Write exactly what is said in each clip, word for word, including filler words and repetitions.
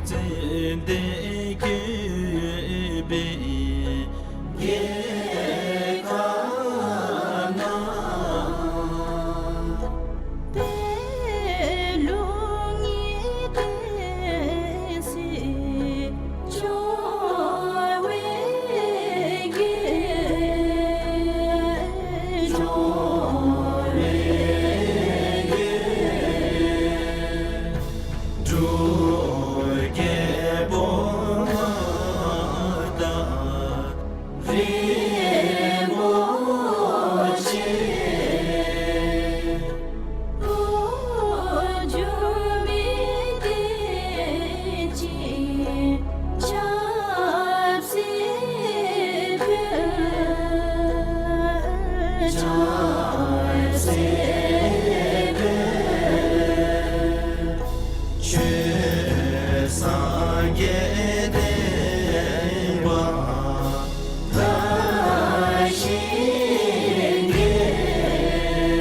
ཙན་དན་བཀོད་པའི་རྒྱལ་ཁབ་ན། དེ་ལུ་ངེས་ཏེ་སྲིད་འབྱུང་བའི་རྒྱལ། འབྱུང་བའི་རྒྱལ། འབྲུག་རྒྱལ་པོ་མངའ་བདག་རིན་པོ་ཆེ། འགྲོ་མི་བདེ་སྐྱིད་ཆབ་སྲིད་འཕེལ། ཆབ་སྲིད་འཕེལ། ཆོས་སངས་རྒྱས་བསྟན་པ་དར་ཞིང་རྒྱས།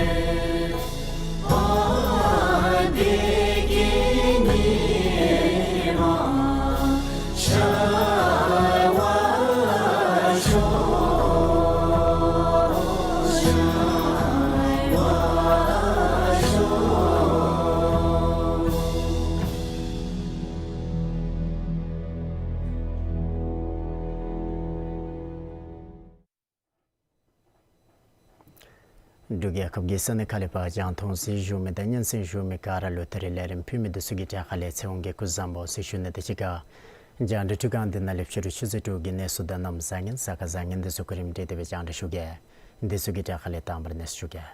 ཨ་བདེ་སྐྱིད་ཉི་མ་ཤར་བར་ཤོག། ཤར་བར་ཤོག། འབྲུག་རྒྱལ་ཁབ་ཀྱི་ས་གནས་ཁག་ལས་ཕར་རྒྱང་མཐོང་གཟིགས་བཞུགས་མི་དང་སྙན་གསན་བཞུགས་མི་ག་ར་ལུ་ད་རིས་ལས་རིམ་ཕུལ་མི་འདི་ཚུ་གི་གྲས་ཁ་ལས་ཚེ་དབང་གིས་སྐུ་གཟུགས་བཟང་པོ་ཟེར་ཞུ་ནི་དང་གཅིག་ཁར་རྒྱང་བསྒྲགས་འཕྲུལ་ཁང་འདི་ནང་ལས་ཕྱི་རུ་ཆུ་ཚོད་དྲུག་གི་གནས་ཚུལ་དང་གནམ་བཟང་ངན་གཟའ་སྐར་བཟང་ངན་འདི་ཚུ་གོ་རིམ་སྒྲིག་སྟེ་སྦེ་རྒྱང་བསྒྲགས་ཞུ་གེ། འདི་ཚུ་གི་གྲས་ཁ་ལས་དང་པ་ར་གནས་ཚུལ་ཞུ་གེ།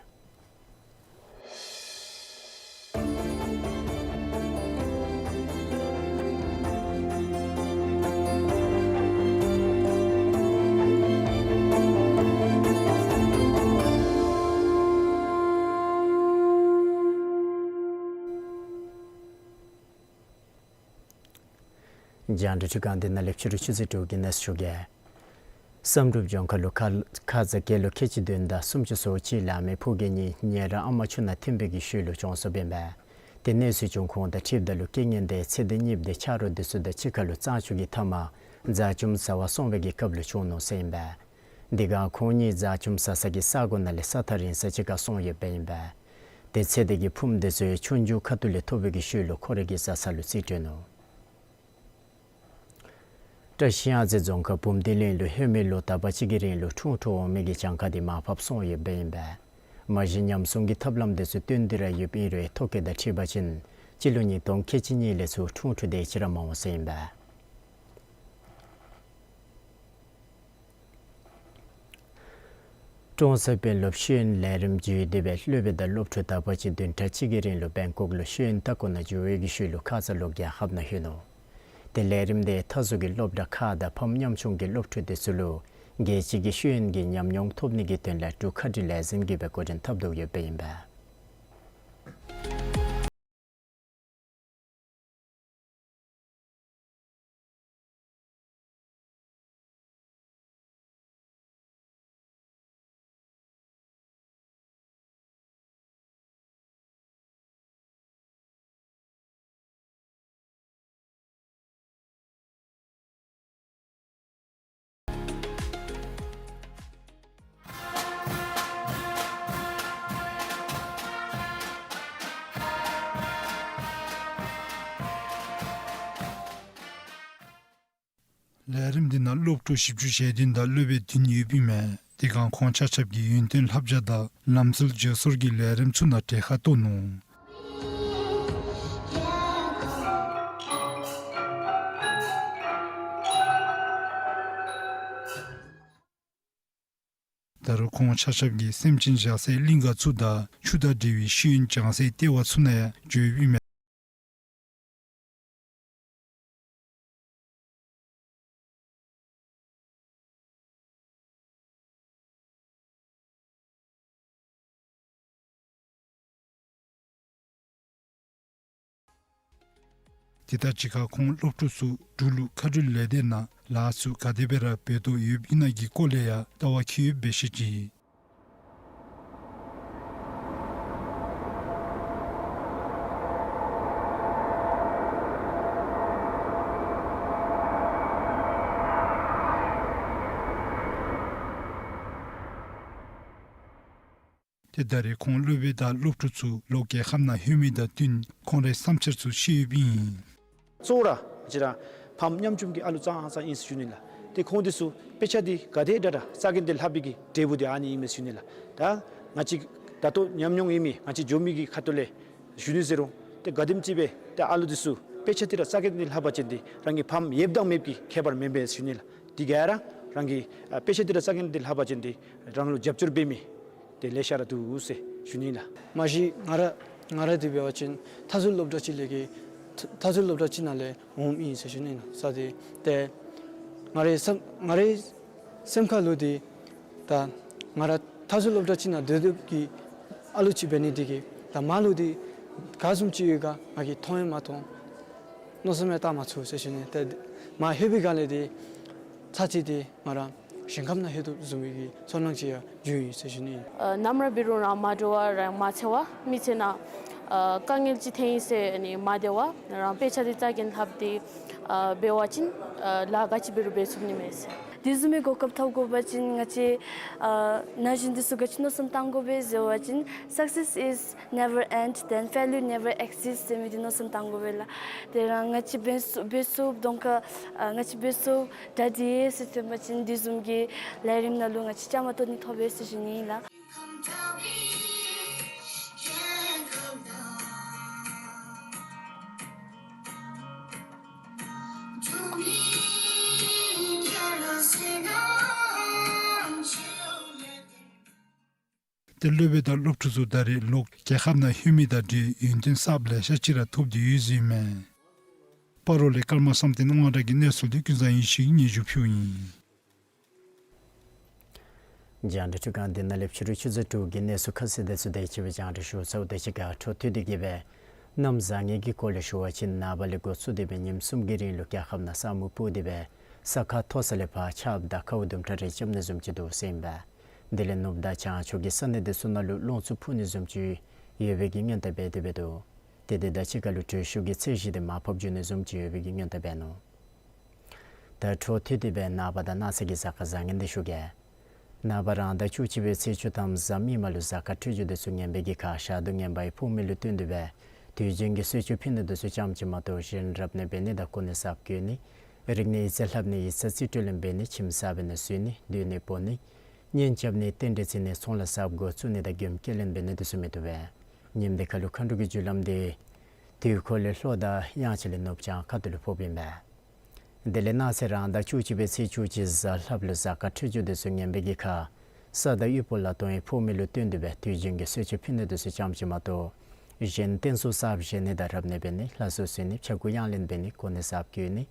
རྒྱང་བསྒྲགས་འཕྲུལ་ཁང་འདི་ནང་ལས་ཕྱི་རུ་ཆུ་ཚོད་དྲུག་གི་གནས་ཚུལ་ཞུ་གེ། བསམ་གྲུབ་ལྗོངས་མཁར་ལུ་ཁ་ཁ་ཙ་སྐྱེས་ལོ་ཁལ་གཅིག་བདུན་དང་སུམ་ཅུ་སོ་གཅིག་ལང་མི་ཕོ་རྒས་གཉིས་ཉེ་རབས་ཨ་མ་ཆུ་ནང་ཐིམ་པའི་གི་ཤུལ་ལུ་གྱོངས་སོཔ་ཨིན་པས། ཏེ་གནས་ཚུལ་བྱུང་ཁུངས་དང་འཁྲིལཝ་ད་ལུ་རྐྱེན་ངན་འདི་ཚེ་འདི་གཉིས་པོ་འདི་ཆ་རོགས་འདི་ཚུ་དང་གཅིག་ཁར་ལུ་གཙང་ཆུ་གི་མཐའ་མར་རྫ་ཆུམ་ཟ་བར་སོང་བའི་གི་སྐབས་ལུ་བྱུང་ནུག་ཟེར་ཨིན་པས། དེ་སྒང་ཁོང་གཉིས་རྫ་ཆུམ་ཟ་ས་གི་ས་གོ་ནང་ལས་ས་ཐག་རིང་ས་ཅིག་ཁར་སོང་ཡོདཔ་ཨིན་པས། ཏེ་ཚེ་འདི་གི་ཕུངམ་འདི་ཚུ་ཆུང་ཆུང་ཁ་ཐུག་ལས་ཐོབ་པའི་གི་ཤུལ་ལུ་ཁོ་རའི་གི་བཟའ་ཚང་ལུ་རྩིས་སྤྲོད་ནུག། བཀྲ་ཤིས་གཡང་རྩེ་རྫོང་ཁག་བུམ་སྡེ་གླིང་ལུ་ཧེ་མའི་ལོ་དག་པ་ཅིག་གི་རིང་ལུ་ཁྲུང་ཁྲུང་འོང་མི་གི་གྱངས་ཁ་འདི་མར་ཕབ་སོང་ཡོདཔ་ཨིན་པས། མ་གཞི་ཉམས་སྲུང་གི་ཐབས་ལམ་འདི་ཚུ་བཏོན་ཏེ་ར་ཡོདཔ་ཨིན་རུང་ཐོ་བཀོད་དང་འཁྲིལ་བ་ཅིན་སྤྱི་ལོ་ཉིས་སྟོང་ཁལ་གཅིག་གཉིས་ལས་ཚུར་ཁྲུང་ཁྲུང་འདི་ཅིག་ར་མ་འོང་ཟེར་ཨིན་པས། ཀྲོང་གསར་དཔོན་སློབ་ཤེས་ཡོན་ལས་རིམ་བརྒྱུད་དེ་སྦེ་སློབ་དཔོན་དང་སློབ་ཕྲུག་དག་པ་ཅིག་བདུན་ཕྲག་གཅིག་གི་རིང་ལུ་བེང་ཀོག་ལུ་ཤེས་ཡོན་ལྟ་སྐོར་ནང་འགྱོ་བའི་གི་ཤུལ་ལུ་ཁ་ཙ་ལུ་རྒྱལ་ཁབ་ནང་ལྷོད་ནུག། ཏེ་ལས་རིམ་འདི་མཐའ་ཟུར་གྱི་སློབ་གྲྭ་ཁག་དང་ཕམ་ཉམ་ཆུང་གི་སློབ་ཕྲུག་འདི་ཚུ་ལུ་རྒྱལ་སྤྱི་གི་ཤེས་ཡོན་གྱི་ཉམས་མྱོང་ཐོབ་ནི་གི་དོན་ལས་འབྲུག་ཁ་བྲལ་ལས་འཛིན་གྱིས་སྦེ་འགོ་འདྲེན་འཐབ་དོ་ཡོདཔ་ཨིན་པས། ལས་རིམ་འདི་ནང་སློབ་ཕྲུག་བཞི་བཅུ་ཞེ་བདུན་དང་སློབ་དཔོན་བདུན་ཡོདཔ་ཨིན་མས། དེ་སྒང་ཁོང་ཆ་ཁྱབ་ཀྱིས་ཡུན་བརྟན་བསླབ་བྱ་དང་ལམ་སྲོལ་བརྗེ་སོར་གྱི་ལས་རིམ་ཚུ་ནང་གྲལ་ཁར་གཏོགས་ནུག། ད་རུང་ཁོང་ཆ་ཁྱབ་ཀྱིས་སེམས་ཅན་བཞག་སའི་གླིང་ག་ཚུ་དང་ཆུ་དང་འབྲེལ་བའི་ཤེས་ཡོན་སྦྱང་སའི་ལྟེ་བ་ཚུ་ནང་ཡང་འགྱོཝ་ཨིན་མས། དེ་དང་གཅིག་ཁར་ཁོང་སློབ་ཕྲུག་ཚུ་འབྲུག་ལུ་མཁའ་འགྲུལ་ལས་སྡེ་ནང་ལཱ་ཚུ་ག་དེ་སྦེ་ར་འབད་དོ་ཡོདཔ་ཨིན་ན་གི་སྐོར་ལས་ཡང་ལྟ་བ་འཁྱེར་ཡོདཔ་སྦེ་བཤད་ཅི། ཏེ་ད་རེས་ཁོང་སློབ་དཔོན་དང་སློབ་ཕྲུག་ཚུ་ལོག་རྒྱལ་ཁབ་ནང་ལྷོད་མི་དང་བསྟུན་ཁོང་རའི་བསམ་འཆར་ཚུ་བཤད་ཡོདཔ་ཨིན། གཙོ་བོ་ར་ང་བཅས་ར་ཕམ་ཉམ་ཆུང་གི་ཨ་ལུ་ཙང་ཙང་ཨིན་ཟེར་ཞུ་ནི་ལགས། ཏེ་ཁོང་འདི་ཚུ་དཔེ་ཆ་འདི་ག་དེ་དྲག་དྲག་རྩ་འགེངས་ཏེ་ལྷབ་པའི་གི་འབྲས་བུ་འདི་ཨ་ནི་ཨིན་མས་ཟེར་ཞུ་ནི་ལགས། ད་ང་བཅས་ད་ལྟོ་ཉམས་མྱོང་ཡོད་མི་ང་བཅས་འགྱོ་མི་གི་ཁ་ཐུག་ལས་ཞུ་ནི་ཟེར་རུང་ཏེ་ག་དེམ་ཅིག་སྦེ་ཏེ་ཨ་ལུ་འདི་ཚུ་དཔེ་ཆ་འདི་ར་རྩ་འགེངས་ཏེ་ལྷབ་པ་ཅིན་འདི་རང་གི་ཕམ་ཡོདཔ་དང་མེདཔ་གི་ཁྱད་པར་མེན་པས་ཟེར་ཞུ་ནི་ལགས། དེ་ག་ར་རང་གི་ཨ་དཔེ་ཆ་འདི་ར་རྩ་འགེངས་ཏེ་ལྷབ་པ་ཅིན་འདི་རང་ལུ་རྒྱབ་སྐྱོར་འབད་མི་དེ་ལེ་ཤ་ར་འདུག་ཟེར་ཞུ་ནི་ལགས། མ་གཞི་ང་ར་ང་ར་འདི་འབད་བ་ཅིན་མཐའ་ཟུར་སློབ་གྲྭ་ཅིག་ལས་ཀྱི་མཐའ་ཟུར་སློབ་གྲྭ་ཅིག་ནང་ལས་འོངམ་ཨིན་ཟེར་ཞུ་ནི་ལགས། ས་འདི་ཏེ་ང་རའི་སེམས་ང་རའི་སེམས་ཁ་ལུ་འདི་ད་ང་ར་མཐའ་ཟུར་སློབ་གྲྭ་ཅིག་ནང་སྡོད་སྡོདཔ་གི་ཨ་ལུ་ཅིག་འབད་ནི་འདི་གིས་ད་མར་ལུ་འདི་ག་བཟུམ་ཅིག་ཡོད་ག་ང་གིས་མཐོང་ཡང་མ་མཐོང་། མནོ་བསམ་ཡང་བཏང་མ་ཚུགས་ཟེར་ཞུ་ནི། ཏེ་མར་ལྷོད་པའི་སྒང་ལས་འདི་ཚར་ཅིག་འདི་ང་ར་གཞན་ཁམས་ནང་ལྷོད་དོ་བཟུམ་མའི་གི་ཚོར་སྣང་ཅིག་ཡང་བྱུང་ཡི་ཟེར་ཞུ་ནི། ཨ་ནམ་ར་འབད་རུང་རང་མ་འདྲོག་པར་རང་མ་འཚེར་བར་མི་ཚེ་ནང་ཨ་དཀའ་ངལ་ཅིག་ཐོན་ཡི་ཟེར་ཨ་ནི་མ་བདེ་བར་རང་དཔེ་ཆ་འདི་རྩ་འགེངས་ལྷབ་སྟེ་ཨ་འབད་བ་ཅིན་ཨ་ལཱ་ག་ཅི་འབད་རུང་འབད་ཚུགས་ནི་མས་ཟེར། དེ་བཟུམ་མའི་གོ་སྐབས་ཐོབ་དགོ་པ་ཅིན་ང་བཅས་ཨ་ན་གཞོན་འདི་ཚུ་ག་ཅི་མནོ་བསམ་བཏང་དགོ་པས་ཟེར་བ་ཅིན་success is never end, then failure never exists ཟེར་མི་འདི་མནོ་བསམ་བཏང་དགོ་པས་ལགས། དེ་ར་ང་བཅས་འབད་ཚུགས་འབད་ཚུགསཔ་གདོང་ཁར་ཨ་ང་བཅས་འབད་ཚུགསཔ་གྲ་སྒྲིག་ཡོད་ཟེར་ཐོན་པ་ཅིན་དེ་བཟུམ་གྱི་ལས་རིམ་ནང་ལུ་ང་བཅས་བཅའ་མར་གཏོགས་ནི་ཐོབ་པས་ཟེར་ཞུ་ནི་ཨིན་ལགས། ཏེ་སློབ་དཔོན་དང་སློབ་ཕྲུག་ཚུ་ད་རེས་ལོག་རྒྱལ་ཁབ་ནང་ལྷོད་མི་དང་འབྲེལ་ཡོན་ཏན་གསརཔ་ལེ་ཤ་ཅིག་ར་ཐོབ་སྟེ་ཡོད་ཟེར་ཨིན་མས། སྤ་རོ་ལས་ཀརྨ་བསམ་གཏན་དབང་གྲགས་ཀྱི་གནས་ཚུལ་འདི་ཀུན་བཟང་ཡེ་ཤེས་ཀྱིས་སྙན་ཞུ་ཕུལཝ་ཨིན། རྒྱང་བསྒྲགས་འཕྲུལ་ཁང་འདི་ནང་ལས་ཕྱི་རུ་ཆུ་ཚོད་དྲུག་གི་གནས་ཚུལ་ཁ་གསལ་དེ་ཚུ་དེ་ཅིག་སྦེ་རྒྱང་བསྒྲགས་ཞུ་ཚརཝ་དེ་ཅིག་ཁར་འཕྲོ་མཐུད་དེ་གི་སྦེ་གནམ་བཟང་ངན་གྱི་སྐོར་ལས་ཞུ་བ་ཅིན་ནངས་པ་ལས་འགོ་བཙུགས་ཏེ་སྦེ་ཉིནམ་གསུམ་གྱི་རིང་ལུ་རྒྱལ་ཁབ་ནང་ས་སྨུག་སྤུབས་ཏེ་སྦེ་ས་ཁ་མཐོ་ས་ལས་ཕར་ཆརཔ་དང་ཁཝ་དུམ་གྲ་རེ་རྐྱབ་ནི་བཟུམ་ཅིག་འདུག་ཟེར་ཨིན་པས། དེ་ལས་ནུབ་དང་བྱང་ཕྱོགས་ཀྱི་ས་གནས་དེ་ཚུ་ནང་ལུ་རླུང་འཚུབ་འཕུ་ནི་བཟུམ་ཅིག་ཡོད་པའི་གི་སྔོན་བརྡ་འབད་དེ་སྦེ་འདུག། ཏེ་དེ་དང་གཅིག་ཁར་ལུ་དྲོད་ཤུགས་ཀྱི་ཚད་གཞི་དེ་མར་ཕབ་འགྱོ་ནི་བཟུམ་ཅིག་ཡོད་པའི་གི་སྔོན་བརྡ་འབད་ནུག། ད་འཕྲོ་མཐུད་དེ་སྦེ་ནངས་པ་དང་གནངས་ཚེ་གི་གཟའ་སྐར་བཟང་ངན་འདི་ཞུ་གེ། ནངས་པ་རང་ཟླ་བཅུ་གཅིག་པའི་ཚེས་བཅུ་ཐམ་གཟའ་མིག་དམར་ལུ་གཟའ་སྐར་འཕྲོད་སྦྱོར་དེ་ཚུ་ངན་པའི་གི་ཁར་ཞག་དུས་ངན་པ་ཡང་ཕོག་མི་ལུ་བསྟུན་ཏེ་སྦེ་དུས་རྒྱུན་གྱི་གསོལ་མཆོད་ཕུལ་ནི་དེ་ཚུ་ཙམ་ཅིག་མ་གཏོགས་གཞན་རབ་གནས་འབད་ནི་དང་གོ་གནས་གསརཔ་བསྐོ་ནི་རིག་གནས་ཡིག་ཚད་ལྷབ་ནི་ཡིག་ཚད་རྩིས་སྤྲོད་ལེན་འབད་ནི་ཁྱིམ་གསར་འབད་ནི་བཟོ་ནི་སྡོད་གནས་སྤོ་ནི་གཉེན་རྐྱབ་ནི་རྟེན་འབྲེལ་བརྩི་ནི་ཚོང་ལཱ་གསརཔ་འགོ་བཙུགས་ནི་དང་མགྱོནམ་སྐྱེལ་ལེན་འབད་ནི་དེ་ཚུ་མི་བཏུབ་པས། ཉིནམ་དེ་ཁར་ལུ་མཁའ་འགྲོ་གི་རྒྱུ་ལམ་དེ་དུས་འཁོར་ལས་ལྷོ་དང་དབྱངས་འཆར་ལས་ནུབ་བྱང་ཁ་ཐུག་ལུ་ཕོགཔ་ཨིན་པས། དེ་ལས་གནངས་ཚེ་རང་ཟླ་བཅུ་གཅིག་པའི་ཚེས་བཅུ་གཅིག་གཟའ་ལྷགཔ་ལུ་གཟའ་སྐར་འཕྲོད་སྦྱོར་དེ་ཚུ་ངན་པའི་གི་ཁར་ས་དང་དབུལ་པོ་ལ་གཏོང་ཡང་ཕོག་མི་ལུ་བསྟུན་ཏེ་སྦེ་དུས་རྒྱུན་གྱི་གསོལ་མཆོད་ཕུལ་ནི་དེ་ཚུ་ཙམ་ཅིག་མ་གཏོགས་གཞན་རྟེན་གསུམ་གསརཔ་བཞེངས་ནི་དང་རབ་གནས་འབད་ནི་ལྷ་གསོལ་གསོལ་ནི་ཕྱྭ་འགུགས་གཡང་ལེན་འབད་ནི་གོ་གནས་གསརཔ་བསྐོ་ནི་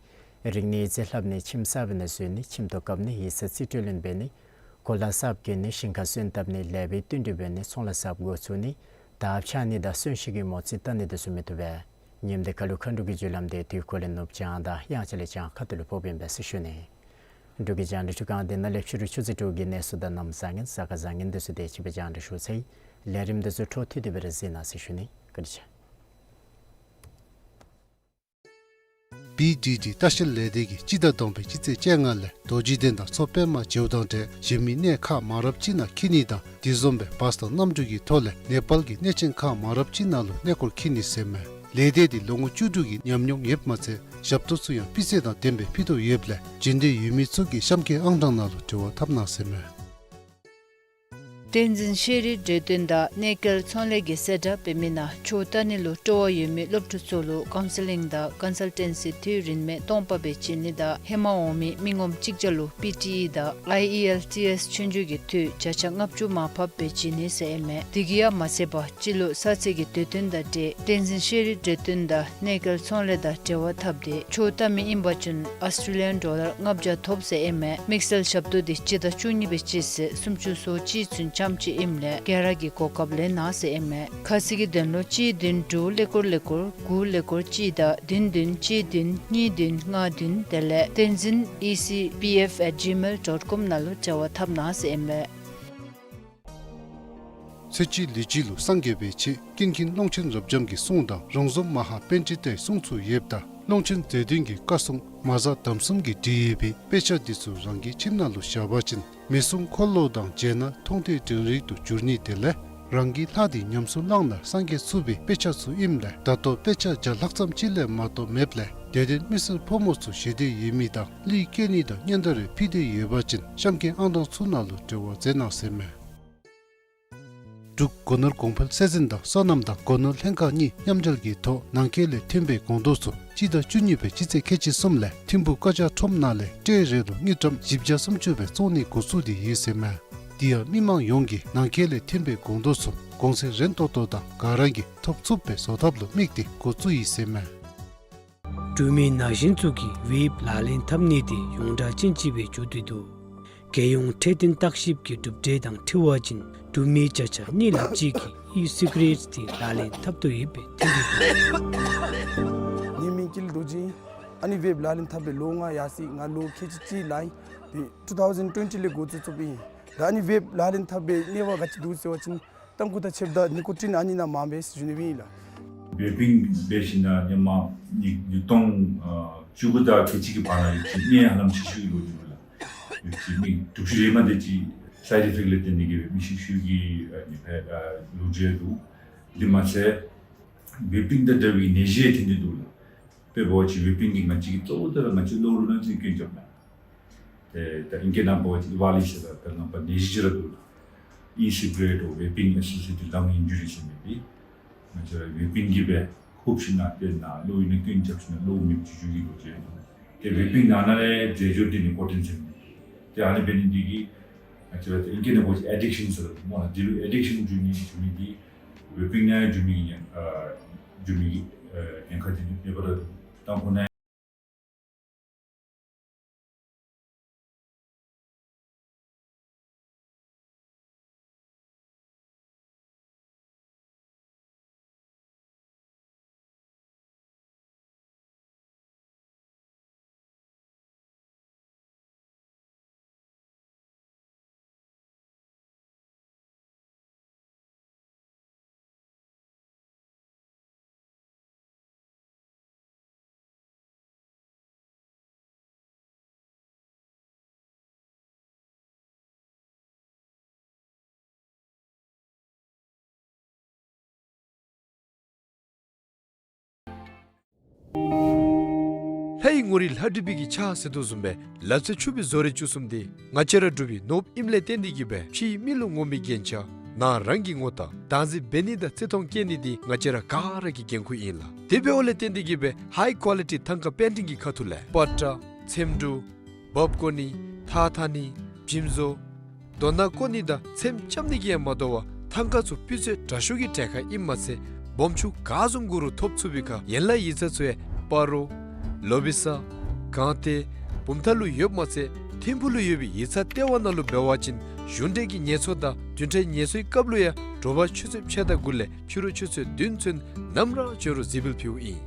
རིག་གནས་ཡིག་ཚད་ལྷབ་ནི་ཁྱིམ་གསར་འབད་ནི་བཟོ་ནི་ཁྱིམ་ཐོག་བཀབ་ནི་ཡིག་ཚད་རྩིས་སྤྲོད་ལེན་འབད་ནི་གོ་ལ་གསརཔ་བསྐོ་ནི་ཞིང་ཁར་སོན་བཏབ་ནི་ལེགས་པའི་བསྟུན་གྲོས་འབད་ནི་ཚོང་ལཱ་གསརཔ་འགོ་བཙུགས་ནི་དར་འཕྱར་ནི་དང་གསོན་གཤིན་གྱི་མོ་རྩིས་བལྟ་ནི་དེ་ཚུ་མི་བཏུབ་པས། ཉིནམ་དེ་ཁར་ལུ་མཁའ་འགྲོ་གི་རྒྱུ་ལམ་དེ་དུས་འཁོར་ལས་ནུབ་བྱང་དང་དབྱངས་འཆར་ལས་བྱང་ཁ་ཐུག་ལུ་ཕོགཔ་ཨིན་པས་ཟེར་ཞུ་ནི། འབྲུག་གི་རྒྱང་བསྒྲགས་འཕྲུལ་ཁང་འདི་ནང་ལས་ཕྱི་རུ་ཆུ་ཚོད་དྲུག་གི་གནས་ཚུལ་དང་གནམ་བཟང་ངན་གཟའ་སྐར་བཟང་ངན་དེ་ཚུ་དེ་ཅིག་སྦེ་རྒྱང་བསྒྲགས་ཞུ་ཚར་ཡི། ལས་རིམ་དེ་ཚུ་འཕྲོ་མཐུད་དེ་སྦེ་ར་གཟིགས་གནང་ཟེར་ཞུ་ནི། བཀའ་དྲིན་ཆེ། བི་ཌི་ཌི་ལྟ་བཤལ་ལས་སྡེ་གིས་སྤྱི་ཟླ་བདུན་པའི་སྤྱི་ཚེས་བཅོ་ལྔ་ལས་རྡོ་རྗེ་གདན་དང་མཚོ་པདྨ་མཇལཝ་དང་འབྲེལ་གཞན་མི་གནས་ཁག་མང་རབས་ཅིག་ནང་འཁྱིད་ནི་དང་དེ་བཟུམ་སྦེ་བཱས་དང་གནམ་གྲུ་གི་ཐོག་ལས་ནེ་པཱལ་གྱི་གནས་ཆེན་ཁག་མང་རབས་ཅིག་ནང་ལུ་གནས་སྐོར་འཁྱིད་ནི་ཟེར་མས། ལས་སྡེ་འདི་ལོ་ངོ་བཅུ་དྲུག་གི་ཉམས་མྱོང་ཡོདཔ་མ་ཚད་ཞབས་ཏོག་ཚུ་ཡང་སྤུས་ཚད་དང་ལྡནམ་སྦེ་ཕུལ་དོ་ཡོདཔ་ལས་རྒྱུན་ལྡན་ཡོད་མི་ཚུ་གིས་གཤམ་གྱི་ཨང་གྲངས་ནང་ལུ་འབྲེལ་བ་འཐབ་གནང་ཟེར་མས། བསྟན་འཛིན་ཤེས་རིག་འབྲེལ་ལྡན་དང་གནས་སྐལ་ཚོང་ལས་ཀྱི་གསལ་བསྒྲགས་འབད་མི་ནང་ཆོས་ལྟ་ནི་ལུ་སྤྲོ་བ་ཡོད་མི་སློབ་ཕྲུག་ཚུ་ལུ་ཀའུན་སི་ལིང་དང་ཀོན་སཱལ་ཊེན་སི་དུས་རིན་མེད་སྟོང་པ་སྦེ་བྱིན་ནི་དང་ཧེ་མ་འོང་མི་མི་ངོམ་གཅིག་བརྒྱ་ལུ་པི་ཊི་ཨི་དང་ཨའི་ཨི་ཨེལ་ཊི་ཨེསི་ཆོས་རྒྱུགས་ཀྱི་འཐུས་བརྒྱ་ཆ་ལྔ་བཅུ་མར་ཕབ་སྦེ་བྱིན་ནི་ཟེར་ཨིན་མས། དེ་གིས་ཡང་མ་ཚད་པར་སྤྱི་ལོ་གསར་ཚེས་ཀྱི་དུས་སྟོན་དང་འབྲེལ་བསྟན་འཛིན་ཤེས་རིག་འབྲེལ་ལྡན་དང་གནས་སྐལ་ཚོང་ལས་དང་འབྲེལ་བ་འཐབ་སྟེ་ཆོས་ལྟ་མི་ཨིན་པ་ཅིན་ཨཱོས་ཊྲེ་ལི་ཡཱན་ཌོ་ལར་ལྔ་བརྒྱ་ཐོབ་ཟེར་ཨིན་མས། དམིགས་བསལ་ཞབས་ཏོག་འདི་སྤྱི་ཟླ་བཅུ་གཉིས་པའི་སྤྱི་ཚེས་སུམ་ཅུ་སོ་གཅིག་ཚུན་ཙམ་ཅིག་ཨིནམ་ལས་ག་ར་གིས་གོ་སྐབས་ལེན་གནང་ཟེར་ཨིན་མས། ཁ་གསལ་གྱི་དོན་ལུ་གཅིག་བདུན་དྲུག་ཀླད་ཀོར་ཀླད་ཀོར་དགུ་ཀླད་ཀོར་གཅིག་དང་བདུན་བདུན་གཅིག་བདུན་གཉིས་བདུན་ལྔ་བདུན་དེ་ལས་བསྟན་འཛིན་ཨི་སི་པི་ཨེཕ་ཨེཊ་ཇི་མེལ་ཌོཊ་ཀོམ་ནང་ལུ་འབྲེལ་བ་འཐབ་གནང་ཟེར་ཨིན་མས། ཚེ་གཅིག་ལུས་གཅིག་ལུ་སངས་རྒྱས་པའི་ཆེད་ཀུན་མཁྱེན་ཀློང་ཆེན་རབ་འབྱམས་ཀྱི་གསུང་དང་རོང་ཟོམ་མ་ཧཱ་པཎྜི་ཏའི་གསུང་ཚུ་ཡོདཔ་ད་ཀློང་ཆེན་རྗེ་བཙུན་གྱི་བཀའ་སྲུང་མ་གཟའ་དམ་གསུམ་གྱིས་བྲིས་ཡོད་པའི་དཔེ་ཆ་འདི་ཚུ་རང་གི་ཁྱིམ་ནང་ལུ་བཞག་པ་ཅིན་མི་གསུང་འཁོར་ལོ་དང་མཇལ་ན་མཐོང་ཐོས་དྲན་རིག་ཏུ་འགྱུར་ནི་དེ་ལས་ རང་གི་ལྷ་དེ་ཉམས་སུ་བླངས་ན་སངས་རྒྱས་ཚུགས་པའི་དཔེ་ཆ་ཚུ་ཨིནམ་ལས་ད་ལྟོ་དཔེ་ཆ་བརྒྱ་ལྷག་ཙམ་ཅིག་ལས་མ་གཏོགས་མེདཔ་ལས་དད་ལྡན་མི་སེར་ཕོ་མོ་ཚུ་ཞི་བདེ་ཡོད་མི་དང་གླུད་བཀལ་ནི་དང་སྙན་དར་རེ་ཕུལ་ཏེ་ཡོད་པ་ཅིན་གཤམ་གྱི་ཨང་གྲངས་ཚུ་ནང་ལུ་འབྲེལ་བ་མཛད་གནང་ཟེར་མས། འབྲུག་སྒོ་ནོར་གོང་འཕེལ་ཚད་འཛིན་དང་སོ་ནམ་དང་སྒོ་ནོར་ལྷན་ཁག་གཉིས་མཉམ་འབྲེལ་གྱི་ཐོག་ནང་འཁོད་ལས་ཐོན་པའི་སྒོང་རྡོག་ཚུ་སྤྱི་ཟླ་བཅུ་གཉིས་པའི་སྤྱི་ཚེས་ཁལ་གཅིག་གསུམ་ལས་ཐིམ་ཕུག་ཀ་ཅ་ཁྲོམ་ནང་ལས་ཊེ་རེ་ལུ་དངུལ་ཀྲམ་བཞི་བརྒྱ་སུམ་ཅུ་སྦེ་བཙོང་ནི་འགོ་བཙུགས་ཏེ་ཡོད་ཟེར་མས། དེ་ཡང་མི་མང་ཡོངས་ཀྱིས་ནང་འཁོད་ལས་ཐོན་པའི་སྒོང་རྡོག་ཚུ་གོང་ཚད་རན་ཏོག་ཏོ་དང་ག་ར་གིས་ཐོབ་ཚུགསཔ་སྦེ་བཟོ་ཐབས་ལུ་དམིགས་ཏེ་འགོ་བཙུགས་ཡི་ཟེར་མས། འབྲུག་མི་ན་གཞོན་ཚུ་གིས་ཝེབ་ལག་ལེན་འཐབ་ནི་དེ་ཡོངས་གྲགས་ཅན་ཅིག་སྦེ་གྱུར་ཏེ་འདུག། རྒྱལ་ཡོངས་འཕྲོད་བསྟེན་བརྟག་ཞིབ་ཀྱི་གྲུབ་འབྲས་དང་འཁྲིལ་བ་ཅིན་འབྲུག་མི་བརྒྱ་ཆ་གཉིས་ལྷགཔ་ཅིག་གིས་ཨི་སི་ག་རེཊ་དེ་ལག་ལེན་འཐབ་དོ་ཡོདཔ་སྦེ་ཐོན་ཏེ་འདུག། ངེའི་མིང་ཀུན་ལེགས་རྡོ་རྗེ་ཨིན། ཨ་ནི་ཝེབ་ལག་ལེན་འཐབ་སྦེ་ལོ་ལྔ་ཡར་སོ་ཡི། ང་ལོ་ཁལ་གཅིག་གཅིག་ལང་ཡི། ཏེ་ཊུ་ཐའུ་ཟེན་ཊུ་ཝེན་ཊི་ལས་འགོ་བཙུགས་བཙུགསཔ་ཨིན། ད་ཨ་ནི་ཝེབ་ལག་ལེན་འཐབ་སྦེ་གནས་བབ་ག་ཅི་འདུག་ཟེར་བ་ཅིན་ཏམ་ཁུ་དང་ཕྱེདཔ་ད་ནི་ཀོ་ཊིན་ཨ་ནི་ནང་མངམ་སྦེ་ཞུ་ནི་སྦེ་ཨིན་ལགས། ཝེ་པིང་འབད་ཞིནམ་ལས་ཧེ་མ་ཉིས་ཉིས་སྟོང་ཨ་བཅུ་དགུ་དང་ཁལ་གཅིག་གི་བར་ན་ཡོད་ཅི་གནས་ཧ་ལམ་ཤི་ཤི་ལོ་འདུག་ལགས། ཡོད་ཅི་མི་དྲུག་ཅུ་རེ་མ་དེ་ཅིག་སའིཌ་ཨི་ཕེཀཊ་ལས་བརྟེན་ཏེ་གིས་སྦེ་མི་ཤི་ཤི་གི་ཨ་ནི་སྦེ་ཨ་ལོ་རྒྱུས་འདུག། དེ་མ་ཚད་ཝེ་པིང་དང་འདྲ་བའི་ནད་གཞི་ཐོན་ཏེ་འདུག་ལགས། དཔེ་འབད་བ་ཅིན་ཝེ་པིང་གིས་ང་བཅས་ཀྱི་གཙོ་བོ་ད་ར་ང་བཅས་ལོགས་ལུ་ནང་ཅིག་སྐྱོན་རྐྱབ་མས། ཏེ་ད་ཨིང་སྐད་ནང་འབད་བ་ཅིན་ཝ་ལི་ཟེར་ད་ད་ནང་པ་ནད་གཞི་ཅིག་ར་འདུག་ལགས། ཨི་སི་ག་རེཊ་ཝེ་པིང་ཨེ་སོ་ཤི་ཨེ་ཊེཌ་ལང་ཨིན་ཇུ་རི་ཟེར་མི་འདི་ང་བཅས་ར་ཝེ་པིང་གིས་སྦེ་ཧུབ་ཞིནམ་ལས་ཏེ་ནཱ་ལོགས་ཨིན་ན་སྐྱོན་རྐྱབ་ཞིནམ་ལས་ལོགས་མེདཔ་བཅུག་བཅུག་གི་ལོ་རྒྱུས་འདུག། ཏེ་ཝེ་པིང་ནང་ན་ལས་རྫས་སྦྱོར་འདི་ནི་ཀོ་ཊིན་ཟེར་མི་འདི། ཏེ་ཨ་ནི་འབད་ནི་འདི་གིས་ང་བཅས་ར་ཏེ་ཨིང་སྐད་ནང་འབད་བ་ཅིན་ཨེ་ཌིག་ཤཱན་ཟེར་སྨོ་ལགས། འདི་ལུ་ཨེ་ཌིག་ཤཱན་འགྱོ་ནི་འགྱོ་མི་འདི་ཝེ་པིང་ནང་འགྱོ་མི་གི་ཨ་འགྱོ་མི་གི་ཨ་ཉེན་ཁ་འདི་ནི་མེད་པར་ད་ཁོ་ན་ལྷ་ཡི་ངོ་རིས་ལྷ་བྲིས་པའི་གི་ཕྱག་ཟེར་དོ་བཟུམ་སྦེ་ལག་རྩལ་ཕྱུག་པའི་བཟོ་རིག་བཅུ་གསུམ་འདི་ང་བཅས་ར་འབྲུག་པའི་ནོར་བུ་ཨིནམ་ལས་བརྟེན་ཏེ་གིས་སྦེ་ཕྱིའི་མི་ལུ་ངོམ་པའི་རྒྱན་ཆ་ནང་རང་གི་ངོ་རྟགས་བདག་འཛིན་འབད་ནི་དང་བརྩི་མཐོང་བསྐྱེད་ནི་འདི་ང་བཅས་ར་ག་ར་གི་འགན་ཁུར་ཨིན་ལགས། དེ་འབདཝ་ལས་བརྟེན་ཏེ་གིས་སྦེ་ཧའི་ཀོ་ལི་ཊི་ཐང་ཀ་པེན་ཊིང་གི་ཁ་ཐུག་ལས་པ་ཏྲ་ཚེམ་དྲུབ་འབག་བཀོ་ནི་ཐགས་འཐག་ནི་བྱིམ་བཟོ་རྡོ་ནག་བརྐོ་ནི་དང་ཚེམ་རྐྱབ་ནི་གིས་ཡང་མ་དོ་བར་ཐང་ཀ་ཚུ་སྤུས་ཚད་དྲག་ཤོས་ཀྱི་གྲལ་ཁར་ཨིནམ་མ་ཚད་སྦོམ་ཆུང་ག་བཟུམ་དགོ་རུང་ཐོབ་ཚུགས་པའི་ཁར་ཡན་ལག་ཡིག་ཚང་ཚུ་ཡང་སྤ་རོ་ལོ་བི་ས་སྒང་སྟེང་བུམ་ཐང་ལུ་ཡོདཔ་མ་ཚད་ཐིམ་ཕུག་ལུ་ཡོད་པའི་ཡིག་ཚང་ལྟེ་བ་ནང་ལུ་འབད་བ་ཅིན་གཞུང་འབྲེལ་གྱི་ངལ་གསོ་དང་བདུན་ཕྲག་ངལ་གསོའི་སྐབས་ལུ་ཡང་དྲོ་པ་ཆུ་ཚོད་ཕྱེད་དང་དགུ་ལས་ཕྱི་རུ་ཆུ་ཚོད་བདུན་ཚུན་ནམ་ར་བྱོན་རུང་གཟིགས་འབུལ་ཕུལཝ་ཨིན།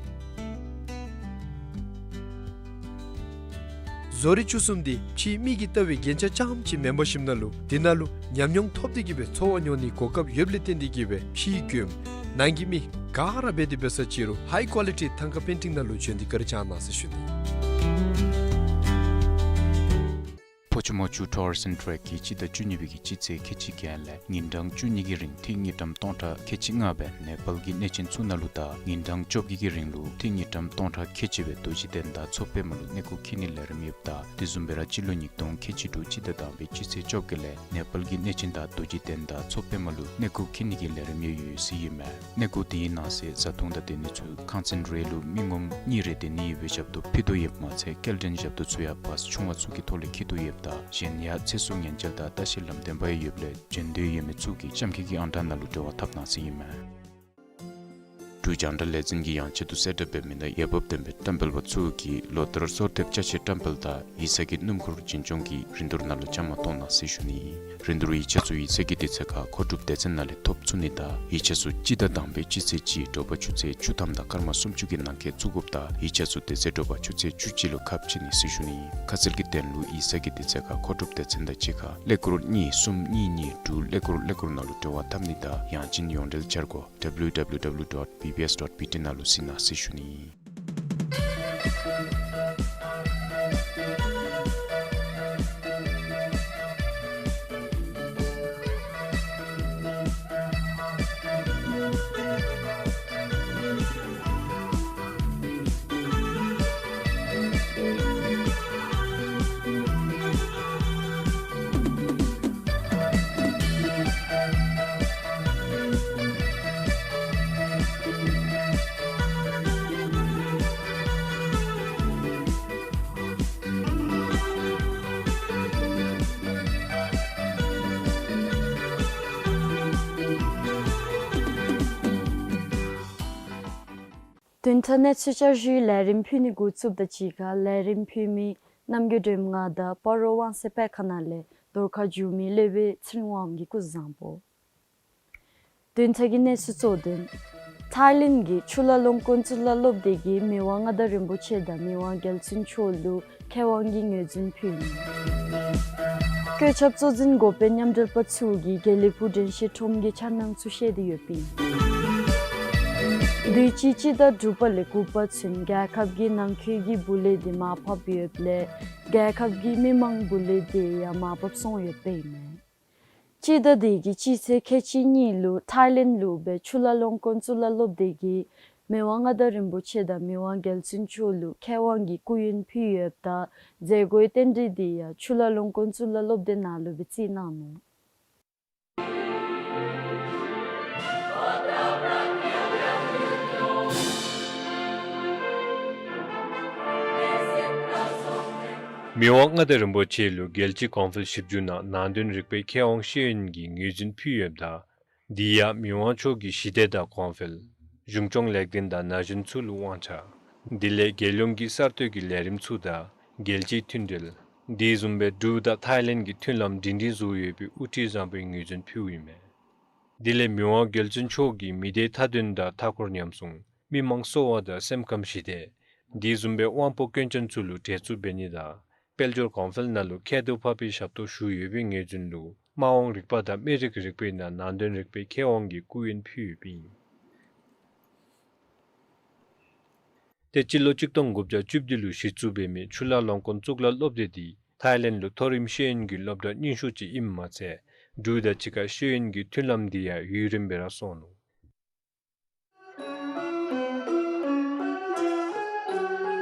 བཟོ་རིག་བཅུ་གསུམ་འདི་ཕྱིའི་མི་གིས་བལྟ་བའི་རྒྱན་ཆ་རྐྱངམ་ཅིག་མེན་པར་ཞིནམ་ལས་དེ་ནང་ལུ་ཉམས་མྱོང་ཐོབ་སྟེ་གིས་སྦེ་འཚོ་བ་མྱོང་ནིའི་གོ་སྐབས་ཡོདཔ་ལས་བརྟེན་ཏེ་གིས་སྦེ་ཕྱིའི་མགྱོནམ་ནང་གི་མི་ག་ར་འབད་དེ་འབད་ས་ཅིག་རུང་ཧའི་ཀོ་ལི་ཊི་ཐང་ཀ་པེན་ཊིང་ནང་ལུ་བྱོན་ཏེ་བཀའ་དྲིན་བསྐྱང་གནང་ཟེར་ཞུ་ནི། ཕོ་ཆུ་མོ་ཆུ་ཊུ་རི་ཛིམ་ཊེ་རེཀ་གིས་སྤྱི་ཟླ་བཅུ་གཉིས་པའི་གི་སྤྱི་ཚེས་ཁལ་གཅིག་བརྒྱད་ལས་ཉིན་གྲངས་བཅུ་གཉིས་ཀྱི་རིང་ཏིག་དངུལ་ཀྲམ་སྟོང་ཕྲག་ཁལ་གཅིག་ལྔ་སྦེ་ནེ་པཱལ་གྱི་གནས་ཆེན་ཚུ་ནང་ལུ་དང་ཉིན་གྲངས་བཅོ་བརྒྱད་ཀྱི་རིང་ལུ་ཏིག་དངུལ་ཀྲམ་སྟོང་ཕྲག་ཁལ་གཅིག་སྦེ་རྡོ་རྗེ་གདན་དང་མཚོ་པདྨ་ལུ་གནས་སྐོར་འཁྱིད་ནིའི་ལས་རིམ་ཡོདཔ་ད་དེ་བཟུམ་སྦེ་ར་སྤྱི་ལོ་ཉིས་སྟོང་ཁལ་གཅིག་དྲུག་སྤྱི་ཟླ་དང་པའི་སྤྱི་ཚེས་བཅོ་བརྒྱད་ལས་ནེ་པཱལ་གྱི་གནས་ཆེན་དང་རྡོ་རྗེ་གདན་དང་མཚོ་པདྨ་ལུ་གནས་སྐོར་འཁྱིད་ནིའི་ལས་རིམ་ཡང་ཡོད་ཟེར་ཨིན་མས། གནས་སྐོར་དེའི་ནང་གསེས་བཟའ་འཐུང་དང་སྡོད་ནི་ཚུ་ཁང་ཚན་རེ་ལུ་མི་ངོམ་གཉིས་རེ་སྡོད་ནི་ཡོད་པའི་ཞབས་ཏོག་ཕུལ་དོ་ཡོདཔ་མ་ཚད་སྐྱེལ་འདྲེན་ཞབས་ཏོག་ཚུ་ཡང་བཱས་ཆུང་བ་ཚུ་གི་ཐོག་ལས་འཁྱིད་དོ་ཡོདཔ་ད་གཞན་ཡང་ཚེ་སྲོག་ཉེན་བཅོལ་དང་ལྟ་བཤལ་ལམ་སྟོན་པ་ཡང་ཡོདཔ་ལས་བྱོན་འདོད་ཡོད་མི་ཚུ་གིས་གཤམ་འཁོད་ཀྱི་ཨང་གྲངས་ནང་ལུ་འབྲེལ་བ་འཐབ་གནང་ཟེར་ཨིན་མས། འབྲུག་རྒྱང་བསྒྲགས་ལས་འཛིན་གྱིས་ཡང་ཆེད་དུ་གསལ་བསྒྲགས་འབད་མི་ནང་འོས་འབབ་ལྡན་པའི་བཀྲམ་སྤེལ་པ་ཚུ་གིས་ལོ་ལྟར་གསོལ་འདེབས་ཅ་ཆས་བཀྲམ་སྤེལ་དང་ཡིག་ཚང་གི་སྣུམ་འཁོར་འཛིན་སྐྱོང་གི་རིན་བསྡུར་ནང་ལུ་བཅའ་མར་གཏོགས་གནང་ཟེར་ཞུ་ནི། རིན་བསྡུར་ཡིག་ཆ་ཚུ་ཡིག་ཚང་གི་དུས་ཚོད་ཁར་མཁོ་སྒྲུབ་སྡེ་ཚན་ནང་ལས་ཐོབ་ཚུགས་ནི་དང་ཡིག་ཆ་ཚུ་སྤྱི་ཟླ་དང་པའི་སྤྱི་ཚེས་གཅིག་དྲོ་པ་ཆུ་ཚོད་བཅུ་ཐམ་དང་སྐར་མ་སུམ་ཅུ་གི་ནང་འཁོད་བཙུགས་དགོཔ་ད་ཡིག་ཆ་ཚུ་དེ་ཚེ་དྲོ་པ་ཆུ་ཚོད་བཅུ་གཅིག་ལུ་ཁ་ཕྱེ་ནི་ཟེར་ཞུ་ནི། ཁ་གསལ་གྱི་དོན་ལུ་ཡིག་ཚང་གི་དུས་ཚོད་ཁར་མཁོ་སྒྲུབ་སྡེ་ཚན་དང་གཅིག་ཁར་ཀླད་ཀོར་གཉིས་གསུམ་གཉིས་གཉིས་དྲུག་ཀླད་ཀོར་ཀླད་ཀོར་ནང་ལུ་འབྲེལ་བ་འཐབ་ནི་དང་ཡང་ཅིན་ཡོངས་འབྲེལ་འཆར་སྒོ་W W W dot B B S dot B T ནང་ལུ་གཟིགས་གནང་ཟེར་ཞུ་ནི། བདུན་ཕྲག་གནས་ཚུལ་བསྐྱར་ཞུའི་ལས་རིམ་ཕུལ་ནི་འགོ་བཙུགསཔ་ད་གཅིག་ཁར་ལས་རིམ་ཕུལ་མི་རྣམ་རྒྱལ་སྒྲོལམ་ང་དང་སྤ་རོ་ཝང་སེ་དཔེ་ཁང་ནང་ལས་རྫོང་ཁ་བསྒྱུར་མི་སློབ་དཔོན་ཚེ་རིང་དབང་གིས་སྐུ་གཟུགས་བཟང་པོ། བདུན་ཕྲག་གི་གནས་ཚུལ་གཙོ་དོན། ཐའི་ལེནཌ་གི་ཆུ་ལ་ལོང་ཀོན་གཙུག་ལག་སློབ་སྡེ་གིས་མི་དབང་མངའ་བདག་རིན་པོ་ཆེ་དང་མི་དབང་རྒྱལ་བཙུན་མཆོག་ལུ་མཁས་དབང་གི་ངོས་འཛིན་ཕུལ་ནུག། བཀོད་ཁྱབ་གཙོ་འཛིན་འགོ་དཔོན་མཉམ་འབྲེལ་པ་ཚུ་གིས་དགེ་ལེགས་ཕུག་དྲན་ཤེས་ཁྲོམ་གྱི་འཆར་སྣང་ཚུ་བཤད་དེ་ཡོདཔ་ཨིན། དུས་ཅི་སྤྱི་ཟླ་དྲུག་པ་ལས་དགུ་པ་ཚུན་རྒྱལ་ཁབ་ཀྱི་ནང་འཁོད་ཀྱི་བུ་ལོན་འདི་མར་ཕབ་ཡོདཔ་ལས་རྒྱལ་ཁབ་ཀྱི་མི་མང་བུ་ལོན་འདི་ཡང་མར་ཕབ་སོང་ཡོདཔ་ཨིན་མས། སྤྱི་ཟླ་འདི་གི་སྤྱི་ཚེས་ཁལ་གཅིག་གཉིས་ལུ་ཐའི་ལེནཌ་ལུ་སྦེ་ཆུ་ལ་ལོང་ཀོན་གཙུག་ལག་སློབ་སྡེ་གིས་མི་དབང་མངའ་བདག་རིན་པོ་ཆེ་དང་མི་དབང་རྒྱལ་བཙུན་མཆོག་ལུ་མཁས་དབང་གི་སྐུ་ཡོན་ཕུལ་ཡོདཔ་ད་མཛད་སྒོའི་རྟེན་འབྲེལ་འདི་ཡང་ཆུ་ལ་ལོང་ཀོན་གཙུག་ལག་སློབ་སྡེ་ནང་ལུ་སྦེ་རྩིས་གནང་ནུག། མི་དབང་མངའ་བདག་རིན་པོ་ཆེ་ལུ་རྒྱལ་སྤྱིའི་གོང་འཕེལ་ཞིབ་འཇུག་ནང་ནང་དོན་རིག་པའི་མཁས་དབང་ཤེས་ཡོན་གྱི་ངོས་འཛིན་ཕུལ་ཡོདཔ་ད་འདི་ཡང་མི་དབང་མཆོག་གིས་ཞི་བདེ་དང་གོང་འཕེལ་གཞུང་སྐྱོང་ལེགས་ལྡན་དང་ན་གཞོན་ཚུ་ལུ་དབང་ཆ། དེ་ལས་རྒྱལ་ཡོངས་ཀྱི་གསར་གཏོད་ཀྱི་ལས་རིམ་ཚུ་དང་རྒྱལ་སྤྱིའི་མཐུན་འབྲེལ། དེ་བཟུམ་སྦེ་འབྲུག་དང་ཐའི་ལེནཌ་ཀྱི་མཐུན་ལམ་སྒྲིང་སྒྲིང་བཟོ་ཡོད་པའི་དབུ་ཁྲིད་བཟང་པོའི་ངོས་འཛིན་ཕུལཝ་ཨིན་མས། དེ་ལས་མི་དབང་རྒྱལ་བཙུན་མཆོག་གིས་མི་སྡེའི་མཐའ་དོན་དང་མཐའ་འཁོར་ཉམས་སྲུང་མི་དམངས་གསོ་བ་དང་སེམས་ཁམས་ཞི་བདེ། དེ་བཟུམ་སྦེ་དབང་པོ་སྐྱོན་ཅན་ཚུ་ལུ་བྲེལ་འཚུབ་འབད་ནི་དང་དཔལ་འབྱོར་གོང་འཕེལ་ནང་ལུ་ཁྱད་དུ་འཕགས་པའི་ཞབས་ཏོག་ཞུ་ཡོད་པའི་ངོས་འཛིན་ལུ་དམག་དབང་རིག་པ་དང་སྨན་རིགས་རིག་པའི་ནང་ནང་དོན་རིག་པའི་མཁས་དབང་གི་སྐུ་ཡོན་ཕུལ་ཡོདཔ་ཨིན། ཏེ་སྤྱི་ལོ་གཅིག་སྟོང་དགུ་བརྒྱ་བཅུ་བདུན་ལུ་གཞི་བཙུགས་འབད་མི་ཆུ་ལ་ལོང་ཀོན་གཙུག་ལག་སློབ་སྡེ་འདི་ཐའི་ལེནཌ་ལུ་མཐོ་རིམ་ཤེས་ཡོན་གྱི་སློབ་གྲྭ་རྙིང་ཤོས་ཅིག་ཨིནམ་མ་ཚད་འབྲུག་དང་གཅིག་ཁར་ཤེས་ཡོན་གྱི་མཐུན་ལམ་འདི་ཡང་ཡུན་རིངམོ་སྦེ་ར་སོང་ནུག།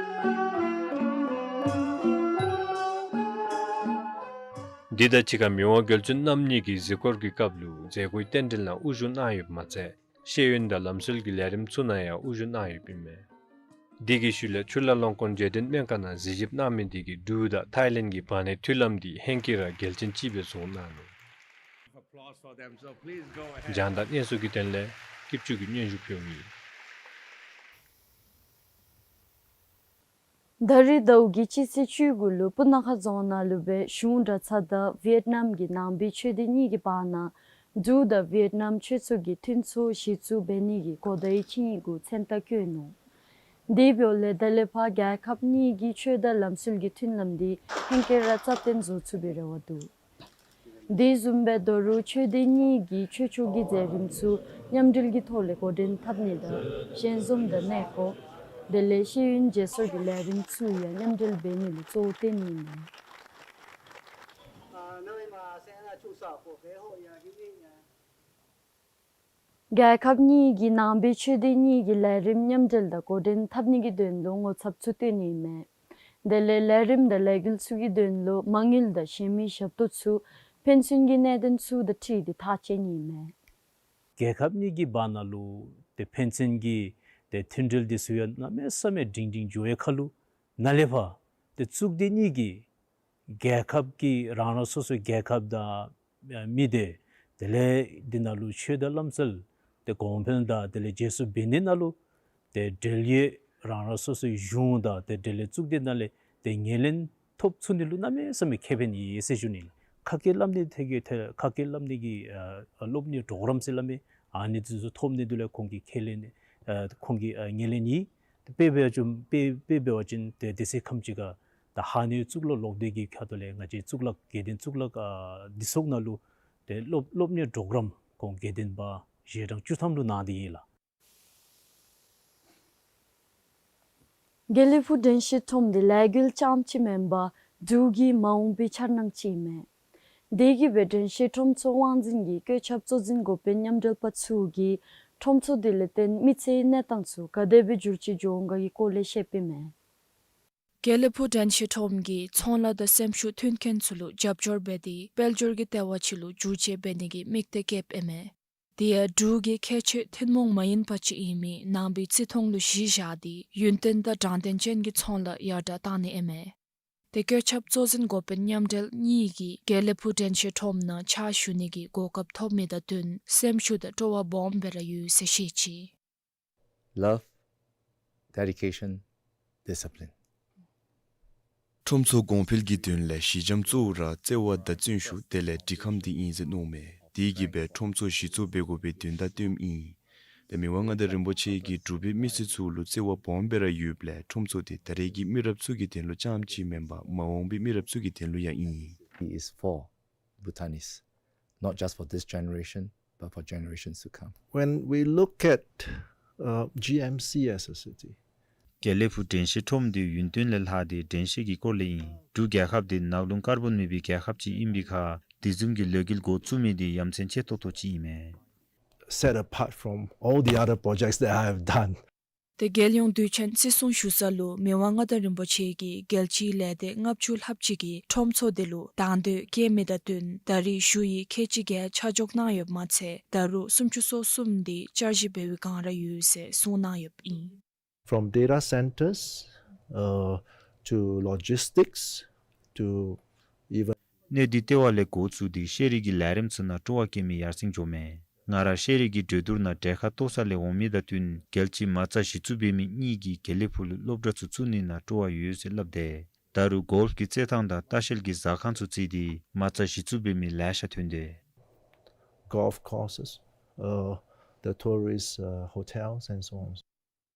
འདི་དང་གཅིག་ཁར་མི་དབང་རྒྱལ་བཙུན་རྣམ་གཉིས་ཀྱིས་གཟིགས་སྐོར་གྱི་སྐབས་ལུ་མཛད་སྒོའི་རྟེན་འབྲེལ་ནང་དབུ་བཞུགས་གནང་ཡོདཔ་མ་ཚད་ཤེས་ཡོན་དང་ལམ་སྲོལ་གྱི་ལས་རིམ་ཚུ་ནང་ཡང་དབུ་བཞུགས་གནང་ཡོདཔ་ཨིན་མས། དེ་གི་ཤུལ་ལས་ཆུ་ལ་ལོང་ཀོན་རྗེས་དྲན་སྨན་ཁང་ནང་གཟིགས་ཞིབ་གནང་མི་དེ་གིས་འབྲུག་དང་ཐའི་ལེནཌ་གྱི་བར་ནའི་མཐུན་ལམ་འདི་ཧེང་སྐལ་ར་གལ་ཆེན་ཅིག་སྦེ་བཟོ་གནང་ནུག། སྦྱང་དང་སྙན་སེང་གི་དོན་ལས་སྐྱིད་ཆུ་གིས་སྙན་ཞུ་ཕུལཝ་ཨིན། ད་རིས་ཟླཝ་གི་སྤྱི་ཚེས་བཅུ་དགུ་ལུ་སྤུ་ན་ཁ་རྫོང་ནང་ལུ་སྦེ་གཞུང་གྲྭ་ཚང་དང་ཝི་ཡེཊ་ནམ་གྱི་ནང་པའི་ཆོས་སྡེ་གཉིས་ཀྱི་བར་ན་འབྲུག་དང་ཝི་ཡེཊ་ནམ་ཆོས་ཚོགས་ཀྱི་མཐུན་ཚོགས་གཞི་བཙུགས་འབད་ནི་གི་གོ་བརྡའི་ཆིངས་ཡིག་གུ་མཚན་རྟགས་བཀོད་ནུག། དེ་འབདཝ་ལས་ད་ལས་ཕར་རྒྱལ་ཁབ་གཉིས་ཀྱི་ཆོས་དང་ལམ་སྲོལ་གྱི་མཐུན་ལམ་འདི་ཧེང་སྐལ་ར་རྩ་བརྟན་བཟོ་ཚུགས་པའི་རེ་བ་འདུག། དེ་བཟུམ་སྦེ་ད་རུང་ཆོས་སྡེ་གཉིས་ཀྱི་ཆོས་ཕྱོགས་ཀྱི་མཛད་རིམ་ཚུ་མཉམ་འབྲེལ་གྱི་ཐོག་ལས་འགོ་འདྲེན་འཐབ་ནི་དང་ཞལ་འཛོམས་དང་གནས་སྐོར་དེ་ལས་ཤེས་ཡོན་བརྗེ་སོར་གྱི་ལས་རིམ་ཚུ་ཡང་མཉམ་འབྲེལ་འབད་ནི་ལུ་གཙོ་བོ་བཏོན་ནི་ཨིན་མས། རྒྱལ་ཁབ་གཉིས་ཀྱི་ནང་པའི་ཆོས་སྡེ་གཉིས་ཀྱི་ལས་རིམ་མཉམ་འབྲེལ་དང་འགོ་འདྲེན་འཐབ་ནི་གི་དོན་ལུ་ངོ་ཚབ་ཚུ་བཏོན་ནི་ཨིན་མས། དེ་ལས་ལས་རིམ་དང་ལས་འགུལ་ཚུ་གི་དོན་ལུ་མ་དངུལ་དང་གཞན་མི་ཞབས་ཏོག་ཚུ་ཕན་ཚུན་གྱི་གནད་དོན་ཚུ་དང་འཁྲིལ་ཏེ་ཐག་བཅད་ནི་ཨིན་མས། རྒྱལ་ཁབ་གཉིས་ཀྱི་བར་ན་ལུ་ཏེ་ཕན་ཚུན་གྱི་ཏེ་མཐུན་འབྲེལ་འདི་ཚུ་ཡང་གནམ་མེད་ས་མེད་སྒྲིང་སྒྲིང་འགྱོ་བའི་ཁར་ལུ་ནཱ་ལས་ཕར་ཏེ་གཙུག་སྡེ་གཉིས་ཀྱི་རྒྱལ་ཁབ་ཀྱི་རང་རང་སོ་སོའི་རྒྱལ་ཁབ་དང་མི་སྡེ་དེ་ལས་འདི་ནང་ལུ་ཆོས་དང་ལམ་སྲོལ་ཏེ་གོང་འཕེལ་དང་དེ་ལས་བརྗེ་སོར་འབད་ནི་ནང་ལུ་ཏེ་འབྲེལ་ཡོད་རང་རང་སོ་སོའི་གཞུང་དང་ཏེ་འབྲེལ་ཡོད་གཙུག་སྡེ་ནང་ལས་ཏེ་ངོས་ལེན་ཐོབ་ཚུགས་ནི་ལུ་གནམ་མེད་ས་མེད་ཁེ་ཕན་ཡོད་ཟེར་ཞུ་ནི། ཁ་སྐད་སླབ་ནི་ཐད་ཀྱི་ཐད་ཁ་སྐད་སླབ་ནི་གི་ཨ་སློབ་གཉེར་གྲོགས་རམ་ཟེར་སླབ་མི་ཨ་ནི་འདི་ཚུ་ཐོབ་ནི་འདི་ལས་ཁོང་གིས་ཁས་ལེན་ཨ་ཁོང་གིས་ཨ་ངོས་ལེན་ཡོད། དཔེ་འབད་བ་ཅིན་དཔེ་དཔེ་འབད་བ་ཅིན་ཏེ་དེ་ཚེ་ཁམས་ཅིག་ཁར་ད་ཧཱ་ནེ་གཙུག་ལག་སློབ་སྡེ་གི་ཁ་ཐུག་ལས་ང་བཅས་གཙུག་ལག་དགེ་ལྡན་གཙུག་ལག་ཨ་འདི་ཚུ་ནང་ལུ་ཏེ་སློབ་སློབ་གཉེར་གྲོགས་རམ་ཁོང་དགེ་ལྡན་པ་ཞལ་གྲངས་བཅུ་ཐམ་ལུ་གནང་སྟེ་ཡོད་ལགས། དགེ་ལེགས་ཕུག་དྲན་ཤེས་ཁྲོམ་འདི་ལས་འགུལ་རྐྱངམ་ཅིག་མེན་པར་འབྲུག་གི་མ་འོངས་པའི་འཆར་སྣང་ཅིག་ཨིན་མས། དེ་གིས་སྦེ་དྲན་ཤེས་ཁྲོམ་ཚོགས་དབང་འཛིན་གྱིས་བཀོད་ཁྱབ་གཙོ་འཛིན་འགོ་དཔོན་མཉམ་འབྲེལ་པ་ཚུ་གིས་ཁྲོམ་ཚོགས་འདི་ལས་བརྟེན་མི་ཚེའི་གནས་སྟངས་ཚུ་ག་དེ་སྦེ་འགྱུར་བཅོས་འགྱོ་འོང་ག་གི་སྐོར་ལས་བཤད་པའི་མས། དགེ་ལེགས་ཕུག་དྲན་ཤེས་ཁྲོམ་གྱིས་ཚོང་ལཱ་དང་སེམས་ཤུགས་མཐུན་རྐྱེན་ཚུ་ལུ་རྒྱབ་སྐྱོར་འབད་དེ་དཔལ་འབྱོར་གྱི་ལྟེ་བ་ཅིག་ལུ་འགྱུར་བཅོས་འབད་ནི་གི་དམིགས་གཏད་བསྐྱེདཔ་ཨིན་མས། དེ་ཡང་འབྲུག་གི་ཁྱད་ཆོས་ཐུན་མོང་མ་ཡིན་པ་ཅིག་ཨིན་མི་ནང་པའི་རྩིས་མཐོང་ལུ་གཞི་བཞག་སྟེ་ཡུན་བརྟན་དང་དྲང་བདེན་ཅན་གྱི་ཚོང་ལཱ་ཡར་དྲག་གཏང་ནི་ཨིན་མས། དེ་བཀོད་ཁྱབ་གཙོ་འཛིན་འགོ་དཔོན་མཉམ་འབྲེལ་གཉིས་ཀྱིས་དགེ་ལེགས་ཕུག་དྲན་ཤེས་ཁྲོམ་ནང་ཕྱག་ཞུ་ནི་གི་གོ་སྐབས་ཐོབ་མི་དང་བསྟུན་སེམས་ཤུགས་དང་སྤྲོ་བ་སྦོམ་སྦེ་ར་ཡོད་ཟེར་བཤད་ཅི། Love dedication, discipline. ཁྲོམ་ཚོགས་གོང་འཕེལ་གྱི་དོན་ལས་གཞི་འགྱམ་གཙོ་བོ་ར་བརྩེ་བ་དང་བརྩོན་ཤུགས་དེ་ལས་སྒྲིག་ཁམས་འདི་ཨིན་ཟེར་མནོཝ་མས། དེ་གིས་སྦེ་ཁྲོམ་ཚོགས་གཞི་བཙུགས་འབད་དགོ་པའི་དོན་དག་སྟོནམ་ཨིན། ཏེ་མི་དབང་མངའ་བདག་རིན་པོ་ཆེ་གིས་འབྲུག་པའི་མི་སེར་ཚུ་ལུ་བརྩེ་བ་སྦོམ་སྦེ་ར་ཡོདཔ་ལས་ཁྲོམ་ཚོགས་འདི་ད་རེས་ཀྱི་མི་རབས་ཚུ་གི་དོན་ལུ་རྐྱངམ་ཅིག་མེན་པར་མ་འོངས་པའི་མི་རབས་ཚུ་གི་དོན་ལུ་ཡང་ཨིན། It is for Bhutanese, not just for this generation, but for generations to come. When we look at, uh, G M C as a city, དགེ་ལེགས་ཕུག་དྲན་ཤེས་ཁྲོམ་འདི་ཡུན་བརྟན་ལས་ལྷག་སྟེ་དྲན་ཤེས་ཀྱི་སྐོར་ལས་ཨིན། འབྲུག་རྒྱལ་ཁབ་འདི་ནག་རླུང་ཀར་བོན་མེད་པའི་རྒྱལ་ཁབ་ཅིག་ཨིན་པའི་ཁར་དེ་བཟུམ་གྱི་ལས་འགུལ་འགོ་བཙུགས་མི་འདི་ཡ་མཚན་ཆེ་ཏོག་ཏོ་ཅིག་ཨིན་མས། Set apart from all the other projects that I have done. ཏེ་རྒྱལ་ཡོངས་དུས་ཆེན་བརྩི་སྲུང་ཞུ་ས་ལུ་མི་དབང་མངའ་བདག་རིན་པོ་ཆེ་གིས་རྒྱལ་སྤྱིའི་ལས་སྡེ་ལྔ་བཅུ་ལྷགཔ་ཅིག་གིས་ཁྲོམ་ཚོགས་འདི་ལུ་དང་འདོད་བསྐྱེད་མི་དང་བསྟུན་ད་རེས་ཞུ་ཡིག་ཁལ་གཅིག་བརྒྱད་ཆ་འཇོག་གནང་ཡོདཔ་མ་ཚད་ད་རུང་སུམ་ཅུ་སོ་གསུམ་འདི་བསྐྱར་ཞིབ་འབད་བའི་བསྒང་ར་ཡོད་ཟེར་གསུངས་གནང་ཡོདཔ་ཨིན། From data centers, uh, to logistics, to even སྣོད་འདི་ལྟེ་བ་ལས་འགོ་བཙུགས་ཏེ་ཤེས་རིག་གི་ལས་རིམ་ཚུ་ནང་སྤྲོ་བ་བསྐྱེད་མི་ཡར་སེང་འགྱོཝ་མས། ང་ར་ཤེས་རིག་གི་གྲོས་བསྡུར་ནང་གྲལ་ཁར་གཏོགས་ས་ལས་འོང་མི་དང་བསྟུན་རྒྱལ་སྤྱིའི་མ་རྩ་གཞི་བཙུགས་འབད་མི་གཉིས་ཀྱིས་དགེ་ལེགས་ཕུག་ལུ་སློབ་གྲྭ་ཚུ་བཙུགས་ནི་ནང་སྤྲོ་བ་ཡོད་ཟེར་སླབ་སྟེ་ད་རུང་གོལཕ་གི་རྩེད་ཐང་དང་ལྟ་བཤལ་གྱི་ཟ་ཁང་ཚུ་བརྩིས་ཏེ་མ་རྩ་གཞི་བཙུགས་འབད་མི་ལེ་ཤ་ཐོན་ཏེ། Golf courses, uh, the tourist, uh, hotels and so on.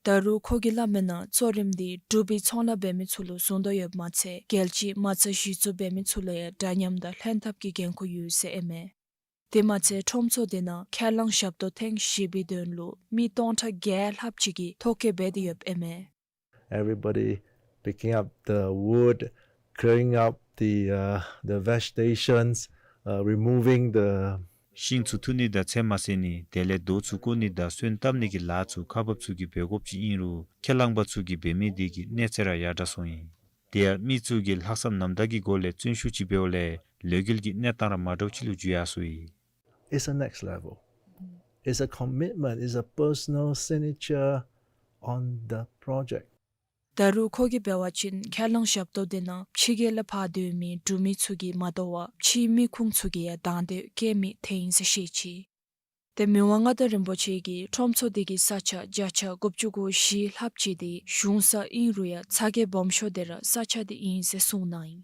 ད་རུང་ཁོ་གིས་སླབ་མིའི་ནང་གཙོ་རིམ་འདི་འབྲུག་པའི་ཚོང་ལཱ་འབད་མི་ཚུ་ལུ་བཟུང་དོ་ཡོདཔ་མ་ཚད་རྒྱལ་སྤྱིའི་མ་རྩ་གཞི་བཙུགས་འབད་མི་ཚུ་ལུ་ཡང་འདྲ་མཉམ་དང་ལྷན་ཐབས་ཀྱི་འགན་ཁུར་ཡོད་ཟེར་ཨིན་མས། དེ་མ་ཚད་ཁྲོམ་ཚོགས་འདི་ནང་ཁས་བླངས་ཞབས་ཏོག་ཐེངས་བཞི་པའི་དོན་ལུ་མི་སྟོང་ཕྲག་བརྒྱད་ལྷགཔ་ཅིག་གིས་ཐོ་བཀོད་འབད་དེ་ཡོདཔ་ཨིན་མས། Everybody picking up the wood, clearing up the, uh, the vegetations, uh, removing the ཤིང་ཚུ་འཐུ་ནི་དང་ཚེར་མ་བསལ་ནི་དེ་ལས་རྡོ་ཚུ་བརྐོ་ནི་དང་སོན་བཏབ་ནི་གི་ལཱ་ཚུ་ཁག་འབགཔ་ཚུ་གིས་འབད་དགོཔ་ཅིག་ཨིན་རུང་ཁས་བླངས་པ་ཚུ་གིས་འབད་མི་དེ་གིས་གནས་ཚད་ར་ཡར་དྲགས་སོང་ཡི། དེ་ཡང་མི་ཚུ་གིས་ལྷག་བསམ་རྣམ་དག་གི་སྒོ་ལས་བརྩོན་ཤུགས་ཅིག་འབདཝ་ལས་ལས་འགུལ་གྱི་གནས་སྟངས་ར་མ་འདྲཝ་ཅིག་ལུ་འགྱུར་ཡར་སོང་ཡི། It's a next level. It's a commitment. It's a personal signature on the project. ད་རུང་ཁོ་གིས་འབད་བ་ཅིན་ཁས་བླངས་ཞབས་ཏོག་འདི་ནང་ཕྱི་རྒྱལ་ལས་ཕར་སྡོད་མི་འབྲུག་མི་ཚུ་གིས་མ་དོ་བར་ཕྱིའི་མི་ཁུངས་ཚུ་གིས་ཡང་དང་འདོད་བསྐྱེད་མི་དེ་ཨིན་ཟེར་བཤད་ཅི། ཏེ་མི་དབང་མངའ་བདག་རིན་པོ་ཆེ་གིས་ཁྲོམ་ཚོགས་འདི་གི་ས་ཆ་བརྒྱ་ཆ་དགུ་བཅུ་གོ་བཞི་ལྷགཔ་ཅིག་འདི་གཞུང་ས་ཨིན་རུང་ཡང་ཚ་གྱང་སྦོམ་ཤོས་འདི་ར་ས་ཆ་འདི་ཨིན་ཟེར་གསུངས་གནང་ཡི།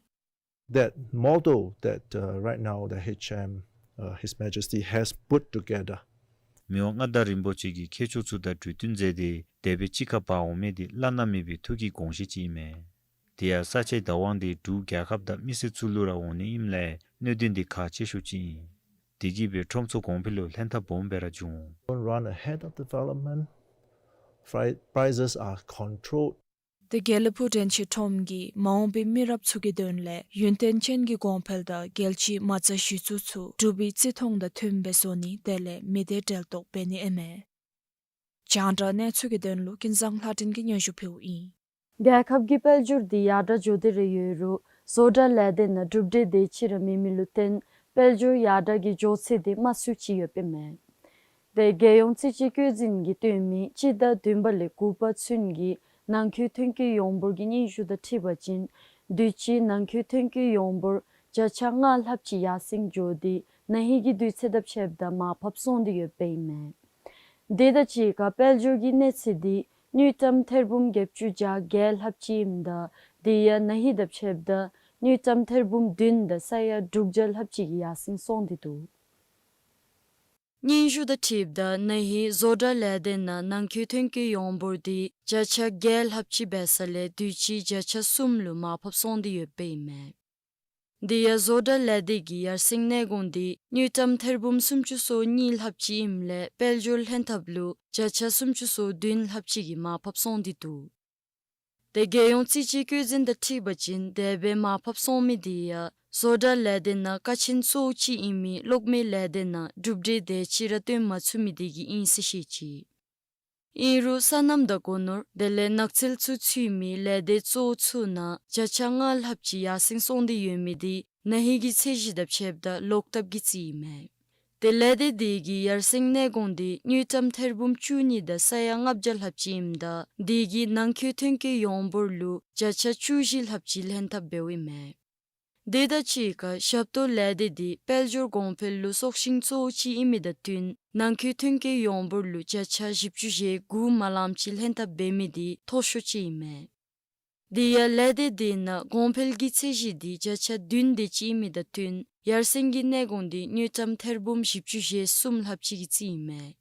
That model that, uh, right now the H M, uh, His Majesty has put together. མི་དབང་མངའ་བདག་རིན་པོ་ཆེ་གིས་མཁས་མཆོག་ཚུ་དང་གྲོས་བསྟུན་མཛད་དེ་དེ་སྦེ་གཅིག་ཁར་འབག་འོང་མི་འདི་བླ་ན་མེད་པའི་ཐུགས་ཀྱི་དགོངས་བཞེད་ཅིག་ཨིན་མས། དེ་ཡང་ས་ཆའི་བདག་དབང་འདི་འབྲུག་རྒྱལ་ཁབ་དང་མི་སེར་ཚུ་ལུ་ར་འོང་ནི་ཨིནམ་ལས་གནད་དོན་འདི་ཁག་ཆེ་ཤོས་ཅིག་ཨིན། དེ་གིས་སྦེ་ཁྲོམ་ཚོགས་གོང་འཕེལ་ལུ་ལྷན་ཐབས་སྦོམ་སྦེ་ར་འབྱུང་། Don't run ahead of development. Pri- prices are controlled. ཏེ་དགེ་ལེགས་ཕུག་དྲན་ཤེས་ཁྲོམ་གྱིས་མ་འོངས་པའི་མི་རབས་ཚུ་གི་དོན་ལས་ཡུན་བརྟན་ཅན་གྱི་གོང་འཕེལ་དང་རྒྱལ་སྤྱིའི་མ་རྩ་གཞི་བཙུགས་ཚུ་འབྲུག་པའི་བརྩི་མཐོང་དང་མཐུནམ་སྦེ་བཟོ་ནི་དེ་ལས་མི་སྡེ་འབྲེལ་གཏོགས་འབད་ནི་ཨིན་མས། རྒྱང་བསྒྲགས་གནས་ཚུལ་གྱི་དོན་ལུ་ཀུན་བཟང་ལྷ་སྒྲོན་གྱིས་སྙན་ཞུ་ཕུལཝ་ཨིན། རྒྱལ་ཁབ་ཀྱི་དཔལ་འབྱོར་འདི་ཡར་དྲག་འགྱོ་སྟེ་ར་ཡོད་རུང་བཟོ་གྲྭ་ལས་སྡེ་ནང་གྲུབ་འབྲས་དེ་ཅིག་ར་མེད་མི་ལུ་བརྟེན་དཔལ་འབྱོར་ཡར་དྲག་གི་འགྱོ་ཚད་དེ་དམའ་སུ་ཅིག་ཡོདཔ་ཨིན་མས། དེ་རྒྱལ་ཡོངས་རྩིས་དཔྱད་བཀོད་འཛིན་གྱིས་སྟོན་མི་སྤྱི་ཟླ་བདུན་པ་ལས་དགུ་པ་ཚུན་གྱི་ནང་འཁོད་ཐོན་སྐྱེད་ཡོངས་འབོར་གྱི་སྙན་ཞུ་དང་འཁྲིལ་བ་ཅིན་དུས་ཅི་ནང་འཁོད་ཐོན་སྐྱེད་ཡོངས་འབོར་བརྒྱ་ཆ་ལྔ་ལྷགཔ་ཅིག་ཡར་སེང་འགྱོ་སྟེ་ན་ཧིང་གི་དུས་ཚོད་དང་ཕྱདཔ་ད་མར་ཕབ་སོང་སྟེ་ཡོདཔ་ཨིན་མས། དེ་དང་གཅིག་ཁར་དཔལ་འབྱོར་གྱི་གནས་ཚད་འདི་དངུལ་ཀྲམ་ཐེར་འབུམ་བརྒྱད་ཅུ་གྱ་བརྒྱད་ལྷགཔ་ཅིག་ཨིནམ་ད་དེ་ཡང་ན་ཧིང་དང་ཕྱདཔ་ད་དངུལ་ཀྲམ་ཐེར་འབུམ་བདུན་དང་ས་ཡ་དྲུག་བརྒྱ་ལྷགཔ་ཅིག་གིས་ཡར་སེང་སོང་སྟེ་འདུག། སྙན་ཞུ་དང་འཁྲིལཝ་ད་ན་ཧིང་བཟོ་གྲྭ་ལས་སྡེ་ནང་ནང་འཁོད་ཐོན་སྐྱེད་ཡོངས་འབོར་འདི་བརྒྱ་ཆ་བརྒྱད་ལྷགཔ་ཅིག་འབད་ས་ལས་དུས་ཅི་བརྒྱ་ཆ་གསུམ་ལུ་མར་ཕབ་སོང་སྟེ་ཡོདཔ་ཨིན་མས། དེ་ཡང་བཟོ་གྲྭ་ལས་སྡེ་གི་ཡར་སེང་གནས་གོང་འདི་དངུལ་ཀྲམ་ཐེར་འབུམ་སུམ་ཅུ་སོ་གཉིས་ལྷགཔ་ཅིག་ཨིནམ་ལས་དཔལ་འབྱོར་ལྷན་ཐབས་ལུ་བརྒྱ་ཆ་སུམ་ཅུ་སོ་བདུན་ལྷགཔ་ཅིག་གིས་མར་ཕབ་སོང་སྟེ་འདུག། དེ་རྒྱལ་ཡོངས་རྩིས་དཔྱད་བཀོད་འཛིན་དང་འཁྲིལ་བ་ཅིན་དེ་སྦེ་མར་ཕབ་སོང་མི་དེ་ཡང་བཟོ་གྲྭ་ལས་སྡེ་ནང་ཀ་ཆེན་གཙོ་བོ་ཅིག་ཨིན་མི་གློག་མེ་ལས་སྡེ་ནང་གྲུབ་འབྲས་དེ་ཅིག་ར་སྟོན་མ་ཚུགས་མི་དེ་གིས་ཨིན་ཟེར་བཤད་ཅི། ཨིན་རུང་སོ་ནམ་དང་སྒོ་ནོར་དེ་ལས་ནགས་ཚལ་ཚུ་ཚུད་མི་ལས་སྡེ་གཙོ་བོ་ཚུ་ནང་བརྒྱ་ཆ་ལྔ་ལྷགཔ་ཅིག་ཡར་སེང་སོང་སྟེ་ཡོད་མི་དེ་ན་ཧིང་གི་ཚད་གཞི་དང་ཕྱདཔ་ད་ལོག་ལྟབ་ཀྱི་རྩིས་ཨིན་མས། དེ་ལས་སྡེ་དེ་གི་ཡར་སེང་གནས་གོང་དེ་དངུལ་ཀྲམ་ཐེར་འབུམ་བཅུ་གཉིས་དང་ས་ཡ་ལྔ་བརྒྱ་ལྷགཔ་ཅིག་ཨིནམ་ད་དེ་གིས་ནང་འཁོད་ཐོན་སྐྱེད་ཡོངས་འབོར་ལུ་བརྒྱ་ཆ་བཅུ་བཞི་ལྷགཔ་ཅིག་ལྷན་ཐབས་འབདཝ་ཨིན་མས། དེ་དང་གཅིག་ཁར་ཞབས་ཏོག་ལས་སྡེ་དེ་དཔལ་འབྱོར་གོང་འཕེལ་ལུ་སྲོག་ཤིང་གཙོ་བོ་ཅིག་ཨིན་མི་དང་བསྟུན་ ནང་འཁོད་ཐོན་སྐྱེད་ཡོངས་འབོར་ལུ་བརྒྱ་ཆ་བཞི་བཅུ་ཞེ་དགུ་མ་ལམ་ཅིག་ལྷན་ཐབས་འབད་མི་འདི་མཐོ་ཤོས་ཅིག་ཨིན་མས། དེ་ཡང་ལས་སྡེ་དེ་ནང་གོང་འཕེལ་གྱི་ཚད་གཞི་འདི་བརྒྱ་ཆ་བདུན་དེ་ཅིག་ཨིན་མི་དང་བསྟུན་ཡར་སེང་གི་གནས་གོང་འདི་དངུལ་ཀྲམ་ཐེར་འབུམ་བཞི་བཅུ་ཞེ་གསུམ་ལྷགཔ་ཅིག་གི་རྩིས་ཨིན་མས།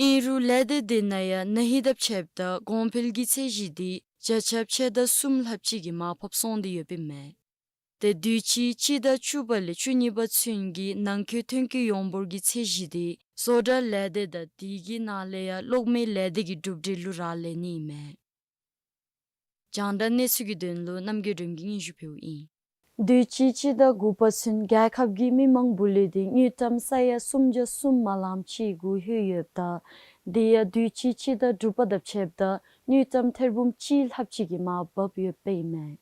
ཨིན་རུང་ལས་སྡེ་དེ་ནང་ཡང་ན་ཧིང་དང་ཕྱདཔ་ད་གོང་འཕེལ་གྱི་ཚད་གཞི་འདི་བརྒྱ་ཆ་ཕྱེད་དང་གསུམ་ལྷགཔ་ཅིག་གིས་མར་ཕབ་སོང་སྟེ་ཡོདཔ་ཨིན་མས། ཏེ་དུས་ཅི་སྤྱི་ཟླ་བཅུ་པ་ལས་བཅུ་གཉིས་པ་ཚུན་གྱི་ནང་འཁོད་ཐོན་སྐྱེད་ཡོངས་འབོར་གྱི་ཚད་གཞི་འདི་བཟོ་གྲྭ་ལས་སྡེ་དང་དེ་གི་ནང་ལས་ཡང་གློག་མེ་ལས་སྡེ་གི་གྲུབ་འབྲས་ལུ་རག་ལས་ནི་ཨིན་མས། རྒྱང་བསྒྲགས་གནས་ཚུལ་གྱི་དོན་ལུ་རྣམ་རྒྱལ་སྒྲོལམ་གྱིས་སྙན་ཞུ་ཕུལཝ་ཨིན། དུས་ཅི་སྤྱི་ཟླ་དགུ་པ་ཚུན་རྒྱལ་ཁབ་ཀྱི་མི་མང་འབུལ་ལེན་འདི་དངུལ་ཀྲམ་ས་ཡ་སུམ་བརྒྱ་གསུམ་མ་ལམ་ཅིག་གུ་ལྷོད་ཡོདཔ་ད་དེ་ཡང་དུས་ཅི་སྤྱི་ཟླ་དྲུག་པ་དང་ཕྱདཔ་ད་དངུལ་ཀྲམ་ཐེར་འབུམ་གཅིག་ལྷགཔ་ཅིག་གིས་མར་བབས་ཡོདཔ་ཨིན་མས།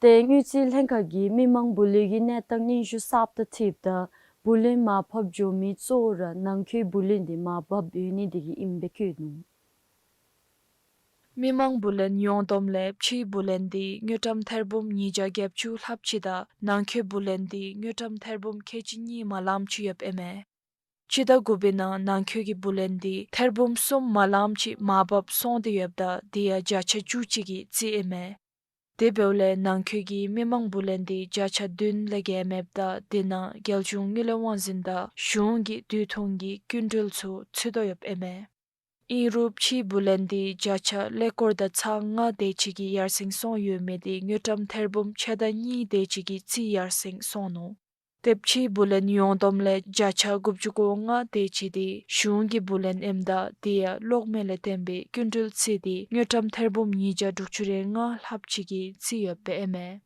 ཏེ་དངུལ་རྩིས་ལྷན་ཁག་གིས་མི་མང་འབུལ་ལེན་གྱི་གནས་སྟངས་སྙན་ཞུ་གསརཔ་དང་འཁྲིལཝ་ད་འབུལ་ལེན་མར་ཕབ་འགྱོ་མི་གཙོ་བོ་ར་ནང་འཁོད་འབུལ་ལེན་འདི་མར་བབས་ཡོད་ནི་དེ་གིས་ཨིནམ་སྦེ་བཀོད་ནུག། མི་མང་འབུལ་ལེན་ཡོངས་བསྡོམས་ལས་ཕྱིའི་འབུལ་ལེན་འདི་དངུལ་ཀྲམ་ཐེར་འབུམ་ཉིས་བརྒྱ་བརྒྱད་ཅུ་ལྷགཔ་ཅིག་དང་ནང་འཁོད་འབུལ་ལེན་འདི་དངུལ་ཀྲམ་ཐེར་འབུམ་ཁལ་གཅིག་གཉིས་མ་ལམ་ཅིག་ཡོདཔ་ཨིན་མས། སྤྱི་ཟླ་དགུ་པའི་ནང་ནང་འཁོད་ཀྱི་འབུལ་ལེན་འདི་ཐེར་འབུམ་གསུམ་མ་ལམ་ཅིག་མར་བབས་སོང་སྟེ་ཡོདཔ་ད་དེ་ཡང་བརྒྱ་ཆ་བཅུ་གཅིག་གི་རྩིས་ཨིན་མས། དེ་འབདཝ་ལས་ནང་འཁོད་ཀྱི་མི་མང་འབུལ་ལེན་འདི་བརྒྱ་ཆ་བདུན་ལས་བརྒལ་མེདཔ་ད་དེ་ནང་རྒྱལ་གཞུང་དངུལ་ལས་དབང་འཛིན་དང་གཞུང་གི་དུས་ཐུང་གི་སྐྱིན་འགྲུལ་ཚུ་ཚུད་དོ་ཡོདཔ་ཨིན་མས། ཨིན་རུང་ཕྱིའི་འབུལ་ལེན་འདི་བརྒྱ་ཆ་ཀླད་ཀོར་དང་ཚག་ལྔ་དེ་ཅིག་གིས་ཡར་སེང་སོང་ཡོད་མི་འདི་དངུལ་ཀྲམ་ཐེར་འབུམ་ཕྱེད་དང་གཉིས་དེ་ཅིག་གི་རྩིས་ཡར་སེང་སོང་ནུག། ཏེ་ཕྱིའི་འབུལ་ལེན་ཡོངས་བསྡོམས་ལས་བརྒྱ་ཆ་དགུ་བཅུ་གོ་ལྔ་དེ་ཅིག་འདི་གཞུང་གི་འབུལ་ལེན་ཨིནམ་ད་དེ་ཡང་གློག་མེ་ལས་བརྟེན་པའི་སྐྱིན་འགྲུལ་རྩིས་འདི་དངུལ་ཀྲམ་ཐེར་འབུམ་ཉིས་བརྒྱ་དྲུག་ཅུ་རེ་ལྔ་ལྷགཔ་ཅིག་གིས་རྩིས་ཡོདཔ་ཨིན་མས།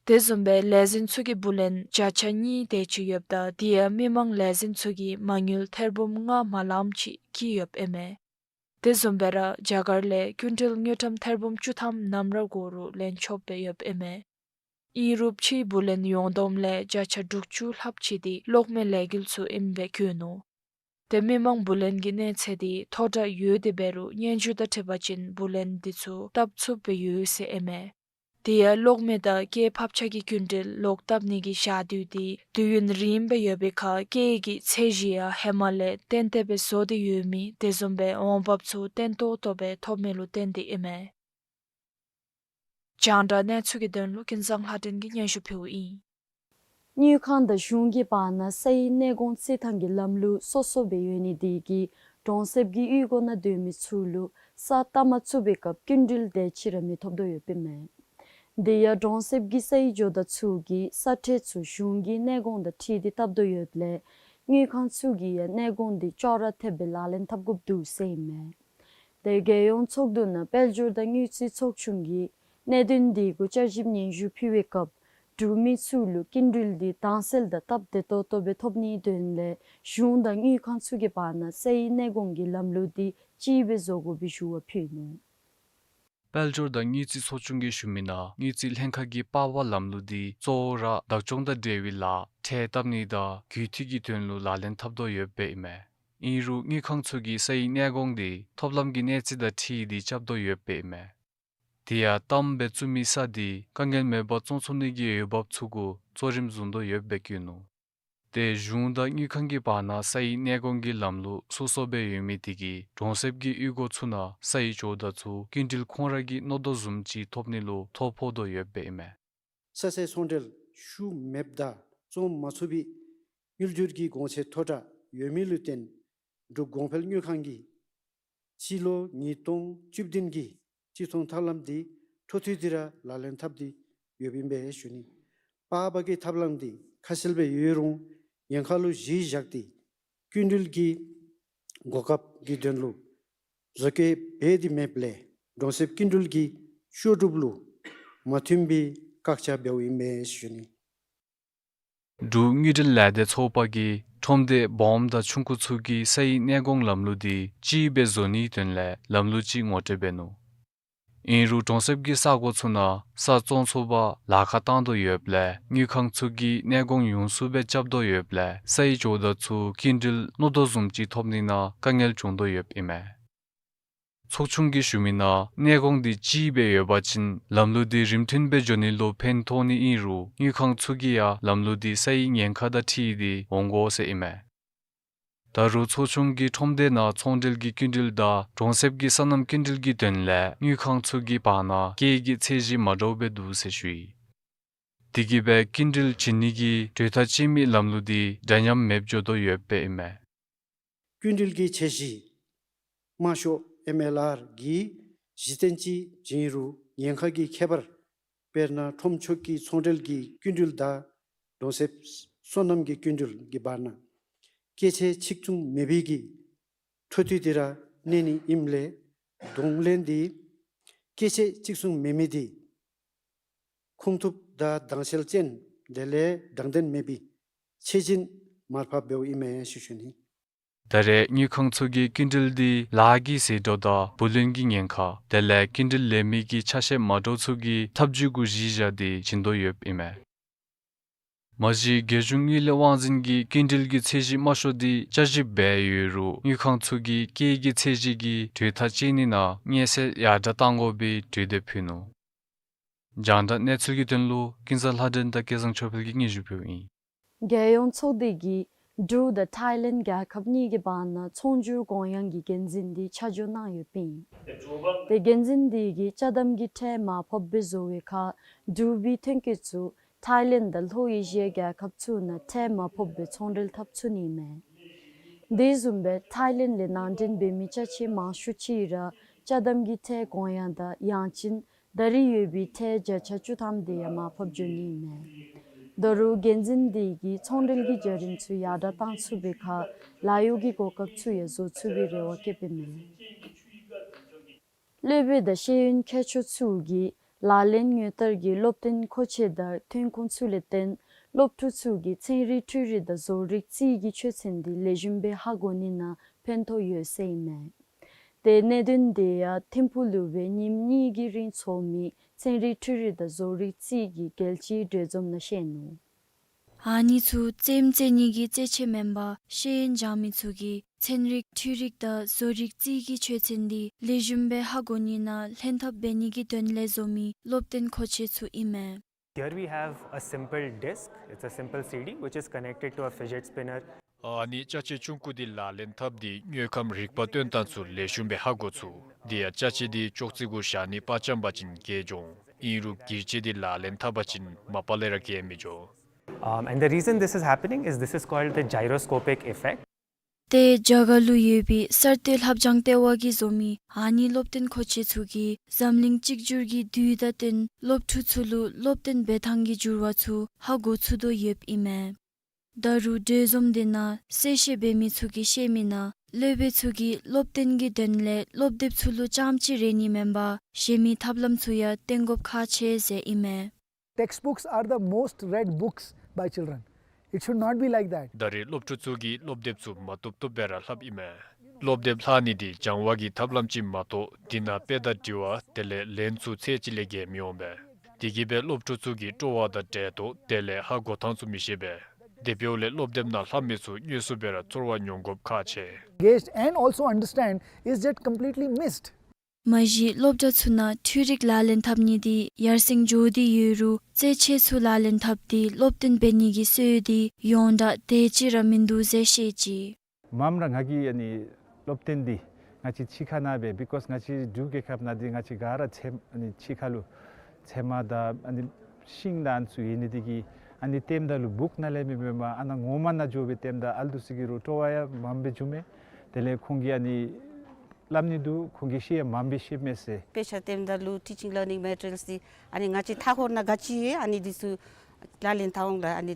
དེ་བཟུམ་སྦེ་ལས་འཛིན་ཚུ་གི་འབུལ་ལེན་བརྒྱ་ཆ་གཉིས་དེ་ཅིག་ཡོདཔ་ད་དེ་ཡང་མི་མང་ལས་འཛིན་ཚུ་གིས་མ་དངུལ་ཐེར་འབུམ་ལྔ་མ་ལམ་ཅིག་བསྐྱི་ཡོདཔ་ཨིན་མས། དེ་བཟུམ་སྦེ་ར་རྒྱ་གར་ལས་སྐྱིན་འགྲུལ་དངུལ་ཀྲམ་ཐེར་འབུམ་བཅུ་ཐམ་ནམ་ར་དགོ་རུང་ལེན་ཆོགཔ་སྦེ་ཡོདཔ་ཨིན་མས། ཨིན་རུང་ཕྱིའི་འབུལ་ལེན་ཡོངས་བསྡོམས་ལས་བརྒྱ་ཆ་དྲུག་ཅུ་ལྷགཔ་ཅིག་འདི་གློག་མེ་ལས་འགུལ་ཚུ་ཨིནམ་སྦེ་བཀོད་ནུག། ཏེ་མི་མང་འབུལ་ལེན་གྱི་གནས་ཚད་འདི་མཐོ་དྲགས་ཡོད་དེ་འབད་རུང་སྙན་ཞུ་དང་འཁྲིལ་བ་ཅིན་འབུལ་ལེན་འདི་ཚུ་བཏབ་ཚུགསཔ་སྦེ་ཡོད་ཟེར་ཨིན་མས། དེ་ཡང་གློག་མེ་དང་སྐྱེད་ཕབ་ཆག་གི་སྐྱིན་འགྲུལ་ལོག་བཏབ་ནི་གི་ཞག་དུས་འདི་དུས་ཡུན་རིངམོ་སྦེ་ཡོད་པའི་ཁར་སྐྱེད་ཀྱི་ཚད་གཞི་ཡང་ཧེ་མ་ལས་ཏན་ཏན་སྦེ་བཟོ་སྟེ་ཡོད་མི་དེ་བཟུམ་སྦེ་འོང་འབབ་ཚུ་བརྟན་ཏོག་ཏོ་སྦེ་ཐོབ་མི་ལུ་བརྟེན་ཏེ་ཨིན་མས། རྒྱང་བསྒྲགས་གནས་ཚུལ་གྱི་དོན་ལུ་ཀུན་བཟང་ལྷ་སྒྲོན་གྱིས་སྙན་ཞུ་ཕུལཝ་ཨིན། དངུལ་ཁང་དང་གཞུང་གི་བར་ན་ས་ཡི་གནས་གོང་རྩིས་ཐངས་ཀྱི་ལམ་ལུགས་སོ་སོ་སྦེ་ཡོད་ནི་དེ་གིས་གྲོང་གསེབ་ཀྱི་གཡུས་སྒོ་ནང་སྡོད་མི་ཚུ་ལུ་ས་བལྟ་མ་ཚུགས་པའི་སྐབས་སྐྱིན་འགྲུལ་དེ་ཅིག་ར་མི་ཐོབ་དོ་ཡོདཔ་ཨིན་མས། དེ་ཡང་གྲོང་གསེབ་ཀྱི་ས་ཡི་ཇོ་བདག་ཚུ་གིས་ས་ཁྲལ་ཚུ་གཞུང་གི་གནས་གོང་དང་འཁྲིལ་ཏེ་བཏབ་དོ་ཡོདཔ་ལས་དངུལ་ཁང་ཚུ་གིས་ཡང་གནས་གོང་འདི་ཅོག་ར་འཐདཔ་སྦེ་ལག་ལེན་འཐབ་དགོཔ་འདུག་ཟེར་ཨིན་མས། ཏེ་རྒྱལ་ཡོངས་ཚོགས་འདུ་ནང་དཔལ་འབྱོར་དང་དངུལ་རྩིས་ཚོགས་ཆུང་གིས་གནད་དོན་འདི་གུ་བསྐྱར་ཞིབ་སྙན་ཞུ་ཕུལ་བའི་སྐབས་འབྲུག་མི་ཚུ་ལུ་སྐྱིན་འགྲུལ་འདི་དྭངས་གསལ་དང་སྟབས་བདེ་ཏོག་ཏོ་སྦེ་ཐོབ་ནིའི་དོན་ལས་གཞུང་དང་དངུལ་ཁང་ཚུ་གི་བར་ན་ས་ཡི་གནས་གོང་གི་ལམ་ལུགས་འདི་གཅིག་སྦེ་བཟོ་དགོ་པའི་ཞུ་བ་ཕུལ་ནུག། དཔལ་འབྱོར་དང་དངུལ་རྩིས་ཚོགས་ཆུང་གིས་ཞུ་མི་ནང་དངུལ་རྩིས་ལྷན་ཁག་གི་པར་པ་ལམ་ལུགས་འདི་གཙོ་བོ་ར་བདག་སྐྱོང་དང་འབྲེལ་བའི་ལཱ་ཁྲལ་བཏབ་ནི་དང་རྒུད་འཐུས་ཀྱི་དོན་ལུ་ལག་ལེན་འཐབ་དོ་ཡོདཔ་སྦེ་ཨིན་མས། ཨིན་རུང་དངུལ་ཁང་ཚུ་གིས་ས་ཡི་གནས་གོང་འདི་ཐོབ་ལམ་གྱི་གནས་ཚད་དང་འཁྲིལ་ཏེ་རྐྱབ་དོ་ཡོདཔ་སྦེ་ཨིན་མས། དེ་ཡང་གཏའམ་སྦེ་བཙུགས་མི་ས་འདི་དཀའ་ངལ་མེད་པར་བཙོང་ཚུགས་ནི་གི་འོས་འབབ་ཚུ་གུ་གཙོ་རིམ་བཟུང་དོ་ཡོདཔ་སྦེ་བཀོད་ནུག། ཏེ་གཞུང་དང་དངུལ་ཁང་གི་བར་ན་ས་ཡི་གནས་གོང་གི་ལམ་ལུགས་སོ་སོ་སྦེ་ཡོད་མི་དེ་གིས་གྲོང་གསེབ་ཀྱི་གཡུས་སྒོ་ཚུ་ནང་ས་ཡི་ཇོ་བདག་ཚུ་སྐྱིན་འགྲུལ་ཁོང་ར་གི་མནོ་དོ་བཟུམ་ཅིག་ཐོབ་ནི་ལུ་ཐོ་ཕོག་དོ་ཡོདཔ་སྦེ་ཨིན་མས། ས་ཚད་ཚོང་འབྲེལ་ཤུགས་མེདཔ་དང་བཙོང་མ་ཚུགས་པའི་དངུལ་འབྱོར་གྱི་གོང་ཚད་མཐོ་དྲགས་ཡོད་མི་ལུ་བརྟེན་འབྲུག་གོང་འཕེལ་དངུལ་ཁང་གིས་སྤྱི་ལོ་ཉིས་སྟོང་བཅུ་བདུན་གྱི་སྤྱི་ཚོང་ཐབས་ལམ་འདི་འཕྲོ་མཐུད་དེ་ར་ལག་ལེན་འཐབ་སྟེ་ཡོདཔ་ཨིན་པས་ཞུ་ནི། པར་པ་གི་ཐབས་ལམ་འདི་ཁ་གསལ་སྦེ་ཡོད་རུང་ཉེན་ཁ་ལུ་གཞི་བཞག་སྟེ་སྐྱིན་འགྲུལ་གྱི་གོ་སྐབས་ཀྱི་དོན་ལུ་བཟོ་བཀོད་འབད་དེ་མེདཔ་ལས་གྲོང་གསེབ་སྐྱིན་འགྲུལ་གྱི་ལྕོགས་གྲུབ་ལུ་མ་མཐུན་པའི་བཀག་ཆ་འབདཝ་ཨིན་མས་ཞུ་ནི། འབྲུག་དངུལ་འབྲེལ་ལས་སྡེ་ཚོགས་པ་གིས་ཁྲོམ་སྡེ་སྦོམ་དང་ཆུང་ཀུ་ཚུ་གི་ས་ཡི་གནས་གོང་ལམ་ལུགས་འདི་གཅིག་སྦེ་བཟོ་ནིའི་དོན་ལས་ལམ་ལུགས་ཅིག་ངོ་སྤྲོད་འབད་ནུག། ཨིན་རུང་གྲོང་གསེབ་ཀྱི་ས་གོ་ཚུ་ནང་ས་བཙོང་ཚུགས་པར་ལཱ་ཁག་བཏང་དོ་ཡོདཔ་ལས་དངུལ་ཁང་ཚུ་གིས་གནས་གོང་ཉུང་སུ་སྦེ་རྐྱབ་དོ་ཡོདཔ་ལས་ས་ཡི་ཇོ་བདག་ཚུ་སྐྱིན་འགྲུལ་མནོ་དོ་བཟུམ་ཅིག་ཐོབ་ནི་ནང་དཀའ་ངལ་བྱུང་དོ་ཡོདཔ་ཨིན་མས། ཚོགས་ཆུང་གིས་ཞུ་མི་ནང་གནས་གོང་འདི་གཅིག་སྦེ་ཡོད་པ་ཅིན་ལམ་ལུགས་འདི་རིམ་མཐུན་སྦེ་འགྱོ་ནི་ལུ་ཕན་ཐོགས་ནི་ཨིན་རུང་དངུལ་ཁང་ཚུ་གིས་ཡང་ལམ་ལུགས་འདི་ས་ཡི་ཉེན་ཁ་དང་འཁྲིལ་ཏེ་འོང་དགོ་ཟེར་ཨིན་མས། ད་རུང་ཚོགས་ཆུང་གིས་ཁྲོམ་སྡེ་ནང་ཚོང་འབྲེལ་གྱི་སྐྱིན་འགྲུལ་དང་གྲོང་གསེབ་ཀྱི་སོ་ནམ་སྐྱིན་འགྲུལ་གྱི་དོན་ལས་དངུལ་ཁང་ཚུ་གི་བར་ན་སྐྱེད་ཀྱི་ཚད་གཞི་མ་འདྲཝ་སྦེ་འདུག་ཟེར་ཞུ་ཡི། དེ་གིས་སྦེ་སྐྱིན་འགྲུལ་བྱིན་ནི་གི་གྲོས་ཐག་བཅད་མི་ལམ་ལུགས་འདི་འདྲ་མཉམ་མེདཔ་འགྱོ་དོ་ཡོདཔ་ཨིན་མས། སྐྱིན་འགྲུལ་གྱི་ཚད་གཞི་དམའ་ཤོས་ཨེམ་ཨེལ་ཨར་གྱི་གཞི་རྟེན་ཅིག་བྱིན་རུང་ཉེན་ཁ་གི་ཁྱད་པར། དཔེར་ན་ཁྲོམ་ཕྱོགས་ཀྱི་ཚོང་འབྲེལ་གྱི་སྐྱིན་འགྲུལ་དང་གྲོང་གསེབ་སོ་ནམ་གྱི་སྐྱིན་འགྲུལ་གྱི་བར་ན་སྐྱེད་ཚད་གཅིག་མཚུངས་མེད་པའི་གི་འཕྲོ་མཐུད་དེ་ར་གནས་ནི་ཨིནམ་ལས་གདོང་ལེན་འདི་སྐྱེད་ཚད་གཅིག་མཚུངས་མེད་མི་འདི་ཁུངས་ཐུབ་དང་གདེང་ཚོད་ཅན་དེ་ལས་དྲང་བདེན་མེད་པའི་ཚད་གཞི་མར་ཕབ་འབདཝ་ཨིན་མས་ཞུ་ཞུ་ནི། ད་རེས་དངུལ་ཁང་ཚུ་གིས་སྐྱིན་འགྲུལ་འདི་ལཱ་གི་ཟད་འགྲོ་དང་བུ་ལོན་གྱི་ཉེན་ཁ་དེ་ལས་སྐྱིན་འགྲུལ་ལེན་མི་གི་ཆ་ཤས་མ་འདྲཝ་ཚུ་གི་ཐབས་བྱུས་གུ་གཞི་བཞག་སྟེ་བྱིན་དོ་ཡོདཔ་ཨིན་མས། མ་གཞི་རྒྱལ་གཞུང་དངུལ་ལས་དབང་འཛིན་གྱིས་སྐྱིན་འགྲུལ་གྱི་ཚད་གཞི་དམའ་ཤོས་འདི་བསྐྱར་ཞིབ་འབད་ཡོད་རུང་དངུལ་ཁང་ཚུ་གིས་སྐྱེད་ཀྱི་ཚད་གཞི་གི་གྲོས་ཐག་བཅད་ནི་ནང་མངོན་གསལ་ཡར་དྲག་གཏང་དགོ་པའི་གྲོས་འདེབས་ཕུལ་ནུག། རྒྱང་བསྒྲགས་གནས་ཚུལ་གྱི་དོན་ལུ་ཀུན་བཟང་ལྷ་སྒྲོན་དང་སྐལ་བཟང་ཆོས་འཕེལ་གྱིས་སྙན་ཞུ་ཕུལཝ་ཨིན། རྒྱལ་ཡོངས་ཚོགས་སྡེ་གིས་འབྲུག་དང་ཐའི་ལེནཌ་རྒྱལ་ཁབ་གཉིས་ཀྱི་བར་ན་ཚོང་སྒྱུར་གོང་ཡངས་ཀྱི་འགན་འཛིན་འདི་ཆ་འཇོག་གནང་ཡོདཔ་ཨིན། དེ་འགན་འཛིན་འདི་གིས་ཅ་དམ་གྱི་ཁྲལ་མར་ཕབ་སྦེ་བཟོ་བའི་ཁར་འབྲུག་པའི་ཐོན་སྐྱེད་ཚུ་ཐའི་ལེནཌ་དང་ལྷོ་ཨེ་ཤི་ཡའི་རྒྱལ་ཁབ་ཚུ་ནང་ཁྲལ་མར་ཕབ་སྦེ་ཚོང་འབྲེལ་འཐབ་ཚུགས་ནི་མས། དེ་བཟུམ་སྦེ་ཐའི་ལེནཌ་ལས་ནང་འདྲེན་འབད་མི་ཅ་ཆས་མང་ཤོས་ཅིག་ར་ཅ་དམ་གྱི་ཁྲལ་གོང་ཡངས་དང་ཡང་ཅིན་ད་རེས་ཡོད་པའི་ཁྲལ་བརྒྱ་ཆ་བཅུ་ཐམ་དེ་ཡང་མར་ཕབ་འགྱོ་ནི་མས། ད་རུང་འགན་འཛིན་འདི་གིས་ཚོང་འབྲེལ་གྱི་བརྒྱུད་རིམ་ཚུ་ཡར་དྲག་གཏང་ཚུགས་པའི་ཁར་ལཱ་གཡོག་གི་གོ་སྐབས་ཚུ་ཡང་བཟོ་ཚུགས་པའི་རེ་བ་བསྐྱེདཔ་ཨིན་མས། སློབ་དཔོན་དང་ཤེས་ཡོན་མཁས་མཆོག་ཚུ་གིས་ལག་ལེན་དངོས་བསྟར་གྱི་སློབ་སྟོན་མཁོ་ཆས་དང་ཐོན་ཁུངས་ཚུ་ལས་བརྟེན་སློབ་ཕྲུག་ཚུ་གིས་ཚན་རིག་འཕྲུལ་རིག་དང་བཟོ་རིག་རྩིས་ཀྱི་ཆོས་ཚན་འདི་ལེགས་ཤོམ་སྦེ་ཧ་གོ་ནི་ནང་ཕན་ཐོགས་ཡོད་ཟེར་ཨིན་མས། དེ་གནད་དོན་དེ་ཡང་ཐིམ་ཕུག་ལུ་སྦེ་ཉིནམ་གཉིས་ཀྱི་རིང་འཚོགས་མི་ཚན་རིག་འཕྲུལ་རིག་དང་བཟོ་རིག་རྩིས་ཀྱི་རྒྱལ་སྤྱིའི་གྲོས་འཛོམས་ནང་བཤད་ནུག། ཨ་ནི་ཚུ་རྩེདམོ་རྩེ་ནི་གི་རྩེད་ཆས་མེན་པར་ཤེས་ཡོན་སྦྱང་མི་ཚུ་གིས་ཚན་རིག་འཕྲུལ་རིག་དང་བཟོ་རིག་རྩིས་ཀྱི་ཆོས་ཚན་འདི་ལེགས་ཤོམ་སྦེ་ཧ་གོ་ནི་ནང་ལྷན་ཐབས་འབད་ནི་གི་དོན་ལས་བཟོ་མི་སློབ་སྟོན་མཁོ་ཆས་ཚུ་ཨིན་མས། Here we have a simple disc. It's a simple C D which is connected to a fidget spinner. ཨ་ནི་ཅ་ཆས་ཆུང་ཀུ་འདི་ལག་ལེན་འཐབ་སྟེ་དངོས་ཁམས་རིག་པ་སྟོན་སྟངས་ཚུ་ལེགས་ཤོམ་སྦེ་ཧ་གོ་ཚུགས། དེ་ཡང་ཅ་ཆས་འདི་ཅོག་ཙེ་གུ་བཞག་ནི་པ་ཅམ་པ་ཅིན་གས་འགྱོ་འོང་། ཨིན་རུང་སྒྱིར་ཆས་འདི་ལག་ལེན་འཐབ་པ་ཅིན་མ་པ་ལས་ར་གས་མི་འགྱོ། Um, and the reason this is happening is this is called the gyroscopic effect. ཏེ་རྒྱ་གར་ལུ་ཡོད་པའི་གསར་གཏོད་ལྷབ་སྦྱང་ལྟེ་བ་གིས་བཟོ་མི་ཨ་ནི་སློབ་སྟོན་མཁོ་ཆས་ཚུ་གིས་འཛམ་གླིང་གཅིག་གྱུར་གྱི་དུས་དང་བསྟུན་སློབ་ཕྲུག་ཚུ་ལུ་སློབ་སྟོན་འབད་ཐངས་ཀྱི་འགྱུར་བ་ཚུ་ཧ་གོ་ཚུགས་དོ་ཡོདཔ་ཨིན་མས། ད་རུང་གྲོས་འཛོམས་དེ་ནང་གསལ་བཤད་འབད་མི་ཚུ་གིས་བཤད་མི་ནང་སློབ་དཔོན་ཚུ་གིས་སློབ་སྟོན་གྱི་དོན་ལས་སློབ་དེབ་ཚུ་ལུ་རྐྱངམ་ཅིག་རེ་ནི་མེན་པར་གཞན་མི་ཐབས་ལམ་ཚུ་ཡང་བསྟེན་དགོཔ་ཁག་ཆེ་ཟེར་ཨིན་མས། Textbooks are the most read books by children. It should not be like that. ད་རེས་སློབ་ཕྲུག་ཚུ་གིས་སློབ་དེབ་ཚུ་མ་བཏུབ་བཏུབ་སྦེ་ར་ལྷབ་ཨིན་མས། སློབ་དེབ་ལྷག་ནི་འདི་སྦྱང་བ་གི་ཐབས་ལམ་ཅིག་མ་གཏོགས་འདི་ནང་དཔེ་དང་དྲི་བ་དེ་ལས་ལན་ཚུ་ཚད་ཅིག་ལས་བརྒལ་མི་འོང་པས། དེ་གིས་སྦེ་སློབ་ཕྲུག་ཚུ་གིས་སྤྲོ་བ་དང་འབྲེལ་ཏེ་དེ་ལས་ཧ་གོ་ཐངས་ཚུ་མི་ཤེས་པས། དེ་འབདཝ་ལས་སློབ་དེབ་ནང་ལྷབ་མི་ཚུ་དངོས་སུ་སྦེ་ར་ཚོར་བ་མྱོང་དགོཔ་ཁག་ཆེ། Engaged and also understand is just completely missed. མ་གཞི་སློབ་གྲྭ་ཚུ་ནང་འཕྲུལ་རིག་ལག་ལེན་འཐབ་ནི་འདི་ཡར་སེང་འགྱོ་སྟེ་ཡོད་རུང་རྩེད་ཆས་ཚུ་ལག་ལེན་འཐབ་སྟེ་སློབ་སྟོན་འབད་ནི་གི་སྲོལ་འདི་ཡོངས་གྲགས་དེ་ཅིག་ར་མིན་འདུག་ཟེར་བཤད་ཅི། མངམ་ར་ང་གིས་ཨ་ནི་སློབ་སྟོན་འདི་ང་བཅས་ཕྱི་ཁ་ནང་སྦེ་because ང་བཅས་འབྲུག་རྒྱལ་ཁབ་ནང་འདི་ང་བཅས་ག་ར་ཚལ་ཨ་ནི་ཕྱི་ཁ་ལུ་ཚལ་མ་དང་ཨ་ནི་ཤིང་དང་ཨ་ནི་ཚུ་ཡོད་ནི་འདི་གིས་ཨ་ནི་ལྟདམོ་ལུ་བུག་ནང་ལས་མེན་པར་ཨ་ནཱ་ངོ་མ་ནང་འགྱོ་སྦེ་ལྟདམོ་ཨ་ལུ་ཚུ་གིས་རུང་སྤྲོ་བ་ཡང་མངམ་སྦེ་འབྱུངམ་མས། དེ་ལས་ཁོང་གིས་ཨ་ནི་སླབ་ནི་འདུག། ཁོང་གིས་ཤེས་ཡང་མངམ་སྦེ་ཤེསཔ་མས་ཟེར། དཔེ་ཆ་ལྟདམོ་ལུ་teaching learning materials འདི་ཨ་ནི་ང་བཅས་མཐའ་འཁོར་ནང་ག་ཅི་ཡོད་ཨ་ནི་འདི་ཚུ་ལག་ལེན་འཐབ་འོང་ལགས། ཨ་ནི་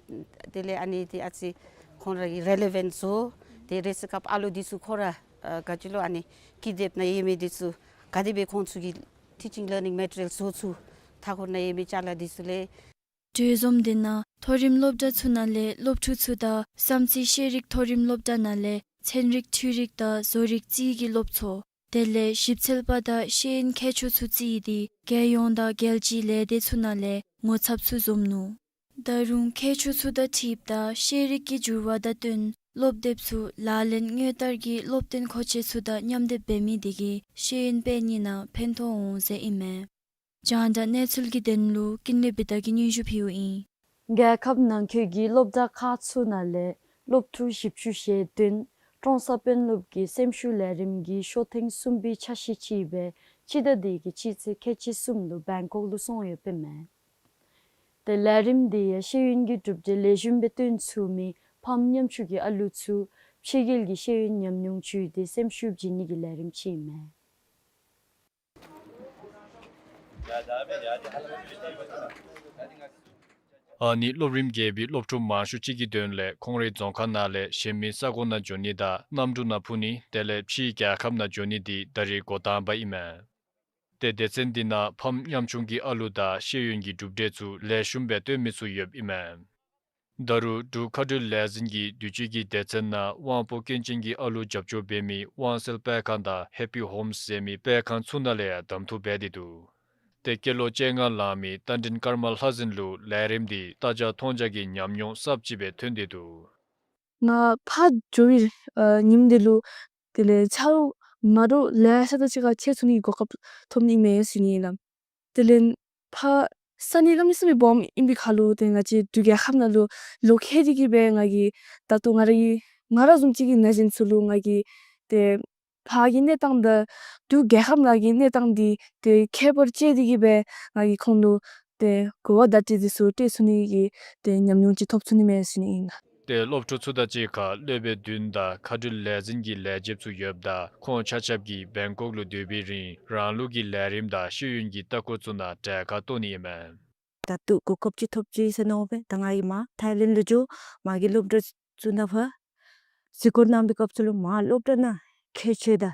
དེ་ལས་ཨ་ནི་འདི་ཨ་ཙི་ཁོང་ར་གི་relevant བཟོ། དེ་རེས་སྐབས་ཨ་ལུ་འདི་ཚུ་ཁོང་ར་ཨ་ག་ཅི་ལོ་ཨ་ནི་ཀི་དེབ་ནང་ཡོད་མི་འདི་ཚུ་ག་དེ་སྦེ་ཁོང་ཚུ་གིས་teaching learning materials བཟོ་ཚུགས། མཐའ་འཁོར་ནང་ཡོད་མི་ཅ་ལ་འདི་ཚུ་ལས། གྲོས་འཛོམས་དེ་ནང་མཐོ་རིམ་སློབ་གྲྭ་ཚུ་ནང་ལས་སློབ་ཕྲུག་ཚུ་དང་བསམ་རྩེ་ཤེས་རིག་མཐོ་རིམ་སློབ་གྲྭ་ནང་ལས་ཚན་རིག་འཕྲུལ་རིག་དང་བཟོ་རིག་རྩིས་ཀྱི་སློབ་ཚོགས་དེ་ལས་ཞིབ་འཚོལ་པ་དང་ཤེས་ཡོན་མཁས་མཆོག་ཚུ་བརྩིས་ཏེ་རྒྱལ་ཡོངས་དང་རྒྱལ་སྤྱིའི་ལས་སྡེ་ཚུ་ནང་ལས་ངོ་ཚབ་ཚུ་འཛོམས་ནུག། ད་རུང་མཁས་མཆོག་ཚུ་དང་འཁྲིལཝ་ད་ཤེས་རིག་གི་འགྱུར་བ་དང་བསྟུན་སློབ་དེབ་ཚུ་ལག་ལེན་དངོས་བསྟར་གྱི་སློབ་སྟོན་མཁོ་ཆས་ཚུ་དང་མཉམ་སྡེབ་འབད་མི་དེ་གིས་ཤེས་ཡོན་སྤེལ་ནི་ནང་ཕན་ཐོགས་འོང་ཟེར་ཨིན་མས། རྒྱང་བསྒྲགས་གནས་ཚུལ་གྱི་དོན་ལུ་ཀུན་ལེགས་བི་དྷ་གིས་སྙན་ཞུ་ཕུལཝ་ཨིན། རྒྱལ་ཁབ་ནང་འཁོད་ཀྱི་སློབ་གྲྭ་ཁག་ཚུ་ནང་ལས་སློབ་ཕྲུག་བཞི་བཅུ་ཞེ་བདུན་ ཀྲོང་གསར་དཔོན་སློབ་ཀྱི་སེམས་ཤུགས་ལས་རིམ་གྱི་ཤོ་ཐེངས་གསུམ་པའི་འཆར་གཞི་ཅིག་སྦེ་སྤྱི་ཟླ་འདི་གི་སྤྱི་ཚེས་ཁལ་གཅིག་གསུམ་ལུ་བེང་ཀོག་ལུ་སོང་ཡོདཔ་ཨིན་མས། ཏེ་ལས་རིམ་འདི་ཡང་ཤེས་ཡོན་གྱི་གྲུབ་འབྲས་ལེགས་ཤོམ་སྦེ་སྟོན་ཚུགས་མི་ཕམ་ཉམ་ཆུང་གི་ཨ་ལུ་ཚུ་ཕྱི་རྒྱལ་གྱི་ཤེས་ཡོན་ཉམས་མྱོང་བྱུང་སྟེ་སེམས་ཤུགས་བསྐྱེད་ནི་གི་ལས་རིམ་ཅིག་ཨིན་མས། ཨ་ནི་སློབ་རིམ་བརྒྱད་པའི་སློབ་ཕྲུག་མང་ཤོས་ཅིག་གི་དོན་ལས་ཁོང་རའི་རྫོང་ཁག་ནང་ལས་གཞན་མི་ས་གོ་ནང་འགྱོ་ནི་དང་གནམ་གྲུ་ནང་འཕུར་ནི་དེ་ལས་ཕྱིའི་རྒྱལ་ཁབ་ནང་འགྱོ་ནི་འདི་ད་རེས་འགོ་དང་པ་ཨིན་མས། ཏེ་སྡེ་ཚན་འདི་ནང་ཕམ་ཉམ་ཆུང་གི་ཨ་ལུ་དང་ཤེས་ཡོན་གྱི་གྲུབ་འབྲས་ཚུ་ལེགས་ཤོམ་སྦེ་སྟོན་མི་ཚུ་ཡོདཔ་ཨིན་མས། ད་རུང་འབྲུག་མཁའ་འགྲུལ་ལས་འཛིན་གྱིས་དུས་ཅི་གི་སྡེ་ཚན་ནང་དབང་པོ་སྐྱོན་ཅན་གྱི་ཨ་ལུ་རྒྱབ་སྐྱོར་འབད་མི་དབང་གསལ་སྤེལ་ཁང་དང་ཧེ་པི་ཧོམ་ཟེར་མི་སྤེལ་ཁང་ཚུ་ནང་ལས་ཡང་གདམ་འཐུ་འབད་དེ་འདུག། ཏེ་སྐྱེས་ལོ་བཅོ་ལྔ་ལང་མི་རྟ་མགྲིན་ཀརྨ་ལྷ་འཛིན་ལུ་ལས་རིམ་འདི་ལྟ་རྒྱ་མཐོང་རྒྱ་གི་ཉམས་མྱོང་གསརཔ་ཅིག་སྦེ་ཐོན་ཏེ་འདུག། ང་ཕར་འགྱོ་བའི་ཨ་ཉིནམ་འདི་ལུ་དེ་ལས་ཆ་རོགས་མ་འདྲཝ་ལེ་ཤ་དང་གཅིག་ཁར་ཕྱད་ཚུགས་ནི་གི་གོ་སྐབས་ཐོབ་ནི་མས་ཟེར་ཞུ་ནི་ཨིན་ལགས། དེ་ལས་ཕར་ས་གནས་གནམ་མེད་ས་མེད་སྦོམ་ཨིན་པའི་ཁར་ལུ་ཏེ་ང་བཅས་འབྲུག་རྒྱལ་ཁབ་ནང་ལུ་ལོག་ལྷོད་དེ་གིས་སྦེ་ང་གིས་ད་ལྟོ་ང་ར་གི་ང་ར་བཟུམ་ཅིག་གི་ན་གཞོན་ཚུ་ལུ་ང་གིས་ཏེ་ཕར་གྱི་གནས་སྟངས་དང་འབྲུག་རྒྱལ་ཁབ་ནང་གི་གནས་སྟངས་འདི་ཏེ་ཁྱད་པར་བཅད་དེ་གིས་སྦེ་ང་གིས་ཁོང་ལུ་ཏེ་གོ་བ་བརྡ་སྤྲོད་འདི་ཚུ་སྤྲོད་ཚུགས་ནི་གི་ཏེ་ཉམས་མྱོང་ཅིག་ཐོབ་ཚུགས་ནི་མས་ཟེར་ཞུ་ནི་ཨིན་ལགས། ཏེ་སློབ་ཕྲུག་ཚུ་དང་གཅིག་ཁར་སློབ་དཔོན་བདུན་དང་མཁའ་འགྲུལ་ལས་འཛིན་གྱི་ལས་བྱེདཔ་ཚུ་ཡོདཔ་ད་ཁོང་ཆ་ཁྱབ་ཀྱིས་བེང་ཀོག་ལུ་སྡོད་པའི་རིང་རང་ལུགས་ཀྱི་ལས་རིམ་དང་ཤེས་ཡོན་གྱི་ལྟ་སྐོར་ཚུ་ནང་གྲལ་ཁར་གཏོགས་ནི་ཨིན་མས། ད་ལྟོ་གོ་སྐབས་ཅིག་ཐོབ་ཅི་ཟེར་མནོ་སྦེ་ད་ང་གིས་མར་ཐའི་ལེནཌ་ལུ་འགྱོ་མ་གི་སློབ་གྲྭ་ཚུ་ནང་ཕར་གཟིགས་སྐོར་གནང་བའི་སྐབས་སུ་ལུ་མར་སློབ་གྲྭ་ནང་ཁྱད་ཆོས་དང་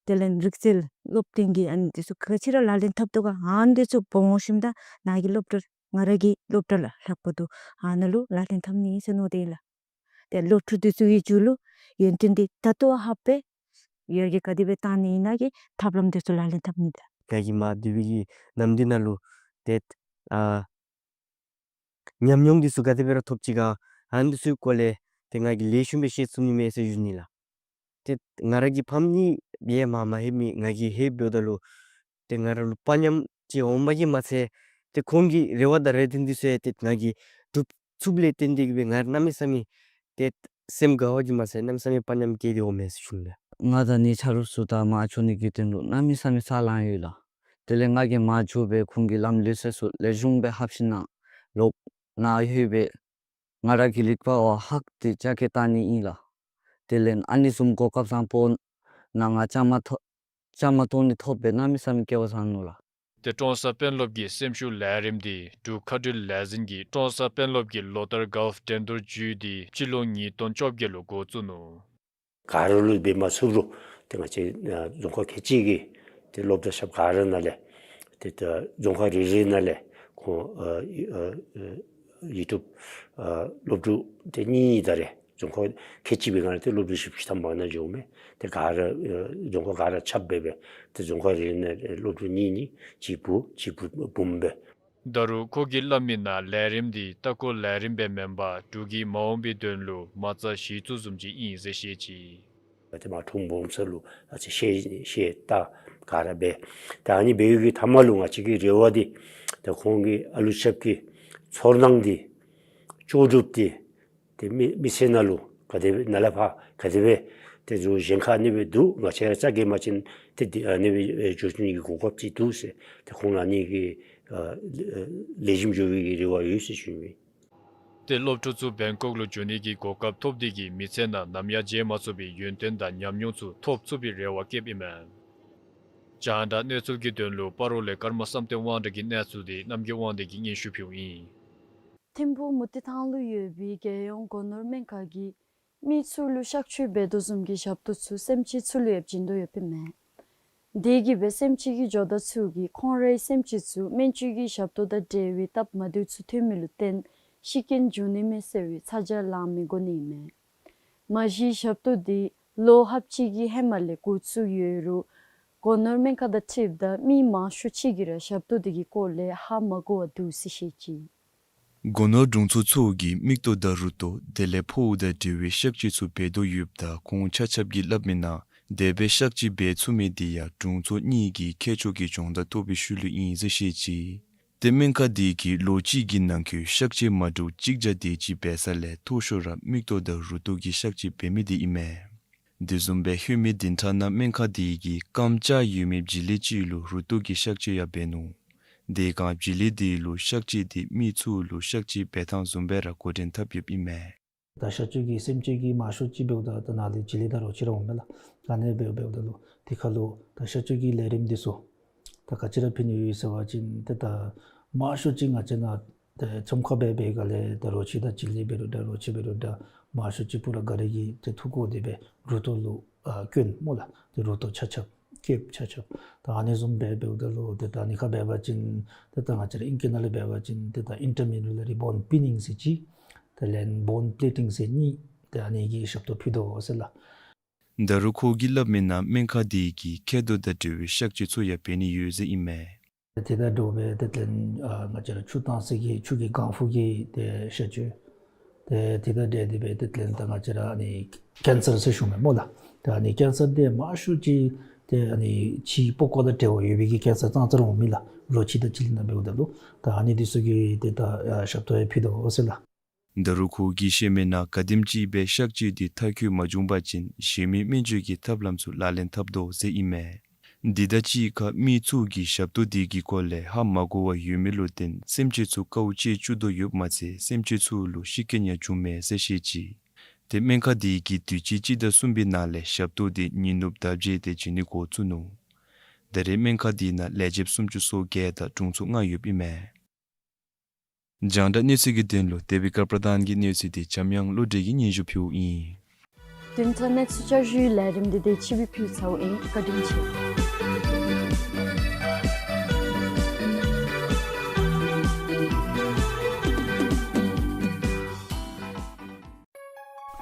དེ་ལས་རིག་རྩལ་སློབ་སྟོན་གྱི་ཨ་ནི་འདི་ཚུ་ག་ཅི་ར་ལག་ལེན་འཐབ་དོ་ག་ཨ་ནི་འདི་ཚུ་སྦོམ་ཤོས་ད་ནཱ་གི་སློབ་གྲྭ་ང་ར་གི་སློབ་གྲྭ་ལས་ལྷག་པ་འདུག། ཨ་ནཱ་ལུ་ལག་ལེན་འཐབ་ནི་ཨིན་ཟེར་མནོ་སྟེ་ཨིན་ལགས། ཏེ་སློབ་ཕྲུག་འདི་ཚུ་གི་རྒྱུད་ལུ་ཡོན་ཏན་འདི་ད་ལྟོ་ཧ་སྦེ་ཡར་རྒྱས་ག་དེ་སྦེ་བཏང་ནི་ཨིན་ན་གི་ཐབས་ལམ་འདི་ཚུ་ལག་ལེན་འཐབ་ནི་ད། ང་གིས་མར་སྡོད་པའི་གི་ནམ་དུས་ནང་ལུ་ཏེ་ཨ་ཉམས་མྱོང་འདི་ཚུ་ག་དེ་སྦེ་ར་ཐོབ་ཅི་ག་ཨ་ནི་འདི་ཚུ་སྐོར་ལས་ཏེ་ང་གིས་ལེགས་ཤོམ་སྦེ་ཤེས་ཚུགས་ནི་མས་ཟེར་ཞུ་ནི་ལགས། ཏེ་ང་ར་གི་ཕམ་གཉིས་ཡང་མར་མ་ལྷོད་མི་ང་གིས་ལྷོདཔ་ད་ལུ་ཏེ་ང་ར་ལུ་དཔའ་ཉམས་ཅིག་འོངམ་གིས་མ་ཚད་ཏེ་ཁོང་གི་རེ་བ་དང་རེ་འདུན་འདི་ཚུ་ཡང་ཏེ་ང་གིས་སྒྲུབ་ཚུགསཔ་ལས་བརྟེན་ཏེ་གིས་སྦེ་ང་ར་གནམ་མེད་ས་མེད་ཏེ་སེམས་དགའ་བ་གིས་མ་ཚད་གནམ་མེད་ས་མེད་དཔའ་ཉམས་སྐྱེས་ཏེ་འོངམ་མས་ཟེར་ཞུ་ནི་ལགས། ང་དང་ངེའི་ཆ་རོགས་ཚུ་དང་མར་འགྱོ་ནི་གི་དོན་ལུ་གནམ་མེད་ས་མེད་ཚ་ལང་ཡོད་ལགས། དེ་ལས་ང་གིས་མར་འགྱོ་སྦེ་ཁོང་གི་ལམ་ལུགས་སྲོལ་ཚུ་ལེགས་ཤོམ་སྦེ་ཧབ་ཞིནམ་ལས་ནཱ་ལྷོད་སྦེ་ང་ར་གི་རིག་པ་བ་ཧག་ཏེ་ཅ་གི་བཏང་ནི་ཨིན་ལགས། དེ་ལས་ཨ་ནི་བཟུམ་གོ་སྐབས་བཟང་པོ་ནཱ་ང་བཅའ་མར་ཐོ་བཅའ་མར་གཏོགས་ནི་ཐོབ་པའི་གནམ་མེད་ས་མེད་སྐལ་བ་བཟང་ནུག་ལགས། ཏེ་ཀྲོང་གསར་དཔོན་སློབ་ཀྱི་སེམས་ཤུགས་ལས་རིམ་འདི་འབྲུག་མཁའ་འགྲུལ་ལས་འཛིན་གྱིས་ཀྲོང་གསར་དཔོན་སློབ་ཀྱི་ལོ་ལྟར་གཱོལཕ་འགྲན་བསྡུར་བརྒྱུད་དེ་སྤྱི་ལོ་ཉིས་སྟོང་བཅོ་བརྒྱད་ལུ་འགོ་བཙུགས་ནུག། ག་ར་ལུ་འབད་མ་ཚུགས་རུང་ཏེ་ང་བཅས་ཨ་རྫོང་ཁག་ཁལ་གཅིག་གི་ཏེ་སློབ་གྲྭ་ཆ་ཁྱབ་ག་ར་ནང་ལས་ཏེ་ད་རྫོང་ཁག་རེ་རེ་ནང་ལས་ཁོང་ཨ་ཨ་ཨ་ཡུ་ཊུབ་ཨ་སློབ་ཕྲུག་ཏེ་གཉིས་གཉིས་ད་རེས་རྫོང་ཁག་ཁལ་གཅིག་པའི་ནང་ལས་ཏེ་སློབ་ཕྲུག་བཞི་བཅུ་ཐམ་པ་ནང་འགྱོཝ་མས། ཏེ་ག་ར་ཨ་རྫོང་ཁག་ག་ར་ཆ་ཁྱབ་འབད་སྦེ་ཏེ་རྫོང་ཁག་རེ་རེ་ནང་ལས་སློབ་ཕྲུག་གཉིས་གཉིས་གཅིག་བུ་གཅིག་བུ་བུམོ་སྦེ། ད་རུང་ཁོ་གིས་སླབ་མིའི་ནང་ལས་རིམ་འདི་ལྟ་སྐོར་ལས་རིམ་སྦེ་མེན་པར་འབྲུག་གི་མ་འོངས་པའི་དོན་ལུ་མ་རྩ་གཞི་བཙུགས་བཟུམ་ཅིག་ཨིན་ཟེར་བཤད་ཅི། ཏེ་མར་ཁྲོམ་སྦོམ་ས་ལུ་ཨ་ཙི་བཤལ་བཤལ་ལྟ་ག་ར་འབད། ད་ཨ་ནི་འབད་བའི་གི་མཐའ་མ་ལུ་ང་བཅས་ཀྱི་རེ་བ་འདི་ད་ཁོང་གི་ཨ་ལུ་ཆ་ཁྱབ་ཀྱི་ཚོར་སྣང་འདི་ལྕོགས་གྲུབ་འདི་ཏེ་མི་མི་ཚེ་ནང་ལུ་ག་དེ་སྦེ་ནཱ་ལས་ཕར་ག་དེ་སྦེ་ཏེ་འགྱོ་གཞན་ཁར་ཨ་ནི་སྦེ་འདུག། ང་བཅས་ར་རྩ་འགེངས་པ་ཅིན་ཏེ་འདི་ཨ་ནི་སྦེ་འགྱོ་ཚུགས་ནི་གི་གོ་སྐབས་ཅིག་འདུག་ཟེར་ཏེ་ཁོང་ལུ་ཨ་ནི་གི་ཨ་ལེགས་ཤོམ་འགྱོ་བའི་གི་རེ་བ་ཡོད་ཟེར་ཞུ་ནི། ཏེ་སློབ་ཕྲུག་ཚུ་བེང་ཀོག་ལུ་འགྱོ་ནི་གི་གོ་སྐབས་ཐོབ་སྟེ་གིས་མི་ཚེ་ནང་ནམ་ཡང་བརྗེད་མ་ཚུགས་པའི་ཡོན་ཏན་དང་ཉམས་མྱོང་ཚུ་ཐོབ་ཚུགས་པའི་རེ་བ་བསྐྱེདཔ་ཨིན་མས། རྒྱང་བསྒྲགས་གནས་ཚུལ་གྱི་དོན་ལུ་སྤ་རོ་ལས་ཀརྨ་བསམ་གཏན་དབང་གྲགས་ཀྱི་གནས་ཚུལ་འདི་རྣམ་རྒྱལ་དབང་ལྡན་གྱིས་སྙན་ཞུ་ཕུལཝ་ཨིན། ཐིམ་ཕུག་མུ་ཏིག་ཐང་ལུ་ཡོད་པའི་རྒྱལ་ཡོངས་སྒོ་ནོར་སྨན་ཁང་གིས་མི་ཚུ་ལུ་གཤག་བཅོས་འབད་དོ་བཟུམ་གྱི་ཞབས་ཏོག་ཚུ་སེམས་ཅན་ཚུ་ལུ་ཡང་བྱིན་དོ་ཡོདཔ་ཨིན་མས། དེ་གིས་སྦེ་སེམས་ཅན་གྱི་ཇོ་བདག་ཚུ་གིས་ཁོང་རའི་སེམས་ཅན་ཚུ་སྨན་བཅོས་ཀྱི་ཞབས་ཏོག་དང་འབྲེལ་བའི་སྟབས་མ་བདེཝ་ཚུ་ཐོན་མི་ལུ་བརྟེན་ཤི་རྐྱེན་འབྱུང་ནི་མས་ཟེར་བའི་ཚ་གྱང་ལང་མི་དགོ་ནི་ཨིན་མས། མ་གཞི་ཞབས་ཏོག་འདི་ལོ་ཧབ་ཅིག་གི་ཧེ་མ་ལས་འགོ་བཙུགས་ཡོད་རུང་སྒོ་ནོར་སྨན་ཁང་དང་འཁྲིལཝ་ད་མི་མང་ཤོས་ཅིག་གིས་ར་ཞབས་ཏོག་འདི་གི་སྐོར་ལས་ཧ་མ་གོ་བར་འདུག་ཟེར་བཤད་ཅི། སྒོ་ནོར་དྲུང་འཚོ་ཚུ་གིས་མིག་ཏོ་དང་རུ་ཏོ་དེ་ལས་ཕོཝ་དང་འབྲེལ་བའི་གཤག་བཅོས་ཚུ་འབད་དོ་ཡོདཔ་ད་ཁོང་ཆ་ཁྱབ་ཀྱིས་སླབ་མིའི་ནང་དེ་སྦེ་གཤག་བཅོས་འབད་ཚུགས་མི་འདི་ཡང་དྲུང་འཚོ་གཉིས་ཀྱི་ཁྱད་ཆོས་ཀྱི་སྦྱོང་བརྡར་ཐོབ་པའི་ཤུལ་ལུ་ཨིན་ཟེར་བཤད་ཅི། ཏེ་སྨན་ཁང་འདི་གིས་ལོ་གཅིག་གི་ནང་འཁོད་གཤག་བཅོས་མ་འདྲཝ་གཅིག་བརྒྱ་དེ་ཅིག་འབད་ས་ལས་མཐོ་ཤོས་ར་མིག་ཏོ་དང་རུ་ཏོ་གི་གཤག་བཅོས་འབད་མི་འདི་ཨིན་མས། དེ་བཟུམ་སྦེ་ལྷོད་མེད་བདུན་ཕྲག་ནང་སྨན་ཁང་དེ་གིས་རྐངམ་བཅག་ཡོད་མི་བྱི་ལི་ཅིག་ལུ་རུ་ཏོག་གི་གཤག་བཅོས་ཡང་འབད་ནུག། དེ་སྒང་བྱི་ལི་དེ་ལུ་གཤག་བཅོས་དེ་མི་ཚུ་ལུ་གཤག་བཅོས་འབད་ཐངས་བཟུམ་སྦེ་ར་འགོ་འདྲེན་འཐབ་ཡོདཔ་ཨིན་མས། ད་གཤག་བཅོས་ཀྱི་སེམས་ཅན་གྱི་མང་ཤོས་ཅིག་འབདཝ་ད་ད་ནཱ་ལས་བྱི་ལི་དང་རོ་ཁྱི་ར་འོང་མས་ལགས། ཨ་ནི་འབདཝ་འབདཝ་ད་ལུ་དེ་ཁར་ལུ་ད་གཤག་བཅོས་ཀྱི་ལས་རིམ་འདི་ཚུ་ད་ག་ཅི་ར་ཕུལ་ནི་ཡོད་ཟེར་བ་ཅིན་ཏེ་ད་མང་ཤོས་ཅིག་ང་བཅས་ནཱ་ཏེ་ཚོམས་ཁ་སྦེ་འབད་སྒང་ལས་ད་རོ་ཁྱི་དང་བྱི་ལི་འབད་རུང་ད་རོ་ཁྱི་འབད་རུང་ད་མང་ཤོས་ཅིག་པུ་ར་ག་ར་གིས་ཏེ་འཐུ་བཀོ་སྟེ་སྦེ་རུ་ཏོག་ལུ་ཨ་བསྐྱོན་སྨོ་ལགས། ཏེ་རུ་ཏོག་ཆ་ཁྱབ་བསྐྱོདཔ་ཆ་ཁྱབ། ད་ཨ་ནི་བཟུམ་སྦེ་འབདཝ་ད་ལུ་ཏེ་ད་ཨ་ནི་ཁར་འབད་བ་ཅིན་ཏེ་ད་ང་བཅས་ར་ཨིང་སྐད་ནང་ལས་འབད་བ་ཅིན་ཏེ་ད་ཨིན་ཊར་མི་ལ་རི་བོན་པི་ནིང་ཟེར་གཅིག། དེ་ལས་བོན་པི་ལི་ཊིང་ཟེར་གཉིས། ཏེ་ཨ་ནི་གི་ཞབས་ཏོག་ཕུལ་དོ་ཟེར་ལགས། ད་རུང་ཁོ་གིས་སླབ་མི་ནང་སྨན་ཁང་དེ་གིས་མཁལ་རྡོག་དང་འབྲེལ་བའི་གཤག་བཅོས་ཚུ་ཡང་འབད་ནི་ཡོད་ཟེར་ཨིན་མས། དེ་དང་འདྲཝ་སྦེ་ཏེ་དེ་ལས་ཨ་ང་བཅས་ར་ཆུ་བཏང་ས་གི་ཆུ་གི་ལྒང་ཧྥུ་གི་ཏེ་གཤག་བཅོས། ཏེ་དེ་དང་འབྲེལ་ཏེ་སྦེ་ཏེ་དེ་ལས་ད་ང་བཅས་ར་ཨ་ནི་ཀེན་སར་ཟེར་ཞུ་མི་སྨོ་ལགས། ད་ཨ་ནི་ཀེན་སར་འདི་མང་ཤོས་ཅིག་ཏེ་ཨ་ནི་ཕྱིའི་པགས་ཀོ་དང་འབྲེལ་བ་ཡོད་པའི་གི་ཀེན་སར་ཙང་ཙ་ར་འོང་མི་ལགས། རོ་ཁྱི་དང་བྱི་ལི་ནང་འབདཝ་ད་ལུ་ད་ཨ་ནི་འདི་ཚུ་གི་ཏེ་ད་ཨ་ཞབས་ཏོག་ཡང་ཕུལ་དོ་ཟེར་ལགས། ད་རུང་ཁོ་གིས་བཤད་མི་ནང་ག་དེམ་ཅིག་སྦེ་གཤག་བཅོས་འདི་མཐར་འཁྱོལ་མ་བྱུང་པ་ཅིན་གཞན་མི་སྨན་བཅོས་ཀྱི་ཐབས་ལམ་ཚུ་ལག་ལེན་འཐབ་དོ་ཟེར་ཨིན་མས། འདི་དང་གཅིག་ཁར་མི་ཚུ་གིས་ཞབས་ཏོག་འདི་གི་སྐོར་ལས་ཧ་མ་གོ་བར་ཡོད་མི་ལུ་བརྟེན་སེམས་ཅན་ཚུ་དཀའཝ་སྤྱད་བཅུག་དོ་ཡོདཔ་མ་ཚད་སེམས་ཅན་ཚུ་ལུ་ཤི་རྐྱེན་ཡང་བྱུངམ་མས་ཟེར་བཤད་ཅི། ཏེ་སྨན་ཁང་འདི་གིས་དུས་ཅི་སྤྱི་ཟླ་གསུམ་པའི་ནང་ལས་ཞབས་ཏོག་འདི་ཉིན་ནུབ་ཟླཝ་བརྒྱད་དེ་བྱིན་ནི་འགོ་བཙུགས་ནུག། ད་རེས་སྨན་ཁང་འདི་ནང་ལས་བྱེདཔ་སུམ་ཅུ་སོ་བརྒྱད་དང་དྲུང་འཚོ་ལྔ་ཡོདཔ་ཨིན་མས། རྒྱང་བསྒྲགས་གནས་ཚུལ་གྱི་དོན་ལུ་དེ་བི་ཀར་པྲ་དཱན་གྱི་གནས་ཚུལ་འདི་འཇམ་དབྱངས་བློ་གྲོས་ཀྱིས་སྙན་ཞུ་ཕུལཝ་ཨིན། བདུན་ཕྲག་གནས་ཚུལ་བསྐྱར་ཞུའི་ལས་རིམ་འདི་དེ་ཅིག་སྦེ་ཕུལ་ཚརཝ་ཨིན། བཀའ་དྲིན་ཆེ།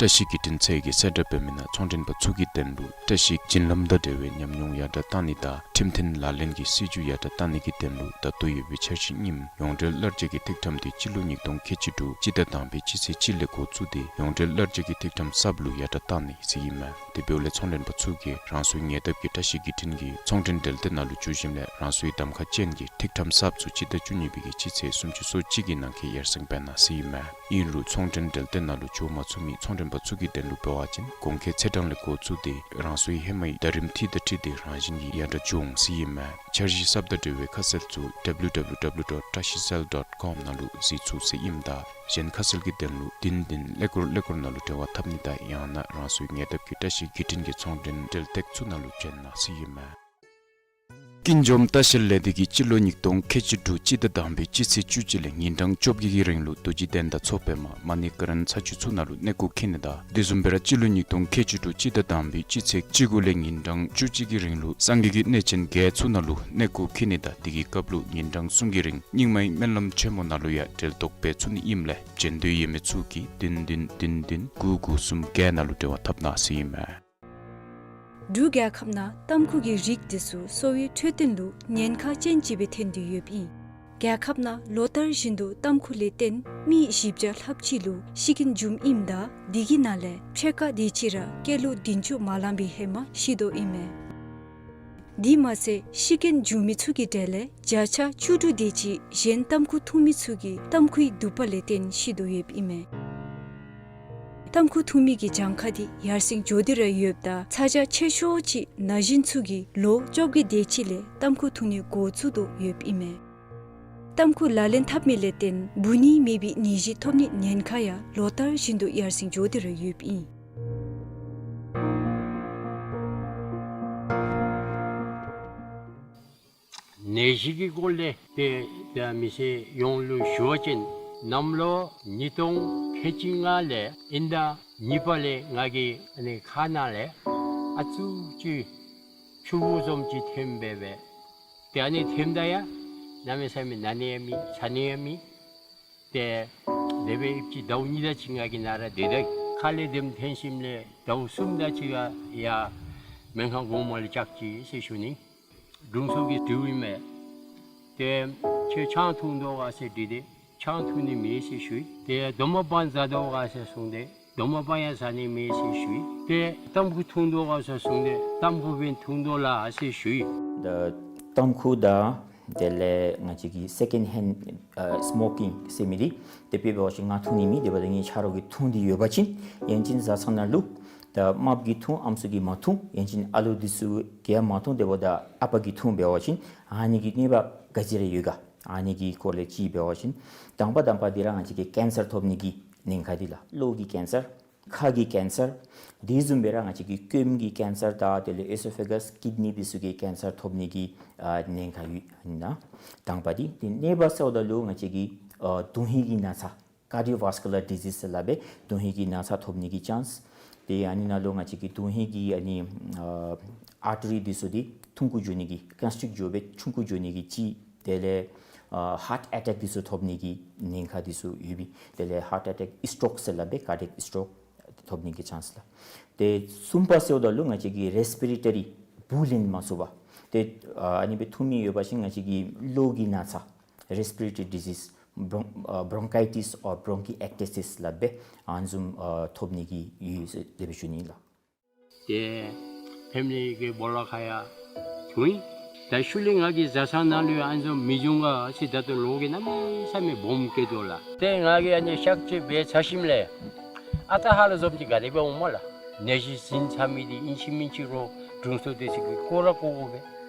བཀྲ་ཤིས་བརྒྱུད་འཕྲིན་ཚད་ཀྱིས་གསལ་བསྒྲགས་འབད་མི་ནང་ཚོང་མགྲོན་པ་ཚུ་གི་དོན་ལུ་བཀྲ་ཤིས་བྱིན་རླབས་དང་འབྲེལ་བའི་ཉམས་མྱོང་ཡར་དྲགས་གཏང་ནི་དང་ཁྲིམས་མཐུན་ལག་ལེན་གྱི་སྲིད་བྱུས་ཡར་དྲགས་གཏང་ནི་གི་དོན་ལུ་ད་ལྟོ་ཡོད་པའི་འཆར་གཞི་རྙིངམ་ཡོངས་འབྲེལ་གླར་སྤྱོད་ཀྱི་ཐིག་ཁྲམ་དེ་སྤྱི་ལོ་ཉིས་སྟོང་ཁལ་གཅིག་དྲུག་སྤྱི་ཟླ་དང་པའི་སྤྱི་ཚེས་གཅིག་ལས་འགོ་བཙུགས་ཏེ་ཡོངས་འབྲེལ་གླར་སྤྱོད་ཀྱི་ཐིག་ཁྲམ་གསརཔ་ལུ་ཡར་དྲགས་གཏང་ནི་ཟེར་ཨིན་མས། དེ་འབདཝ་ལས་ཚོང་མགྲོན་པ་ཚུ་གིས་རང་སོའི་ཉེ་འདབས་ཀྱི་བཀྲ་ཤིས་བརྒྱུད་འཕྲིན་གྱི་ཚོང་འབྲེལ་འབྲེལ་སྡེ་ནང་ལུ་འགྱོ་ཞིནམ་ལས་རང་སོའི་གདམ་ཁ་ཅན་གྱི་ཐིག་ཁྲམ་གསརཔ་ཚུ་སྤྱི་ཟླ་བཅུ་གཉིས་པའི་གི་སྤྱི་ཚེས་སུམ་ཅུ་སོ་གཅིག་གི་ནང་འཁོད་ཡར་སེང་འབད་གནང་ཟེར་ཨིན་མས། ཨིན་རུང་ཚོང་འབྲེལ་འབྲེལ་སྡེ་ནང་ལུ་འགྱོ་མ་ཚུགས་མི་ཚོང་མགྲོན་པ་ཚུ་གི་དོན་ལུ་འབད་བ་ཅིན་གོང་འཁོད་ཚེས་གྲངས་ལས་འགོ་བཙུགས་ཏེ་རང་སོའི་ཧེ་མའི་ཟླ་རིམ་འཐུས་དང་འཁྲིལ་ཏེ་རང་བཞིན་གྱིས་ཡར་དྲགས་འགྱོ་འོང་ཟེར་ཨིན་མས། འཆར་གཞི་གསརཔ་དང་འབྲེལ་བའི་ཁ་གསལ་ཚུ་W W W dot tashicell dot com ནང་ལུ་གཟིགས་ཚུགས་ཟེར་ཨིནམ་ད་གཞན་ཁ་གསལ་གྱི་དོན་ལུ་བདུན་བདུན་ཀླད་ཀོར་ཀླད་ཀོར་ནང་ལུ་འབྲེལ་བ་འཐབ་ནི་དང་ཡང་ན་རང་སོའི་ཉེ་འདབས་ཀྱི་བཀྲ་ཤིས་བརྒྱུད་འཕྲིན་གྱི་ཚོང་འབྲེལ་འབྲེལ་སྟེགས་ཚུ་ནང་ལུ་བྱོན་གནང་ཟེར་ཨིན་མས། ཀུན་འཇོམས་ལྟ་བཤལ་ལས་སྡེ་གིས་སྤྱི་ལོ་ཉིས་སྟོང་ཁལ་གཅིག་དྲུག་སྤྱི་ཟླ་དང་པའི་སྤྱི་ཚེས་བཅུ་གཅིག་ལས་ཉིན་གྲངས་བཅོ་བརྒྱད་ཀྱི་རིང་ལུ་རྡོ་རྗེ་གདན་དང་མཚོ་པདྨ་མ་ཎི་ཀ་རན་ཚ་ཆུ་ཚུ་ནང་ལུ་གནས་སྐོར་འཁྱིད་ནི་དང་དེ་བཟུམ་སྦེ་ར་སྤྱི་ལོ་ཉིས་སྟོང་ཁལ་གཅིག་དྲུག་སྤྱི་ཟླ་དང་པའི་སྤྱི་ཚེས་བཅུ་དགུ་ལས་ཉིན་གྲངས་བཅུ་གཅིག་གི་རིང་ལུ་སངས་རྒྱས་ཀྱི་གནས་ཆེན་བརྒྱད་ཚུ་ནང་ལུ་གནས་སྐོར་འཁྱིད་ནི་དང་དེ་གི་སྐབས་ལུ་ཉིན་གྲངས་གསུམ་གྱི་རིང་རྙིང་མའི་སྨོན་ལམ་ཆེན་མོ་ནང་ལུ་ཡང་གྲལ་གཏོགས་འབད་ཚུགས་ནི་ཨིནམ་ལས་འབྱོན་འདོད་ཡོད་མི་ཚུ་གིས་བདུན་བདུན་བདུན་བདུན་དགུ་དགུ་གསུམ་བརྒྱད་ནང་ལུ་འབྲེལ་བ་འཐབ་གནང་ཟེར་ཨིན་མས། འབྲུག་རྒྱལ་ཁབ་ནང་ཏམ་ཁུ་གི་རིགས་འདི་ཚུ་གསོ་བའི་འཕྲོད་བསྟེན་ལུ་ཉེན་ཁ་ཅན་ཅིག་སྦེ་ཐོན་ཏེ་ཡོདཔ་ཨིན། རྒྱལ་ཁབ་ནང་ལོ་ལྟར་བཞིན་དུ་ཏམ་ཁུ་ལས་བརྟེན་མི་བཞི་བརྒྱ་ལྷགཔ་ཅིག་ལུ་ཤི་རྐྱེན་འབྱུངམ་ཨིནམ་ད་འདི་གི་ནང་ལས་ཕྱེད་ཀ་དེ་ཅིག་ར་སྐྱེས་ལོ་བདུན་ཅུ་མ་ལང་པའི་ཧེ་མ་ཤི་དོ་ཨིན་མས། དེ་མ་ཚད་ཤི་རྐྱེན་འབྱུང་མི་ཚུ་གི་གྲས་ལས་བརྒྱ་ཆ་བཅུ་དྲུག་དེ་ཅིག་གཞན་ཏམ་ཁུ་འཐུང་མི་ཚུ་གིས་ཏམ་ཁུའི་དུད་པ་ལས་བརྟེན་ཤི་དོ་ཡོདཔ་ཨིན་མས། ཏམ་ཁུ་འཐུང་མི་གི་གྱངས་ཁ་འདི་ཡར་སེང་འགྱོ་སྟེ་ར་ཡོདཔ་ད་ཚ་གྱང་ཆེ་ཤོས་ཅིག་ན་གཞོན་ཚུ་གིས་ལོ་བཅོ་བརྒྱད་དེ་ཅིག་ལས་ཏམ་ཁུ་འཐུང་ནི་འགོ་བཙུགས་དོ་ཡོདཔ་ཨིན་མས། ཏམ་ཁུ་ལག་ལེན་འཐབ་མི་ལས་བརྟེན་འབུ་ནད་མེད་པའི་ནད་གཞི་ཐོབ་ནི་ཉེན་ཁ་ཡང་ལོ་ལྟར་བཞིན་དུ་ཡར་སེང་འགྱོ་སྟེ་ར་ཡོདཔ་ཨིན། ནད་གཞི་གི་སྐོར་ལས་ཏེ་ད་མི་སེར་ཡོངས་ལུ་ཞུ་བ་ཅིན་གནམ་ལོ་ཉིས་སྟོང་ཁལ་གཅིག་ལྔ་ལས་དབྱིན་ཟླ་གཉིས་པ་ལས་ང་གི་ཨ་ནི་ཁ་ནང་ལས་ཨ་ཙུག་ཅིག་ཆུ་བུར་བཟུམ་ཅིག་ཐོནམ་སྦེ་སྦེ། ཏེ་ཨ་ནི་ཐོནམ་ད་ཡང་གནམ་མེད་ས་མེད་ན་ནི་ཡང་མེད་ཚ་ནི་ཡང་མེད། ཏེ་དེ་སྦེ་ཨིན་ཅི་ཟླཝ་གཉིས་དེ་ཅིག་ང་གི་ནང་ར་སྡོད་ད་ཁ་ལས་དེམ་ཐོན་ཞིནམ་ལས་ཟླཝ་གསུམ་དེ་ཅིག་ཡང་སྨན་ཁང་གོངམ་ལས་བཅར་ཅི་ཟེར་ཞུ་ནི། དྲུང་འཚོ་གིས་དྲིཝ་ཨིན་མས། ཏེ་ཁྱོད་ཆང་འཐུང་དོ་ག་ཟེར་དྲིས་ཏེ་ཆང་འཐུང་ནི་མེད་ཟེར་ཞུ་ཡི། ཏེ་རྡོག་མ་པང་ཟ་དོ་ག་ཟེར་གསུངས་ཏེ་རྡོག་མ་པང་ཡང་ཟ་ནི་མེད་ཟེར་ཞུ་ཡི། ཏེ་ཏམ་ཁུ་འཐུང་དོ་ག་ཟེར་གསུངས་ཏེ་ཏམ་ཁུ་འབདན་འཐུང་དོ་ལགས་ཟེར་ཞུ་ཡི། ད་ཏམ་ཁུ་དང་དེ་ལས་ང་བཅས་ཀྱི་སེ་ཀེནཌ་ཧེནཌ་ཨ་སྨོ་ཀིང་ཟེར་མི་འདི་དེ་སྦེ་འབད་བ་ཅིན་ང་འཐུང་ནི་མེད། དེ་འབདཝ་ད་ངེའི་ཆ་རོགས་ཀྱིས་འཐུང་སྟེ་ཡོད་པ་ཅིན་ཡང་ཅིན་བཟའ་ཚང་ནང་ལུ་ ད་རྨགཔ་གིས་འཐུང་ཨམ་སྲུ་གིས་མ་འཐུང་ཡན་ཅིན་ཨ་ལོ་འདི་ཚུ་གིས་མ་འཐུང་དེ་འབདཝ་ད་ཨ་པ་གིས་འཐུང་འབད་བ་ཅིན་ཨ་ནི་གི་གནོད་པ་ག་ཅི་ར་ཡོད་ག། ཨ་ནི་གི་སྐོར་ལས་ཅིག་འབད་བ་ཅིན་དང་པ་དང་པ་འདི་ར་ང་བཅས་ཀྱི་ཀེན་སར་ཐོབ་ནི་གི་ཉེན་ཁ་འདི་ལགས། གློ་གི་ཀེན་སར། ཁ་གི་ཀེན་སར། དེ་བཟུམ་སྦེ་ར་ང་བཅས་ཀྱི་སྐོམ་གྱི་ཀེན་སར་དང་དེ་ལས་ཨེ་སོ་ཕེ་གཱས་ཀིཌ་ནི་འདི་ཚུ་གི་ཀེན་སར་ཐོབ་ནི་གི་ཨ་ཉེན་ཁ་ཡོད་ཨིན་ན། དང་པ་འདི། དེ་གཉིས་པ་ཟེརཝ་ད་ལུ་ང་བཅས་ཀྱི་ཨ་དོན་ཧིང་གི་ན་ཚ། ཀར་ཌི་ཡོ་ཝཱསི་ཀུ་ལར་ཌི་ཟིས་ཟེར་སླབ་པའི་དོན་ཧིང་གི་ན་ཚ་ཐོབ་ནི་གི་ཅཱནསི། དེ་ཨ་ནི་ནང་ལུ་ང་བཅས་ཀྱི་དོན་ཧིང་གི་ཨ་ནི་ཨ་ཨར་ཊི་རི་འདི་ཚུ་འདི་ཐུང་ཀུ་འགྱོ་ནི་གི་ཀོན་སི་ཊིཀཊ་འགྱོ་སྦེ་ཆུང་ཀུ་འགྱོ་ནི་གི་ཅིག། དེ་ལས་ཨ་ཧཱརཊ་ཨེ་ཊེཀ་འདི་ཚུ་ཐོབ་ནི་གི་ཉེན་ཁ་འདི་ཚུ་ཡོད་པས། དེ་ལས་ཧཱརཊ་ཨེ་ཊེཀ་སི་ཊོཀ་ཟེར་སླབ་པའི་ཀར་ཌི་ཡེཀ་སི་ཊོཀ་ཐོབ་ནི་གི་ཅཱནསི་ལགས། དེ་གསུམ་པ་ཟེརཝ་ད་ལུ་ང་བཅས་ཀྱི་རེསི་པི་རེ་ཊ་རི་འབུ་ལེན་མ་ཚུགས་པ། དེ་ཨ་ཨ་ནི་སྦེ་འཐུང་མི་ཡོད་པ་ཅིན་ང་བཅས་ཀྱི་གློ་གི་ན་ཚ། Respiratory disease, bron- uh, bronchitis or bronchiectasis སླབ་སྦེ་ཨ་ནི་བཟུམ་ཨ་ཐོབ་ནི་གི་ཡོད་ཟེར་དེ་སྦེ་ཞུ་ནི་ལགས། ཏེ་ཕེ་མི་ལི་གི་སྦོ་ལོགས་ཁར་ཡང་འཐུང་ཡི། ད་ཤུལ་ལས་ང་གིས་བཟའ་ཚང་ནང་ལུ་ཡང་ཨ་ནི་བཟུམ་མི་འབྱུང་ག་ཟེར་ད་ལྟོ་ལོ་གིས་གནམ་མེད་ས་མེད་སྦོམ་སྐྱེས་དོ་ལགས། ཏེ་ང་གིས་ཨ་ནི་གཤག་བཅོས་འབད་ཚར་ཞིནམ་ལས་ཨ་རྟག་ཧ་ལམ་བཟུམ་ཅིག་ག་དེ་སྦེ་འོང་སྨོ་ལགས། ནད་གཞི་ཟིན་ཚར་མི་འདི་ཨིན་ཅི་མིན་ཅི་རོགས་དྲུང་འཚོ་འདི་ཚུ་གིས་བཀོ་ར་བཀོ་དགོ་པས།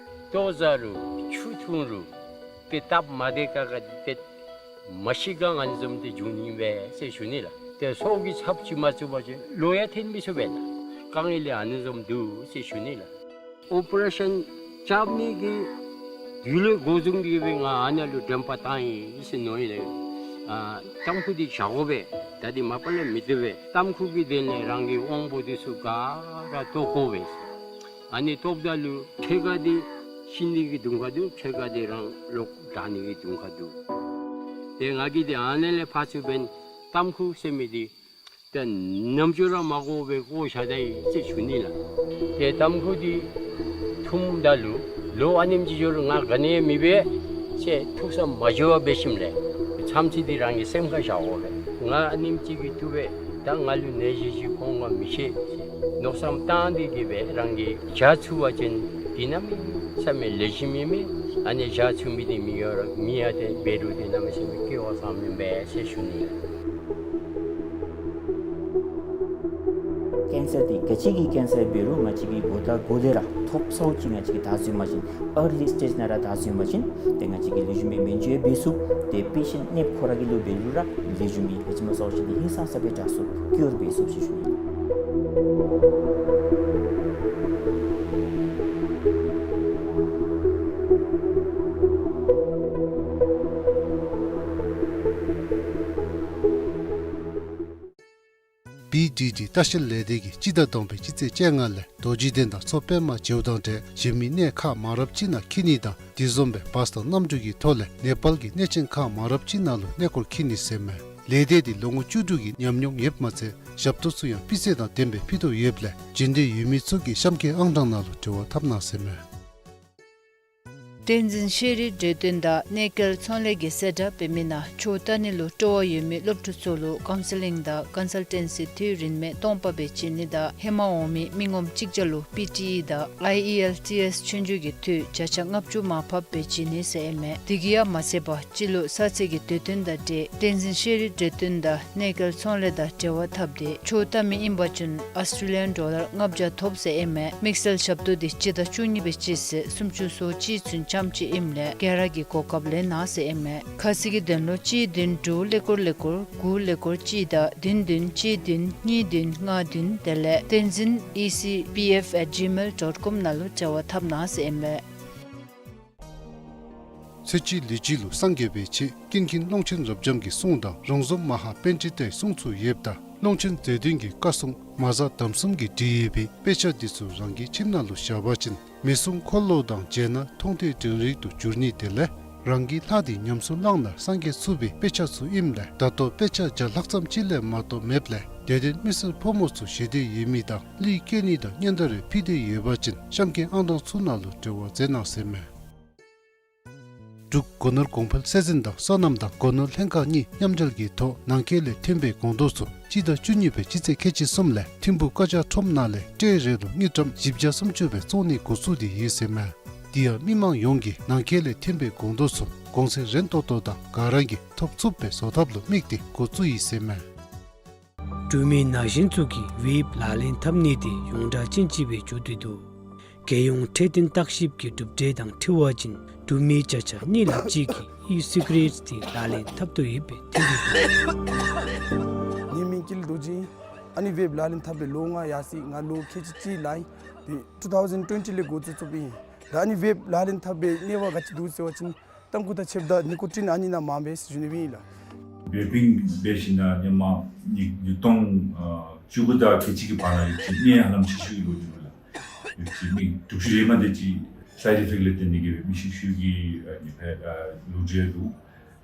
ལྟོ་བཟའ་རུང་ཆུ་འཐུང་རུང་ཏེ་སྟབས་མ་བདེ་ཁག་ཁ་འདི་ཏེ་མ་ཤི་ག་ཨ་ནི་བཟུམ་འདི་འབྱུང་ནི་ཨིན་པས་ཟེར་ཞུ་ནི་ལགས། ཏེ་སྲོག་གི་ཚབ་ཅིག་མ་བཙུགས་པ་ཅིན་ལོ་ཡང་ཐོན་མི་ཚུགས་པས་ལགས། དཀའ་ངལ་ལས་ཨ་ནི་བཟུམ་འདུག་ཟེར་ཞུ་ནི་ལགས། ཨོ་པ་རེ་ཤཱན་རྐྱབ་ནི་གི་དུས་ལས་འགོ་བཟུང་སྟེ་སྦེ་ང་ཨ་ནཱ་ལུ་དྲན་པ་བཏང་ཡི་ཟེར་མནོ་ཡི་ལགས། ཨ་ཏམ་ཁུ་འདི་བཞག་དགོ་པས། ད་འདི་མ་པ་ལས་མི་བཏུབ་པས། ཏམ་ཁུ་གི་དོན་ལས་རང་གི་དབང་པོ་འདི་ཚུ་ག་ར་བཏོག་དགོ་པས། ཨ་ནི་བཏོགཔ་ད་ལུ་ཁྲེ་ཁ་འདི་ཤི་ནི་གི་གདོང་ཁར་འདུག། ཁྲེ་ཁ་འདི་རང་ལོག་དྲག་ནི་གི་གདོང་ཁར་འདུག། ཏེ་ང་གིས་འདི་ཨ་ནཱ་ལས་ཕར་ཚུར་འབདན་ཏམ་ཁུ་ཟེར་མི་འདི་ད་ནམ་ཅོ་ར་མ་བཀོ་བར་བཀོ་བཞག་ད་ཡི་ཟེར་ཞུ་ནི་ལགས། ཏེ་ཏམ་ཁུ་འདི་འཐུངམ་ད་ལུ་ལོ་ཨ་ནེམ་ཅིག་འགྱོ་རུང་ང་ག་ནི་ཡང་མི་འབད་ཟེར་ཐུགས་བསམ་མ་བཅོ་བར་འབད་ཞིནམ་ལས་མཚམས་ཅིག་འདི་རང་གི་སེམས་ཁར་བཞག་དགོ་པས། ང་ཨ་ནེམ་ཅིག་གིས་བཏུབ་པས། ད་ང་ལུ་ནད་གཞི་ཅིག་ཁོང་ཁར་མི་ཤེས་ཟེར་མནོ་བསམ་བཏང་སྟེ་གི་སྦེ་རང་གིས་བཞག་ཚུགས་པ་ཅིན་འདི་གནམ་མེད་ས་མེད་ལེགས་ཤོམ་ཨིན་མས། ཨ་ནི་བཞག་ཚུགས་མི་འདི་མི་ཡོད་རུང་མི་ཡང་ཏེ་འབད་རུང་འདི་གནམ་མེད་ས་མེད་སྐལ་བ་བཟང་མི་ཨིན་པས་ཟེར་ཞུ་ནི་ལགས། ཀེན་སར་འདི་ག་ཅི་གི་ཀེན་སར་འབད་རུང་ང་བཅས་ཀྱིས་འགོ་དང་འགོ་ལས་ར་ཐོབ་ཚརཝ་ཅིག་ང་བཅས་ཀྱིས་བདག་འཛིན་འབད་བ་ཅིན་ཨར་ལི་སི་ཊེཇ་ནང་ར་བདག་འཛིན་འབད་བ་ཅིན་ཏེ་ང་བཅས་ཀྱིས་ལེགས་ཤོམ་སྦེ་སྨན་བཅོས་འབད་ཚུགས། ཏེ་པེ་ཤེནཊ་ནདཔ་ཁོ་ར་གི་ལུ་འབད་རུང་ར་ལེགས་ཤོམ་སྦེ་ག་ཅི་སྨོ་ཟེར་བ་ཅིན་ཏེ་ཧིང་སངས་ས་སྦེ་དྲག་ཚུགས་ཀྱུར་འབད་ཚུགས་ཟེར་ཞུ་ནི། བི་ཌི་ཌི་ལྟ་བཤལ་ལས་སྡེ་གིས་སྤྱི་ཟླ་དང་པའི་སྤྱི་ཚེས་བཅོ་ལྔ་ལས་རྡོ་རྗེ་གདན་དང་མཚོ་པདྨ་མཇལཝ་དང་འབྲེལ་གཞན་མི་གནས་ཁག་མང་རབས་ཅིག་ནང་འཁྱིད་ནི་དང་དེ་བཟུམ་སྦེ་བཱས་དང་གནམ་གྲུ་གི་ཐོག་ལས་ནེ་པཱལ་གྱི་གནས་ཆེན་ཁག་མང་རབས་ཅིག་ནང་ལུ་གནས་སྐོར་འཁྱིད་ནི་ཟེར་མས། ལས་སྡེ་འདི་ལོ་ངོ་བཅུ་དྲུག་གི་ཉམས་མྱོང་ཡོདཔ་མ་ཚད་ཞབས་ཏོག་ཚུ་ཡང་སྤུས་ཚད་དང་ལྡནམ་སྦེ་ཕུལ་དོ་ཡོདཔ་ལས་འབྱོན་འདོད་ཡོད་མི་ཚུ་གིས་གཤམ་གྱི་ཨང་གྲངས་ནང་ལུ་འབྲེལ་བ་འཐབ་གནང་ཟེར་མས། བསྟན་འཛིན་ཤེས་རིག་གྲོས་སྟོན་དང་གནས་སྐལ་ཚོང་ལས་ཀྱི་གསལ་བསྒྲགས་འབད་མི་ནང་ཆོས་ལྟ་ནི་ལུ་སྤྲོ་བ་ཡོད་མི་སློབ་ཕྲུག་ཚུ་ལུ་ཀའུན་སི་ལིང་དང་ཀོན་སལ་ཊེན་སི་ཐོ་རིན་མེད་སྟོང་པ་སྦེ་བྱིན་ནི་དང་ཧེ་མ་འོང་མི་མི་ངོམ་གཅིག་བརྒྱ་ལུ་པི་ཊི་ཨི་དང་ཨའི་ཨི་ཨེལ་ཊི་ཨེསི་ཆོས་རྒྱུགས་ཀྱི་ཐོ་བརྒྱ་ཆ་ལྔ་བཅུ་མར་ཕབ་སྦེ་བྱིན་ནི་ཟེར་ཨིན་མས། དེ་གིས་ཡང་མ་ཚད་པར་སྤྱི་ལོ་གསར་ཚེས་ཀྱི་དུས་སྟོན་དང་འབྲེལ་བསྟན་འཛིན་ཤེས་རིག་གྲོས་སྟོན་དང་གནས་སྐལ་ཚོང་ལས་དང་འབྲེལ་བ་འཐབ་སྟེ་ཆོས་ལྟ་མི་ཨིན་པ་ཅིན་ཨོསི་ཊྲེ་ལི་ཡཱན་ཌོ་ལར་ལྔ་བརྒྱ་ཐོབ་ཟེར་ཨིན་མས། དམིགས་བསལ་ཞབས་ཏོག་འདི་སྤྱི་ཟླ་བཅུ་གཉིས་པའི་སྤྱི་ཚེས་སུམ་ཅུ་སོ་གཅིག་ཚུན་འཆམ་ཅིག་ཨིནམ་ལས་ག་ར་གིས་གོ་སྐབས་ལེན་གནང་ཟེར་ཨིན་མས། ཁ་གསལ་གྱི་དོན་ལུ་གཅིག་བདུན་དྲུག་ཀླད་ཀོར་ཀླད་ཀོར་དགུ་ཀླད་ཀོར་གཅིག་དང་བདུན་བདུན་གཅིག་བདུན་གཉིས་བདུན་ལྔ་བདུན་དེ་ལས་བསྟན་འཛིན་ཨི་སི་པི་ཨེཕ་ཨེཊ་ཇི་མེལ་ཌོཊ་ཀོམ་ནང་ལུ་འབྲེལ་བ་འཐབ་གནང་ཟེར་ཨིན་མས། ཚེ་གཅིག་ལུས་གཅིག་ལུ་སངས་རྒྱས་པའི་ཆེད་ཀུན་མཁྱེན་ཀློང་ཆེན་རབ་འབྱམས་ཀྱི་གསུང་དང་རོང་ཟོམ་མ་ཧཱ་པཎྜི་ཏའི་གསུང་ཚུ་ཡོདཔ་ད་ཀློང་ཆེན་རྗེ་བཙུན་གྱི་བཀའ་སྲུང་མ་གཟའ་དམ་གསུམ་གྱིས་བྲིས་ཡོད་པའི་དཔེ་ཆ་འདི་ཚུ་རང་གི་ཁྱིམ་ནང་ལུ་བཞག་པ་ཅིན་མི་གསུང་འཁོར་ལོ་དང་མཇལ་ན་མཐོང་ཐོས་དྲན་རེག་ཏུ་འགྱུར་ནི་དེ་ལས་རང་གི་ལྷ་འདི་ཉམས་སུ་བླངས་ན་སངས་རྒྱས་ཚུགས་པའི་དཔེ་ཆ་ཚུ་ཨིནམ་ལས་ད་ལྟོ་དཔེ་ཆ་བརྒྱ་ལྷག་ཙམ་ཅིག་ལས་མ་གཏོགས་མེདཔ་ལས་དད་ལྡན་མི་སེར་ཕོ་མོ་ཚུ་ཞེ་འདོད་ཡོད་མི་དང་གླུད་སྐྱེལ་ནི་དང་སྙན་དར་རེ་ཕུལ་འདོད་ཡོད་པ་ཅིན་གཤམ་གྱི་ཨང་གྲངས་ཚུ་ནང་ལུ་འབྲེལ་བ་མཛད་གནང་ཟེར་མས། འབྲུག་སྒོ་ནོར་གོང་འཕེལ་སྲིད་འཛིན་དང་སོ་ནམ་དང་སྒོ་ནོར་ལྷན་ཁག་གཉིས་མཉམ་འབྲེལ་གྱི་ཐོག་ནང་འཁོད་ལས་ཐོན་པའི་སྒོང་རྡོག་ཚུ་སྤྱི་ཟླ་བཅུ་གཉིས་པའི་སྤྱི་ཚེས་ཁལ་གཅིག་གསུམ་ལས་ཐིམ་ཕུག་ཀ་ཅ་ཁྲོམ་ནང་ལས་ཊེ་རེ་ལུ་དངུལ་ཀྲམ་བཞི་བརྒྱ་སུམ་ཅུ་སྦེ་བཙོང་ནི་འགོ་བཙུགས་ཏེ་ཡོད་ཟེར་མས། དེ་ཡང་མི་མང་ཡོངས་ཀྱིས་ནང་འཁོད་ལས་ཐོན་པའི་སྒོང་རྡོག་ཚུ་གོང་ཚད་རན་ཏོག་ཏོ་དང་ག་ར་གིས་ཐོབ་ཚུགསཔ་སྦེ་བཟོ་ཐབས་ལུ་དམིགས་ཏེ་འགོ་བཙུགས་ཡི་ཟེར་མས། འབྲུག་མི་ན་གཞོན་ཚུ་གིས་ཝེབ་ལག་ལེན་འཐབ་ནི་དེ་ཡོངས་གྲགས་ཅན་ཅིག་སྦེ་གྱུར་ཏེ་འདུག། རྒྱལ་ཡོངས་འཕྲོད་བསྟེན་བརྟག་ཞིབ་ཀྱི་གྲུབ་འབྲས་དང་འཁྲིལ་བ་ཅིན་འབྲུག་མི་བརྒྱ་ཆ་གཉིས་ལྷགཔ་ཅིག་གིས་ཨི་སི་ག་རེཊ་དེ་ལག་ལེན་འཐབ་དོ་ཡོདཔ་སྦེ་ཐོན་ཏེ་འདུག། ངེའི་མིང་ཀུན་ལེགས་རྡོ་རྗེ། ཨ་ནི་ཝེབ་ལག་ལེན་འཐབ་སྦེ་ལོ་ལྔ་ཡར་སོ་ཡི། ང་ལོ་ཁལ་གཅིག་གཅིག་ལང་ཡི། ཏེ་ཊུ་ཐའུ་ཟེན་ཊུ་ཝེན་ཊི་ལས་འགོ་བཙུགས་བཙུགསཔ་ཨིན། ད་ཨ་ནི་ཝེབ་ལག་ལེན་འཐབ་སྦེ་གནད་དོན་ག་ཅི་འདུག་ཟེར་བ་ཅིན་ཏམ་ཁུ་དང་ཕྱེདཔ་དང་ནི་ཀོ་ཊིན་ཨ་ནི་ནང་མངམ་སྦེ་ཟེར་ཞུ་ནི་ཨིན་ལགས། ཝེ་པིང་འབད་ཞིནམ་ལས་ཧེ་མ་ཉིས་ཉིས་སྟོང་ཨ་བཅུ་དགུ་དང་ཁལ་གཅིག་གི་བར་ན་ཡོད་ཅི་ནད་ཧ་ལམ་ཤི་ཤུལ་ལུ་འགྱོ་ལགས། ཡོད་ཅི་མི་དྲུག་ཅུ་རེ་མ་དེ་ཅིག་སའིཌ་ཨི་ཕེཀཊ་ལས་བརྟེན་ཏེ་གིས་སྦེ་མི་ཤི་ཤུལ་གྱི་ཨ་ནི་ཕར་ཨ་ལོ་རྒྱུས་འདུག།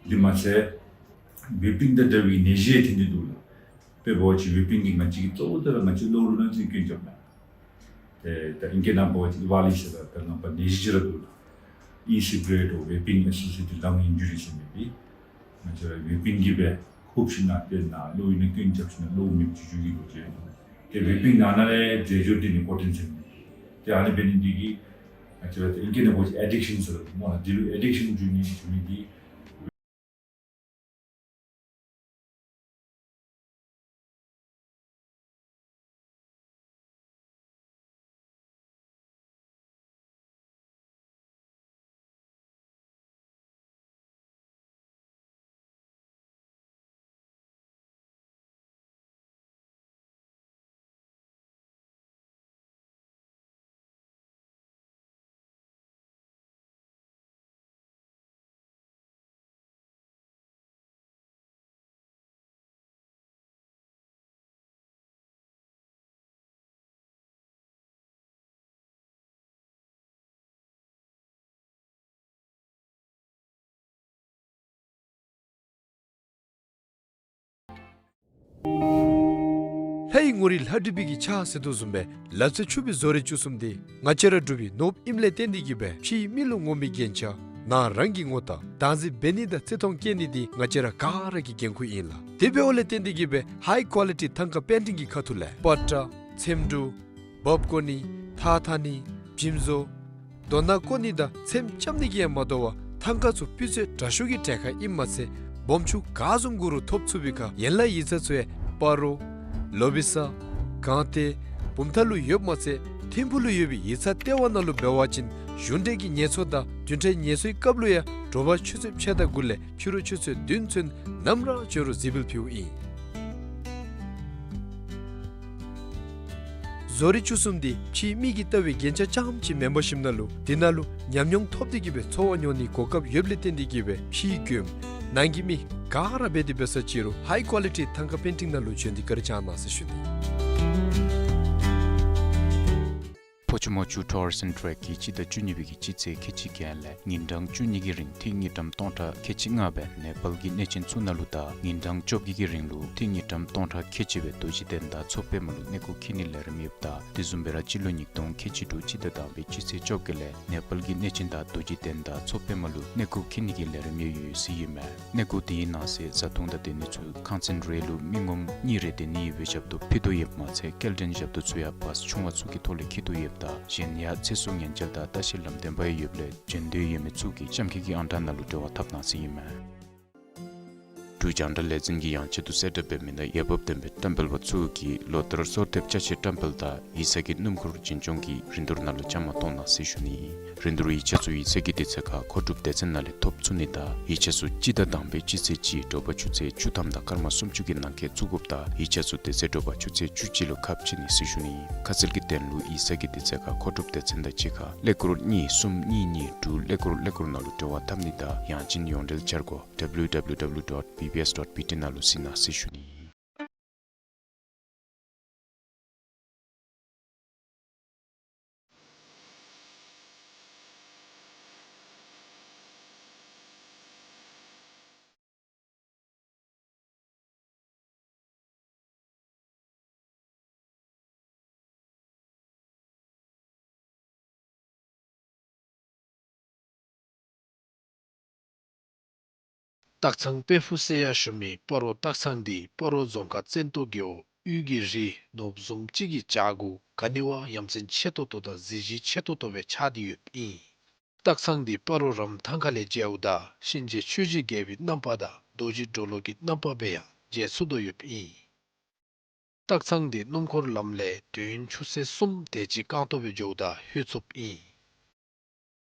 དེ་མ་ཚད་ཝེ་པིང་དང་འདྲ་བའི་ནད་གཞི་ཐོན་ཏེ་འདུག་ལགས། དཔེ་འབད་བ་ཅིན་ཝེ་པིང་གིས་ང་བཅས་ཀྱི་གཙོ་བོ་ད་ར་ང་བཅས་གློ་བུར་ནད་ཀྱི་སྐྱོན་རྐྱབ་ནི། ཏེ་ད་ཨིང་སྐད་ནང་འབད་བ་ཅིན་ཝ་ལི་ཟེར་ར་ད་ནང་པ་ནད་གཞི་ཅིག་ར་འདུག་ལགས། ཨི་སི་ག་རེཊ་འོ་ཝེ་པིང་ཨེ་སོ་སི་ཡེ་ཊེཌ་ལང་ཨིན་ཇུ་རི་ཟེར་མི་འདི་ང་བཅས་ར་ཝེ་པིང་གིས་སྦེ་ཧུབ་ཞིནམ་ལས་ཏེ་ནཱ་གློ་བུར་ནད་སྐྱོན་རྐྱབ་ཞིནམ་ལས་གློ་བུར་མེདཔ་ཅིག་འགྱོ་གི་ལོ་རྒྱུས་འདུག། ཏེ་ཝེ་པིང་ནང་ན་ལས་རྫས་སྦྱོར་འདི་ནི་ཀོ་ཊིན་ཟེར་མི་འདི་ཏེ་ཨ་ནི་འབད་ནི་འདི་གིས་ང་བཅས་ར་ཏེ་ཨིང་སྐད་ནང་འབད་བ་ཅིན་ཨེ་ཌིག་ཤཱན་ཟེར་སྨོ་ལགས། འདི་ལུ་ཨེ་ཌིག་ཤཱན་འགྱོ་ནི་འགྱོ་མི་འདི་ལྷའི་ངོ་རིས་ལྷ་བྲིས་པའི་གི་ཕྱག་ཟེར་དོ་བཟུམ་སྦེ་ལག་རྩལ་ཕྱུག་པའི་བཟོ་རིག་བཅུ་གསུམ་འདི་ང་བཅས་ར་འབྲུག་པའི་ནོར་བུ་ཨིནམ་ལས་བརྟེན་ཏེ་གིས་སྦེ་ཕྱིའི་མི་ལུ་ངོམ་པའི་རྒྱན་ཆ་ནང་རང་གི་ངོ་རྟགས་བདག་འཛིན་འབད་ནི་དང་བརྩི་མཐོང་བསྐྱེད་ནི་འདི་ང་བཅས་ར་ག་ར་གི་འགན་ཁུར་ཨིན་ལགས། དེ་འབདཝ་ལས་བརྟེན་ཏེ་གིས་སྦེ་ཧའི་ཀོ་ལི་ཊི་ཐང་ཀ་པེན་ཊིང་གི་ཁ་ཐུག་ལས་པ་ཏྲ་ཚེམ་དྲུབ་འབག་བཀོ་ནི་ཐགས་འཐག་ནི་འཇིམ་བཟོ་རྡོ་ནང་བཀོ་ནི་དང་ཚེམ་རྐྱབ་ནི་གིས་ཡང་མ་དོ་བར་ཐང་ཀ་ཚུ་སྤུས་ཚད་དྲག་ཤོས་ཀྱི་གྲལ་ཁར་ཨིནམ་མ་ཚད་སྦོམ་ཆུང་ག་བཟུམ་དགོ་རུང་ཐོབ་ཚུགས་པའི་ཁར་ཡན་ལག་ཡིག་ཚང་ཚུ་ཡང་སྤ་རོ་ལོ་བི་ས་སྒང་སྟེང་བུམ་ཐང་ལུ་ཡོདཔ་མ་ཚད་ཐིམ་ཕུག་ལུ་ཡོད་པའི་ཡིག་ཚང་ལྟེ་བ་ནང་ལུ་འབད་བ་ཅིན་གཞུང་འབྲེལ་གྱི་ངལ་གསོ་དང་བདུན་ཕྲག་ངལ་གསོའི་སྐབས་ལུ་ཡང་དྲོ་པ་ཆུ་ཚོད་ཕྱེད་དང་དགུ་ལས་ཕྱི་རུ་ཆུ་ཚོད་བདུན་ཚུན་ནམ་ར་བྱོན་རུང་གཟིགས་འབུལ་ཕུལཝ་ཨིན། བཟོ་རིག་བཅུ་གསུམ་འདི་ཕྱིའི་མི་གིས་བལྟ་བའི་རྒྱན་ཆ་རྐྱངམ་ཅིག་མེན་པར་ཞིནམ་ལས་དེ་ནང་ལུ་ཉམས་མྱོང་ཐོབ་སྟེ་གིས་སྦེ་འཚོ་བ་མྱོང་ནིའི་གོ་སྐབས་ཡོདཔ་ལས་བརྟེན་ཏེ་གིས་སྦེ་ཕྱིའི་མགྱོནམ་ནང་གི་མི་ག་ར་འབད་དེ་འབད་ས་ཅིག་རུང་ཧའི་ཀོ་ལི་ཊི་ཐང་ཀ་པེན་ཊིང་ནང་ལུ་བྱོན་ཏེ་བཀའ་དྲིན་བསྐྱང་གནང་ཟེར་ཞུ་ནི། ཕོ་ཆུ་མོ་ཆུ་ཊུ་རི་ཛིམ་ཊེཀ་གིས་སྤྱི་ཟླ་བཅུ་གཉིས་པའི་གི་སྤྱི་ཚེས་ཁལ་གཅིག་བརྒྱད་ལས་ཉིན་གྲངས་བཅུ་གཉིས་ཀྱི་རིང་ཏི་རུ་དངུལ་ཀྲམ་སྟོང་ཕྲག་ཁལ་གཅིག་ལྔ་སྦེ་ནེ་པཱལ་གྱི་གནས་ཆེན་ཚུ་ནང་ལུ་དང་ཉིན་གྲངས་བཅོ་བརྒྱད་ཀྱི་རིང་ལུ་ཏི་རུ་དངུལ་ཀྲམ་སྟོང་ཕྲག་ཁལ་གཅིག་སྦེ་རྡོ་རྗེ་གདན་དང་མཚོ་པདྨ་ལུ་གནས་སྐོར་འཁྱིད་ནིའི་ལས་རིམ་ཡོདཔ་ད་དེ་བཟུམ་སྦེ་ར་སྤྱི་ལོ་ཉིས་སྟོང་ཁལ་གཅིག་དྲུག་སྤྱི་ཟླ་དང་པའི་སྤྱི་ཚེས་བཅོ་བརྒྱད་ལས་ནེ་པཱལ་གྱི་གནས་ཆེན་དང་རྡོ་རྗེ་གདན་དང་མཚོ་པདྨ་ལུ་གནས་སྐོར་འཁྱིད་ནི་གི་ལས་རིམ་ཡང་ཡོད་ཟེར་ཨིན་མས། གནས་སྐོར་དེའི་ནང་གསེས་བཟའ་འཐུང་དང་སྡོད་ནི་ཚུ་ཁང་ཚན་རེ་ལུ་མི་ངོམ་གཉིས་རེ་སྡོད་ནི་ཡོད་པའི་ཞབས་ཏོག་ཕུལ་དོ་ཡོདཔ་མ་ཚད་སྐྱེལ་འདྲེན་ཞབས་ཏོག་ཚུ་ཡང་བཱས་ཆུང་བ་ཚུ་གི་ཐོག་ལས་འཁྱིད་དོ་ཡོདཔ་ད་གཞན་ཡང་ཚེ་སྲོག་ཉེན་བཅོལ་དང་ལྟ་བཤལ་ལམ་སྟོན་པ་ཡང་ཡོདཔ་ལས་བྱོན་འདོད་ཡོད་མི་ཚུ་གིས་ལྕམ་སྐྱིད་ཀྱི་ཨང་གྲངས་ནང་ལུ་འབྲེལ་བ་འཐབ་གནང་ཟེར་ཨིན་མས། འབྲུག་རྒྱང་བསྒྲགས་ལས་འཛིན་གྱིས་ཡང་ཆེད་དུ་གསལ་བསྒྲགས་འབད་མི་ནང་འོས་འབབ་ལྡན་པའི་བཀྲམ་སྤེལ་པ་ཚུ་གིས་ལོ་ལྟར་གསོལ་འདེབས་ཅ་ཆས་བཀྲམ་སྤེལ་དང་ཡིག་ཚང་གི་སྣུམ་འཁོར་འཛིན་སྐྱོང་གི་རིན་བསྡུར་ནང་ལུ་བཅའ་མར་གཏོགས་གནང་ཟེར་ཞུ་ནི། རིན་བསྡུར་ཡིག་ཆ་ཚུ་ཡིག་ཚང་གི་དུས་ཚོད་ཁར་མཁོ་སྒྲུབ་སྡེ་ཚན་ནང་ལས་ཐོབ་ཚུགས་ནི་དང་ཡིག་ཆ་ཚུ་སྤྱི་ཟླ་དང་པའི་སྤྱི་ཚེས་གཅིག་དྲོ་པ་ཆུ་ཚོད་བཅུ་ཐམ་དང་སྐར་མ་སུམ་ཅུ་གི་ནང་འཁོད་བཙུགས་དགོཔ་ད་ཡིག་ཆ་ཚུ་དེ་ཚེ་དྲོ་པ་ཆུ་ཚོད་བཅུ་གཅིག་ལུ་ཁ་ཕྱེ་ནི་ཟེར་ཞུ་ནི། ཁ་གསལ་གྱི་དོན་ལུ་ཡིག་ཚང་གི་དུས་ཚོད་ཁར་མཁོ་སྒྲུབ་སྡེ་ཚན་དང་གཅིག་ཁར་ཀླད་ཀོར་གཉིས་གསུམ་གཉིས་གཉིས་དྲུག་ཀླད་ཀོར་ཀླད་ཀོར་ནང་ལུ་འབྲེལ་བ་འཐབ་ནི་དང་ཡང་ཅིན་ཡོངས་འབྲེལ་འཆར་སྒོ་W W W dot B B S dot B T ནང་ལུ་གཟིགས་གནང་ཟེར་ཞུ་ནི། སྟག་ཚང་དཔལ་ཕུག་ཟེར་ཡང་ཞུ་མི་སྤ་རོ་སྟག་ཚང་འདི་སྤ་རོ་རྫོང་ཁག་བཙན་ཏོ་རྒེད་འོག་དབུས་ཀྱི་རི་ནོར་བུ་བཟུམ་ཅིག་གི་བྱག་གུ་ག་ནི་བ་ཡ་མཚན་ཆེ་ཏོག་ཏོ་དང་གཟི་བརྗིད་ཆེ་ཏོག་ཏོ་སྦེ་ཆགས་ཏེ་ཡོདཔ་ཨིན། སྟག་ཚང་འདི་སྤ་རོ་རམ་ཐང་ཁ་ལས་མཇལཝ་ད་གཤིན་རྗེ་ཆོས་ཀྱི་རྒྱལ་པོའི་རྣམ་པ་དང་རྡོ་རྗེ་གྲོ་ལོད་ཀྱི་རྣམ་པ་སྦེ་ཡང་མཇལ་ཚུགས་དོ་ཡོདཔ་ཨིན། སྟག་ཚང་འདི་སྣུམ་འཁོར་ལམ་ལས་དུས་ཡུན་ཆུ་ཚོད་གསུམ་དེ་ཅིག་རྐང་སྟོང་སྦེ་འགྱོཝ་ད་ལྷོད་ཚུགསཔ་ཨིན།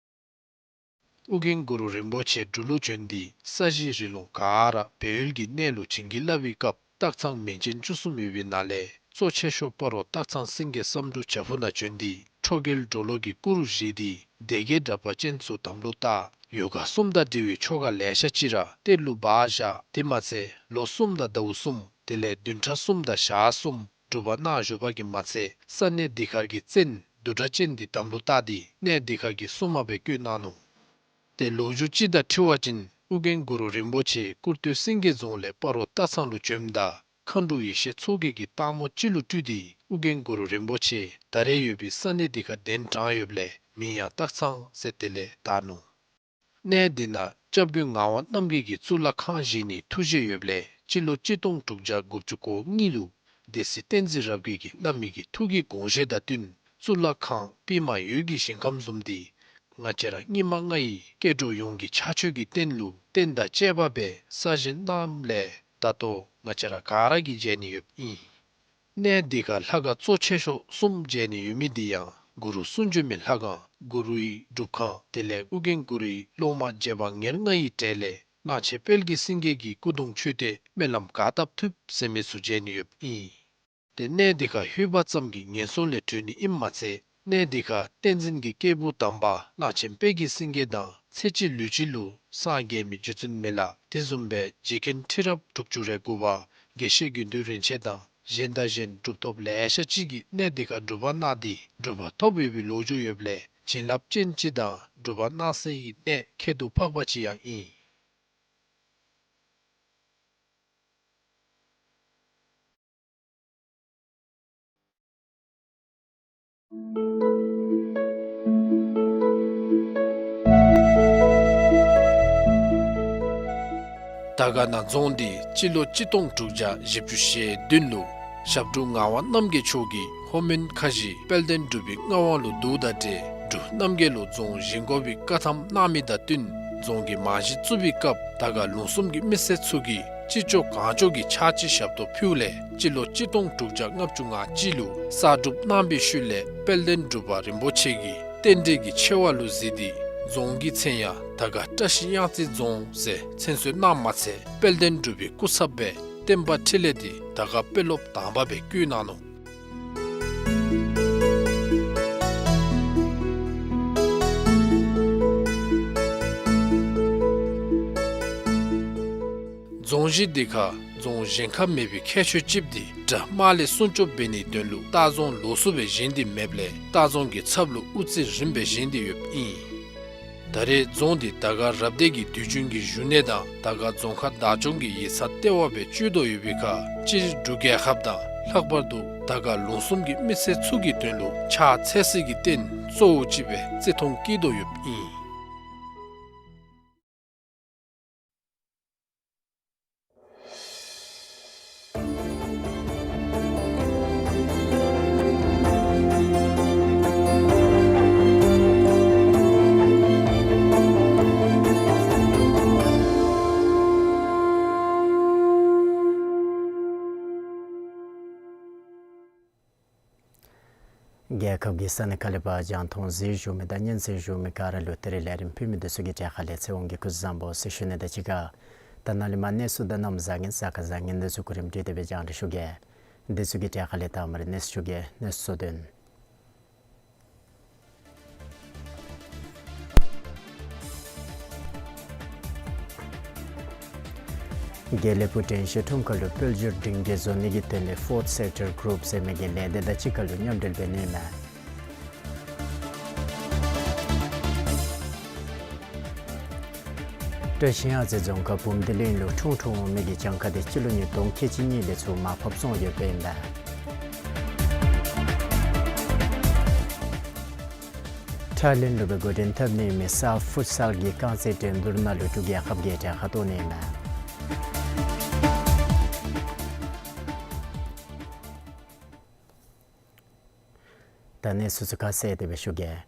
ཨོ་རྒྱན་གུ་རུ་རིན་པོ་ཆེ་འབྲུག་ལུ་བྱོན་ཏེ་ས་གཞི་རི་ལུང་ག་ར་སྦས་ཡུལ་གྱི་གནས་ལུ་བྱིན་གྱིས་བརླབས་པའི་སྐབས་སྟག་ཚང་མིང་ཅན་བཅུ་གསུམ་ཡོད་པའི་ནང་ལས་གཙོ་ཆེ་ཤོས་སྤ་རོ་སྟག་ཚང་སེང་གེ་བསམ་འགྲུབ་བྱག་ཕུག་ནང་བྱོན་ཏེ་ཁྲོ་རྒྱལ་གྲོ་ལོད་ཀྱི་སྐུ་རུ་བཞེངས་ཏེ་སྡེ་བརྒྱད་འདྲ་པར་ཅན་ཚུ་དམ་ལུ་བཏགས། ཡོ་ག་གསུམ་དང་འབྲེལ་བའི་ཆོ་ག་ལེ་ཤ་ཅིག་ར་གཏེར་ལུ་སྦ་བཞག། དེ་མ་ཚད་ལོ་གསུམ་དང་ཟླཝ་གསུམ་དེ་ལས་བདུན་ཕྲག་གསུམ་དང་ཞག་གསུམ་སྒྲུབ་པ་གནང་བཞུགས་པ་གིས་མ་ཚད་ས་གནས་འདི་ཁར་གྱི་བཙན་བདུད་དྲག་ཅན་འདི་དམ་ལུ་བཏགས་ཏེ་གནས་འདི་ཁར་གྱི་སྲུང་མ་སྦེ་བསྐོས་གནང་ནུག། ཏེ་ལོ་རྒྱུས་ཅིག་དང་འཁྲིལ་བ་ཅིན་ཨོ་རྒྱན་གུ་རུ་རིན་པོ་ཆེ་ཀུར་སྟོད་སེང་གེ་རྫོང་ལས་སྤ་རོ་སྟག་ཚང་ལུ་བྱོནམ་ད་མཁའ་འགྲོ་ཡེ་ཤེས་མཚོ་རྒྱལ་གྱིས་སྟག་མོ་ཅིག་ལུ་སྤྲུལ་ཏེ་ཨོ་རྒྱན་གུ་རུ་རིན་པོ་ཆེ་ད་རེས་ཡོད་པའི་ས་གནས་འདི་ཁར་གདན་དྲངས་ཡོདཔ་ལས་མིང་ཡང་སྟག་ཚང་ཟེར་དེ་ལས་བཏགས་ནུག། གནས་འདི་ནང་སྐྱབས་མགོན་ངག་དབང་རྣམ་རྒྱལ་གྱིས་གཙུག་ལག་ཁང་བཞེངས་ནིའི་ཐུགས་བཞེད་ཡོདཔ་ལས་སྤྱི་ལོ་གཅིག་སྟོང་དྲུག་བརྒྱ་དགུ་བཅུ་གོ་གཉིས་ལུ་སྡེ་སྲིད་བསྟན་འཛིན་རབ་རྒྱས་ཀྱིས་བླ་མའི་གི་ཐུགས་ཀྱི་དགོངས་བཞེད་དང་བསྟུན་གཙུག་ལག་ཁང་པདྨ་འོད་ཀྱི་ཞིང་ཁམས་བཟུམ་འདི་ང་བཅས་ར་སྙིགས་མ་ལྔ་ཡི་སྐྱེ་འགྲོ་ཡོངས་ཀྱི་ཕྱག་མཆོད་ཀྱི་རྟེན་ལུ་རྟེན་དང་བཅས་པ་སྦེ་གསར་བཞེངས་གནངམ་ལས་ད་ལྟོ་ང་བཅས་ར་ག་ར་གིས་མཇལ་ནི་ཡོདཔ་ཨིན། གནས་འདི་ཁར་ལྷ་ཁང་གཙོ་ཆེ་ཤོས་གསུམ་མཇལ་ནི་ཡོད་མི་འདི་ཡང་གུ་རུ་གསུང་བྱོན་མའི་ལྷ་ཁང་གུ་རུའི་སྒྲུབ་ཁང་དེ་ལས་ཨོ་རྒྱན་གུ་རུའི་སློབ་མ་རྗེ་འབངས་ཉེར་ལྔ་ཡི་གྲས་ལས་གླང་ཆེན་དཔལ་གྱི་སེང་གེ་གི་སྐུ་གདུང་མཆོད་རྟེན་སྨོན་ལམ་ག་བཏབ་ཐུབ་ཟེར་མི་ཚུ་མཇལ་ནི་ཡོདཔ་ཨིན། ཏེ་གནས་འདི་ཁར་ལྷོད་པ་ཙམ་གྱིས་ངན་སོང་ལས་གྲོལ་ནི་ཨིནམ་མ་ཚད་གནས་འདི་ཁར་བསྟན་འཛིན་གྱི་སྐྱེས་བུ་དམ་པ་གླང་ཆེན་དཔལ་གྱི་སེང་གེ་དང་ཚེ་གཅིག་ལུས་གཅིག་ལུ་སངས་རྒྱས་མི་རྗེ་བཙུན་མི་ལ་དེ་བཟུམ་སྦེ་རྗེ་མཁན་ཁྲི་རབས་དྲུག་ཅུ་རེ་དགུ་པ་དགེ་བཤེས་དགེ་འདུན་རིན་ཆེན་དང་གཞན་དང་གཞན་གྲུབ་ཐོབ་ལེ་ཤ་ཅིག་གིས་གནས་འདི་ཁར་སྒྲུབ་པ་གནང་སྟེ་གྲུབ་པ་ཐོབ་ཡོད་པའི་ལོ་རྒྱུས་ཡོདཔ་ལས་བྱིན་རླབས་ཅན་ཅིག་དང་སྒྲུབ་པ་གནང་སའི་གནས་ཁྱད་དུ་འཕགས་པ་ཅིག་ཡང་ཨིན། དར་དཀར་ན་རྫོང་འདི་སྤྱི་ལོ་གཅིག་སྟོང་དྲུག་བརྒྱ་བཞི་བཅུ་ཞེ་བདུན་ལུ་ཞབས་དྲུང་ངག་དབང་རྣམ་རྒྱལ་མཆོག་གིས་ལྷོ་མོན་ཁ་བཞི་དཔལ་ལྡན་འབྲུག་པའི་མངའ་དབང་ལུ་བསྡུཝ་དང་འབྲེལ་འབྲུག་རྣམ་རྒྱལ་ལུ་རྫོང་བཞེངས་དགོ་པའི་བཀའ་ཐམ་གནང་མི་དང་བསྟུན་རྫོང་གི་རྨང་གཞི་བཙུགས་པའི་སྐབས་དར་དཀར་ལུང་གསུམ་གྱི་མི་སེར་ཚུ་གིས་ཅི་ལྕོགས་གང་ལྕོགས་ཀྱི་ཕྱག་ཕྱི་ཞབས་ཏོག་ཕུལཝ་ལས་སྤྱི་ལོ་གཅིག་སྟོང་དྲུག་བརྒྱ་ལྔ་བཅུ་ང་གཅིག་ལུ་གསར་སྒྲུབ་གནང་པའི་ཤུལ་ལས་དཔལ་ལྡན་འབྲུག་པ་རིན་པོ་ཆེ་གིས་རྟེན་འབྲེལ་གྱི་ཆེ་བ་ལུ་གཟིགས་ཏེ་རྫོང་གི་མཚན་ཡང་དར་དཀར་བཀྲ་ཤིས་གཡང་རྩེ་རྫོང་ཟེར་མཚན་གསོལ་གནངམ་མ་ཚད་དཔལ་ལྡན་འབྲུག་པའི་སྐུ་ཚབ་སྦེ་བསྟན་པ་འཕྲིན་ལས་འདི་དར་དཀར་དཔོན་སློབ་དང་པ་སྦེ་བསྐོས་གནང་ནུག། རྫོང་གཞི་འདི་ཁར་རྫོང་གཞན་ཁར་མེད་པའི་ཁྱད་ཆོས་ཅིག་འདི་དགྲ་དམག་ལས་སྲུང་སྐྱོབ་འབད་ནིའི་དོན་ལུ་ལྟ་རྫོང་ལོགས་སུ་སྦེ་བཞེངས་ཏེ་མེདཔ་ལས་ལྟ་རྫོང་གི་ཚབ་ལུ་དབུ་རྩེ་རིམ་པས་བཞེངས་ཏེ་ཡོདཔ་ཨིན། ད་རེས་རྫོང་འདི་དར་དཀར་རབ་སྡེ་གི་དུས་རྒྱུན་གྱི་བཞུགས་གནས་དང་དར་དཀར་རྫོང་ཁག་བདག་སྐྱོང་གི་ཡིག་ཚང་ལྟེ་བ་སྦེ་སྤྱོད་དོ་ཡོད་པའི་ཁར་སྤྱིར་འབྲུག་རྒྱལ་ཁབ་དང་ལྷག་པར་དུ་དར་དཀར་ལུང་གསུམ་གྱི་མི་སེར་ཚུ་གི་དོན་ལུ་ཕྱག་འཚལ་སའི་གི་རྟེན་གཙོ་བོ་ཅིག་སྦེ་བརྩི་མཐོང་བསྐྱེད་དོ་ཡོདཔ་ཨིན། རྒྱལ་ཁབ་ཀྱི་ས་གནས་ཁག་ལས་ཕར་རྒྱང་མཐོང་གཟིགས་བཞུགས་མི་དང་སྙན་གསན་བཞུགས་མི་ག་ར་ལུ་ད་རིས་ལས་རིམ་ཕུལ་མི་འདི་ཚུ་གི་གྲས་ཁ་ལས་ཚེ་དབང་གིས་སྐུ་གཟུགས་བཟང་པོ་ཟེར་ཞུ་ནི་དང་གཅིག་ཁར་ད་ནཱ་ལས་མར་གནས་ཚུལ་དང་གནམ་བཟང་ངན་གཟའ་སྐར་བཟང་ངན་འདི་ཚུ་གོ་རིམ་སྒྲིག་སྟེ་སྦེ་རྒྱང་བསྒྲགས་ཞུ་གེ། འདི་ཚུ་གི་གྲས་ཁ་ལས་དང་པ་ར་གནས་ཚུལ་ཞུ་གེ། གནས་ཚུལ་དོན། དགེ་ལེགས་ཕུག་དྲན་ཤེས་ཁྲོམ་ཁ་ལུ་དཔལ་འབྱོར་སྒྲིང་སྒྲིང་བཟོ་ནི་གི་དོན་ལས་Fourth Sector Group ཟེར་མི་གི་ལས་སྡེ་དང་གཅིག་ཁར་ལུ་མཉམ་འབྲེལ་འབད་ནི་མས། བཀྲིས་གཡང་རྩེ་རྫོང་ཁག་བུམ་སྡེ་གླིང་ལུ་འཁྲུངས་འཁྲུངས་འོང་མི་གི་གྱངས་ཁ་དེ་སྤྱི་ལོ་ཉིས་སྟོང་ཁལ་གཅིག་གཉིས་ལས་ཚུར་མར་ཕབ་སོང་ཡོདཔ་ཨིན་པས། ཐའི་ལེནཌ་ལུ་སྦེ་འགོ་འདྲེན་འཐབ་ནི་མི་སཱཕ་ཕུཊ་སཱལ་གྱི་རྐང་རྩེད་འགྲན་བསྡུར་ནང་ལུ་འབྲུག་རྒྱལ་ཁབ་ཀྱིས་གྲལ་ཁར་གཏོགས་ནི་མས། ད་གནས་ཚུལ་ཚུ་ཁ་གསལ་ཏེ་སྦེ་ཞུ་གེ།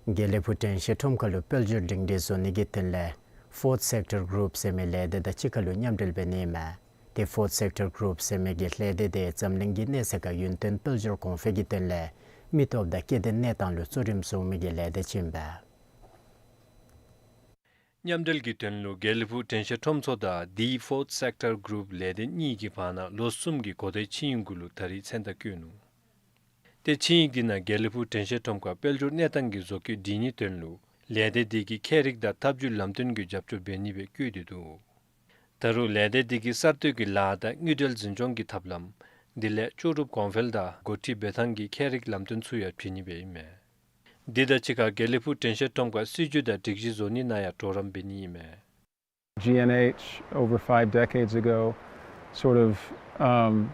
དགེ་ལེགས་ཕུག་དྲན་ཤེས་ཁྲོམ་ཁ་ལུ་དཔལ་འབྱོར་སྒྲིང་སྒྲིང་བཟོ་ནི་གི་དོན་ལས་Fourth Sector Group ཟེར་མི་ལས་སྡེ་དང་གཅིག་ཁར་ལུ་མཉམ་འབྲེལ་འབད་ནི་མས། The Fourth Sector Group ཟེར་མི་གི་ལས་སྡེ་དེ་འཛམ་གླིང་གི་གནས་ཚད་ཁར་ཡུན་བརྟན་དཔལ་འབྱོར་གོང་འཕེལ་གྱི་དོན་ལས་མི་སྟོབས་དང་སྐྱེ་ལྡན་གནས་སྟངས་ལུ་གཙོ་རིམ་བཟུང་མི་གི་ལས་སྡེ་ཅིག་ཨིན་པས། མཉམ་འབྲེལ་གྱི་དོན་ལུ་དགེ་ལེགས་ཕུག་དྲན་ཤེས་ཁྲོམ་ཚོགས་དང་The Fourth Sector Group ལས་སྡེ་གཉིས་ཀྱི་བར་ན་ལོ་གསུམ་གྱི་གོ་བརྡའི་ཆིངས་ཡིག་གུ་ལུ་ད་རིས་མཚན་རྟགས་བཀོད་ནུག། ཏེ་ཆིངས་ཡིག་འདི་ནང་དགེ་ལེགས་ཕུག་དྲན་ཤེས་ཁྲོམ་ཁར་དཔལ་འབྱོར་གནས་སྟངས་ཀྱི་བཟོ་བཀོད་སྒྲིག་ནིའི་དོན་ལུ་ལས་སྡེ་འདི་གིས་ཁྱད་རིག་དང་ཐབས་བྱུས་ལམ་སྟོན་གྱི་རྒྱབ་སྐྱོར་འབད་ནི་སྦེ་བཀོད་དེ་འདུག། ད་རུང་ལས་སྡེ་འདི་གིས་གསར་གཏོད་ཀྱི་ལཱ་དང་དངུལ་འབྲེལ་འཛིན་སྐྱོང་གི་ཐབས་ལམ་དེ་ལས་ལྕོགས་གྲུབ་གོང་འཕེལ་དང་འགོ་ཁྲིད་འབད་ཐངས་ཀྱི་ཁྱད་རིག་ལམ་སྟོན་ཚུ་ཡང་བྱིན་ནི་སྦེ་ཨིན་མས། འདི་དང་གཅིག་ཁར་དགེ་ལེགས་ཕུག་དྲན་ཤེས་ཁྲོམ་ཁར་སྲིད་བྱུས་དང་སྒྲིག་གཞི་བཟོ་ནི་ནང་ཡང་གྲོགས་རམ་འབད་ནི་ཨིན་མས། G N H over five decades ago sort of, um,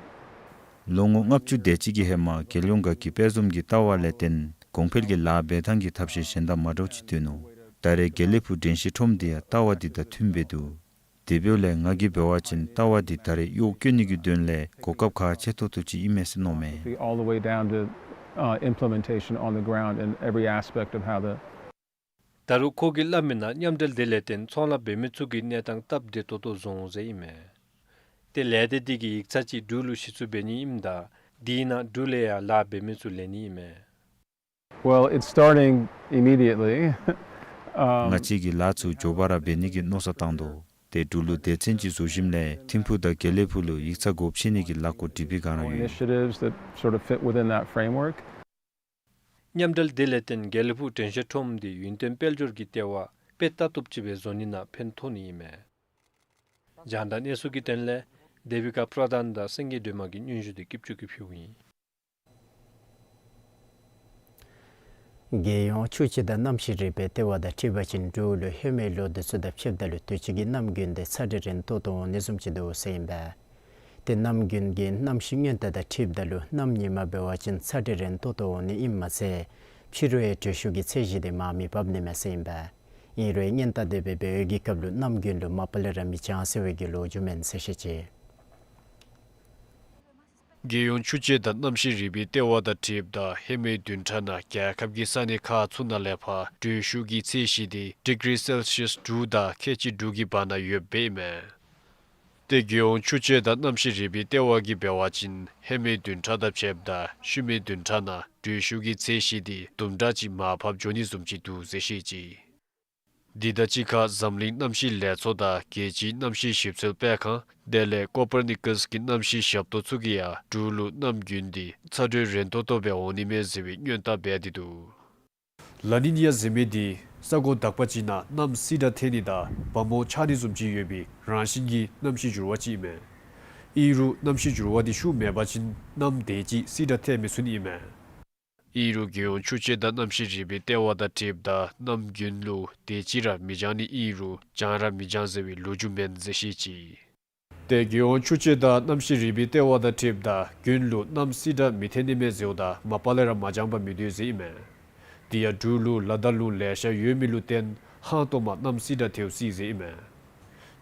ལོ་ངོ་ལྔ་བཅུ་དེ་ཅིག་གི་ཧེ་མ་རྒྱལ་ཡོངས་དགའ་སྐྱིད་དཔལ་འཛོམས་ཀྱི་ལྟ་བ་ལས་བརྟེན་གོང་འཕེལ་གྱི་ལཱ་འབད་ཐངས་ཀྱི་ཐབས་ཤེས་གཞན་དང་མ་འདྲཝ་ཅིག་སྟོན་ནུག། ད་རེས་དགེ་ལེགས་ཕུག་དྲན་ཤེས་ཁྲོམ་འདི་ཡང་ལྟ་བ་འདི་དང་མཐུནམ་སྦེ་འདུག། དེ་འབདཝ་ལས་ང་གིས་འབད་བ་ཅིན་ལྟ་བ་འདི་ད་རེས་གཡོག་བཀོལ་ནི་གི་དོན་ལས་གོ་སྐབས་ཁག་ཆེ་ཏོག་ཏོ་ཅིག་ཨིན་མས་ཟེར་མནོཝ་མས། All the way down to, uh, implementation on the ground and every aspect of how the ད་རུང་ཁོ་གིས་སླབ་མིའི་ནང་མཉམ་འབྲེལ་དེ་ལས་བརྟེན་ཚོང་ལཱ་འབད་མི་ཚུ་གི་གནས་སྟངས་སྟབས་བདེ་ཏོག་ཏོ་བཟོ་འོང་ཟེར་ཨིན་མས། ཏེ་ལས་སྡེ་འདི་གིས་ཡིག་ཚང་ཅིག་འབྲུག་ལུ་གཞི་བཙུགས་འབད་ནི་ཨིནམ་ད་དེའི་ནང་འབྲུག་ལས་ཡང་ལཱ་འབད་མི་ཚུ་ལེན་ནི་ཨིན་མས། Well, it's starting immediately. Um, ང་བཅས་ཀྱིས་ལཱ་ཚུ་མགྱོགས་པ་ར་འབད་ནི་གི་མནོ་བསམ་བཏང་དོ། ཏེ་འབྲུག་ལུ་སྡེ་ཚན་ཅིག་བཟོ་ཞིནམ་ལས་ཐིམ་ཕུག་དང་དགེ་ལེགས་ཕུག་ལུ་ཡིག་ཚང་སྒོ་ཕྱེ་ནི་གི་ལཱ་འགོ་འདྲེན་པའི་བསྒང་ར་ཡོད། Initiatives that sort of fit within that framework. མཉམ་འབྲེལ་དེ་ལས་བརྟེན་དགེ་ལེགས་ཕུག་དྲན་ཤེས་ཁྲོམ་འདི་ཡུན་བརྟན་དཔལ་འབྱོར་གྱི་ལྟེ་བ་དཔེ་ལྟ་བཏུབ་ཅིག་སྦེ་བཟོ་ནི་ནང་ཕན་ཐོགས་ནི་ཨིན་མས། རྒྱང་བསྒྲགས་གནས་ཚུལ་གྱི་དོན་ལས་དེ་བི་ཀ་པྲ་དཱན་དང་སེང་གེ་སྒྲོལ་མ་གི་སྙན་ཞུ་འདི་སྐྱིད་ཆུ་གིས་ཕུལཝ་ཨིན། རྒྱལ་ཡོངས་ཆུ་སྤྱི་དང་གནམ་གཤིས་རིག་པའི་ལྟེ་བ་དང་འཁྲིལ་བ་ཅིན་འབྲུག་ལུ་ཧེ་མའི་ལོ་འདི་ཚུ་དང་ཕྱདཔ་ད་ལུ་དུས་ཅི་གི་གནམ་དགུན་འདི་ཚ་དྲོད་རན་ཏོག་ཏོ་འོང་ནི་བཟུམ་ཅིག་འདུག་ཟེར་ཨིན་པས། ཏེ་གནམ་དགུན་གྱི་གནམ་གཤིས་སྔོན་བརྡ་དང་འཁྲིལཝ་ད་ལུ་གནམ་ཉིན་མ་འབད་བ་ཅིན་ཚ་དྲོད་རན་ཏོག་ཏོ་འོང་ནི་ཨིནམ་མ་ཚད་ཕྱི་རུ་ཡང་དྲོད་ཤུགས་ཀྱི་ཚད་གཞི་འདི་མར་མི་བབས་ནི་མས་ཟེར་ཨིན་པས། ཨིན་རུང་སྔོན་བརྡ་དེ་སྦེ་འབད་བའི་གི་སྐབས་ལུ་གནམ་དགུན་ལུ་མ་པ་ལས་ར་མི་འགྱངས་ཟེར་བའི་གི་ལོ་རྒྱུས་མེན་ཟེར་བཤད་ཅི། རྒྱལ་ཡོངས་ཆུ་སྤྱི་དང་གནམ་གཤིས་རིག་པའི་ལྟེ་བ་དང་འཁྲིལཝ་ད་ཧེ་མའི་བདུན་ཕྲག་ནང་རྒྱལ་ཁབ་ཀྱི་ས་གནས་ཁག་ཚུ་ནང་ལས་ཕར་དྲོད་ཤུགས་ཀྱི་ཚད་གཞི་འདི་ཌིག་རི་སེལ་སི་ཡཱས་དྲུག་དང་ཁལ་གཅིག་དྲུག་གི་བར་ན་ཡོདཔ་ཨིན་མས། ཏེ་རྒྱལ་ཡོངས་ཆུ་སྤྱི་དང་གནམ་གཤིས་རིག་པའི་ལྟེ་བ་གིས་འབད་བ་ཅིན་ཧེ་མའི་བདུན་ཕྲག་དང་ཕྱདཔ་ད་ཤུལ་མའི་བདུན་ཕྲག་ནང་དྲོད་ཤུགས་ཀྱི་ཚད་གཞི་འདི་དུམ་གྲ་ཅིག་མར་བབས་འགྱོ་ནི་བཟུམ་ཅིག་འདུག་ཟེར་བཤད་ཅི། འདི་དང་གཅིག་ཁར་འཛམ་གླིང་གནམ་གཤིས་ལས་ཚོགས་དང་རྒྱལ་སྤྱིའི་གནམ་གཤིས་ཞིབ་འཚོལ་སྤེལ་ཁང་དེ་ལས་ཀོ་པར་ནི་ཀཱས་ཀྱི་གནམ་གཤིས་ཞབས་ཏོག་ཚུ་གིས་ཡང་འབྲུག་ལུ་གནམ་དགུན་འདི་ཚ་དྲོད་རན་ཏོག་ཏོ་སྦེ་འོང་ནི་མས་ཟེར་བའི་སྔོན་བརྡ་འབད་དེ་འདུག། ལ་ནི་ཉ་ཟེར་མི་འདི་ས་གོ་དག་པ་ཅིག་ནང་གནམ་བསིལ་དྲགས་ཐལ་ནི་དང་བ་མོ་ཆགས་ནི་བཟུམ་ཅིག་ཡོད་པའི་རང་བཞིན་གྱི་གནམ་གཤིས་འགྱུར་བ་ཅིག་ཨིན་མས། ཨིན་རུང་གནམ་གཤིས་འགྱུར་བ་འདི་ཤུགས་མེད་པ་ཅིན་གནམ་དེ་ཅིག་བསིལ་དྲགས་ཐལ་མི་ཚུགས་ནི་ཨིན་མས། ཨིན་རུང་རྒྱལ་ཡོངས་ཆུ་སྤྱི་དང་གནམ་གཤིས་རིག་པའི་ལྟེ་བ་དང་འཁྲིལཝ་ད་གནམ་དགུན་ལུ་དེ་ཅིག་ར་མི་འགྱངས་ནི་ཨིན་རུང་འགྱངས་ར་མི་འགྱངས་ཟེར་བའི་ལོ་རྒྱུས་མེན་ཟེར་བཤད་ཅི། ཏེ་རྒྱལ་ཡོངས་ཆུ་སྤྱི་དང་གནམ་གཤིས་རིག་པའི་ལྟེ་བ་དང་འཁྲིལཝ་ད་དགུན་ལུ་གནམ་བསིལ་དྲགས་མི་ཐལ་ནི་མས་ཟེརཝ་ད་མ་པ་ལས་ར་མ་འགྱངས་པར་མི་སྡོད་ཟེར་ཨིན་མས། དེ་ཡང་འབྲུག་ལུ་ལ་དྭགས་ལུང་ལེ་ཤ་ཡོད་མི་ལུ་བརྟེན་ཧང་སྟོང་མར་གནམ་བསིལ་དྲགས་ཐལཝ་སྲིད་ཟེར་ཨིན་མས།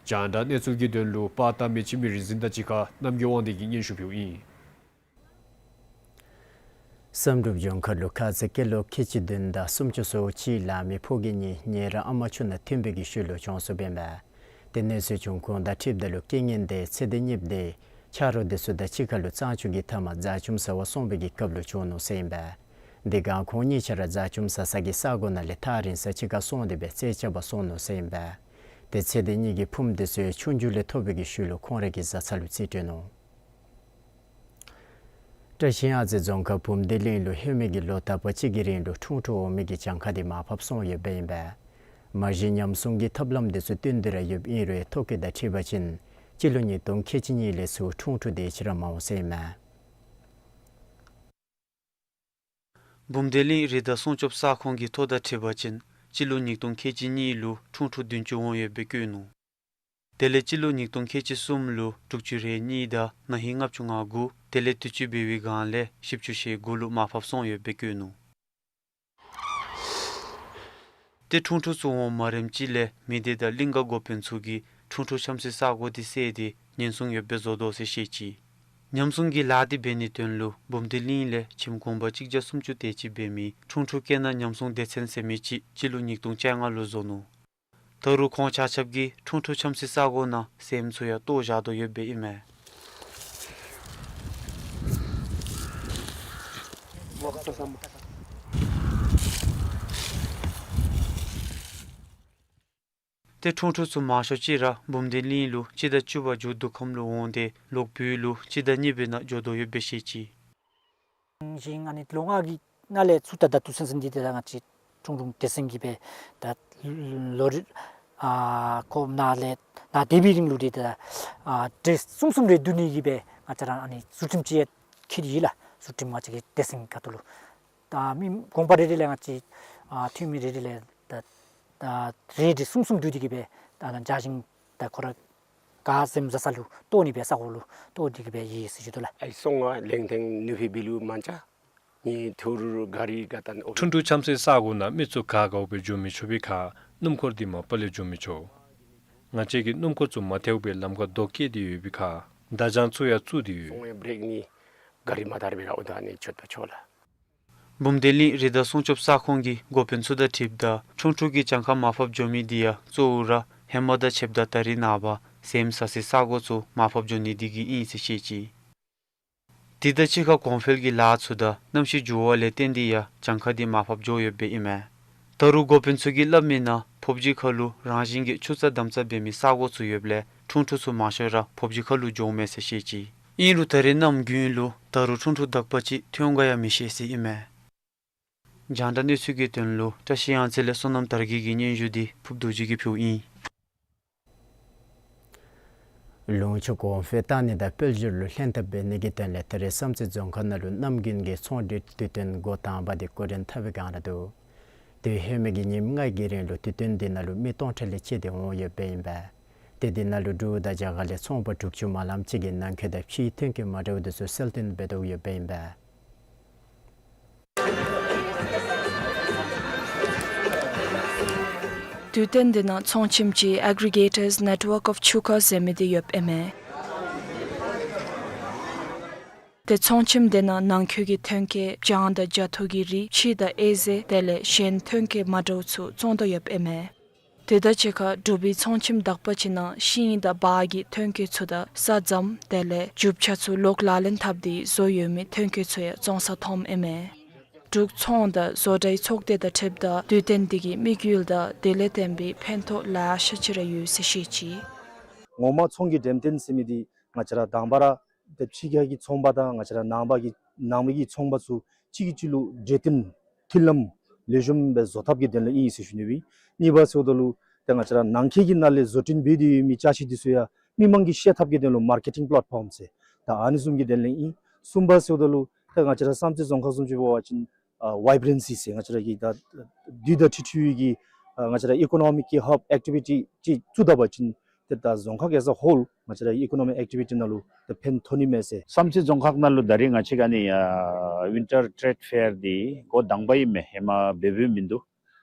རྒྱང་བསྒྲགས་གནས་ཚུལ་གྱི་དོན་ལུ་པར་བཏབ་མི་འཆི་མེད་རིག་འཛིན་དང་གཅིག་ཁར་རྣམ་རྒྱལ་དབང་འདུས་ཀྱིས་སྙན་ཞུ་ཕུལཝ་ཨིན། བསམ་གྲུབ་ལྗོངས་མཁར་ལུ་ཁ་ཙ་སྐྱེས་ལོ་ཁལ་གཅིག་བདུན་དང་སུམ་ཅུ་སོ་གཅིག་ལང་མི་ཕོ་སྐྱེས་གཉིས་ཉེ་རབས་ཨ་མ་ཆུང་ནང་ཐོན་པའི་གི་ཤུལ་ལུ་གྱོངས་སོཔ་ཨིན་པས། ཏེ་གནས་ཚུལ་བྱུང་ཁུངས་དང་འཁྲིལཝ་ད་ལུ་རྐྱེན་ངན་དེ་ཚེ་འདས་གཉིསཔོ་དེ་ཆ་རོགས་དེ་ཚུ་དང་གཅིག་ཁར་ལུ་གཙང་ཆུ་གི་མཐའ་མར་རྫ་ཆུམ་ཟ་བར་སོང་བའི་གི་སྐབས་ལུ་བྱུང་ནུག་ཟེར་ཨིན་པས། དེ་སྒང་ཁོང་གཉིས་ཆ་ར་རྫ་ཆུམ་ཟ་ས་གི་ས་གོ་ནང་ལས་ཐག་རིང་ས་ཅིག་ཁར་སོང་སྟེ་སྦེ་རྩད་རྐྱབ་པར་སོང་ནུག་ཟེར་ཨིན་པས། ཏེ་ཚེ་འདས་གཉིས་ཀྱི་ཕུངམ་དེ་ཚུ་ཆུང་རྒྱུད་ལས་ཐོབ་པའི་གི་ཤུལ་ལུ་ཁོང་རའི་གི་བཟའ་ཚང་ལུ་རྩིས་སྤྲོད་ནུག། བཀྲ་ཤིས་ཨ་ཙི་རྫོང་ཁག་བུམ་སྡེ་གླིང་ལུ་ཧེ་མའི་གི་ལོ་དག་པ་ཅིག་གི་རིང་ལུ་ཁྲུང་ཁྲུང་འོང་མི་གི་གྱངས་ཁ་དེ་མར་ཕབ་སོང་ཡོདཔ་ཨིན་པས། མ་གཞི་ཉམས་སྲུང་གི་ཐབས་ལམ་དེ་ཚུ་བཏོན་ཏེ་ར་ཡོདཔ་ཨིན་རུང་ཐོ་བཀོད་དང་འཁྲིལ་བ་ཅིན་སྤྱི་ལོ་ཉིས་སྟོང་ཁལ་གཅིག་གཉིས་ལས་ཚུར་ཁྲུང་ཁྲུང་དེ་ཅིག་ར་མ་འོང་ཟེར་ཨིན་མས། བུམ་སྡེ་གླིང་རི་དྭགས་སྲུང་སྐྱོབ་ས་ཁོངས་ཀྱི་ཐོ་དང་འཁྲིལ་བ་ཅིན་སྤྱི་ལོ་ཉིས་སྟོང་ཁལ་གཅིག་གཉིས་ལུ་ཁྲུང་ཁྲུང་བདུན་ཅུ་འོང་ཡོདཔ་སྦེ་བཀོད་ནུག། དེ་ལས་སྤྱི་ལོ་ཉིས་སྟོང་ཁལ་གཅིག་གསུམ་ལུ་དྲུག་ཅུ་རེ་གཉིས་དང་ན་ཧིང་ལྔ་བཅུ་ང་དགུ། དེ་ལས་དུས་ཅི་འབད་བའི་སྒང་ལས་བཞི་བཅུ་ཞེ་དགུ་ལུ་མར་ཕབ་སོང་ཡོདཔ་སྦེ་བཀོད་ནུག། ཏེ་ཁྲུང་ཁྲུང་ཚུ་འོང་མ་རནམ་ཅིག་ལས་མི་སྡེ་དང་གླིང་ག་འགོ་དཔོན་ཚུ་གིས་ཁྲུང་ཁྲུང་འཁྱམས་སའི་ས་གོ་དེ་བསལ་ཏེ་ཉེན་སྲུང་ཡོདཔ་སྦེ་བཟོ་དོ་ཟེར་བཤད་ཅི། ཉམས་སྲུང་གི་ལཱ་དེ་འབད་ནིའི་དོན་ལུ་བུམ་སྡེ་གླིང་ལས་ཁྱིམ་གུང་པ་གཅིག་བརྒྱ་སུམ་ཅུ་དེ་ཅིག་འབད་མི་ཁྲུང་ཁྲུང་སྐྱེ་ནད་ཉམས་སྲུང་སྡེ་ཚན་ཟེར་མི་ཅིག་སྤྱི་ལོ་ཉིས་སྟོང་བཅོ་ལྔ་ལུ་བཟོ་ནུག། ད་རུང་ཁོང་ཆ་ཁྱབ་ཀྱིས་ཁྲུང་ཁྲུང་འཁྱམས་སའི་ས་གོ་ནང་སྲནམ་ཚུ་ཡང་བཏོག་བཞག་དོ་ཡོདཔ་ཨིན་མས། ཏེ་ཁྲུང་ཁྲུང་ཚུ་མང་ཤོས་ཅིག་ར་བུམ་སྡེ་གླིང་ལུ་སྤྱི་ཟླ་བཅུ་པ་མཇུག་བསྡུ་ཁམས་ལུ་འོང་སྟེ་ལོག་བོད་ལུ་སྤྱི་ཟླ་གཉིས་པའི་ནང་འགྱོ་དོ་ཡོདཔ་སྦེ་བཤད་ཅི། ཞིང་ཨ་ནི་ལོ་ལྔ་གི་ནང་ལས་ཚུར་ད་ད་ལྟོ་ཚུན་ཚོད་འདི་ཏེ་ད་ང་བཅས་ཁྲུང་ཁྲུང་སྡེ་ཚན་གྱིས་སྦེ་ད་ལོ་རེ་ཨ་ཁོ་ནཱ་ལས་ནཱ་སྡོད་པའི་རིང་ལུ་འདི་ད་ཨ་གྲལ་གསུམ་གསུམ་རེ་བསྡུ་ནི་གི་སྦེ་ང་བཅས་ར་ཨ་ནི་ཚུལ་ཁྲིམས་ཅིག་ཡང་འཁྱེར་ཡི་ལགས། ཚུལ་ཁྲིམས་ང་བཅས་ཀྱི་སྡེ་ཚན་ཁ་ཐུག་ལུ་ད་མི་དགོངས་པ་རེ་རེ་ལས་ང་བཅས་ཨ་འཐུས་མི་རེ་རེ་ལས་ད་ད་རེ་རེ་གསུམ་གསུམ་བསྡུ་སྟེ་གི་སྦེ་ད་ནཱ་བྱ་ཞིང་ད་ཁོ་ར་ག་སེམས་བཟའ་ས་ལུ་གཏོགས་ནི་སྦེ་ས་གོ་ལུ་གཏོགས་ཏེ་གི་སྦེ་ཡོད་ཟེར་ཞུ་དོ་ལགས། ཨའི་སོང་ང་ལེང་ཐེང་ནུ་ཧི་བི་ལུ་མན་ཅ་ནི་ཐུར་ག་རི་ག་ཏན་ཨོ། ཁྲུང་ཁྲུང་ཆམ་སེ་ས་གོ་ནང་མི་ཚུ་ག་དགའཝ་སྦེ་འགྱོ་མི་ཆོག་པའི་ཁར་སྣུམ་འཁོར་འདི་མ་པ་ལས་འགྱོ་མི་ཆོག། ང་བཅས་ཀྱིས་སྣུམ་འཁོར་ཚུ་མ་ཐལཝ་སྦེ་ལམ་ཁར་རྡོ་བཀལ་ཏེ་ཡོད་པའི་ཁར་བརྡ་བྱང་ཚུ་ཡང་བཙུགས་ཏེ་ཡོད། སོང་ཡང་བྲེག་ནི་ག་རི་མ་དར་བའི་ར་ཨོ་ད་ནི་ཆོད་པ་ཆོག་ལགས། བུམ་སྡེ་གླིང་རི་དྭགས་སྲུང་སྐྱོབ་ས་ཁོངས་ཀྱི་འགོ་དཔོན་ཚུ་དང་འཁྲིལཝ་ད་ཁྲུང་ཁྲུང་གིས་གྱངས་ཁ་མར་ཕབ་འགྱོ་མི་འདི་ཡང་གཙོ་བོ་ར་ཧེ་མ་དང་ཕྱདཔ་ད་ད་རེས་ནངས་པ་སེམས་བཟའ་སའི་ས་གོ་ཚུ་མར་ཕབ་འགྱོ་ནི་འདི་གིས་ཨིན་ཟེར་བཤད་ཅི། དེ་དང་གཅིག་ཁར་གོང་འཕེལ་གྱི་ལཱ་ཚུ་དང་གནམ་གཤིས་འགྱུར་བ་ལས་བརྟེན་ཏེ་ཡང་གྱངས་ཁ་འདི་མར་ཕབ་འགྱོ་ཡོདཔ་སྦེ་ཨིན་མས། ད་རུང་འགོ་དཔོན་ཚུ་གིས་སླབ་མི་ནང་ཕོབ་སྦྱིས་ཁ་ལུ་རང་བཞིན་གྱིས་ཆུ་རྩྭ་དམ་རྩྭ་འབད་མི་ས་གོ་ཚུ་ཡོདཔ་ལས་ཁྲུང་ཁྲུང་ཚུ་མང་ཤོས་ར་ཕོབ་སྦྱིས་ཁ་ལུ་འགྱོཝ་མས་ཟེར་བཤད་ཅི། ཨིན་རུང་ད་རེས་གནམ་དགུན་ལུ་ད་རུང་ཁྲུང་ཁྲུང་དག་པ་ཅིག་ཐོན་ག་ཡང་མི་ཤེས་ཟེར་ཨིན་མས། རྒྱང་བསྒྲགས་གནས་ཚུལ་གྱི་དོན་ལུ་བཀྲ་ཤིས་གཡང་རྩེ་ལས་བསོད་ནམས་དར་རྒྱས་ཀྱི་སྙན་ཞུ་འདི་ཕུབ་རྡོ་རྗེ་གིས་ཕུལཝ་ཨིན། ལུང་ཕྱོགས་གོང་འཕེལ་གཏང་ནི་དང་དཔལ་འབྱོར་ལུ་ལྷན་ཐབས་འབད་ནི་གི་དོན་ལས་ད་རེས་བསམ་རྩེ་རྫོང་ཁག་ནང་ལུ་གནམ་དགུན་གྱི་ཚོང་འབྲེལ་དུས་སྟོན་འགོ་དང་པ་འདི་འགོ་འདྲེན་འཐབ་པའི་བསྒང་ར་འདུག། དུས་ཧེ་མའི་གི་ཉིནམ་ལྔའི་གི་རིང་ལུ་དུས་སྟོན་འདི་ནང་ལུ་མི་སྟོང་ཕྲག་ལས་བཅད་དེ་འོང་ཡོདཔ་ཨིན་པས། ཏེ་འདི་ནང་ལུ་འབྲུག་དང་རྒྱ་གར་ལས་ཚོང་པ་དྲུག་ཅུ་མ་ལངམ་ཅིག་གིས་ནང་འཁོད་དང་ཕྱིའི་ཐོན་སྐྱེད་མ་འདྲཝ་འདི་ཚུ་གསལ་སྟོན་འབད་དོ་ཡོདཔ་ཨིན་པས། དུས་སྟོན་འདི་ནང་ཚོང་ཁྱིམ་གཅིག་Aggregators Network of Chuka ཟེར་མི་འདི་ཡོདཔ་ཨིན་མས། ཏེ་ཚོང་ཁྱིམ་འདི་ནང་ནང་འཁོད་ཀྱི་ཐོན་སྐྱེད་བྱང་དང་རྒྱ་ཐོ་གི་རིགས་ཕྱེ་དང་ཨེ་ཟེ་དེ་ལས་གཞན་ཐོན་སྐྱེད་མ་འདྲཝ་ཚུ་བཙོང་དོ་ཡོདཔ་ཨིན་མས། དེ་དང་གཅིག་ཁར་འབྲུག་པའི་ཚོང་ཁྱིམ་དག་པ་ཅིག་ནང་ཤིང་དང་འབག་གི་ཐོན་སྐྱེད་ཚུ་དང་ས་རྫམ་དེ་ལས་རྒྱུ་ཆ་ཚུ་ལོག་ལག་ལེན་འཐབ་སྟེ་བཟོ་ཡོད་མི་ཐོན་སྐྱེད་ཚུ་ཡང་བཙོང་ས་མཐོངམ་ཨིན་མས། འབྲུག་ཚོང་དང་བཟོ་གྲྭའི་ཚོགས་སྡེ་དང་འཁྲིལཝ་ད་དུས་སྟོན་འདི་གི་དམིགས་ཡུལ་དང་དེ་ལས་བརྟེན་པའི་ཕན་ཐོགས་ལེ་ཤ་ཅིག་ར་ཡོད་ཟེར་བཤད་ཅི། ངོ་མ་ཚོང་གི་འགྲེམས་སྟོན་ཟེར་མི་འདི་ང་བཅས་ར་དང་པ་ར་ཏེ་ཕྱི་རྒྱལ་གྱི་ཚོང་པ་དང་ང་བཅས་ར་ནང་པ་གི་ནང་པའི་གི་ཚོང་པ་ཚུ་གཅིག་གིས་གཅིག་ལུ་འབྲེལ་མཐུད་མཐུན་ལམ་ལེགས་ཤོམ་སྦེ་བཟོ་ཐབས་ཀྱི་དོན་ལུ་ཨིན་ཟེར་ཞུ་ནི་ཨིན། གཉིས་པ་ཟེརཝ་ད་ལུ་ཏེ་ང་བཅས་ར་ནང་འཁོད་ཀྱི་ནང་ལས་བཟོ་སྐྲུན་འབད་དེ་ཡོད་མི་ཅ་ཆས་འདི་ཚུ་ཡང་མི་མང་གིས་ཤེས་ཐབས་ཀྱི་དོན་ལུ་མར་ཀེ་ཊིང་པླེཊ་ཕོརམ་ཟེར་ད་ཨ་ནི་བཟུམ་གྱི་དོན་ལུ་ཨིན། གསུམ་པ་ཟེརཝ་ད་ལུ་ཏེ་ང་བཅས་ར་བསམ་རྩེ་རྫོང་ཁག་བཟུམ་ཅིག་འབད་བ་ཅིན་ཨ་བའི་བི་རེན་སི་ཟེར་ང་བཅས་ར་གི་ད་དུས་དང་འཁྲིལ་འཁྲིལ་བའི་གི་ཨ་ང་བཅས་ར་ཨི་ཀོ་ནོ་མིག་གི་ཧབ་ཨེག་ཊི་བི་ཊི་ཅིག་བཙུགས་ད་པ་ཅིན་ཏེ་ད་རྫོང་ཁག་as a whole ང་བཅས་ར་ཨི་ཀོ་ནོ་མིག་ཨེག་ཊི་བི་ཊི་ནང་ལུ་ཏེ་ཕན་ཐོགས་ནི་མས་ཟེར། བསམ་རྩེ་རྫོང་ཁག་ནང་ལུ་ད་རེས་ང་བཅས་ཀྱི་ཨ་ནི་ཨ་ཝིན་ཊར་ཊེརེཌ་ཕེར་འདི་འགོ་དང་པ་ཨིན་མས། ཧེ་མ་འབད་འབདཝ་མིན་འདུག།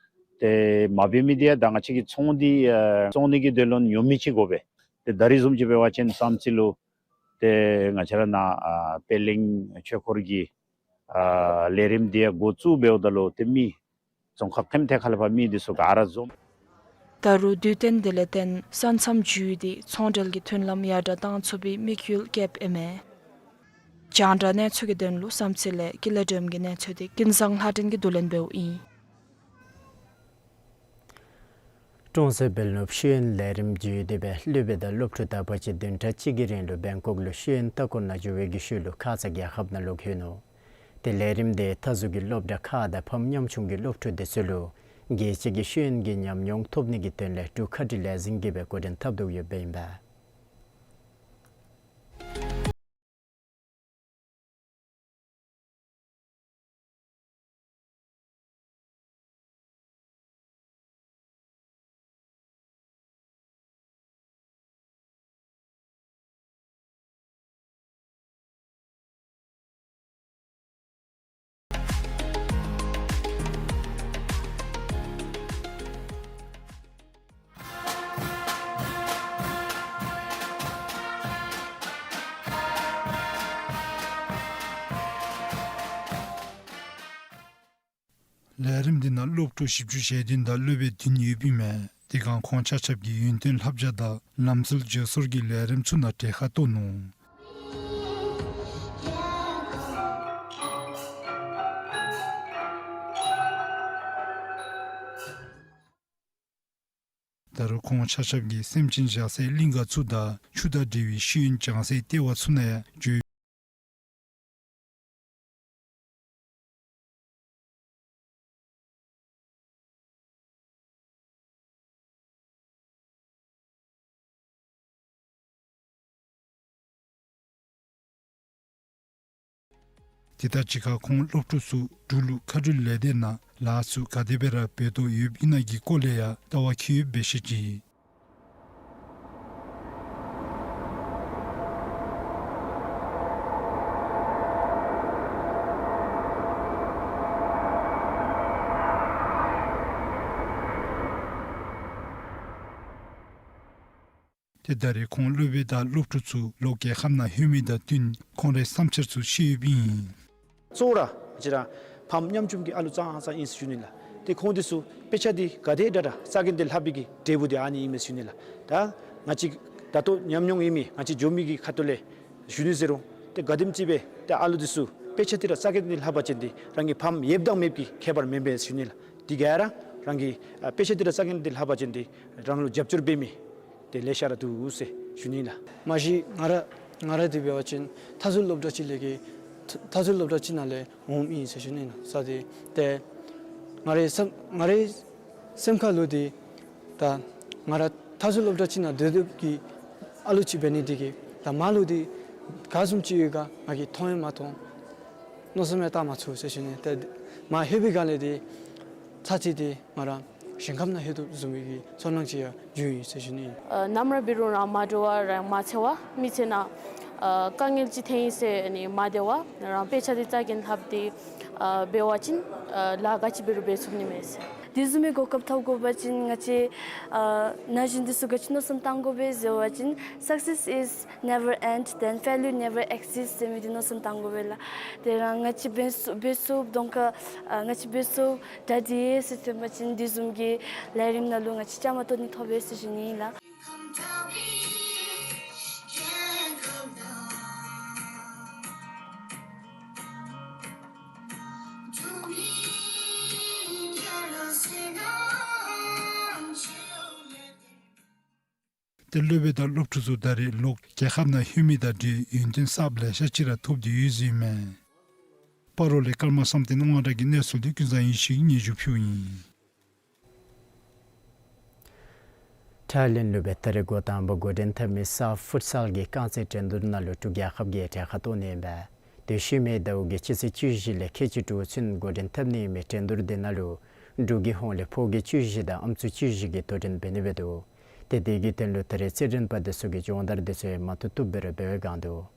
ཏེ་མ་འབད་མི་འདི་ཡང་ད་ང་བཅས་ཀྱི་ཚོང་འདི་ཨ་བཙོང་ནི་གི་དོན་ལུ་ཉོ་མི་ཅིག་དགོ་པས། ཏེ་ད་རེས་བཟུམ་ཅིག་འབད་བ་ཅིན་བསམ་རྩེ་ལུ་ཏེ་ང་བཅས་ར་ནཱ་ཨ་པད་གླིང་ཆོས་འཁོར་གྱི་ཨ་ལས་རིམ་འདི་ཡང་འགོ་བཙུགས་འབདཝ་ད་ལུ་ཏེ་མི་རྫོང་ཁག་ཐེམ་ཐད་ཁ་ལས་ཕར་མི་འདི་ཚུ་ག་ར་འཛོམས། ད་རུང་དུས་སྟོན་འདི་ལས་བརྟེན་ས་མཚམས་བརྒྱུད་དེ་ཚོང་འབྲེལ་གྱི་མཐུན་ལམ་ཡར་དྲག་བཏང་ཚུགས་པའི་དམིགས་ཡུལ་བསྐྱེདཔ་ཨིན་མས། རྒྱང་བསྒྲགས་གནས་ཚུལ་གྱི་དོན་ལུ་བསམ་རྩེ་ལས་ཀུན་ལེགས་སྒྲོལམ་གྱི་གནས་ཚུལ་འདི་ཀུན་བཟང་ལྷ་སྒྲོན་གྱིས་བསྡུ་ལེན་འབདཝ་ཨིན། ཀྲོང་གསར་སྦེལ་ནོརབ་ཤེས་ཡོན་ལས་རིམ་བརྒྱུད་དེ་སྦེ་སློབ་དཔོན་དང་སློབ་ཕྲུག་དག་པ་ཅིག་བདུན་ཕྲག་གཅིག་གི་རིང་ལུ་བེང་ཀོག་ལུ་ཤེས་ཡོན་ལྟ་སྐོར་ནང་འགྱོ་བའི་གི་ཤུལ་ལུ་ཁ་ཙ་རྒྱལ་ཁབ་ནང་ལོག་ལྷོད་ནུག། ཏེ་ལས་རིམ་འདི་མཐའ་ཟུར་གྱི་སློབ་གྲྭ་ཁག་དང་ཕམ་ཉམ་ཆུང་གི་སློབ་ཕྲུག་འདི་ཚུ་ལུ་རྒྱལ་སྤྱི་གི་ཤེས་ཡོན་གྱི་ཉམས་མྱོང་ཐོབ་ནི་གི་དོན་ལས་འབྲུག་ཁ་བྲལ་ལས་འཛིན་གྱིས་སྦེ་འགོ་འདྲེན་འཐབ་དོ་ཡོདཔ་ཨིན་པས། ལས་རིམ་འདི་ནང་སློབ་ཕྲུག་བཞི་བཅུ་ཞེ་བདུན་དང་སློབ་དཔོན་བདུན་ཡོདཔ་ཨིན་མས། དེ་སྒང་ཁོང་ཆ་ཁྱབ་ཀྱིས་ཡུན་བརྟན་བསླབ་བྱ་དང་ལམ་སྲོལ་བརྗེ་སོར་གྱི་ལས་རིམ་ཚུ་ནང་གྲལ་ཁར་གཏོགས་ནུག། ད་རུང་ཁོང་ཆ་ཁྱབ་ཀྱིས་སེམས་ཅན་བཞག་སའི་གླིང་ག་ཚུ་དང་ཆུ་དང་འབྲེལ་བའི་ཤེས་ཡོན་སྦྱང་སའི་ལྟེ་བ་ཚུ་ནང་ཡང་འགྱོ། དེ་དང་གཅིག་ཁར་ཁོང་སློབ་ཕྲུག་ཚུ་འབྲུག་ལུ་མཁའ་འགྲུལ་ལས་སྡེ་ནང་ལཱ་ཚུ་ག་དེ་སྦེ་ར་འབད་དོ་ཡོདཔ་ཨིན་ན་གི་སྐོར་ལས་ཡང་ལྟ་བ་འཁྱེར་ཡོདཔ་སྦེ་བཤད་ཅི། ཏེ་ད་རེས་ཁོང་སློབ་དཔོན་དང་སློབ་ཕྲུག་ཚུ་ལོག་རྒྱལ་ཁབ་ནང་ལྷོད་མི་དང་བསྟུན་ཁོང་རའི་བསམ་འཆར་ཚུ་བཤད་ཡོདཔ་ཨིན། གཙོ་བོ་ར་ང་བཅས་ར་ཕམ་ཉམ་ཆུང་གི་ཨ་ལུ་ཙང་ཙང་ཨིན་ཟེར་ཞུ་ནི་ལགས། ཏེ་ཁོང་འདི་ཚུ་དཔེ་ཆ་འདི་ག་དེ་དྲག་དྲག་རྩ་འགེངས་ཏེ་ལྷབ་པའི་གི་འབྲས་བུ་འདི་ཨ་ནི་ཨིན་མས་ཟེར་ཞུ་ནི་ལགས། ད་ང་བཅས་ད་ལྟོ་ཉམས་མྱོང་ཡོད་མི་ང་བཅས་འགྱོ་མི་གི་ཁ་ཐུག་ལས་ཞུ་ནི་ཟེར་རུང་ཏེ་ག་དེམ་ཅིག་སྦེ་ཏེ་ཨ་ལུ་འདི་ཚུ་དཔེ་ཆ་འདི་ར་རྩ་འགེངས་ཏེ་ལྷབ་པ་ཅིན་འདི་རང་གི་ཕམ་ཡོདཔ་དང་མེདཔ་ཀྱི་ཁྱད་པར་མེན་པས་ཟེར་ཞུ་ནི་ལགས། དེ་ག་ར་རང་གི་ཨ་དཔེ་ཆ་འདི་ར་རྩ་འགེངས་ཏེ་ལྷབ་པ་ཅིན་འདི་རང་ལུ་རྒྱབ་སྐྱོར་འབད་མི་ཏེ་ལེ་ཤ་ར་འདུག་ཟེར་ཞུ་ནི་ལགས། མ་གཞི་ང་ར་ང་ར་འདི་འབད་བ་ཅིན་མཐའ་ཟུར་སློབ་གྲྭ་ཅིག་ལས་ཀྱི་མཐའ་ཟུར་སློབ་གྲྭ་ཅིག་ནང་ལས་འོངམ་ཨིན་ཟེར་ཞུ་ནི་ལགས། ས་འདི་ཏེ་ང་རའི་སེམས་ང་རའི་སེམས་ཁ་ལུ་འདི་ད་ང་ར་མཐའ་ཟུར་སློབ་གྲྭ་ཅིག་ནང་སྡོད་སྡོདཔ་གི་ཨ་ལུ་ཅིག་འབད་ནི་འདི་གིས་ད་མར་ལུ་འདི་ག་བཟུམ་ཅིག་ཡོད་ག་ང་གིས་མཐོང་ཡང་མ་མཐོང་མནོ་བསམ་ཡང་བཏང་མ་ཚུགས་ཟེར་ཞུ་ནི། ཏེ་མར་ལྷོད་པའི་སྒང་ལས་འདི་ཚར་ཅིག་འདི་ང་ར་ཞིང་ཁམས་ནང་ལྷོད་དོ་བཟུམ་མའི་གི་ཚོར་སྣང་ཅིག་ཡང་བྱུང་ཡི་ཟེར་ཞུ་ནི། ཨ་ནམ་ར་འབད་རུང་རང་མ་འདྲོག་པར་རང་མ་འཚེར་བར་མི་ཚེ་ནང་ཨ་དཀའ་ངལ་ཅིག་ཐོན་ཡི་ཟེར་ནི་མ་སྡོད་པར་རང་དཔེ་ཆ་འདི་རྩ་འགེངས་ལྷབ་སྟེ་ཨ་འབད་བ་ཅིན་ཨ་ལཱ་ག་ཅི་འབད་རུང་འབད་ཚུགས་ནི་མས་ཟེར། དེ་བཟུམ་མའི་གོ་སྐབས་ཐོབ་དགོ་པ་ཅིན་ང་བཅས་ཨ་ན་གཞོན་འདི་ཚུ་ག་ཅི་མནོ་བསམ་བཏང་དགོ་པས་ཟེར་བ་ཅིན་success is never end, then failure never exists ཟེར་མི་འདི་མནོ་བསམ་བཏང་དགོ་པས་ལགས། དེ་རང་ང་བཅས་འབད་ཚུགས་འབད་ཚུགསཔ་གདོང་ཁར་ཨ་ང་བཅས་འབད་ཚུགས་གྲ་སྒྲིག་ཡོད་ཟེར་ཐོན་པ་ཅིན་དེ་བཟུམ་གྱི་ལས་རིམ་ནང་ལུ་ང་བཅས་བཅའ་མར་གཏོགས་ནི་ཐོབ་པས་ཟེར་ཞུ་ནི་ཨིན་ལགས། ཏེ་སློབ་དཔོན་དང་སློབ་ཕྲུག་ཚུ་ད་རེས་ལོག་རྒྱལ་ཁབ་ནང་ལྷོད་མི་དང་འབྲེལ་ཡོན་ཏན་གསརཔ་ལེ་ཤ་ཅིག་ར་ཐོབ་སྟེ་ཡོད་ཟེར་ཨིན་མས། སྤ་རོ་ལས་ཀརྨ་བསམ་གཏན་དབང་གྲགས་ཀྱི་གནས་ཚུལ་འདི་ཀུན་བཟང་ཡེ་ཤེས་ཀྱིས་སྙན་ཞུ་ཕུལཝ་ཨིན། ཐའི་ལེནཌ་ལུ་སྦེ་ད་རེས་འགོ་དང་པ་འགོ་འདྲེན་འཐབ་མི་སཱཕ་ཕུཊ་སཱལ་གྱི་རྐང་རྩེད་འགྲན་བསྡུར་ནང་ལུ་འབྲུག་རྒྱལ་ཁབ་ཀྱིས་གྲལ་ཁར་གཏོགས་ནི་ཨིན་པས། དེ་ཤུལ་མའི་ཟླཝ་གི་སྤྱི་ཚེས་བཅུ་བཞི་ལས་ཁལ་གཅིག་དྲུག་ཚུན་འགོ་འདྲེན་འཐབ་ནི་ཨིན་མི་འགྲན་བསྡུར་དེ་ནང་ལུ་འབྲུག་གི་ཧོངས་ལས་ཕོ་སྐྱེས་བཅུ་བཞི་དང་ཨམ་སྲུ་བཅུ་བཞི་གིས་དོ་འགྲན་འབད་ནི་འབད་དོ། ཏེ་དེ་གི་དོན་ལུ་ད་རེས་རྩེད་འགྲན་པ་དེ་ཚུ་གིས་སྦྱོང་བརྡར་དེ་ཚུ་ཡང་མ་བཏུབ་བཏུབ་སྦེ་ར་འབད་བའི་སྒང་འདུག།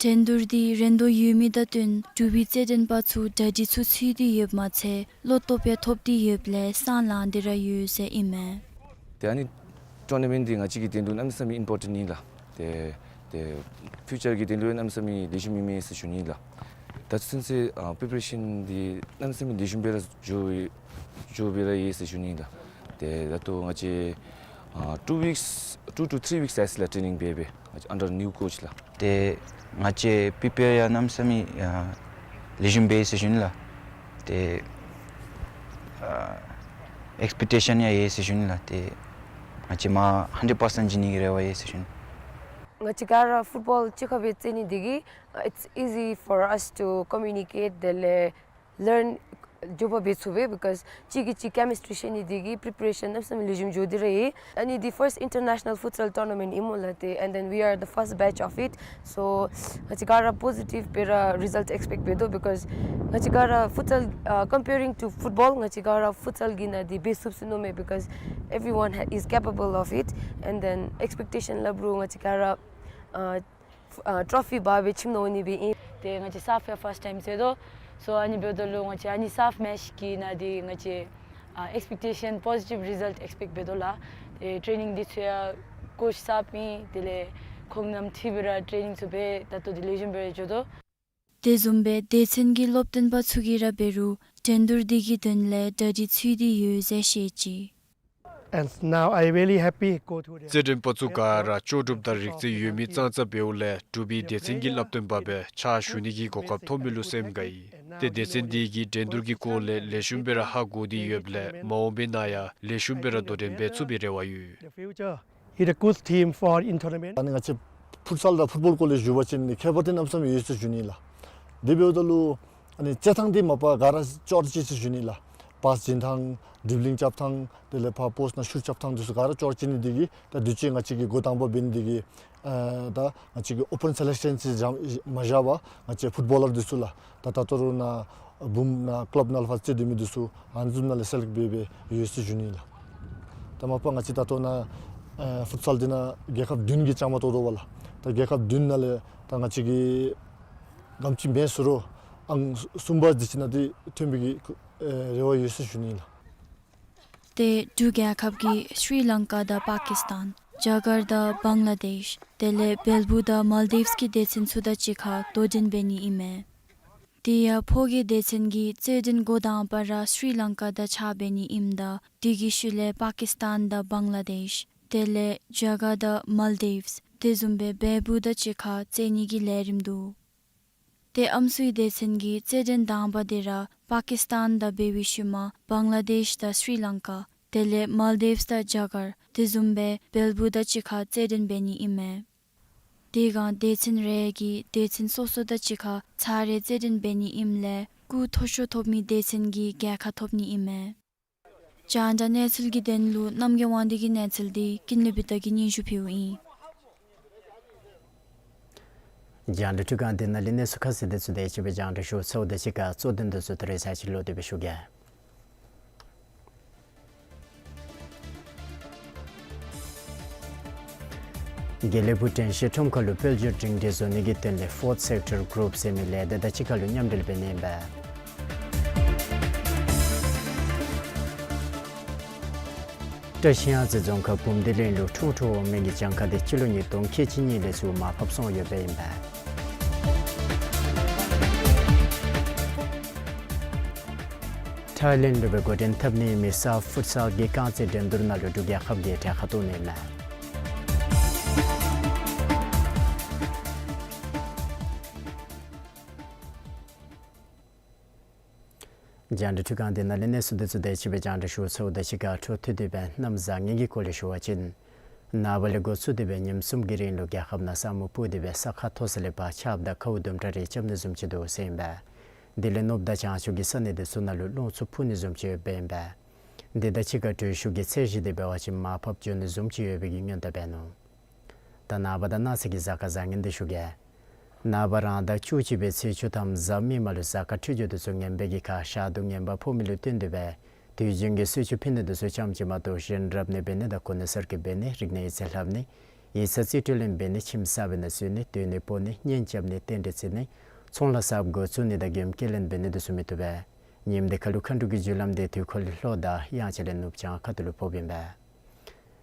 འགྲན་བསྡུར་འདི་རན་དོ་ཡོད་མི་དང་བསྟུན་འབྲུག་པའི་རྩེད་འགྲན་པ་ཚུ་གྲ་སྒྲིག་ཚུ་ཚུད་དེ་ཡོདཔ་མ་ཚད་བློ་སྟོབས་ཡང་ཐོབ་སྟེ་ཡོདཔ་ལས་སྲང་ལངས་ཏེ་ར་ཡོད་ཟེར་ཨིན་མས། ཏེ་ཨ་ནི་ཊོར་ན་མེནཊ་འདི་ང་བཅས་ཀྱི་དོན་ལུ་གནམ་མེད་ས་མེད་ཨིམ་པོར་ཊེནཊ་ཨིན་ལགས། ཏེ་ཏེ་ཕིའུ་ཅར་གྱི་དོན་ལུ་གནམ་མེད་ས་མེད་ལེགས་ཤོམ་ཨིན་མས་ཟེར་ཞུ་ནི་ལགས། ད་ཚུན་ཚོད་ཨ་པི་རི་པེ་རེ་ཤཱན་འདི་གནམ་མེད་ས་མེད་ལེགས་ཤོམ་སྦེ་ར་འགྱོ་འགྱོ་སྦེ་ར་ཡོད་ཟེར་ཞུ་ནི་ལགས། ཏེ་ད་ལྟོ་ང་བཅས་ཨ་two weeks, two to three weeks ཨ་ཙི་ལགས་ཊེ་ནིང་འབད་འབད་ང་བཅས་under new coach ལགས། ཏེ་ང་བཅས་པི་པི་ཨར་ཡང་གནམ་མེད་ས་མེད་ཨ་ལེགས་ཤོམ་སྦེ་ཡོད་ཟེར་ཞུ་ནི་ལགས། ཏེ་ཨ་ཨེགསི་པེག་ཊེ་ཤཱན་ཡང་ཡོད་ཟེར་ཞུ་ནི་ལགས། ཏེ་ང་བཅས་མར་ཧན་ཌེཌ་པར་སེནཊ་བྱིན་ནི་གི་རེ་བ་ཡོད་ཟེར་ཞུ་ནི། ང་བཅས་ག་ར་ཕུཊ་བཱོལ་གཅིག་ཁར་སྦེ་རྩེད་ནི་འདི་གིས་it's easy for us to communicate དེ་ལས་ལརན་མགྱོགས་པ་འབད་ཚུགས་པས། because གཅིག་གིས་གཅིག་ཀེ་མི་སི་ཊི་རི་བཤད་ནི་འདི་གིས་པི་རི་པེ་རེ་ཤཱན་གནམ་མེད་ས་མེད་ལེགས་ཤོམ་འགྱོ་སྟེ་ར་ཡོད། ཨ་ནི་འདི་first international futsal tournament ཨིན་སྨོ་ལགས། ཏེ་and then we are the first batch of it. So ང་བཅས་ག་ར་པོ་ཟི་ཊིབ་སྦེ་ར་རི་ཛལཊ་ཨེགསི་པེཀཊ་འབད་དོ། because ང་བཅས་ག་ར་ཕུཊ་སཱལ་ཨ་comparing to football ང་བཅས་ག་ར་ཕུཊ་སཱལ་གྱི་ནང་འདི་འབད་ཚུགས་ཚུགས་མནོཝ་མས། because everyone ha- is capable of it. And then ཨེགསི་པེག་ཊེ་ཤཱན་སླབ་རུང་ང་བཅས་ག་ར་ཨ་ཨ་ཊོ་ཕི་འབག་སྦེ་ཁྱིམ་ནང་འོང་ནི་སྦེ་ཨིན། ཏེ་ང་བཅས་སཱཕ་ཡང་ཕརསཊ་ཊའིམ་རྩེད་དོ། སོ་ཨ་ནི་འབདཝ་ད་ལུ་ང་བཅས་ཨ་ནི་སཱཕ་མེཆ་གི་ནང་འདི་ང་བཅས་ཨ་ཨེགསི་པེག་ཊེ་ཤཱན་པོ་ཟི་ཊིབ་རི་ཛལཊ་ཨེགསི་པེཀཊ་འབད་དོ་ལགས། ཏེ་ཊེ་ནིང་འདི་ཚུ་ཡང་ཀོཆ་སཱཕ་ཨིན། དེ་ལས་ཁོང་རྣམ་འཐུས་སྦེ་ར་ཊེ་ནིང་ཚུ་འབད་ད་ལྟོ་འདི་ལེགས་ཤོམ་སྦེ་ར་འགྱོ་དོ། དེ་བཟུམ་སྦེ་སྡེ་ཚན་གྱི་སློབ་སྟོན་པ་ཚུ་གིས་ར་འབད་རུང་འགྲན་བསྡུར་འདི་གི་དོན་ལས་གྲ་སྒྲིག་ཚུད་དེ་ཡོད་ཟེར་བཤད་ཅི། And now I really happy go to the རྩེད་འགྲན་པ་ཚུ་ག་ར་ལྕོགས་གྲུབ་དང་རིག་རྩལ་ཡོད་མི་ཙང་ཙ་འབདཝ་ལས་འབྲུག་པའི་སྡེ་ཚན་གྱི་བསླབ་སྟོན་པ་སྦེ་ཕྱག་ཞུ་ནི་གི་གོ་སྐབས་ཐོབ་མི་ལུ་སེམས་དགའ་ཡི། ཏེ་སྡེ་ཚན་འདི་གིས་འགྲན་བསྡུར་གྱི་སྐོར་ལས་ལེགས་ཤོམ་སྦེ་ར་ཧ་གོ་སྟེ་ཡོདཔ་ལས་མ་འོངས་པའི་ནང་ཡང་ལེགས་ཤོམ་སྦེ་ར་དོ་འགྲན་འབད་ཚུགས་པའི་རེ་བ་ཡོད། The future is a good team for in tournament. ད་ནི་ང་བཅས་ཕུཊ་སཱལ་དང་ཕུཊ་བཱོལ་སྐོར་ལས་ཞུ་བ་ཅིན་ནི་ཁྱད་པར་འདི་གནམ་མེད་ས་མེད་ཡོད་ཟེར་ཞུ་ནི་ལགས། དེ་འབདཝ་ད་ལུ་ཨ་ནི་རྩེད་ཐངས་འདི་མ་པ་ག་ར་ཅོག་ར་གཅིག་ཟེར་ཞུ་ནི་ལགས། པཱསི་བྱིན་ཐངས་ཌིབ་ལིང་རྐྱབ་ཐངས་དེ་ལས་ཕར་པོསཊ་ནང་ཤུཊ་རྐྱབ་ཐངས་འདི་ཚུ་ག་ར་ཅོག་ར་གཅིག་ནི་འདི་གིས་ད་དུས་ཅི་ང་བཅས་ཀྱི་འགོ་དང་པ་འབད་ནི་འདི་གིས་ཨ་ད་ང་བཅས་ཀྱི་ཨོ་པཱན་སེ་ལེཀ་ཤཱན་ཅིག་བཞག་མ་བཞག་པར་ང་བཅས་ཕུཊ་བཱ་ལར་འདི་ཚུ་ལགས། ད་ད་ལྟོ་ར་ནཱ་བུམ་ནང་ཀི་ལབ་ནང་ལུ་ཕར་རྩེད་སྡོད་མི་འདི་ཚུ་ཨ་ནི་བཟུམ་ནང་ལས་སེ་ལེཀཊ་འབད་འབད་ཡོད་ཟེར་ཞུ་ནི་ལགས། ད་མ་པ་ང་བཅས་ད་ལྟོ་ནཱ་ཨ་ཕུཊ་སཱལ་འདི་ནང་རྒྱལ་ཁབ་བདུན་གྱིས་བཅའ་མར་གཏོགས་དོ་བ་ལགས། ད་རྒྱལ་ཁབ་བདུན་ནང་ལས་ད་ང་བཅས་ཀྱི་ག་དེམ་ཅིག་མེན་ཟེར་རུང་ཨང་གསུམ་པ་འདི་ཅིག་ནང་འདི་ཐོན་པའི་གི་ཨེ་རེ་བ་ཡོད་ཟེར་ཞུ་ནི་ལགས། ཏེ་འབྲུག་རྒྱལ་ཁབ་ཀྱིས་ཤྲི་ལང་ཀ་དང་པ་ཀིས་ཏཱན་ཇ་གར་དང་བང་ལ་དེཤ་དེ་ལས་བེལ་པུ་དང་མཱལ་དིབས་ཀྱི་སྡེ་ཚན་ཚུ་དང་གཅིག་ཁར་དོ་འགྲན་འབད་ནི་ཨིན་མས། དེ་ཡང་ཕོ་སྐྱེས་སྡེ་ཚན་གྱི་རྩེད་འགྲན་འགོ་དང་པ་ར་ཤྲི་ལང་ཀ་དང་ཕྱག་འབད་ནི་ཨིནམ་ད་དེ་གི་ཤུལ་ལས་པ་ཀིས་ཏཱན་དང་བང་ལ་དེཤ་དེ་ལས་ཇ་གར་དང་མཱལ་དིབས་དེ་བཟུམ་སྦེ་བེལ་པུ་དང་གཅིག་ཁར་རྩེད་ནི་གི་ལས་རིམ་འདུག། ཏེ་ཨམ་སྲུའི་སྡེ་ཚན་གྱི་རྩེད་འགྲན་དང་པ་འདི་ར་པ་ཀིས་ཏཱན་དང་འབད་བའི་ཤུལ་མ་བང་ལ་དེཤ་དང་ཤྲི་ལང་ཀ་དེ་ལས་མཱལ་དིབས་དང་ཇ་གར་དེ་བཟུམ་སྦེ་བེལ་པུ་དང་གཅིག་ཁར་རྩེད་འགྲན་འབད་ནི་ཨིན་མས། དེ་སྒང་སྡེ་ཚན་རེ་གིས་སྡེ་ཚན་སོ་སོ་དང་གཅིག་ཁར་ཚར་རེ་རྩེད་འགྲན་འབད་ནི་ཨིནམ་ལས་སྐུགས་མཐོ་ཤོས་ཐོབ་མི་སྡེ་ཚན་གྱིས་རྒྱལ་ཁ་ཐོབ་ནི་ཨིན་མས། རྒྱང་བསྒྲགས་གནས་ཚུལ་གྱི་དོན་ལུ་རྣམ་རྒྱལ་དབང་འདུས་ཀྱི་གནས་ཚུལ་འདི་ཀུན་ལེགས་བི་ཏ་གིས་སྙན་ཞུ་ཕུལཝ་ཨིན། རྒྱང་བསྒྲགས་འཕྲུལ་ཁང་འདི་ནང་ལས་གནས་ཚུལ་ཁ་གསལ་འདི་ཚུ་དེ་ཅིག་སྦེ་རྒྱང་བསྒྲགས་ཞུ་ཚརཝ་དང་གཅིག་ཁར་གཙོ་དོན་འདི་ཚུ་ད་རིས་ཚར་གཅིག་ལོག་སྟེ་སྦེ་ཞུ་གེ། དགེ་ལེགས་ཕུག་དྲན་ཤེས་ཁྲོམ་ཁ་ལུ་དཔལ་འབྱོར་སྒྲིང་སྒྲིང་བཟོ་ནི་གི་དོན་ལས་Fourth Sector Group ཟེར་མི་ལས་སྡེ་དང་གཅིག་ཁར་ལུ་མཉམ་འབྲེལ་འབད་ནི་ཨིན་པས། བཀྲིས་གཡང་རྩེ་རྫོང་ཁག་བུམ་སྡེ་གླིང་ལུ་ཁྲུང་ཁྲུང་འོག་མིན་གྱི་གྱངས་ཁ་དེ་ཀི་ལོ་ཉིས་སྟོང་ཁལ་གཅིག་གཉིས་ལས་ཚུར་མར་ཕབ་སོང་ཡོདཔ་ཨིན་པས། ཐའི་ལེནཌ་ལུ་སྦེ་འགོ་འདྲེན་འཐབ་ནི་མི་སཱཕ་ཕུཊ་སཱལ་གྱི་རྐང་རྩེད་འགྲན་བསྡུར་ནང་ལུ་འབྲུག་རྒྱལ་ཁབ་ཀྱིས་གྲལ་ཁར་གཏོགས་ནི་ཨིན་མས། རྒྱང་བསྒྲགས་འཕྲུལ་ཁང་འདི་ནང་ལས་གནས་ཚུལ་འདི་ཚུ་དེ་ཅིག་སྦེ་རྒྱང་བསྒྲགས་ཞུ་ཚརཝ་དང་གཅིག་ཁར་འཕྲོ་མཐུད་དེ་སྦེ་གནམ་བཟང་ངན་གྱི་སྐོར་ལས་ཞུ་བ་ཅིན་ནངས་པ་ལས་འགོ་བཙུགས་ཏེ་སྦེ་ཉིནམ་གསུམ་གྱི་རིང་ལུ་རྒྱལ་ཁབ་ནང་ས་སྨུག་སྤུབས་ཏེ་སྦེ་ས་ཁ་མཐོ་ས་ལས་ཕར་ཆརཔ་དང་ཁཝ་དུམ་གྲ་རེ་རྐྱབ་ནི་བཟུམ་ཅིག་འདུག་ཟེར་ཨིན་པས། དེ་ལས་ནུབ་དང་བྱང་ཕྱོགས་ཀྱི་ས་གནས་དེ་ཚུ་ནང་ལུ་རླུང་འཚུབ་འཕུ་ནི་བཟུམ་ཅིག་ཡོདཔ་ཨིན་པས། དེ་དང་གཅིག་ཁར་དྲོད་ཤུགས་ཀྱི་ཚད་གཞི་དེ་འབད་བ་ཅིན་མར་ཕབ་འགྱོ་ནི་བཟུམ་ཅིག་ཡོད་པའི་གི་སྔོན་བརྡ་འབད་ནུག། ད་ནངས་པ་དང་གནངས་ཚེ་གི་གཟའ་སྐར་བཟང་ངན་འདི་ཞུ་གེ། ནངས་པ་རང་ཟླ་བཅུ་གཅིག་པའི་ཚེས་བཅུ་ཐམ་གཟའ་མིག་དམར་ལུ་གཟའ་སྐར་འཕྲོད་སྦྱོར་དེ་ཚུ་ངན་པའི་གི་ཁར་ཞག་དུས་ངན་པ་ཕོག་མི་ལུ་བརྟེན་ཏེ་སྦེ་དུས་རྒྱུན་གྱི་གསོལ་མཆོད་ཕུལ་ནི་དེ་ཚུ་ཙམ་ཅིག་མ་གཏོགས་གཞན་རབ་གནས་འབད་ནི་དང་གོ་གནས་གསར་བསྐོ་འབད་ནི་རིག་གནས་ཡིག་ཚད་ལྷབ་ནི་ཡིག་ཚང་རྩིས་སྤྲོད་ལེན་འབད་ནི་ཁྱིམ་གསརཔ་ནང་འཛུལ་ནི་སྡོད་གནས་སྤོ་ནི་གཉེན་རྐྱབ་ནི་རྟེན་འབྲེལ་བརྩི་ནི་ཚོང་ལཱ་གསརཔ་འགོ་བཙུགས་ནི་དང་མགྱོནམ་སྐྱེལ་ལེན་འབད་ནི་དེ་ཚུ་མི་བཏུབ་པས། ཉིནམ་དེ་ཁར་ལུ་མཁའ་འགྲོ་གི་རྒྱུ་ལམ་དེ་དུས་འཁོར་ལས་ལྷོ་དང་དབྱངས་འཆར་ལས་ནུབ་བྱང་ཁ་ཐུག་ལུ་ཕོགཔ་ཨིན་པས།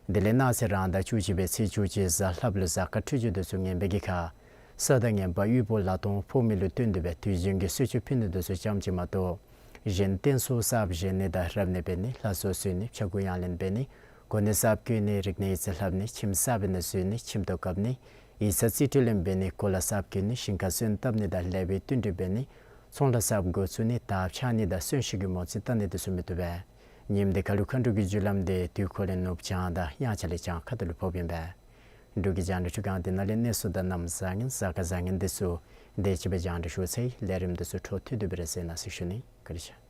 དེ་ལས་གནངས་ཚེ་རང་ཟླ་བཅུ་གཅིག་པའི་ཚེས་བཅུ་གཅིག་གཟའ་ལྷགཔ་ལུ་གཟའ་སྐར་འཕྲོད་སྦྱོར་དེ་ཚུ་ངན་པའི་གི་ཁར་ས་དང་ངན་པ་དབུལ་པོ་ལ་དོང་ཕོག་མི་ལུ་བརྟེན་ཏེ་སྦེ་དུས་རྒྱུན་གྱི་གསོལ་མཆོད་ཕུལ་ནི་དེ་ཚུ་ཙམ་ཅིག་མ་གཏོགས་གཞན་རྟེན་གསུམ་གསརཔ་བཞེངས་ནི་དང་རབ་གནས་འབད་ནི་ལྷ་གསོལ་གསོལ་ནི་ཕྱྭ་འགུགས་གཡང་ལེན་འབད་ནི་གོ་གནས་གསརཔ་བསྐོ་ནི་རིག་གནས་ཡིག་ཚང་ལྷབ་ནི་ཁྱིམ་གསར་པའི་ནང་འཛུལ་ནི་ཁྱིམ་ཐོག་བཀབ་ནི་ཡིག་ཚང་རྩིས་སྤྲོད་ལེན་འབད་ནི་གོ་ལ་གསརཔ་གྱོན་ནི་ཞིང་ཁར་སོན་བཏབ་ནི་དང་ལེགས་པའི་བསྟུན་གྲོས་འབད་ནི་ཚོང་ལཱ་གསརཔ་འགོ་བཙུགས་ནི་དར་འཕྱར་ནི་དང་གསོན་གཤིན་གྱི་མོ་རྩིས་བལྟ་ནི་དེ་ཚུ་མི་བཏུབ་པས། ཉིནམ་དེ་ཁར་ལུ་མཁའ་འགྲོ་གི་རྒྱུ་ལམ་དེ་དུས་འཁོར་ལས་ནུབ་བྱང་དང་དབྱངས་འཆར་ལས་བྱང་ཁ་ཐུག་ལུ་ཕོགཔ་ཨིན་པས། འབྲུག་གི་རྒྱང་བསྒྲགས་འཕྲུལ་ཁང་འདི་ནང་ལས་གནས་ཚུལ་དང་གནམ་བཟང་ངན་གཟའ་སྐར་བཟང་ངན་དེ་ཚུ་དེ་ཅིག་སྦེ་རྒྱང་བསྒྲགས་ཞུ་ཚར་ཡི། ལས་རིམ་དེ་ཚུ་འཕྲོ་མཐུད་དེ་སྦེ་ར་གསན་གནང་ཟེར་ཞུ་ནི། བཀའ་དྲིན་ཆེ།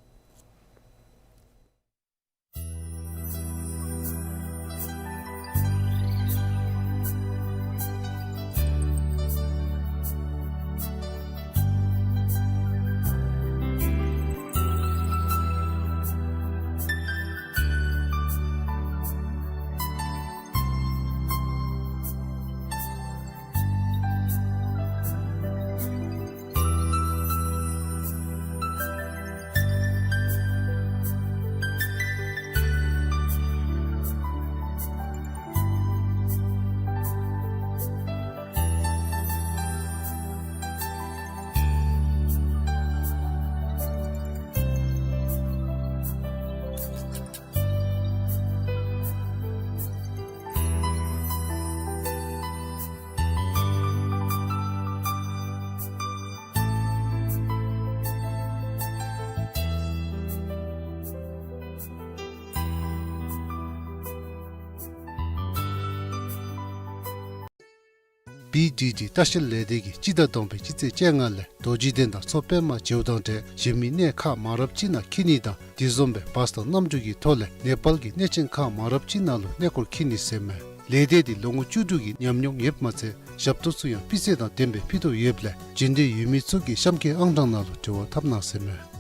བི་ཌི་ཌི་ལྟ་བཤལ་ལས་སྡེ་གིས་སྤྱི་ཟླ་དང་པའི་སྤྱི་ཚེས་བཅོ་ལྔ་ལས་རྡོ་རྗེ་གདན་དང་མཚོ་པདྨ་མཇལཝ་དང་འབྲེལ་གཞན་མི་གནས་ཁག་མ་རབས་ཅིག་ནང་འཁྱིད་ནི་དང་དེ་བཟུམ་སྦེ་བཱས་དང་གནམ་གྲུ་གི་ཐོག་ལས་ནེ་པཱལ་གྱི་གནས་ཆེན་ཁག་མ་རབས་ཅིག་ནང་ལུ་གནས་སྐོར་འཁྱིད་ནི་ཟེར་མས། ལས་སྡེ་འདི་ལོ་ངོ་བཅུ་དྲུག་གི་ཉམས་མྱོང་ཡོདཔ་མ་ཚད་ཞབས་ཏོག་ཚུ་ཡང་སྤུས་ཚད་དང་ལྡནམ་སྦེ་ཕུལ་དོ་ཡོདཔ་ལས་འབྱོན་འདོད་ཡོད་མི་ཚུ་གིས་གཤམ་གྱི་ཨང་གྲངས་ནང་ལུ་འབྲེལ་བ་འཐབ་གནང་ཟེར་མས།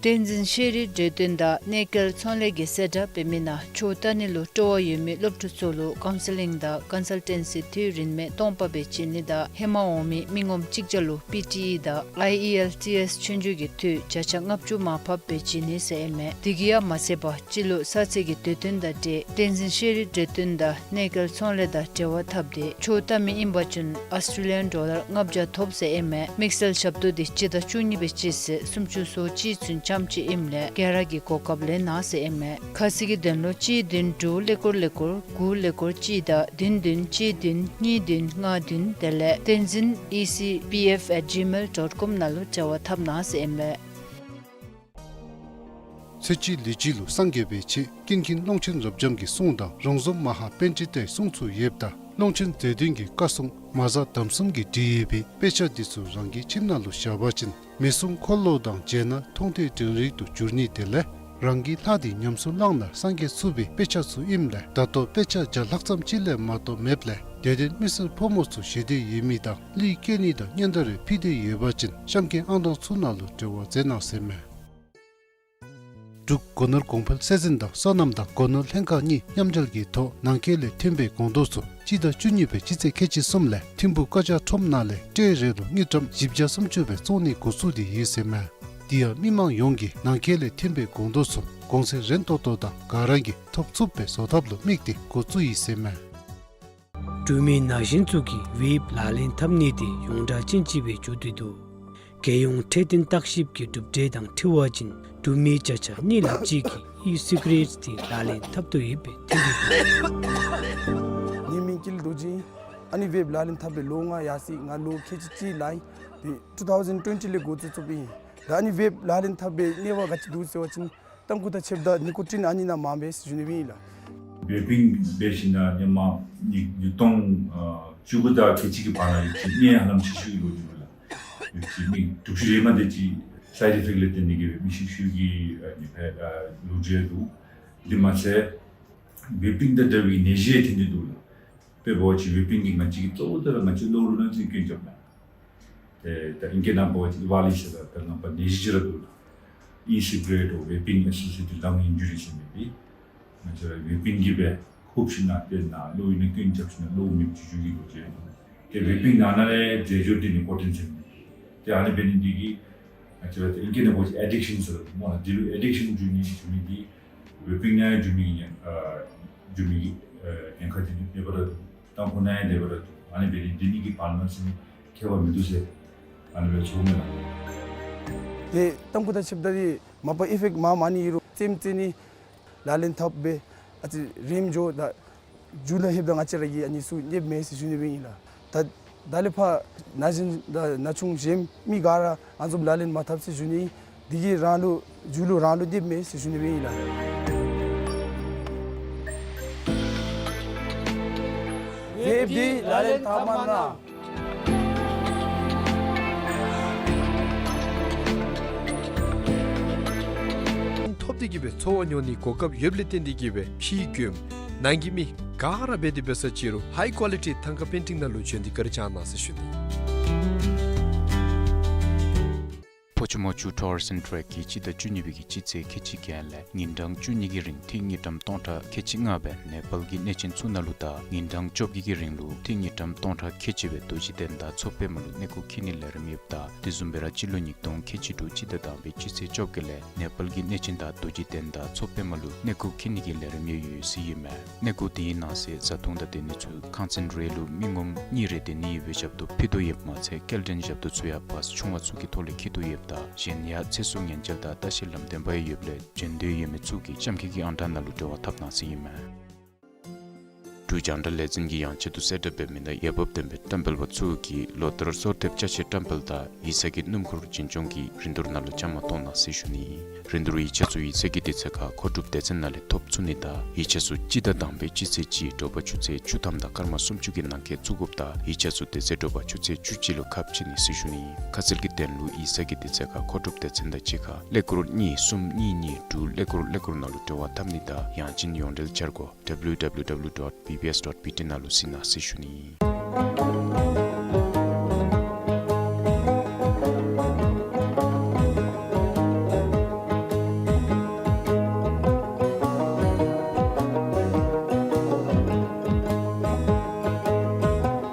བསྟན་འཛིན་ཤེས་རིག་འབྲེལ་ཡོད་དང་གནས་སྐལ་ཚོང་ལས་ཀྱིས་གསལ་བསྒྲགས་འབད་མི་ནང་ཆོས་ལྟ་ནི་ལུ་སྤྲོ་བ་ཡོད་མི་སློབ་ཕྲུག་ཚུ་ལུ་ཀའུན་སི་ལིང་དང་ཀོན་སལ་ཊེན་སི་འཐུས་རིན་མེད་སྟོང་པ་སྦེ་བྱིན་ནི་དང་ཧེ་མ་འོང་མི་མི་ངོམ་གཅིག་བརྒྱ་ལུ་པི་ཊི་ཨི་དང་ཨའི་ཨི་ཨེལ་ཊི་ཨེསི་ཆོས་རྒྱུགས་ཀྱི་འཐུས་བརྒྱ་ཆ་ལྔ་བཅུ་མར་ཕབ་སྦེ་བྱིན་ནི་ཟེར་ཨིན་མས། དེ་གིས་ཡང་མ་ཚད་པར་སྤྱི་ལོ་གསར་ཚེས་ཀྱི་དུས་སྟོན་དང་འབྲེལ་བསྟན་འཛིན་ཤེས་རིག་འབྲེལ་ཡོད་དང་གནས་སྐལ་ཚོང་ལས་དང་འབྲེལ་བ་འཐབ་སྟེ་ཆོས་ལྟ་མི་ཨིན་པ་ཅིན་ཨོསི་ཊྲེ་ལི་ཡཱན་ཌོ་ལར་ལྔ་བརྒྱ་ཐོབ་ཟེར་ཨིན་མས། དམིགས་བསལ་ཞབས་ཏོག་འདི་སྤྱི་ཟླ་བཅུ་གཉིས་པའི་སྤྱི་ཚེས་སུམ་ཅུ་སོ་གཅིག་ཚུན་ཙམ་ཅིག་ཨིནམ་ལས་ག་ར་གིས་གོ་སྐབས་ལེན་གནང་ཟེར་ཨིན་མས། ཁ་གསལ་གྱི་དོན་ལུ་གཅིག་བདུན་དྲུག་ཀླད་ཀོར་ཀླད་ཀོར་དགུ་ཀླད་ཀོར་གཅིག་དང་བདུན་བདུན་གཅིག་བདུན་གཉིས་བདུན་ལྔ་བདུན་དེ་ལས་བསྟན་འཛིན་ཨི་སི་པི་ཨེཕ་ཨེཊ་ཇི་མེལ་ཌོཊ་ཀོམ་ནང་ལུ་འབྲེལ་བ་འཐབ་གནང་ཟེར་ཨིན་མས། ཚེ་གཅིག་ལུས་གཅིག་ལུ་སངས་རྒྱས་པའི་ཆེད་ཀུན་མཁྱེན་ཀློང་ཆེན་རབ་འབྱམས་ཀྱི་གསུང་དང་རོང་ཟོམ་མ་ཧཱ་པཎྜི་ཏའི་གསུང་ཚུ་ཡོདཔ་ད་ཀློང་ཆེན་རྗེ་བཙུན་གྱི་བཀའ་སྲུང་མ་གཟའ་དམ་གསུམ་གྱིས་བྲིས་ཡོད་པའི་དཔེ་ཆ་འདི་ཚུ་རང་གི་ཁྱིམ་ནང་ལུ་བཞག་པ་ཅིན་མི་གསུང་འཁོར་ལོ་དང་མཇལ་ན་མཐོང་ཐོས་དྲན་རེག་ཏུ་འགྱུར་ནི་དེ་ལས་རང་གི་ལྷ་འདི་ཉམས་སུ་བླངས་ན་སངས་རྒྱས་ཚུགས་པའི་དཔེ་ཆ་ཚུ་ཨིནམ་ལས་ད་ལྟོ་དཔེ་ཆ་བརྒྱ་ལྷག་ཙམ་ཅིག་ལས་མ་གཏོགས་མེདཔ་ལས་དད་ལྡན་མི་སེར་ཕོ་མོ་ཚུ་ཞེ་འདོད་ཡོད་མི་དང་གླུ་སྐྱེལ་ནི་དང་སྙན་དར་རེ་ཕུལ་འདོད་ཡོད་པ་ཅིན་གཤམ་གྱི་ཨང་གྲངས་ཚུ་ནང་ལུ་འབྲེལ་བ་མཛད་གནང་ཟེར་མས། འབྲུག་སྒོ་ནོར་གོང་འཕེལ་སྲོལ་འཛིན་དང་སོ་ནམ་དང་སྒོ་ནོར་ལྷན་ཁག་གཉིས་མཉམ་འབྲེལ་གྱི་ཐོག་ནང་འཁོད་ལས་ཐོན་པའི་སྒོང་རྡོག་ཚུ་སྤྱི་ཟླ་བཅུ་གཉིས་པའི་སྤྱི་ཚེས་ཁལ་གཅིག་གསུམ་ལས་ཐིམ་ཕུག་ཀ་ཅག་ཁྲོམ་ནང་ལས་ཊེ་རེ་ལུ་དངུལ་ཀྲམ་བཞི་བརྒྱ་སུམ་ཅུ་སྦེ་བཙོང་ནི་འགོ་བཙུགས་ཏེ་ཡོད་ཟེར་མས། དེ་ཡང་མི་མང་ཡོངས་ཀྱིས་ནང་འཁོད་ལས་ཐོན་པའི་སྒོང་རྡོག་ཚུ་གོང་ཚད་རན་ཏོག་ཏོ་དང་ག་ར་གིས་ཐོབ་ཚུགསཔ་སྦེ་བཟོ་ཐབས་ལུ་དམིགས་ཏེ་འགོ་བཙུགས་ཡི་ཟེར་མས། འབྲུག་མི་ན་གཞོན་ཚུ་གིས་ཝེབ་ལག་ལེན་འཐབ་ནི་དེ་ཡོངས་གྲགས་ཅན་ཅིག་སྦེ་འགྱོ་སྟེ་འདུག། རྒྱལ་ཡོངས་འཕྲོད་བསྟེན་བརྟག་ཞིབ་ཀྱི་གྲུབ་འབྲས་དང་འཁྲིལ་བ་ཅིན་འབྲུག་མི་བརྒྱ་ཆ་གཉིས་ལྷགཔ་ཅིག་གིས་ཨི་སི་ག་རེཊ་དེ་ལག་ལེན་འཐབ་དོ་ཡོདཔ་སྦེ་ཐོན་ཏེ་འདུག། ངེའི་མིང་ཀུན་ལེགས་རྡོ་རྗེ། ཨ་ནི་ཝེབ་ལག་ལེན་འཐབ་པའི་ལོ་ལྔ་ཡར་སོ་ཡི། ང་ལོ་ཁལ་གཅིག་གཅིག་ལང་ཡི། ཏེ་ཊུ་ཐའུ་ཟེན་ཊུ་ཝེན་ཊི་ལས་འགོ་བཙུགས་བཙུགསཔ་ཨིན། ད་ཨ་ནི་ཝེབ་ལག་ལེན་འཐབ་པའི་ནུས་པ་ག་ཅི་འདུག་ཟེར་བ་ཅིན་ཏམ་ཁུ་དང་ཕྱདཔ་ད་ནི་ཀོ་ཊིན་ཨ་ནི་ནང་མངམ་མས་ཟེར་ཞུ་ནི་སྦེ་ཨིན་ལགས། ཝེ་པིང་འབད་ཞིནམ་ལས་ཧེ་མ་ནི་ཉིས་སྟོང་བཅུ་དགུ་དང་ཁལ་གཅིག་གི་བར་ན་ཡོད་ཅི་གནས་ཧ་ལམ་ཤི་ཤུལ་གྱི་ལོ་རྒྱུས་ལགས། ཡོད་ཅི་མི་དྲུག་ཅུ་རེ་མ་དེ་ཅིག་སའིཌ་ཨི་ཕེཀཊ་ལས་བརྟེན་ཏེ་གིས་སྦེ་མི་ཤི་ཤུལ་གྱི་ཨ་ནི་སྦེ་ཨ་ལོ་རྒྱུས་འདུག། དེ་མ་ཚད་ཝེ་པིང་དང་འདྲ་བའི་ནད་གཞི་ཐོན་ཏེ་འདུག་ལགས། དཔེ་འབད་བ་ཅིན་ཝེ་པིང་གིས་ང་བཅས་ཀྱི་གཙོ་བོ་དེ་ར་ང་བཅས་ལོགས་ལུ་ནང་འཛིང་སྐྱོན་རྐྱབ་ནི། ཏེ་ད་ཨིང་སྐད་ནང་འབད་བ་ཅིན་ཝའི་ལེས་ཟེར་ད་ནང་པ་ནད་གཞི་ཅིག་ར་འདུག་ལགས། ཨི་སི་ག་རེཊ་ཨོར་ཝེ་པིང་ཨེ་སོ་ཤི་ཨེ་ཊེཌ་ལང་ཨིན་ཇུ་རི་ཟེར་མི་འདི་ང་བཅས་ར་ཝེ་པིང་གིས་སྦེ་ཧུབ་ཞིནམ་ལས་ཏེ་ནཱ་ལོགས་ཨིན་ན་སྐྱོན་རྐྱབ་ཞིནམ་ལས་ལོགས་མེདཔ་བྱུང་བྱུང་གི་ལོ་རྒྱུས་འདུག། ཏེ་ཝེ་པིང་ནང་ན་ལས་རྫས་སྦྱོར་འདི་ནི་ཀོ་ཊིན་ཟེར་མི་འདི་ཏེ་ཨ་ནི་འབད་ནི་འདི་གིས་ང་བཅས་ར་ཏེ་ཨིང་སྐད་ནང་འབད་བ་ཅིན་ཨེ་ཌིཀ་ཤཱན་ཟེར་སྨོ་ལགས། འདི་ལུ་ཨེ་ཌིཀ་ཤཱན་འགྱོ་ནི་འགྱོ་མི་འདི་ཝེ་པིང་ནང་འགྱོ་མི་གི་ཉེན་ཨ་འགྱོ་མི་གི་ཨ་ཉེན་ཁ་འདི་ནི་མེད་པར་འདུག། ཏམ་ཁུ་ནང་ཡང་དེ་སྦེ་ར་འདུག། ཨ་ནི་འབད་ནི་འདི་གཉིས་ཀྱི་བར་ན་ཟེར་ནི་ཁྱད་པར་མིན་འདུག་ཟེར་ཨ་ནི་སྦེ་ཞུ་ནི་ལགས། ཏེ་ཏམ་ཁུ་དང་ཕྱདཔ་ད་འདི་མ་པ་ཨི་ཕེཀཊ་མངམ་མེན་ནི་ཨིན་རུང་རྩེདམོ་རྩེ་ནི་ལག་ལེན་འཐབ་སྦེ་ཨ་ཙི་རནམ་འགྱོ་ད་མཇུག་ལུ་ལྷོདཔ་ད་ང་བཅས་ར་གི་ཨ་ནི་ཚུ་ཉེསཔ་མས་ཟེར་ཞུ་ནི་སྦེ་ཨིན་ལགས། ད་ད་ལས་ཕར་ན་གཞོན་དང་ན་ཆུང་གཞན་མི་ག་ར་ཨ་ནི་བཟུམ་ལག་ལེན་མ་འཐབ་ཟེར་ཞུ་ནི། འདི་གིས་རང་ལུ་མཇུག་ལུ་རང་ལུ་ཉེསཔ་མས་ཟེར་ཞུ་ནི་སྦེ་ཨིན་ལགས། ཝེབ་འདི་ལག་ལེན་འཐབ་མ་གནང་། ཐོབ་སྟེ་གིས་སྦེ་འཚོ་བ་མྱོང་ནིའི་གོ་སྐབས་ཡོདཔ་ལས་བརྟེན་ཏེ་གིས་སྦེ་ཕྱིའི་མགྱོནམ་ནང་གི་མི་ག་ར་འབད་དེ་འབད་ས་ཅིག་རུང་ཧའི་ཀོ་ལི་ཊི་ཐང་ཀ་པེན་ཊིང་ནང་ལུ་བྱོན་ཏེ་བཀའ་དྲིན་བསྐྱང་གནང་ཟེར་ཞུ་ནི། ཕོ་ཆུ་མོ་ཆུ་ཊུར་ཨིསཊ་ཊེཀ་གིས་སྤྱི་ཟླ་བཅུ་གཉིས་པའི་གི་སྤྱི་ཚེས་ཁལ་གཅིག་གྱ་ལས་ཉིན་གྲངས་བཅུ་གཉིས་ཀྱི་རིང་ཐིག་དངུལ་ཀྲམ་སྟོང་ཕྲག་ཁལ་གཅིག་ལྔ་སྦེ་ནེ་པཱལ་གྱི་གནས་ཆེན་ཚུ་ནང་ལུ་དང་ཉིན་གྲངས་བཅོ་བརྒྱད་ཀྱི་རིང་ལུ་ཐིག་དངུལ་ཀྲམ་སྟོང་ཕྲག་ཁལ་གཅིག་སྦེ་རྡོ་རྗེ་གདན་དང་མཚོ་པདྨ་ལུ་གནས་སྐོར་འཁྱིད་ནིའི་ལས་རིམ་ཡོདཔ་ད་དེ་བཟུམ་སྦེ་ར་སྤྱི་ལོ་ཉིས་སྟོང་ཁལ་གཅིག་དྲུག་སྤྱི་ཟླ་དང་པའི་སྤྱི་ཚེས་བཅོ་བརྒྱད་ལས་ནེ་པཱལ་གྱི་གནས་ཆེན་དང་རྡོ་རྗེ་གདན་དང་མཚོ་པདྨ་ལུ་གནས་སྐོར་འཁྱིད་ནི་གི་ལས་རིམ་ཡང་ཡོད་ཟེར་ཨིན་མས། གནས་སྐོར་དེའི་ནང་གསེས་བཟའ་འཐུང་དང་སྡོད་ནི་ཚུ་ཁང་ཚན་རེ་ལུ་མི་ངོམ་གཉིས་རེ་སྡོད་ནི་ཡོད་པའི་ཞབས་ཏོག་ཕུལ་དོ་ཡོདཔ་མ་ཚད་སྐྱེལ་འདྲེན་ཞབས་ཏོག་ཚུ་ཡང་བཱས་ཆུང་བ་ཚུ་གི་ཐོག་ལས་འཁྱིད་དོ་ཡོདཔ་ད་གཞན་ཡང་ཚེ་སྲོག་ཉེན་བཅོལ་དང་ལྟ་བཤལ་ལམ་སྟོན་པ་ཡང་ཡོདཔ་ལས་བྱོན་འདོད་ཡོད་མི་ཚུ་གིས་གཤམ་འཁོད་ཀྱི་ཨང་གྲངས་ནང་ལུ་འབྲེལ་བ་འཐབ་གནང་ཟེར་ཨིན་མས། འབྲུག་རྒྱང་བསྒྲགས་ལས་འཛིན་གྱིས་ཡང་ཆེད་དུ་གསལ་བསྒྲགས་འབད་མི་ནང་འོས་འབབ་ལྡན་པའི་བཀྲམ་སྤེལ་པ་ཚུ་གིས་ལོ་ལྟར་གསོལ་འདེབས་ཅ་ཆས་བཀྲམ་སྤེལ་དང་ཡིག་ཚང་གི་སྣུམ་འཁོར་འཛིན་སྐྱོང་གི་རིན་བསྡུར་ནང་ལུ་བཅའ་མར་གཏོགས་གནང་ཟེར་ཞུ་ནི། རིན་བསྡུར་ཡིག་ཆ་ཚུ་ཡིག་ཚང་གི་དུས་ཚོད་ཁར་མཁོ་སྒྲུབ་སྡེ་ཚན་ནང་ལས་ཐོབ་ཚུགས་ནི་དང་ཡིག་ཆ་ཚུ་སྤྱི་ཟླ་དང་པའི་སྤྱི་ཚེས་གཅིག་དྲོ་པ་ཆུ་ཚོད་བཅུ་ཐམ་དང་སྐར་མ་སུམ་ཅུ་གི་ནང་འཁོད་བཙུགས་དགོཔ་དང་ཡིག་ཆ་ཚུ་དེ་ཚེ་དྲོ་པ་ཆུ་ཚོད་བཅུ་གཅིག་ལུ་ཁ་ཕྱེ་ནི་ཟེར་ཞུ་ནི། ཁ་གསལ་གྱི་དོན་ལུ་ཡིག་ཚང་གི་དུས་ཚོད་ཁར་མཁོ་སྒྲུབ་སྡེ་ཚན་དང་གཅིག་ཁར་ཀླད་ཀོར་གཉིས་གསུམ་གཉིས་གཉིས་དྲུག་ཀླད་ཀོར་ཀླད་ཀོར་ནང་ལུ་འབྲེལ་བ་འཐབ་ནི་དང་ཡང་ཅིན་ཡོངས་འབྲེལ་འཆར་སྒོ་W W W dot B B S dot B T ནང་ལུ་གཟིགས་གནང་ཟེར་ཞུ་ནི།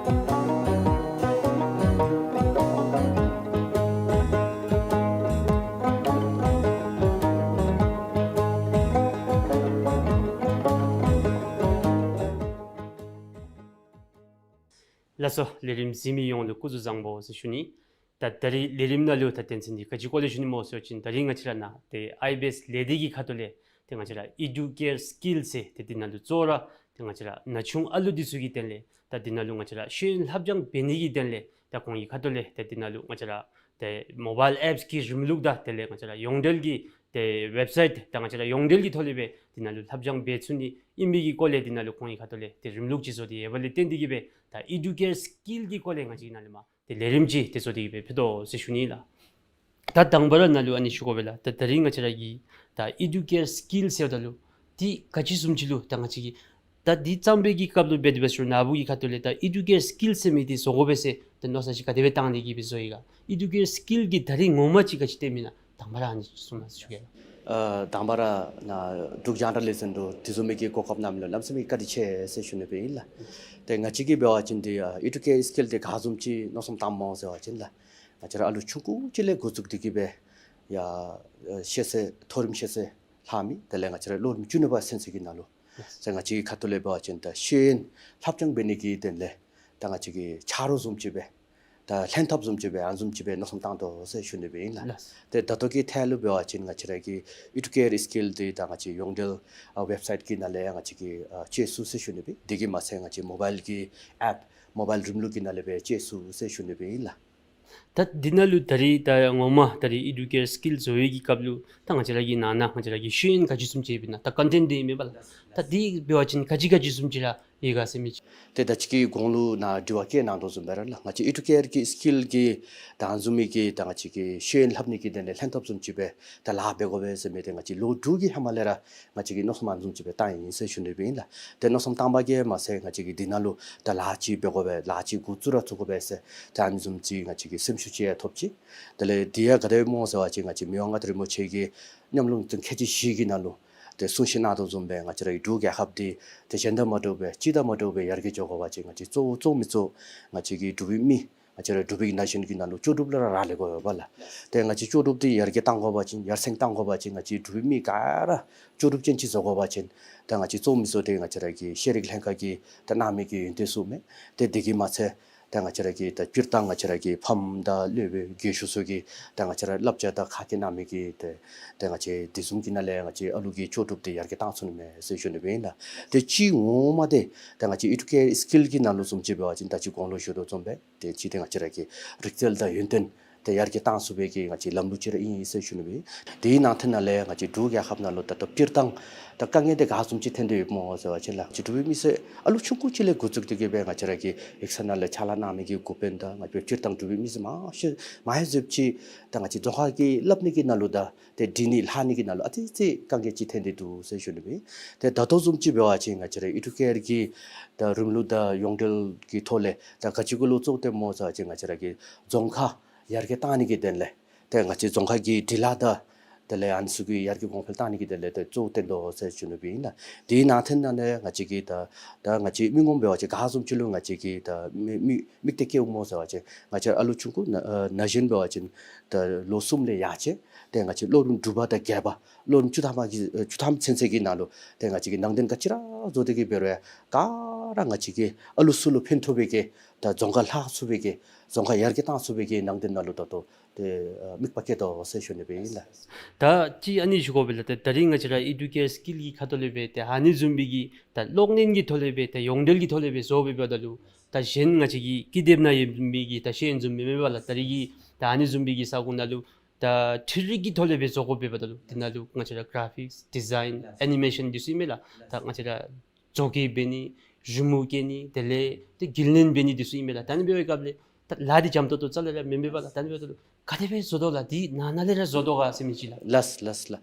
ལགས་སོ། ལས་རིམ་གཟིགས་མི་ཡོངས་ལུ་སྐུ་གཟུགས་བཟང་པོ་ཟེར་ཞུ་ནི། ད་ད་རིས་ལས་རིམ་ནང་ལུ་ད་དོན་ཚན་འདི་ག་ཅི་སྐོར་ལས་ཞུ་ནི་སྨོ་ཟེར་བ་ཅིན་ད་རིས་ང་བཅས་ར་ནཱ་ཏེ་ཨའི་བི་ཨེསི་ལས་སྡེ་གི་ཁ་ཐུག་ལས་ཏེ་ང་བཅས་ར་ཨི་ཌུ་ཀེར་སི་ཀིལ་ཟེར་ཏེ་འདི་ནང་ལུ་གཙོ་བོ་ར་ཏེ་ང་བཅས་ར་ན་ཆུང་ཨ་ལུ་འདི་ཚུ་གི་དོན་ལས་ད་འདི་ནང་ལུ་ང་བཅས་ར་ཤེས་ཡོན་ལྷབ་སྦྱང་འབད་ནི་གི་དོན་ལས་ད་ཁོང་གི་ཁ་ཐུག་ལས་ཏེ་འདི་ནང་ལུ་ང་བཅས་ར་ཏེ་མོ་བཱའིལ་ཨེཔསི་གི་རིམ་ལུགས་དང་དེ་ལས་ང་བཅས་ར་ཡོངས་འབྲེལ་གྱི་ཏེ་ཝེབ་སའིཊ་དང་ང་བཅས་ར་ཡོངས་འབྲེལ་གྱི་ཐོག་ལས་སྦེ་འདི་ནང་ལུ་ལྷབ་སྦྱང་འབད་ཚུགས་ནི་ཨིན་པའི་གི་སྐོར་ལས་འདི་ནང་ལུ་ཁོང་གི་ཁ་ཐུག་ལས་ཏེ་རིམ་ལུགས་ཅིག་བཟོ་སྟེ་ཡོདཔ་ལས་བརྟེན་ཏེ་གིས་སྦེ་ད་ཨི་ཌུ་ཀེར་སི་ཀིལ་གྱི་སྐོར་ལས་ང་བཅས་ཀྱིས་ནཱ་ལས་མར་ཏེ་ལས་རིམ་ཅིག་ཏེ་བཟོ་སྟེ་གིས་སྦེ་ཕུལ་དོ་ཟེར་ཞུ་ནི་ལགས། ད་དང་པ་ར་ནཱ་ལུ་ཨ་ནི་ཞུ་དགོ་པས་ལགས། ད་ད་རིས་ང་བཅས་ར་གི་ད་ཨི་ཌུ་ཀེར་སི་ཀིལ་ཟེརཝ་ད་ལུ་འདི་ག་ཅི་བཟུམ་ཅིག་ལུ་ད་ང་བཅས་ཀྱིས་ད་འདི་བརྩམ་པའི་གི་སྐབས་ལུ་འབད་དེ་འབད་ཟེར་ན་ནཱ་བུ་གི་ཁ་ཐུག་ལས་ད་ཨི་ཌུ་ཀེར་སི་ཀིལ་ཟེར་མི་འདི་བཟོ་དགོ་པས་ཟེར་ད་མནོ་བསམ་ཅིག་ག་དེ་སྦེ་བཏང་སྟེ་གིས་སྦེ་བཟོ་ཡི་ག། ཨི་ཌུ་ཀེར་སི་ཀིལ་གྱི་ད་རིས་ངོ་མ་ཅིག་ག་ཅི་སྟོནམ་ཨིན་ན་དང་པ་ར་ཨ་ནི་གསུང་གནང་ཟེར་ཞུ་གེ་ལགས། ཨ་དང་པ་ར་ནཱ་འབྲུག་རྒྱང་བསྒྲགས་ལས་འཛིན་དུ་དེ་བཟུམ་མའི་གི་གོ་སྐབས་གནངམ་ལུ་གནམ་མེད་ས་མེད་བཀའ་དྲིན་ཆེ་ཟེར་ཞུ་ནི་སྦེ་ཨིན་ལགས། ཏེ་ང་བཅས་ཀྱིས་འབད་བ་ཅིན་འདི་ཨ་ཨི་ཌུ་ཀེར་སི་ཀིལ་འདི་ག་བཟུམ་ཅིག་མནོ་བསམ་བཏངམ་སྨོ་ཟེར་བ་ཅིན་ལགས། ང་བཅས་ར་ཨ་ལུ་ཆུང་ཀུ་ཅིག་ལས་འགོ་བཙུགས་ཏེ་གིས་སྦེ་ཡར་ཨ་ཤེས་ཚད་མཐོ་རིམ་ཤེས་ཚད་ལྷག་མི་དེ་ལས་ང་བཅས་ར་ལོ་རིམ་བཅུ་གཉིས་པ་ཚུན་ཚོད་ཀྱི་ནང་ལུ་ཟེར་ང་བཅས་ཀྱི་ཁ་ཐུག་ལས་འབད་བ་ཅིན་ད་ཤེས་ཡོན་ལྷབ་སྦྱང་འབད་ནི་གི་དོན་ལས་ད་ང་བཅས་ཀྱི་ཆ་རོགས་བཟུམ་ཅིག་སྦེ་ད་ལྷན་ཐབས་བཟུམ་ཅིག་སྦེ་ཨ་ནི་བཟུམ་ཅིག་སྦེ་མནོ་བསམ་བཏང་དོ་ཟེར་ཞུ་ནི་སྦེ་ཨིན་ལགས། ལགས། ཏེ་ད་ལྟོ་གི་ཐད་ལུ་འབད་བ་ཅིན་ང་བཅས་ར་གི་ཨི་ཌུ་ཀེར་སི་ཀིལ་འདི་ད་ང་བཅས་ཡོངས་འབྲེལ་ཨ་ཝེབ་སའིཊ་གི་ནང་ལས་ཡང་ང་བཅས་ཀྱིས་ཨ་སྤྱོད་ཚུགས་ཟེར་ཞུ་ནི་སྦེ། དེ་གིས་མ་ཚད་ང་བཅས་མོ་བཱའིལ་གྱི་ཨེཔ་མོ་བཱའིལ་རིམ་ལུགས་ཀྱི་ནང་ལས་སྦེ་སྤྱོད་ཚུགས་ཟེར་ཞུ་ནི་སྦེ་ཨིན་ལགས། ད་འདི་ནང་ལུ་ད་རིས་ད་ངོ་མ་ད་རིས་ཨི་ཌུ་ཀེར་སི་ཀིལ་བཟོ་བའི་གི་སྐབས་ལུ་ད་ང་བཅས་ར་གི་ནང་ན་ང་བཅས་ར་གི་ཤེས་ཡོན་ག་ཅི་བཟུམ་ཅིག་ཡོདཔ་ཨིན་ན་ད་ཀོན་ཊེནཊ་འདི་ཨིན་མས་པ་ལགས། ད་འདི་འབད་བ་ཅིན་ག་ཅི་ག་ཅི་བཟུམ་ཅིག་ར་ཡོད་ག་ཟེར་མི་ཅིག། ཏེ་ད་ཅི་གི་གོང་ལུ་ནཱ་དྲི་བ་བཀོད་གནང་དོ་བཟུམ་སྦེ་ར་ལགས། ང་བཅས་ཨི་ཌུ་ཀེར་གྱི་སི་ཀིལ་གྱི་ད་ཨ་ནི་བཟུམ་མའི་གི་ད་ང་བཅས་ཀྱི་ཤེས་ཡོན་ལྷབ་ནི་གི་དོན་ལས་ལྷན་ཐབས་བཟུམ་ཅིག་སྦེ་ད་ལཱ་འབད་དགོ་པས་ཟེར་མི་འདི་ང་བཅས་ལོ་དྲུག་གི་ཧེ་མ་ལས་ར་ང་བཅས་ཀྱིས་མནོ་བསམ་ཨ་ནི་བཟུམ་ཅིག་སྦེ་བཏང་ཡི་ཟེར་ཞུ་ནི་སྦེ་ཨིན་ལགས། ཏེ་མནོ་བསམ་བཏང་པ་གིས་མ་ཚད་ང་བཅས་ཀྱིས་འདི་ནང་ལུ་ད་ལཱ་ཅིག་འབད་དགོ་པས་ལཱ་ཅིག་འགོ་བཙུགས་ར་བཙུགས་དགོ་པས་ཟེར་ད་ཨ་ནི་བཟུམ་ཅིག་ང་བཅས་ཀྱིས་སེམས་ཤུགས་ཅིག་ཡང་ཐོབ་ཅི། དེ་ལས་འདི་ཡང་ག་དེ་སྦེ་སྨོ་ཟེར་བ་ཅིན་ང་བཅས་མི་དབང་མངའ་བདག་རིན་པོ་ཆེ་གི་ཉམས་མྱོང་དང་ཁེ་ཆེ་བཞི་གི་ནང་ལུ་ཏེ་གསུང་བཤད་གནང་དོ་བཟུམ་སྦེ་ང་བཅས་ར་གི་འབྲུག་རྒྱལ་ཁབ་འདི་ཏེ་གཞན་དང་མ་འདྲཝ་སྦེ་སྤྱི་དང་མ་འདྲཝ་སྦེ་ཡར་རྒྱས་འགྱོ་དགོ་པ་ཅིན་ང་བཅས་གཙོ་བོ་གཙོ་མི་གཙོ་ང་བཅས་ཀྱི་འབྲུག་པའི་མི་ང་བཅས་ར་འབྲུག་པའི་ན་གཞོན་གྱི་ནང་ལུ་ལྕོགས་གྲུབ་ལུ་ར་རག་ལས་དགོ་པས་ལགས། ཏེ་ང་བཅས་ལྕོགས་གྲུབ་འདི་ཡར་རྒྱས་གཏང་དགོ་པ་ཅིན་ཡར་སེང་གཏང་དགོ་པ་ཅིན་ང་བཅས་འབྲུག་པའི་མི་ག་ར་ལྕོགས་གྲུབ་ཅན་ཅིག་བཟོ་དགོ་པ་ཅིན་ད་ང་བཅས་གཙོ་བོ་མི་གཙོ་འདི་ང་བཅས་ར་གི་ཤེས་རིག་ལྷན་ཁག་གིས་ད་གནང་མི་གི་ཡོན་ཏན་ཚུ་མས། ཏེ་འདི་གིས་མ་ཚད་ད་ང་བཅས་ར་གི་ད་སྤྱིར་བཏང་ང་བཅས་ར་གི་ཕམ་དང་སློབ་དཔོན་རྒས་ཤོས་ཚུ་གིས་ད་ང་བཅས་ར་བསླབ་བྱ་དང་ཁ་སྐད་གནང་མི་གི་ཏེ་ད་ང་བཅས་དེ་བཟུམ་གྱི་ནང་ལས་ང་བཅས་ཨ་ལུ་གི་ལྕོགས་གྲུབ་འདི་ཡར་རྒྱས་གཏང་ཚུགས་ནི་མས་ཟེར་ཞུ་ནི་སྦེ་ཨིན་ལགས། ཏེ་གཅིག་ངོ་མ་འདི་ད་ང་བཅས་ཨི་ཌུ་ཀེར་སི་ཀིལ་གྱི་ནང་ལུ་བཟུམ་ཅིག་འབད་བ་ཅིན་ད་ཅི་གོང་ལུ་ཞུ་དོ་བཟུམ་སྦེ་ཏེ་གཅིག་འདི་ང་བཅས་ར་གི་རིག་རྩལ་དང་ཡོན་ཏན་ཏེ་ཡར་རྒྱས་གཏང་ཚུགས་པའི་གི་ང་བཅས་ལམ་ལུགས་ཅིག་ར་ཨིན་ཟེར་ཞུ་ནི་སྦེ། དེའི་ནང་ཐད་ནང་ལས་ང་བཅས་འབྲུག་རྒྱལ་ཁབ་ནང་ལུ་ད་ལྟོ་སྤྱིར་བཏང་ད་དཀའ་ངལ་འདི་ག་བཟུམ་ཅིག་ཐོན་ཏེ་ཡོདཔ་སྨོ་ཟེར་བ་ཅིན་ལགས། ང་བཅས་འབྲུག་པའི་མི་སེར་ཨ་ལུ་ཆུང་ཀུ་ཅིག་ལས་འགོ་བཙུགས་ཏེ་གིས་སྦེ་ང་བཅས་ར་གི་ཡིག་ཚང་ནང་ལས་ཕྱག་ལཱ་གནང་མི་གི་འགོ་དཔོན་དང་ང་བཅས་སྤྱིར་བཏང་འབྲུག་པའི་མི་སེར་མང་ཤོས་མང་ཤོས་ཅིག་ད་ང་བཅས་རྫོང་ཁ་གི་སླབ་ནི་གི་ནང་ལུ་དང་ཏེ་འབྲི་ནི་ལྷག་ནི་གི་ནང་ལུ་ཨ་ཙི་ཙི་དཀའ་ངལ་ཅིག་ཐོན་ཏེ་འདུག་ཟེར་ཞུ་ནི་སྦེ། ཏེ་ད་ལྟོ་བཟུམ་ཅིག་འབད་བ་ཅིན་ང་བཅས་ར་ཨི་ཌུ་ཀེར་གྱི་ད་རིམ་ལུགས་དང་ཡོངས་འབྲེལ་གྱི་ཐོག་ལས་ད་ག་ཅི་གུ་ལུ་བཙུགས་ཏེ་སྨོ་ཟེར་བ་ཅིན་ང་བཅས་ར་གི་རྫོང་ཁ་ཡར་རྒྱས་གཏང་ནི་གི་དོན་ལས་ཏེ་ང་བཅས་རྫོང་ཁ་གི་འབྲི་ལྷག་དང་དེ་ལས་ཨ་ནི་ཚུ་གི་ཡར་རྒྱས་གོང་འཕེལ་གཏང་ནི་གི་དོན་ལས་ཏེ་གཙོ་བོ་བཏོན་དོ་ཟེར་ཞུ་ནི་སྦེ་ཨིན་ལགས། དེའི་ནང་ཐད་ནང་ལས་ང་བཅས་ཀྱིས་ད་ད་ང་བཅས་མི་ངོམ་འབད་བ་ཅིན་ག་བཟུམ་ཅིག་ལུ་ང་བཅས་ཀྱིས་ད་མི་མི་དམིགས་གཏད་བསྐྱེདཔ་སྨོ་ཟེར་བ་ཅིན་ང་བཅས་ཨ་ལུ་ཆུང་ཀུ་ན་ན་གཞོན་འབད་བ་ཅིན་ད་ལོ་གསུམ་ལས་ཡར་བཅད་ཏེ་ང་བཅས་ལོ་རིམ་དྲུག་པ་དང་བརྒྱད་པ་ལོ་རིམ་བཅུ་ཐམ་གྱི་བཅུ་ཐམ་ཚུན་ཚོད་ཀྱི་ནང་ལུ་ཏེ་ང་བཅས་ཀྱིས་ནང་དོན་ག་ཅི་ར་བཟོ་སྟེ་གིས་འབད་རུང་ཡང་ག་ར་ང་བཅས་ཀྱིས་ཨ་ལུ་ཚུ་ལུ་ཕན་ཐོགས་པའི་གི་ ད་རྫོང་ཁ་ལྷག་ཚུགས་པའི་གི་རྫོང་ཁ་ཡར་རྒྱས་བཏང་ཚུགས་པའི་གི་ནང་དོན་ནང་ལུ་ད་ལྟོ་ཏེ་ཨ་དམིགས་པ་བསྐྱེད་དོ་ཟེར་ཞུ་ནི་སྦེ་ཨིན་ལགས། ད་ཅི་ཨ་ནི་ཞུ་དགོ་པས་ལགས། ད་ད་རིས་ང་བཅས་ར་ཨི་ཌུ་ཀེར་སི་ཀིལ་གྱི་ཁ་ཐུག་ལས་སྦེ་ཏེ་ཨ་ནི་བཟུམ་མའི་གི་ད་གློག་བརྙན་གྱི་ཐོག་ལས་སྦེ་ཏེ་ཡོངས་འབྲེལ་གྱི་ཐོག་ལས་སྦེ་བཟོ་སྦེ་འབདཝ་ད་ལུ་ད་གཞན་ང་བཅས་ཀྱི་ཀི་དེབ་ནང་ཡོད་མི་གི་ད་ཤེས་ཡོན་བཟུམ་མེན་མས་པ་ལགས། ད་རིས་ཀྱི་ད་ཨ་ནི་བཟུམ་མའི་གི་ས་གོ་ནང་ལུ་ད་འཕྲུལ་རིག་གི་ཐོག་ལས་སྦེ་བཟོ་དགོ་པས་འབདཝ་ད་ལུ་དེ་ནང་ལུ་ང་བཅས་ར་ག་ར་ཕིགསི་ཌི་ཛའིན་ཨེ་ནི་མེ་ཤཱན་འདི་ཚུ་ཨིན་མས་ལགས། ད་ང་བཅས་ར་བཟོ་བཀོད་འབད་ནི་རི་མོ་བཀལ་ནི་དེ་ལས་ཏེ་རྒྱུན་ལེན་འབད་ནི་འདི་ཚུ་ཨིན་མས་ལགས། ད་ཨ་ནི་འབད་བའི་སྐབས་ལས་ད་ལཱ་འདི་འཇམ་ཏོང་ཏོ་རྩ་ལས་ར་མེན་མས་པ་ལགས། ད་ཨ་ནི་འབདཝ་ད་ལུ་ག་དེ་སྦེ་བཟོ་དོ་ལགས། འདི་ནང་ན་ལས་ར་བཟོ་དོ་ག་ཟེར་མི་ཅིག་ལགས། ལགས་ལགས་ལགས།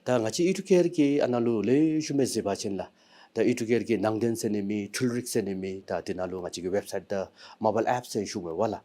ད་ང་བཅས་ཨི་ཌུ་ཀེར་གྱི་ཨ་ནཱ་ལུ་ལེགས་ཤོམ་སྦེ་གཟིགས་པ་ཅིན་ལགས། ད་ཨི་ཌུ་ཀེར་གྱི་ནང་དོན་ཟེར་ནི་མེད། འཕྲུལ་རིག་ཟེར་ནི་མེད། ད་དེ་ནང་ལུ་ང་བཅས་ཀྱི་ཝེབ་སའིཊ་དང་མོ་བཱའིལ་ཨེཔ་ཟེར་ཞུཝ་མས་པ་ལགས།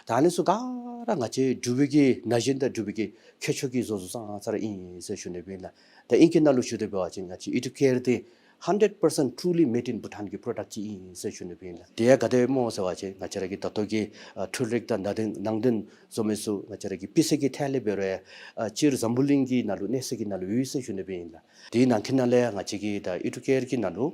ད་ཨ་ནི་ཚུ་ག་ར་ང་བཅས་འབྲུག་པའི་གི་ན་གཞོན་དང་འབྲུག་པའི་གི་ཁྱད་ཆོས་ཀྱིས་བཟོ་བཟོཝ་ཙང་ཙ་ར་ཨིན་ཟེར་ཞུ་ནི་སྦེ་ཨིན་ལགས། ད་ཨིང་སྐད་ནང་ལུ་ཞུ་སྟེ་འབད་བ་ཅིན་ང་བཅས་ཨི་ཌུ་ཀེར་འདི་hundred percent truly made in Bhutan གི་པྲོ་ཌགཊ་ཅིག་ཨིན་ཟེར་ཞུ་ནི་སྦེ་ཨིན་ལགས། དེ་ཡང་ག་དེ་སྦེ་སྨོ་ཟེར་བ་ཅིན་ང་བཅས་ར་གི་ད་ལྟོ་གི་ཨ་འཕྲུལ་རིག་དང་ནང་དོན་ནང་དོན་བཟོ་མི་ཚུ་ང་བཅས་ར་གི་དཔེ་གསར་གྱི་ཐད་ལས་འབད་རུང་ཨ་སྤྱིར་འཛམ་བུ་གླིང་གི་ནང་ལུ་གནས་ས་གི་ནང་ལུ་ཡོད་ཟེར་ཞུ་ནི་སྦེ་ཨིན་ལགས། དེའི་ནང་གི་ནང་ལས་ང་བཅས་ཀྱི་ད་ཨི་ཌུ་ཀེར་གྱི་ནང་ལུ་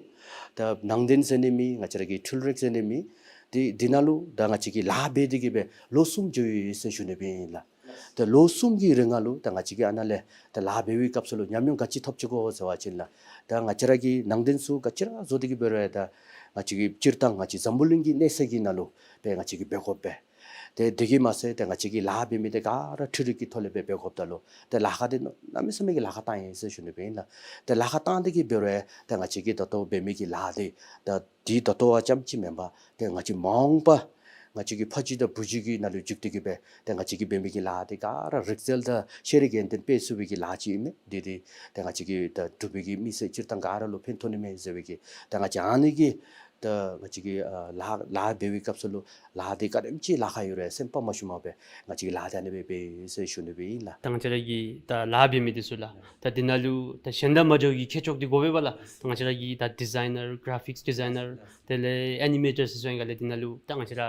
ད་ནང་དོན་ཟེར་ནི་མེད། ང་བཅས་ར་གི་འཕྲུལ་རིག་ཟེར་ནི་མེད། དེ་དེ་ནང་ལུ་ད་ང་བཅས་ཀྱིས་ལཱ་འབད་དེ་གི་སྦེ་ལོ་གསུམ་འགྱོ་ཡི་ཟེར་ཞུ་ནི་སྦེ་ཨིན་ལགས། ད་ལོ་གསུམ་གྱི་རིང་ལུ་ད་ང་བཅས་ཀྱིས་ཨ་ནཱ་ལས་ད་ལཱ་འབད་བའི་སྐབས་སུ་ལུ་ཉམས་མྱོང་ག་ཅི་ཐོབ་ཅི་གོ་ཟེར་བ་ཅིན་ལགས། ད་ང་བཅས་ར་གི་ནང་དོན་ཚུ་ག་ཅི་ར་བཟོ་སྟེ་གི་འབད་རུང་ད་ང་བཅས་ཀྱི་སྤྱིར་བཏང་ང་བཅས་འཛམ་བུ་གླིང་གི་གནས་ས་གི་ནང་ལུ་སྦེ་ང་བཅས་ཀྱིས་འབད་དགོ་པས། ཏེ་དེ་གིས་མ་ཚད་ཏེ་ང་བཅས་ཀྱིས་ལཱ་འབད་མི་འདི་ག་ར་འཕྲུལ་རིག་གི་ཐོག་ལས་སྦེ་འབད་དགོཔ་ད་ལུ་ཏེ་ལཱ་ཁག་འདི་གནམ་མེད་ས་མེད་ཀྱི་ལཱ་ཁག་བཏང་ཡི་ཟེར་ཞུ་ནི་སྦེ་ཨིན་ལགས། ཏེ་ལཱ་ཁག་བཏང་སྟེ་གི་འབད་རུང་ཏེ་ང་བཅས་ཀྱིས་ད་ལྟོ་འབད་མི་གི་ལཱ་འདི་ད་འདི་ད་ལྟོ་བ་ཙམ་ཅིག་མེན་པར་ཏེ་ང་བཅས་མ་འོངས་པ་ང་བཅས་ཀྱི་ཕ་གཞིས་དང་བུ་གཞིས་ཀྱི་ནང་ལུ་འཇུག་སྟེ་གི་སྦེ་ཏེ་ང་བཅས་ཀྱིས་འབད་མི་གི་ལཱ་འདི་ག་ར་རིག་རྩལ་དང་ཤེས་རིག་ཡོན་ཏན་སྤེལ་ཚུགས་པའི་གི་ལཱ་ཅིག་ཨིན་མས། འདི་འདི་ཏེ་ང་བཅས་ཀྱི་ད་འབྲུག་པའི་གི་མི་སེར་སྤྱིར་བཏང་ག་ར་ལུ་ཕན་ཐོགས་ནི་མས་ཟེར་བའི་གི་ད་ང་བཅས་ཨ་ནི་གི་ད་ང་བཅས་ཀྱིས་ཨ་ལཱ་ལཱ་འབད་བའི་སྐབས་སུ་ལུ་ལཱ་འདི་ག་དེམ་ཅིག་ལཱ་ཁག་ཡོད་རུང་སེམས་པ་མ་ཞུམ་པར་སྦེ་ང་བཅས་ཀྱིས་ལཱ་འདི་ཨ་ནི་སྦེ་འབད་ཡི་ཟེར་ཞུ་ནི་སྦེ་ཨིན་ལགས། ད་ང་བཅས་ར་གི་ད་ལཱ་འབད་མི་འདི་ཚུ་ལགས། ད་འདི་ནང་ལུ་ད་གཞན་དང་མ་འདྲཝ་གི་ཁྱད་ཆོས་འདི་དགོ་པས་པ་ལགས། ད་ང་བཅས་ར་གི་ད་ཌི་ཛའིན་ནར་ག་ར་ཕིགསི་ཌི་ཛའིན་ནར་དེ་ལས་ཨེ་ནི་མེ་ཊར་ཟེར་སོང་ཡི་ག་ལས་འདི་ནང་ལུ་ད་ང་བཅས་ར་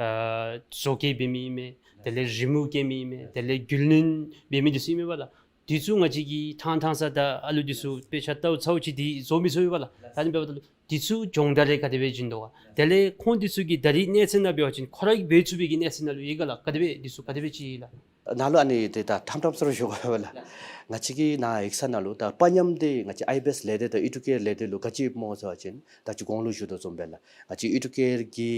ཨ་བཟོ་བཀོད་འབད་མི་ཨིན་མས། དེ་ལས་རི་མོ་བཀལ་མི་ཨིན་མས། དེ་ལས་རྒྱུན་ལེན་འབད་མི་འདི་ཚུ་ཨིན་མས་པ་ལགས། འདི་ཚུ་ང་བཅས་ཀྱིས་ཐང་ཐང་ས་དང་ཨ་ལུ་འདི་ཚུ་དཔེ་ཆ་ལྟཝ་ཚརཝ་ཅིག་འདི་བཟོ་མི་ཚུགས་པས་ལགས། ད་ཨ་ནི་འབདཝ་ད་ལུ་འདི་ཚུ་སྦྱོང་བརྡར་རེ་ག་དེ་སྦེ་བྱིན་དོ་ག། དེ་ལས་ཁོང་འདི་ཚུ་གིས་ད་རིས་གནས་ཚད་ནང་འབད་བ་ཅིན་ཁོ་ར་གིས་འབད་ཚུགས་པའི་གི་གནས་ཚད་ནང་ལུ་ཡོད་ག་ལགས། ག་དེ་སྦེ་འདི་ཚུ་ག་དེ་སྦེ་ཅིག་ལགས། ནཱ་ལུ་ཨ་ནི་འདི་ད་ཐམ་ཐམ་ས་ར་ཞུ་དགོ་པས་ལགས། ང་བཅས་ཀྱི་ནཱ་ཡིག་ཚང་ནང་ལུ་ད་པ་ཉམས་འདི་ང་བཅས་ཨའི་བེསི་ལས་སྡེ་དང་ཨི་ཌུ་ཀེར་ལས་སྡེ་ལུ་ག་ཅི་སྨོ་ཟེར་བ་ཅིན་ད་ཅི་གོང་ལུ་ཞུ་དོ་བཟུམ་སྦེ་ལགས། ང་བཅས་ཨི་ཌུ་ཀེར་གྱི་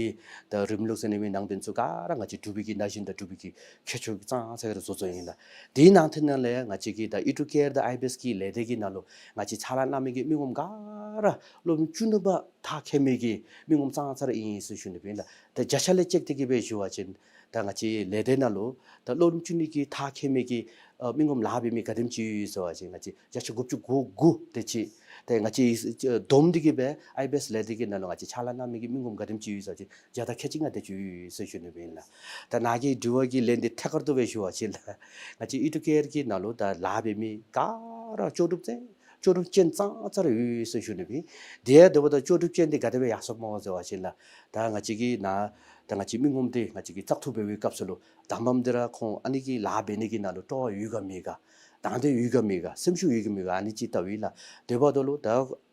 ད་རིམ་ལུགས་ཟེར་ནི་མེད། ནང་དོན་ཚུ་ག་ར་ང་བཅས་འབྲུག་པའི་གི་ན་གཞོན་དང་འབྲུག་པའི་གི་ཁྱད་ཆོས་ཀྱིས་ཙང་ཙ་ར་བཟོ་བཟོཝ་ཨིན་ལགས། དེའི་ནང་དེ་ནང་ལས་ང་བཅས་ཀྱི་ད་ཨི་ཌུ་ཀེར་དང་ཨའི་བེསི་གི་ལས་སྡེ་གི་ནང་ལུ་ང་བཅས་ཕྱག་ལཱ་གནང་མི་གི་མི་ངོམ་ག་ར་སློབ་རིམ་བཅུ་གཉིས་པ་མཐར་འཁྱོལ་མི་གི་མི་ངོམ་ཙང་ཙ་ར་ཨིན་ཟེར་ཞུ་ནི་སྦེ་ཨིན་ལགས། ད་བརྒྱ་ཆ་ལས་ཅིག་སྟེ་གི་སྦེ་ཞུ་བ་ཅིན་ད་ང་བཅས་ལས་སྡེ་ནང་ལུ་ད་སློབ་རིམ་བཅུ་གཉིས་ཀྱི་མཐར་འཁྱོལ་མི་གི་ཨ་མི་ངོམ་ལཱ་འབད་མི་ག་དེམ་ཅིག་ཡོད་ཟེར་བ་ཅིན་ང་བཅས་བརྒྱ་ཆ་དགུ་བཅུ་གོ་དགུ་དེ་ཅིག། ཏེ་ང་བཅས་བསྡོམས་ཏེ་གི་སྦེ་ཨའི་བེསི་ལས་སྡེ་གི་ནང་ལུ་ང་བཅས་ཕྱག་ལཱ་གནང་མི་གི་མི་ངོམ་ག་དེམ་ཅིག་ཡོད་ཟེར་བ་ཅིན་བརྒྱ་དང་ཁལ་གཅིག་ལྔ་དེ་ཅིག་ཡོད་ཟེར་ཞུ་ནི་སྦེ་ཨིན་ལགས། ད་ནཱ་གི་དྲི་བ་གི་ལན་འདི་ཐད་ཀར་དུ་སྦེ་ཞུ་བ་ཅིན་ལགས། ང་བཅས་ཨི་ཌུ་ཀེར་གྱི་ནང་ལུ་ད་ལཱ་འབད་མི་ག་ར་ལྕོགས་གྲུབ་ཅན་ལྕོགས་གྲུབ་ཅན་ཙང་ཙ་ར་ཡོད་ཟེར་ཞུ་ནི་སྦེ། དེ་ཡང་དེ་འབདཝ་ད་ལྕོགས་གྲུབ་ཅན་འདི་ག་དེ་སྦེ་ཡར་སོངམ་སྨོ་ཟེར་བ་ཅིན་ལགས། ད་ང་བཅས་ཀྱི་ནཱ་ད་ང་བཅས་མི་ངོམ་འདི་ང་བཅས་ཀྱིས་བཙག་འཐུ་འབད་བའི་སྐབས་སུ་ལུ་དང་པམ་འདི་ར་ཁོང་ཨ་ནི་གི་ལཱ་འབད་ནི་གི་ནང་ལུ་སྤྲོ་བ་ཡོད་ག་མེད་ག། དང་འདོད་ཡོད་ག་མེད་ག། སེམས་ཤུགས་ཡོད་ག་མེད་ག། ཨ་ནི་ཅིག་བལྟཝ་ཨིན་ལགས། དེ་འབདཝ་ད་ལུ་ད་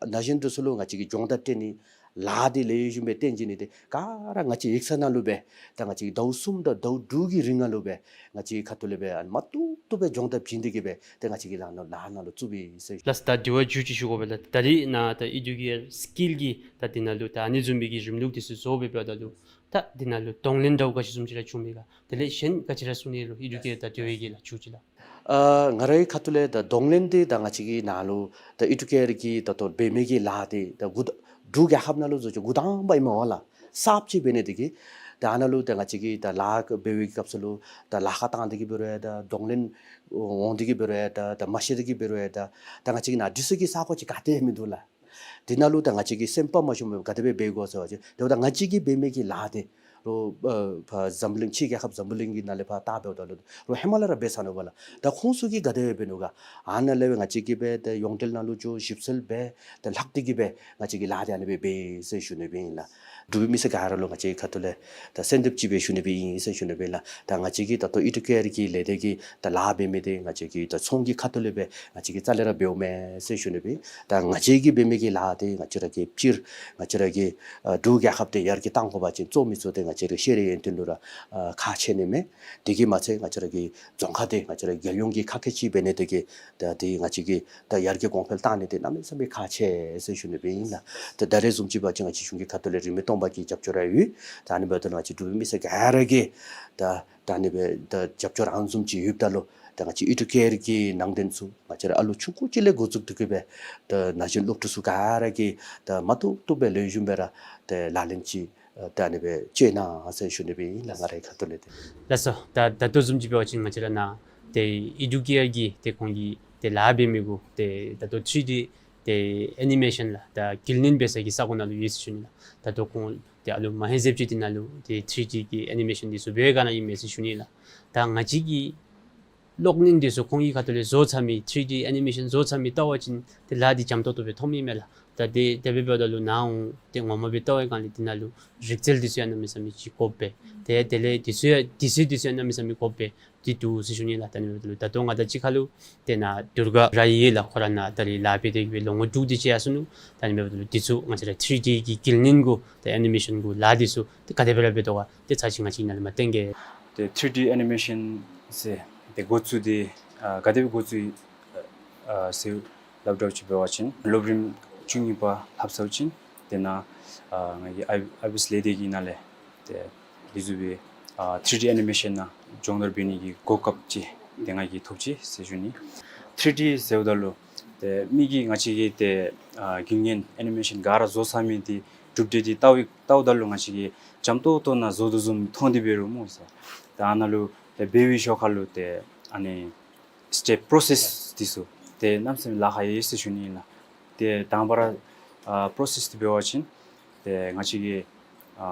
ན་གཞོན་འདི་ཚུ་ལུ་ང་བཅས་ཀྱིས་སྦྱོང་བརྡར་སྤྲོད་ནི་ལཱ་འདི་ལེགས་ཤོམ་སྦེ་སྟོན་བྱིན་ནི་འདི་ག་ར་ང་བཅས་ཡིག་ཚང་ནང་ལུ་སྦེ་ད་ང་བཅས་ཟླཝ་གསུམ་དང་ཟླཝ་དྲུག་གི་རིང་ནང་ལུ་སྦེ་ང་བཅས་ཁ་ཐུག་ལས་སྦེ་ཨ་ནི་མ་ཐུག་ཐུག་སྦེ་སྦྱོང་བརྡར་བྱིན་ཏེ་གི་སྦེ་ཏེ་ང་བཅས་ཀྱིས་ལཱ་ནང་ལཱ་ནང་ལུ་བཙུགས་པའི་ཟེར། ལགས་སོ། ད་དྲི་བ་མཇུག་ཅིག་ཞུ་དགོ་པས་ལགས། ད་རིས་ནཱ་ད་ཨི་ཌུ་ཀེར་སི་ཀིལ་གྱི་ད་འདི་ནང་ལུ་ད་ཨ་ནི་བཟུམ་མའི་གི་རིམ་ལུགས་འདི་ཚུ་བཟོ་སྦེ་འབདཝ་ད་ལུ་ད་འདི་ནང་ལུ་གདོང་ལེན་འདྲཝ་ག་ཅི་བཟུམ་ཅིག་ར་བྱུང་མས་ག། དེ་ལས་གཞན་ག་ཅི་ར་གསུང་ནི་ལུ་ཨི་ཌུ་ཀེར་ད་འབྲེལ་བའི་གི་ལགས་མཇུག་ཅིག་ལགས། ཨ་ང་རའི་ཁ་ཐུག་ལས་ད་གདོང་ལེན་འདི་ད་ང་བཅས་ཀྱི་ནཱ་ལུ་ད་ཨི་ཌུ་ཀེར་གྱི་ད་ལྟོ་འབད་མི་གི་ལཱ་འདི་ད་འགོ་ད་འབྲུག་རྒྱལ་ཁབ་ནང་ལུ་བཟོ་ཅིག་འགོ་དང་པ་ཨིན་མས་པ་ལགས། གསརཔ་ཅིག་འབད་ནི་འདི་གིས་ད་ཨ་ནཱ་ལུ་ད་ང་བཅས་ཀྱིས་ད་ལཱ་འབད་བའི་སྐབས་སུ་ལུ་ད་ལཱ་ཁག་བཏང་སྟེ་གི་འབད་རུང་ད་གདོང་ལེན་འོང་སྟེ་གི་འབད་རུང་ད་ད་མ་ཤེས་ཏེ་གི་འབད་རུང་ད་ད་ང་བཅས་ཀྱི་ནཱ་འདི་ཚུ་གི་ས་གོ་ཅིག་ག་ཏེ་མིན་འདུག་ལགས། འདི་ནང་ལུ་ད་ང་བཅས་ཀྱིས་སེམས་པ་མ་ཞུམ་སྦེ་ག་དེ་སྦེ་འབད་དགོ་ཟེར་བ་ཅིན་དེ་འབདཝ་ད་ང་བཅས་ཀྱིས་འབད་མི་གི་ལཱ་འདི་རོགས་ཨ་ཕར་འཛམ་བུ་གླིང་ཕྱི་རྒྱལ་ཁབ་འཛམ་བུ་གླིང་གི་ནང་ལས་ཕར་བལྟ་འབདཝ་ད་ལུ་རོགས་ཧེ་མ་ལས་ར་འབད་ཚར་ནུག་པ་ལགས། ད་ཁོང་ཚུ་གིས་ག་དེ་སྦེ་འབད་ནུག་ག། ཨ་ནཱ་ལས་སྦེ་ང་བཅས་ཀྱིས་སྦེ་ད་ཡོངས་འབྲེལ་ནང་ལུ་འགྱོ་ཞིབ་འཚོལ་འབད་ད་ལྷག་སྟེ་གི་སྦེ་ང་བཅས་ཀྱིས་ལཱ་འདི་ཨ་ནི་སྦེ་འབད་ཟེར་ཞུ་ནི་སྦེ་ཨིན་ལགས། འབྲུག་པའི་མི་སེར་ག་ར་ལུ་ང་བཅས་ཁ་ཐུག་ལས་ད་གསོལ་འདེབས་ཅིག་སྦེ་ཞུ་ནི་སྦེ་ཨིན་ཟེར་ཞུ་ནི་སྦེ་ཨིན་ལགས། ད་ང་བཅས་ཀྱི་ད་ལྟོ་ཨི་ཌུ་ཀེར་གྱི་ལས་སྡེ་གི་ད་ལཱ་འབད་མི་འདི་ང་བཅས་ཀྱི་ད་ཚོང་གི་ཁ་ཐུག་ལས་སྦེ་ང་བཅས་ཀྱིས་རྩ་ལས་ར་འབདཝ་མེན་ཟེར་ཞུ་ནི་སྦེ། ད་ང་བཅས་ཀྱིས་འབད་མི་གི་ལཱ་འདི་ང་བཅས་ར་གི་སྤྱིར་ང་བཅས་ར་གི་ཨ་འབྲུག་རྒྱལ་ཁབ་འདི་ཡར་རྒྱས་གཏང་དགོ་པ་ཅིན་གཙོ་མི་གཙོ་འདི་ང་ ང་བཅས་ར་ཤེས་རིག་ཡོན་ཏན་ལུ་ར་ཨ་ཁག་ཆེ་ནི་མས། དེ་གིས་མ་ཚད་ང་བཅས་ར་གི་རྫོང་ཁག་འདི་ང་བཅས་ར་རྒྱལ་ཡོངས་ཀྱི་ཁག་ཁག་ཅིག་འབད་ནི་དེ་གིས་ད་དེ་ང་བཅས་ཀྱི་ད་ཡར་རྒྱས་གོང་འཕེལ་བཏང་ནི་དེ་གནམ་མེད་ས་མེད་ཁག་ཆེ་ཟེར་ཞུ་ནི་སྦེ་ཨིན་ལགས། ད་ད་རེས་བཟུམ་ཅིག་འབད་བ་ཅིན་ང་བཅས་གཞུང་གི་ཁ་ཐུག་ལས་རིན་མེད་སྟོང་པ་གི་རྒྱབ་སྐྱོར་ར་ཡོད། ད་ཨ་ནི་འབདཝ་ད་ང་བཅས་འབྲུག་པའི་མི་སེར་ག་ར་གིས་ད་ད་ཨ་ནི་སྦེ་ད་རྒྱབ་སྐྱོར་ཨ་ནི་བཟུམ་ཅིག་ཡོདཔ་ད་ལུ་ད་ང་བཅས་ཨི་ཌུ་ཀེར་གྱི་ནང་དོན་ཚུ་ང་བཅས་ར་ཨ་ལུ་ཆུང་ཀུ་ཅིག་ལས་འགོ་བཙུགས་ཏེ་གི་སྦེ་ད་ན་གཞོན་སློབ་ཕྲུག་ཚུ་ག་ར་གིས་ད་མ་བཏུབ་བཏུབ་སྦེ་ལེགས་ཤོམ་སྦེ་ར་ད་ལག་ལེན་ཅིག་ད་ཨ་ནི་སྦེ་བཅོས་གནང་ཟེར་ཞུ་ནི་སྦེ་ཨིན་ལགས། ང་རའི་ཁ་ཐུག་ལས་ཏེ། ལགས་སོ། ད་ད་ལྟོ་བཟུམ་ཅིག་འབད་བ་ཅིན་ང་བཅས་ར་ནཱ་ཏེ་ཨི་ཌུ་ཀེར་གྱི་ཏེ་ཁོང་གིས་ཏེ་ལཱ་འབད་མི་གུ་ཏེ་ད་ལྟོ་ཐི་རི་ཌི་ཏེ་ཨེ་ནི་མེ་ཤཱན་ལགས་ད་དཀྱིལ་ནིན་འབད་ས་གི་ས་གོ་ནང་ལུ་ཡོད་ཟེར་ཞུ་ནི་ལགས། ད་ལྟོ་ཁོང་ཏེ་ཨ་ལུ་མ་ཧེ་ཟེབ་ཅིག་འདི་ནང་ལུ་ཏེ་ཐི་རི་ཌི་གི་ཨེ་ནི་མེ་ཤཱན་འདི་ཚུ་འབད་ག་ནི་ཨིན་མས་ཟེར་ཞུ་ནི་ལགས། ད་ང་བཅས་ཀྱི་གློག་བརྙན་འདི་ཚུ་ཁོང་གི་ཁ་ཐུག་ལས་བཟོ་ཚར་མི་ཐི་རི་ཌི་ཨེ་ནི་མེ་ཤཱན་བཟོ་ཚར་མི་བལྟ་བ་ཅིན་ཏེ་ལཱ་འདི་འཇམ་ཏོང་ཏོ་སྦེ་མཐོངམ་ཨིན་མས་ལགས། ད་དེ་དེ་སྦེ་འབདཝ་ད་ལུ་ནཱ་འོང་ཏེ་ངོ་མ་སྦེ་བལྟ་བའི་སྒང་ལས་འདི་ནང་ལུ་རིག་རྩལ་འདི་ཚུ་ཡང་གནམ་མེད་ས་མེད་ཅིག་དགོཔ་སྦེ་ཏེ་དེ་ལས་དུས་ཚོད་དུས་ཚོད་འདི་ཚུ་ཡང་གནམ་མེད་ས་མེད་དགོཔ་སྦེ་འདི་འདུག་ཟེར་ཞུ་ནི་ལགས། ད་ཨ་ནི་འབདཝ་ད་ལུ་ད་ལྟོ་ང་དང་གཅིག་ཁར་ལུ་ཏེ་ནཱ་དུར་ག་ར་ཡོད་ལགས། ཁོ་ར་ནཱ་ད་རིས་ལཱ་འབད་དེ་གི་སྦེ་ལོ་ངོ་དྲུག་དེ་ཅིག་ཡར་སོ་ནུག། ད་ཨ་ནི་འབདཝ་ད་ལུ་འདི་ཚུ་ང་བཅས་ར་ཐི་རི་ཌི་གི་དཀྱིལ་ནིན་གུ་ཏེ་ཨེ་ནི་མེ་ཤཱན་གུ་ལཱ་འདི་ཚུ་ཏེ་ག་དེ་སྦེ་ར་འབད་དོ་ག་ཏེ་ཚར་ཅིག་ང་བཅས་ནཱ་ལས་མར་སྟོན་གེ། ཏེ་ཐི་རི་ཌི་ཨེ་ནི་མེ་ཤཱན་ཟེར་ཏེ་འགོ་བཙུགས་ཏེ་ཨ་ག་དེ་སྦེ་འགོ་བཙུགས་ཨ་ཟེར་སླབ་དྲགས་ཅིག་འབད་བ་ཅིན་སློབ་རིམ་བཅུ་གཉིས་པ་ལྷབ་ཚརཝ་ཅིག་ཏེ་ནཱ་ཨ་ང་གི་ཨའི་ཨའི་བི་ཨེསི་ལས་སྡེ་གི་ནང་ལས་ཏེ་འདི་བཟུམ་སྦེ་ཨ་ཐི་རི་ཌི་ཨེ་ནི་མེ་ཤཱན་ནང་སྦྱོང་བརྡར་འབད་ནི་གི་གོ་སྐབས་ཅིག་ཏེ་ང་གིས་ཐོབ་ཅི་ཟེར་ཞུ་ནི། ཐི་རི་ཌི་ཟེརཝ་ད་ལུ་ཏེ་མི་གིས་ང་བཅས་ཀྱི་ཏེ་ཨ་རྒྱུན་ལྡན་ཨེ་ནི་མེ་ཤཱན་ག་ར་བཟོ་ཚར་མི་འདི་གྲུབ་འབྲས་འདི་བལྟཝ་བལྟཝ་ད་ལུ་ང་བཅས་ཀྱིས་འཇམ་ཏོང་ཏོ་ནང་བཟོ་དོ་བཟུམ་མཐོང་སྟེ་འབད་རུང་སྨོ་ཟེར། ད་ཨ་ནཱ་ལུ་ཏེ་འབད་བའི་ཤུལ་ཁར་ལུ་ཏེ་ཨ་ནི་སི་ཊེབ་པྲོ་སེསི་འདི་ཚུ་ཏེ་གནམ་མེད་ས་མེད་ལཱ་ཁག་ཡོད་ཟེར་ཞུ་ནི་ཨིན་ལགས། ཏེ་དང་པ་ར་ཨ་པྲོ་སེསི་འདི་འབད་བ་ཅིན་ཏེ་ང་བཅས་ཀྱིས་ཨ་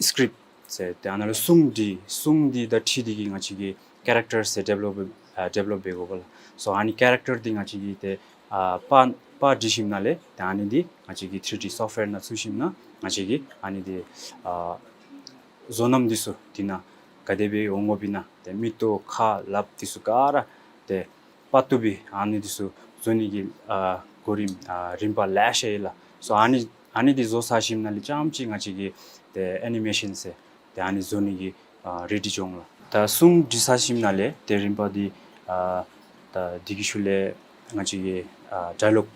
སི་ཀྲིཔ་ཟེར་ཏེ་ཨ་ནཱ་ལུ་སྲུང་འདི་སྲུང་འདི་དང་འཁྲིལ་ཏེ་གི་ང་བཅས་ཀྱིས་ཀེ་རེག་ཊར་ཟེར་ཌི་ཝེ་ལོབ་ཨ་ཌི་ཝེ་ལོབ་འབད་དགོ་པས་ལགས། སོ་ཨ་ནི་ཀེ་རེག་ཊར་འདི་ང་བཅས་ཀྱིས་ཏེ་ཨ་པར་པར་བྲི་ཞིནམ་ལས་ཏེ་ཨ་ནི་འདི་ང་བཅས་ཀྱིས་ཐི་རི་ཌི་སོཕཊ་ཝེར་ནང་བཙུགས་ཞིནམ་ལས་ང་བཅས་ཀྱིས་ཨ་ནི་འདི་ཨ་བཟོ་རྣམ་འདི་ཚུ་འདི་ནང་ག་དེ་སྦེ་འོང་དགོཔ་ཨིན་ན་ཏེ་མིག་ཏོ་ཁ་ལགཔ་འདི་ཚུ་ག་ར་ཏེ་པར་བཏུབ་པའི་ཨ་ནི་འདི་ཚུ་བཟོ་ནི་གི་ཨ་གོ་རིམ་ཨ་རིམ་པ་ལེ་ཤ་ཡོད་ལགས། སོ་ཨ་ནི་ཨ་ནི་འདི་བཟོ་ཚར་ཞིནམ་ལས་རྐྱངམ་ཅིག་ང་བཅས་ཀྱིས་ཏེ་ཨེ་ནི་མེ་ཤཱན་ཟེར་ཏེ་ཨ་ནི་བཟོ་ནི་གི་ཨ་རེ་ཌི་འགྱོ་འོང་ལགས། ད་སྲུང་བྲི་ཚར་ཞིནམ་ལས་ཏེ་རིམ་པ་འདི་ཨ་ད་འདི་གི་ཤུལ་ལས་ང་བཅས་ཀྱིས་ཨ་ཌའི་ལོག་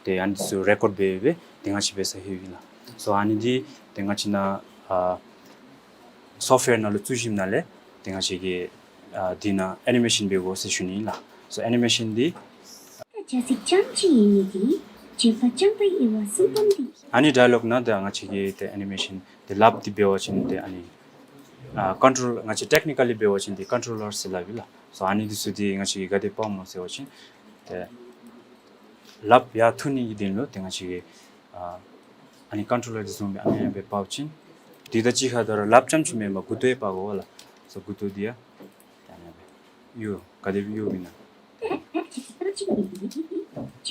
ཏེ་ཨ་ནི་ཚུ་རེ་ཀོཌ་འབད་འབད་ཏེ་ང་བཅས་འབད་ས་ཧེ་ཨིན་ལགས། སོ་ཨ་ནི་འདི་ཏེ་ང་བཅས་ནཱ་ཨ་སོཕཊ་ཝེར་ནང་ལུ་བཙུགས་ཞིནམ་ལས་ཏེ་ང་བཅས་ཀྱིས་ཨ་འདི་ནང་ཨེ་ནི་མེ་ཤཱན་འབད་དགོ་ཟེར་ཞུ་ནི་ཨིན་ལགས། སོ་ཨེ་ནི་མེ་ཤཱན་འདི་ཨ་ནི་ཌའི་ལོག་ནང་ད་ང་བཅས་ཀྱིས་ཏེ་ཨེ་ནི་མེ་ཤཱན་འདི་ལགཔ་འདི་འབད་བ་ཅིན་ཏེ་ཨ་ནི་ཨ་ཀོན་ཊོལ་ང་བཅས་ཊེཀ་ནི་ཀ་ལི་འབད་བ་ཅིན་འདི་ཀོན་ཊོ་ལར་ཟེར་སླབ་ཨིན་ལགས། སོ་ཨ་ནི་འདི་ཚུ་འདི་ང་བཅས་ཀྱིས་ག་དེ་འབག་འོང་ཟེར་བ་ཅིན་ཏེ་ལགཔ་ཡར་འཐུ་ནི་གི་དོན་ལུ་ཏེ་ང་བཅས་ཀྱིས་ཨ་ཨ་ནི་ཀོན་ཊོ་ལར་འདི་བཟུམ་སྦེ་ཨ་ནི་སྦེ་འབག་ཅི། འདི་དང་གཅིག་ཁར་ད་རུང་ལགཔ་རྐྱངམ་ཅིག་མེན་པར་མགུ་ཏོ་ཡང་འབག་དགོ་པས་ལགས། སོ་མགུ་ཏོ་འདི་ཡང་ཨ་ནི་སྦེ་གཡོག་ག་དེ་སྦེ་གཡོགཔ་ཨིན་ན། ཨ་ནི་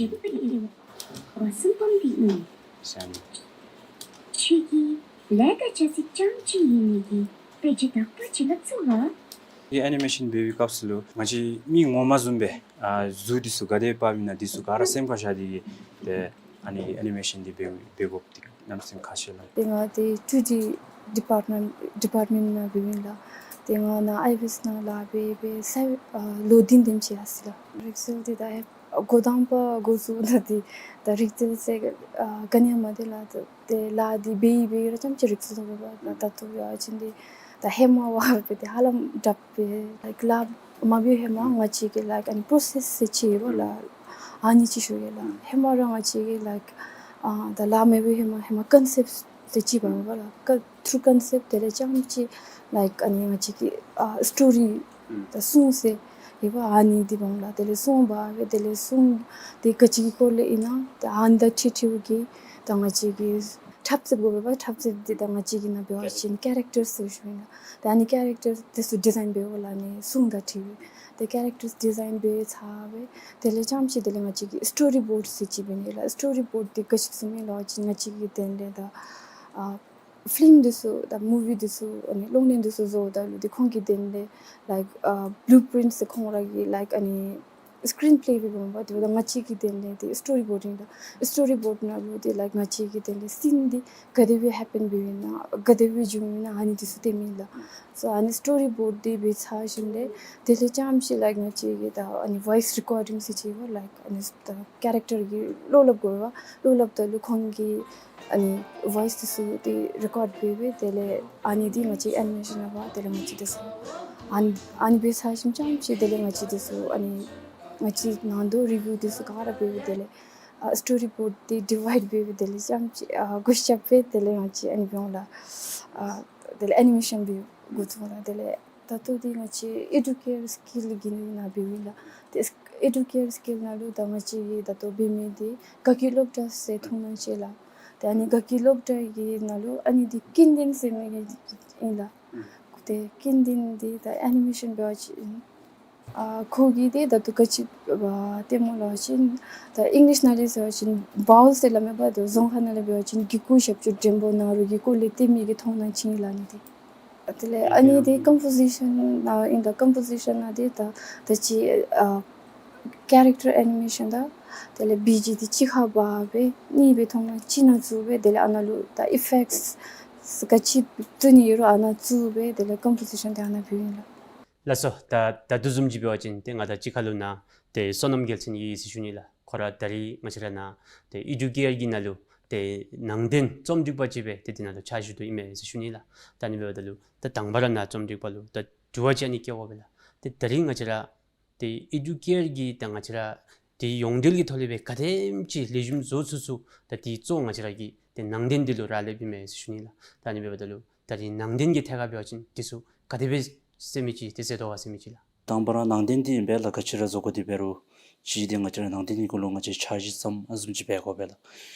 སྦེ་གཡོག་ཨིན་ན། ཁྱོད་ཀྱིས་ལས་ཀ་བྱ་ཚིག་རྐྱངམ་ཅིག་ཡོད་ནི་གི་དཔེ་ཆ་དག་པ་ཅིག་ལ་བཙུགས་ལ། ཨེ་ནི་མེ་ཤཱན་འབད་བའི་སྐབས་སུ་ལུ་ང་བཅས་མི་ངོ་མ་བཟུམ་སྦེ་ཨ་གཟུགས་འདི་ཚུ་ག་དེ་འབགཔ་ཨིན་ན་འདི་ཚུ་ག་ར་སེམས་ཁར་བཞག་སྟེ་གི་ཏེ་ཨ་ནི་ཨེ་ནི་མེ་ཤཱན་འདི་འབད་འབད་དགོཔ་འདི་གནམ་མེད་ས་མེད་ཁག་ཆེ་ལགས། ཏེ་ང་འདི་ཊུ་ཌི་ཌི་པརཊ་མེནཊ་ཌི་པརཊ་མེནཊ་ནང་འབདཝ་ཨིན་ལགས། ཏེ་ང་ནཱ་ཨའི་བི་ཨེསི་ནང་ལཱ་འབད་འབད་ས་ཨ་ལོ་བདུན་དེམ་ཅིག་ཡར་སོ་ཡི་ལགས། རིག་རྩལ་འདི་ད་ཨེ་འགོ་དང་པ་འགོ་བཙུགས་ད་འདི་ད་རིག་རྩལ་ཟེར་ཨ་ག་ནི་ཡང་མ་འདི་ལགས། ད་ཏེ་ལཱ་འདི་འབད་འབད་ར་རྐྱངམ་ཅིག་རིག་རྩལ་ཐོབ་པས་ལགས། ད་ལྟོ་ཡང་ཅིན་འདི་ད་ཧེ་མ་བ་འབད་དེ་ཧ་ལམ་དྲག་པས་ལགས། ལཱ་མ་འབད་ཧེ་མ་ང་བཅས་ཀྱིས་ལཱ་ཨ་ནི་པྲོ་སེསི་ཟེར་ཅིག་ཡོད་པས་ལགས། ཨ་ནི་ཅིག་ཞུ་ཡི་ལགས། ཧེ་མ་ར་ང་བཅས་ཀྱིས་ལཱ་ཨ་ད་ལཱ་མ་འབད་ཧེ་མ་ཧེ་མ་ཀོན་སེཔཊ་ཟེར་ཅིག་འབད་བས་ལགས། ཀ་ཐུརུ་ཀོན་སེཔཊ་དེ་ལས་རྐྱངམ་ཅིག་ལཱ་ཨ་ནི་ང་བཅས་ཀྱིས་ཨ་སི་ཊོ་རི་ད་སྲུང་ཟེར་ཡོད་པས། ཨ་ནི་འདི་འབདཝ་ལས་དེ་ལས་སྲུང་འབད་བས། དེ་ལས་སྲུང་འདི་ག་ཅི་གི་སྐོར་ལས་ཨིན་ན་ད་ཨ་ནི་དང་འཁྲིལ་འཁྲིལཝ་གི་ད་ང་བཅས་ཀྱིས་འཁྲབ་རྩེདཔ་དགོ་པས། འཁྲབ་རྩེདཔ་འདི་ད་ང་བཅས་ཀྱིས་ནཱ་འབད་བ་ཅིན་ཀེ་རེག་ཊར་ཟེར་ཞུཝ་ཨིན་ལགས། ད་ཨ་ནི་ཀེ་རེག་ཊར་འདི་ཚུ་ཌི་ཛའིན་འབདཝ་ལས་ཨ་ནི་སྲུང་དང་འཁྲིལ་བས། ད་ཀེ་རེག་ཊར་ཌི་ཛའིན་འབད་ཚར་བས། དེ་ལས་རྐྱངམ་ཅིག་དེ་ལས་ང་བཅས་ཀྱིས་སི་ཊོ་རི་བོརཌ་ཟེར་ཅིག་འབད་ནི་ལགས། སི་ཊོ་རི་བོརཌ་འདི་ག་ཅི་ཟེར་མི་ལོ་ཅིག་ང་བཅས་ཀྱི་དོན་ལས་ད་ཨ་ཕིལམ་འདི་ཚུ་ད་མུ་ཝི་འདི་ཚུ་ཨ་ནི་གློག་བརྙན་འདི་ཚུ་བཟོཝ་ད་ལུ་འདི་ཁོང་གི་དོན་ལས་ལའིཀ་ཨ་བླུ་པི་རིནཊ་ཟེར་ཁོང་ར་གི་ལའིཀ་ཨ་ནི་ སི་ཀྲིན་པ་ལེ་སྦེ་འབདཝ་ད་ཏེ་ང་བཅས་ཀྱི་དོན་ལས་ཏེ་སི་ཊོ་རི་བོརཌ་ཨིན་ལགས། སི་ཊོ་རི་བོརཌ་ནང་ལུ་ཏེ་ལའིཀ་ང་བཅས་ཀྱི་དོན་ལས་སི་ན་འདི་ག་དེ་སྦེ་ཧེ་པེན་འབདཝ་ཨིན་ན་ག་དེ་སྦེ་བྱུང་ཨིན་ན་ཨ་ནི་འདི་ཚུ་སྟོནམ་ཨིན་ལགས། སོ་ཨ་ནི་སི་ཊོ་རི་བོརཌ་འདི་འབད་ཚར་ཞིནམ་ལས་དེ་ལས་རྐྱངམ་ཅིག་ལའིཀ་ང་བཅས་ཀྱི་ད་ཨ་ནི་ཝོའིསི་རི་ཀོར་ཌིངས་ཟེར་ཅིག་ཡོད་ལགས། ཨ་ནི་ད་ཀེ་རེཀ་ཊར་གྱི་བློ་སླབ་དགོ་པས། བློ་སླབ་ད་ལུ་ཁོང་གི་ཨ་ནི་ཝོའིསི་འདི་ཚུ་འདི་རི་ཀོརཌ་འབད་སྦེ་དེ་ལས་ཨ་ནི་འདི་ང་བཅས་ཨེ་ནི་མེ་ཤཱན་ནང་འབག་དེ་ལས་ང་བཅས་འདི་ཚུ་ཨ་ནི་ཨ་ནི་འབད་ཚར་ཞིནམ་རྐྱངམ་ཅིག་དེ་ལས་ང་བཅས་འདི་ཚུ་ཨ་ནི་ང་བཅས་ནང་དོག་རི་བིའུ་འདི་ཚུ་ག་ར་འབད་སྦེ་དེ་ལས་ཨ་སི་ཊོ་རི་བོརཌ་འདི་ཌི་ཝའིཌ་འབད་སྦེ་དེ་ལས་རྐྱངམ་ཅིག་ཨ་གུ་ཤ་སྦེ་དེ་ལས་ང་བཅས་ཨ་ནི་འབདཝ་ད་ཨ་དེ་ལས་ཨེ་ནི་མེ་ཤཱན་འབད་འགོ་བཙུགས་ལགས། དེ་ལས་ད་ལྟོ་འདི་ང་བཅས་ཨེ་ཌུ་ཀེར་སི་ཀིལ་གྱི་ནང་འབདཝ་ཨིན་ལགས། ཏེ་ཨེ་ཌུ་ཀེར་སི་ཀིལ་ནང་ལུ་ད་ང་བཅས་ཀྱི་ད་ལྟོ་འབད་མི་འདི་དགའ་སྐྱིད་སློབ་གྲྭ་ཟེར་མཐོང་སྣང་ཅིག་ལགས། ཏེ་ཨ་ནི་དགའ་སྐྱིད་སློབ་གྲྭ་གི་ནང་ལུ་ཨ་ནི་འདི་ཀིན་ཏིན་ཟེར་མི་གི་ཨིན་ལགས། ཏེ་ཀིན་ཏིན་འདི་ད་ཨེ་ནི་མེ་ཤཱན་འབད་བ་ཅིན་ཨ་ཁོ་གིས་ཏེ་ད་ལྟོ་ག་ཅི་ཨ་སྟོནམ་སྨོ་ལབ་པ་ཅིན་ད་ཨིང་ལིཤ་ནང་ལས་ཟེར་བ་ཅིན་བའོལསི་ཟེར་སླབ་མས་པ། ད་རྫོང་ཁ་ནང་ལས་འབད་བ་ཅིན་གི་གུ་ཞབས་ཀྱུ་འགྲེང་པོ་ན་རོ་གི་སྐོར་ལས་སྟོན་མི་གི་མཐོང་སྣང་ཅིག་ཨིན་ལགས་ཨ་ནི་འདི། དེ་ལས་ཨ་ནི་འདི་ཀམ་པོ་ཟི་ཤཱན་ནང་ཨིན་ད་ཀམ་པོ་ཟི་ཤཱན་ནང་འདི་ད་ད་ཅི་ཨ་ཀེ་རེཀ་ཊར་ཨེ་ནི་མེ་ཤཱན་དང་དེ་ལས་བི་ཇི་འདི་གཅིག་ཁར་འབག་སྦེ་གཉིས་སྦེ་མཐོང་སྣང་གཅིག་ནང་བཙུགས་སྦེ་དེ་ལས་ཨ་ནཱ་ལུ་ད་ཨི་ཕེཀཊསི་ག་ཅི་བཙུགས་ནི་ཡོད་རུང་ཨ་ནཱ་བཙུགས་སྦེ་དེ་ལས་ཀམ་པོ་ཟི་ཤཱན་འདི་ཨ་ནཱ་འབདཝ་ཨིན་ལགས། ལགས་སོ། ད་ད་ལྟོ་བཟུམ་ཅིག་འབད་བ་ཅིན་ཏེ་ང་དང་གཅིག་ཁར་ལུ་ནཱ་ཏེ་བསོད་ནམས་རྒྱལ་མཚན་ཡོད་ཟེར་ཞུ་ནི་ལགས། ཁོ་ར་ད་རིས་ང་བཅས་ར་ནཱ་ཏེ་ཨེ་ཌུ་ཀེར་གྱི་ནང་ལུ་ཏེ་ནང་རྟེན་རྩོམ་སྒྲིག་པ་ཅིག་སྦེ་ཏེ་འདི་ནང་ལུ་ཕྱག་ཞུ་དོ་ཨིན་མས་ཟེར་ཞུ་ནི་ལགས། ད་ཨ་ནི་འབདཝ་ད་ལུ་ད་དང་པ་ར་ནཱ་རྩོམ་སྒྲིག་པ་ལུ་ད་དྲི་བ་ཅིག་ཨ་ནི་བཀོད་དགོ་པས་ལགས། ཏེ་ད་རིས་ང་བཅས་ར་ཏེ་ཨེ་ཌུ་ཀེར་གྱི་ད་ང་བཅས་ར་ཏེ་ཡོངས་འབྲེལ་གྱི་ཐོག་ལས་སྦེ་ག་དེམ་ཅིག་ལེགས་ཤོམ་བཟོ་ཚུགས་ཚུགས་ད་འདི་གཙོ་ང་བཅས་ར་གི་ཏེ་ནང་རྟེན་འདི་ལུ་རག་ལསཔ་ཨིན་མས་ཟེར་ཞུ་ནི་ལགས། ད་ཨ་ནི་འབདཝ་ད་ལུ་ད་རིས་ནང་རྟེན་གྱི་ཐད་ཁར་འབད་བ་ཅིན་འདི་ཚུ་ག་དེ་སྦེ་ཟེར་མི་ཅིག་ཏེ་ཟེར་དོ་ག་ཟེར་མི་ཅིག་ལགས། དང་པ་ར་ནང་རྟེན་འདི་ཨིན་པས་ལགས། ག་ཅི་ར་བཟོ་དགོ་འདི་འབད་རུང་གཅིག་འདི་ང་བཅས་ར་ནང་རྟེན་གྱི་སྐོར་ལུ་ང་བཅས་འཆར་གཞི་བརྩམ་ཨ་བཟུམ་ཅིག་འབད་དགོ་པས་ལགས།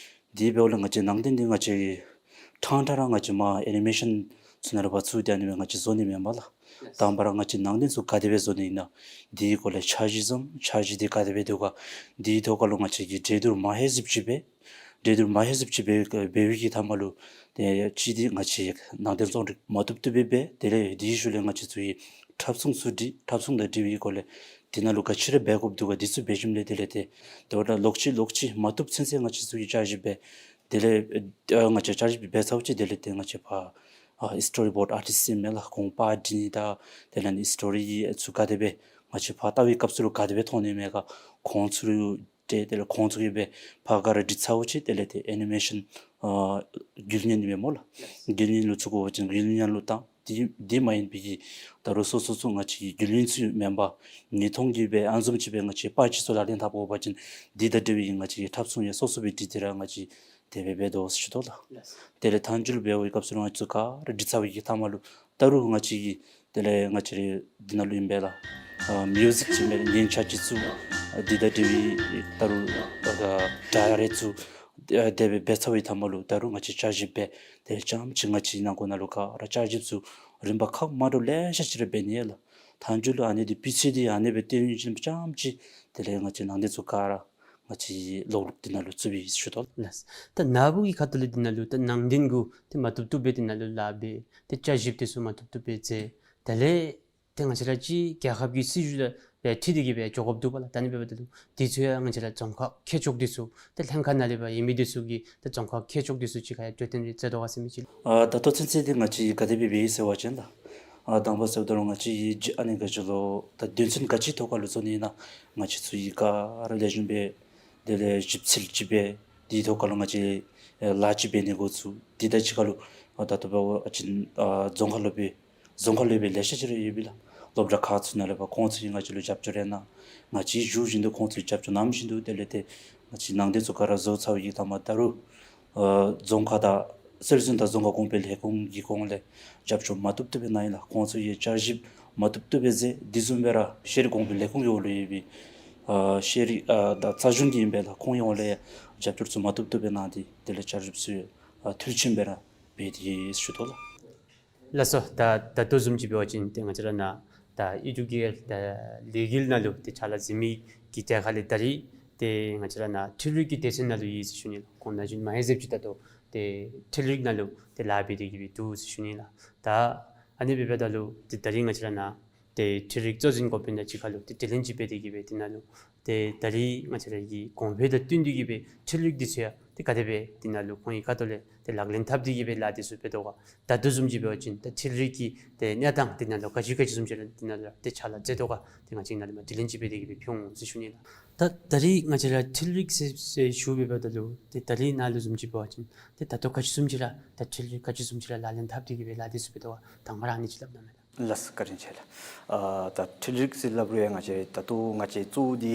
འདི་འབདཝ་ལས་ང་བཅས་ནང་རྟེན་འདི་ང་བཅས་ཀྱིས་ཕྲང་ཕྲང་ར་ང་བཅས་མར་ཨེ་ནི་མེ་ཤཱན་ཚུ་ནང་ལུ་ཕར་བཙུགས་ཏེ་ཨ་ནི་སྦེ་ང་བཅས་བཟོ་ནི་མེན་པས་ལགས། དང་པ་ར་ང་བཅས་ནང་རྟེན་ཚུ་ག་དེ་སྦེ་བཟོ་ནི་ཨིན་ན་འདི་གི་སྐོར་ལས་འཆར་གཞི་བརྩམ། འཆར་གཞི་འདི་ག་དེ་སྦེ་འདུག་ག། འདི་གི་ཐོག་ཁར་ལུ་ང་བཅས་ཀྱིས་འགྲན་བསྡུར་མ་ཧེ་ཟིབ་ཅིག་འབད། འགྲན་བསྡུར་མ་ཧེ་ཟིབ་ཅིག་འབད་འབད་བའི་གི་མཐའ་མ་ལུ་ཏེ་གཅིག་འདི་ང་བཅས་ནང་རྟེན་རྩོམ་སྒྲིག་མ་བཏུབ་བཏུབ་སྦེ་འབད། དེ་ལས་འདི་གི་ཤུལ་ལས་ང་བཅས་ཚུ་གིས་འཁྲབ་ཚོང་ཚུ་སྒྲིག། འཁྲབ་ཚོང་དང་འབྲེལ་བའི་སྐོར་ལས་འདི་ནང་ལུ་ག་ཅི་ར་འབད་དགོཔ་འདུག་ག། འདི་ཚུ་འབད་ཞིནམ་ལས་དེ་ལས་ཏེ་དེ་བ་ད་ལོག་ཅི་ལོག་ཅི་མ་བཏུབ་ཚུན་ཚོད་ང་བཅས་ཚུ་གིས་བསྐྱར་ཞིབ་འབད། དེ་ལས་ཨ་ང་བཅས་བསྐྱར་ཞིབ་འབད་ཚརཝ་ཅིག་དེ་ལས་ཏེ་ང་བཅས་ཕར་ཨ་སི་ཊོ་རི་བོརཌ་ཨར་ཊིསཊ་ཟེར་མི་ལགས། ཁོང་པར་སྒྲིག་ནི་དང་དེ་ལས་ཨ་ནི་སི་ཊོ་རི་ཚུ་ག་དེ་སྦེ་ང་བཅས་ཕར་ལྟ་བའི་སྐབས་སུ་ལུ་ག་དེ་སྦེ་མཐོང་ནི་མས་ག། ཁོང་ཚུ་ལུ་ཏེ་དེ་ལས་ཁོང་ཚུ་གིས་སྦེ་ཕར་ག་ར་སྒྲིག་ཚརཝ་ཅིག་དེ་ལས་ཏེ་ཨེ་ནི་མེ་ཤཱན་ཨ་རྒྱུ་ལེན་ཨིན་མས་སྨོ་ལགས། རྒྱུ་ལེན་ལུ་བཙུགས་དགོ་པ་ཅིན་རྒྱུ་ལེན་ལུ་བཏང་། དེ་དེ་མ་ཡིན་པའི་གི་ད་རུང་སོ་སོ་ཚུ་ང་བཅས་ཀྱི་རྒྱུ་ལེན་ཚུ་མེན་པར་ཉེ་ཐོང་གི་སྦེ་ཨ་ནི་བཟུམ་ཅིག་སྦེ་ང་བཅས་པར་ཅིག་ཚུ་ལག་ལེན་འཐབ་དགོ་པ་ཅིན་འདི་དང་འབྲེལ་བའི་ང་བཅས་ཀྱི་འཁྲབ་ཚོང་ཡང་སོ་སོ་སྦེ་སྒྲིག་སྟེ་ར་ང་བཅས་དེ་སྦེ་འབད་དོ་ཟེར་ཞུ་དོ་ལགས། དེ་ལས་མཐའ་མཇུག་ལུ་འབད་བའི་སྐབས་སུ་ལུ་ང་བཅས་ཚུ་ག་ར་སྒྲིག་ཚར་བའི་གི་མཐའ་མ་ལུ་ད་རུང་ང་བཅས་ཀྱིས་དེ་ལས་ང་བཅས་རའི་འདི་ནང་ལུ་ཨིན་པས་ལགས། ཨ་མིའུ་ཟིཀ་ཅིག་མེན་ན་ཉན་ཆ་ཅིག་ཚུ་ཨ་འདི་དང་འབྲེལ་བའི་ད་རུང་ཨ་སྒྲ་རེ་ཚུ་ཨ་དེ་སྦེ་འབད་ཚར་བའི་མཐའ་མ་ལུ་ད་རུང་ང་བཅས་བསྐྱར་ཞིབ་འབད། དེ་ལས་རྐྱངམ་ཅིག་ང་བཅས་ནང་འཁོད་ནང་ལུ་ག་ར་བསྐྱར་ཞིབ་ཚུ་རིམ་པ་ཁག་མ་འདྲཝ་ལེ་ཤ་ཅིག་ར་འབད་ནི་ཡོད་ལགས། མཐའ་མཇུག་ལུ་ཨ་ནི་འདི་སྤུས་ཚད་འདི་ཨ་ནི་སྦེ་བཏོན་ཞིནམ་རྐྱངམ་ཅིག་དེ་ལས་ང་བཅས་ནང་རྟེན་ཚུ་ག་ར་ང་བཅས་ལོག་ལོག་འདི་ནང་ལུ་བཙུགས་པས་ཟེར་ཞུ་དོ་ལགས། ད་ནཱ་བུ་གི་ཁ་ཐུག་ལས་འདི་ནང་ལུ་ད་ནང་རྟེན་གུ་ཏེ་མ་བཏུབ་བཏུབ་སྦེ་འདི་ནང་ལུ་ལཱ་འབད། ཏེ་བསྐྱར་ཞིབ་འདི་ཚུ་མ་བཏུབ་བཏུབ་སྦེ་མཛད། དེ་ལས་ཏེ་ང་བཅས་ར་ཅིག་རྒྱལ་ཁབ་ཀྱི་སྲིད་བྱུས་ལུ་ཡང་འཁྲིལ་ཏེ་གི་སྦེ་འགྱོ་དགོཔ་འདུག་པ་ལགས། ད་ཨ་ནི་འབདཝ་ད་ལུ་འདི་ཚུ་ཡང་ང་བཅས་ར་རྫོང་ཁག་ཁྱད་ཆོས་འདི་ཚུ་ཏེ་ལྷན་ཁག་ནང་ལས་འབད་ཡོད་མི་འདི་ཚུ་གིས་ཏེ་རྫོང་ཁག་ཁྱད་ཆོས་འདི་ཚུ་ཅིག་ཁར་ཡང་གྲོས་བསྟུན་རེ་མཛད་དོ་ག་ཟེར་མི་ཅིག་ལགས། ཨ་ད་ལྟོ་ཚུན་ཚོད་འདི་ང་བཅས་ག་དེ་སྦེ་འབད་ཡི་ཟེར་བ་ཅིན་ལགས། ཨ་དང་པ་ཟེརཝ་ད་ལུ་ང་བཅས་ཀྱིས་ཨ་ནི་ག་ཅི་ལོ་ད་དོན་ཚན་ག་ཅིའི་ཐོག་ཁར་ལུ་བཟོ་ནི་ཨིན་ན་ང་བཅས་ཚུ་གིས་ག་ར་ལེགས་ཤོམ་སྦེ་དེ་ལས་ཞིབ་འཚོལ་ཅིག་འབད། དེའི་ཐོག་ཁར་ལུ་ང་བཅས་ཨེ་ལཱ་ཅིག་འབད་ནི་འགོ་བཙུགས། དེ་དང་གཅིག་ཁར་ལུ་ཨ་ད་ལྟོ་འབད་བ་ཅིན་ཨ་རྫོང་ཁག་སློབ་དཔོན་རྫོང་ཁག་སློབ་དཔོན་ལེ་ཤ་ཅིག་ར་ཡོད་པས་ལགས། སློབ་གྲྭ་ཁག་ཚུ་ནང་ལས་འབད་ཁོང་ཚུ་གིས་ང་བཅས་ལུ་རྒྱབ་སྐྱོར་ཡང་གནང་། ང་བཅས་ཞུ་བཞིན་དུ་ཁོང་ཚུ་རྒྱབ་སྐྱོར་གནང་བཞིན་དུ་དེ་ལས་ཏེ་ང་བཅས་ནང་རྟེན་ཚུ་ག་ར་བཟོ་ཚར་བའི་གི་མཐའ་མ་ད་རུང་ཨ་རྫོང་ཁག་དང་སྲོལ་འཛིན་དང་རྫོང་ཁ་གོང་འཕེལ་ལས་ཁུངས་ཀྱི་ཁོང་ལས་རྒྱབ་སྐྱོར་མ་བཏུབ་བཏུབ་སྦེ་གནང་ཡི་ལགས། ཁོང་ཚུ་གིས་བསྐྱར་ཞིབ་མ་བཏུབ་བཏུབ་སྦེ་མཛད། དེ་བཟུམ་སྦེ་ར་ཤེས་རིག་གོང་འཕེལ་ལས་ཁུངས་ཀྱི་འོག་ལུ་ཡོད་པའི་ཨ་ཤེས་རིག་ཨ་དང་རྩ་གཞུང་གི་ཨིན་པས་ལགས། ཁོང་ཡོངས་ལས་རྒྱབ་སྐྱོར་ཚུ་མ་བཏུབ་བཏུབ་སྦེ་གནང་སྟེ་དེ་ལས་བསྐྱར་ཞིབ་ཚུ་ཨ་མཐིལ་ཕྱིན་སྦེ་ར་འབད་དེ་ཞུ་དོ་ལགས། ལགས་སོ། ད་ད་ལྟོ་བཟུམ་ཅིག་འབད་བ་ཅིན་ཏེ་ང་བཅས་ར་ནཱ་ད་ཨེ་ཌུ་ཀེར་ད་ལས་འགུལ་ནང་ལུ་ཏེ་ཕྱག་ལཱ་མཛད་མི་གི་གྲས་ཁར་ལས་ད་རིས་ཏེ་ང་བཅས་ར་ནཱ་འཕྲུལ་རིག་གི་སྡེ་ཚན་ནང་ལུ་ཡོད་ཟེར་ཞུ་ནི་ལགས། ཁོང་ན་གཞོན་མ་ཧེ་ཟེརཝ་ཅིག་ད་ལྟོ་ཏེ་འཕྲུལ་རིག་ནང་ལུ་ཏེ་ལཱ་འབད་དེ་གི་སྦེ་འདུག་ཟེར་ཞུ་ནི་ལགས། ད་ཨ་ནི་འབདཝ་ད་ལུ་ཏེ་ད་རིས་ང་བཅས་ར་ནཱ་ཏེ་འཕྲུལ་རིག་གཙོ་འཛིན་འགོ་དཔོན་དང་གཅིག་ཁར་ལུ་ཏེ་དྲི་ལན་ཅིག་འབད་དེ་གི་སྦེ་དེ་ནང་ལུ་ ཏེ་ད་རིས་ང་བཅས་ར་གི་གོང་འཕེལ་དང་བསྟུན་ཏེ་གི་སྦེ་འཕྲུལ་རིག་འདི་ཚུ་ཡང་ཏེ་ག་དེ་སྦེ་འདི་ནང་ལུ་ཁོང་གི་ཁ་ཐུག་ལས་ཏེ་ལག་ལེན་འཐབ་སྟེ་གི་སྦེ་ལཱ་འདི་ཚུ་འབད་དོ་ག། ད་ལྟོ་བཟུམ་ཅིག་འབད་བ་ཅིན་ད་འཕྲུལ་རིག་གི་ཏེ་གནས་སྟངས་འདི་ནང་ལུ་ག་ཅི་ག་ཅི་བཟུམ་ཅིག་ར་འདི་ནང་ལུ་ཏེ་ཕྱག་ལཱ་མཛད་དོ་ག། ཏེ་ང་བཅས་ནཱ་ལས་མར་དྲི་ལན་ཅིག་འབད་དེ་གི་སྦེ་ཕུལ་འོང་ཟེར་ཞུ་ནི་ལགས། ད་ད་རིས་ང་བཅས་ར་འཕྲུལ་རིག་ཟེར་ཟེར་ཞུ་བའི་བར་ན་ལུ་ཏེ་ད་རིས་ནཱ་ལུ་བཟུམ་ཅིག་འབད་བ་ཅིན་ཏེ་ད་ལྟོ་ག་ཅི་བཟུམ་ཅིག་ར་ད་འཕྲུལ་རིག་ག་ཅི་བཟུམ་ཅིག་ར་ལག་ལེན་འཐབ་སྟེ་གི་སྦེ་ལཱ་འདི་ཚུ་འབད་དོ་ག། དང་པ་ར་ཨ་ནི་ཅིག་སླབ་གནང་མས་ལགས། ལགས་སོ། བཀའ་དྲིན་ཆེ་ལགས། ཨ་ད་འཕྲུལ་རིག་ཟེར་སླབ་རུང་ཡང་ང་བཅས་ད་ལྟོ་ང་བཅས་གཙོ་བོ་འདི་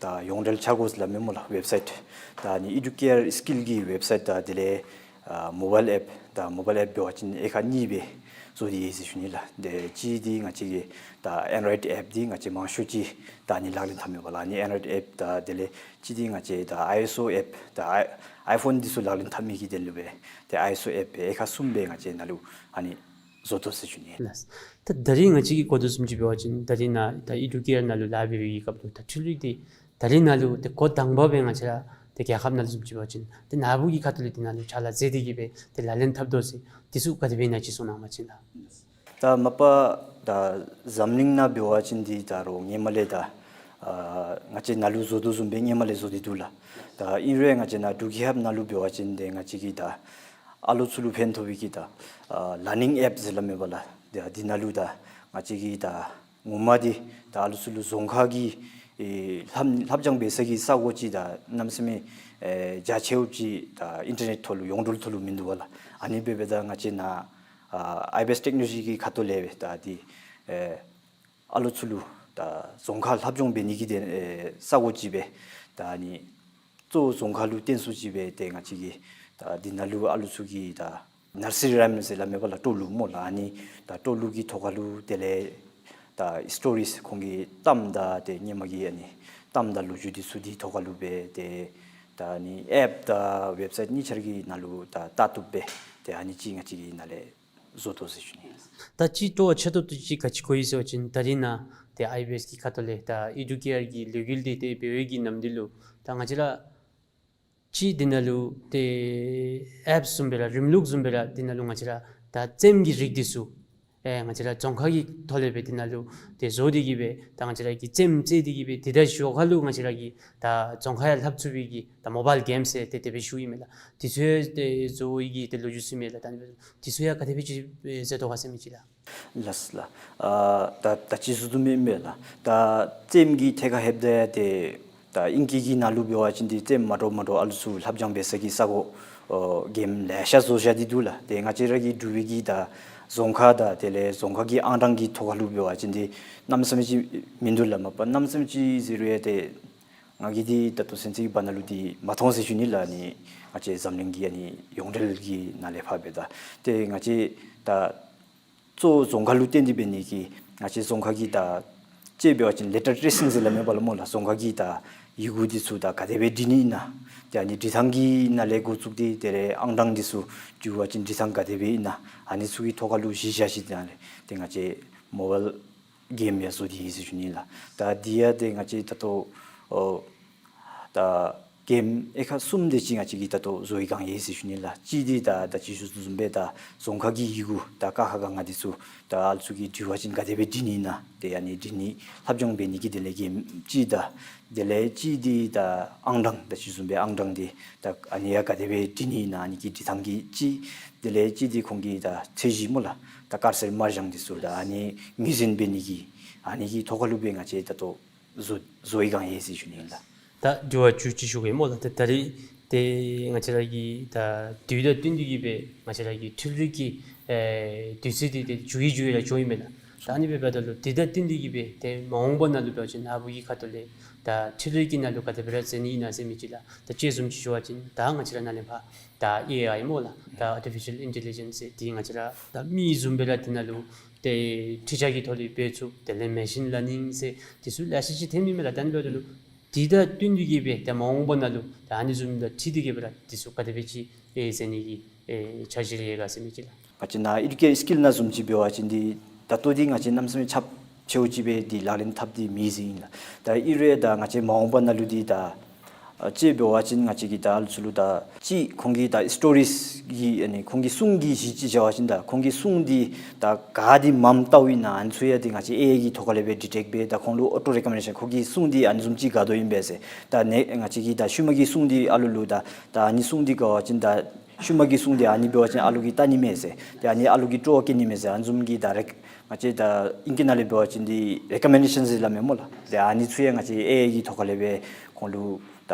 ད་ཡོངས་འབྲེལ་འཆར་སྒོ་ཟེར་སླབ་མས་སྨོ་ལགས། ཝེབ་སའིཊ་ད་ཨ་ནི་ཨི་ཌུ་ཀེ་ཨར་སི་ཀིལ་གྱི་ཝེབ་སའིཊ་དང་དེ་ལས་ཨ་མོ་བཱའིལ་ཨེཔ། ད་མོ་བཱའིལ་ཨེཔ་འབད་བ་ཅིན་དབྱེ་ཁག་གཉིས་སྦེ་བཟོ་སྟེ་ཡོད་ཟེར་ཞུ་ནི་ལགས། ཏེ་གཅིག་འདི་ང་བཅས་ཀྱི་ད་ཨེན་ཌོ་རོའིཌ་ཨེཔ་འདི་ང་བཅས་མང་ཤོས་ཅིག་ད་ཨ་ནི་ལག་ལེན་འཐབ་མས་པ་ལགས། ཨ་ནི་ཨེན་ཌོ་རོའིཌ་ཨེཔ་དང་དེ་ལས་གཅིག་འདི་ང་བཅས་ད་ཨའི་ཨེསི་ཨོ་ཨེཔ་ད་ཨའི་ཨའི་ཕོན་འདི་ཚུ་ལག་ལེན་འཐབ་མི་གི་དོན་ལུ་སྦེ་ཏེ་ཨའི་ཨེསི་ཨོ་ཨེཔ་སྦེ་དབྱེ་ཁག་གསུམ་སྦེ་ང་བཅས་ནཱ་ལུ་ཨ་ནི་བཟོ་དོ་ཟེར་ཞུ་ནི། ལགས། ད་ད་རིས་ང་བཅས་ཀྱིས་གོ་དོ་བཟུམ་ཅིག་འབད་བ་ཅིན་ད་རིས་ནཱ་ད་ཨི་ཌུ་ཀེ་ཨར་ནང་ལུ་ལཱ་འབད་བའི་གི་སྐབས་ལུ་ད་འཕྲུལ་རིག་འདི་ད་རིས་ནཱ་ལུ་ཏེ་འགོ་དང་པ་སྦེ་ང་བཅས་ར་ཏེ་རྒྱལ་ཁབ་ནང་ལུ་བཟུམ་ཅིག་འབད་བ་ཅིན་ཏེ་ནཱ་བུ་གི་ཁ་ཐུག་ལས་འདི་ནང་ལུ་ཕྱག་ལཱ་མཛད་དེ་གི་སྦེ་ཏེ་ལག་ལེན་འཐབ་དོ་ཟེར་འདི་ཚུ་ག་དེ་སྦེ་ཨིན་ན་ཅིག་གསུང་གནང་བ་ཅིན་ལགས། ད་མ་པ་ད་འཛམ་གླིང་ནང་འབད་བ་ཅིན་འདི་ད་རུང་སྔོན་མ་ལས་ད་ཨ་ང་བཅས་ནཱ་ལུ་བཟོ་དོ་བཟུམ་སྦེ་སྔོན་མ་ལས་བཟོ་སྟེ་འདུག་ལགས། ད་ཨིན་རུང་ང་བཅས་ནཱ་འབྲུག་རྒྱལ་ཁབ་ནང་ལུ་འབད་བ་ཅིན་ཏེ་ང་བཅས་ཀྱི་ད་ཨ་ལོ་ཚུ་ལུ་ཕན་ཐོགས་པའི་གི་ད་ཨ་ལར་ནིང་ཨེཔ་ཟེར་སླབ་མས་པ་ལགས། ད་འདི་ནང་ལུ་ད་ང་བཅས་ཀྱི་ད་ངོ་མ་འདི་ད་ཨ་ལོ་ཚུ་ལུ་རྫོང་ཁ་གི་ཨེ་ལྷབ་ལྷབ་སྦྱང་འབད་ས་གི་ས་གོ་ཅིག་ད་གནམ་མེད་ས་མེད་ཨེ་རྒྱ་ཆེཝ་ཅིག་ད་ཨིན་ཊར་ནེཊ་ཐོག་ལུ་ཡོངས་འབྲེལ་ཐོག་ལུ་མིན་འདུག་པ་ལགས། ཨ་ནི་འབད་འབདཝ་ད་ང་བཅས་ནཱ་ཨ་ཨའི་བི་ཨེསི་ཊེཀ་ནོ་ལོ་ཇི་གི་ཁ་ཐུག་ལས་སྦེ་ད་འདི་ཨེ་ཨ་ལོ་ཚུ་ལུ་ད་རྫོང་ཁ་ལྷབ་སྦྱང་འབད་ནི་གི་དོན་ཨེ་ས་གོ་ཅིག་སྦེ་ད་ཨ་ནི་གཙོ་བོ་རྫོང་ཁ་ལུ་བརྟེན་སུ་ཅིག་སྦེ་ཏེ་ང་བཅས་ཀྱིས་ད་འདི་ནང་ལུ་ཨ་ལོ་ཚུ་གི་ད་ནར་སི་རི་རའིམ་ཟེར་སླབ་མས་པ་ལགས། སྤྲོ་ལུགས་སྨོ་ལགས། ཨ་ནི་ད་སྤྲོ་ལུགས་ཀྱི་ཐོག་ཁ་ལུ་དེ་ལས་ད་སི་ཊོ་རིས་ཁོང་གི་གཏམ་དང་ཏེ་སྔོན་མ་གི་ཨ་ནི་གཏམ་དང་ལོ་རྒྱུས་འདི་ཚུ་འདི་ཐོག་ཁ་ལུ་སྦེ་ཏེ་ད་ཨ་ནི་ཨེཔ་དང་ཝེབ་སའིཊ་གཉིས་ཆ་ར་གི་ནང་ལུ་ད་ལྟ་བཏུབ་སྦེ་ཏེ་ཨ་ནི་ཅིག་ང་བཅས་ཀྱིས་ནཱ་ལས་བཟོ་དོ་ཟེར་ཞུ་ནི། ད་ཅིག་སྤྲོ་བ་ཆེ་ཏོག་ཏོ་ཅིག་ག་ཅི་གོ་ཡི་ཟེར་བ་ཅིན་ད་རིས་ནཱ་ཏེ་ཨའི་བི་ཨེསི་གི་ཁ་ཐུག་ལས་ད་ཨི་ཌུ་ཀེ་ཨར་གྱི་ལས་འགུལ་འདི་ཏེ་འབད་བའི་གི་ནམ་དུས་ལུ་ད་ང་བཅས་ར་ཅིག་འདི་ནང་ལུ་ཏེ་ཨེཔ་བཟུམ་སྦེ་ར་རིམ་ལུགས་བཟུམ་སྦེ་ར་འདི་ནང་ལུ་ང་བཅས་ར་ད་རྩེདམོ་གི་རིགས་འདི་ཚུ་ཨེ་ང་བཅས་ར་རྫོང་ཁ་གི་ཐོག་ལས་སྦེ་འདི་ནང་ལུ་ཏེ་བཟོ་སྟེ་གི་སྦེ་ད་ང་བཅས་ར་གིས་རྩེདམོ་རྩེ་སྟེ་གི་སྦེ་ཏེ་ད་ཞོར་ཁ་ལུ་ང་བཅས་ར་གིས་ད་རྫོང་ཁ་ཡང་ལྷབ་ཚུགས་པའི་གི་ད་མོ་བཱའིལ་གེམ་ཟེར་ཏེ་དེ་སྦེ་ཞུཝ་ཨིན་མས་ལགས། འདི་ཚུ་ཡང་ཏེ་བཟོ་བའི་གི་ཏེ་ལོ་རྒྱུས་ཚུ་མས་ལགས། ད་འདི་སྦེ་འདི་ཚུ་ཡང་ག་དེ་སྦེ་ཅིག་ཨེ་མཛད་དོ་ག་ཟེར་མི་ཅིག་ལགས། ལགས་སོ་ལགས། ཨ་ད་ད་ཅི་ཞུ་དོ་མེན་མས་ལགས། ད་རྩེདམོ་གི་ཐད་ཁར་ལྷོདཔ་ད་ཡང་ཏེ་ད་ཨིང་སྐད་ཀྱི་ནང་ལུ་འབད་བ་ཅིན་འདི་རྩེདམོ་མ་འདྲཝ་མ་འདྲཝ་ཨ་ལོ་ཚུ་ལྷབ་སྦྱང་འབད་ས་གི་ས་གོ་ཨོ་གེམ་ལེ་ཤ་བཟོ་བཞག་སྟེ་འདུག་ལགས། ཏེ་ང་བཅས་ར་གི་འབྲུག་པའི་གི་ད་རྫོང་ཁ་དང་དེ་ལས་རྫོང་ཁ་གི་ཨང་གྲངས་ཀྱི་ཐོག་ཁ་ལུ་འབད་བ་ཅིན་འདི་གནམ་མེད་ས་མེད་ཅིག་མིན་འདུག་ལགས། མ་པ་གནམ་མེད་ས་མེད་ཅིག་ཟེར་རུང་ཡང་ཏེ་ང་གིས་འདི་ད་ལྟོ་ཚུན་ཚོད་ཀྱི་བར་ན་ལུ་འདི་མ་མཐོང་ཟེར་ཞུ་ནི་ལགས། ཨ་ནི་ང་བཅས་འཛམ་གླིང་གི་ཨ་ནི་ཡོངས་འབྲེལ་གྱི་ནང་ལས་ཕར་འབདཝ་ད་ཏེ་ང་བཅས་ད་གཙོ་བོ་རྫོང་ཁ་ལུ་བརྟེན་ཏེ་འབད་ནི་གིས་ང་བཅས་རྫོང་ཁ་གི་ད་དཔྱེ་འབད་བ་ཅིན་ལེ་ཊར་ཊེ་སིང་ཟེར་སླབ་མས་པ་ལགས་སྨོ་ལགས། རྫོང་ཁ་གི་ད་ཡི་གུ་འདི་ཚུ་ད་ག་དེ་སྦེ་འབྲི་ནི་ཨིན་ན། ཏེ་ཨ་ནི་འབྲི་ཐངས་ཀྱི་ནང་ལས་འགོ་བཙུགས་ཏེ་དེ་ལས་ཨང་གྲངས་འདི་ཚུ་འབྲི་བ་ཅིན་འབྲི་ཐངས་ག་དེ་སྦེ་ཨིན་ན། ཨ་ནི་ཚུ་གི་ཐོག་ཁ་ལུ་གཞི་བཞག་ཞིནམ་ལས་ཏེ་ང་བཅས་མོ་བཱའིལ་གེམ་ཡང་བཟོ་སྟེ་ཡོད་ཟེར་ཞུ་ནི་ལགས། ད་འདི་ཡང་ཏེ་ང་བཅས་ད་ལྟོ་ཨོ་ད་གེམ་དབྱེ་ཁག་གསུམ་དེ་ཅིག་ང་བཅས་ཀྱིས་ད་ལྟོ་བཟོ་བའི་སྒང་ཡོད་ཟེར་ཞུ་ནི་ལགས། གཅིག་འདི་ད་ད་ཅི་ཞུ་དོ་བཟུམ་སྦེ་ད་རྫོང་ཁ་གི་ཡི་གུ་ད་ཀ་ཁ་ག་ང་འདི་ཚུ་ད་ཨ་ལོ་ཚུ་གིས་འབྲི་བ་ཅིན་ག་དེ་སྦེ་འབྲི་ནི་ཨིན་ན། ཏེ་ཨ་ནི་འབྲི་ནི་ལྷབ་སྦྱང་འབད་ནི་གི་དེ་ལས་གེམ་གཅིག་དང་དེ་ལས་གཅིག་འདི་ད་ཨང་གྲངས་ད་ཅི་བཟུམ་སྦེ་ཨང་གྲངས་འདི་ད་ཨ་ནི་ཡང་ག་དེ་སྦེ་འབྲི་ནི་ཨིན་ན་ཨ་ནི་གི་འབྲི་ཐངས་ཀྱི་གཅིག། དེ་ལས་གཅིག་འདི་ཁོང་གི་ད་ཚད་གཞི་སྨོ་ལགས། ད་དཀར་སེར་དམར་ལྗང་འདི་ཚུ་ད་ཨ་ནི་ངོས་འཛིན་འབད་ནི་གི་ཨ་ནི་གི་ཐོག་ཁ་ལུ་སྦེ་ང་བཅས་ད་ལྟོ་བཟོ་བཟོ་བའི་སྒང་ཡོད་ཟེར་ཞུ་ནི་ཨིན་ལགས། ད་དྲི་བ་བཅུ་གཅིག་ཞུ་གེ་སྨོ་ལགས། ད་ད་རིས་ཏེ་ང་བཅས་ར་གི་ད་དུས་དང་བསྟུན་ཏེ་གི་སྦེ་ང་བཅས་ར་གི་འཕྲུལ་རིག་གི་ཨེ་དུས་ཚོད་འདི་ཏེ་འགྱུར་གྱི་འགྱུར་གྱི་ར་འགྱོཝ་ཨིན་མས་ལགས། ད་ཨ་ནི་འབདཝ་ད་ལུ་དུས་དང་བསྟུན་ཏེ་གི་སྦེ་ཏེ་མ་འོངས་པ་ནང་ལུ་འབད་བ་ཅིན་ནཱ་བུ་གི་ཁ་ཐུག་ལས་ད་འཕྲུལ་རིག་གི་ནང་ལུ་ག་དེ་སྦེ་ར་འཛུལ་ནི་ཨིན་ན་ཟེར་མི་ཅིག་ལགས། ད་དཔྱེ་བཟུམ་ཅིག་ཞུ་བ་ཅིན་ད་ང་བཅས་ར་ནཱ་ལས་ཕར་ད་ཨེ་ཨའི་སྨོ་ལགས། ད་ཨར་ཊི་ཕི་ཤལ་ཨིན་ཊེ་ལི་ཇེནསི་ཟེར་འདི་ང་བཅས་ར་ད་མི་བཟུམ་སྦེ་ར་འདི་ནང་ལུ་ཏེ་འཕྲུལ་ཆས་ཀྱི་ཐོག་ལས་འབད་ཚུགས། དེ་ལས་མེ་ཤིན་ལར་ནིང་ཟེར་འདི་ཚུ་ལེ་ཤ་ཅིག་ཐོན་མི་མས་ལགས། ད་ཨ་ནི་འབདཝ་ད་ལུ་དུས་དང་བསྟུན་ཏེ་གི་སྦེ་ཏེ་མ་འོངས་པ་ནང་ལུ་ད་ཨ་ནི་བཟུམ་དང་འཁྲིལ་ཏེ་གི་སྦེ་ར་འདི་ཚུ་ག་དེ་སྦེ་ཅིག་ཨེ་འཛུལ་ནི་གི་ཨེ་འཆར་གཞི་རེ་ཡོད་ག་ཟེར་མི་ཅིག་ལགས། ང་བཅས་ནཱ་ཨེ་ཌུ་ཀེ་སི་ཀིལ་ནང་བཟུམ་ཅིག་འབད་བ་ཅིན་འདི་ད་ལྟོ་འདི་ང་བཅས་གནམ་མེད་ས་མེད་ཁྱབ་ཆེཝ་ཅིག་སྦེ་འདི་ལག་ལེན་འཐབ་སྟེ་མེད་ཟེར་ཨིན་ལགས། ད་ཨིན་རུང་ད་ང་བཅས་མ་འོངས་པ་ནང་ལུ་འདི་ད་ ཨ་ཅིག་འབད་བ་ཅིན་ང་བཅས་ཀྱིས་ད་ཨ་ལུ་ཚུ་ལུ་ད་ཅིག་ཁོང་གི་ད་སི་ཊོ་རིས་ཀྱི་ཨ་ནི་ཁོང་གི་སྲུང་གི་གཞི་ཅིག་བཞག་པ་ཅིན་ད་ཁོང་གི་སྲུང་འདི་ད་ག་ཏེ་མངམ་བལྟཝ་ཨིན་ན་ཨ་ནི་ཚུ་ཡང་ཏེ་ང་བཅས་ཨེ་ཨའི་གི་ཐོག་ཁ་ལས་སྦེ་ཌི་ཊེཀཊ་འབད་ད་ཁོང་ལུ་ཨོ་ཊོ་རེ་ཀོ་མེན་ཌེ་ཤཱན་ཁོང་གི་སྲུང་འདི་ཨ་ནི་བཟུམ་ཅིག་དགའ་དོ་ཨིན་པས་ཟེར། ད་ནི་ང་བཅས་ཀྱིས་ད་ཤུལ་མ་གི་སྲུང་འདི་ཨ་ལུ་ལུ་ད་ད་ཨ་ནི་སྲུང་འདི་དགའ་བ་ཅིན་ད་ཤུལ་མ་གི་སྲུང་འདི་ཨ་ནི་འབད་བ་ཅིན་ཨ་ལུ་གིས་བལྟ་ནི་མས་ཟེར། ཏེ་ཨ་ནི་ཨ་ལུ་གིས་སྤྲོ་བ་སྐྱེ་ནི་མས་ཟེར། ཨ་ནི་བཟུམ་གྱི་ད་རེཀ་ང་བཅས་ད་ཨིང་སྐད་ནང་ལས་འབད་བ་ཅིན་འདི་རེ་ཀོ་མེན་ཌེ་ཤཱན་ཟེར་སླབ་མས་སྨོ་ལགས། ཏེ་ཨ་ནི་ཚུ་ཡང་ང་བཅས་ཨེ་ཨའི་གི་ཐོག་ཁ་ལས་སྦེ་ཁོང་ལུ་ད་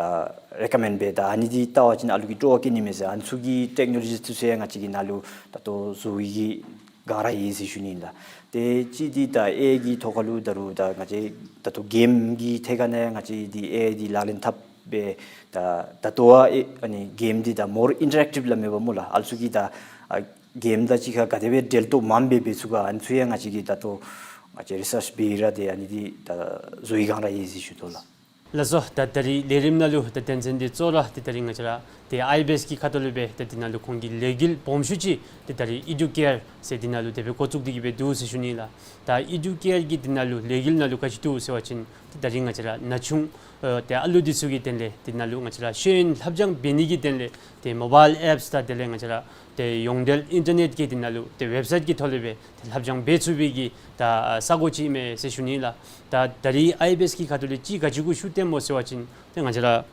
རེ་ཀོ་མེནཌ་འབད་ད་ཨ་ནི་འདི་བལྟ་བ་ཅིན་ཨ་ལུ་གིས་སྤྲོ་བ་སྐྱེ་ནི་མས་ཟེར། ཨ་ནི་ཚུ་གི་ཊེཀ་ནོ་ལོ་ཇི་ཚུ་ཡང་ང་བཅས་ཀྱིས་ནཱ་ལུ་ད་ལྟོ་བཟོ་བའི་གི་སྒང་ར་ཡོད་ཟེར་ཞུ་ནི་ཨིན་ལགས། ཏེ་ཅིག་འདི་ད་ཨེ་ཨའི་གི་ཐོག་ཁ་ལུ་ད་རུང་ད་ང་བཅས་ད་ལྟོ་གེམ་གྱི་ཐད་ཁ་ནང་ང་བཅས་འདི་ཨེ་ཨའི་འདི་ལག་ལེན་འཐབ་སྦེ་ད་ད་ལྟོ་ཨ་ཨེ་ཨ་ནི་གེམ་འདི་ད་མོར་ཨིན་ཊ་རེཀ་ཊིབ་སླབ་མས་པ་སྨོ་ལགས། ཨ་ལུ་ཚུ་གིས་ད་ཨ་གེམ་དང་གཅིག་ཁར་ག་དེ་སྦེ་འབྲེལ་གཏོགས་མངམ་སྦེ་འབད་ཚུགས་ག་ཨ་ནི་ཚུ་ཡང་ང་བཅས་ཀྱིས་ད་ལྟོ་ང་བཅས་རི་སརཆ་འབད་ར་ཏེ་ཨ་ནི་འདི་ད་བཟོ་བའི་སྒང་ར་ཡོད་ཟེར་ཞུ་དོ་ལགས། ལགས་སོ། ད་ད་རིས་ལས་རིམ་ནང་ལུ་ད་དོན་ཚན་འདི་གཙོ་བོ་ར་ཏེ་ད་རིས་ང་བཅས་ར་ཏེ་ཨའི་བི་ཨེསི་གི་ཁ་ཐུག་ལས་སྦེ་ཏེ་འདི་ནང་ལུ་ཁོང་གི་ལས་འགུལ་སྦོམ་ཤོས་ཅིག་ཏེ་ད་རིས་ཨི་ཌུ་ཀེར་ཟེར་འདི་ནང་ལུ་དེ་སྦེ་འགོ་བཙུགས་ཏེ་གི་སྦེ་འདུག་ཟེར་ཞུ་ནི་ལགས། ད་ཨི་ཌུ་ཀེར་གྱི་འདི་ནང་ལུ་ལས་འགུལ་ནང་ལུ་ག་ཅི་འདུག་ཟེར་བ་ཅིན་ཏེ་ད་རིས་ང་བཅས་ར་ན་ཆུང་ཨ་ཏེ་ཨ་ལུ་འདི་ཚུ་གི་དོན་ལས་འདི་ནང་ལུ་ང་བཅས་ར་ཤེས་ཡོན་ལྷབ་སྦྱང་འབད་ནི་གི་དོན་ལས་ཏེ་མོ་བཱའིལ་ཨེཔསི་དང་དེ་ལས་ང་བཅས་ར་ཏེ་ཡོངས་འབྲེལ་ཨིན་ཊར་ནེཊ་ཀྱི་འདི་ནང་ལུ་ཏེ་ཝེབ་སའིཊ་ཀྱི་ཐོག་ལས་སྦེ་ཏེ་ལྷབ་སྦྱང་འབད་ཚུགས་པའི་གི་ད་ས་གོ་ཅིག་ཨིན་མས་ཟེར་ཞུ་ནི་ལགས། ད་ད་རིས་ཨའི་བི་ཨེསི་གི་ཁ་ཐུག་ལས་ཅིག་ག་ཅི་གུ་ཤུགས་བཏོནམ་སྨོ་ཟེར་བ་ཅིན་ཏེ་ང་བཅས་ར་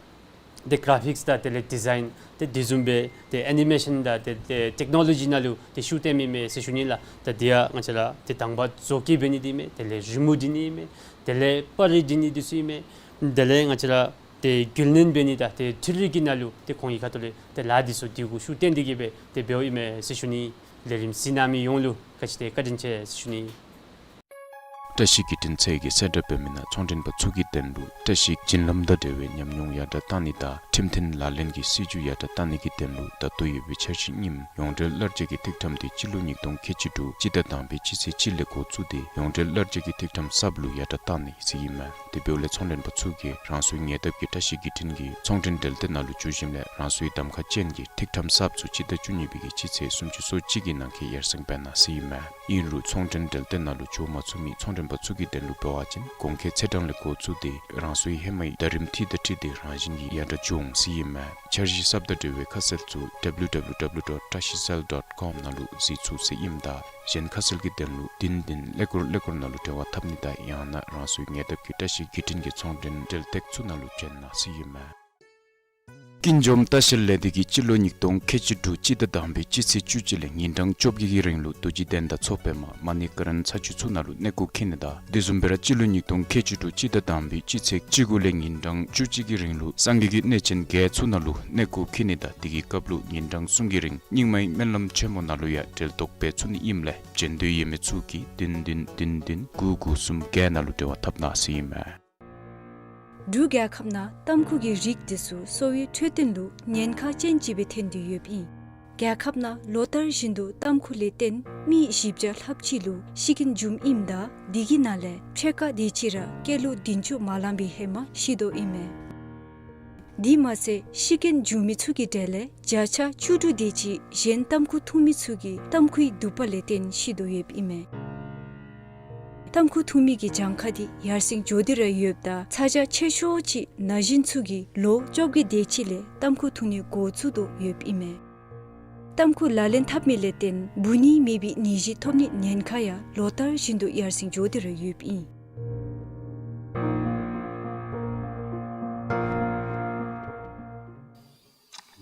ཏེ་གར་ཕིཀསི་དང་དེ་ལས་ཌི་ཛའིན་ཏེ་དེ་བཟུམ་སྦེ་ཏེ་ཨེ་ནི་མེ་ཤཱན་དང་ཏེ་ཏེ་ཊེཀ་ནོ་ལོ་ཇི་ནང་ལུ་ཏེ་ཤུགས་བཏོནམ་ཨིན་མས་ཟེར་ཞུ་ནི་ལགས། ད་དེ་ཡང་ང་བཅས་ར་ཏེ་དང་པ་བཟོ་བཀོད་འབད་ནི་འདི་ཨིན་མས། དེ་ལས་རི་མོ་འབྲི་ནི་ཨིན་མས། དེ་ལས་པར་རིས་འབྲི་ནི་འདི་ཚུ་ཨིན་མས། དེ་ལས་ང་བཅས་ར་ཏེ་རྒྱུན་ལེན་འབད་ནི་དང་ཏེ་འཕྲུལ་རིག་གི་ནང་ལུ་ཏེ་ཁོང་གི་ཁ་ཐུག་ལས་ཏེ་ལཱ་འདི་ཚུ་འདི་གུ་ཤུགས་བཏོན་ཏེ་གི་སྦེ་ཏེ་འབདཝ་ཨིན་མས་ཟེར་ཞུ་ནི། ལས་རིམ་གཟིགས་གནང་མི་ཡོངས་ལུ་ག་ཅི་ཏེ་བཀའ་དྲིན་ཆེ་ཟེར་ཞུ་ནི། བཀྲ་ཤིས་བརྒྱུད་འཕྲིན་ཚད་ཀྱིས་གསལ་བསྒྲགས་འབད་མི་ནང་ཚོང་མགྲོན་པ་ཚུ་གི་དོན་ལུ་བཀྲ་ཤིས་བྱིན་རླབས་དང་འབྲེལ་བའི་ཉམས་མྱོང་ཡར་དྲགས་གཏང་ནི་དང་ཁྲིམས་མཐུན་ལག་ལེན་གྱི་སྲིད་བྱུས་ཡར་དྲགས་གཏང་ནི་གི་དོན་ལུ་ད་ལྟོ་ཡོད་པའི་འཆར་གཞི་རྙིངམ་ཡོངས་འབྲེལ་གླར་རྒྱག་གི་ཐིག་ཕྲེང་འདི་སྤྱི་ལོ་ཉིས་སྟོང་ཁལ་གཅིག་དྲུག་སྤྱི་ཟླ་དང་པའི་སྤྱི་ཚེས་གཅིག་ལས་འགོ་བཙུགས་ཏེ་ཡོངས་འབྲེལ་གླར་རྒྱག་གི་ཐིག་ཕྲེང་གསརཔ་ལུ་ཡར་དྲགས་གཏང་ནི་ཟེར་ཨིན་མས། དེ་འབདཝ་ལས་ཚོང་མགྲོན་པ་ཚུ་གིས་རང་སོའི་ཉེ་འདབས་ཀྱི་བཀྲ་ཤིས་བརྒྱུད་འཕྲིན་གྱི་ཚོང་མགྲོན་འབྲེལ་སྟོན་ནང་ལུ་འབྱོན་ཞིནམ་ལས་རང་སོའི་གདམ་ཁ་ཅན་གྱི་ཐིག་ཕྲེང་གསརཔ་ཚུ་སྤྱི་ཟླ་བཅུ་གཉིས་པའི་གི་སྤྱི་ཚེས་སུམ་ཅུ་སོ་གཅིག་གི་ནང་འཁོད་ཡར་སེང་འབད་གནང་ཟེར་ཨིན་མས། ཨིན་རུང་ཚོང་མགྲོན་འབྲེལ་སྟོན་ནང་ལུ་འབྱོན་མ་ཚུགས་མི་ཚོང་མགྲོན་པ་ཚུ་གི་དོན་ལུ་འབད་བ་ཅིན་གོང་འཁོད་ཚེས་གྲངས་ལས་འགོ་བཙུགས་ཏེ་རང་སོའི་ཧེ་མའི་ཟླ་རིམ་འཁྲིལ་དང་འཁྲིལ་ཏེ་རང་བཞིན་གྱིས་ཡར་དྲགས་འབྱུང་ཟེར་ཨིན་མས། འཆར་གཞི་གསརཔ་དང་འབྲེལ་བའི་ཁ་གསལ་ཚུ་W W W dot trashicell dot com ནང་ལུ་གཟིགས་ཚུགས་ཟེར་ཨིནམ་ད་གཞན་ཁ་གསལ་གྱི་དོན་ལུ་བདུན་བདུན་ཀླད་ཀོར་ཀླད་ཀོར་ནང་ལུ་འབྲེལ་བ་འཐབ་ནི་དང་ཡང་ན་རང་སོའི་ཉེ་འདབས་ཀྱི་བཀྲ་ཤིས་བརྒྱུད་འཕྲིན་གྱི་ཚོང་མགྲོན་འབྲེལ་སྟེགས་ཚུ་ནང་ལུ་འབྱོན་གནང་ཟེར་ཨིན་མས། ཀུན་འབྱུང་ལྟ་བཤལ་ལས་སྡེ་གིས་སྤྱི་ལོ་ཉིས་སྟོང་ཁལ་གཅིག་དྲུག་སྤྱི་ཟླ་དང་པའི་སྤྱི་ཚེས་བཅུ་གཅིག་ལས་ཉིན་གྲངས་བཅོ་བརྒྱད་ཀྱི་རིང་ལུ་རྡོ་རྗེ་གདན་དང་མཚོ་པདྨ་མ་ཎི་ཀ་རཎ་ས་ཆ་ཚུ་ནང་ལུ་གནས་སྐོར་འཁྱིད་ནི་དང་དེ་བཟུམ་སྦེ་ར་སྤྱི་ལོ་ཉིས་སྟོང་ཁལ་གཅིག་དྲུག་སྤྱི་ཟླ་དང་པའི་སྤྱི་ཚེས་བཅུ་དགུ་ལས་ཉིན་གྲངས་བཅུ་གཅིག་གི་རིང་ལུ་སངས་རྒྱས་ཀྱི་གནས་ཆེན་བརྒྱད་ཚུ་ནང་ལུ་གནས་སྐོར་འཁྱིད་ནི་དང་དེ་གི་སྐབས་ལུ་ཉིན་གྲངས་གསུམ་གྱི་རིང་རྙིང་མའི་སྨོན་ལམ་ཆེན་མོ་ནང་ལུ་ཡང་གྲལ་གཏོགས་འབད་ཚུགས་ནི་ཨིནམ་ལས་འབྱོན་འདོད་ཡོད་མི་ཚུ་གིས་བདུན་བདུན་བདུན་བདུན་དགུ་དགུ་གསུམ་བརྒྱད་ནང་ལུ་འབྲེལ་བ་འཐབ་གནང་ཟེར་ཨིན་མས། འབྲུག་རྒྱལ་ཁབ་ནང་ཏམ་ཁུ་གི་རིགས་འདི་ཚུ་གསོ་བའི་འཕྲོད་བསྟེན་ལུ་ཉེན་ཁ་ཅན་ཅིག་སྦེ་ཐོན་ཏེ་ཡོདཔ་ཨིན། རྒྱལ་ཁབ་ནང་ལོ་ལྟར་བཞིན་དུ་ཏམ་ཁུ་ལས་བརྟེན་མི་བཞི་བརྒྱ་ལྷགཔ་ཅིག་ལུ་ཤི་རྐྱེན་འབྱུངམ་ཨིནམ་ད་དེ་གི་ནང་ལས་ཕྱེད་ཀ་དེ་ཅིག་ར་སྐྱེས་ལོ་བདུན་ཅུ་མ་ལང་པའི་ཧེ་མ་ཤི་དོ་ཨིན་མས། དེ་མ་ཚད་ཤི་རྐྱེན་འབྱུང་མི་ཚུ་གི་གྲས་ལས་བརྒྱ་ཆ་བཅུ་དྲུག་དེ་ཅིག་གཞན་ཏམ་ཁུ་འཐུང་མི་ཚུ་གིས་ཏམ་ཁུའི་དུད་པ་ལས་བརྟེན་ཤི་དོ་ཡོདཔ་ཨིན་མས། ཏམ་ཁུ་འཐུང་མི་གི་གྱངས་ཁ་འདི་ཡར་སེང་འགྱོ་སྟེ་ར་ཡོདཔ་ད་ཚ་གྱང་ཆེ་ཤོས་ཅིག་ན་གཞོན་ཚུ་གིས་ལོ་བཅོ་བརྒྱད་དེ་ཅིག་ལས་ཏམ་ཁུ་འཐུང་ནི་འགོ་བཙུགས་དོ་ཡོདཔ་ཨིན་མས། ཏམ་ཁུ་ལག་ལེན་འཐབ་མི་ལས་བརྟེན་འབུ་ནི་མེད་པའི་ནད་གཞི་ཐོབ་ནི་ཉེན་ཁ་ཡང་ལོ་ལྟར་བཞིན་དུ་ཡར་སེང་འགྱོ་སྟེ་ར་ཡོདཔ་ཨིན།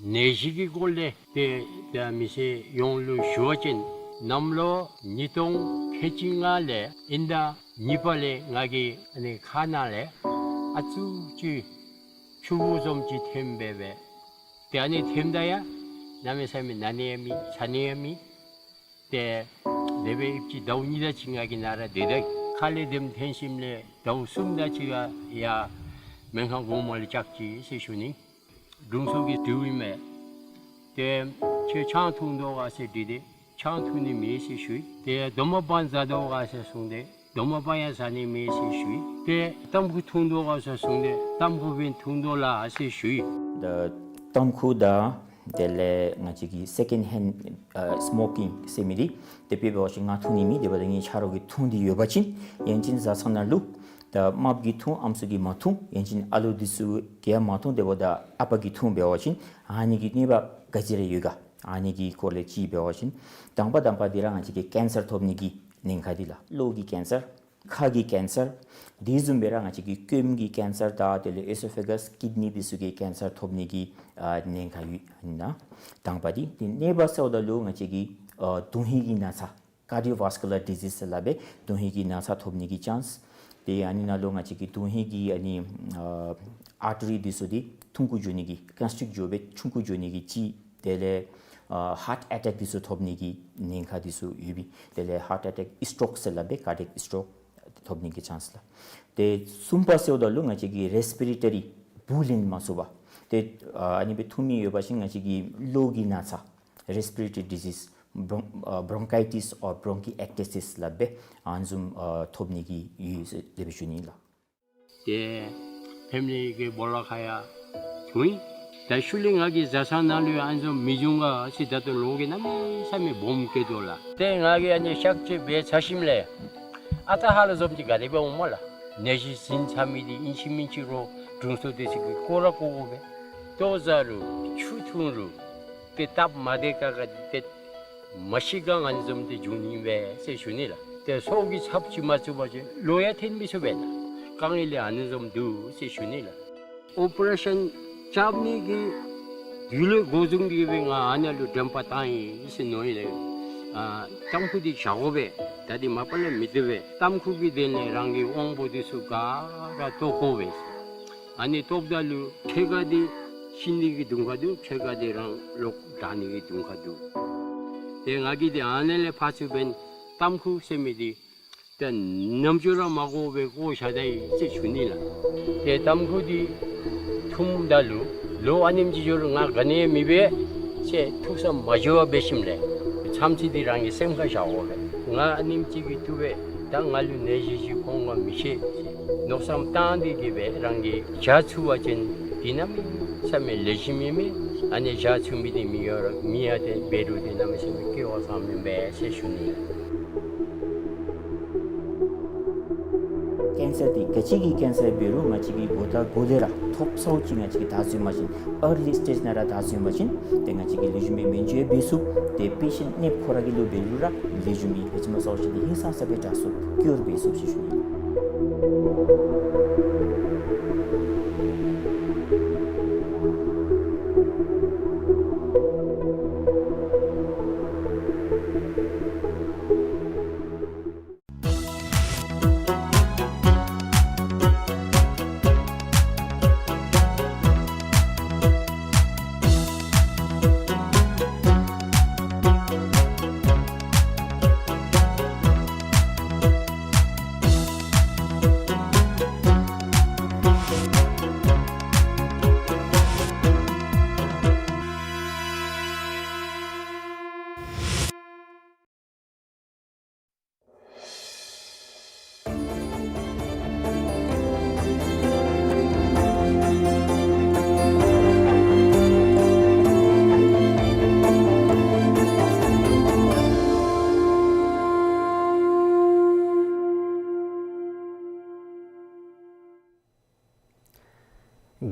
ནད་གཞི་གི་སྐོར་ལས་ཏེ་ད་མི་སེར་ཡོངས་ལུ་ཞུ་བ་ཅིན་གནམ་ལོ་ཉིས་སྟོང་ཁལ་གཅིག་ལྔ་ལས་དབྱིན་ཟླ་གཉིས་པ་ལས་ང་གི་ཨ་ནི་ཁ་ནང་ལས་ཨ་ཙུག་ཅིག་ཆུ་བུར་བཟུམ་ཅིག་ཐོནམ་སྦེ་སྦེ། ཏེ་ཨ་ནི་ཐོནམ་ད་ཡང་གནམ་མེད་ས་མེད་ན་ནི་ཡང་མེད་ཚ་ནི་ཡང་མེད། ཏེ་དེ་སྦེ་ཨིན་པ་ཅིན་ཟླཝ་གཉིས་དེ་ཅིག་ང་གིས་ནཱ་ར་སྡོད་ད་ཁ་ལས་བདེ་མོ་ཐོན་ཞིནམ་ལས་ཟླཝ་གསུམ་དེ་ཅིག་ཡར་སྨན་ཁང་གོང་མ་ལུ་བཅར་ཅི་ཟེར་ཞུ་ནི། དྲུང་འཚོ་གིས་དྲིཝ་ཨིན་མས། ཏེ་ཁྱོད་ཆང་འཐུང་དོ་ག་ཟེར་དྲིས་ཏེ་ཆང་འཐུང་ནི་མེད་ཟེར་ཞུ་ཡི། ཏེ་རྡོག་མ་སྤང་ཟ་དོ་ག་ཟེར་གསུངས་ཏེ་རྡོག་མ་སྤང་ཡང་ཟ་ནི་མེད་ཟེར་ཞུ་ཡི། ཏེ་ཏམ་ཁུ་འཐུང་དོ་ག་ཟེར་གསུངས་ཏེ་ཏམ་ཁུ་སྦེ་འཐུང་དོ་ལགས་ཟེར་ཞུ་ཡི། ད་ཏམ་ཁུ་དང་དེ་ལས་ང་བཅས་ཀྱི་སེ་ཀེནཌ་ཧེནཌ་ཨ་སི་མོ་ཀིང་ཟེར་མི་འདི་དེ་སྦེ་འབད་བ་ཅིན་ང་འཐུང་ནི་མེད། དེ་འབདཝ་ད་ངེའི་ཆ་རོགས་ཀྱིས་འཐུང་སྟེ་ཡོད་པ་ཅིན་ཡང་ཅིན་བཟའ་ཚང་ནང་ལུ་ ད་རྨགཔ་གིས་འཐུང་ཨམ་སྲུ་གིས་མ་འཐུང་ཡང་ཅིན་ཨ་ལོ་འདི་ཚུ་གིས་མ་འཐུང་དེ་འབདཝ་ད་ཨ་པ་གིས་འཐུང་འབད་བ་ཅིན་ཨ་ནི་གི་གནོད་པ་ག་ཅི་ར་ཡོད་ག། ཨ་ནི་གི་སྐོར་ལས་ཅིག་འབད་བ་ཅིན་དང་པ་དང་པ་འདི་ར་ང་བཅས་ཀྱིས་ཀེན་སར་ཐོབ་ནི་གི་ཉེན་ཁ་འདི་ལགས། གློ་གི་ཀེན་སར། ཁ་གི་ཀེན་སར། དེ་བཟུམ་སྦེ་ར་ང་བཅས་ཀྱི་སྐོམ་གྱི་ཀེན་སར་དང་དེ་ལས་ཨེ་སོ་ཕེ་གཱས་ཀིཌ་ནི་འདི་ཚུ་གི་ཀེན་སར་ཐོབ་ནི་གི་ཨ་ཉེན་ཁ་ཡོད་ཨིན་ན། དང་པ་འདི། དེ་གཉིས་པ་ཟེརཝ་ད་ལུ་ང་བཅས་ཀྱི་ཨ་དོན་ཧིང་གི་ན་ཚ། ཀར་ཌི་ཡོ་ཝཱསི་ཀུ་ལར་ཌི་ཟིས་ཟེར་སླབ་པའི་དོན་ཧིང་གི་ན་ཚ་ཐོབ་ནི་གི་ཅཱནསི། དེ་ཨ་ནི་ནང་ལུ་ང་བཅས་ཀྱི་དོན་ཧིང་གི་ཨ་ནི་ཨ་ཨར་ཊི་རི་འདི་ཚུ་འདི་ཐུང་ཀུ་འགྱོ་ནི་གི་ཀོན་སི་ཊིཀཊ་འགྱོ་སྦེ་ཆུང་ཀུ་འགྱོ་ནི་གི་ཅིག། དེ་ལས་ཨ་ཧཱརཊ་ཨེ་ཊེཀ་འདི་ཚུ་ཐོབ་ནི་གི་ཉེན་ཁ་འདི་ཚུ་ཡོད་པས། དེ་ལས་ཧཱརཊ་ཨེ་ཊེཀ་སི་ཊོཀ་ཟེར་སླབ་པའི་ཀར་ཌི་ཡེཀ་སི་ཊོཀ་ཐོབ་ནི་གི་ཅཱནསི་ལགས། དེ་གསུམ་པ་ཟེརཝ་ད་ལུ་ང་བཅས་ཀྱི་རེསི་པི་རེ་ཊ་རི་བུ་ལེན་མ་ཚུགས་པ། དེ་ཨ་ཨ་ནི་སྦེ་འཐུང་མི་ཡོད་པ་ཅིན་ང་བཅས་ཀྱི་གློ་གི་ན་ཚ། Respiratory disease, bron- uh, bronchitis or bronchiectasis སླབ་སྦེ་ཨ་ནི་བཟུམ་ཨ་ཐོབ་ནི་གི་ཡོད་ཟེར་དེ་སྦེ་ཞུ་ནི་ལགས། ཏེ་ཕེ་མི་ལི་གི་སྦོ་ལོགས་ཁར་ཡང་འཐུང་ཡི། ད་ཤུལ་ལས་ང་གིས་བཟའ་ཚང་ནང་ལུ་ཡང་ཨ་ནི་བཟུམ་མི་འབྱུང་ག་ཟེར་ད་ལྟོ་ལོ་གིས་གནམ་མེད་ས་མེད་སྦོམ་སྐྱེས་དོ་ལགས། ཏེ་ང་གིས་ཨ་ནི་གཤག་བཅོས་འབད་ཚར་ཞིནམ་ལས་ཨ་རྟག་ཧ་ལམ་བཟུམ་ཅིག་ག་དེ་སྦེ་འོང་སྨོ་ལགས། ནད་གཞི་ཟིན་ཚར་མི་འདི་ཨིན་ཅི་མིན་ཅི་རོགས་དྲུང་འཚོ་འདི་ཚུ་གིས་བཀོ་ར་བཀོ་དགོ་པས། ལྟོ་བཟའ་རུང་ཆུ་འཐུང་རུང་ཏེ་སྟབས་མ་བདེ་ཁག་ཁ་འདི་ཏེ་མ་ཤི་ག་ཨ་ནི་བཟུམ་འདི་འབྱུང་ནི་མས་ཟེར་ཞུ་ནི་ལགས། ཏེ་སྲོག་གི་ཚབ་ཅིག་མ་བཙུགས་པ་ཅིན་ལོ་ཡང་ཐོན་མི་ཚུགས་པས་ལགས། དཀའ་ངལ་ལས་ཨ་ནི་བཟུམ་འདུག་ཟེར་ཞུ་ནི་ལགས། ཨོ་པ་རེ་ཤཱན་རྐྱབ་ནི་གི་དུས་ལས་འགོ་བཟུང་སྟེ་སྦེ་ང་ཨ་ནཱ་ལུ་དྲན་པ་བཏང་ཡི་ཟེར་མནོ་ཡི་ལགས། ཨ་ཏམ་ཁུ་འདི་བཞག་དགོ་པས། ད་འདི་མ་པ་ལས་མི་བཏུབ་པས། ཏམ་ཁུ་གི་དོན་ལས་རང་གི་དབང་པོ་འདི་ཚུ་ག་ར་བཏོག་དགོ་པས། ཨ་ནི་བཏོགཔ་ད་ལུ་ཁྱོད་ག་འདི་ཤི་ནི་གི་དུང་ཁ་འདུག། ཁྱོད་ག་འདི་རང་ལོག་དྲག་ནི་གི་དུང་ཁ་འདུག། ཏེ་ང་གིས་འདི་ཨ་ནཱ་ལས་ཕར་ཚུར་འབདན་ཏམ་ཁུ་ཟེར་མི་འདི་ཏེ་ནམ་ཅོ་ར་མ་བཀོ་བར་བཀོ་བཞག་ད་ཡི་ཟེར་ཞུ་ནི་ལགས། ཏེ་ཏམ་ཁུ་འདི་འཐུངམ་ད་ལུ་ལོ་ཨ་ནེམ་ཅིག་འགྱོ་རུང་ང་ག་ནི་ཡང་མི་འབད་ཟེར་ཐུགས་བསམ་མ་བཞེས་པར་འབད་ཞིནམ་ལས་མཚམས་ཅིག་འདི་རང་གི་སེམས་ཁར་བཞག་དགོ་པས། ང་ཨ་ནེམ་ཅིག་གིས་བཏུབ་པས། ད་ང་ལུ་ནད་གཞི་ཅིག་ཁོང་ག་མི་ཤེས་ཟེར་མནོ་བསམ་བཏང་སྟེ་གི་སྦེ་རང་གིས་བཞག་ཚུགས་པ་ཅིན་འདི་གནམ་མེད་ས་མེད་ལེགས་ཤོམ་ཨིན་མས། ཨ་ནི་བཞག་ཚུགས་མི་འདི་མི་ཡོད་ར་མི་ཡང་ཏེ་འབད་རུང་འདི་གནམ་མེད་ས་མེད་སྐལ་བ་བཟང་མི་འབད་ཟེར་ཞུ་ནི་ལགས། ཀེན་སར་འདི་ག་ཅི་གི་ཀེན་སར་འབད་རུང་ང་བཅས་ཀྱིས་འགོ་དང་འགོ་ལས་ར་ཐོབ་ཚརཝ་ཅིག་ང་བཅས་ཀྱིས་བདའ་ཚུགས་པ་ཅིན་ཨར་ལི་སི་ཊེཇ་ནང་ར་བདའ་ཚུགས་པ་ཅིན་ཏེ་ང་བཅས་ཀྱིས་ལེགས་ཤོམ་སྦེ་སྨན་བཅོས་འབད་ཚུགས། ཏེ་པེ་ཤེནཊ་ནདཔ་ཁོ་ར་གི་ལུ་འབད་རུང་ར་ལེགས་ཤོམ་སྦེ་ཕལ་ཆེར་མ་ཚརཝ་ཅིག་འདི་ཧིང་སངས་ས་སྦེ་དྲག་ཚུགས་ཀྱུར་འབད་ཚུགས་ཟེར་ཞུ་ནི།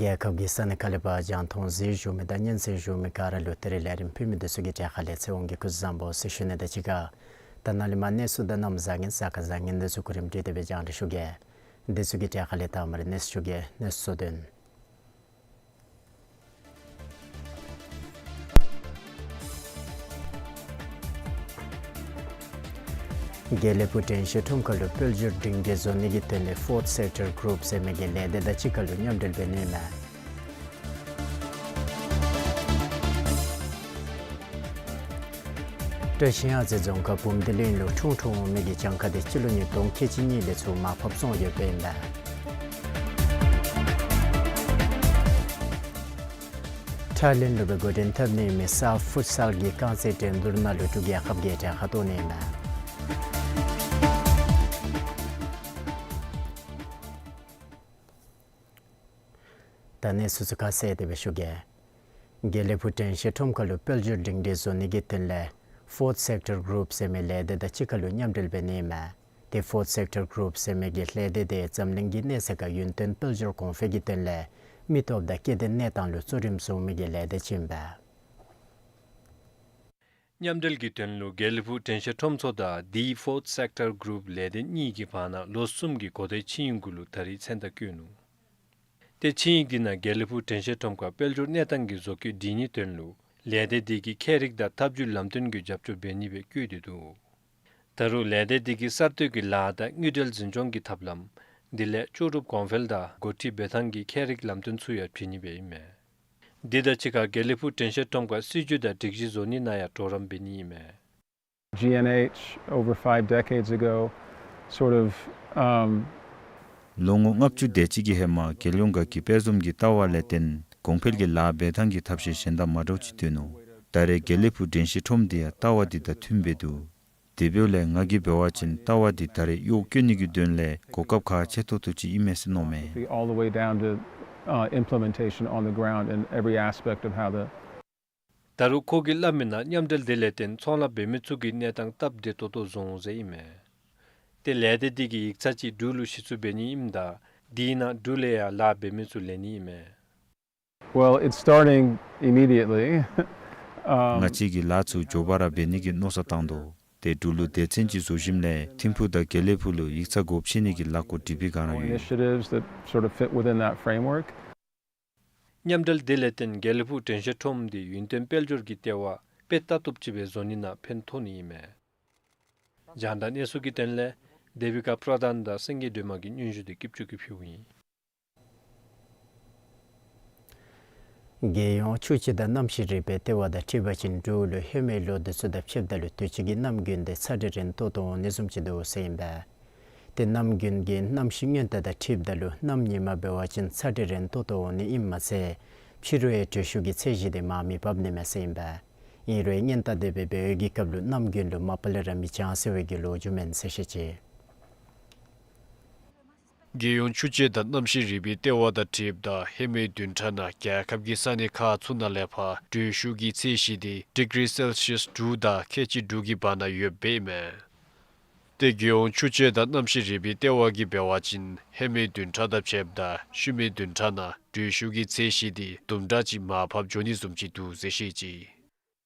རྒྱལ་ཁབ་ཀྱི་ས་གནས་ཁག་ལས་ཕར་རྒྱང་མཐོང་གཟིགས་བཞུགས་མི་དང་སྙན་གསན་བཞུགས་མི་ག་ར་ལུ་ད་རིས་ལས་རིམ་ཕུལ་མི་འདི་ཚུ་གི་གྲས་ཁ་ལས་ཚེ་དབང་གིས་སྐུ་གཟུགས་བཟང་པོ་ཟེར་ཞུ་ནི་དང་གཅིག་ཁར་ད་ནཱ་ལས་མར་གནས་ཚུལ་དང་གནམ་བཟང་ངན་གཟའ་སྐར་བཟང་ངན་འདི་ཚུ་གོ་རིམ་སྒྲིག་སྟེ་སྦེ་རྒྱང་བསྒྲགས་ཞུ་གེ། འདི་ཚུ་གི་གྲས་ཁ་ལས་དང་པ་ར་གནས་ཚུལ་ཞུ་གེ། གནས་ཚུལ་གཙོ་དོན། དགེ་ལེགས་ཕུག་དྲན་ཤེས་ཁྲོམ་ཁ་ལུ་དཔལ་འབྱོར་སྒྲིང་སྒྲིང་བཟོ་ནི་གི་དོན་ལས་ཕོརཐ་སེཀ་ཊར་གུ་རུབ་ཟེར་མི་གི་ལས་སྡེ་དང་གཅིག་ཁར་ལུ་མཉམ་འབྲེལ་འབད་ནི་མས། བཀྲིས་གཡང་རྩེ་རྫོང་ཁག་བུམ་སྡེ་གླིང་ལུ་འཁྲུངས་འཁྲུངས་འོང་མི་གི་གྱངས་ཁ་དེ་སྤྱི་ལོ་ཉིས་སྟོང་ཁལ་གཅིག་གཉིས་ལས་ཚུར་མར་ཕབ་སོང་ཡོདཔ་ཨིན་མས། ཐའི་ལེནཌ་ལུ་སྦེ་འགོ་འདྲེན་འཐབ་ནི་མི་སཱཕ་ཕུཊ་སཱལ་གྱི་རྐང་རྩེད་འགྲན་བསྡུར་ནང་ལུ་འབྲུག་རྒྱལ་ཁབ་ཀྱིས་གྲལ་ཁར་གཏོགས་ནི་མས། ད་གནས་ཚུལ་ཚུ་ཁ་གསལ་ཏེ་སྦེ་ཞུ་གེ། དགེ་ལེགས་ཕུག་དྲན་ཤེས་ཁྲོམ་ཁ་ལུ་དཔལ་འབྱོར་སྒྲིང་སྒྲིང་བཟོ་ནི་གི་དོན་ལས་ཕོརཐ་སེཀ་ཊར་གུ་རུབ་ཟེར་མི་ལས་སྡེ་དང་གཅིག་ཁར་ལུ་མཉམ་འབྲེལ་འབད་ནི་མས། ཏེ་Fourth Sector Group ཟེར་མི་གི་ལས་སྡེ་དེ་འཛམ་གླིང་གི་གནས་ཚད་ཁར་ཡུན་བརྟན་དཔལ་འབྱོར་གོང་འཕེལ་གྱི་དོན་ལས་མི་སྟོབས་དང་སྐྱེ་ལྡན་གནས་སྟངས་ལུ་གཙོ་རིམ་བཟུང་མི་གི་ལས་སྡེ་ཅིག་ཨིན་པས། མཉམ་འབྲེལ་གྱི་དོན་ལུ་དགེ་ལེགས་ཕུག་དྲན་ཤེས་ཁྲོམ་ཚོགས་དང་The Fourth Sector Group ལས་སྡེ་གཉིས་ཀྱི་བར་ན་ལོ་གསུམ་གྱི་གོ་བརྡའི་ཆིངས་ཡིག་གུ་ལུ་ད་རིས་མཚན་རྟགས་བཀོད་ནུག། ཏེ་ཆིངས་ཡིག་འདི་ནང་དགེ་ལེགས་ཕུག་དྲན་ཤེས་ཁྲོམ་ཁར་དཔལ་འབྱོར་གནས་སྟངས་ཀྱི་བཟོ་བཀོད་སྒྲིག་ནིའི་དོན་ལུ་ལས་སྡེ་འདི་གིས་ཁྱད་རིག་དང་ཐབས་བྱུས་ལམ་སྟོན་གྱི་རྒྱབ་སྐྱོར་འབད་ནི་སྦེ་བཀོད་དེ་འདུག། ད་རུང་ལས་སྡེ་འདི་གིས་གསར་གཏོད་ཀྱི་ལཱ་དང་དངུལ་འབྲེལ་འཛིན་སྐྱོང་གི་ཐབས་ལམ་དེ་ལས་ལྕོགས་གྲུབ་གོང་འཕེལ་དང་འགོ་ཁྲིད་འབད་ཐངས་ཀྱི་ཁྱད་རིག་ལམ་སྟོན་ཚུ་ཡང་བྱིན་ནི་སྦེ་ཨིན་མས། འདི་དང་གཅིག་ཁར་དགེ་ལེགས་ཕུག་དྲན་ཤེས་ཁྲོམ་ཁར་སྲིད་བྱུས་དང་སྒྲིག་གཞི་བཟོ་ནི་ནང་ཡང་གྲོགས་རམ་འབད་ནི་ཨིན་མས། G N H over five decades ago sort of, um, ལོ་ངོ་ལྔ་བཅུ་དེ་ཅིག་གི་ཧེ་མ་རྒྱལ་ཡོངས་ཁ་གི་དཔྱད་འཛོམས་ཀྱི་ལྟ་བ་ལས་བརྟེན་གོང་འཕེལ་གྱི་ལཱ་འབད་ཐངས་ཀྱི་ཐབས་ཤེས་གཞན་དང་མ་འདྲཝ་ཅིག་སྟོན་ནུག། ད་རེས་དགེ་ལེགས་ཕུག་དྲན་ཤེས་ཁྲོམ་འདི་ཡང་ལྟ་བ་འདི་དང་མཐུནམ་སྦེ་འདུག། དེ་འབདཝ་ལས་ང་གིས་འབད་བ་ཅིན་ལྟ་བ་འདི་ད་རེས་གཡོག་བཀོལ་ནི་གི་དོན་ལས་གོ་སྐབས་ཁག་ཆེ་ཏོག་ཏོ་ཅིག་ཨིན་མས་ཟེར་མནོཝ་མས། All the way down to, uh, implementation on the ground in every aspect of how the ད་རུང་ཁོ་གིས་སླབ་མིའི་ནང་མཉམ་འབྲེལ་དེ་ལས་བརྟེན་ཚོང་ལཱ་འབད་མི་ཚུ་གི་གནས་སྟངས་སྟབས་བདེ་ཏོག་ཏོ་བཟོ་འོང་ཟེར་ཨིན་མས། ཏེ་ལས་སྡེ་འདི་གིས་ཡིག་ཚང་ཅིག་འབྲུག་ལུ་གཞི་བཙུགས་འབད་ནི་ཨིནམ་ད་དེའི་ནང་འབྲུག་ལས་ཡང་ལཱ་འབད་མི་ཚུ་ལེན་ནི་ཨིན་མས། Well, it's starting immediately. Um, ང་བཅས་ཀྱིས་ལཱ་ཚུ་མགྱོགས་པ་ར་འབད་ནི་གི་མནོ་བསམ་བཏང་དོ། ཏེ་འབྲུག་ལུ་སྡེ་ཚན་ཅིག་བཟོ་ཞིནམ་ལས་ཐིམ་ཕུག་དང་དགེ་ལེགས་ཕུག་ལུ་ཡིག་ཚང་སྒོ་ཕྱེ་ནི་གི་ལཱ་འགོ་འདྲེན་པའི་བསྒང་ར་ཡོད། Initiatives that sort of fit within that framework. མཉམ་འབྲེལ་དེ་ལས་བརྟེན་དགེ་ལེགས་ཕུག་དྲན་ཤེས་ཁྲོམ་འདི་ཡུན་བརྟན་དཔལ་འབྱོར་གྱི་ལྟེ་བ་དཔེ་ལྟ་བཏུབ་ཅིག་སྦེ་བཟོ་ནི་ནང་ཕན་ཐོགས་ནི་ཨིན་མས། རྒྱང་བསྒྲགས་གནས་ཚུལ་གྱི་དོན་ལས་དེ་བི་ཀ་པྲ་དྷཱན་དང་སེང་གེ་སྒྲོལ་མ་གི་སྙན་ཞུ་འདི་སྐྱིདཔ་ཆོས་ཀྱིས་ཕུལཝ་ཨིན། རྒྱལ་ཡོངས་ཆུ་སྤྱོད་དང་གནམ་གཤིས་རིག་པའི་ལྟེ་བ་དང་འཁྲིལ་བ་ཅིན་འབྲུག་ལུ་ཧེ་མའི་ལོ་འདི་ཚུ་དང་ཕྱདཔ་ད་ལུ་དུས་ཅི་གི་གནམ་དགུན་འདི་ཚ་དྲོད་རན་ཏོག་ཏོ་འོང་ནི་བཟུམ་ཅིག་འདུག་ཟེར་ཨིན་པས། ཏེ་གནམ་དགུན་གྱི་གནམ་གཤིས་སྔོན་བརྡ་དང་འཁྲིལཝ་ད་ལུ་གནམ་ཉིན་མ་འབད་བ་ཅིན་ཚ་དྲོད་རན་ཏོག་ཏོ་འོང་ནི་ཨིནམ་མ་ཚད་ཕྱི་རུ་ཡང་དྲོད་ཤུགས་ཀྱི་ཚད་གཞི་འདི་མར་མི་འབབ་ནི་མས་ཟེར་ཨིན་པས། ཨིན་རུང་སྔོན་བརྡ་དེ་སྦེ་འབད་བའི་གི་སྐབས་ལུ་གནམ་དགུན་ལུ་མ་པ་ལས་ར་མི་འགྱངས་ཟེར་བའི་གི་ལོ་རྒྱུས་མེན་ཟེར་བཤད་ཅི། རྒྱལ་ཡོངས་ཆུ་སྤྱོད་དང་གནམ་གཤིས་རིག་པའི་ལྟེ་བ་དང་འཁྲིལཝ་ད་ཧེ་མའི་བདུན་ཕྲག་ནང་རྒྱལ་ཁབ་ཀྱི་ས་གནས་ཁག་ཚུ་ནང་ལས་ཕར་དྲོད་ཤུགས་ཀྱི་ཚད་གཞི་འདི་ཌིག་རི་སེལ་སི་ཡས་དྲུག་དང་ཁལ་གཅིག་དྲུག་གི་བར་ན་ཡོདཔ་ཨིན་མས། ཏེ་རྒྱལ་ཡོངས་ཆུ་སྤྱོད་དང་གནམ་གཤིས་རིག་པའི་ལྟེ་བ་གིས་འབད་བ་ཅིན་ཧེ་མའི་བདུན་ཕྲག་དང་ཕྱདཔ་ད་ཤུལ་མའི་བདུན་ཕྲག་ནང་དྲོད་ཤུགས་ཀྱི་ཚད་གཞི་འདི་དུམ་གྲ་ཅིག་མར་ཕབ་འགྱོ་ནི་བཟུམ་ཅིག་འདུག་ཟེར་བཤད་ཅི།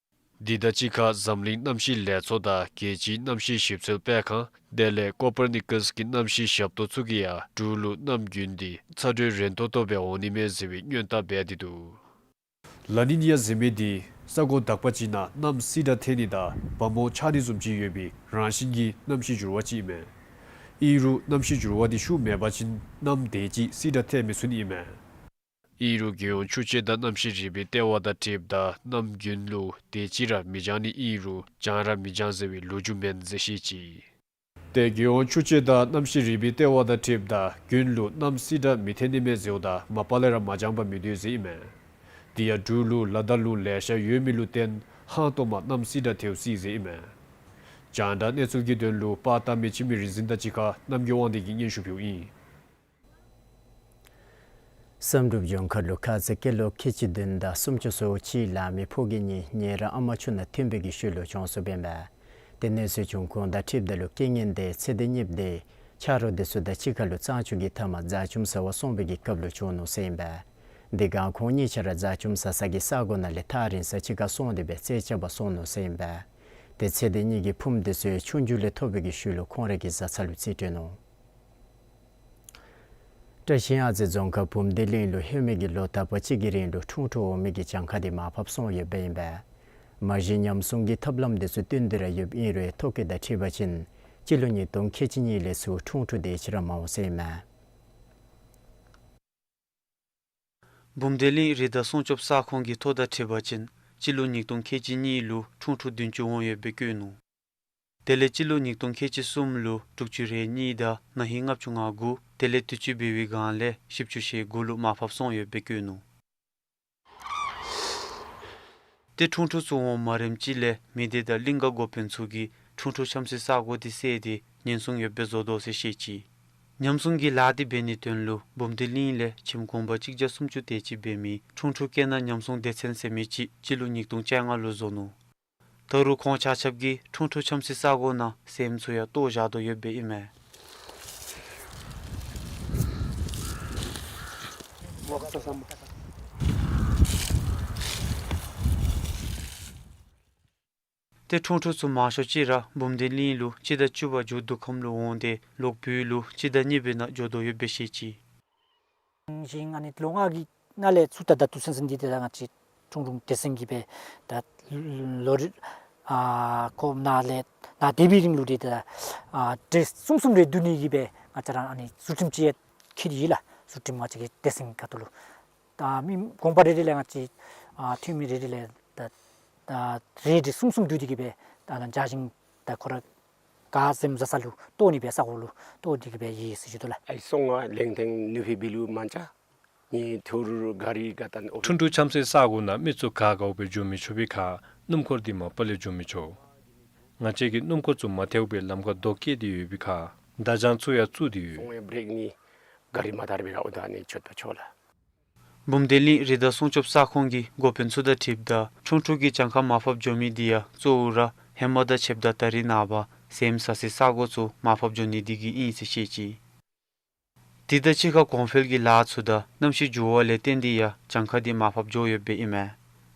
འདི་དང་གཅིག་ཁར་འཛམ་གླིང་གནམ་གཤིས་ལས་ཚོགས་དང་རྒྱལ་སྤྱིའི་གནམ་གཤིས་ཞིབ་འཚོལ་སྤེལ་ཁང་དེ་ལས་ཀོ་པར་ནི་ཀཱས་ཀྱི་གནམ་གཤིས་ཞབས་ཏོག་ཚུ་གིས་ཡང་འབྲུག་ལུ་གནམ་དགུན་འདི་ཚ་དྲོད་རན་ཏོག་ཏོ་སྦེ་འོང་ནི་མས་ཟེར་བའི་སྔོན་བརྡ་འབད་དེ་འདུག། ལ་ནི་ཉ་ཟེར་མི་འདི་ས་གོ་དག་པ་ཅིག་ནང་གནམ་བསིལ་དྲགས་ཐལ་ནི་དང་བ་མོ་ཆགས་ནི་བཟུམ་ཅིག་ཡོད་པའི་རང་བཞིན་གྱི་གནམ་གཤིས་འགྱུར་བ་ཅིག་མས། ཨིན་རུང་གནམ་གཤིས་འགྱུར་བ་འདི་ཤུགས་མེད་པ་ཅིན་གནམ་དེ་ཅིག་བསིལ་དྲགས་ཐལ་མི་ཚུགས་ནི་ཨིན་མས། ཨིན་རུང་རྒྱལ་ཡོངས་ཆུ་སྤྱོད་དང་གནམ་གཤིས་རིག་པའི་ལྟེ་བ་དང་འཁྲིལཝ་ད་གནམ་དགུན་ལུ་དེ་ཅིག་ར་མི་འགྱངས་ནི་ཨིན་རུང་འགྱངས་ར་མི་འགྱངས་ཟེར་བའི་ལོ་རྒྱུས་མེན་ཟེར་བཤད་ཅི། ཏེ་རྒྱལ་ཡོངས་ཆུ་སྤྱོད་དང་གནམ་གཤིས་རིག་པའི་ལྟེ་བ་དང་འཁྲིལཝ་ད་དགུན་ལུ་གནམ་བསིལ་དྲགས་མི་ཐལ་ནི་མས་ཟེརཝ་ད་མ་པ་ལས་ར་མ་འགྱངས་པར་མི་སྡོད་ཟེར་ཨིན་མས། དེ་ཡང་འབྲུག་ལུ་ལ་དྭགས་རླུང་ལེ་ཤ་ཡོད་མི་ལུ་བརྟེན་ཧང་སྟོང་མ་གནམ་བསིལ་དྲགས་ཐལཝ་སྲིད་ཟེར་ཨིན་མས། རྒྱང་བསྒྲགས་གནས་ཚུལ་གྱི་དོན་ལུ་པར་བཏབ་མི་འཆི་མེད་རིག་འཛིན་དང་གཅིག་ཁར་རྣམ་རྒྱལ་དབང་འདུས་ཀྱིས་སྙན་ཞུ་ཕུལཝ་ཨིན། བསམ་གྲུབ་ལྗོངས་མཁར་ལུ་ཁ་ཙ་སྐྱེས་ལོ་ཁལ་གཅིག་བདུན་དང་སུམ་ཅུ་སོ་གཅིག་ལང་མི་ཕོ་སྐྱེས་གཉིས་ཉེ་རང་ཨ་མ་ཆུང་ནང་ཐོན་པའི་གི་ཤུལ་ལུ་གྱོངས་སོཔ་ཨིན་པས། ཏེ་གནས་ཚུལ་བྱུང་ཁུངས་དང་འཁྲིལཝ་ད་ལུ་རྐྱེན་ངན་དེ་ཚེ་འདས་གཉིསཔོ་དེ་ཆ་རོགས་དེ་ཚུ་དང་གཅིག་ཁར་ལུ་གཙང་ཆུ་གི་མཐའ་མར་རྫ་ཆུམ་ཟ་བར་སོང་བའི་གི་སྐབས་ལུ་བྱུང་ནུག་ཟེར་ཨིན་པས། དེ་སྒང་ཁོང་གཉིས་ཆ་ར་རྫ་ཆུམ་ཟ་ས་གི་ས་གོ་ནང་ལས་ཐག་རིང་ས་ཅིག་ཁར་སོང་སྟེ་སྦེ་རྩད་རྐྱབ་པར་སོང་ནུག་ཟེར་ཨིན་པས། ཏེ་ཚེ་འདས་གཉིས་ཀྱི་ཕུངམ་དེ་ཚུ་ཆུང་རྒྱུན་ལས་ཐོབ་པའི་གི་ཤུལ་ལུ་ཁོང་རའི་གི་བཟའ་ཚང་ལུ་རྩིས་སྤྲོད་ནུག། བཀྲ་ཤིས་ཨ་ཙི་རྫོང་ཁག་བུམ་སྡེ་གླིང་ལུ་ཧེ་མའི་གི་ལོ་དག་པ་ཅིག་གི་རིང་ལུ་ཁྲུང་ཁྲུང་འོང་མི་གི་གྱངས་ཁ་དེ་མར་ཕབ་སོང་ཡོདཔ་ཨིན་པས། མ་གཞི་ཉམས་སྲུང་གི་ཐབས་ལམ་དེ་ཚུ་བཏོན་ཏེ་ར་ཡོདཔ་ཨིན་རུང་ཐོ་བཀོད་དང་འཁྲིལ་བ་ཅིན་སྤྱི་ལོ་ཉིས་སྟོང་ཁལ་གཅིག་གཉིས་ལས་ཚུར་ཁྲུང་ཁྲུང་དེ་ཅིག་ར་མ་འོང་ཟེར་ཨིན་མས། བུམ་སྡེ་གླིང་རི་དྭགས་སྲུང་སྐྱོབ་ས་ཁོངས་ཀྱི་ཐོ་དང་འཁྲིལ་བ་ཅིན་སྤྱི་ལོ་ཉིས་སྟོང་ཁལ་གཅིག་གཉིས་ལུ་ཁྲུང་ཁྲུང་བདུན་ཅུ་འོང་ཡོདཔ་སྦེ་བཀོད་ནུག། དེ་ལས་སྤྱི་ལོ་ཉིས་སྟོང་ཁལ་གཅིག་གསུམ་ལུ་དྲུག་ཅུ་རེ་གཉིས་དང་ན་ཧིང་ལྔ་བཅུ་ང་དགུ་དེ་ལས་དུས་ཅི་འབད་བའི་སྒང་ལས་བཞི་བཅུ་ཞེ་དགུ་ལུ་མར་ཕབ་སོང་ཡོདཔ་སྦེ་བཀོད་ནུག། ཏེ་ཁྲུང་ཁྲུང་ཚུ་འོང་མ་རནམ་ཅིག་ལས་མི་སྡེ་དང་གླིང་ག་འགོ་དཔོན་ཚུ་གིས་ཁྲུང་ཁྲུང་འཁྱམ་སའི་ས་གོ་དེ་བསལ་ཏེ་ཉེན་སྲུང་ཡོདཔ་སྦེ་བཟོ་དོ་ཟེར་བཤད་ཅི། ཉམས་སྲུང་གི་ལཱ་དེ་འབད་ནིའི་དོན་ལུ་བུམ་སྡེ་གླིང་ལས་ཁྱིམ་གུང་པ་གཅིག་བརྒྱ་སུམ་ཅུ་དེ་ཅིག་འབད་མི་ཁྲུང་ཁྲུང་སྐྱེ་ནག་ཉམས་སྲུང་སྡེ་ཚན་ཟེར་མི་ཅིག་སྤྱི་ལོ་ཉིས་སྟོང་བཅོ་ལྔ་ལུ་བཟོ་ནུག། ད་རུང་ཁོང་ཆ་ཁྱབ་ཀྱིས་ཁྲུང་ཁྲུང་འཁྱམ་སའི་ས་གོ་ནང་སྲནམ་ཚུ་ཡང་གཏོར་བཞག་དོ་ཡོདཔ་ཨིན་མས། ཏེ་ཁྲུང་ཁྲུང་ཚུ་མང་ཤོས་ཅིག་ར་བུམ་སྡེ་གླིང་ལུ་སྤྱི་ཟླ་བཅུ་པ་མཇུག་བསྡུ་ཁམས་ལུ་འོང་སྟེ་ལོག་བོད་ལུ་སྤྱི་ཟླ་གཉིས་པའི་ནང་འགྱོ་དོ་ཡོདཔ་སྦེ་བཤད་ཅི། ཞིང་ཨ་ནི་ལོ་ལྔ་གི་ནང་ལས་ཚུར་ད་ད་ལྟོ་ཚུན་ཚོད་འདི་ཏེ་ད་ང་བཅས་ཁྲུང་ཁྲུང་སྡེ་ཚན་གྱིས་སྦེ་ད་ལོ་རེ་ཨ་ཁོ་ནཱ་ལས་ནཱ་སྡོད་པའི་རིང་ལུ་ཏེ་ད་ཨ་གྲལ་གསུམ་གསུམ་རེ་བསྡུ་ནི་གི་སྦེ་ང་བཅས་ར་ཨ་ནི་ཚུལ་ཁྲིམས་ཅིག་ཡང་འཁྱེར་ཏེ་ཡོད་ལགས། ཚུལ་ཁྲིམས་ང་བཅས་ཀྱི་སྡེ་ཚན་ཁ་ཐུག་ལུ་ད་མི་དགོངས་པ་རེ་རེ་ལས་ང་བཅས་ཨ་འཐུས་མི་རེ་རེ་ལས་ད་ད་རེ་རེ་གསུམ་གསུམ་བསྡུ་སྟེ་གི་སྦེ་ད་ལ་འཇའ་ཞིང་ད་ཁོ་ར་ག་སྲནམ་བཟའ་ས་ལུ་གཏོར་ནི་སྦེ་ས་གོ་ལུ་གཏོར་ཏེ་གི་སྦེ་ཡོད་ཟེར་ཞུ་དོ་ལགས། ཨའི་སོང་ང་ལེང་ཐེང་ནུ་ཕི་བི་ལུ་མན་ཅ་ནི་ཐོ་རུ་ག་རི་ག་ཏན་ཨོ། ཁྲུང་ཁྲུང་འཁྱམ་སའི་ས་གོ་ནང་མི་ཚུ་ག་དགའཝ་སྦེ་འགྱོ་མི་ཆོག་པའི་ཁར་སྣུམ་འཁོར་འདི་མ་པ་ལས་འགྱོ་མི་ཆོག། ང་བཅས་ཀྱི་སྣུམ་འཁོར་ཚུ་མ་ཐལཝ་སྦེ་ལམ་ཁར་རྡོ་བཀལ་ཏེ་ཡོད་པའི་ཁར་བརྡ་བྱང་ཚུ་ཡང་བཙུགས་ཏེ་ཡོད། སོང་ངེ་བྲེག་ནི་ག་རི་མ་དར་བའི་ར་འོ་ད་ནི་ཆོད་པ་ཆོག་ལགས། བུམ་སྡེ་གླིང་རི་དྭགས་སྲུང་སྐྱོབ་ས་ཁོངས་ཀྱི་འགོ་དཔོན་ཚུ་དང་འཁྲིལཝ་ད་ཁྲུང་ཁྲུང་གིས་གྱངས་ཁ་མར་ཕབ་འགྱོ་མི་འདི་ཡང་གཙོ་བོ་ར་ཧེ་མ་དང་ཕྱདཔ་ད་ད་རེས་ནངས་པ་སྲནམ་བཟའ་སའི་ས་གོ་ཚུ་མར་ཕབ་འགྱོ་ནི་འདི་གིས་ཨིན་ཟེར་བཤད་ཅི། དེ་དང་གཅིག་ཁར་གོང་འཕེལ་གྱི་ལཱ་ཚུ་དང་གནམ་གཤིས་འགྱུར་བ་ལས་བརྟེན་ཏེ་ཡང་གྱངས་ཁ་འདི་མར་ཕབ་འགྱོ་ཡོདཔ་ཨིན་མས།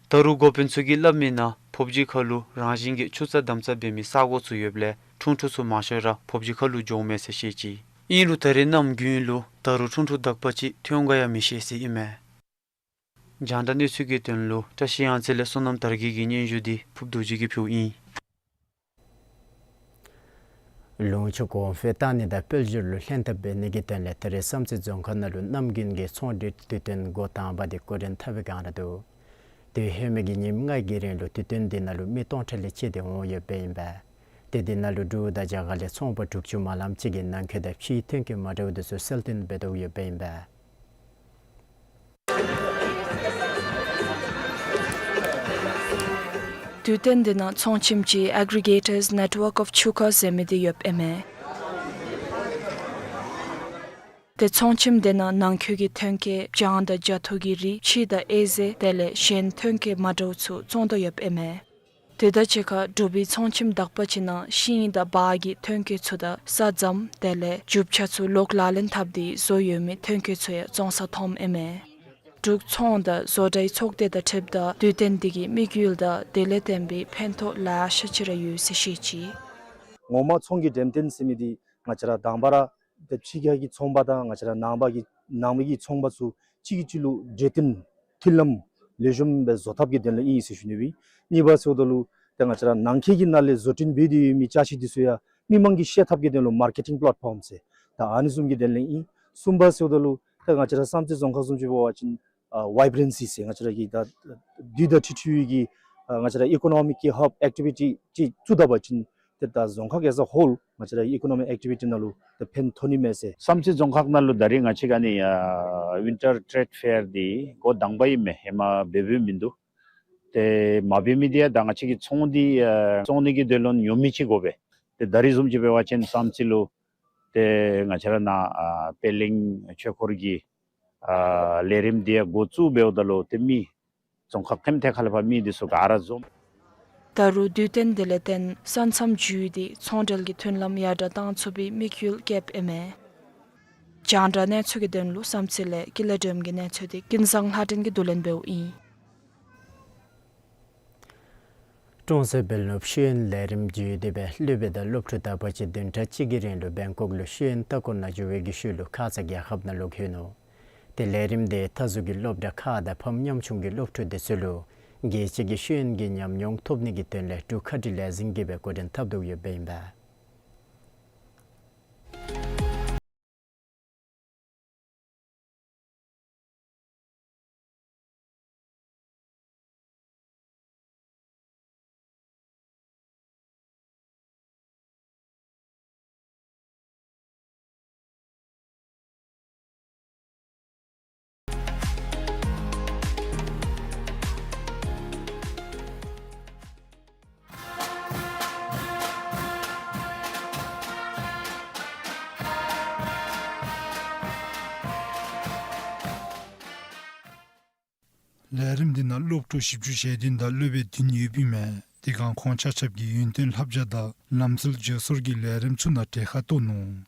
ད་རུང་འགོ་དཔོན་ཚུ་གིས་སླབ་མིའི་ནང་ཕོབ་སྦྱིས་ཁ་ལུ་རང་བཞིན་གྱིས་ཆུ་རྩྭ་དམ་རྩྭ་འབད་མི་ས་གོ་ཚུ་ཡོདཔ་ལས་ཁྲུང་ཁྲུང་ཚུ་མང་ཤོས་ར་ཕོབ་སྦྱིས་ཁ་ལུ་འགྱོཝ་མས་ཟེར་བཤད་ཅི། ཨིན་རུང་ད་རེས་གནམ་དགུན་ལུ་ད་རུང་ཁྲུང་ཁྲུང་དག་པ་ཅིག་ཐོན་ག་ཡང་མི་ཤེས་ཟེར་ཨིན་མས། རྒྱང་བསྒྲགས་གནས་ཚུལ་གྱི་དོན་ལུ་བཀྲ་ཤིས་གཡང་རྩེ་ལས་བསོད་ནམས་དར་རྒྱས་ཀྱི་སྙན་ཞུ་འདི་ཕུརབ་རྡོ་རྗེ་གིས་ཕུལཝ་ཨིན། ལུང་ཕྱོགས་གོང་འཕེལ་བཏང་ནི་དང་དཔལ་འབྱོར་ལུ་ལྷན་ཐབས་འབད་ནི་གི་དོན་ལས་ད་རེས་བསམ་རྩེ་རྫོང་ཁག་ནང་ལུ་གནམ་དགུན་གྱི་ཚོང་འབྲེལ་དུས་སྟོན་འགོ་དང་པ་འདི་འགོ་འདྲེན་འཐབ་པའི་བསྒང་ར་འདུག། དུས་ཧེ་མའི་གི་ཉིནམ་ལྔའི་གི་རིང་ལུ་དུས་སྟོན་འདི་ནང་ལུ་མི་སྟོང་ཕྲག་ལས་བཅད་དེ་འོང་ཡོདཔ་ཨིན་པས། ཏེ་འདི་ནང་ལུ་འབྲུག་དང་རྒྱ་གར་ལས་ཚོང་པ་དྲུག་ཅུ་མ་ལངམ་ཅིག་གིས་ནང་འཁོད་དང་ཕྱིའི་ཐོན་སྐྱེད་མ་འདྲཝ་འདི་ཚུ་གསལ་སྟོན་འབད་དོ་ཡོདཔ་ཨིན་པས། དུས་སྟོན་འདི་ནང་ཚོང་ཁྱིམ་གཅིག་Aggregators Network of Chuka ཟེར་མི་འདི་ཡོདཔ་ཨིན་མས། ཏེ་ཚོང་ཁྱིམ་འདི་ནང་ནང་འཁོད་ཀྱི་ཐོན་སྐྱེད་བྱང་དང་རྒྱ་ཐོ་གི་རིགས་ཕྱེ་དང་ཨེ་ཟེ་དེ་ལས་གཞན་ཐོན་སྐྱེད་མ་འདྲཝ་ཚུ་བཙོང་དོ་ཡོདཔ་ཨིན་མས། དེ་དང་གཅིག་ཁར་འབྲུག་པའི་ཚོང་ཁྱིམ་དག་པ་ཅིག་ནང་ཤིང་དང་འབག་གི་ཐོན་སྐྱེད་ཚུ་དང་ས་རྫམ་དེ་ལས་རྒྱུ་ཆ་ཚུ་ལོག་ལག་ལེན་འཐབ་སྟེ་བཟོ་ཡོད་མི་ཐོན་སྐྱེད་ཚུ་ཡང་བཙོང་སར་འཐོནམ་ཨིན་མས། འབྲུག་ཚོང་དང་བཟོ་གྲྭའི་ཚོགས་སྡེ་དང་འཁྲིལཝ་ད་དུས་སྟོན་འདི་གི་དམིགས་ཡུལ་དང་དེ་ལས་བརྟེན་པའི་ཕན་ཐོགས་ལེ་ཤ་ཅིག་ར་ཡོད་ཟེར་བཤད་ཅི། ངོ་མ་ཚོང་གི་འགྲེམས་སྟོན་ཟེར་མི་འདི་ང་བཅས་ར་དང་པ་ར་ཏེ་ཕྱི་རྒྱལ་གྱི་ཚོང་པ་དང་ང་བཅས་ར་ནང་པ་གི་ནང་པའི་གི་ཚོང་པ་ཚུ་གཅིག་གིས་གཅིག་ལུ་འབྲེལ་མཐུད་མཐུན་ལམ་ལེགས་ཤོམ་སྦེ་བཟོ་ཐབས་ཀྱི་དོན་ལུ་ཨིན་ཟེར་ཞུ་ནི་སྦེ། གཉིས་པ་ཟེརཝ་ད་ལུ་ཏེ་ང་བཅས་ར་ནང་འཁོད་ཀྱི་ནང་ལས་བཟོ་སྐྲུན་འབད་དེ་ཡོད་མི་ཅ་ཆས་འདི་ཚུ་ཡང་མི་མང་གིས་ཤེས་ཐབས་ཀྱི་དོན་ལུ་མར་ཀེ་ཊིང་པླེཊ་ཕོམ་ཟེར་ད་ཨ་ནི་བཟུམ་གྱི་དོན་ལས་ཨིན། གསུམ་པ་ཟེརཝ་ད་ལུ་ཏེ་ང་བཅས་ར་བསམ་རྩེ་རྫོང་ཁག་བཟུམ་ཅིག་འབད་བ་ཅིན་ཨ་ཝའི་བི་རེན་སི་ཟེར་ང་བཅས་ར་གི་ད་དུས་དང་འཁྲིལ་འཁྲིལ་བའི་གི་ཨ་ང་བཅས་ར་ཨི་ཀོ་ནོ་མིག་གི་ཧབ་ཨེག་ཊི་བི་ཊི་ཅིག་བཙུགས་ད་པ་ཅིན་ཏེ་ད་རྫོང་ཁག་as a whole ང་བཅས་ར་ཨི་ཀོ་ནོ་མིག་ཨེག་ཊི་བི་ཊི་ནང་ལུ་ཏེ་ཕན་ཐོགས་ནི་མས་ཟེར། བསམ་རྩེ་རྫོང་ཁག་ནང་ལུ་ད་རེས་ང་བཅས་ཀྱི་ཨ་ནི་ཨ་ཝིན་ཊར་ཊེརེཌ་ཕེར་འདི་འགོ་དང་པ་ཨིན་མས། ཧེ་མ་འབད་འབདཝ་མིན་འདུག། ཏེ་མ་འབད་མི་འདི་ཡང་ད་ང་བཅས་ཀྱི་ཚོང་འདི་ཨ་བཙོང་ནི་གི་དོན་ལུ་ཉོ་མི་ཅིག་དགོ་པས། ཏེ་ད་རེས་བཟུམ་ཅིག་འབད་བ་ཅིན་བསམ་རྩེ་ལུ་ཏེ་ང་བཅས་ར་ནཱ་ཨ་པད་གླིང་ཆོས་འཁོར་གྱི་ཨ་ལས་རིམ་འདི་འགོ་བཙུགས་འབདཝ་ད་ལུ་ཏེ་མི་རྫོང་ཁག་ཁེམ་ཐེ་ཁ་ལས་ཕར་མི་འདི་ཚུ་ག་ར་འཛོམས། ད་རུང་དུས་སྟོན་འདི་ལས་བརྟེན་ས་མཚམས་བརྒྱུད་དེ་ཚོང་འབྲེལ་གྱི་མཐུན་ལམ་ཡར་དྲག་བཏང་ཚུགས་པའི་དམིགས་ཡུལ་བསྐྱེདཔ་ཨིན་མས། རྒྱང་བསྒྲགས་གནས་ཚུལ་གྱི་དོན་ལུ་བསམ་རྩེ་ལས་ཀུན་ལེགས་སྒྲོལམ་གྱི་གནས་ཚུལ་འདི་ཀུན་བཟང་ལྷ་སྒྲོན་གྱིས་བསྡུ་ལེན་འབདཝ་ཨིན། ཀྲོང་གསར་དཔོན་སློབ་ཤེས་ཡོན་ལས་རིམ་བརྒྱུད་དེ་སྦེ་སློབ་དཔོན་དང་སློབ་ཕྲུག་དག་པ་ཅིག་བདུན་ཕྲག་གཅིག་གི་རིང་ལུ་བེང་ཀོག་ལུ་ཤེས་ཡོན་ལྟ་སྐོར་ནང་འགྱོ་བའི་གི་ཤུལ་ལུ་ཁ་ཙ་རྒྱལ་ཁབ་ནང་ལོག་ལྷོད་ནུག། ཏེ་ལས་རིམ་འདི་མཐའ་ཟུར་གྱི་སློབ་གྲྭ་ཁག་དང་ཕམ་ཉམ་ཆུང་གི་སློབ་ཕྲུག་འདི་ཚུ་ལུ་རྒྱལ་སྤྱི་གི་ཤེས་ཡོན་གྱི་ཉམས་མྱོང་ཐོབ་ནི་གི་དོན་ལས་འབྲུག་ཁ་བྲལ་ལས་འཛིན་གྱིས་སྦེ་འགོ་འདྲེན་འཐབ་དོ་ཡོདཔ་ཨིན་པས། ལས་རིམ་འདི་ནང་སློབ་ཕྲུག་བཞི་བཅུ་ཞེ་བདུན་དང་སློབ་དཔོན་བདུན་ཡོདཔ་ཨིན་མས། དེ་སྒང་ཁོང་ཆ་ཁྱབ་ཀྱིས་ཡུན་བརྟན་བསླབ་བྱ་དང་ལམ་སྲོལ་བརྗེ་སོར་གྱི་ལས་རིམ་ཚུ་ནང་གྲལ་ཁར་གཏོགས་ནུག།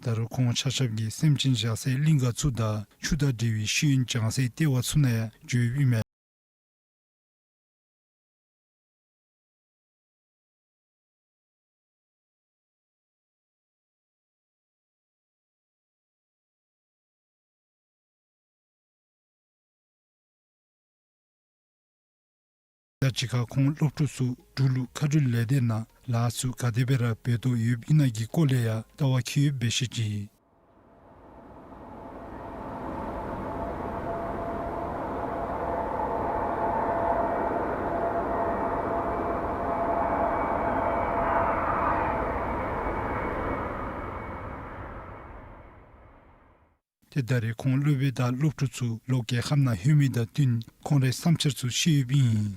ད་རུང་ཁོང་ཆ་ཁྱབ་ཀྱིས་སེམས་ཅན་བཞག་སའི་གླིང་ག་ཚུ་དང་ཆུ་དང་འབྲེལ་བའི་ཤེས་ཡོན་སྦྱང་སའི་ལྟེ་བ་ཚུ་ནང་ཡང་འགྱོཝ་ཨིན་མས། ད་ཅི་ཁར་ཁོང་སློབ་ཕྲུག་ཚུ་འབྲུག་ལུ་མཁའ་འགྲུལ་ལས་སྡེ་ནང་ལཱ་ཚུ་ག་དེ་སྦེ་ར་འབད་དོ་ཡོདཔ་ཨིན་ན་གི་སྐོར་ལས་ཡང་ལྟ་བ་འཁྱེར་ཡོདཔ་སྦེ་བཤད་ཅི། ཏེ་ད་རེས་ཁོང་སློབ་དཔོན་དང་སློབ་ཕྲུག་ཚུ་ལོག་རྒྱལ་ཁབ་ནང་ལྷོད་མི་དང་བསྟུན་ཁོང་རའི་བསམ་འཆར་ཚུ་བཤད་ཡོདཔ་ཨིན།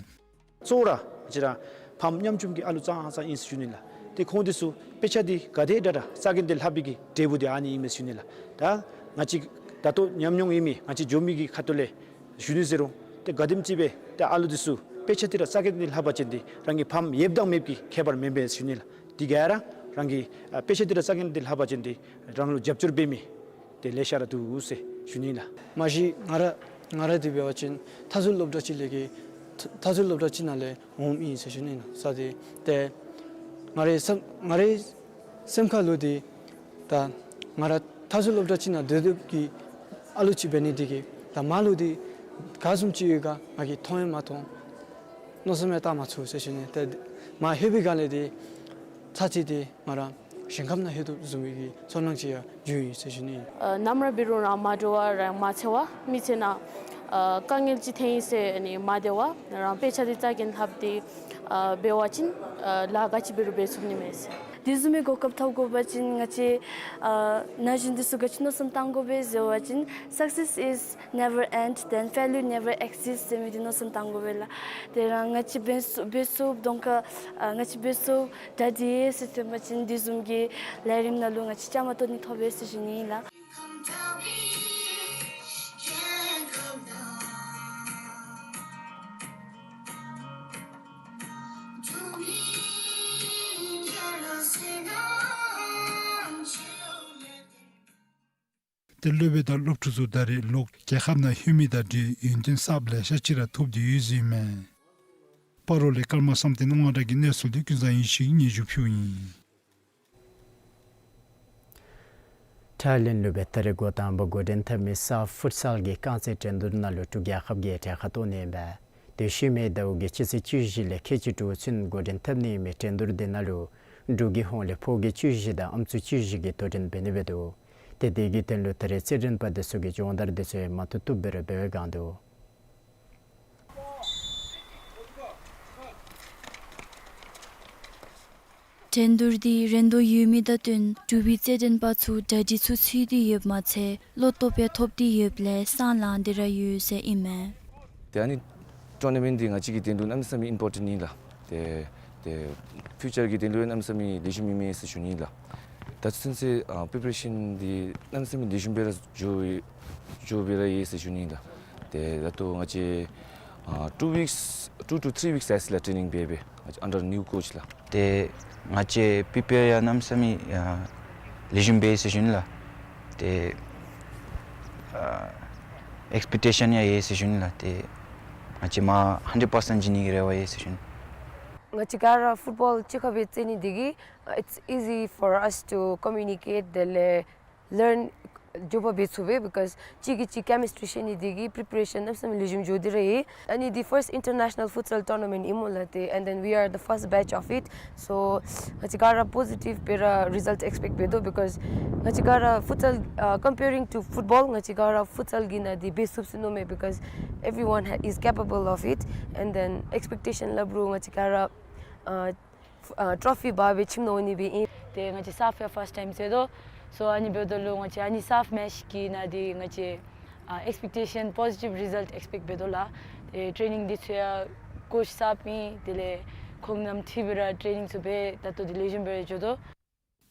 གཙོ་བོ་ར་ང་བཅས་ར་ཕམ་ཉམ་ཆུང་གི་ཨ་ལུ་ཙང་ཙང་ཨིན་ཟེར་ཞུ་ནི་ལགས། ཏེ་ཁོང་འདི་ཚུ་དཔེ་ཆ་འདི་ག་དེ་དྲག་དྲག་རྩ་འགེངས་ཏེ་ལྷབ་པའི་གི་འབྲས་བུ་འདི་ཨ་ནི་ཨིན་མས་ཟེར་ཞུ་ནི་ལགས། ད་ང་བཅས་ད་ལྟོ་ཉམས་མྱོང་ཡོད་མི་ང་བཅས་འགྱོ་མི་གི་ཁ་ཐུག་ལས་ཞུ་ནི་ཟེར་རུང་ཏེ་ག་དེམ་ཅིག་སྦེ་ཏེ་ཨ་ལུ་འདི་ཚུ་དཔེ་ཆ་འདི་ར་རྩ་འགེངས་ཏེ་ལྷབ་པ་ཅིན་འདི་རང་གི་ཕམ་ཡོདཔ་དང་མེདཔ་གི་ཁྱད་པར་མེན་པས་ཟེར་ཞུ་ནི་ལགས། དེ་ག་ར་རང་གི་ཨ་དཔེ་ཆ་འདི་ར་རྩ་འགེངས་ཏེ་ལྷབ་པ་ཅིན་འདི་རང་ལུ་རྒྱབ་སྐྱོར་འབད་མི་ཏེ་ལེ་ཤ་ར་འདུག་ཟེར་ཞུ་ནི་ལགས། མ་གཞི་ང་ར་ང་ར་འདི་འབད་བ་ཅིན་མཐའ་ཟུར་སློབ་གྲྭ་ཅིག་ལས་ཀྱི་མཐའ་ཟུར་སློབ་གྲྭ་ཅིག་ནང་ལས་འོངམ་ཨིན་ཟེར་ཞུ་ནི་ལགས། ས་འདི་ཏེ་ང་རའི་སེམས་ང་རའི་སེམས་ཁ་ལུ་འདི་ད་ང་ར་མཐའ་ཟུར་སློབ་གྲྭ་ཅིག་ནང་སྡོད་སྡོདཔ་གི་ཨ་ལུ་ཅིག་འབད་ནི་འདི་གིས་ད་མར་ལུ་འདི་ག་བཟུམ་ཅིག་ཡོད་ག་ང་གིས་མཐོང་ཡང་མ་མཐོང་། མནོ་བསམ་ཡང་བཏང་མ་ཚུགས་ཟེར་ཞུ་ནི། ཏེ་མར་ལྷོད་པའི་སྒང་ལས་འདི་ཚར་ཅིག་འདི་ང་ར་ཞིང་ཁམས་ནང་ལྷོད་དོ་བཟུམ་མའི་གི་ཚོར་སྣང་ཅིག་ཡང་རྒྱུ་ཡི་ཟེར་ཞུ་ནི། ཨ་ནམ་ར་འབད་རུང་རང་མ་འདྲོག་པར་རང་མ་འཚེར་བར་མི་ཚེ་ནང་ཨ་དཀའ་ངལ་ཅིག་ཐོན་ཡི་ཟེར་ནི་མ་བདེ་བར་རང་དཔེ་ཆ་འདི་རྩ་འགེངས་ལྷབ་སྟེ་ཨ་འབད་བ་ཅིན་ཨ་ལཱ་ག་ཅི་འབད་རུང་འབད་ཚུགས་ནི་མས་ཟེར། དེ་བཟུམ་མའི་གོ་སྐབས་ཐོབ་དགོ་པ་ཅིན་ང་བཅས་ཨ་ན་གཞོན་འདི་ཚུ་ག་ཅི་མནོ་བསམ་བཏང་དགོ་པས་ཟེར་བ་ཅིན་success is never end, then failure never exists ཟེར་མི་འདི་མནོ་བསམ་བཏང་དགོ་པས་ལགས། དེ་རང་ང་བཅས་འབད་ཚུགས་འབད་ཚུགསཔ་གདོང་ཁར་ཨ་ང་བཅས་འབད་ཚུགསཔ་གྲ་སྒྲིག་ཡོད་ཟེར་སྟོན་པ་ཅིན་དེ་བཟུམ་གྱི་ལས་རིམ་ནང་ལུ་ང་བཅས་བཅའ་མར་གཏོགས་ནི་ཐོབ་པས་ཟེར་ཞུ་ནི་ཨིན་ལགས། ཏེ་སློབ་དཔོན་དང་སློབ་ཕྲུག་ཚུ་ད་རེས་ལོག་རྒྱལ་ཁབ་ནང་ལྷོད་མི་དང་འབྲེལ་ཡུན་བརྟན་གསརཔ་ལེ་ཤ་ཅིག་ར་ཐོབ་སྟེ་ཡོད་ཟེར་ཨིན་མས། སྤ་རོ་ལས་ཀརྨ་བསམ་གཏན་དབང་གྲགས་ཀྱི་གནས་ཚུལ་འདི་ཀུན་བཟང་ཡེ་ཤེས་ཀྱིས་སྙན་ཞུ་ཕུལཝ་ཨིན། ཐའི་ལེནཌ་ལུ་སྦེ་ད་རེས་འགོ་དང་པ་འགོ་འདྲེན་འཐབ་མི་སཱཕ་ཕུཊ་སཱལ་གྱི་རྐང་རྩེད་འགྲན་བསྡུར་ནང་ལུ་འབྲུག་རྒྱལ་ཁབ་ཀྱིས་གྲལ་ཁར་གཏོགས་ནི་ཨིན་པས། དེ་ཤུལ་མའི་ཟླཝ་གི་སྤྱི་ཚེས་བཅུ་བཞི་ལས་ཁལ་གཅིག་དྲུག་ཚུན་འགོ་འདྲེན་འཐབ་ནི་ཨིན་མི་འགྲན་བསྡུར་དེ་ནང་ལུ་འབྲུག་གི་ཧོངས་ལས་ཕོ་སྐྱེས་བཅུ་བཞི་དང་ཨམ་སྲུ་བཅུ་བཞི་གིས་དོ་འགྲན་འབད་ནི་སྦེ་འདུག། ཏེ་དེ་གི་དོན་ལུ་ད་རེས་རྩེད་འགྲན་པ་དེ་ཚུ་གི་སྦྱོང་བརྡར་དེ་ཚུ་ཡང་མ་བཏུབ་བཏུབ་སྦེ་ར་འབད་བའི་སྒང་འདུག། འགྲན་བསྡུར་འདི་རན་དོ་ཡོད་མི་དང་བསྟུན་འབྲུག་པའི་རྩེད་འགྲན་པ་ཚུ་གྲ་སྒྲིག་ཚུ་ཚུད་དེ་ཡོདཔ་མ་ཚད་བློ་སྟོབས་ཡང་ཐོབ་སྟེ་ཡོདཔ་ལས་སང་ལངས་ཏེ་ར་ཡོད་ཟེར་ཨིན་མས། ཏེ་ཨ་ནི་ཊོར་ན་མེནཊ་འདི་ང་བཅས་ཀྱི་དོན་ལུ་གནམ་མེད་ས་མེད་ཨིམ་པོར་ཊེནཊ་ཨིན་ལགས། ཏེ་ཏེ་ཕིའུ་ཅར་གྱི་དོན་ལུ་ཡང་གནམ་མེད་ས་མེད་ལེགས་ཤོམ་ཨིན་མས་ཟེར་ཞུ་ནི་ལགས། ད་ཚུན་ཚོད་ཨ་པི་རི་པེ་རེ་ཤཱན་འདི་གནམ་མེད་ས་མེད་ལེགས་ཤོམ་སྦེ་ར་འགྱོ་འགྱོ་སྦེ་ར་ཡོད་ཟེར་ཞུ་ནི་ལགས། ཏེ་ད་ལྟོ་ང་བཅས་ཨ་two weeks, two to three weeks ཨ་ཙི་ལགས་ཊེ་ནིང་འབད་འབད་ང་བཅས་ཨན་ཌར་ནིའུ་ཀོཆ་ལགས། ཏེ་ང་བཅས་པི་རི་པེར་ཡང་གནམ་མེད་ས་མེད་ཨ་ལེགས་ཤོམ་སྦེ་ཡོད་ཟེར་ཞུ་ནི་ལགས། ཏེ་ཨ་ཨེགསི་པེག་ཊེ་ཤཱན་ཡང་ཡོད་ཟེར་ཞུ་ནི་ལགས། ཏེ་ང་བཅས་མར་ཧན་ཌེཌ་པར་སེནཊ་བྱིན་ནི་གི་རེ་བ་ཡོད་ཟེར་ཞུ་ནི། ང་བཅས་ག་ར་ཕུཊ་བཱོལ་གཅིག་ཁར་སྦེ་རྩེད་ནི་འདི་གིས་it's easy for us to communicate དེ་ལས་ལརན་མགྱོགས་པ་འབད་ཚུགས་པས། because གཅིག་གིས་གཅིག་ཀེ་མི་སི་ཊི་རི་ཤེས་ནི་འདི་གིས་པི་རི་པེ་རེ་ཤཱན་གནམ་མེད་ས་མེད་ལེགས་ཤོམ་འགྱོ་སྟེ་ར་ཡོད། ཨ་ནི་འདི་ཕརསཊ་ཨིན་ཊར་ནེ་ཤ་ནཱལ་ཕུཊ་སཱལ་ཊོར་ན་མེནཊ་ཨིནམ་ལས་ཏེ་and then we are the first batch of it. So ང་བཅས་ག་ར་པོ་ཟི་ཊིབ་སྦེ་ར་རི་ཛལཊ་ཨེགསི་པེཀཊ་འབད་དོ། because ང་བཅས་ག་ར་ཕུཊ་སཱལ་ཨ་comparing to football ང་བཅས་ག་ར་ཕུཊ་སཱལ་གྱི་ནང་འདི་འབད་ཚུགས་ཟེར་མནོཝ་མས། because everyone ha- is capable of it, and then ཨེགསི་པེག་ཊེ་ཤཱན་སླབ་རུང་ང་བཅས་ག་ར་ཨ་ཨ་ཊོ་ཕི་འབག་སྦེ་ཁྱིམ་ནང་འོང་ནི་སྦེ་ཨིན། ཏེ་ང་བཅས་སཱཕ་ཡང་ཕརསཊ་ཊའིམ་རྩེ་དོ། སོ་ཨ་ནི་འབདཝ་ད་ལུ་ང་བཅས་ཨ་ནི་སཱཕ་མེཆ་གི་ནང་འདི་ང་བཅས་ཨ་ཨེགསི་པེག་ཊེ་ཤཱན་པོ་ཟི་ཊིབ་རི་ཛལཊ་ཨེགསི་པེཀཊ་འབད་དོ་ལགས། ཏེ་ཊེ་ནིང་འདི་ཚུ་ཡང་ཀོཆ་སཱཕ་ཨིན། དེ་ལས་ཁོང་རྣམ་འཁྲིལ་སྦེ་ར་ཊེ་ནིང་ཚུ་འབད་ད་ལྟོ་འདི་ལེགས་ཤོམ་སྦེ་ར་འགྱོ་དོ།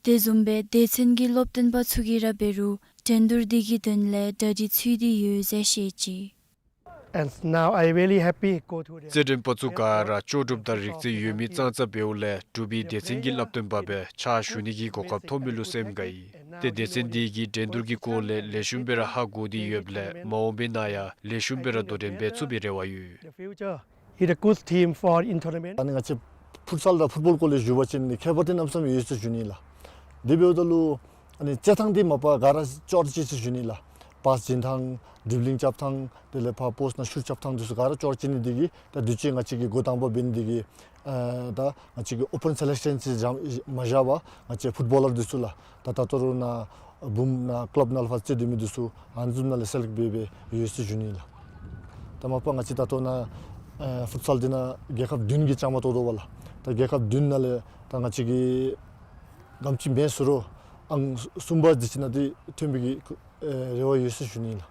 དེ་བཟུམ་སྦེ་སྡེ་ཚན་གྱི་སློབ་སྟོན་པ་ཚུ་གིས་ར་འབད་རུང་འགྲན་བསྡུར་འདི་གི་དོན་ལས་གྲ་སྒྲིག་ཚུད་དེ་ཡོད་ཟེར་བཤད་ཅི། And now I really happy go to the རྩེད་འགྲན་པ་ཚུ་ག་ར་ལྕོགས་གྲུབ་དང་རིག་རྩལ་ཡོད་མི་ཙང་ཙ་འབདཝ་ལས་འབྲུག་པའི་སྡེ་ཚན་གྱི་བསླབ་སྟོན་པ་སྦེ་ཕྱག་ཞུ་ནི་གི་གོ་སྐབས་ཐོབ་མི་ལུ་སེམས་དགའ་ཡི། ཏེ་སྡེ་ཚན་འདི་གིས་འགྲན་བསྡུར་གྱི་སྐོར་ལས་ལེགས་ཤོམ་སྦེ་ར་ཧ་གོ་སྟེ་ཡོདཔ་ལས་མ་འོངས་པའི་ནང་ཡང་ལེགས་ཤོམ་སྦེ་ར་དོ་འགྲན་འབད་ཚུགས་པའི་རེ་བ་ཡོད། The future is a good team for in tournament. ཨ་ནི་ང་བཅས་ཕུཊ་སཱལ་དང་ཕུཊ་བཱོལ་སྐོར་ལས་ཞུ་བ་ཅིན་ནི་ཁྱད་པར་འདི་གནམ་མེད་ས་མེད་ཡོད་ཟེར་ཞུ་ནི་ལགས། དེ་འབདཝ་ད་ལུ་ཨ་ནི་རྩེད་ཐངས་འདི་མ་པ་ག་ར་ཅོག་ར་གཅིག་ཟེར་ཞུ་ནི་ལགས། པཱསི་བྱིན་ཐངས་ཌྲིབ་བླིང་རྐྱབ་ཐངས་དེ་ལས་ཕར་པོསཊ་ནང་ཤུཊ་རྐྱབ་ཐངས་འདི་ཚུ་ག་ར་ཅོག་ར་གཅིག་ནི་འདི་གིས་ད་དུས་ཅི་ང་བཅས་ཀྱི་འགོ་དང་པ་འབད་ནི་འདི་གིས་ཨ་ད་ང་བཅས་ཀྱིས་ཨོ་པེན་སེ་ལེཀ་ཤཱན་ཅིག་བཞག་མ་བཞག་པར་ང་བཅས་ཕུཊ་བཱ་ལར་འདི་ཚུ་ལགས། ད་ད་ལྟོ་ར་ནཱ་བུམ་ནང་ཀི་ལབ་ནང་ལུ་ཕར་རྩེད་སྡོད་མི་འདི་ཚུ་ཨ་ནི་བཟུམ་ནང་ལས་སེ་ལེཀཊ་འབད་འབད་ཡོད་ཟེར་ཞུ་ནི་ལགས། ད་མ་པ་ང་བཅས་ད་ལྟོ་ནཱ་ཨེ་ཕུཊ་སཱལ་འདི་ནང་རྒྱལ་ཁབ་བདུན་གྱིས་བཅའ་མར་གཏོགས་དོ་བ་ལགས། ད་རྒྱལ་ཁབ་བདུན་ནང་ལས་ད་ང་བཅས་ཀྱིས་ག་དེམ་ཅིག་འབད་ཚུགས་རུང་ཨང་གསུམ་པ་དེ་ཅིག་ནང་འདི་ཐོན་པའི་གི་ཨེ་རེ་བ་ཡོད་ཟེར་ཞུ་ནི་ལགས།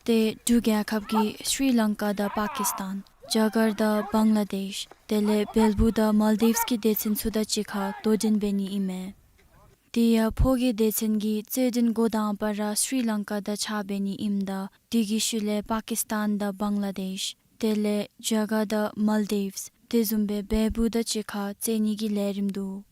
ཏེ་འབྲུག་རྒྱལ་ཁབ་ཀྱིས་ཤྲི་ལང་ཀ་དང་པ་ཀིསི་ཏཱན། རྒྱ་གར་དང་བང་ལ་དེཤ། དེ་ལས་བལ་པོ་དང་མཱལ་དིབས་ཀྱི་སྡེ་ཚན་ཚུ་དང་གཅིག་ཁར་དོ་འགྲན་འབད་ནི་ཨིན་མས། དེ་ཡང་ཕོ་སྐྱེས་སྡེ་ཚན་གྱི་རྩེད་འགྲན་འགོ་དང་པ་ར་ཤྲི་ལང་ཀ་དང་ཕྱག་འབད་ནི་ཨིནམ་ད་དེ་གི་ཤུལ་ལས་པ་ཀིསི་ཏཱན་དང་བང་ལ་དེཤ། དེ་ལས་རྒྱ་གར་དང་མཱལ་དིབས། དེ་བཟུམ་སྦེ་བལ་པོ་དང་གཅིག་ཁར་རྩེད་ནི་གི་ལས་རིམ་འདུག།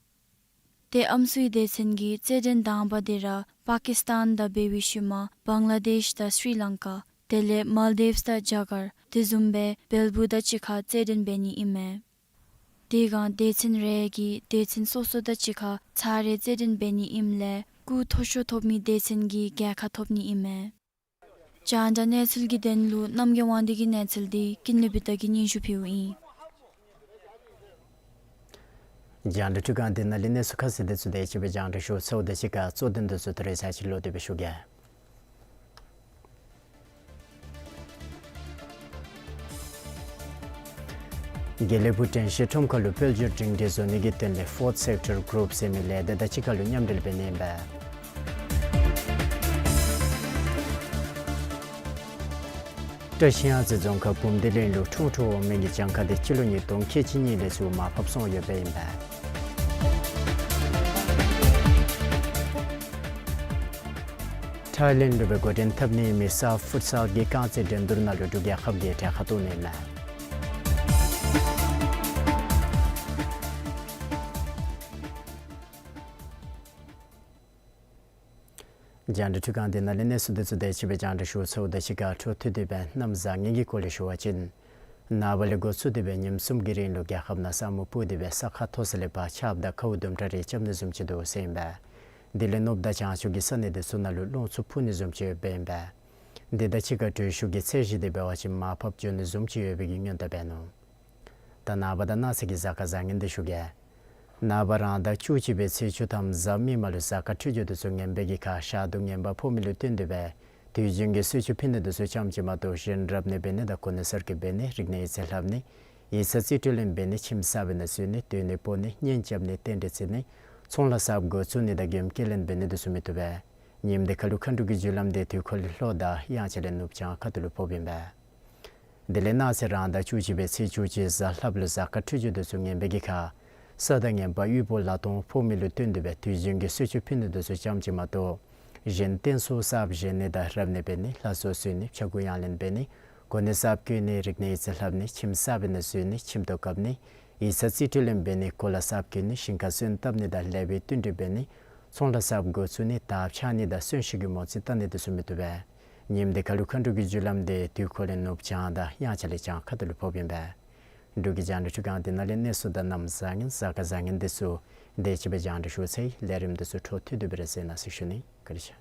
ཏེ་ཨམ་སྲུའི་སྡེ་ཚན་གྱི་རྩེད་འགྲན་དང་པ་འདི་ར་པ་ཀིསི་ཏཱན་དང་འབད་བའི་ཤུལ་མ་བང་ལ་དེཤ་དང་ཤྲི་ལང་ཀ། དེ་ལས་མཱལ་དིབས་དང་རྒྱ་གར། དེ་བཟུམ་སྦེ་བལ་པོ་དང་གཅིག་ཁར་རྩེད་འགྲན་འབད་ནི་ཨིན་མས། དེ་སྒང་སྡེ་ཚན་རེ་གིས་སྡེ་ཚན་སོ་སོ་དང་གཅིག་ཁར་ཚར་རེ་རྩེད་འགྲན་འབད་ནི་ཨིནམ་ལས་སྐུགས་མཐོ་ཤོས་ཐོབ་མི་སྡེ་ཚན་གྱིས་རྒྱལ་ཁ་ཐོབ་ནི་ཨིན་མས། རྒྱང་བསྒྲགས་གནས་ཚུལ་གྱི་དོན་ལུ་རྣམ་རྒྱལ་དབང་འདུས་ཀྱི་གནས་ཚུལ་འདི་ཀུན་ལེགས་བི་ཏ་གིས་སྙན་ཞུ་ཕུལཝ་ཨིན། རྒྱང་བསྒྲགས་འཕྲུལ་ཁང་འདི་ནང་ལས་གནས་ཚུལ་ཁ་གསལ་འདི་ཚུ་དེ་ཅིག་སྦེ་རྒྱང་བསྒྲགས་ཞུ་ཚརཝ་ད་གཅིག་ཁར་གཙོ་དོན་འདི་ཚུ་ཐོ་རེ་ཚར་ཅིག་ལོག་སྟེ་སྦེ་ཞུ་གེ། དགེ་ལེགས་ཕུག་དྲན་ཤེས་ཁྲོམ་ཁ་ལུ་དཔལ་འབྱོར་སྒྲིང་སྒྲིང་བཟོ་ནི་གི་དོན་ལས་Fourth Sector Group ཟེར་མི་ལས་སྡེ་དང་གཅིག་ཁར་ལུ་མཉམ་འབྲེལ་འབད་ནི་ཨིན་པས། བཀྲིས་གཡང་རྩེ་རྫོང་ཁག་བུམ་སྡེ་གླིང་ལུ་ཁྲུང་ཁྲུང་འོག་མིན་གྱི་གྱངས་ཁ་དེ་སྤྱི་ལོ་ཉིས་སྟོང་ཁལ་གཅིག་གཉིས་ལས་ཚུར་མར་ཕབ་སོང་ཡོདཔ་ཨིན་པས། ཐའི་ལེནཌ་ལུ་སྦེ་འགོ་འདྲེན་འཐབ་ནི་མི་སཱཕ་ཕུཊ་སཱལ་གྱི་རྐང་རྩེད་འགྲན་བསྡུར་ནང་ལུ་འབྲུག་རྒྱལ་ཁབ་ཀྱིས་གྲལ་ཁར་གཏོགས་ནི་ཨིན་མས། རྒྱང་བསྒྲགས་འཕྲུལ་ཁང་འདི་ནང་ལས་གནས་ཚུལ་འདི་ཚུ་དེ་ཅིག་སྦེ་རྒྱང་བསྒྲགས་ཞུ་ཚརཝ་ད་གཅིག་ཁར་འཕྲོ་མཐུད་དེ་སྦེ་གནམ་བཟང་ངན་གྱི་སྐོར་ལས་ཞུ་བ་ཅིན་ནངས་པ་ལས་འགོ་བཙུགས་ཏེ་སྦེ་ཉིནམ་གསུམ་གྱི་རིང་ལུ་རྒྱལ་ཁབ་ནང་ས་སྨུག་སྤུབས་ཏེ་སྦེ་ས་ཁ་མཐོ་ས་ལས་ཕར་ཆརཔ་དང་ཁཝ་དུམ་གྲ་རེ་རྐྱབ་ནི་བཟུམ་ཅིག་འདུག་ཟེར་ཨིན་པས། དེ་ལས་ནུབ་དང་བྱང་ཕྱོགས་ཀྱི་ས་གནས་འདི་ཚུ་ནང་ལུ་རླུང་འཚུབ་འཕུ་ནི་བཟུམ་ཅིག་ཡོདཔ་ཨིན་པས། དེ་དང་གཅིག་ཁར་དྲོད་ཤུགས་ཀྱི་ཚད་གཞི་འདི་འབད་བ་ཅིན་མར་ཕབ་འགྱོ་ནི་བཟུམ་ཅིག་ཡོད་པའི་གི་སྔོན་བརྡ་འབད་ནུག། ད་ནངས་པ་དང་གནངས་ཚེ་གི་གཟའ་སྐར་བཟང་ངན་འདི་ཞུ་གེ། ནངས་པ་རང་ཟླ་བཅུ་གཅིག་པའི་ཚེས་བཅུ་ཐམ་གཟའ་མིག་དམར་ལུ་གཟའ་སྐར་འཕྲོད་སྦྱོར་འདི་ཚུ་ངན་པའི་གི་ཁར་ཞག་དུས་ངན་པ་ཕོག་མི་ལུ་བརྟེན་ཏེ་སྦེ་དུས་རྒྱུན་གྱི་གསོལ་མཆོད་ཕུལ་ནི་འདི་ཚུ་ཙམ་ཅིག་མ་གཏོགས་གཞན་རབ་གནས་འབད་ནི་དང་གོ་གནས་གསར་བསྐོ་འབད་ནི་རིག་གནས་ཡིག་རྩིས་ལྷབ་ནི་ཡིག་ཚང་རྩིས་སྤྲོད་ལེན་འབད་ནི་ཁྱིམ་གསརཔ་ནང་འཛུལ་ནི་སྡོད་གནས་སྤོ་ནི་གཉེན་རྐྱབ་ནི་རྟེན་འབྲེལ་བརྩི་ནི་ཚོང་ལཱ་གསརཔ་འགོ་བཙུགས་ནི་དང་མགྱོནམ་སྐྱེལ་ལེན་འབད་ནི་འདི་ཚུ་མི་བཏུབ་པས། ཉིནམ་འདི་ཁ་ལུ་མཁའ་འགྲོ་གི་རྒྱུ་ལམ་འདི་དུས་འཁོར་ལས་ལྷོ་དང་དབྱངས་འཆར་ལས་ནུབ་བྱང་ཁ་ཐུག་ལུ་ཕོགཔ་ཨིན་པས། དེ་ལས་གནངས་ཚེ་རང་ཟླ་བཅུ་གཅིག་པའི་ཚེས་བཅུ་གཅིག་གཟའ་ལྷགཔ་ལུ་གཟའ་སྐར་འཕྲོད་སྦྱོར་འདི་ཚུ་ངན་པའི་གི་ཁར་ས་དང་ངན་པ་དབུལ་པོ་ལ་དོང་ཕོག་མི་ལུ་བརྟེན་ཏེ་སྦེ་དུས་རྒྱུན་གྱི་གསོལ་མཆོད་ཕུལ་ནི་འདི་ཚུ་ཙམ་ཅིག་མ་གཏོགས་གཞན་རྟེན་གསུམ་གསརཔ་བཞེངས་ནི་དང་རབ་གནས་འབད་ནི་ལྷ་གསོལ་གསོལ་ནི་ཕྱྭ་འགུགས་གཡང་ལེན་འབད་ནི་གོ་གནས་གསརཔ་བསྐོ་ནི་རིག་གནས་ཡིག་རྩིས་ལྷབ་ནི་ཁྱིམ་གསརཔ་ནང་འཛུལ་ནི་ཁྱིམ་ཐོག་བཀབ་ནི་ཡིག་ཚང་རྩིས་སྤྲོད་ལེན་འབད་ནི་གོ་ལ་གསརཔ་གྱོན་ནི་ཞིང་ཁར་སོན་བཏབ་ནི་དང་ལེགས་པའི་བསྟུན་གྲོས་འབད་ནི་ཚོང་ལཱ་གསརཔ་འགོ་བཙུགས་ནི་དར་འཕྱར་ནི་དང་གསོན་གཤིན་གྱི་མོ་རྩིས་བལྟ་ནི་འདི་ཚུ་མི་བཏུབ་པས། ཉིནམ་འདི་ཁ་ལུ་མཁའ་འགྲོ་གི་རྒྱུ་ལམ་འདི་དུས་འཁོར་ལས་ནུབ་བྱང་དང་དབྱངས་འཆར་ལས་བྱང་ཁ་ཐུག་ལུ་ཕོགཔ་ཨིན་པས། འབྲུག་གི་རྒྱང་བསྒྲགས་འཕྲུལ་ཁང་འདི་ནང་ལས་གནས་ཚུལ་དང་གནམ་བཟང་ངན་གཟའ་སྐར་བཟང་ངན་འདི་ཚུ་དེ་ཅིག་སྦེ་རྒྱང་བསྒྲགས་ཞུ་ཚར་ཡི། ལས་རིམ་འདི་ཚུ་འཕྲོ་མཐུད་དེ་སྦེ་ར་གསན་གནང་ཟེར་ཞུ་ནི། བཀའ་དྲིན་ཆེ།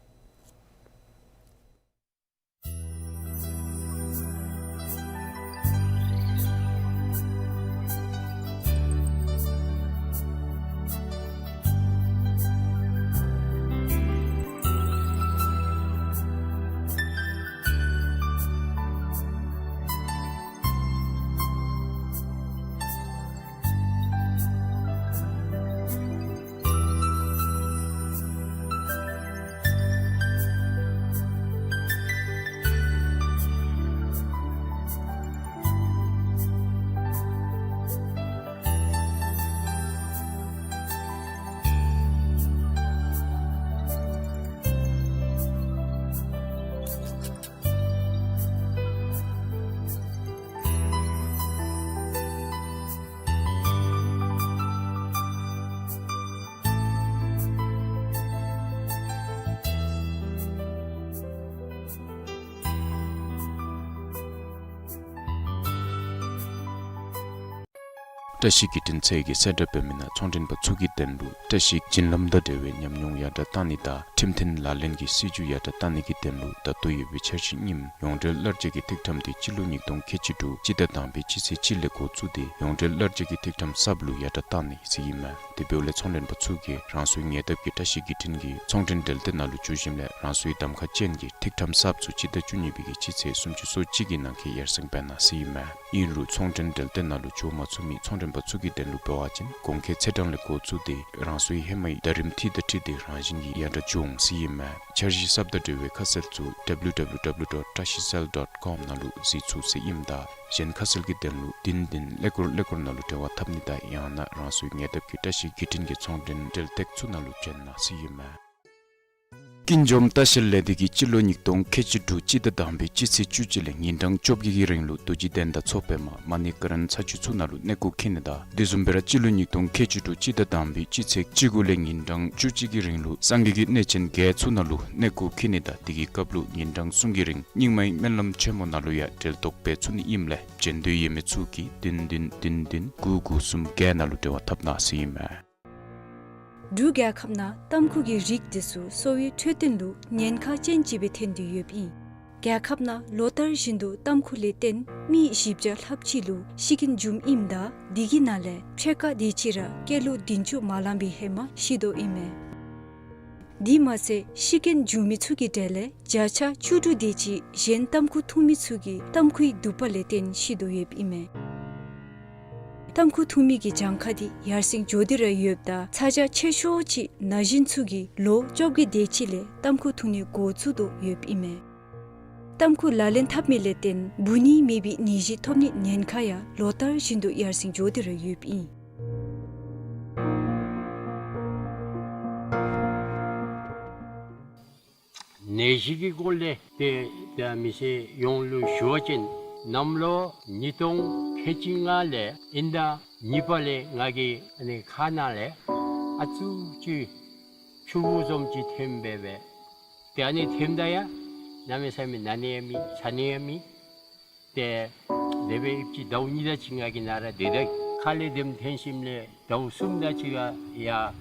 བཀྲ་ཤིས་བརྒྱུད་འཕྲིན་ཚད་ཀྱིས་གསལ་བསྒྲགས་འབད་མི་ནང་ཚོང་མགྲོན་པ་ཚུ་གི་དོན་ལུ་བཀྲ་ཤིས་བྱིན་རླབས་དང་འབྲེལ་བའི་ཉམས་མྱོང་ཡར་དྲགས་གཏང་ནི་དང་ཁྲིམས་མཐུན་ལག་ལེན་གྱི་སྲིད་བྱུས་ཡར་དྲགས་གཏང་ནི་གི་དོན་ལུ་ད་ལྟོ་ཡོད་པའི་འཆར་གཞི་རྙིངམ་ཡོངས་འབྲེལ་གླར་རྒྱག་གི་ཐིག་ཕྲེང་དེ་སྤྱི་ལོ་ཉིས་སྟོང་ཁལ་གཅིག་དྲུག་སྤྱི་ཟླ་དང་པའི་སྤྱི་ཚེས་གཅིག་ལས་འགོ་བཙུགས་ཏེ་ཡོངས་འབྲེལ་གླར་རྒྱག་གི་ཐིག་ཕྲེང་གསརཔ་ལུ་ཡར་དྲགས་གཏང་ནི་ཟེར་ཨིན་མས། དེ་འབདཝ་ལས་ཚོང་མགྲོན་པ་ཚུ་གིས་རང་སོའི་ཉེ་འདབས་ཀྱི་བཀྲ་ཤིས་བརྒྱུད་འཕྲིན་གྱི་ཚོང་མགྲོན་འབྲེལ་སྡེ་ནང་ལུ་འགྱོ་ཞིནམ་ལས་རང་སོའི་གདམ་ཁ་ཅན་གྱི་ཐིག་ཕྲེང་གསརཔ་ཚུ་སྤྱི་ཟླ་བཅུ་གཉིས་པའི་གི་སྤྱི་ཚེས་སུམ་ཅུ་སོ་གཅིག་གི་ནང་འཁོད་ཡར་སེང་འབད་གནང་ཟེར་ཨིན་མས། ཨིན་རུང་ཚོང་མགྲོན་འབྲེལ་སྡེ་ནང་ལུ་འགྱོ་མ་ཚུགས་མི་ཚོང་མགྲོན་པ་ཚུ་གི་དོན་ལུ་འབད་བ་ཅིན་གོང་འཁོད་ཚེས་གྲངས་ལས་འགོ་བཙུགས་ཏེ་རང་སོའི་ཧེ་མའི་ཟླ་རིམ་འཐུས་དང་འཁྲིལ་ཏེ་རང་བཞིན་གྱིས་ཡར་དྲགས་འགྱོ་འོང་ཟེར་ཨིན་མས། འཆར་གཞི་གསརཔ་དང་འབྲེལ་བའི་ཁ་གསལ་ཚུ་W W W dot trashicell dot com ནང་ལུ་གཟིགས་ཚུགས་ཟེར་ཨིནམ་ད་གཞན་ཁ་གསལ་གྱི་དོན་ལུ་བདུན་བདུན་ཀླད་ཀོར་ཀླད་ཀོར་ནང་ལུ་འབྲེལ་བ་འཐབ་ནི་དང་ཡང་ན་རང་སོའི་ཉེ་འདབས་ཀྱི་བཀྲ་ཤིས་བརྒྱུད་འཕྲིན་གྱི་ཚོང་མགྲོན་འབྲེལ་སྟེགས་ཚུ་ནང་ལུ་བྱོན་གནང་ཟེར་ཨིན་མས། ཀུན་འཇོམས་ལྟ་བཤལ་ལས་སྡེ་གིས་སྤྱི་ལོ་ཉིས་སྟོང་ཁལ་གཅིག་དྲུག་སྤྱི་ཟླ་དང་པའི་སྤྱི་ཚེས་བཅུ་གཅིག་ལས་ཉིན་གྲངས་བཅོ་བརྒྱད་ཀྱི་རིང་ལུ་རྡོ་རྗེ་གདན་དང་མཚོ་པདྨ་མ་ཎི་ཀ་རན་ས་ཆུ་ཚུ་ནང་ལུ་གནས་སྐོར་འཁྱིད་ནི་དང་དེ་བཟུམ་སྦེ་ར་སྤྱི་ལོ་ཉིས་སྟོང་ཁལ་གཅིག་དྲུག་སྤྱི་ཟླ་དང་པའི་སྤྱི་ཚེས་བཅུ་དགུ་ལས་ཉིན་གྲངས་བཅུ་གཅིག་གི་རིང་ལུ་སངས་རྒྱས་ཀྱི་གནས་ཆེན་བརྒྱད་ཚུ་ནང་ལུ་གནས་སྐོར་འཁྱིད་ནི་དང་དེ་གི་སྐབས་ལུ་ཉིན་གྲངས་གསུམ་གྱི་རིང་རྙིང་མའི་སྨོན་ལམ་ཆེན་མོ་ནང་ལུ་ཡང་འབྲེལ་གཏོགས་འབད་ཚུགས་ནི་ཨིནམ་ལས་བྱོན་འདོད་ཡོད་མི་ཚུ་གིས་བདུན་བདུན་བདུན་བདུན་དགུ་དགུ་གསུམ་བརྒྱད་ནང་ལུ་འབྲེལ་བ་འཐབ་གནང་ཟེར་ཨིན་མས། འབྲུག་རྒྱལ་ཁབ་ནང་ཏམ་ཁུ་གི་རིགས་འདི་ཚུ་གསོ་བའི་འཕྲོད་བསྟེན་ལུ་ཉེན་ཁ་ཅན་ཅིག་སྦེ་ཐོན་ཏེ་ཡོདཔ་ཨིན། རྒྱལ་ཁབ་ནང་ལོ་ལྟར་བཞིན་དུ་ཏམ་ཁུ་ལས་བརྟེན་མི་བཞི་བརྒྱ་ལྷགཔ་ཅིག་ལུ་ཤི་རྐྱེན་འབྱུངམ་ཨིནམ་ད་འདི་གི་ནང་ལས་ཕྱེད་ཀ་དེ་ཅིག་ར་སྐྱེས་ལོ་བདུན་ཅུ་མ་ལང་པའི་ཧེ་མ་ཤི་དོ་ཨིན་མས། དེ་མ་ཚད་ཤི་རྐྱེན་འབྱུང་མི་ཚུ་གི་གྲས་ལས་བརྒྱ་ཆ་བཅུ་དྲུག་དེ་ཅིག་གཞན་ཏམ་ཁུ་འཐུང་མི་ཚུ་གིས་ཏམ་ཁུའི་དུད་པ་ལས་བརྟེན་ཤི་དོ་ཡོདཔ་ཨིན་མས། ཏམ་ཁུ་འཐུང་མི་གི་གྱངས་ཁ་འདི་ཡར་སེང་འགྱོ་སྟེ་ར་ཡོདཔ་ད་ཚ་གྱང་ཆེ་ཤོས་ཅིག་ན་གཞོན་ཚུ་གིས་ལོ་བཅོ་བརྒྱད་དེ་ཅིག་ལས་ཏམ་ཁུ་འཐུང་ནི་འགོ་བཙུགས་དོ་ཡོདཔ་ཨིན་མས། ཏམ་ཁུ་ལག་ལེན་འཐབ་མི་ལས་བརྟེན་འབུ་ནི་མེད་པའི་ནད་གཞི་ཐོབ་ནི་ཉེན་ཁ་ཡང་ལོ་ལྟར་བཞིན་དུ་ཡར་སེང་འགྱོ་སྟེ་ར་ཡོདཔ་ཨིན། ནད་གཞི་གི་སྐོར་ལས་ཏེ་ད་མི་སེར་ཡོངས་ལུ་ཞུ་བ་ཅིན་གནམ་ལོ་ཉིས་སྟོང་ཁལ་གཅིག་ལྔ་ལས་དབྱིན་ཟླ་གཉིས་པ་ལས་ང་གི་ཨ་ནི་ཁ་ནང་ལས་ཨ་ཙུག་ཅིག་ཆུ་བུར་བཟུམ་ཅིག་ཐོནམ་སྦེ་སྦེ། ཏེ་ཨ་ནི་ཐོནམ་ད་ཡང་གནམ་མེད་ས་མེད་ན་ནི་ཡང་མེད་ཟ་ནི་ཡང་མེད། ཏེ་དེ་སྦེ་ཨིན་ཅི་ཟླཝ་གཉིས་དེ་ཅིག་ང་གིས་ནཱ་ར་སྡོད་ད་ཁ་ལས་དེམ་ཐོན་ཞིནམ་ལས་ཟླཝ་གསུམ་དེ་ཅིག་ཡར་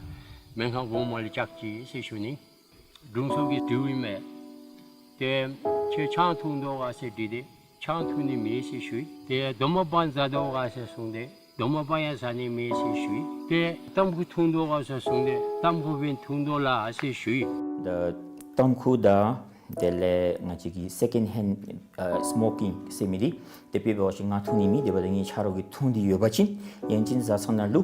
སྨན་ཁང་གོང་མ་ལུ་བཅར་ཅི་ཟེར་ཞུ་ནི། དྲུང་འཚོ་གིས་དྲིཝ་ཨིན་མས། ཏེ་ཁྱོད་ཆང་འཐུང་དོ་ག་ཟེར་དྲིས་ཏེ་ཆང་འཐུང་ནི་མེད་ཟེར་ཞུ་ཡི། ཏེ་རྡོག་མ་སྦང་ཟ་དོ་ག་ཟེར་གསུངས་ཏེ་རྡོག་མ་སྦང་ཡང་ཟ་ནི་མེད་ཟེར་ཞུ་ཡི། ཏེ་ཏམ་ཁུ་འཐུང་དོ་ག་ཟེར་གསུངས་ཏེ་ཏམ་ཁུ་སྦེ་འཐུང་དོ་ལགས་ཟེར་ཞུ་ཡི། ད་ཏམ་ཁུ་དང་དེ་ལས་ང་བཅས་ཀྱི་སེ་ཀེནཌ་ཧེནཌ་ཨ་སྨོ་ཀིང་ཟེར་མི་འདི་དེ་སྦེ་འབད་བ་ཅིན་ང་འཐུང་ནི་མེད། དེ་འབདཝ་ད་ངེའི་ཆ་རོགས་ཀྱིས་འཐུང་སྟེ་ཡོད་པ་ཅིན་ཡང་ཅིན་བཟའ་ཚང་ནང་ལུ་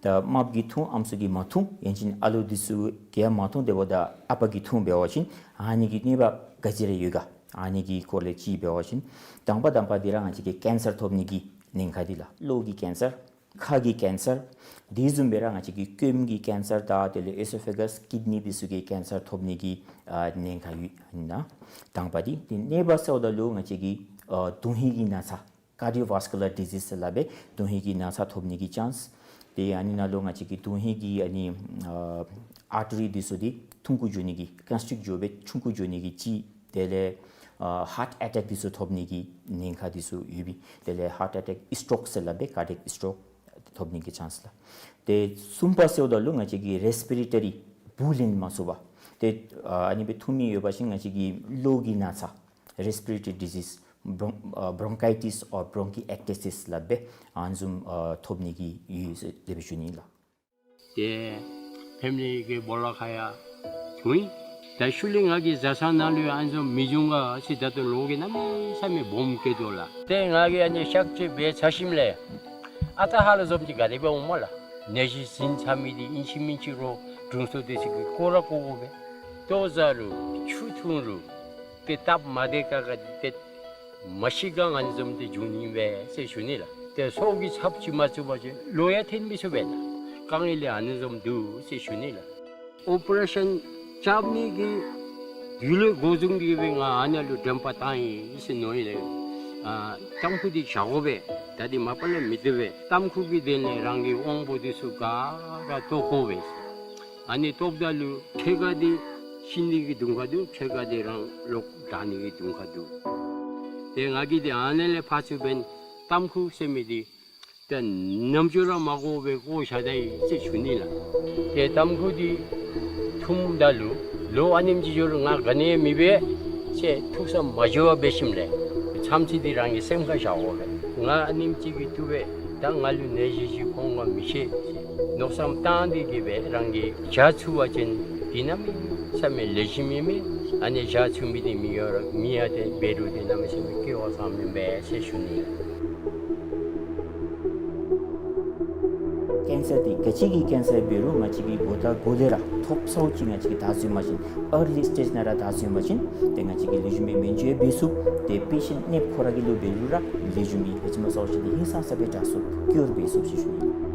ད་རྨགཔ་གིས་འཐུང་ཨམ་སྲུ་གིས་མ་འཐུང་ཡང་ཅིན་ཨ་ལོ་འདི་ཚུ་གིས་ཡང་མ་འཐུང་དེ་འབདཝ་ད་ཨ་པ་གིས་འཐུང་འབད་བ་ཅིན་ཨ་ནི་གི་གནོད་པ་ག་ཅི་ར་ཡོད་ག། ཨ་ནི་གི་སྐོར་ལས་ཅིག་འབད་བ་ཅིན་དང་པ་དང་པ་འདི་ར་ང་བཅས་ཀྱི་ཀེན་སར་ཐོབ་ནི་གི་ཉེན་ཁ་འདི་ལགས། གློ་གི་ཀེན་སར། ཁ་གི་ཀེན་སར། དེ་བཟུམ་སྦེ་ར་ང་བཅས་ཀྱི་སྐྱོམ་གྱི་ཀེན་སར་དང་དེ་ལས་ཨེ་སོ་ཕེ་གཱས་ཀིཌ་ནི་འདི་ཚུ་གི་ཀེན་སར་ཐོབ་ནི་གི་ཨ་ཉེན་ཁ་ཡོད་ཨིན་ན། དང་པ་འདི། དེ་གཉིས་པ་ཟེརཝ་ད་ལུ་ང་བཅས་ཀྱི་ཨ་དོན་ཧིང་གི་ན་ཚ། ཀར་ཌི་ཡོ་ཝཱས་ཀུ་ལར་ཌི་ཟིས་ཟེར་སླབ་པའི་དོན་ཧིང་གི་ན་ཚ་ཐོབ་ནི་གི་ཅཱནསི། དེ་ཨ་ནི་ནང་ལུ་ང་བཅས་ཀྱི་དོན་ཧིང་གི་ཨ་ནི་ཨ་ཨར་ཊི་རི་འདི་ཚུ་འདི་ཐུང་ཀུ་འགྱོ་ནི་གི་ཀོན་སི་ཊིཀཊ་འགྱོ་སྦེ་ཆུང་ཀུ་འགྱོ་ནི་གི་ཅིག། དེ་ལས་ཨ་ཧཱརཊ་ཨེ་ཊེཀ་འདི་ཚུ་ཐོབ་ནི་གི་ཉེན་ཁ་འདི་ཚུ་ཡོད་པས། དེ་ལས་ཧཱརཊ་ཨེ་ཊེཀ་སི་ཊོག་ཟེར་སླབ་པའི་ཀར་ཌི་ཡེཀ་སི་ཊོག་ཐོབ་ནི་གི་ཅཱནསི་ལགས། དེ་གསུམ་པ་ཟེརཝ་ད་ལུ་ང་བཅས་ཀྱི་རེསི་པི་རེ་ཊ་རི་འབུ་ལེན་མ་ཚུགས་པ། དེ་ཨ་ཨ་ནི་སྦེ་འཐུང་མི་ཡོད་པ་ཅིན་ང་བཅས་ཀྱི་གློ་གི་ན་ཚ། རེསི་པི་རེ་ཊ་རི་ཌི་ཟིས། བོརོན་ཨ་བོ་རོན་ཀའི་ཊིས་ཨོར་བོ་རོན་ཀི་ཨེཀ་ཊི་སིས་ཟེར་སླབ་པའི་ཨ་ནི་བཟུམ་ཨ་ཐོབ་ནི་གི་ཡོད་ཟེར་དེ་སྦེ་ཞུ་ནི་ལགས། ཏེ་ཕེ་མི་ལི་གི་སྦོ་ལོགས་ཁར་ཡང་འཐུང་ཡི། ད་ཤུལ་ལས་ང་གི་བཟའ་ཚང་ནང་ལུ་ཡང་ཨ་ནི་བཟུམ་མི་འབྱུང་ག་ཟེར་ད་ལྟོ་ལོ་གིས་གནམ་མེད་ས་མེད་སྦོམ་སྐྱེ་དོ་ལགས། ཏེ་ང་གིས་ཨ་ནི་གཤག་བཅོས་འབད་ཚར་ཞིནམ་ལས་ཨ་རྟག་ཧ་ལམ་བཟུམ་ཅིག་ག་དེ་སྦེ་འོངམ་ལགས། ནད་གཞི་ཟིན་ཚར་མི་འདི་ཨིན་ཅི་མིན་ཅི་རོགས་དྲུང་འཚོ་འདི་ཚུ་གིས་བཀོ་ར་བཀོ་དགོ་པས། ལྟོ་བཟའ་རུང་ཆུ་འཐུང་རུང་ཏེ་སྟབས་མ་བདེ་ཁག་ཁ་འདི་ཏེ་མ་ཤི་ག་ཨ་ནི་བཟུམ་འདི་འབྱུང་ནི་མས་ཟེར་ཞུ་ནི་ལགས། ཏེ་སྲོག་གི་ཚབ་ཅིག་མ་ཚུགས་པ་ཅིན་ལོག་ཡང་འཐོན་མི་ཚུགས་པས་ན། དཀའ་ངལ་ལས་ཨ་ནི་བཟུམ་འདུག་ཟེར་ཞུ་ནི་ལགས། ཨོ་པ་རེ་ཤཱན་རྐྱབ་ནི་གི་དུས་ལས་འགོ་བཟུང་སྟེ་གི་སྦེ་ང་ཨ་ནཱ་ལུ་དྲན་པ་བཏང་ཡི་ཟེར་མནོ་ཡི་ལགས། ཨ་ཏམ་ཁུ་འདི་བཞག་དགོ་པས། ད་འདི་མ་པ་ལས་མི་བཏུབ་པས། ཏམ་ཁུ་གི་དོན་ལས་རང་གི་དབང་པོ་འདི་ཚུ་ག་ར་བཏོག་དགོ་པས། ཨ་ནི་བཏོགཔ་ད་ལུ་ཕྱེད་ཀ་འདི་ཤི་ནི་གི་དུང་ཁ་འདུག། ཕྱེད་ཀ་འདི་རང་ལོག་དྲག་ནི་གི་དུང་ཁ་འདུག། ཏེ་ང་གིས་འདི་ཨ་ནཱ་ལས་ཕར་ཚུར་འབདན་ཏམ་ཁུ་ཟེར་མི་འདི་ ད་རྣམ་ཅོ་ར་མ་གོ་བའི་གོ་ཤ་ད་ཡི་ཟེར་ཞུ་ནི་ལགས། ཏེ་ཏམ་ཁུ་འདི་འཐུངམ་ད་ལུ་ལོ་ཨ་ནེམ་ཅིག་འགྱོ་རུང་ང་ག་ནི་ཡང་མི་འབད་ཟེར་ཐུགས་བསམ་མ་བརྗེད་པར་འབད་ཞིནམ་ལས་མཚམས་ཚིག་འདི་རང་གི་སེམས་ཁར་བཞག་དགོ་པས། ང་ཨ་ནེམ་ཅིག་གིས་བཏུབ་པས། ད་ང་ལུ་ནད་གཞི་ཅིག་འོང་ག་མི་ཤེས་ཟེར་མནོ་བསམ་བཏང་སྟེ་གི་སྦེ་རང་གིས་བཞག་ཚུགས་པ་ཅིན་འདི་གནམ་མེད་ས་མེད་ལེགས་ཤོམ་ཨིན་མས། ཨ་ནི་བཞག་ཚུགས་མི་འདི་མི་ཡོད་ར་མི་ཡང་ཏེ་འབད་རུང་ཏེ་གནམ་མེད་ས་མེད་སྐལ་བ་བཟང་མི་འབད་ཟེར་ཞུ་ནི་ལགས། ཀེན་སར་འདི་ག་ཅི་གི་ཀེན་སར་འབད་རུང་ང་བཅས་ཀྱིས་འགོ་དང་འགོ་དེ་ར་ཐོབ་ཚརཝ་ཅིག་ང་བཅས་ཀྱིས་ད་གཟིགས་མ་ཅིན་ཨར་ལི་སི་ཊེཇ་ནང་ར་ད་གཟིགས་མ་ཅིན་ཏེ་ང་བཅས་ཀྱིས་ལེགས་ཤོམ་སྦེ་སྨན་བཅོས་འབད་ཚུགས། ཏེ་པེ་ཤེནཊ་ནདཔ་ཁོ་ར་གི་ལུ་འབད་རུང་ར་ལེགས་ཤོམ་སྦེ་ཧེ་མ་ཚརཝ་ཅིག་འདི་ཧིང་སངས་ས་སྦེ་དྲག་ཚུགས་ཀྱུར་འབད་ཚུགས་ཟེར་ཞུ་ནི།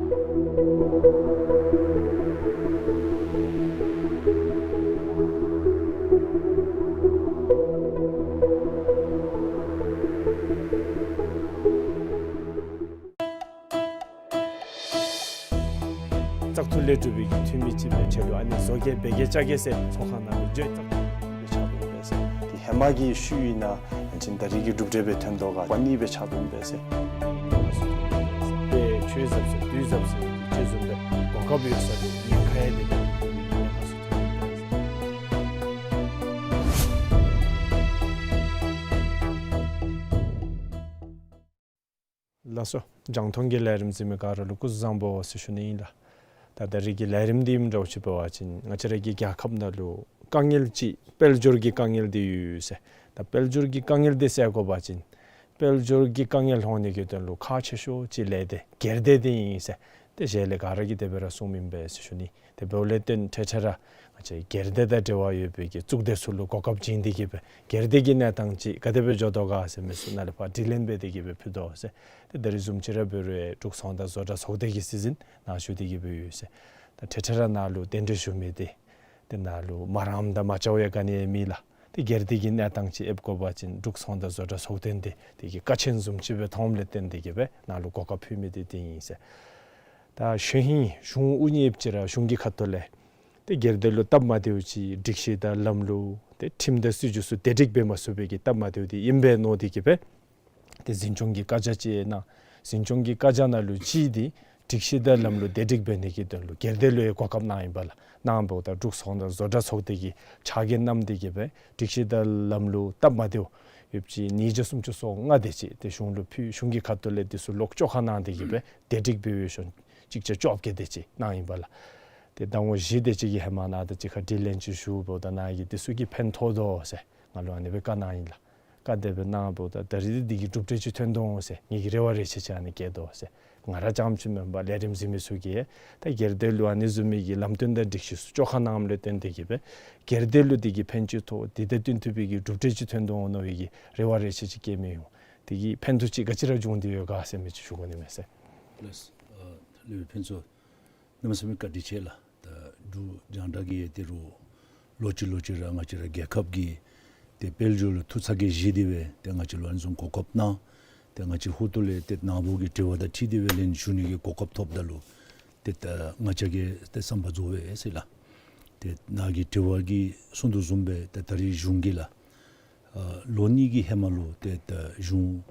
བཙག་འཐུ་ལས་གྲུབ་པའི་གི་འཐུས་མི་ཅིག་སྦེ་ཁྲལ་ལུ་ཨ་ནི་བཟོ་གེ་འབད་གེ་རྐྱབ་གེ་ཟེར་ཚོགས་ཁང་ནང་ལུ་འགྱོ་བཙག་འཐུ་ལས་ཕྱག་དྲུང་འབད་ཟེར། ཏེ་ཧེ་མ་གི་ཤུལ་ཨིན་ན་ཡང་ཅིན་ད་རིས་ཀྱི་གྲུབ་འབྲས་སྦེ་ཐོན་དོ་ག་པ་ནི་སྦེ་ཕྱག་དྲུང་འབད་ཟེར། ཏེ་ཆོས་ཟབ་ཟེར་དུས་ཟབ་ཟེར་ཅིག་བཟུམ་སྦེ་གོ་སྐབས་ཡོད་ས་ལུ་ཉེན་ཁ་ཡང་དེ་ལས་ལགས་སོ། རྒྱང་མཐོང་གི་ལས་རིམ་གཟིགས་མི་ག་ར་ལུ་སྐུ་གཟུགས་བཟང་པོ་ཟེར་ཞུ་ནི་ཨིན་ལགས། ད་ད་རིས་ཀྱི་ལས་རིམ་འདི་ཨིནམ་འདྲཝ་ཅིག་འབད་བ་ཅིན་ང་བཅས་ར་གི་རྒྱལ་ཁབ་ནང་ལུ་དཀའ་ངལ་ཅིག་དཔལ་འབྱོར་གྱི་དཀའ་ངལ་འདི་ཡོད་ཟེར། ད་དཔལ་འབྱོར་གྱི་དཀའ་ངལ་འདི་སེལ་དགོ་པ་ཅིན་དཔལ་འབྱོར་གྱི་དཀའ་ངལ་སློང་ནི་གི་དོན་ལུ་ཁག་ཆེ་ཤོས་ཅིག་ལས་འདི་སྒེར་སྡེ་འདི་ཨིན་ཟེར། ཏེ་གཞན་ལས་ག་ར་གིས་དེ་སྦེ་ར་གསུངམ་ཨིན་པས་ཟེར་ཞུ་ནི། དེ་འབདཝ་ལས་བརྟེན་ཁྲལ་ཁྲལ་ར་ང་བཅས་སྒེར་སྡེ་དང་འབྲེལ་བ་ཡོད་པའི་གི་གཙུག་སྡེ་ཚུ་ལུ་གོ་སྐབས་བྱིན་ཏེ་གི་སྦེ་སྒེར་སྡེ་གི་གནས་སྟངས་ཅིག་ག་དེ་སྦེ་འགྱོ་དོ་ག་ཟེར་མི་ཚུ་ནཱ་ལས་ཕར་དྲི་ལན་འབད་དེ་གི་སྦེ་ཕུལ་དོ་ཟེར། ཏེ་ད་རིས་བཟུམ་ཅིག་ར་འབད་རུང་འབྲུག་ཚོང་དང་བཟོ་གྲྭ་ཚོགས་སྡེ་གི་སྲིད་འཛིན་ནཱ་བཞུགས་ཏེ་གི་སྦེ་ཡོད་ཟེར། ད་ཁྲལ་ཁྲལ་ར་ནཱ་ལུ་གདན་འདྲེན་ཞུ་མི་འདི་ཏེ་ནཱ་ལུ་མ་རངམ་དང་མ་འཆམ་ཡང་ག་ནི་ཡང་མེད་ལགས། ཏེ་སྒེར་སྡེ་གི་གནས་སྟངས་ཅིག་ཨེབ་དགོ་པ་ཅིན་འབྲུག་ཚོང་དང་བཟོ་གྲྭ་ཚོགས་སྡེ་འདི་དེ་གི་ཀ་ཆེན་བཟུམ་ཅིག་སྦེ་མཐོངམ་ལས་བརྟེན་ཏེ་གི་སྦེ་ནཱ་ལུ་གོ་སྐབས་ཕུལ་མི་འདི་དེ་ཨིན་ཟེར། ད་གཞེས་ཧིང་གཞུང་དབུ་བརྙེས་ཅིག་ར་གཞུང་གི་ཁ་ཐུག་ལས་ཏེ་སྒེར་སྡེ་ལུ་སྟབས་མ་བདེཝ་ཅིག་སྒྲིག་གཞི་དང་ལམ་ལུགས་ཏེ་ཁྲིམས་དང་སྲིད་བྱུས་ཚུ་བདེ་སྒྲིག་འབད་མ་ཚུགས་པའི་གི་སྟབས་མ་བདེཝ་འདི་ཨིན་པས་མནོ་སྟེ་གི་སྦེ་ཏེ་འཛིན་སྐྱོང་གི་བཀའ་རྒྱ་ཅིག་གནང་། འཛིན་སྐྱོང་གི་བཀའ་རྒྱ་ནང་ལུ་ཅིག་འདི་སྒྲིག་གཞི་དང་ལམ་ལུགས་བདེ་སྒྲིག་འབད་ནི་གི་དོན་ལུ་སྒེར་སྡེ་ལུ་ཡང་གོ་སྐབས་གནང་ཡི་པ་ལགས། གནངམ་ད་འབྲུག་ཚོང་དང་བཟོ་གྲྭ་ཚོགས་སྡེ་གི་ཕྱག་འགན་བསྣམས་ཏེ་གི་སྦེ་སྒྲིག་གཞི་དང་ལམ་ལུགས་སྟབས་མ་བདེཝ་ཡོདཔ་ཅིག་ཉིས་བརྒྱ་སུམ་ཅུ་སོ་ལྔ་དེ་ཅིག་ཏེ་གཞུང་ལུ་ཕུལ། གཞུང་གི་ཁ་ཐུག་ལས་དེ་ཚུ་ལོག་བཅོ་ཁ་གནང་སྟེ་གི་སྦེ་བདེ་སྒྲིག་འབད་བའི་ཤོང་གཅིག་བརྒྱ་བཅོ་བརྒྱད་དེ་ཅིག་གནང་ཡི་པ་ལགས། ཏེ་ཟླ་ངོ་བཞི་དེ་ཅིག་གི་ཧེ་མ་ནཱ་ད་ཅི་ཁར་དྲི་ལན་ཅིག་ཞུཝ་ད་ནཱ་གིས་དེ་ཚུ་གིས་ཕན་ཐོགས་དོ་ཟེར་ང་ལུ་ཨ་ནི་སྦེ་བཀའ་གནང་ཡི་ལགས། བཀའ་དེ་སྦེ་གནངམ་ད་ད་རིས་འདི་གི་གྲུབ་འབྲས་ཅིག་ཐོན་དོ་འོང་ཟེར་ངེ་གི་རེ་བ་རེ་ཆེ་ཅིག་ཨ་ནི་བསྐྱེད་དོ་ཟེར། ང་ར་རྐྱངམ་ཅིག་མེན་པར་ལས་རིམ་གཟིགས་མི་ཚུ་གིས་ད་སྒེར་སྡེ་ལུ་ཨ་ནི་བཟུམ་མའི་གི་ལམ་སྟོན་དང་སྒྲིག་གཞི་ཚུ་བཅོ་ཁ་གནངམ་ལས་བརྟེན་ཏེ་གི་སྦེ་སྒེར་སྡེ་ལུ་དེ་གི་ཕན་ཅིག་ཐོགས་དེ་དང་བསྟུན་ཐུབ་པའི་གི་གྲུབ་འབྲས་ཅིག་ཐོན་དོ་འོང་མནོ་བའི་གི་རེ་བ་རེ་ཆེ་ཅིག་བསྐྱེད་མི་ཡོད། དེ་གི་ཕན་ཐོགས་ཅིག་ག་ཅི་ར་བྱུང་སྟེ་ཡོད་ག་ཟེར་མི་ཅིག་ཞུ་དགོ་ནི་མས་ཟེར། ལགས། ཨ་ལས་ཕུན་ཚོགས། གནམ་མེད་ས་མེད་བཀའ་དྲིན་ཆེ་ལགས། ད་འབྲུག་རྒྱང་བསྒྲགས་ཀྱིས་ཏེ་རུང་ལོ་གཅིག་ལོ་གཅིག་ར་ང་བཅས་ར་རྒྱལ་ཁབ་ཀྱི་ཏེ་དཔལ་འབྱོར་ལུ་ཐུགས་ཚ་གྱང་བཞེས་ཏེ་སྦེ་ཏེ་ང་བཅས་ལུ་ཨ་ནི་བཟུམ་གོ་སྐབས་གནང་། ཏེ་ང་བཅས་ཧོར་ཏོ་ལས་ཏེ་ནཱ་བུ་གི་དྲི་བ་དང་འཁྲིལ་ཏེ་སྦེ་ལན་ཞུ་ནི་གི་གོ་སྐབས་ཐོབ་ད་ལུ་ཏེ་ད་ང་བཅས་ཀྱིས་ཏེ་བསམ་པ་རྫོགས་པས་ཟེར་ལགས། ཏེ་ནཱ་གི་དྲི་བ་གིས་གསུངས་དོ་བཟུམ་སྦེ་ཏེ་ད་རིས་གཞུང་གིས་ལགས་ཨ་ལོ་གཉིས་ཀྱི་ཧེ་མ་ལུ་ཏེ་ད་གཞུང་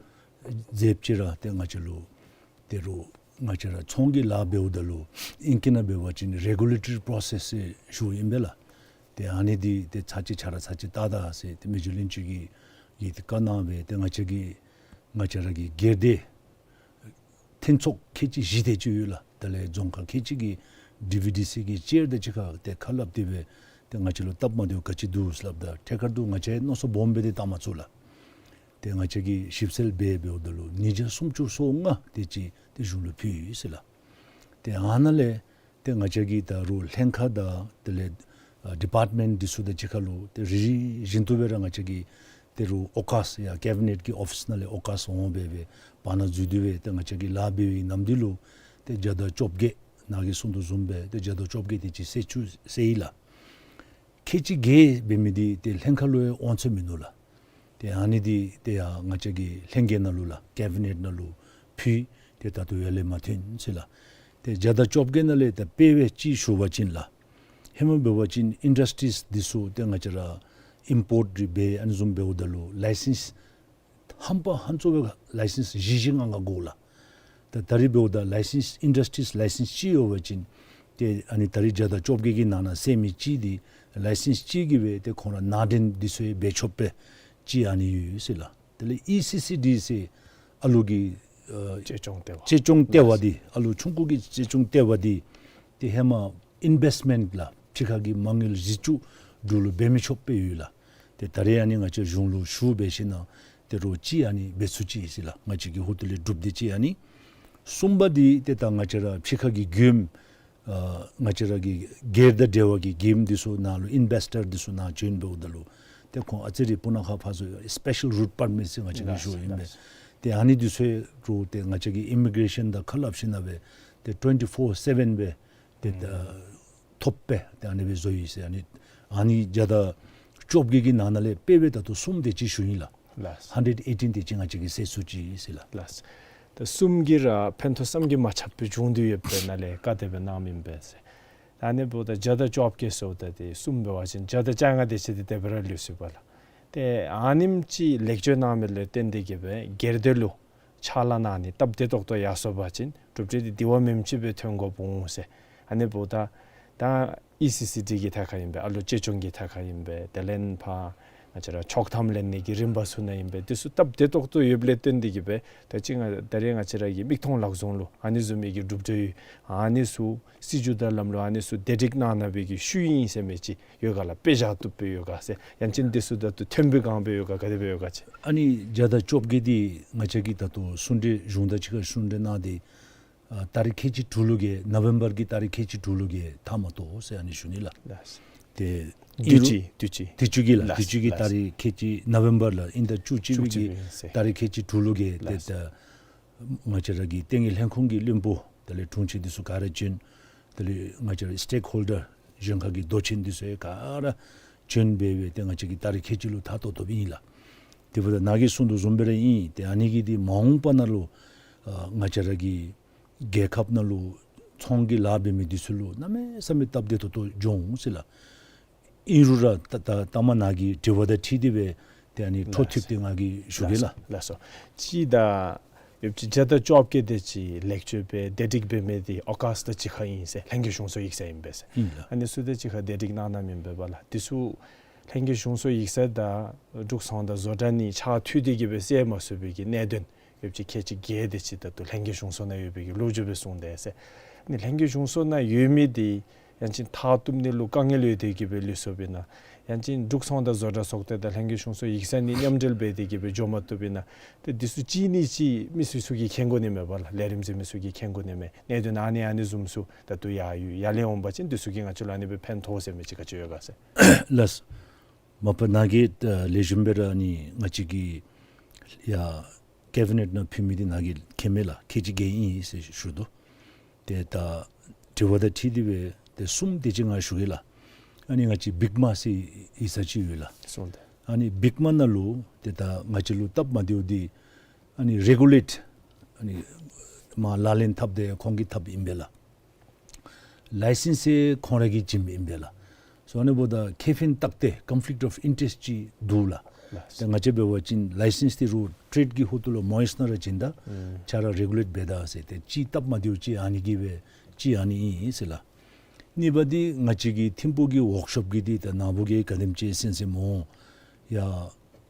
མཛདཔ་ཅིག་ར་ཏེ་ང་བཅས་ལུ་ཏེ་རུང་ང་བཅས་ར་ཚོང་གི་ལཱ་འབདཝ་ད་ལུ་ཨིང་སྐད་ནང་འབད་བ་ཅིན་རེ་གུ་ལེ་ཊོ་རི་པོ་རོ་སེསི་ཟེར་ཞུཝ་ཨིན་པས་ལགས། ཏེ་ཨ་ནི་འདི་ཏེ་ཚར་གཅིག་ཆ་ར་ཚར་གཅིག་བལྟ་ད་ཟེར་ཏེ་མི་རྗེ་བློན་ཆེན་གྱིས་ཏེ་བཀའ་གནང་སྦེ་ཏེ་ང་བཅས་ཀྱི་ང་བཅས་ར་གི་སྒེར་སྡེ་མཐུན་ཚོགས་ཁལ་གཅིག་བཞི་དེ་ཅིག་ཡོད་ལགས། དེ་ལས་རྫོང་ཁག་ཁལ་གཅིག་གི་ཌི་ཝི་ཌི་སི་གི་ཅེར་དང་གཅིག་ཁར་ཏེ་ཁ་སླབ་སྟེ་སྦེ་ཏེ་ང་བཅས་ལུ་སྟབས་མ་བདེཝ་ག་ཅི་འདུག་ཟེར་སླབ་ད་ཐད་ཀར་དུ་ང་བཅས་མནོ་བསམ་སྦོམ་སྦེ་ཏེ་བཏང་མ་ཚུགས་ལགས། ཏེ་ང་བཅས་ཀྱིས་ཞིབ་འཚོལ་འབད་འབདཝ་ད་ལུ་ཉིས་བརྒྱ་སུམ་ཅུ་སོ་ལྔ་དེ་ཅིག་ཏེ་གཞུང་ལུ་ཕུལ་ཡི་ཟེར་ལགས། ཏེ་ཨ་ནཱ་ལས་ཏེ་ང་བཅས་ཀྱི་ད་རུང་ལྷན་ཁག་དང་དེ་ལས་ཨ་ཌི་པཱརཊ་མེནཊ་འདི་ཚུ་དང་གཅིག་ཁར་ལུ་ཏེ་རེ་རེ་བཞིན་དུ་སྦེ་ར་ང་བཅས་ཀྱིས་ཏེ་རུང་ཨོ་ཀཱས་ཡང་ཀེ་བི་ནེཊ་ཀྱི་ཨོ་ཕིསི་ནང་ལས་ཨོ་ཀཱས་འོང་སྦེ་སྦེ་བར་ན་འཛུལ་ཏེ་སྦེ་ཏེ་ང་བཅས་ཀྱི་ལཱ་འབད་བའི་ནམ་དུས་ལུ་ཏེ་བརྒྱ་དང་བཅོ་བརྒྱད་ནཱ་གིས་གསུངས་དོ་བཟུམ་སྦེ་ཏེ་བརྒྱ་དང་བཅོ་བརྒྱད་དེ་ཅིག་སེལ་ཚུགས་སེལ་ཡི་ལགས། ཁལ་གཅིག་བརྒལ་འབད་མི་འདི་ཏེ་ལྷན་ཁག་ལུ་ཡང་དབང་ཚད་མིན་ནུག་ལགས། ཏེ་ཨ་ནི་འདི་ཏེ་ཡང་ང་བཅས་ཀྱི་ལྷན་རྒྱས་ནང་ལུ་ལགས་ཀེ་བི་ནེཊ་ནང་ལུ་ཕུལ། ཏེ་ད་ལྟོ་ཡར་ལས་མ་ཐོན་ཟེར་ལགས། ཏེ་བརྒྱ་དང་བཅོ་བརྒྱད་ནང་ལས་ད་དཔེ་འབད་ཅིག་ཞུ་བ་ཅིན་ལགས། ཧེ་མ་འབད་བ་ཅིན་ཨིན་ཌསི་ཊིསི་འདི་ཚུ་ཏེ་ང་བཅས་ར་ཨིམ་པོརཊ་འབད་ཨ་ནི་བཟུམ་འབདཝ་ད་ལུ་ལའི་སེནསི་ཧམ་པ་ཧང་ཚོ་སྦེ་ལའི་སེནསི་བཞི་བཞི་ལྔ་ལྔ་དགོ་ལགས། ད་ད་རིས་འབདཝ་ད་ལའི་སེནསི་ཨིན་ཌསི་ཊི་རིས་ལའི་སེནསི་ཅིག་ཡོད་པ་ཅིན་ཏེ་ཨ་ནི་ད་རིས་བརྒྱ་དང་བཅོ་བརྒྱད་ཀྱི་ནང་ན་ཟད་མི་ཅིག་འདི་ལའི་སེནསི་ཅིག་གིས་སྦེ་ཏེ་ཁོང་ར་ནང་འདྲེན་འདི་ཚུ་ཡང་འབད་ཆོགཔ་སྦེ་ཅིག་ཨ་ནི་ཡོད་ཟེར་ལགས། དེ་ལས་ཨི་སི་སི་ཌི་ཟེར་ཨ་ལུ་གི་ཨ་གཅེས་སྐྱོང་ལྟེ་བ། གཅེས་སྐྱོང་ལྟེ་བ་འདི་ཨ་ལུ་ཆུང་ཀུ་གི་གཅེས་སྐྱོང་ལྟེ་བ་འདི་ཏེ་ཧེ་མ་ཨིན་བེསཊ་མེནཊ་ལགས་ཕྱི་ཁ་གི་མ་དངུལ་གཞི་བཙུགས་འབྲུག་ལུ་འབད་མི་ཆོགཔ་སྦེ་ཡོད་ལགས། ཏེ་ད་རིས་ཨ་ནི་ང་བཅས་གཞུང་ལུ་ཞུ་འབད་ཞིནམ་ལས་ཏེ་རོགས་ཅིག་ཨ་ནི་འབད་ཚུགས་ཅི་ཟེར་ལགས། ང་བཅས་ཀྱི་ཧོངས་ལས་གྲུབ་སྟེ་ཅིག་ཨ་ནི་གསུམ་པ་འདི་ཏེ་ད་ང་བཅས་ར་ཕྱི་ཁ་གི་མགྱོནམ་ཨ་ང་བཅས་ར་གི་སྒེར་དང་འབྲེལ་བ་གི་མགྱོནམ་འདི་ཚུ་ནང་ལུ་ཨིན་བེསི་ཊར་འདི་ཚུ་ནང་བྱོན་འབདཝ་ད་ལུ་ཏེ་ཁོང་ཨ་ཙི་རེ་སྤུ་ན་ཁ་ཕར་ཚུར་སི་པེ་ཤལ་རུཊ་པར་མིཊ་ཟེར་ང་བཅས་ཀྱིས་ཞུཝ་ཨིན་པས། ཏེ་ཨ་ནི་འདི་ཚུ་རོགས་ཏེ་ང་བཅས་ཀྱི་ཨི་མི་གྲེ་ཤཱན་དང་ཁ་སླབ་ཞིནམ་ལས་སྦེ་ཏེ་ཊུ་ཝེན་ཊི་ཕོར་སེ་བེན་སྦེ་ཏེ་ད་ཐོབ་པས། ཏེ་ཨ་ནི་སྦེ་བཟོ་ཡི་ཟེར། ཨ་ནི་ཨ་ནི་བརྒྱ་དང་བཅོ་བརྒྱད་ཀྱི་ནང་ན་ལས་དཔེ་སྦེ་ད་ལྟོ་གསུམ་དེ་ཅིག་ཞུ་ཡི་ལགས། ལགས། ཧན་ཌེཌ་ཨེ་ཊིན་དེ་ཅིག་ང་བཅས་ཀྱིས་ཟད་ཚུགས་ཅི་ཟེར་ལགས། ལགས། ད་གསུམ་གྱིས་ར་ཕན་ཐོགས་བསམ་གྱིས་མ་ཁྱབ་པའི་བྱུང་དོ་ཡོདཔ་སྦེ་ནཱ་ལས་བཀའ་དེ་སྦེ་གནངམ་ཨིན་པས་ཟེར། ད་ཨ་ནི་འབདཝ་ད་བརྒྱ་དང་བཅོ་བརྒྱད་ཟེརཝ་ད་ཏེ་གསུམ་འབད་བ་ཅིན་བརྒྱ་དང་བཅོ་ལྔ་དེ་ཅིག་འདི་དེ་སྦེ་ར་ལུས་སོ་པ་ལགས། ཏེ་ཨ་ནེམ་ཅིག་ལེགས་བཅོས་གནང་མི་ལུ་བརྟེན་ཏེ་གིས་སྦེ་སྒེར་སྡེ་ལུ་ཕྱག་ལཱ་གནང་ནི་སྟབས་བདེ་ཏོག་ཏོ་ཡར་སོང་པ་ཅིན་གྲུབ་འབྲས་འདི་དེ་བ་མེནམ་ཅིག་སྦེ་ཐོན་དགོཔ་འོང་ཟེར། ཨ་ནི་འབདཝ་ད་ད་ཨི་སི་སི་ཌི་གི་ཐད་ཁར་ཨིན་པས། ཨ་ལུ་གཅེས་སྐྱོང་གི་ཐད་ཁར་ཨིན་པས། དེ་ལས་ཕར་ང་བཅས་ར་ཆོག་ཐམ་ལེན་ནི་གི་རིམ་པ་ཚུ་ནང་ཨིན་པས། དེ་ཚུ་སྟབས་བདེ་ཏོག་ཏོ་ཡོདཔ་ལས་བརྟེན་ཏེ་གིས་སྦེ་ད་ཅི་ང་ད་རེས་ང་བཅས་ར་གི་མིག་མཐོང་ལག་བཟུང་ལུ་ཨ་ནི་བཟུམ་མའི་གི་གྲུབ་འབྲས་ཡོད། ཨ་ནི་ཚུ་སྲིད་བྱུས་དང་ལམ་ལུགས་ཨ་ནི་ཚུ་བདེ་སྒྲིག་གནང་གནང་བའི་གི་ཤུལ་ཨིན་ཟེར་མི་ཅིག་ཡོད་ག་ལགས། དཔེ་བཞག་བཏུབ་སྦེ་ཡོད་ག་ཟེར། ཡང་ཅིན་དེ་ཚུ་ད་ལྟོ་ཐོན་པའི་སྒང་སྦེ་ཡོད་ག་ག་དེ་སྦེ་ཡོད་ག་ཅིག། ཨ་ནི་བརྒྱ་དང་བཅོ་བརྒྱད་འདི་ང་བཅས་ཀྱིས་ད་ལྟོ་གསུང་གྲོས་གཞུང་དང་གཅིག་ཁར་གསུང་གྲོས་གནང་སྟེ་ཨ་ཏ་རིག་ཁལ་གཅིག་དྲུག་ལུ་གིས་ནོ་བེམ་བར་གྱི་ཏ་རིག་ཁལ་གཅིག་དྲུག་ལུ་གིས་མཐའ་མ་གཏོགས་ཟེར་ཨ་ནི་ཞུ་ནི་ལགས། ལགས། ཏེ་དུས་ཨིན་རུང་ཅི་དུས་ཅི་དུས་ཅི་གི་ལགས། ལགས། དུས་ཅི་གི་ལགས། ཏ་རིག་ཁལ་གཅིག་ནོ་བེམ་བར་ལགས། ཨིན་ད་བཅུ་གཅིག་པའི་བཅུ་གཅིག་གི་པའི་ཟེར། ཏ་རིག་ཁལ་གཅིག་དྲུག་ལུ་གིས་ཏེ་ལགས། ད་ང་བཅས་ར་གི་ལྟེ་གནས་ལྷན་ཁང་གི་བློན་པོ་དེ་ལས་དྲུང་ཆེན་འདི་ཚུ་ག་ར་བྱོན། དེ་ལས་ང་བཅས་ར་སི་ཊེག་ཧོལ་ཌར་གཞན་ཁ་གི་མདོ་ཆེན་འདི་ཚུ་ཡང་ག་ར་བྱོན་འབད་སྦེ་ཏེ་ང་བཅས་ཀྱིས་ཏ་རིག་ཁལ་གཅིག་ལུ་མཐའ་གཏོགས་གཏོགསཔ་ཨིན་ལགས། དེ་འབདཝ་ད་ནཱ་གིས་གསུང་དོ་བཟུམ་སྦེ་ར་ཨིན། ཏེ་ཨ་ནི་གིས་འདི་མ་འོངས་པ་ནང་ལུ་ཨ་ང་བཅས་ར་གི་རྒྱལ་ཁབ་ནང་ལུ་ཚོང་གི་ལཱ་འབད་མི་འདི་ཚུ་ལུ་གནམ་མེད་ས་མེད་སྟབས་བདེ་ཏོག་ཏོ་འགྱོ་འོང་ཟེར་ལགས། ཨིན་རུང་ར་ད་ད་ད་མ་ནཱ་གི་དྲི་བ་དང་འཁྲིལ་ཏེ་སྦེ་ཏེ་ཨ་ནི་འཕྲོ་མཐུད་དེ་ང་གིས་ཞུ་གེ་ལགས། ལགས་སོ། ཅིག་ད་ཡོདཔ་ཅིག་བརྒྱ་དང་བཅོ་བརྒྱད་དེ་ཅིག་ལེགས་བཅོས་འབད་བདེ་སྒྲིག་འབད་མི་འདི་ཨོ་ཀཱས་དང་གཅིག་ཁར་ཨིན་ཟེར་ལྷན་རྒྱས་གཞུང་གསོག་ཡིག་ཚང་ཨིན་པས་ཟེར། ཨིན་ལགས། ཨ་ནི་ཚུ་དང་གཅིག་ཁར་བདེ་སྒྲིག་གནང་གནངམ་ཨིན་པས་ལགས། དེ་ཚུ་ལྷན་རྒྱས་གཞུང་གསོག་ཡིག་ཚང་དང་འབྲུག་ཚོང་དང་བཟོ་གྲྭ་གཉིས་ཕྱག་མཐུད་དེ་གིས་སྦེ་སེལ་མ་ཚུགས་པའི་གི་གནད་དོན་ཡོདཔ་ཅིག་ཁལ་གཅིག་བརྒྱད་དེ་ཅིག་ད་ལྟོ་ལྷན་རྒྱས་གཞུང་གསོག་ནང་ཡོད་པའི་གི་ལོ་རྒྱུས་སྦེ་གསུངས་དེས་ཟེར། ཨ་ནི་ལྷན་རྒྱས་གཞུང་གསོག་ནང་ཡོད་མི་འདི་ཡང་ཅིན་མཐའ་གཏུབ་ནི་ལུ་དཀའ་ངལ་ཡོད་དེ་གིས་སྦེ་ལུས་སོཔ་ཨིན་ན། ཡང་ཅིན་འབྲུག་ཚོང་དང་བཟོ་གྲྭ་ཚོགས་སྡེ་དང་ལྷན་རྒྱས་གཞུང་གསོག་ཡིག་ཚང་གཉིས་མཉམ་འབྲེལ་འབད་དེ་གིས་སྦེ་འགྱོ་མ་བཏུབ་ཨིན་ན། ཏེ་འདི་ཚུ་གཅིག་ནི་གཅིག་མི་སེར་ཚུ་གིས་མཁྱེན་དགོ་ནི་མས་པ་ལགས། ལས་རིམ་ཟེར་མི་ཚུ་གིས་མཁྱེན་དགོ་ནི་མས། གནད་དོན་ཨ་ནི་ཨ་ནི་བཟུམ་ཚུ་ད་ལྟོ་ཡར་ཡོད། ཡར་ལས་འོང་པ་ཅིན་འདི་ཚུ་གིས་ང་བཅས་ལུ་ཨ་ནི་སྦེ་ཕན་ཐོགས་ཟེར་མི་ཅིག་ག་ཅི་ཡོད་ག་ཟེར། ལགས། མ་པ་ནཱ་གིས་ད་ལེགས་ཤོམ་སྦེ་ར་ཨ་ནི་ང་བཅས་ཀྱི་ཡ་ཀེ་བི་ནེཊ་ནང་ཕུལ་མི་འདི་ནཱ་གིས་མཁྱེན་མས་ལགས། ཁལ་གཅིག་བརྒྱད་ཨིན་ཟེར་ཞུ་དོ། ཏེ་ད་དྲི་བ་དང་འཁྲིལ་ཏེ་སྦེ་ཏེ་གསུམ་དེ་ཅིག་ང་ཞུ་གེ་ལགས། ཨ་ནི་ང་བཅས་བིག་མ་ཟེར་ཡིག་ཚང་ཅིག་ཡོད་ལགས། སོང་སྟེ། ཨ་ནི་བིག་མ་ནང་ལུ་ཏེ་ད་ང་བཅས་ལུ་སྟབས་མ་བདེཝ་འདི་ཨ་ནི་རེ་གུ་ལེཊ་ཨ་ནི་མ་ལག་ལེན་འཐབ་དེ་ཁོང་གིས་འཐབ་ཨིན་པས་ལགས། ལའི་སེནསི་ཡང་ཁོང་ར་གིས་བྱིནམ་ཨིན་པས་ལགས། སོ་ཨ་ནི་འབདཝ་ད་ཁེ་ཕན་བཏགས་ཏེ་ཀོན་ཕི་ལིཀཊ་ཨོཕ་ཨིན་ཊེ་རེསཊ་ཅིག་འདུག་ལགས། ལགས། ཏེ་ང་བཅས་འབད་བ་ཅིན་ལའི་སེནསི་འདི་རུང་ཊེཌ་ཀྱི་ཧོངས་ལུ་མོ་ཡེས་ནང་ར་བྱིན་ད་ཨུམ་ཁྱོད་ར་རེ་གུ་ལེཊ་འབད་ད་ཟེར། ཏེ་ཅིག་སྟབས་མ་བདེཝ་ཅིག་ཨ་ནི་གིས་སྦེ་ཅིག་ཨ་ནི་ཨིན་ཟེར་ལགས། གཉིས་པ་འདི་ང་བཅས་ཀྱི་ཐིམ་ཕུག་གི་ཝོརཀ་ཤོབ་ཀྱི་འདི་ད་ནཱ་བུ་གིས་ག་དེམ་ཅིག་གསན་གསནམ་སྨོ། ཡ་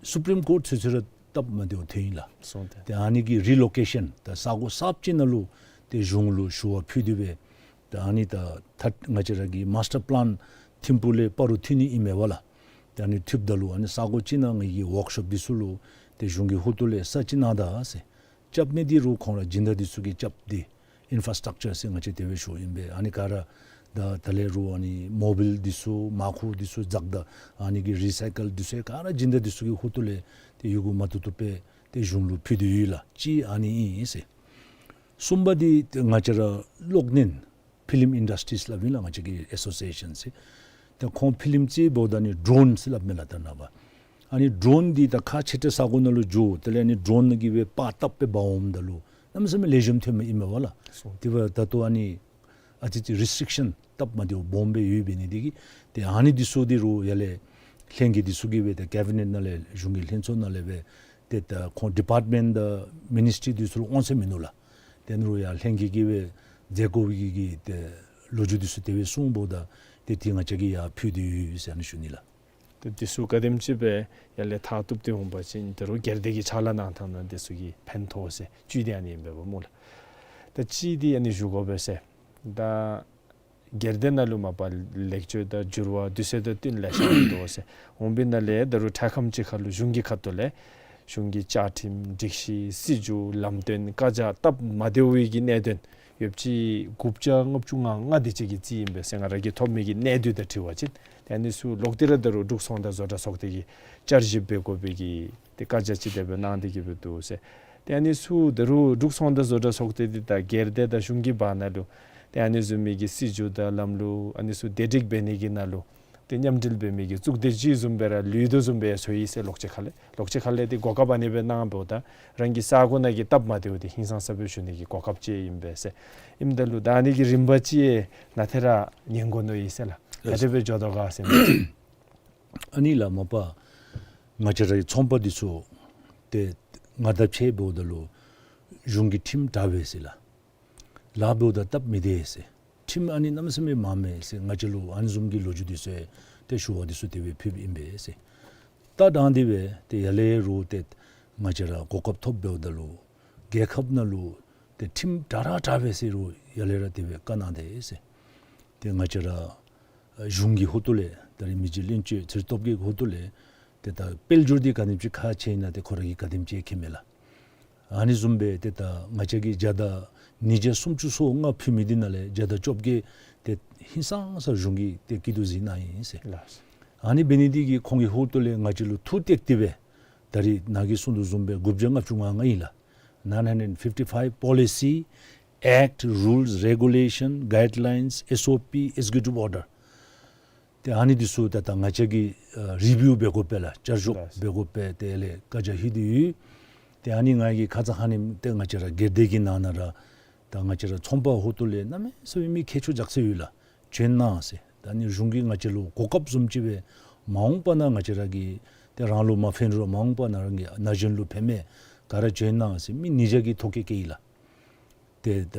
སུ་པྲིམ་ཀོརཊ་ཚུན་ཚོད་ར་སྟབས་མ་བདེཝ་ཐོན་ཡི་ལགས། སོང་སྟེ། ཏེ་ཨ་ནི་གི་རི་ལོ་ཀེ་ཤཱན་ད་ས་གོ་གསརཔ་ཅིག་ནང་ལུ་ཏེ་གཞུང་ལུ་ཞུ་བ་ཕུལ་ཏེ་སྦེ་ད་ཨ་ནི་ད་ད་ང་བཅས་ར་གི་མཱས་ཊར་པི་ལཱན་ཐིམ་ཕུག་ལས་སྤ་རོ་མཐུད་ནི་ཨིན་མས་པ་ལགས། ད་ཨ་ནི་མཐུདཔ་ད་ལུ་ཨ་ནི་ས་གོ་ཅིག་ནང་ངེ་གི་ཝོརཀ་ཤོབ་འདི་ཚུ་ལུ་ཏེ་གཞུང་གི་ཧོངས་ལས་ས་ཅིག་གནང་ད་ཟེར། རྐྱབ་ནི་འདི་རུང་ཁོང་ར་སྦྱིན་བདག་འདི་ཚུ་གིས་རྐྱབ་སྟེ་ཨིན་ཕ་ར་སི་ཊག་ཅར་ཟེར་ང་བཅས་དེ་སྦེ་ཞུཝ་ཨིན་པས། ཨ་ནི་ག་ར་ད་ད་ལས་རུང་ཨ་ནི་མོ་བིལ་འདི་ཚུ་མར་ཁུ་འདི་ཚུ་འཛག་ད་ཨ་ནི་གི་རི་སའི་ཀལ་འདི་ཚུ་ག་ར་སྦྱིན་བདག་འདི་ཚུ་གི་ཧོངས་ལས་ཏེ་ཡོད་དགུ་མ་བཏུབ་བཏུབ་སྦེ་ཏེ་གཞུང་ལུ་ཕུལ་ཏེ་ཡོད་ལགས། ཅིག་ཨ་ནི་ཨིན་ཟེར། གསུམ་པ་འདི་ཏེ་ང་བཅས་ར་གློག་བརྙན་ཕི་ལིམ་ཨིན་ཌསི་ཊི་རིས་སླབ་ཨིན་ལགས། ང་བཅས་ཀྱི་ཨེ་སོ་སི་ཨེ་ཤཱན་ཟེར། ཏེ་ཁོང་ཕི་ལིམ་རྩེད་འབདཝ་ད་ཨ་ནི་ཌོརོན་ཟེར་སླབ་མས་ལགས་ད་ནངས་པ། ཨ་ནི་ཌོརོན་འདི་ད་ཁ་ཆེ་ཏྲ་ས་གོ་ནང་ལུ་འགྱོ། དེ་ལས་ཨ་ནི་ཌོརོན་ནང་གི་སྦེ་པར་བཏབ་སྦེ་འབག་འོངམ་ད་ལུ་གནམ་མེད་ས་མེད་ལེགས་ཤོམ་ཐོནམ་ཨིན་མས་པ་ལགས། སོ། དེ་འབདཝ་ད་ད་ལྟོ་ཨ་ནི་ཨ་ཙི་ཅིག་རི་སི་ཊིག་ཤཱན་སྟབས་མ་བདེཝ་སྦོམ་སྦེ་ཡོདཔ་འབད་ནི་དེ་གིས་ཏེ་ཨ་ནི་འདི་ཚུ་འདི་རུང་ཡར་ལས་ལྷན་རྒྱས་འདི་ཚུ་གིས་སྦེ་ཏེ་ཀེ་བི་ནེཊ་ནང་ལས་གཞུང་གི་ལྷན་ཚོགས་ནང་ལས་སྦེ་ཏེ་ད་ཁོང་ཌི་པརཊ་མེནཊ་དང་མི་ནིསི་ཊི་རི་འདི་ཚུ་ལུ་དབང་ཚད་མིན་ནུག་ལགས། ཏེ་ཨ་ནི་རུ་ཡང་ལྷན་རྒྱས་ཀྱིས་སྦེ་མཛད་དགོ་པའི་གི་ཏེ་ལོ་རྒྱུས་འདི་ཚུ་དེ་སྦེ་གསུངམ་ད་ཏེ་དེ་ང་བཅས་ཀྱིས་ཡར་ཕུལ་ཏེ་ཡོད་ཟེར་ཨ་ནི་ཞུ་ནི་ལགས། ཏེ་འདི་ཚུ་ག་དེམ་ཅིག་སྦེ་ཡར་ལས་མཐར་གཏུགས་ཏེ་འོང་པ་ཅིན་ད་རུང་སྒེར་སྡེ་གི་ཕྱག་ལཱ་གནང་ཐངས་ནང་འདི་ཚུ་གི་ཕན་ཐོགས་ཟེར་བཅུད་འདི་ཨ་ནི་ཨིན་པས་པ་སྨོ་ལགས། ད་གཅིག་འདི་ཨ་ནི་ཞུ་དགོ་པས་ཟེར། ད་སྒེར་སྡེ་ནང་ལུ་མ་པ་ལེགས་བཅོས་དང་འགྱུར་བ་དུས་ཚོད་དང་བསྟུན་ལེ་ཤ་འོང་དོ་ཟེར། འོང་པའི་ནང་ལས་ད་རུང་དྲག་ཁམས་ཅིག་ཁར་ལུ་གཞུང་གི་ཁ་ཐུག་ལས་གཞུང་གི་བཅའ་ཁྲིམས་སྒྲིག་གཞི་སྲིད་བྱུས་ལམ་སྟོན་བཀའ་རྒྱ་སྟབས་མ་བདེ་བའི་གི་གནད་དོན་ཡོདཔ་ཅིག་དགུ་བརྒྱ་ལྔ་བཅུ་ང་ལྔ་དེ་ཅིག་གི་རྩིས་ཨིན་པས་ཟེར་ང་ར་གིས་ཐོབ་མི་གི་གནད་བསྡུས་དང་འཁྲིལ་བ་ཅིན། ཏེ་ཨ་ནི་ཚུ་ལོག་སྟེ་ར་ད་རུང་འབྲུག་ཚོང་དང་བཟོ་གྲྭ་ཚོགས་སྡེ་གིས་བསྐྱར་ཞིབ་འབད་དགོ་པའི་གི་ཏེ་བཀའ་རྒྱ་ཅིག་དེ་སྦེ་གནང་སྟེ་གི་སྦེ་འདུག་ཟེར། ཏེ་ཨ་ནི་ཚུ་ད་རུང་འབྲུག་ཚོང་དང་བཟོ་གྲྭ་ཚོགས་སྡེ་འདི་དང་སྒེར་སྡེ་དང་གཞུང་གི་བར་ན་ལུ་ཏེ་ཨ་ནི་བཟུམ་མའི་གི་སྲིད་བྱུས་དང་ལམ་ལུགས་ཨ་ནི་ཚུ་བདེ་སྒྲིག་འབད་ནི་གི་ནང་ལུ་ཏེ་མཉམ་འབྲེལ་འབད་མི་གི་གཙུག་སྡེ་ཅིག་བཟུམ་སྦེ་ར་ལུས་དོ་བཟུམ་སྦེ་ཡང་བཟོ་ཡི་ཟེར་ལོག་ཅི་ཁ་ལས། ལོག་ཅི་ཁ་ལས་ཏེ་གོ་སྐབས་ཨ་ནི་སྦེ་གནངམ་ད་རང་གི་ས་གོ་ནང་གི་སྟབས་མ་བདེཝ་འདི་ཧིང་སངས་ས་སྦེ་ཞུ་ནི་གི་གོ་སྐབས་ཅིག་ཨིན་པས་ཟེར། ཨིནམ་ད་ལུ་ད་ཨ་ནི་གི་རིམ་པ་ཅིག་ནཱ་ཏེ་ར་ཉན་དགོ་མནོ་ཡི་ཟེར་ལགས། ག་དེ་སྦེ་འགྱོ་དོ་ག་ཟེར་མི་ཅིག། ཨ་ནི་ལགས་མ་པ་ང་བཅས་ར་གི་ཚོང་པ་འདི་ཚུ་ཏེ་ང་དང་ཕྱད་འབདཝ་ད་ལུ་གཞུང་གི་ཁྲིམས་དྲག་པས་ཟེར་ལགས། ལཱ་འབདཝ་ད་སྟབས་མི་བདེ་ཟེར། ཁྲིམས་ཨ་ནི་གནམ་མེད་ས་མེད་མང་མས་ཟེར་ང་བཅས་ལུ་ཨ་ནི་བཟུམ་གྱི་ལོ་རྒྱུས་འདི་ཚུ་ཏེ་ཞུ་བ་འདི་ཚུ་དེ་སྦེ་ཕུལཝ་ཨིན་པས་ཟེར། ད་དང་དེ་སྦེ་ཏེ་ཡར་ལས་རུང་ཏེ་ང་བཅས་ར་གོ་སྐབས་ཐོབ་འབདཝ་ད་ལུ་རྒྱལ་ཁབ་ནང་ལུ་ཏེ་ཁྲིམས་དྲག་ར་དྲག་པས་ཟེར་རུང་ཡར་ལས་ར་དེ་སྦེ་བཀའ་གནང་སྟེ་ཟེར། ཏེ་ང་བཅས་ར་གཞུང་གི་ཧོངས་ལས་ད་རིས་མི་རྗེ་བློན་ཆེན་ཚེ་རིང་སྟོབས་རྒྱས་ཀྱི་ཧོངས་ལས་ཏེ་ད་དཔལ་འབྱོར་འདི་ག་དེམ་ཅིག་ཁག་ཆེ་ཨིན་ན་ཏེ་ཁོ་ར་གིས་ག་དེམ་ཅིག་མཁྱེན་མས་ལགས། ཨ་ནི་བཟུམ་སྦེ་ཏེ་ད་ང་བཅས་ཀྱིས་བརྒྱ་དང་ཉིས་བརྒྱ་སུམ་ཅུ་སོ་ལྔ་ཕུལ་མི་འདི་ནང་ལས་བརྒྱ་དང་བཅོ་བརྒྱད་ཏེ་ཧིང་སངས་ས་གཞུང་གིས་ཏེ་སྐྱིད་སྡུག་གཟིགས་གནང་ཡི་ཟེར། ལགས། ཨ་ནི་འབད་ནི་འདི་གིས་ཁོང་གི་ཧོངས་ལས་ང་བཅས་ལུ་ཐུགས་གཏད་དེ་སྦེ་ད་རིས་ནཱ་གིས་གསུངས་དོ་བཟུམ་སྦེ་དགུ་བརྒྱ་ལྔ་བཅུ་ང་ལྔ་ཨིན་ལགས། nine hundred fifty-five policy, act, rules, regulation, guidelines, S O P, executive order། ཏེ་ཨ་ནི་འདི་ཚུ་ད་ད་ང་བཅས་ཀྱིས་ཨ་རི་བིའུ་འབད་དགོ་པས་ལགས། བསྐྱར་ཞིབ་ལགས། འབད་དགོ་པས་ཏེ་ལས་བཀའ་རྒྱ་ཕུལ་ཏེ་ཡོད། ཏེ་ཨ་ནི་ང་གིས་ཁ་ཙ་ཁ་ཉིནམ་ཏེ་ང་བཅས་ར་སྒེར་སྡེ་གི་ནང་ན་ར་ད་ང་བཅས་ར་ཚོང་པ་ཧོངས་ལས་གནམ་མེད་ས་མེད་མི་མཁས་མཆོག་རྒྱ་ཆེ་ཡོད་ལགས། བྱོན་གནང་ཟེར། ད་ཨ་ནི་གཞུང་གིས་ང་བཅས་ལུ་གོ་སྐབས་བཟུམ་ཅིག་སྦེ་མ་འོངས་པ་ན་ང་བཅས་ར་གིས་ཏེ་རང་ལུ་མ་ཕན་རུང་མ་འོངས་པ་ན་རང་གི་ན་གཞོན་ལུ་ཕན་མས། ག་ར་བྱོན་གནང་ཟེར་མི་ཉིས་བརྒྱ་གི་ཐོ་བཀོད་བཀལ་ཡི་ལགས། ཏེ་ད་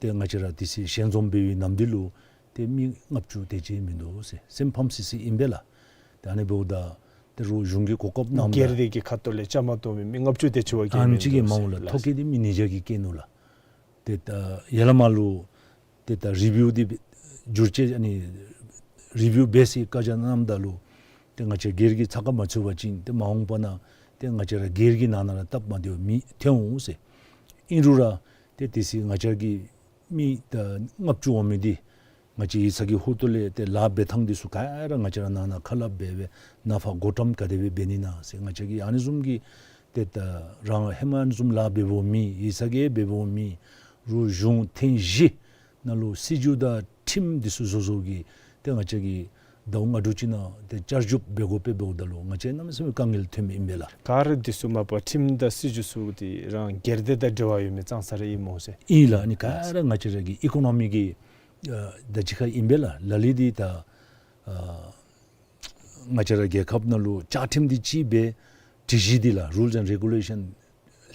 ཏེ་ང་བཅས་ར་དེ་ཚེ་ཞལ་འཛོམས་འབད་བའི་ནམ་དུས་ལུ་ཏེ་མི་ལྔ་བཅུ་དེ་ཅིག་མིན་འདུག་ཟེར། སེམས་ཕམ་སི་སི་ཨིན་པས་ལགས། ཏེ་ཨ་ནི་འབདཝ་ད་ཏེ་རུང་གཞུང་གིས་གོ་སྐབས་གནངམ་ད་སྒེར་སྡེ་གི་ཁ་ཐུག་ལས་བཅའ་མར་གཏོགས་མི་མི་ལྔ་བཅུ་དེ་ཅིག་བ་ཨ་ནེམ་ཅིག་གིས་མ་འོང་ལགས། ཐོ་བཀོད་འདི་མི་ཉིས་བརྒྱ་གིས་བཀལ་ནུག་ལགས། ཏེ་ད་ཡར་ལས་མར་ལུ་ཏེ་ད་རི་བིའུ་འདི་བསྒྱུར་བཅོས་ཨ་ནི་རི་བིའུ་འབད་ཟེར་བཀའ་རྒྱ་གནངམ་ད་ལུ་ཏེ་ང་བཅས་སྒེར་གྱི་ཚ་ཁ་མ་ཚུད་པ་ཅིན་ཏེ་མ་འོངས་པ་ན་ཏེ་ང་བཅས་ར་སྒེར་གྱི་ནང་ན་ར་སྟབས་མ་བདེཝ་མི་ཐོན་འོང་ཟེར། ཨིན་རུང་ར་ཏེ་དེ་ཚེ་ང་བཅས་ཀྱི་མི་ད་ལྔ་བཅུ་འོང་མི་འདི་ང་བཅས་ཡིག་ཚང་གི་ཧོངས་ལས་ཏེ་ལཱ་འབད་ཐངས་འདི་ཚུ་ག་ར་ང་བཅས་ར་ནང་ན་ཁ་སླབ་འབད་སྦེ་ནང་ཕར་བགོ་བཀྲམ་ག་དེ་སྦེ་འབད་ནི་ན་ཟེར་ང་བཅས་ཀྱིས་ཨ་ནི་བཟུམ་གྱི་ཏེ་ད་རང་ཧེ་མ་ཨ་ནི་བཟུམ་ལཱ་འབདཝ་མེད། ཡིག་ཚང་གི་འབདཝ་མེད། རུང་གཞུང་ཐེངས་བཞི་ནང་ལུ་སྲིད་བྱུས་དང་ཁྲིམས་འདི་ཚུ་བཟོ་བཟོཝ་གིས་ཏེ་ང་བཅས་ཀྱིས་ཟླཝ་ལྔ་དྲུག་ཅིག་ནང་ཏེ་བསྐྱར་ཞིབ་འབད་དགོ་པས། འབདཝ་ད་ལུ་ང་བཅས་གནམ་མེད་ས་མེད་དཀའ་ངལ་ཐོན་མི་ཨིན་པས་ལགས། ག་ར་འདི་ཚུ་མ་པ་ཁྲིམས་དང་སྲིད་བྱུས་ཚུ་འདི་རང་སྒེར་སྡེ་དང་འབྲེལ་བ་ཡོད་མི་ཙང་ཙ་ར་ཨིན་སྨོ་ཟེར། ཨིན་ལགས། ཨ་ནི་ག་ར་ང་བཅས་ར་གི་ཨི་ཀོ་ནོ་མི་གི་ཨ་ད་ཅི་ཁ་ཨིན་པས་ལགས། ལ་ལུ་འདི་ད་ཨ་ང་བཅས་ར་རྒྱལ་ཁབ་ནང་ལུ་བཅའ་ཁྲིམས་འདི་གཅིག་སྦེ་སྒྲིག་གཞི་འདི་ལགས། Rules and Regulation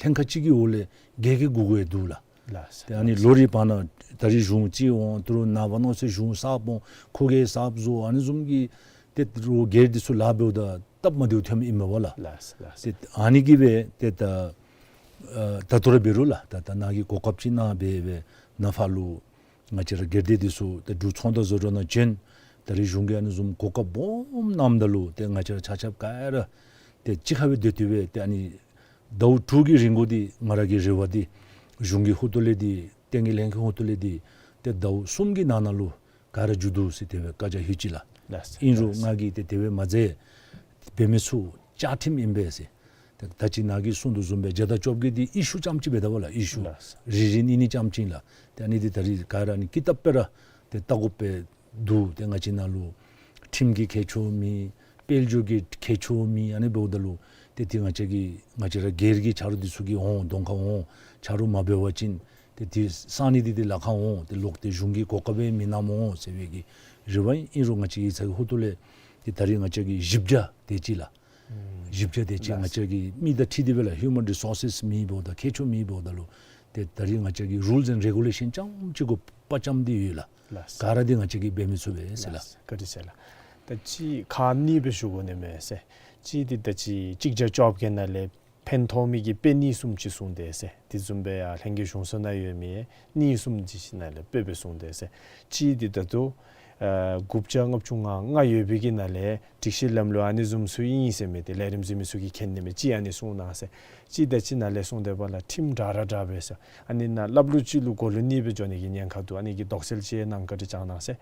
ལྷན་ཁག་གཅིག་གི་འོག་ལས་སྒེར་གྱི་བསྒྱུར་དགོཔ་འདུག་ལགས། ལགས། ཏེ་ཨ་ནི་ལོ་རེ་བར་ན་ད་རིས་གཞུང་གཅིག་འོང་། ད་རུང་ནངས་པ་གནངས་ཚེ་གཞུང་གསརཔ་འོང་། ཁོ་གིས་གསརཔ་བཟོ། ཨ་ནི་བཟུམ་གྱི་ཏེ་རུང་སྒེར་འདི་ཚུ་ལཱ་འབདཝ་ད་སྟབས་མ་བདེཝ་ཐོནམ་ཨིན་མས་པ་ལགས། ལགས་ལགས། ཏེ་ཨ་ནི་གིས་སྦེ་ཏེ་ད་ཨ་ད་ལྟོ་ར་འབད་རུང་ལགས། ད་ད་ནཱ་གིས་གོ་སྐབས་ཅིག་གནང་སྦེ་སྦེ་ནཱ་ཕར་ལུ་ང་བཅས་ར་སྒེར་སྡེ་འདི་ཚུ་ཏེ་འབྲུག་ཚོང་དང་བཟོ་གྲྭ་ནང་བྱོན། ད་རིས་གཞུང་གིས་ཨ་ནི་བཟུམ་གོ་སྐབས་སྦོམ་གནངམ་ད་ལུ་ཏེ་ང་བཅས་ར་ཆ་ཁྱབ་ག་ར་ཏེ་གཅིག་ཁར་སྦེ་སྡོད་དེ་སྦེ་ཏེ་ཨ་ནི་ཟླཝ་དྲུག་གི་རིང་གུ་འདི་ང་ར་གི་རེ་བ་འདི་གཞུང་གི་ཧོངས་ལས་འདི་བསྟན་རྒྱས་ལྷན་ཁག་ཧོངས་ལས་འདི་ཏེ་ཟླཝ་གསུམ་གྱི་ནང་ན་ལུ་ག་ར་མཇུག་བསྡུ་ཟེར་དེ་སྦེ་བཀའ་རྒྱ་ཕུལ་ཅི་ལགས། ལགས། ཨིན་རུང་ལགས། ང་གིས་ཏེ་དེ་སྦེ་མ་མཛད། འབད་མི་ཚུ་བཅའ་ཁྲིམས་ཨིན་པས་ཟེར། ད་ད་ཅི་ནཱ་གིས་གསུངས་དོ་བཟུམ་སྦེ་བརྒྱ་དང་བཅོ་བརྒྱད་འདི་ཨི་ཤུ་རྐྱངམ་ཅིག་འབད་དོ་བ་ལགས། ཨི་ཤུ། ལགས། རེ་རེ་གཉིས་གཉིས་རྐྱངམ་ཅིག་ལགས། ཏེ་ཨ་ནི་འདི་ད་རིས་ག་ར་ཨ་ནི་ཀི་ཏབ་སྦེ་ར་ཏེ་བལྟ་དགོ་པས། འདུག། ཏེ་ང་བཅས་ནང་ལུ་ཁྲིམས་ཀྱི་མཁས་མཆོག་མེད། དཔལ་འབྱོར་གྱི་མཁས་མཆོག་མེད། ཨ་ནི་འབདཝ་ད་ལུ་ཏེ་འདི་ང་བཅས་ཀྱི་ང་བཅས་ར་སྒེར་གྱི་ཆ་རོགས་འདི་ཚུ་གིས་འོང་གདོང་ཁར་འོང་ཆ་རོགས་མ་འབད་བ་ཅིན་ཏེ་འདི་གསང་གནས་འདི་ཏེ་ལཱ་ཁག་འོང་། ཏེ་ལོག་སྟེ་གཞུང་གིས་གོ་སྐབས་སྦེ་མི་གནངམ་འོང་ཟེར་བའི་གི་རེ་བ་ཨིན། ཨིན་རུང་ང་བཅས་ཡིག་ཚང་གི་ཧོངས་ལས་ཏེ་ད་རིས་ང་བཅས་ཀྱི་བཞི་བརྒྱ་དེ་ཅིག་ལགས། ཨུམ། བཞི་བརྒྱ་དེ་ཅིག་ལགས། ང་བཅས་ཀྱི་མི་དང་འཁྲིལ་ཏེ་སྦེ་ལགས། ཧིའུ་མཱན་རི་སོར་སེས་མེད་འབདཝ་ད་མཁས་མཆོག་མེད་འབདཝ་ད་ལུ་ ཏེ་ད་རིས་ང་བཅས་ཀྱིས་རུལས་ཨེནཌ་རེ་གུ་ལེ་ཤཱན་རྐྱངམ་ཅིག་གུ་དཔའ་བཅམ་སྟེ་ཡོད་ལགས། ལགས། ག་ར་འདི་ང་བཅས་ཀྱིས་འབད་མི་ཚུགས་པས་ཟེར་ལགས། ལགས། བཀའ་དྲིན་ཆེ་ལགས། ད་ཅིག་ཁག་གཉིས་སྦེ་ཞུ་དགོ་ནི་མས་ཟེར། གཅིག་འདི་ད་ཅི་གཅིག་བརྒྱ་བཅོ་བརྒྱད་ནང་ལས་ཕན་ཐོགས་མི་གི་དཔེ་གཉིས་གསུམ་ཅིག་གསུངས་ཏེ་ཟེར། དེ་བཟུམ་སྦེ་ཡར་ལྷན་རྒྱས་གཞུང་ཚོགས་ནང་ཡོད་མི་གཉིས་གསུམ་ཅིག་ནང་ལས་དཔེ་སྦེ་གསུངས་ཏེ་ཟེར། གཅིག་འདི་ད་ལྟོ་ཨ་དགུ་བརྒྱ་ལྔ་བཅུ་ང་ལྔ་ཡོད་པའི་གི་ནང་ལས་སྒྲིག་གཞི་ལམ་ལུགས་ཨ་ནི་བཟུམ་ཚུ་ཨིན་ཟེར་མི་འདི་ལས་རིམ་གཟིགས་མི་ཚུ་གིས་མཁྱེན་ནི་མས། གཅིག་ཨ་ནི་གསུངས་གནང་ཟེར། གཅིག་ད་ཅི་ནང་ལས་གསུངས་ཏེ་འབདཝ་ལས་ཁྲིམས་དྲག་ར་དྲག་པས་ཟེར། ཨ་ནི་ནཱ་སླབ་ལུགས་ཅིག་ལུ་གོ་ལུགས་གཉིས་སྦེ་འགྱོ་ནི་གི་ཉེན་ཁ་འདུག། ཨ་ནི་གི་དོགས་སེལ་ཅིག་གནང་བཀའ་དྲིན་བསྐྱང་གནང་ཟེར།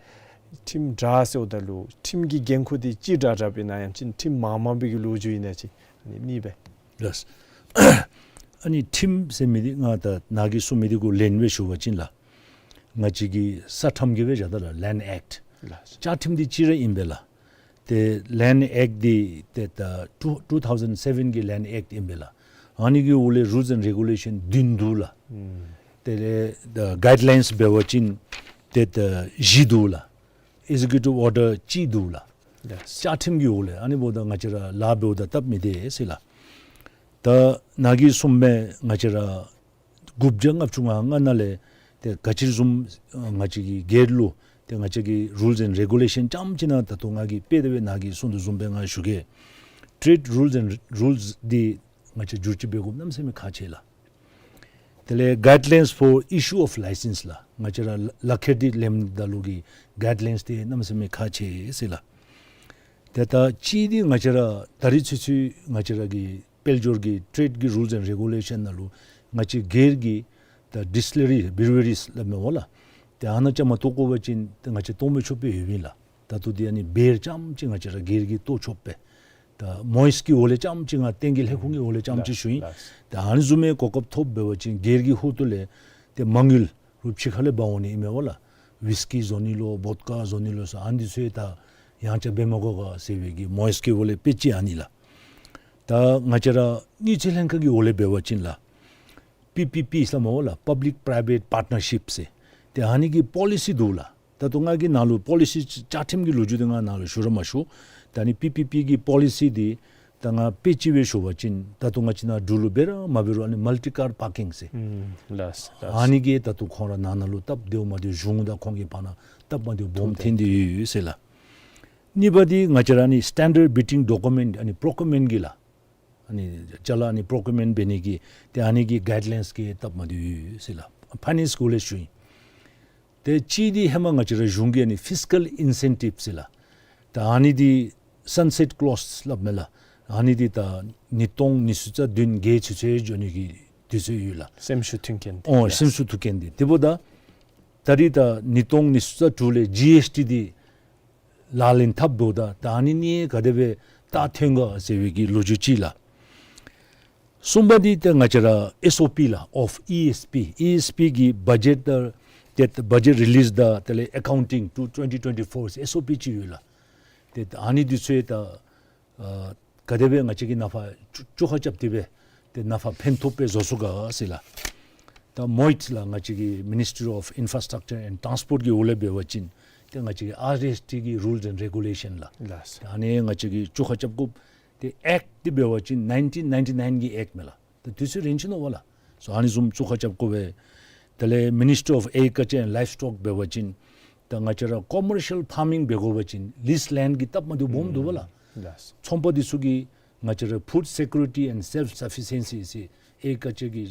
ཁྲིམས་དྲག་ཟེརཝ་ད་ལུ་ཁྲིམས་ཀྱི་འགན་ཁུར་འདི་ཅིག་དྲག་དྲགཔ་ཨིན་ན་ཡང་ཅིན་ཁྲིམས་མང་མང་པའི་གི་ལོ་རྒྱུས་ཨིན་ན་ཅིག། ཨ་ནི་གཉིས་སྦེ། ལགས། ཨ་ནི་ཁྲིམས་ཟེར་མི་འདི་ང་ད་ནཱ་གིས་གསུངས་མི་འདི་གུ་ལན་སྦེ་ཞུ་བ་ཅིན་ལགས། ང་བཅས་ཀྱི་ས་ཁྲིམས་ཀྱི་སྦེ་བཞག་ད་ལགས། ལེནཌ་ཨེཀཊ། ལགས། བཅའ་ཁྲིམས་འདི་གཅིག་ར་ཨིན་པས་ལགས། ཏེ་ལེནཌ་ཨེཀཊ་འདི་ཏེ་ད་ཊུ་ཐའུ་ཟེནཌ་སེ་བེན་གྱི་ལེནཌ་ཨེཀཊ་ཨིན་པས་ལགས། ཨ་ནི་གི་འོག་ལས་རུལས་ཨེནཌ་རེ་གུ་ལེ་ཤཱན་བདུན་འདུག་ལགས། ཨུམ། དེ་ལས་ད་གའིཌ་ལའིནསི་འབད་བ་ཅིན་ཏེ་ད་བཞི་འདུག་ལགས། ཨེག་ཛེ་ཀུ་ཊིབ་ཨོར་ཌར་གཅིག་འདུག་ལགས། ལགས། བཅའ་ཁྲིམས་ཀྱི་འོག་ལས། ཨ་ནི་འབདཝ་ད་ང་བཅས་ར་ལཱ་འབདཝ་ད་སྟབས་མི་བདེ་ཟེར་ལགས། ད་ནཱ་གིས་གསུངས་མི་ང་བཅས་ར་དགུ་བརྒྱ་ལྔ་བཅུ་ང་ལྔ་ནང་ལས་ཏེ་ག་ཅི་བཟུམ་ང་བཅས་ཀྱི་སྒེར་ལུ་ཏེ་ང་བཅས་ཀྱི་རུལས་ཨེནཌ་རེ་གུ་ལེ་ཤཱན་རྐྱངམ་ཅིག་ནང་ད་ལྟོ་ང་གིས་དཔེ་དེ་སྦེ་ནཱ་གིས་གསུངས་དོ་བཟུམ་སྦེ་ང་ཞུ་གེ། ཊེ་རེཌ་རུལས་ཨེནཌ་རུལས་འདི་ང་བཅས་བསྒྱུར་བཅོས་འབད་དགོཔ་གནམ་མེད་ས་མེད་ཁག་ཆེ་ལགས། དེ་ལས་Guidelines for Issue of License ལགས། ང་བཅས་ར་ལག་ཁྱེར་འདི་ལེནམ་ད་ལུ་གི་གའིཌ་ལའིནསི་འདི་གནམ་མེད་ས་མེད་ཁག་ཆེ་ཟེར་ལགས། ཏེ་ད་གཅིག་འདི་ང་བཅས་ར་ད་རིས་ཚུན་ཚོད་ང་བཅས་ར་གི་དཔལ་འབྱོར་གྱི་ཊེ་རེཌ་ཀྱི་རུལས་ཨེནཌ་རེ་གུ་ལེ་ཤཱན་ནང་ལུ་ང་བཅས་སྒེར་གྱི་ད་ཌིསི་ཊི་ལི་རི་བི་རི་ཝ་རིས་སླབ་མས་པ་ལགས། ཏེ་ཨ་ནཱ་བཅའ་མར་གཏོགས་དགོ་པ་ཅིན་ཏེ་ང་བཅས་གཏོགས་མི་ཆོགཔ་སྦེ་ཡོདཔ་ཨིན་ལགས། ད་ལྟོ་འདི་ཨ་ནི་བེར་རྐྱངམ་ཅིག་ང་བཅས་ར་སྒེར་གྱིས་གཏོགས་ཆོགཔ་སྦེ། ད་མོ་ཡེས་ཀྱི་འོག་ལས་རྐྱངམ་ཅིག་ང་བསྟན་རྒྱས་ལྷ་ཁང་གི་འོག་ལས་རྐྱངམ་ཅིག་ཞུ་ཡི། ལགས། ད་ཨ་ནི་བཟུམ་མའི་གོ་སྐབས་ཐོབ་འབད་བ་ཅིན་སྒེར་གྱི་ཧོངས་ལས་ཏེ་མ་དངུལ་རུང་ཕྱི་ཁ་ལས་འབག་འོང་ནི་ཨིན་མས་པ་ལགས། ཝིསི་ཀི་བཟོ་ནི་ལུ་བོཌ་ཀ་བཟོ་ནི་ལུ་ཟེར་ཨ་ནི་འདི་ཚུ་ད་ཡང་ཅིན་འབད་མ་དགོ་ག་ཟེར་བའི་གི་མོ་ཡེས་ཀྱི་འོག་ལས་དཔེ་ཅིག་ཨ་ནི་ལགས། ད་ང་བཅས་ར་དངུལ་རྩིས་ལྷན་ཁག་གི་འོག་ལས་འབད་བ་ཅིན་ལགས། པི་པི་པི་ཟེར་མས་པ་ལགས། Public Private Partnership ཟེར། ཏེ་ཨ་ནི་གི་པོ་ལི་སི་འདུག་ལགས། ད་ལྟོ་ང་གིས་ནཱ་ལུ་པོ་ལི་སི་བཅའ་ཁྲིམས་ཀྱི་ལོ་རྒྱུས་འདི་ང་ནཱ་ལུ་ཞུ་ར་མ་ཞུ། ད་ཨ་ནི་པི་པི་པི་གི་པོ་ལི་སི་འདི་ད་ང་དཔེ་ཅིག་སྦེ་ཞུ་བ་ཅིན་ད་ལྟོ་ང་བཅས་ནཱ་འབྲུག་ལུ་འབད་ར་མ་འབད་རུང་ཨ་ནི་མལ་ཊི་ཀར་པར་ཀིང་ཟེར། ཨུམ། ལགས་ལགས། ཨ་ནི་གིས་ད་ལྟོ་ཁོང་ར་ནང་ན་ལུ་སྟབས་བདེཝ་མ་བདེཝ་གཞུང་དང་ཁོང་གི་བར་ན་སྟབས་མ་བདེཝ་སྦོམ་ཐོན་ཏེ་ཡོད་ཟེར་ལགས། གཉིས་པ་འདི་ང་བཅས་ར་ཨ་ནི་སི་ཊེན་ཌརཌ་བི་ཌིང་ཌོ་ཀུ་མེནཊ་ཨ་ནི་པོ་རོ་ཀུར་མེནཊ་གི་ལགས། ཨ་ནི་ཅ་ལ་ཨ་ནི་པོ་རོ་ཀུར་མེནཊ་འབད་ནི་གི་ཏེ་ཨ་ནི་གི་གའིཌ་ལའིནསི་གི་སྟབས་མ་བདེཝ་ཡོད་ཟེར་ལགས། ཕའི་ནེནསི་གི་འོག་ལས་ཞུ་ཡི། ཏེ་གཅིག་འདི་ཧེ་མ་ང་བཅས་ར་གཞུང་གི་ཨ་ནི་ཕིསི་ཀཱལ་ཨིན་སེན་ཊིབ་ཟེར་ལགས། ད་ཨ་ནི་འདི་སཱན་སེཊ་ཀློསི་སླབ་མས་ལགས། ཨ་ནི་འདི་ད་ཉིས་སྟོང་ཉི་ཤུ་རྩ་བདུན་བརྒྱད་ཚུན་ཚོད་འགྱོ་ནི་གི་དུས་ཚོད་ཡོད་ལགས། སེམས་ཤུགས་མཐུན་རྐྱེན་འདི། ཨོ་ལགས། སེམས་ཤུགས་མཐུན་རྐྱེན་འདི། དེ་འབདཝ་ད་ད་རིས་ད་ཉིས་སྟོང་ཉི་ཤུ་རྩ་དྲུག་ལས་ཇི་ཨེསི་ཊི་འདི་ལག་ལེན་འཐབ་འབདཝ་ད་ད་ཨ་ནི་གནད་ག་དེ་སྦེ་ད་ཐོན་ག་ཟེར་བའི་གི་ལོ་རྒྱུས་ཅིག་ལགས། གསུམ་པ་འདི་ཏེ་ང་བཅས་ར་ཨེསི་ཨོ་པི་ལགས། of E S P, E S P གི་བ་ཇེཊ་དང་ཏེ་བ་ཇེཊ་རི་ལིསི་དང་དེ་ལས་ཨེ་ཀའུན་ཊིང་to twenty twenty-four ཨེསི་ཨོ་པི་ཅིག་ཡོད་ལགས། ཏེ་ཨ་ནི་འདི་ཚུ་ད་ཨ་ག་དེ་སྦེ་ང་བཅས་ཀྱིས་ནང་ཕར་བཅོ་བཅོ་ཁ་རྐྱབ་སྟེ་སྦེ་ཏེ་ནང་ཕར་ཕན་ཐོགས་སྦེ་བཟོ་ཚུགས་ག་ཟེར་ལགས། ད་མོ་ཡེསི་ལགས། ང་བཅས་ཀྱི་Ministry of Infrastructure and Transport གི་འོག་ལས་འབད་བ་ཅིན་ཏེ་ང་བཅས་ཀྱི་ཨར་ཨེསི་ཊི་གི་རུལས་ཨེནཌ་རེ་གུ་ལེ་ཤཱན་ལགས། ལགས། ད་ཨ་ནི་ང་བཅས་ཀྱིས་བཅོ་ཁ་རྐྱབ་དགོཔ་ཏེ་ཨེཀཊ་འདི་འབད་བ་ཅིན་nineteen ninety-nine གི་ཨེཀཊ་མས་ལགས། ད་དུས་ཚོད་རན་ཅི་ནུག་པ་ལགས། སོ་ཨ་ནི་བཟུམ་བཅོ་ཁ་རྐྱབ་དགོ་པས། དེ་ལས་Ministry of Agriculture and Livestock འབད་བ་ཅིན་ད་ང་བཅས་ར་ཀོ་མར་ཤཱལ་ཕར་མིང་འབད་དགོ་པ་ཅིན་ལིསི་ལེནཌ་གི་སྟབས་མ་བདེཝ་སྦོམ་འདུག་པ་ལགས། ལགས། ཚོང་པ་འདི་ཚུ་གིས་ང་བཅས་ར་Food Security and Self Sufficiency ཟེར་ཨེག་རི་ཀལ་ཅར་གི་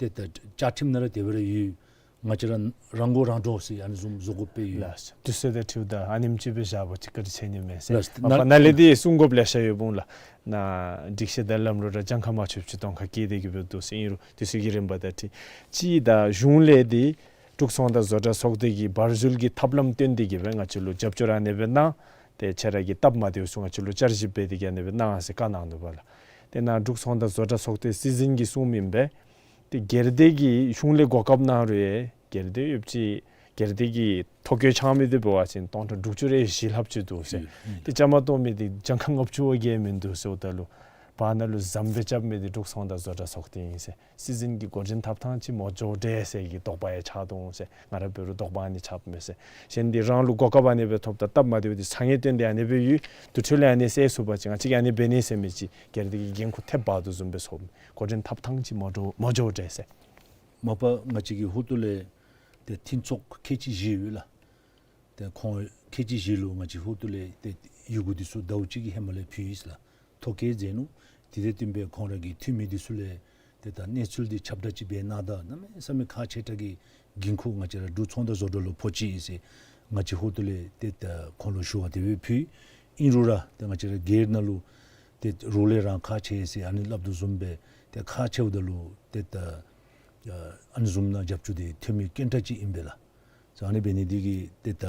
ཏེ་ད་བཅའ་ཁྲིམས་ནང་ར་དེ་སྦེ་ར་ཡོད། ང་བཅས་ར་རང་མགོ་རང་འདྲོངས་ཟེར་ཨ་ནི་བཟུམ་བཟོ་དགོཔ་སྦེ་ཡོད། ལགས། དུས་ཚོད་དང་འཁྲིལཝ་ད་ཨ་ནེམ་ཅིག་སྦེ་བཞག་པ་ཅིན་བཀའ་དྲིན་ཆེ་ནི་མས་ཟེར། ལགས། མ་པ་ནཱ་ལས་འདི་གསུང་དགོཔ་ལེ་ཤ་ཡོདཔ་འོང་ལགས། ནཱ་སྒྲིག་གཞི་དང་ལམ་ལུགས་ར་གྱངས་ཁ་མ་ཆོདཔ་ཅིག་གཏང་ཁ་སྐྱེ་སྟེ་གི་སྦེ་འདུག་ཟེར། ཨིན་རུང་དུས་ཚོད་ཀྱི་རིམ་པ་དང་འཁྲིལ་ཅིག་ད་གཞུང་ལས་འདི་འབྲུག་ཚོང་དང་བཟོ་གྲྭ་ཚོགས་སྡེ་གི་བར་འཛུལ་གྱི་ཐབས་ལམ་བཏོན་ཏེ་གི་སྦེ་ང་བཅས་ལུ་རྒྱབ་སྐྱོར་ཨ་ནེ་སྦེ་གནང་། ཏེ་ཁྱེད་ར་གི་སྟབས་མ་བདེཝ་ཚུ་ང་བཅས་ལུ་བསྐྱར་ཞིབ་འབད་དེ་གི་ཨ་ནེ་སྦེ་གནང་ཟེར་བཀའ་གནང་ནུག་པ་ལགས། ཏེ་ནཱ་འབྲུག་ཚོང་དང་བཟོ་གྲྭ་ཚོགས་སྡེ་སྲིད་འཛིན་གྱིས་གསུངམ་ཨིན་པས། ཏེ་སྒེར་སྡེ་གིས་གཞུང་ལས་གོ་སྐབས་གནང་རུང་ཡང་སྒེར་སྡེ་ཡོདཔ་ཅིག་སྒེར་སྡེ་གི་ཐོ་བཀོད་ཆགས་མི་འདི་འབད་བ་ཅིན་སྟོང་ཕྲག་དྲུག་ཅུ་རེ་བཞི་ལྷགཔ་ཅིག་འདུག་ཟེར། ཨུམ། ཏེ་བཅའ་མར་གཏོགས་མི་འདི་གྱངས་ཁ་ལྔ་བཅུ་བ་བརྒལ་མིན་འདུག་ཟེརཝ་ད་ལུ་བར་ན་ལུ་ཟམ་སྦེ་རྐྱབ་མི་འདི་འབྲུག་ཚོང་དང་བཟོ་གྲྭ་ཚོགས་སྡེ་ཨིན་ཟེར། སྲིད་འཛིན་གྱི་འགོ་འདྲེན་འཐབ་ཐངས་ཅིག་མོ་འགྱོ་འདྲས་ཟེར་གྱི་དོགས་པ་ཡང་ཆགས་འོང་ཟེར། ང་ར་འབད་རུང་དོགས་པ་ཨ་ནི་ཆགསཔ་མས་ཟེར། གཞན་འདི་རང་ལུ་གོ་སྐབས་ཨ་ནེ་སྦེ་ཐོབ་ད་སྟབས་མ་བདེཝ་འདི་ཚ་ངེས་བཏོན་ཏེ་ཨ་ནེ་སྦེ་ཡོད། དེ་འཕྲོ་ལས་ཨ་ནི་སེལ་ཚུགས་པ་ཅིན་ང་བཅས་ཀྱིས་ཨ་ནི་འབད་ནི་ཟེར་མི་ཅིག་སྒེར་སྡེ་གི་འགན་ཁུར་ཐེབས་འབག་དོ་བཟུམ་སྦེ་ཚོར། འགོ་འདྲེན་འཐབ་ཐངས་ཅིག་མོ་འགྱོ་མོ་འགྱོ་འདྲས་ཟེར། མ་པ་ང་བཅས་ཀྱི་ཧོ་ཏུ་ལས་ཏེ་མཐུན་ཚོགས་ཁལ་གཅིག་བཞི་ཡོད་ལགས། ཏེ་ཁོང་ཁལ་གཅིག་བཞི་ལུ་ང་བཅས་ཧོ་ཏུ་ལས་ཏེ་ཡི་གུ་འདི་ཚུ་ཟླཝ་གཅིག་གི་ཧེ་མ་ལས་ཕུལ་ཡི་ལགས། ཐོ་བཀོད་མཛད་ནུག། དེ་དང་བསྟུན་པའི་ཁོང་ར་གི་འཐུས་མི་འདི་ཚུ་ལས་ཏེ་ད་གནས་ཚུལ་འདི་ཁྱབ་བསྒྲགས་ཅིག་འབད་གནང་ད་གནམ་མེད་ས་མེད་ཁག་ཆེ་དྲགས་ཀྱི་འགན་ཁུར་ང་བཅས་ར་འབྲུག་ཚོང་དང་བཟོ་གྲྭ་ལུ་ཕོག་ཅི་ཨིན་ཟེར་ང་བཅས་ཧོ་ཏུ་ལས་ཏེ་ད་ཁོང་ལུ་ཞུ་བ་དེ་སྦེ་ཕུལ། ཨིན་རུང་ར་ཏེ་ང་བཅས་ར་སྒེར་ནང་ལུ་ཏེ་རོགས་ལས་རང་ཁག་ཆེ་ཟེར་ཨ་ནི་སླབ་དོ་བཟུམ་སྦེ་ཏེ་ཁག་ཆེཝ་ད་ལུ་ཏེ་ད་ཨ་ནི་བཟུམ་ནང་རྒྱབ་སྐྱོར་འདི་ཐོན་མི་དཀོན་དྲགས་ཅིག་ཨིན་པས་ལགས། ཨ་ནི་འབད་ནི་འདི་གིས་ཏེ་ད་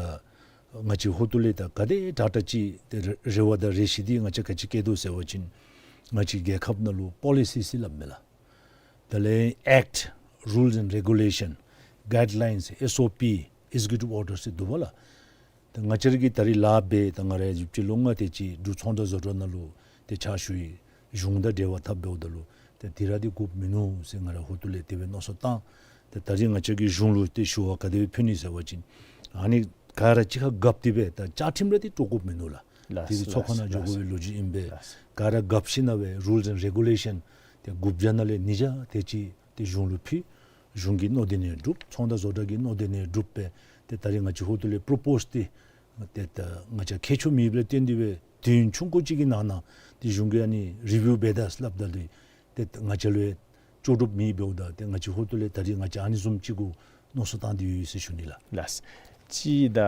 ང་བཅས་ཧོ་ཏུ་ལས་ད་ག་དེ་དྲག་དྲག་ཅིག་ཏེ་རེ་རེ་བ་དང་རེ་ཞིག་འདི་ང་བཅས་ག་ཅི་བསྐྱེད་དོ་ཟེར་བ་ཅིན་ང་བཅས་རྒྱལ་ཁབ་ནང་ལུ་པོ་ལི་སི་ཟེར་སླབ་མས་ལགས། དེ་ལས་ཨེཀཊ་རུལས་ཨེནཌ་རེ་གུ་ལེ་ཤཱན་གའིཌ་ལའིནསི་ཨེསི་ཨོ་པི་ཨེག་ཛི་ཀིའུ་ཊིབ་ཨོར་ཌར་ཟེར་འདུག་པ་ལགས། ད་ང་བཅས་ར་གིས་ད་རིས་ལཱ་འབད་ད་ང་ར་ཡུདཔ་ཅིག་ལོ་ལྔ་དེ་ཅིག་འབྲུག་ཚོང་དང་བཟོ་གྲྭ་ནང་ལུ་ཏེ་ཕྱག་ཞུ་ཡི། གཞུང་དང་འབྲེལ་བ་འཐབ་འབདཝ་ད་ལུ་ཏེ་དེ་ར་འདི་དགོཔ་མིན་ནུག་ཟེར་ང་ར་ཧོ་ཏུ་ལས་དེ་སྦེ་མནོ་བསམ་བཏང་། ཏེ་ད་རིས་ང་བཅས་ཀྱིས་གཞུང་ལུ་ཏེ་ཞུ་བ་ག་དེ་སྦེ་ཕུལ་ནི་ཟེར་བ་ཅིན་ཨ་ནི་ག་ར་གཅིག་ཁར་རྒཔ་སྟེ་སྦེ་ད་བཅའ་ཁྲིམས་ར་འདི་དཀྲོག་དགོཔ་མིན་ནུག་ལགས། ལགས། དེ་གི་ཚོགས་ཁང་ནང་འགྱོ་དགོ་པའི་ལོ་རྒྱུས་ཨིན་པས། ལགས། ག་ར་རྒཔ་ཞིནམ་ལས་རུལས་ཨེནཌ་རེ་གུ་ལེ་ཤཱན་ཏེ་དགུ་བརྒྱ་ནང་ལས་ཉིས་བརྒྱ་དེ་ཅིག་ཏེ་གཞུང་ལུ་ཕུལ། གཞུང་གིས་མནོ་དོ་ནང་བསྒྲུབས། ཚོང་དང་བཟོ་གྲྭ་གིས་མནོ་དོ་ནང་བསྒྲུབས་པས། ཏེ་ད་རིས་ང་བཅས་ཧོ་ཏུ་ལས་པོརོ་པོསི་འདི་ཏེ་ད་ང་བཅས་ཁྱད་ཆོས་མེདཔ་ལས་བརྟེན་ཏེ་སྦེ་དུས་ཡུན་ཆུང་ཀུ་ཅིག་གི་ནང་ན་ཏེ་གཞུང་གིས་ཨ་ནི་རི་བིའུ་འབད་ད་སླབ་ད་ལུ་ཏེ་ང་བཅས་ལུ་ལྕོགས་གྲུབ་མེད་འབདཝ་ད་ཏེ་ང་བཅས་ཧོ་ཏུ་ལས་ད་རིས་ང་བཅས་ཨ་ནི་བཟུམ་ཅིག་གུ་མནོ་བསམ་བཏང་སྟེ་ཡོད་ཟེར་ཞུ་ནི་ལགས། ལགས། ཅིག་ད་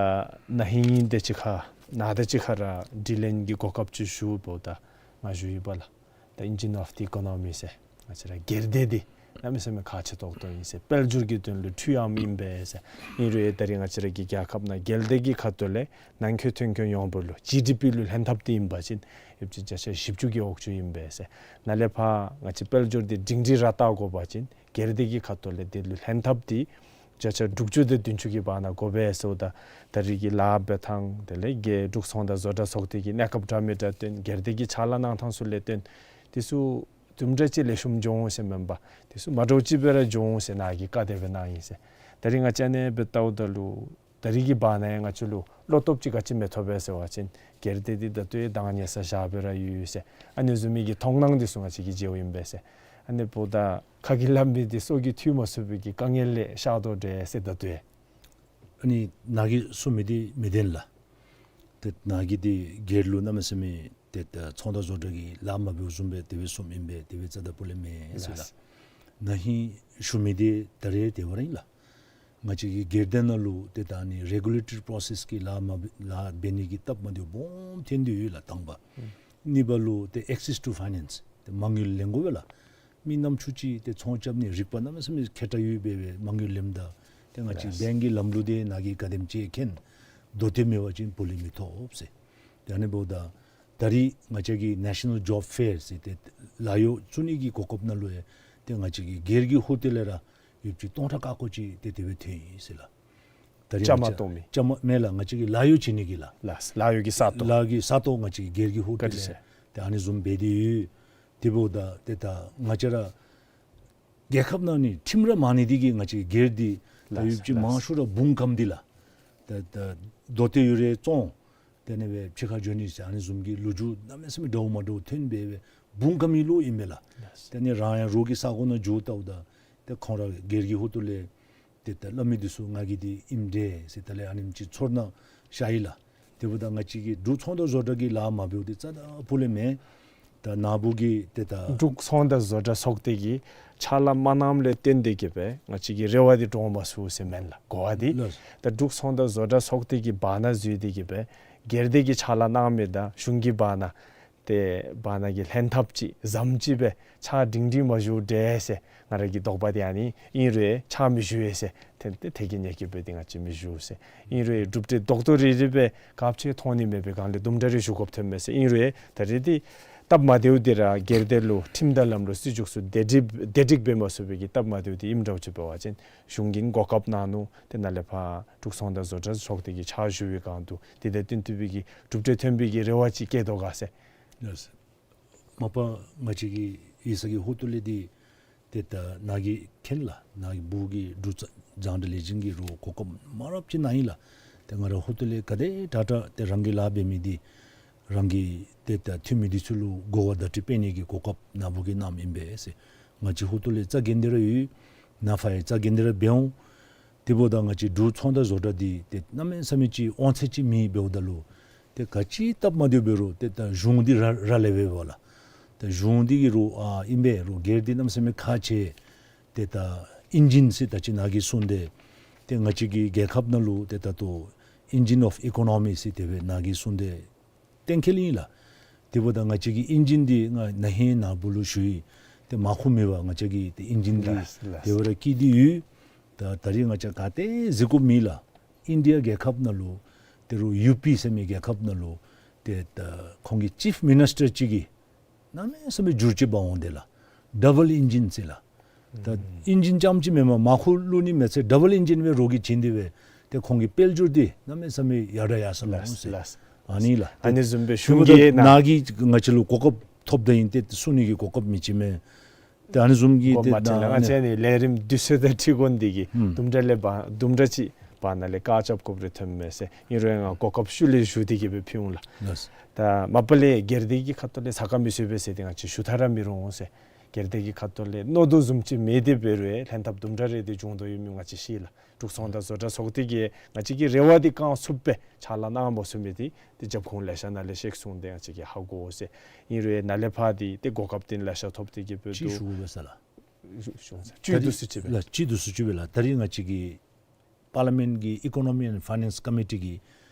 ན་ཧིང་དེ་ཅིག་ཁར་ནཱ་དང་གཅིག་ཁར་ར་དྲི་ལན་གྱི་གོ་སྐབས་ཅིག་ཞུ་འབདཝ་ད་ང་ཞུ་ཡི་པ་ལགས། ད་ཨིན་ཇིན་ཨོཕ་ཌི་ཨི་ཀོ་ནོ་མི་ཟེར་ང་བཅས་ར་སྒེར་སྡེ་འདི་གནམ་མེད་ས་མེད་ཁག་ཆེ་ཏོག་ཏོ་ཨིན་ཟེར། དཔལ་འབྱོར་གྱི་དོན་ལུ་འཕྲུལ་ཨམ་ཨིན་པས་ཟེར། ཨིན་རུང་ཡང་ད་རིས་ང་བཅས་ར་གི་རྒྱལ་ཁབ་ནང་སྒེར་སྡེ་གི་ཁ་ཐུག་ལས་ནང་འཁོད་ཐོན་ཁྱོན་ཡོངས་པ་ལུ་ཇི་ཌི་པི་ལུ་ལྷན་ཐབས་འདི་ཨིན་པ་ཅིན་ཡོདཔ་ཅིག་བརྒྱ་ཆ་བཞི་བཅུ་གི་འོག་ཅུ་ཨིན་པས་ཟེར། ནཱ་ལས་ཕར་ང་བཅས་དཔལ་འབྱོར་འདི་སྒྲིང་སྒྲིང་ར་བལྟ་དགོ་པ་ཅིན་སྒེར་སྡེ་གི་ཁ་ཐུག་ལས་འདི་ལུ་ལྷན་ཐབས་འདི་བརྒྱ་ཆ་དྲུག་ཅུ་དང་བདུན་ཅུ་གི་བར་ན་དགོ་པས་ཟེརཝ་ད་ད་རིས་ཀྱི་ལཱ་འབད་ཐངས་དེ་ལས་རྒེད་འབྲུག་ཚོང་དང་བཟོ་གྲྭ་ཚོགས་སྡེ་གི་གནས་སྐབས་འདྲ་མི་འདྲ་བཏོན། སྒེར་སྡེ་གི་ཕྱག་ལཱ་གནང་ཐངས་ཚུ་ལས་བརྟེན་དེ་ཚུ་དུམ་གྲ་ཅིག་ལེགས་ཤོམ་འགྱོ་འོང་ཟེར་མེན་པར་དེ་ཚུ་མ་འདྲཝ་ཅིག་སྦེ་ར་འགྱོ་འོང་ཟེར་ནཱ་གིས་བཀའ་དེ་སྦེ་གནང་ཡི་ཟེར། ད་རིས་ང་བཅས་ཨ་ནེ་སྦེ་བལྟཝ་ད་ལུ་ད་རིས་ཀྱི་བར་ན་ཡང་ང་བཅས་ལུ་བློ་སྟོབས་ཅིག་ག་ཅི་མི་ཐོབ་པས་ཟེར་བ་ཅིན་སྒེར་སྡེ་འདི་ད་ལྟོ་ཡང་བདག་ཉར་ས་བཞག་སྦེ་ར་ཡོད་ཡོད་ཟེར། ཨ་ནི་བཟུམ་མའི་གི་མཐོང་སྣང་འདི་ཚུ་ང་བཅས་ཀྱིས་མཇལཝ་ཨིན་པས་ཟེར། ཨ་ནི་འབདཝ་ད་ཁ་གིས་སླབ་མི་འདི་སོ་གིས་འཐུས་མ་ཚུགས་པའི་གི་དཀའ་ངལ་ལས་ཤར་དོ་འདྲས་ཟེར། ད་ལྟོ་ཡང་ཨ་ནི་ནཱ་གིས་གསུང་མི་འདི་མི་བདེན་ལགས། ཏེ་ནཱ་གིས་འདི་སྒེར་ལུ་གནམ་མེད་ས་མེད་ཏེ་ད་ཚོང་དང་བཟོ་གྲྭ་གིས་ལཱ་མ་འབདཝ་བཟུམ་སྦེ་དེ་སྦེ་གསུངམ་ཨིན་པས། དེ་སྦེ་རྩ་དང་པོ་ལས་མེན་ཟེར་ལགས། ལགས། ན་ཧིང་ཞུ་མི་འདི་ད་རེས་དེ་བ་ར་ཨིན་ལགས། ང་བཅས་ཀྱི་སྒེར་སྡེ་ནང་ལུ་ཏེ་ད་ཨ་ནི་རེ་གུ་ལེ་ཊོ་རི་པོ་རོ་སེསི་གི་ལཱ་མ་འབད་ལཱ་འབད་ནི་གི་སྟབས་མ་བདེཝ་སྦོམ་ཐོན་ཏེ་ཡོད་ལགས་དང་པ། གཉིས་པ་ལུ་ཏེ་ཨེག་སེསི་ཊུ་ཕའི་ནེནསི་ཏེ་མ་དངུལ་ལེན་དགོ་པས་ལགས། མི་ནམ་ཚུ་ཅིག་ཏེ་ཚོང་རྐྱབ་ནི་རིག་པ་གནམ་མེད་ས་མེད་མཁས་དྲགས་ཡོད་པས་སྦེ་མ་དངུལ་ལེནམ་ད་ཏེ་ང་བཅས་ལགས། བེངཀ་གི་ལམ་ལུགས་འདི་ནཱ་གིས་ག་དེམ་ཅིག་མཁྱེན། མདོ་སྟོད་མེད་པ་ཅིན་བུ་ལོན་མི་ཐོབ་ཟེར། ཏེ་ཨ་ནི་འབདཝ་ད་ད་རིས་ང་བཅས་ཀྱི་ནེ་ཤ་ནཱལ་ཇོབ་ཕེར་ཟེར་ཏེ་ལཱ་གཡོག་བཙུགས་ནི་གི་གོ་སྐབས་ནང་ལུ་ཡང་ཏེ་ང་བཅས་ཀྱི་སྒེར་གྱི་ཧོ་ཏེལ་ལས་ར་ཡོདཔ་ཅིག་སྟོང་ཕྲག་ཀ་ཀོ་ཅིག་ཏེ་དེ་སྦེ་ཐོན་ཡི་ཟེར་ལགས། ད་རིས་བཅའ་མར་ང་བཅས་གཏོགས་མི་བཅའ་མར་མེན་ལགས། ང་བཅས་ཀྱི་ལཱ་གཡོག་བྱིན་ནི་གི་ལགས། ལགས། ལཱ་གཡོག་གི་ས་སྟོང་། ལཱ་གི་ས་སྟོང་ང་བཅས་ཀྱི་སྒེར་གྱི་ཧོ་ཏེལ་ལས་ཏེ་ཨ་ནི་བཟུམ་འབད་དེ་ཡོད། དེ་འབདཝ་ད་ཏེ་ད་ང་བཅས་ར་རྒྱལ་ཁབ་ནང་ནི་ཁྲིམས་ར་མང་ནི་འདི་གིས་ང་བཅས་སྒེར་འདི་ད་ལགས། ཡོདཔ་ཅིག་ལགས། མང་ཤོས་ར་འབུངས་སྐམ་འདི་ལགས། ད་ད་མདོ་སྟོད་ཡོད་རུང་བཙོང་། དེ་ལས་སྦེ་ཕྱི་ཁར་འགྱོ་ནི་ཟེར་ཨ་ནི་བཟུམ་གྱི་ལོ་རྒྱུས་གནམ་མེད་ས་མེད་འདྲཝ་མ་འདྲཝ་ཐོན་སྦེ་སྦེ་འབུངས་སྐམ་མི་ལོག་ཨིན་མས་ལགས། ལགས། དེ་ལས་རང་ཡང་རོགས་ཀྱི་ས་གོ་ནང་འགྱོ་བལྟཝ་ད་ཏེ་ཁོང་ར་སྒེར་གྱི་ཧོ་ཏེལ་ལས་ཏེ་ད་སླབ་མི་འདི་ཚུ་ང་གིས་འདི་ཨིནམ་འདྲས་ཟེར་དེ་ལས་ཨ་ནེམ་ཅིག་ཚོར་སྣང་ཤར་ཡི་ལགས། དེ་འབདཝ་ད་ང་བཅས་ཀྱི་འབྲུག་ཚོང་དང་བཟོ་གྲྭ་གིས་ལཱ་མ་འབདཝ་འདི་རྩ་དང་པོ་ལས་མེན། ད་ནཱ་བུ་གིས་ཏེ་ད་འབྲུག་ཚོང་དང་བཟོ་གྲྭ་ཚོགས་སྡེ་གིས་ཕྱག་ལཱ་མ་གནངམ་ལས་བརྟེན་ཏེ་གིས་སྦེ་ང་བཅས་ཀྱི་རེ་བ་འདི་འགྲུབ་མ་ཚུགས་ཟེར་མེན་ལགས། གོ་བ་འདི་ལགས། ད་འབྲུག་ཚོང་དང་བཟོ་གྲྭ་ཚོགས་སྡེ་གི་བར་ན་འཛུལ་ཏེ་གིས་སྦེ་སྒེར་སྡེ་གིས་ཕྱག་ལཱ་གནང་མི་དང་གཞུང་གི་བར་ན་ཏེ་བར་ན་གི་ལྷན་ཐབས་ཅིག་ཟམ་ཅིག་སྦེ་ཕྱག་སྒྲིང་སྒྲིང་མ་ཞུ་འདྲས་ཟེར་ང་ར་གི་དོགས་པ་འདི་ཨ་ནི་ཨིན་རུང་ཕྱག་མི་ཞུ་བས་ཟེར། ཏེ་ཏེ་དེ་གི་ཉེས་སྐྱོན་འབད་དེ་ང་བཅས་མི་ཞུ་ཟེར། ཨིན་རུང་གྲུབ་འབྲས་རྡོག་རྡོག་རིལ་རི་སྦེ་ག་ཅི་མཐོང་ནི་མེད་པའི་སྒང་ལས་དུམ་གྲ་རེ་ཞུ་དགོཔ་ཐོན་མས་ཟེར། ཨིན་རུང་ད་རེས་འདི་སྟབས་མ་བདེཝ་འདི་ར་སྒེར་སྡེ་ལུ་ཁྲིམས་དང་ལམ་ལུགས་སྲིད་བྱུས་ཚུ་བདེ་སྒྲིག་བདེ་སྒྲིག་འབད་མ་ཚུགས་པའི་གི་སྟབས་མ་བདེཝ་འདི་ཨིནམ་འདྲཝ་ཅིག་འབད་བ་ཅིན་གཞུང་གིས་གོ་སྐབས་གནང་ནུག། ཏེ་ནཱ་ལས་ཕར་འབྲུག་ཚོང་དང་བཟོ་གྲྭ་ཚོགས་སྡེ་གིས་ཕྱག་ཞུ་བའི་སྒང་དུ་དེ་དང་བསྟུན་ཏེ་སྦེ་གི་གྲུབ་འབྲས་ཐོན་པའི་གི་རེ་བ་ཅིག་བསྐྱེད་དོ་ག་ཟེར། ལགས། མ་པ་ང་བཅས་ཀྱི་ཡིག་ཚང་གི་ཧོ་ཏེལ་འདི་ཏེ་ད་ནཱ་གིས་མཁྱེན་ལགས། ནཱ་གི་བུ་གིས་འབྲུག་རྫོང་འབྲེལ་ལས་འཛིན་གྱི་རོགས་གོ་སྐབས་མང་རབས་ཅིག་གནང་ཡི་ལགས། ཏེ་ང་ར་ཧོ་ཏེལ་ལས་ག་དེ་དྲག་དྲག་ཏེ་རང་གིས་ལཱ་འབད་མི་འདི་རང་གི་ཏེ་ད་འཐུས་མི་འདི་ཚུ་ལུ་གོ་བ་བརྡ་སྤྲོད་འབད་ནི་གི་གོ་སྐབས་ནཱ་བུ་གིས་གནངམ་ཨིན་པས་ཟེར། ང་བཅས་ཧོ་ཏེལ་ལས་རྩ་འགེངས་ཏེ་ར་ཡོད། ནཱ་ཕར་ཡང་རྩ་འགེངས་ཏེ་ར་འབད་འོང་། དེ་འབདཝ་ད་ང་བཅས་འབྲུག་ཚོང་དང་བཟོ་གྲྭ་འདི་ཏེ་གནམ་མེད་ས་མེད་ཅིག་དབང་ཚད་ཅིག་མེད་འབདཝ་ད་ལུ་ཏེ་ག་ཅི་སྟབས་མ་བདེཝ་འབད་རུང་ཏེ་ད་གཞུང་འདི་ར་ར་ལས་འབདཝ་ལགས། ད་གཞུང་འདི་གིས་རུང་ཨ་ཨིན་པས་རུང་སྒེར་འདི་གནམ་མེད་ས་མེད་ཁག་ཆེ། ཏེ་ད་ཨིན་ཇིན་ཟེར་ད་ཅི་ནཱ་གིས་གསུངས་ཏེ་ཏེ་ང་བཅས་ཀྱི་རྒྱལ་ཁབ་ནང་ལུ་ཏེ་ད་ལྟོ་engine of economy ཟེར་དེ་སྦེ་ནཱ་གིས་གསུངས་ཏེ་གཏན་འཁེལ་ཨིན་ལགས། དེ་འབདཝ་ད་ང་བཅས་ཀྱི་ཨིན་ཇིན་འདི་ང་ན་ཧིང་ནཱ་བུ་ལུ་ཞུ་ཡི། ཏེ་མར་ཁུ་མེད་པར་ང་བཅས་ཀྱི་ཏེ་ཨིན་ཇིན་འདི་ལགས་ལགས། དེ་སྦེ་ར་བསྐྱིས་ཏེ་ཡོད། ད་ད་རིས་ང་བཅས་ག་ཏེ་གཟིགས་དགོཔ་མེད་ལགས། ཨིན་ཌི་ཡ་རྒྱལ་ཁབ་ནང་ལུ་ཏེ་རུང་ཡུ་པི་ཟེར་མི་རྒྱལ་ཁབ་ནང་ལུ་ཏེ་ད་ཁོང་གི་ཅིཕ་མི་ནིས་ཊར་ཅིག་གིས་གནམ་མེད་ས་མེད་འགྱུར་བཅོས་འབག་འོང་དེས་ལགས། ཌབ་བཱལ་ཨིན་ཇིན་ཟེར་ལགས། ད་ཨིན་ཇིན་རྐྱངམ་ཅིག་མེན་པར་མར་ཁུ་བླུག་ནི་མེད་ཚེ་ཌབ་བཱལ་ཨིན་ཇིན་སྦེ་རོགས་ཀྱིས་བྱིན་ཏེ་སྦེ་ཏེ་ཁོང་གི་དཔལ་འབྱོར་འདི་གནམ་མེད་ས་མེད་ཡར་དྲག་ཡར་སོང་ལོ་ཟེར། ལགས་ལགས། ཨ་ནི་ལགས། ཨ་ནི་བཟུམ་སྦེ་གཞུང་གིས་ནཱ་གིས་ང་བཅས་ལུ་གོ་སྐབས་ཐོབ་ད་ཨིན་ཏེ་གསུང་ནི་གི་གོ་སྐབས་མི་ཅིག་མས། ཏེ་ཨ་ནི་བཟུམ་གྱི་གོ་ཏེ་མ་ཆེ་ན་ང་བཅས་ནི་ལས་རིམ་དུས་ཚོད་དང་འཁྲིལ་འོང་དེ་གིས་ཨུམ་དུམ་གྲ་ལས་བ་དུམ་གྲ་ཅིག་བར་ན་ལས་བཀག་རྐྱབ་དགོཔ་རེ་ཐོནམ་མས་ཟེར། ཨིན་རུང་ང་གོ་སྐབས་ཤུལ་ལས་ཞུ་སྟེ་གིས་སྦེ་ཕུལ་འོང་ལགས། ལགས། ད་མ་པ་ལས་སྒེར་སྡེ་གི་ཁ་ཐུག་ལས་ས་ཁ་མི་སོ་བས་ཟེར་ཏེ་ང་བཅས་ཞུ་ཐབས་ར་མི་རུང་ཟེར། སྒེར་སྡེ་གི་ཁ་ཐུག་ལས་མནོ་དོ་བཟུམ་ཅིག་མེད་དེ་འབད་རུང་ལྷན་ཐབས་དུམ་གྲ་རེ་དེ་འབྱུང་དོ་ཡོད་མི་ང་བཅས་ཤེས་ལགས། འབྲུག་ཚོང་དང་བཟོ་གྲྭ་ཚོགས་སྡེ་གིས་ང་བཅས་ཀྱི་རེ་བ་འདི་བསྐང་ཚུགསཔ་སྦེ་ཕྱག་ལཱ་གནང་མ་ཚུགས་མི་འདི་ཏེ་རྒྱབ་ཁུངས་ལེ་ཤ་ནང་ལས་ཤེས་སོང་སྟེ་ང་བཅས་ཀྱིས་ཧ་གོ་ཟེར། ཨིན་རུང་ནཱ་ལས་ཕར་འདི་ཏེ་གོ་སྐབས་འདི་ལེ་ཤ་ཐོབ་སྟེ་གིས་སྦེ་ཅིག་འདུག། ཞུ་དགོ་པས་ལགས། ཞུ་ཞུ་ཟེར། ཅིག་ད་འདུག་ཟེར་ཅིག་སྦེ་ལགས། ཅིག་འདུག་ཟེར་ཅིག་སྦེ་ལགས། ད་རིས་ང་བཅས་ཀྱི་པར་ལི་མེནཊ་གི་ཨི་ཀོ་ནོ་མི་ཨེནཌ་ཕའི་ནཱནསི་ཀོ་མི་ཊི་གིས་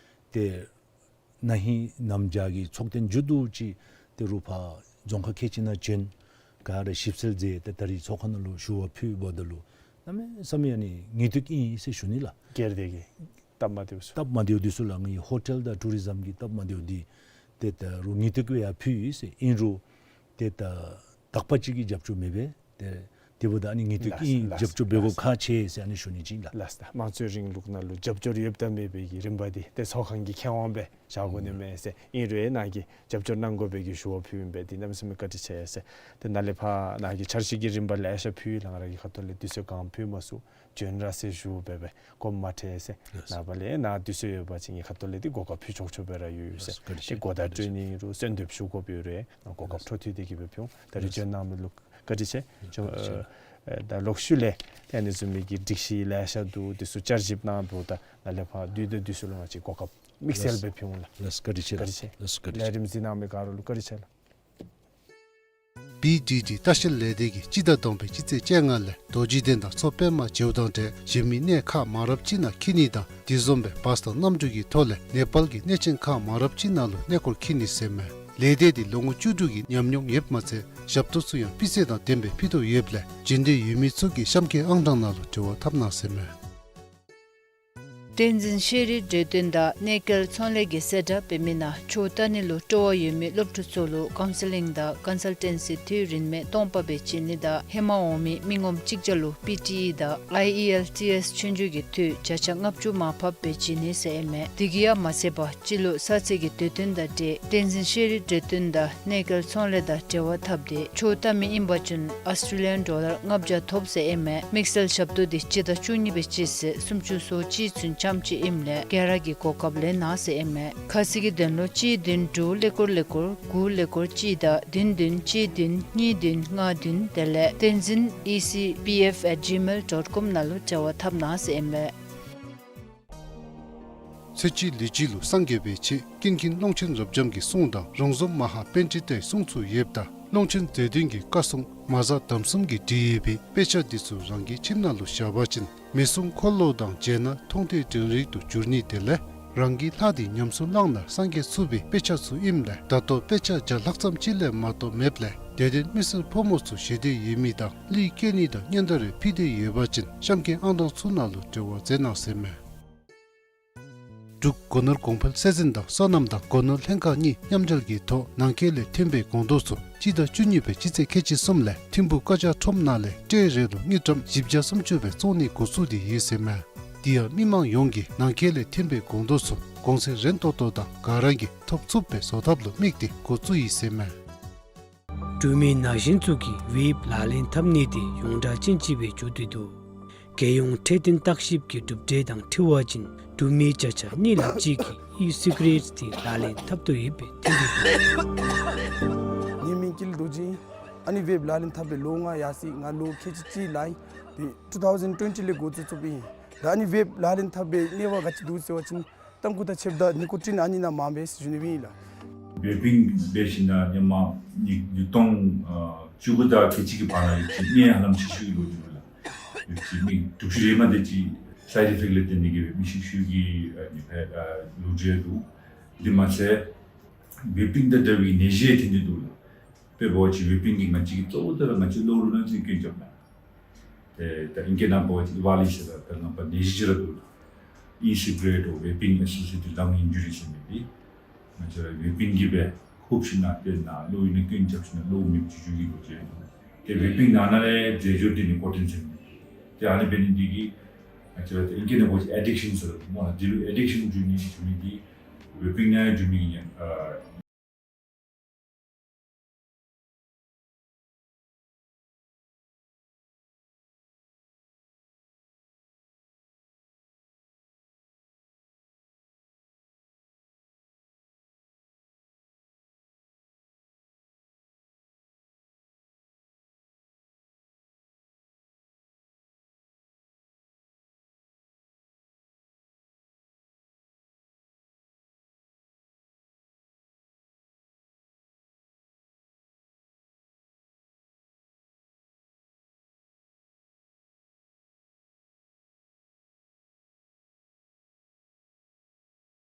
ཏེ་ན་ཧིང་གནམ་བྱཱར་གྱི་ཚོགས་ཐེངས་མཇུག་བསྡུ་ཅིག་ཏེ་རུང་ཕར་རྫོང་ཁག་ཁལ་གཅིག་ནང་བྱོན། ག་ར་ཞིབ་འཚོལ་མཛད་དེ་ད་རིས་ཚོགས་ཁང་ནང་ལུ་ཞུ་བ་ཕུལ་འབདཝ་ད་ལུ་གནམ་མེད་ས་མེད་ཨ་ནི་ངལ་དུབ་ཨིན་ཟེར་ཞུ་ནི་ལགས། སྒེར་སྡེ་གི་སྟབས་མ་བདེཝ་ཚུ། སྟབས་མ་བདེཝ་འདི་ཚུ་ལགས། ངེའི་ཧོ་ཊེལ་དང་ཊུ་རི་ཛམ་གྱི་སྟབས་མ་བདེཝ་འདི་ཏེ་ད་རུང་ངལ་དུབ་སྦེ་ཡར་ཕུལ་ཡི་ཟེར། ཨིན་རུང་ཏེ་ད་དག་པ་ཅིག་གིས་རྒྱབ་སྐྱོར་མེད་པས། ཏེ་དེ་འབདཝ་ད་ཨ་ནི་ངལ་དུབ་ལགས་ཨིན། ལགས་རྒྱབ་སྐྱོར་འབད་དགོཔ་ལགས་ཁག་ཆེ་ཟེར་ཨ་ནི་ཞུ་ནི་ཅིག་ལགས། ལགས། དམངས་གཙོའི་རིང་ལུགས་ནང་ལུ་རྒྱབ་སྐྱོར་ཡོདཔ་དང་མེད་པའི་གི་རིམ་པ་འདི་ཏེ་ཚོགས་ཁང་གི་ཁེ་དབང་སྦེ་བཞག་དགོ་ནི་མས་ཟེར། ཨིན་རུང་ནཱ་གིས་རྒྱབ་སྐྱོར་གནང་དགོ་པའི་གི་ཞུ་བ་ཕུལ་ཡི་པས། འདི་གནམ་མེད་ས་མེད་བཀའ་དྲིན་ཆེ་ཟེར། ཏེ་ནཱ་ལས་ཕར་ནཱ་གིས་འཆར་གཞི་གི་རིམ་པ་ལེ་ཤ་ཕུལ་ཡི་ལགས། ང་ར་གི་ཁ་ཐུག་ལས་དུས་ཚོད་གང་ཕུལ་མ་ཚུགས། བྱོན་ར་ཟེར་ཞུ་འབད་བས་དགོངསམ་མ་ཁྲེལ་ཟེར། ལགས། ནངས་པ་ལས་ནཱ་དུས་ཚོད་ཡོད་པ་ཅིན་ངེའི་ཁ་ཐུག་ལས་འདི་གོ་སྐབས་ཕུལ་ཆོག་ཆོག་སྦེ་ར་ཡོད་ཡོད་ཟེར། ལགས། བཀའ་དྲིན་ཆེ། ཏེ་གོ་བརྡ་སྤྲོད་ནི་རུང་གསོལ་འདེབས་ཞུ་དགོཔ་ཡོད་རུང་ང་གོ་སྐབས་འཕྲོ་མཐུད་དེ་གིས་སྦེ་ཕུལ་འོང་། ད་རིས་བྱོན་གནང་མི་ལུ་བཀའ་དྲིན་ཆེ། ལགས། བཀའ་དྲིན་ཆེ། ཨེ་ད་ལོག་ཤུལ་ལས་ཏེ་ཨ་ནི་བཟུམ་མའི་གི་སྒྲིག་གཞི་ལེ་ཤ་འདུག། འདི་ཚུ་བསྐྱར་ཞིབ་གནང་འབདཝ་ད་ནཱ་ལས་ཕར་དུས་དང་དུས་སུ་ལུ་ང་བཅས་གོ་སྐབས་དམིགས་བསལ་སྦེ་ཕུལ་འོང་ལགས། ལགས། བཀའ་དྲིན་ཆེ། བཀའ་དྲིན་ཆེ། ལགས། བཀའ་དྲིན་ཆེ། ལས་རིམ་གཟིགས་གནང་མི་ག་ར་ལུ་བཀའ་དྲིན་ཆེ་ལགས། པི་ཌི་ཌི་ལྟ་བཤལ་ལས་སྡེ་གིས་སྤྱི་ཟླ་དང་པའི་སྤྱི་ཚེས་བཅོ་ལྔ་ལས་རྡོ་རྗེ་གདན་དང་མཚོ་པདྨ་བྱེའུ་ཐང་འདྲ་གཞན་མི་གནས་ཁག་མང་རབས་ཅིག་ནང་འཁྱིད་ནི་དང་དེ་བཟུམ་སྦེ་བཱས་དང་གནམ་གྲུ་གི་ཐོག་ལས་ནེ་པཱལ་གྱི་གནས་ཆེན་ཁག་མང་རབས་ཅིག་ནང་ལུ་གནས་སྐོར་འཁྱིད་ནི་ཟེར་མས། ལས་སྡེ་འདི་ལོ་ངོ་བཅུ་དྲུག་གི་ཉམས་མྱོང་ཡོདཔ་མ་ཚད་ཞབས་ཏོག་ཚུ་ཡང་སྤུས་ཚད་དང་ལྡནམ་སྦེ་ཕུལ་དོ་ཡོདཔ་ལས་འབྱོན་འདོད་ཡོད་མི་ཚུ་གིས་གཤམ་གྱི་ཨང་གྲངས་ནང་ལུ་འབྲེལ་བ་འཐབ་གནང་ཟེར་མས། བསྟན་འཛིན་ཤེས་རིག་གྲོས་སྟོན་དང་གནས་སྐལ་ཚོང་ལས་ཀྱིས་གསལ་བསྒྲགས་འབད་མི་ནང་ཆོས་ལྟ་ནི་ལུ་སྤྲོ་བ་ཡོད་མི་སློབ་ཕྲུག་ཚུ་ལུ་ཀའུན་སི་ལིང་དང་ཀོན་སཱལ་ཊེན་སི་འཐུས་རིན་མེད་སྟོང་པ་སྦེ་བྱིན་ནི་དང་ཧེ་མ་འོང་མི་མི་ངོམ་གཅིག་བརྒྱ་ལུ་པི་ཊི་ཨི་དང་ཨའི་ཨི་ཨེལ་ཊི་ཨེསི་ཆོས་རྒྱུགས་ཀྱི་འཐུས་བརྒྱ་ཆ་ལྔ་བཅུ་མར་ཕབ་སྦེ་བྱིན་ནི་ཟེར་ཨིན་མས། དེ་གིས་ཡང་མ་ཚད་པར་སྤྱི་ལོ་གསར་ཚེས་ཀྱི་དུས་སྟོན་དང་འབྲེལ་བསྟན་འཛིན་ཤེས་རིག་གྲོས་སྟོན་དང་གནས་སྐལ་ཚོང་ལས་དང་འབྲེལ་བ་འཐབ་སྟེ་ཆོས་ལྟ་མི་ཨིན་པ་ཅིན་ཨཱོས་ཊྲེ་ལི་ཡཱན་ཌོ་ལར་ལྔ་བརྒྱ་ཐོབ་ཟེར་ཨིན་མས། དམིགས་བསལ་ཞབས་ཏོག་འདི་སྤྱི་ཟླ་བཅུ་གཉིས་པའི་སྤྱི་ཚེས་སུམ་ཅུ་སོ་གཅིག་ཚུན་ཙམ་ཅིག་ཨིནམ་ལས་ག་ར་གིས་གོ་སྐབས་ལེན་གནང་ཟེར་ཨིན་མས། ཁ་གསལ་གྱི་དོན་ལུ་གཅིག་བདུན་དྲུག་ཀླད་ཀོར་ཀླད་ཀོར་དགུ་ཀླད་ཀོར་གཅིག་དང་བདུན་བདུན་གཅིག་བདུན་གཉིས་བདུན་ལྔ་བདུན་དེ་ལས་བསྟན་འཛིན་ཨི་སི་པི་ཨེཕ་ཨེཊ་ཇི་མེལ་ཌོཊ་ཀོམ་ནང་ལུ་འབྲེལ་བ་འཐབ་གནང་ཟེར་ཨིན་མས། ཚེས་གཅིག་ལུས་དཀྱིལ་ལུ་སངས་རྒྱས་པའི་ཆེད་ཀུན་མཁྱེན་ཀློང་ཆེན་རབ་འབྱམས་ཀྱི་གསུང་དང་རོང་ཟོམ་མ་ཧཱ་པཎྜི་ཏའི་གསུང་ཚུ་ཡོདཔ་ད་ཀློང་ཆེན་རྗེ་བཙུན་གྱི་བཀའ་སྲུང་མ་གཟའ་དམ་གསུམ་གྱིས་བྲིས་ཡོད་པའི་དཔེ་ཆ་འདི་ཚུ་རང་གི་ཁྱིམ་ནང་ལུ་བཞག་པ་ཅིན་མི་གསུང་འཁོར་ལོ་དང་མཇལ་ན་མཐོང་ཐོས་དྲན་རེག་ཏུ་འགྱུར་ནི་དེ་ལས་རང་གི་ལྷ་འདི་ཉམས་སུ་བླངས་ན་སངས་རྒྱས་ཚུགས་པའི་དཔེ་ཆ་ཚུ་ཨིནམ་ལས་ད་ལྟོ་དཔེ་ཆ་བརྒྱ་ལྷག་ཙམ་ཅིག་ལས་མ་གཏོགས་མེདཔ་ལས་དད་ལྡན་མི་སེར་ཕོ་མོ་ཚུ་ཞེ་འདོད་ཡོད་མི་དང་གླུ་སྐྱེལ་ནི་དང་སྙན་དར་རེ་ཕུལ་འདོད་ཡོད་པ་ཅིན་གཤམ་གྱི་ཨང་གྲངས་ཚུ་ནང་ལུ་འབྲེལ་བ་མཛད་གནང་ཟེར་མས། འབྲུག་སྒོ་ནོར་གོང་འཕེལ་ཚད་འཛིན་དང་སོ་ནམ་དང་སྒོ་ནོར་ལྷན་ཁག་གཉིས་མཉམ་འབྲེལ་གྱི་ཐོག་ནང་འཁོད་ལས་ཐོན་པའི་སྒོང་རྡོག་ཚུ་སྤྱི་ཟླ་བཅུ་གཉིས་པའི་སྤྱི་ཚེས་ཁལ་གཅིག་གསུམ་ལས་ཐིམ་ཕུག་ཀ་ཅ་ཁྲོམ་ནང་ལས་ཊེ་རེ་ལུ་དངུལ་ཀྲམ་བཞི་བརྒྱ་སུམ་ཅུ་སྦེ་བཙོང་ནི་འགོ་བཙུགས་ཏེ་ཡོད་ཟེར་མས། དེ་ཡང་མི་མང་ཡོངས་ཀྱིས་ནང་འཁོད་ལས་ཐོན་པའི་སྒོང་རྡོག་ཚུ་གོང་ཚད་རན་ཏོག་ཏོ་དང་ག་ར་གིས་ཐོབ་ཚུགསཔ་སྦེ་བཟོ་ཐབས་ལུ་དམིགས་ཏེ་འགོ་བཙུགས་ཡི་ཟེར་མས། འབྲུག་མི་ན་གཞོན་ཚུ་གིས་ཝེབ་ལག་ལེན་འཐབ་ནི་དེ་ཡོངས་གྲགས་ཅན་ཅིག་སྦེ་གྱུར་ཏེ་འདུག། རྒྱལ་ཡོངས་འཕྲོད་བསྟེན་བརྟག་ཞིབ་ཀྱི་གྲུབ་འབྲས་དང་འཁྲིལ་བ་ཅིན་འབྲུག་མི་བརྒྱ་ཆ་གཉིས་ལྷགཔ་ཅིག་གིས་ཨི་སི་ག་རེཊ་དེ་ལག་ལེན་འཐབ་དོ་ཡོདཔ་སྦེ་ཐོན་ཏེ་འདུག། ངེའི་མིང་ཀུན་རྡོ་རྗེ། ཨ་ནི་བེབ་ལག་ལེན་འཐབ་པའི་ལོ་ལྔ་ཡར་སོ་ཡི། ང་ལོ་ཁལ་གཅིག་གཅིག་ལང་ཡི། ཏེ་ཊུ་ཐའུ་ཟེན་ཊུ་ཝེན་ཊི་ལས་འགོ་བཙུགས་བཙུགསཔ་ཨིན། ད་ཨ་ནི་བེབ་ལག་ལེན་འཐབ་པའི་གནས་བབ་ག་ཅི་འདུག་ཟེར་བ་ཅིན་ཏམ་ཁུ་དང་ཕྱེདཔ་ད་ནི་ཀོ་ཊིན་ཨ་ནི་ནང་མང་པས་ཟེར་ཞུ་ནི་ཨིན་ལགས། བེབ་པིང་འབད་ཞིནམ་ལས་ཧེ་མ་ནི་ཉིས་སྟོང་ཨ་བཅུ་དགུ་དང་ཁལ་གཅིག་གི་བར་ན་ཡོད་ཅི་ནད་ཧ་ལམ་ཤི་ཤུལ་གྱི་ལོ་རྒྱུས་ལགས། ཡོད་ཅི་མི་དྲུག་ཅུ་རེ་མ་དེ་ཅིག་སའིཌ་ཨི་ཕེཀཊ་ལས་བརྟེན་ཏེ་གིས་སྦེ་མི་ཤི་ཤུལ་གྱི་ཨ་ནི་སྦེ་ཨ་ལོ་རྒྱུས་འདུག། དེ་མ་ཚད་བེབ་པིང་དང་འདྲ་བའི་ནད་གཞི་ཐོན་ཏེ་འདུག་ལགས། དཔེ་འབད་བ་ཅིན་བེབ་པིང་གིས་ང་བཅས་ཀྱི་གཙོ་བོ་ད་ར་ང་བཅས་ལོག་ལུ་ནང་ཅིག་སྐྱོན་རྐྱབ་ནུག། ཏེ་ད་ཨིང་སྐད་ནང་འབད་བ་ཅིན་ཨི་ཝཱ་ལི་ཟེར་ར་ད་ནང་པ་ནད་གཞི་ཅིག་ར་འདུག་ལགས། ཨི་སི་གེ་རེཊ་འོ་བེབ་པིང་ཨེ་སོ་སི་ཨེ་ཊེཌ་ལང་ཨིན་ཇུ་རི་ཟེར་མི་འདི་ང་བཅས་ར་བེབ་པིང་གིས་སྦེ་ཧུབ་ཞིནམ་ལས་ཏེ་ནཱ་ལོག་ཡོད་ནི་སྐྱོན་རྐྱབ་ཞིནམ་ལས་ལོག་མེདཔ་བྱུང་བྱུང་གི་ལོ་རྒྱུས་འདུག། ཏེ་བེབ་པིང་ནང་ན་ལས་རྫས་སྦྱོར་འདི་ནི་ཀོ་ཊིན་ཟེར་མི་འདི་ཏེ་ཨ་ནི་འབད་ནི་འདི་གིས་ང་བཅས་ར་ཏེ་ཨིང་སྐད་ནང་འབད་བ་ཅིན་ཨེ་ཌིཀ་ཤཱན་ཟེར་སྨོ་ལགས། འདི་ལུ་ཨེ་ཌིཀ་ཤཱན་འགྱོ་ནི་འགྱོ་མི་འདི་བེབ་པིང་ནང་འགྱོ་མི་ཨིན། ཨ་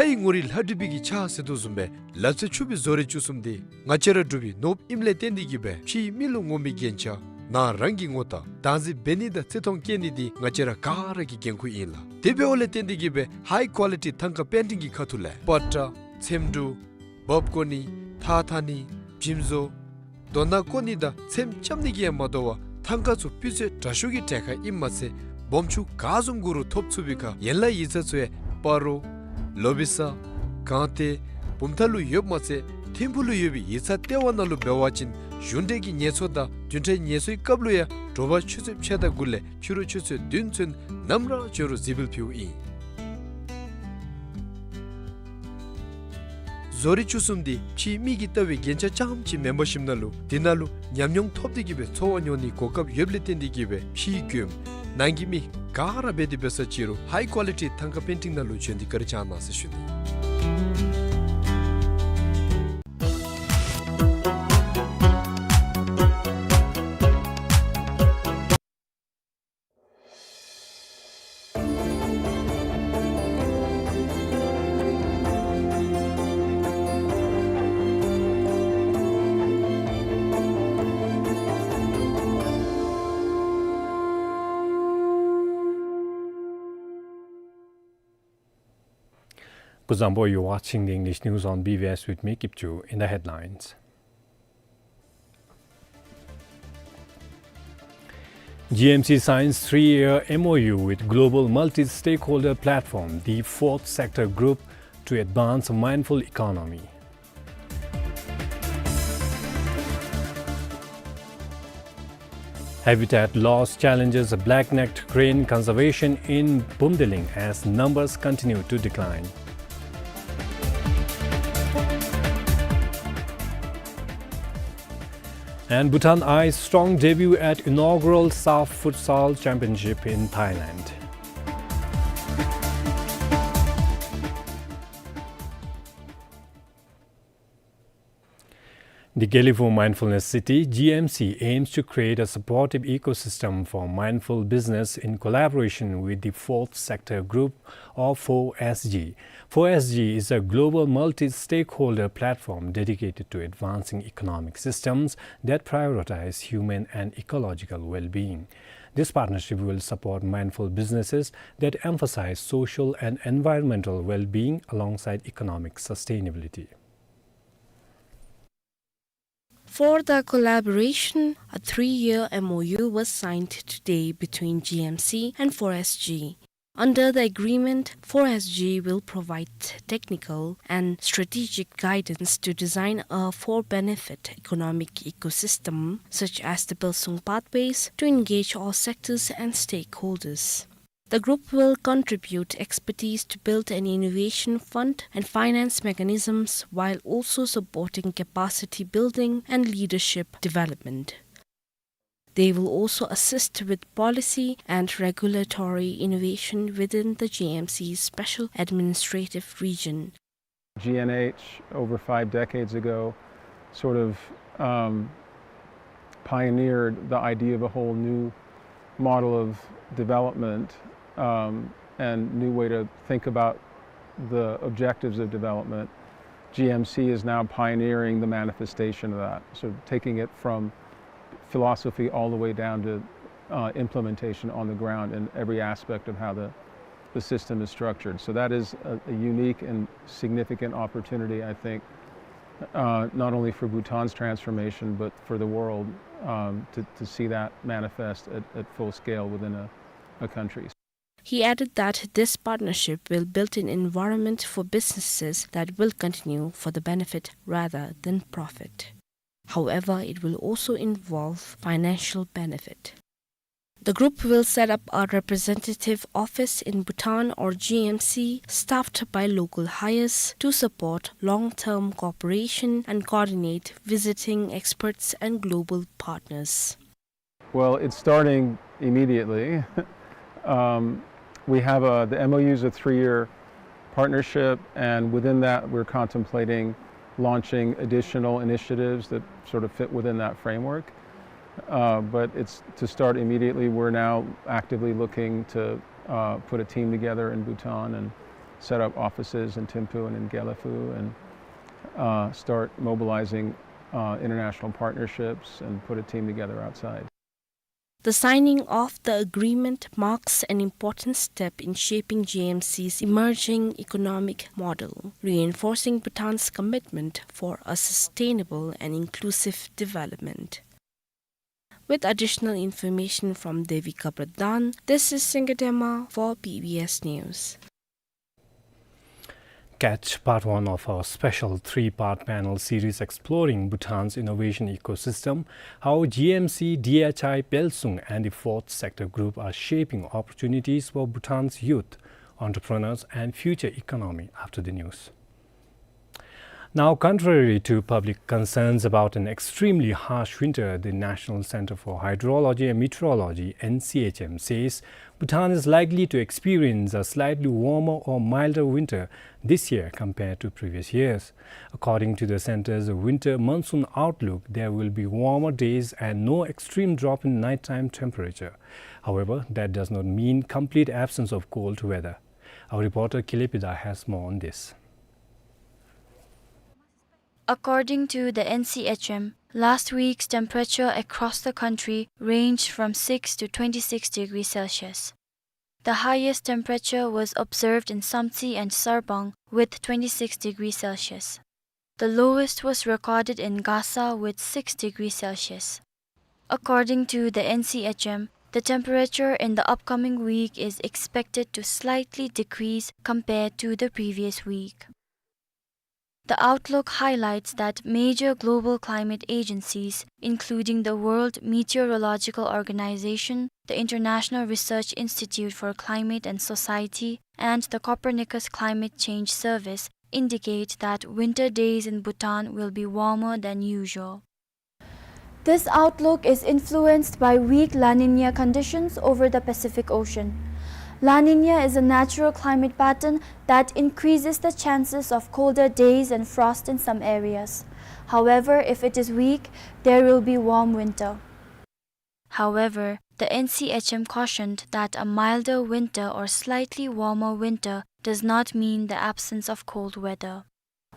ལྷའི་ངོ་རིས་ལྷ་བྲིས་པའི་གི་ཕྱག་ཟེར་དོ་བཟུམ་སྦེ་ལ་རྩེ་ཆུ་སྦིས་བཟོ་རིག་བཅུ་གསུམ་འདི་ང་བཅས་ར་འབྲུག་པའི་ནོར་བུ་ཨིནམ་ལས་བརྟེན་ཏེ་གིས་སྦེ་ཕྱིའི་མི་ལུ་ངོམ་པའི་རྒྱན་ཆ་ནང་རང་གིས་ངོ་བལྟ་བདག་འཛིན་འབད་ནི་དང་བརྩི་མཐོང་བསྐྱེད་ནི་འདི་ང་བཅས་ར་ག་ར་གི་འགན་ཁུར་ཨིན་ལགས། དེ་འབདཝ་ལས་བརྟེན་ཏེ་གིས་སྦེ་ཧའི་ཀོ་ལི་ཊི་ཐང་ཀ་པེན་ཊིང་གི་ཁ་ཐུག་ལས་པ་ཏྲ་ཚེམ་དྲུབ་འབག་བཀོ་ནི་ཐགས་འཐག་ནི་བྱིམ་བཟོ་རྡོ་ནག་བཀོ་ནི་དང་ཚེམ་རྐྱབ་ནི་གིས་ཡང་མ་དོ་བར་ཐང་ཀ་ཚུ་སྤུས་ཚད་དྲག་ཤོས་ཀྱི་གྲལ་ཁར་ཨིནམ་མ་ཚད་སྦོམ་ཆུང་ག་བཟུམ་གུ་རུ་ཐོབ་ཚུགས་པའི་ཁར་ཡན་ལག་ཡིག་ཚང་ཚུ་ཡང་སྤ་རོ་ལོ་བི་ས་སྒང་སྟེང་བུམ་ཐང་ལུ་ཡོདཔ་མ་ཚད་ཐིམ་ཕུག་ལུ་ཡོད་པའི་ཡིག་ཚང་ལྟེ་བ་ནང་ལུ་འབད་བ་ཅིན་གཞུང་འབྲེལ་གྱི་ངལ་འཚོ་དང་བདུན་ཕྲག་ངལ་འཚོའི་སྐབས་ལུ་ཡང་དྲོ་པ་ཆུ་ཚོད་ཕྱེད་དང་དགུ་ལས་ཕྱི་རུ་ཆུ་ཚོད་བདུན་ཚུན་ནམ་ར་འབྱོན་རུང་གཟིགས་འབུལ་ཕུལཝ་ཨིན། བཟོ་རིག་བཅུ་གསུམ་འདི་ཕྱིའི་མིག་གིས་བལྟ་བའི་རྒྱན་ཆ་རྐྱངམ་ཅིག་མེན་པར་ཞིནམ་ལས་དེ་ནང་ལུ་ཉམས་མྱོང་ཐོབ་སྟེ་གིས་སྦེ་འཚོ་བ་མྱོང་ནིའི་གོ་སྐབས་ཡོདཔ་ལས་བརྟེན་ཏེ་གིས་སྦེ་ཕྱིའི་མགྱོནམ་ནང་གི་མི་ག་ར་འབད་དེ་འབད་ས་ཅིག་རུང་ཧའི་ཀོ་ལི་ཊི་ཐང་ཀ་པེན་ཊིང་ནང་ལུ་བྱོན་ཏེ་བཀའ་དྲིན་བསྐྱང་གནང་ཟེར་ཞུ་ནི། Kuzuzangpo, you're watching the English news on B B S with me, Kipchu. In the headlines. G M C signs three-year M O U with global multi-stakeholder platform, the Fourth Sector Group, to advance mindful economy. Habitat loss challenges black-necked crane conservation in Bumdiling as numbers continue to decline. And Bhutan I's strong debut at inaugural SAFF Futsal Championship in Thailand. The Gelephu Mindfulness City, G M C, aims to create a supportive ecosystem for mindful business in collaboration with the Fourth Sector Group, or four S G. Four S G is a global multi-stakeholder platform dedicated to advancing economic systems that prioritize human and ecological well-being. This partnership will support mindful businesses that emphasize social and environmental well-being alongside economic sustainability. For the collaboration, a three-year M O U was signed today between G M C and four S G. Under the agreement, four S G will provide technical and strategic guidance to design a for-benefit economic ecosystem, such as the Belsung pathways, to engage all sectors and stakeholders. The group will contribute expertise to build an innovation fund and finance mechanisms while also supporting capacity building and leadership development. They will also assist with policy and regulatory innovation within the G M C's special administrative region. G N H, over five decades ago, sort of, um, pioneered the idea of a whole new model of development, um, and new way to think about the objectives of development. G M C is now pioneering the manifestation of that, so taking it from philosophy all the way down to, uh, implementation on the ground in every aspect of how the, the system is structured. So that is a, a unique and significant opportunity, I think, uh, not only for Bhutan's transformation, but for the world, um, to, to see that manifest at, at full scale within a, a country. He added that this partnership will build an environment for businesses that will continue for the benefit rather than profit. However, it will also involve financial benefit. The group will set up a representative office in Bhutan or G M C, staffed by local hires, to support long-term cooperation and coordinate visiting experts and global partners. Well, it's starting immediately. Um, we have a, the M O U is a three-year partnership, and within that, we're contemplating launching additional initiatives that sort of fit within that framework. Uh, but it's to start immediately. We're now actively looking to, uh, put a team together in Bhutan and set up offices in Thimphu and in Gelephu and, uh, start mobilizing, uh, international partnerships and put a team together outside. The signing of the agreement marks an important step in shaping G M C's emerging economic model, reinforcing Bhutan's commitment for a sustainable and inclusive development. With additional information from Devika Pradhan, this is Singha Dema for B B S News. Catch part one of our special three-part panel series exploring Bhutan's innovation ecosystem, how G M C, D H I, Pelsung, and the Fourth Sector Group are shaping opportunities for Bhutan's youth, entrepreneurs, and future economy after the news. Now, contrary to public concerns about an extremely harsh winter, the National Center for Hydrology and Meteorology, N C H M, says Bhutan is likely to experience a slightly warmer or milder winter this year compared to previous years. According to the center's winter monsoon outlook, there will be warmer days and no extreme drop in nighttime temperature. However, that does not mean complete absence of cold weather. Our reporter Kilepida has more on this. According to the N C H M, last week's temperature across the country ranged from six to twenty-six degrees Celsius. The highest temperature was observed in Samtse and Sarpang with twenty-six degrees Celsius. The lowest was recorded in Gasa with six degrees Celsius. According to the N C H M, the temperature in the upcoming week is expected to slightly decrease compared to the previous week. The outlook highlights that major global climate agencies, including the World Meteorological Organization, the International Research Institute for Climate and Society, and the Copernicus Climate Change Service, indicate that winter days in Bhutan will be warmer than usual. This outlook is influenced by weak La Niña conditions over the Pacific Ocean. La Niña is a natural climate pattern that increases the chances of colder days and frost in some areas. However, if it is weak, there will be warm winter. However, the N C H M cautioned that a milder winter or slightly warmer winter does not mean the absence of cold weather.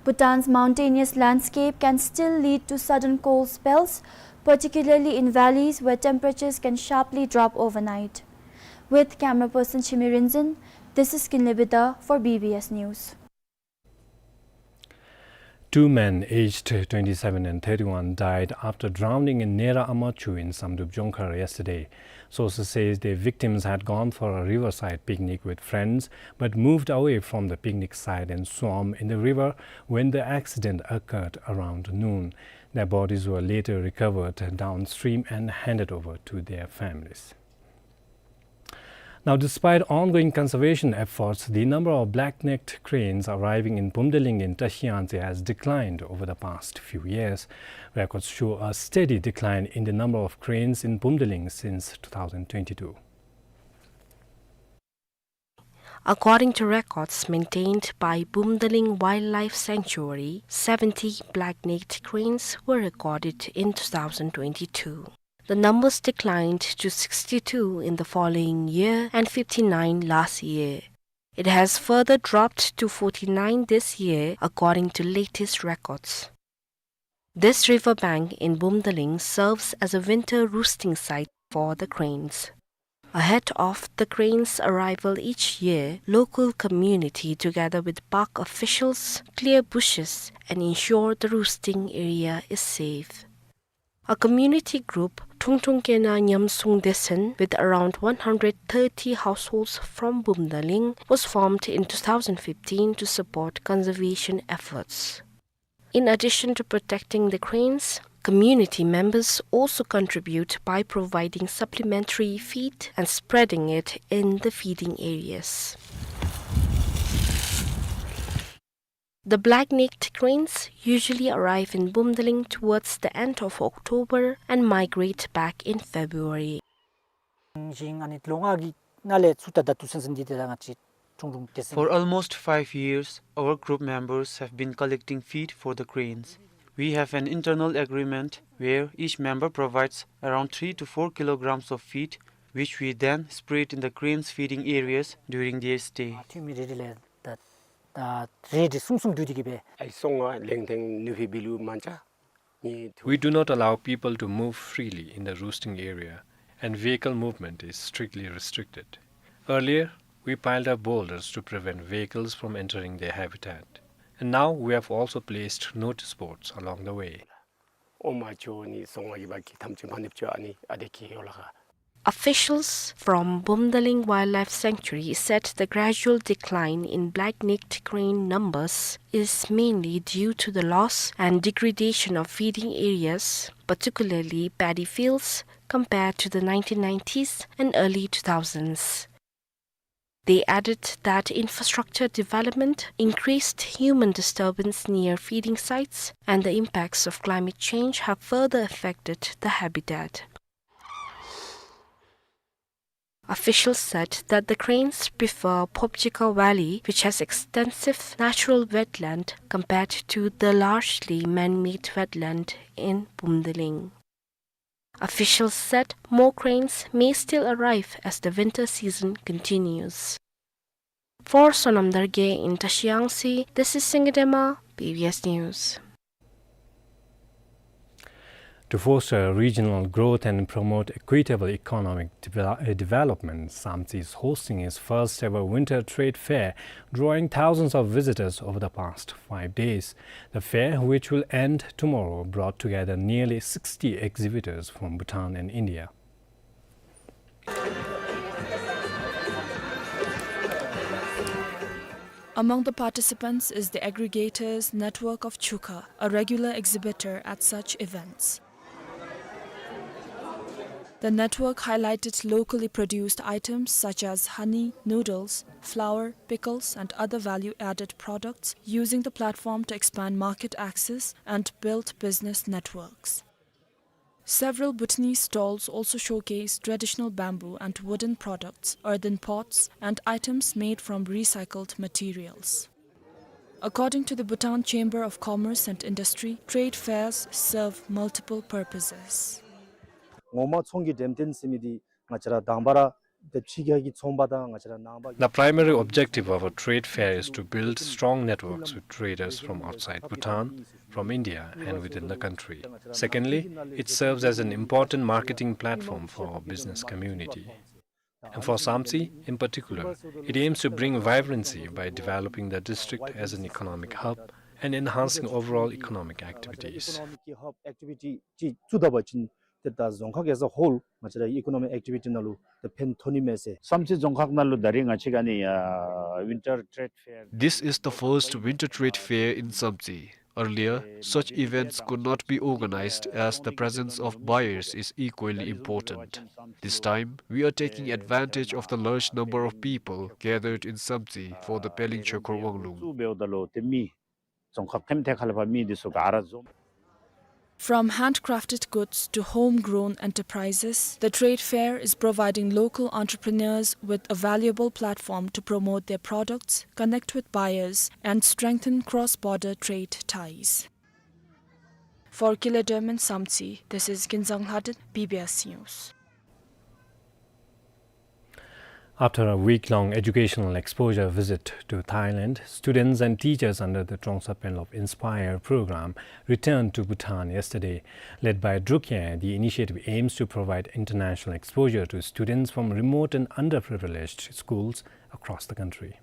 Bhutan's mountainous landscape can still lead to sudden cold spells, particularly in valleys where temperatures can sharply drop overnight. With camera person Chimi Rinzin, this is Kinley Bida for B B S News. Two men aged twenty-seven and thirty-one died after drowning in Nera Amachu in Samdrup Jongkhar yesterday. Sources says the victims had gone for a riverside picnic with friends, but moved away from the picnic site and swam in the river when the accident occurred around noon. Their bodies were later recovered downstream and handed over to their families. Now, despite ongoing conservation efforts, the number of black-necked cranes arriving in Bumdaling in Tashi Yangtze has declined over the past few years. Records show a steady decline in the number of cranes in Bumdaling since two thousand twenty-two. According to records maintained by Bumdaling Wildlife Sanctuary, seventy black-necked cranes were recorded in two thousand twenty-two. The numbers declined to sixty-two in the following year and fifty-nine last year. It has further dropped to forty-nine this year, according to latest records. This riverbank in Bumdaling serves as a winter roosting site for the cranes. Ahead of the cranes' arrival each year, local community, together with park officials, clear bushes and ensure the roosting area is safe. A community group, Thungthung Kena Nyamsung Desen, with around one hundred thirty households from Bumdaling, was formed in two thousand fifteen to support conservation efforts. In addition to protecting the cranes, community members also contribute by providing supplementary feed and spreading it in the feeding areas. The black-necked cranes usually arrive in Bumdaling towards the end of October and migrate back in February. ཞིང་ཨ་ནི་ལོ་ལྔ་གི་ནང་ལས་ཚུར་ད་ད་དུས་ཚོད་འདི་དེ་ལ་ང་བཅས་ཁྲུང་ཁྲུང་དེ་སེམས། For almost five years, our group members have been collecting feed for the cranes. We have an internal agreement where each member provides around three to four kilograms of feed, which we then spread in the cranes' feeding areas during their stay. ཐུན་མི་རེ་རེ་ལས་ད་ད་རེ་རེ་གསུམ་གསུམ་བསྡུས་ཏེ་གི་སྦེ། ཨའི་སོང་ང་ལེང་ཐེང་ནུ་ཕི་བི་ལུ་མན་ཅ། We do not allow people to move freely in the roosting area, and vehicle movement is strictly restricted. Earlier, we piled up boulders to prevent vehicles from entering their habitat, and now we have also placed notice boards along the way. ཨོ་མ་ཅོ་ནི་སོང་ང་གི་བ་གི་ཐམས་ཅད་མ་ནུབ་ཅོ་ཨ་ནི་ཨ་དེ་ཁེ་ཡོ་ལ་ག། Officials from Bumdaling Wildlife Sanctuary said the gradual decline in black-necked crane numbers is mainly due to the loss and degradation of feeding areas, particularly paddy fields, compared to the nineteen nineties and early two thousands. They added that infrastructure development, increased human disturbance near feeding sites, and the impacts of climate change have further affected the habitat. Officials said that the cranes prefer Phobjikha Valley, which has extensive natural wetland, compared to the largely man-made wetland in Bumdaling. Officials said more cranes may still arrive as the winter season continues. For Sonam Dargay in Tashi Yangtze, this is Singye Dema, B B S News. To foster regional growth and promote equitable economic devel-, uh, development, Samtse is hosting its first ever winter trade fair, drawing thousands of visitors over the past five days. The fair, which will end tomorrow, brought together nearly sixty exhibitors from Bhutan and India. Among the participants is the aggregators network of Chukha, a regular exhibitor at such events. The network highlighted locally produced items such as honey, noodles, flour, pickles, and other value-added products, using the platform to expand market access and build business networks. Several Bhutanese stalls also showcase traditional bamboo and wooden products, earthen pots, and items made from recycled materials. According to the Bhutan Chamber of Commerce and Industry, trade fairs serve multiple purposes. ངོ་མ་ཚོང་གི་འགྲེམས་སྟོན་ཟེར་མི་འདི་ང་བཅས་ར་དང་པ་ར་དེ་ཕྱི་རྒྱལ་གྱི་ཚོང་པ་དང་ང་བཅས་ར་ནང་པ་གི། The primary objective of a trade fair is to build strong networks with traders from outside Bhutan, from India, and within the country. Secondly, it serves as an important marketing platform for our business community. And for Samtse, in particular, it aims to bring vibrancy by developing the district as an economic hub and enhancing overall economic activities. ཏེ་ད་རྫོང་ཁག་as a whole ང་བཅས་ར་economic activity ནང་ལུ་ཏེ་ཕན་ཐོགས་ནི་མས་ཟེར། Samtse རྫོང་ཁག་ནང་ལུ་ད་རིས་ང་བཅས་ཀྱི་ཨ་ནི་winter trade fair། This is the first winter trade fair in Samtse. Earlier, such events could not be organized as the presence of buyers is equally important. This time, we are taking advantage of the large number of people gathered in Samtse for the Peleng Chekor Wanglung. From handcrafted goods to homegrown enterprises, the trade fair is providing local entrepreneurs with a valuable platform to promote their products, connect with buyers, and strengthen cross-border trade ties. For Kile Derman Samtse, this is Kinzang Lhaden, B B S News. After a week-long educational exposure visit to Thailand, students and teachers under the Trongsa Penlop Inspire program returned to Bhutan yesterday. Led by Druk Yay, the initiative aims to provide international exposure to students from remote and underprivileged schools across the country.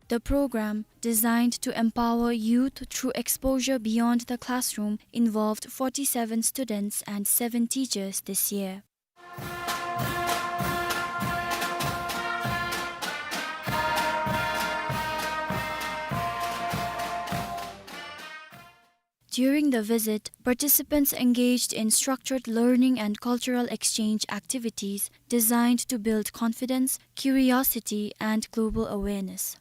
The program, designed to empower youth through exposure beyond the classroom, involved forty-seven students and seven teachers this year. During the visit, participants engaged in structured learning and cultural exchange activities designed to build confidence, curiosity, and global awareness.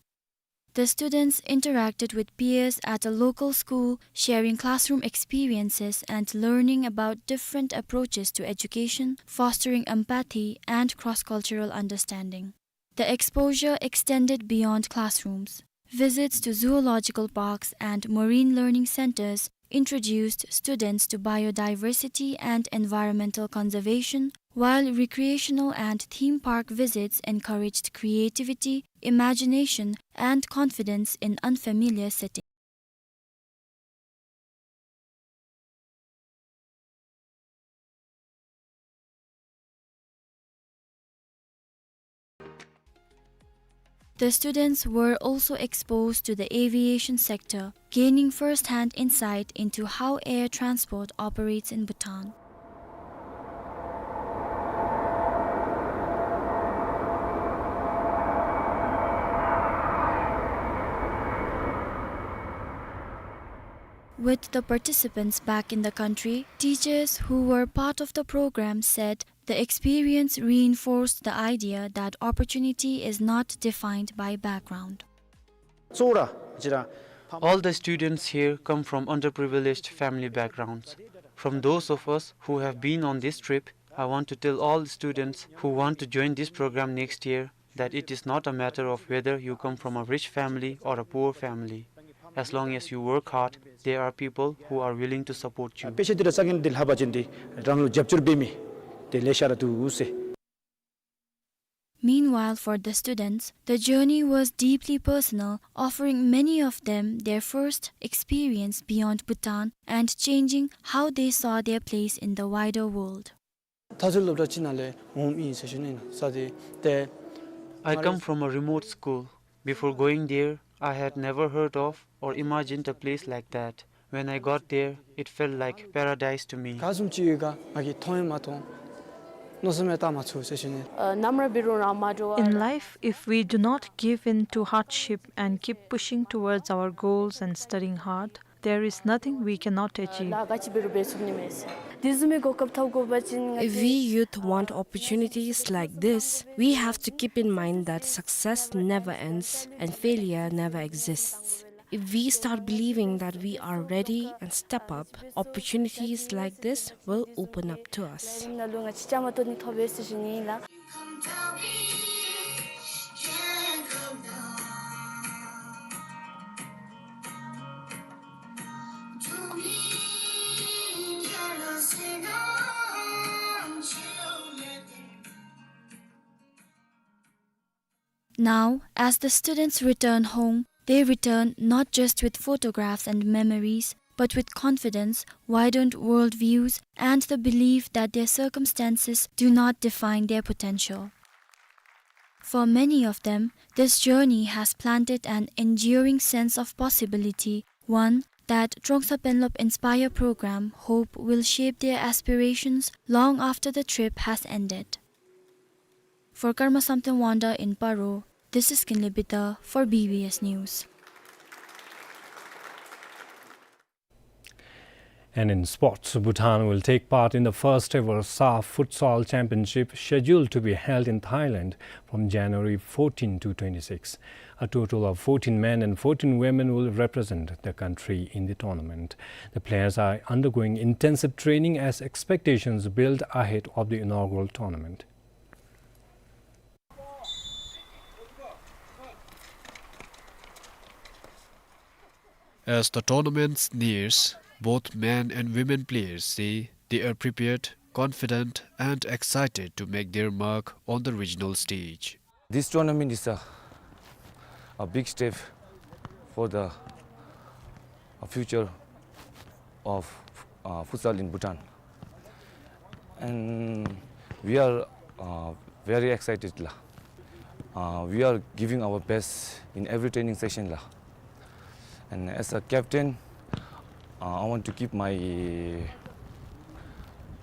The students interacted with peers at a local school, sharing classroom experiences and learning about different approaches to education, fostering empathy and cross-cultural understanding. The exposure extended beyond classrooms. Visits to zoological parks and marine learning centers introduced students to biodiversity and environmental conservation, while recreational and theme park visits encouraged creativity, imagination, and confidence in unfamiliar settings. The students were also exposed to the aviation sector, gaining first-hand insight into how air transport operates in Bhutan. With the participants back in the country, teachers who were part of the program said the experience reinforced the idea that opportunity is not defined by background. All the students here come from underprivileged family backgrounds. From those of us who have been on this trip, I want to tell all students who want to join this program next year that it is not a matter of whether you come from a rich family or a poor family. As long as you work hard, there are people who are willing to support you. དཔེ་ཆ་འདི་ར་རྩ་འགེངས་འདི་ལྷག་པ་ཅིན་འདི་རང་ལུ་རྒྱབ་སྐྱོར་འབད་མི་དེ་ལེ་ཤ་ར་འདུག་ཟེར། Meanwhile, for the students, the journey was deeply personal, offering many of them their first experience beyond Bhutan and changing how they saw their place in the wider world. མཐའ་མཇུག་སློབ་གྲྭ་ཅིག་ནང་ལས་འོངམ་ཨིན་ཟེར་ཞུ་ནི་ཨིན་ལགས། ས་དེ་ཏེ། I come from a remote school. Before going there, I had never heard of or imagined a place like that. When I got there, it felt like paradise to me. ག་བཟུམ་ཅིག་ཡོད་ག་ང་གིས་མཐོང་ཡང་མ་མཐོང་། མནོ་བསམ་ཡང་བཏང་མ་ཚུགས་ཟེར་ཞུ་ནི། ཨ་ནམ་ར་འབད་རུང་རང་མ་འདྲོག་པར། In life, if we do not give in to hardship and keep pushing towards our goals and studying hard, there is nothing we cannot achieve. ལཱ་ག་ཅི་འབད་རུང་འབད་ཚུགས་ནི་མས་ཟེར། དེ་བཟུམ་མའི་གོ་སྐབས་ཐོབ་དགོ་པ་ཅིན་ང་ཚོ། If we youth want opportunities like this, we have to keep in mind that success never ends and failure never exists. If we start believing that we are ready and step up, opportunities like this will open up to us. ནང་ལུ་ང་བཅས་བཅའ་མར་གཏོགས་ནི་ཐོབ་པས་ཟེར་ཞུ་ནི་ཨིན་ལགས། Now, as the students return home, they return not just with photographs and memories, but with confidence, widened worldviews, and the belief that their circumstances do not define their potential. For many of them, this journey has planted an enduring sense of possibility, one that Trongsa Penlop Inspire program hope will shape their aspirations long after the trip has ended. For Karma Samten Wangda in Paro, this is Kinley Bita for B B S News. And in sports, Bhutan will take part in the first ever SAFF Futsal Championship, scheduled to be held in Thailand from January fourteen to twenty-six. A total of fourteen men and fourteen women will represent the country in the tournament. The players are undergoing intensive training as expectations build ahead of the inaugural tournament. As the tournament nears, both men and women players say they are prepared, confident, and excited to make their mark on the regional stage. This tournament is a, a big step for the, uh, future of, uh, futsal in Bhutan. And we are, uh, very excited la. Uh, we are giving our best in every training session la. And as a captain, uh, I want to keep my,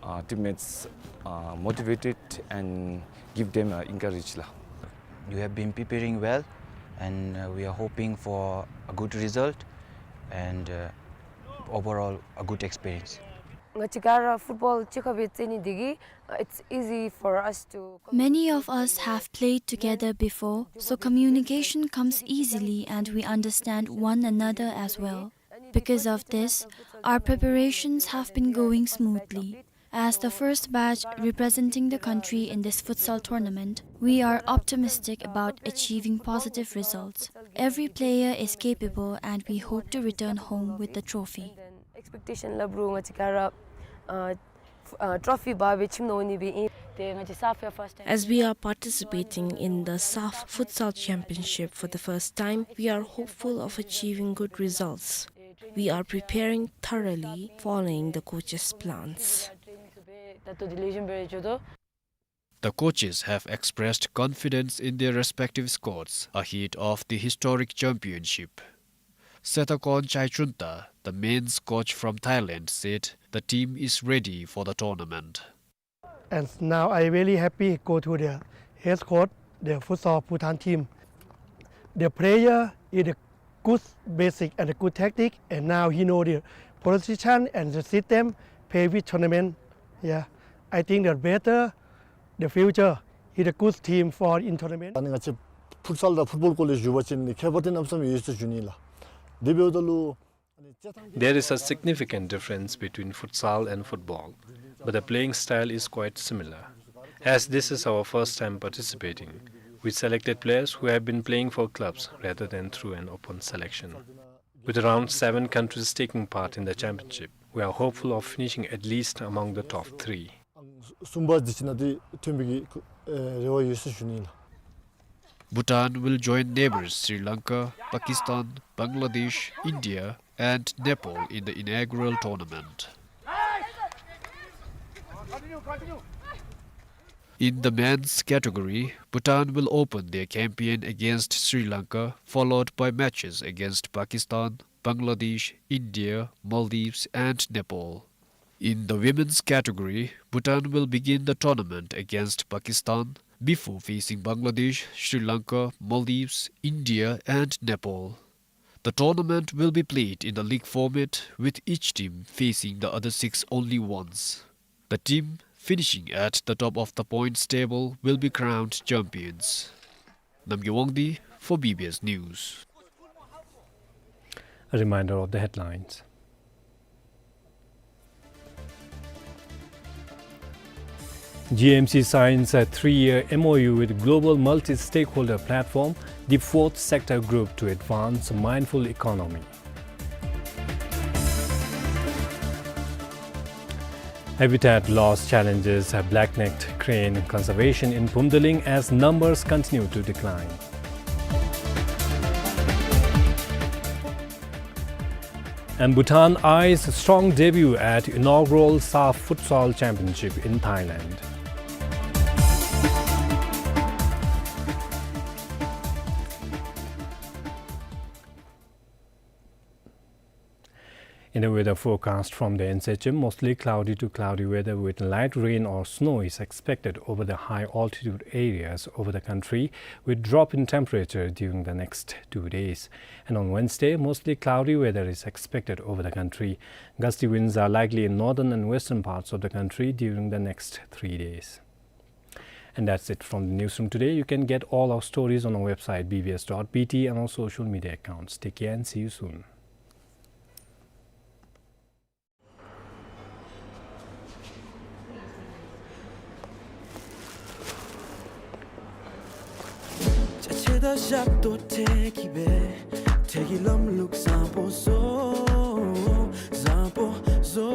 uh, teammates, uh, motivated and give them, uh, encourage la. You have been preparing well, and, uh, we are hoping for a good result and, uh, overall a good experience. Nga chikara football chikhabe tseni digi, uh, it's easy for us to Many of us have played together before, so communication comes easily and we understand one another as well. Because of this, our preparations have been going smoothly. As the first batch representing the country in this futsal tournament, we are optimistic about achieving positive results. Every player is capable and we hope to return home with the trophy. Expectation la bro nga chikara, uh, f-, uh, trophy ba be chimno ni be in. Te nga chi SAFF ya first time. As we are participating in the SAFF Futsal Championship for the first time, we are hopeful of achieving good results. We are preparing thoroughly, following the coach's plans. The coaches have expressed confidence in their respective squads ahead of the historic championship. Setakon Chaichunta, the men's coach from Thailand, said the team is ready for the tournament. And now I really happy go to the head coach, the futsal Bhutan team. The player is a good basic and a good tactic, and now he know the position and the system, play with tournament. Yeah, I think the better the future is a good team for in tournament. ཨ་ནི་ང་བཅས་ཕུཊ་སཱལ་དང་ཕུཊ་བཱོལ་སྐོར་ལས་ཞུ་བ་ཅིན་ནི་ཁྱད་པར་དེ་གནམ་མེད་ས་མེད་ཡོད་ཟེར་ཞུ་ནི་ལགས། དེ་འབདཝ་ད་ལུ། There is a significant difference between futsal and football, but the playing style is quite similar. As this is our first time participating, we selected players who have been playing for clubs rather than through an open selection. With around seven countries taking part in the championship, we are hopeful of finishing at least among the top three. གསུམ་པ་འདི་ཅིག་ནང་འདི་ཐོན་པའི་གི་ཨེ་རེ་བ་ཡོད་ཟེར་ཞུ་ནི་ལགས། Bhutan will join neighbors Sri Lanka, Pakistan, Bangladesh, India, and Nepal in the inaugural tournament. In the men's category, Bhutan will open their campaign against Sri Lanka, followed by matches against Pakistan, Bangladesh, India, Maldives, and Nepal. In the women's category, Bhutan will begin the tournament against Pakistan before facing Bangladesh, Sri Lanka, Maldives, India, and Nepal. The tournament will be played in the league format, with each team facing the other six only once. The team finishing at the top of the points table will be crowned champions. Namgay Wangdi for B B S News. A reminder of the headlines. G M C signs a three-year M O U with global multi-stakeholder platform, the fourth sector group to advance mindful economy. Habitat loss challenges black-necked crane conservation in Phumdeling as numbers continue to decline. And Bhutan eyes strong debut at inaugural SAFF Futsal Championship in Thailand. In the weather forecast from the N C H M, mostly cloudy to cloudy weather with light rain or snow is expected over the high altitude areas over the country, with drop in temperature during the next two days. And on Wednesday, mostly cloudy weather is expected over the country. Gusty winds are likely in northern and western parts of the country during the next three days. And that's it from the newsroom today. You can get all our stories on our website, B B S dot B T, and our social media accounts. Take care and see you soon. ཅ་ཆས་དང་ཞབས་ཏོག་ཁྲིད་གིས་སྦེ་ཁྲིད་ཀྱི་ལམ་ལུགས་བཟང་པོ་བཟོ། བཟང་པོ་བཟོ།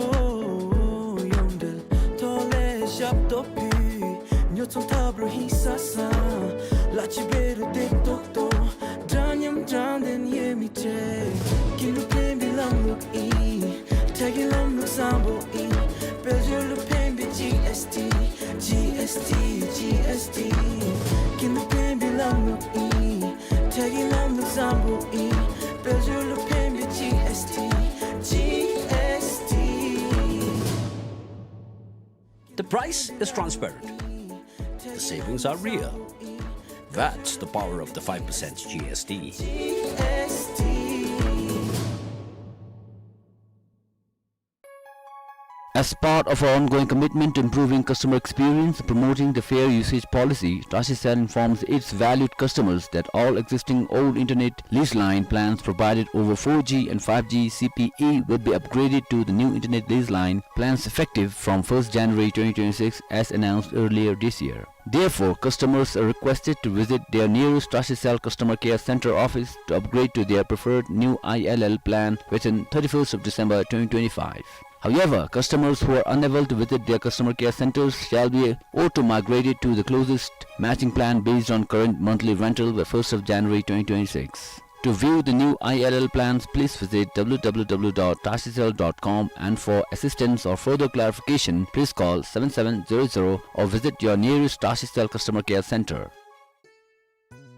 ཡོངས་འབྲེལ་ཐོག་ལས་ཞབས་ཏོག་ཕུལ། ཉོ་ཚོང་འཐབ་རུང་ཧིང་སངས་སངས། གླ་ཆ་འབད་རུང་བདེ་ཏོག་ཏོ། འདྲ་མཉམ་དྲང་བདེན་ཡོད་མི་ཁྲེལ། ཀུན་ཏུ་ཕན་པའི་ལམ་ལུགས་ཨིན། ཁྲིད་ཀྱི་ལམ་ལུགས་བཟང་པོ་ཨིན། དཔལ་འབྱོར་ལུ་ཕན་པའི་ཇི་ཨེསི་ཊི། ཇི་ཨེསི་ཊི། ཇི་ཨེསི་ཊི། ཀུན་ཏུ་ཕན་པའི་ལམ་ལུགས་ཨིན། ཁྲིད་ཀྱི་ལམ་ལུགས་བཟང་པོ་ཨིན། དཔལ་འབྱོར་ལུ་ཕན་པའི་ཇི་ཨེསི་ཊི། ཇི་ཨེསི་ཊི། The price is transparent. The savings are real. That's the power of the five percent G S T. As part of our ongoing commitment to improving customer experience and promoting the fair usage policy, Trashicell informs its valued customers that all existing old internet lease line plans provided over four G and five G C P E will be upgraded to the new internet lease line plans effective from first January twenty twenty-six, as announced earlier this year. Therefore, customers are requested to visit their nearest Trashicell customer care center office to upgrade to their preferred new I L L plan within thirty-first of December twenty twenty-five. However, customers who are unable to visit their customer care centers shall be auto-migrated to the closest matching plan based on current monthly rental by first of January twenty twenty-six. To view the new I L L plans, please visit W W W dot trashicell dot com, and for assistance or further clarification, please call seven seven zero zero or visit your nearest Trashicell customer care center.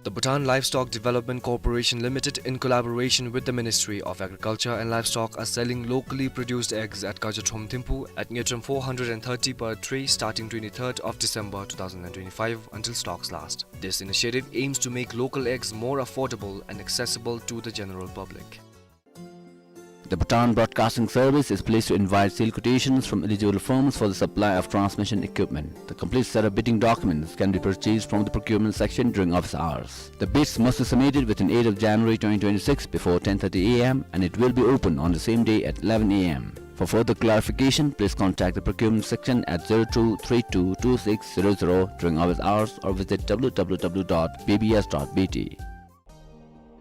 The Bhutan Livestock Development Corporation Limited, in collaboration with the Ministry of Agriculture and Livestock, are selling locally produced eggs at Kajatrom Thimphu at Ngirtram four hundred and thirty per tray, starting twenty-third of December two thousand and twenty-five until stocks last. This initiative aims to make local eggs more affordable and accessible to the general public. The Bhutan Broadcasting Service is pleased to invite sale quotations from eligible firms for the supply of transmission equipment. The complete set of bidding documents can be purchased from the procurement section during office hours. The bids must be submitted within eighth of January twenty twenty-six before ten thirty A M, and it will be open on the same day at eleven A M. For further clarification, please contact the procurement section at zero two three two two six zero zero during office hours or visit W W W dot B B S dot B T.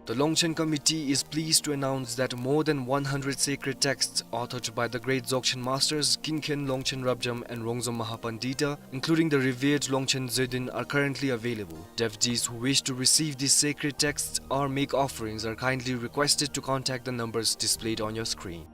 The Longchen Committee is pleased to announce that more than one hundred sacred texts authored by the great Dzogchen masters Kinken Longchen Rabjam and Rongzom Mahapandita, including the revered Longchen Zödin, are currently available. Devotees who wish to receive these sacred texts or make offerings are kindly requested to contact the numbers displayed on your screen.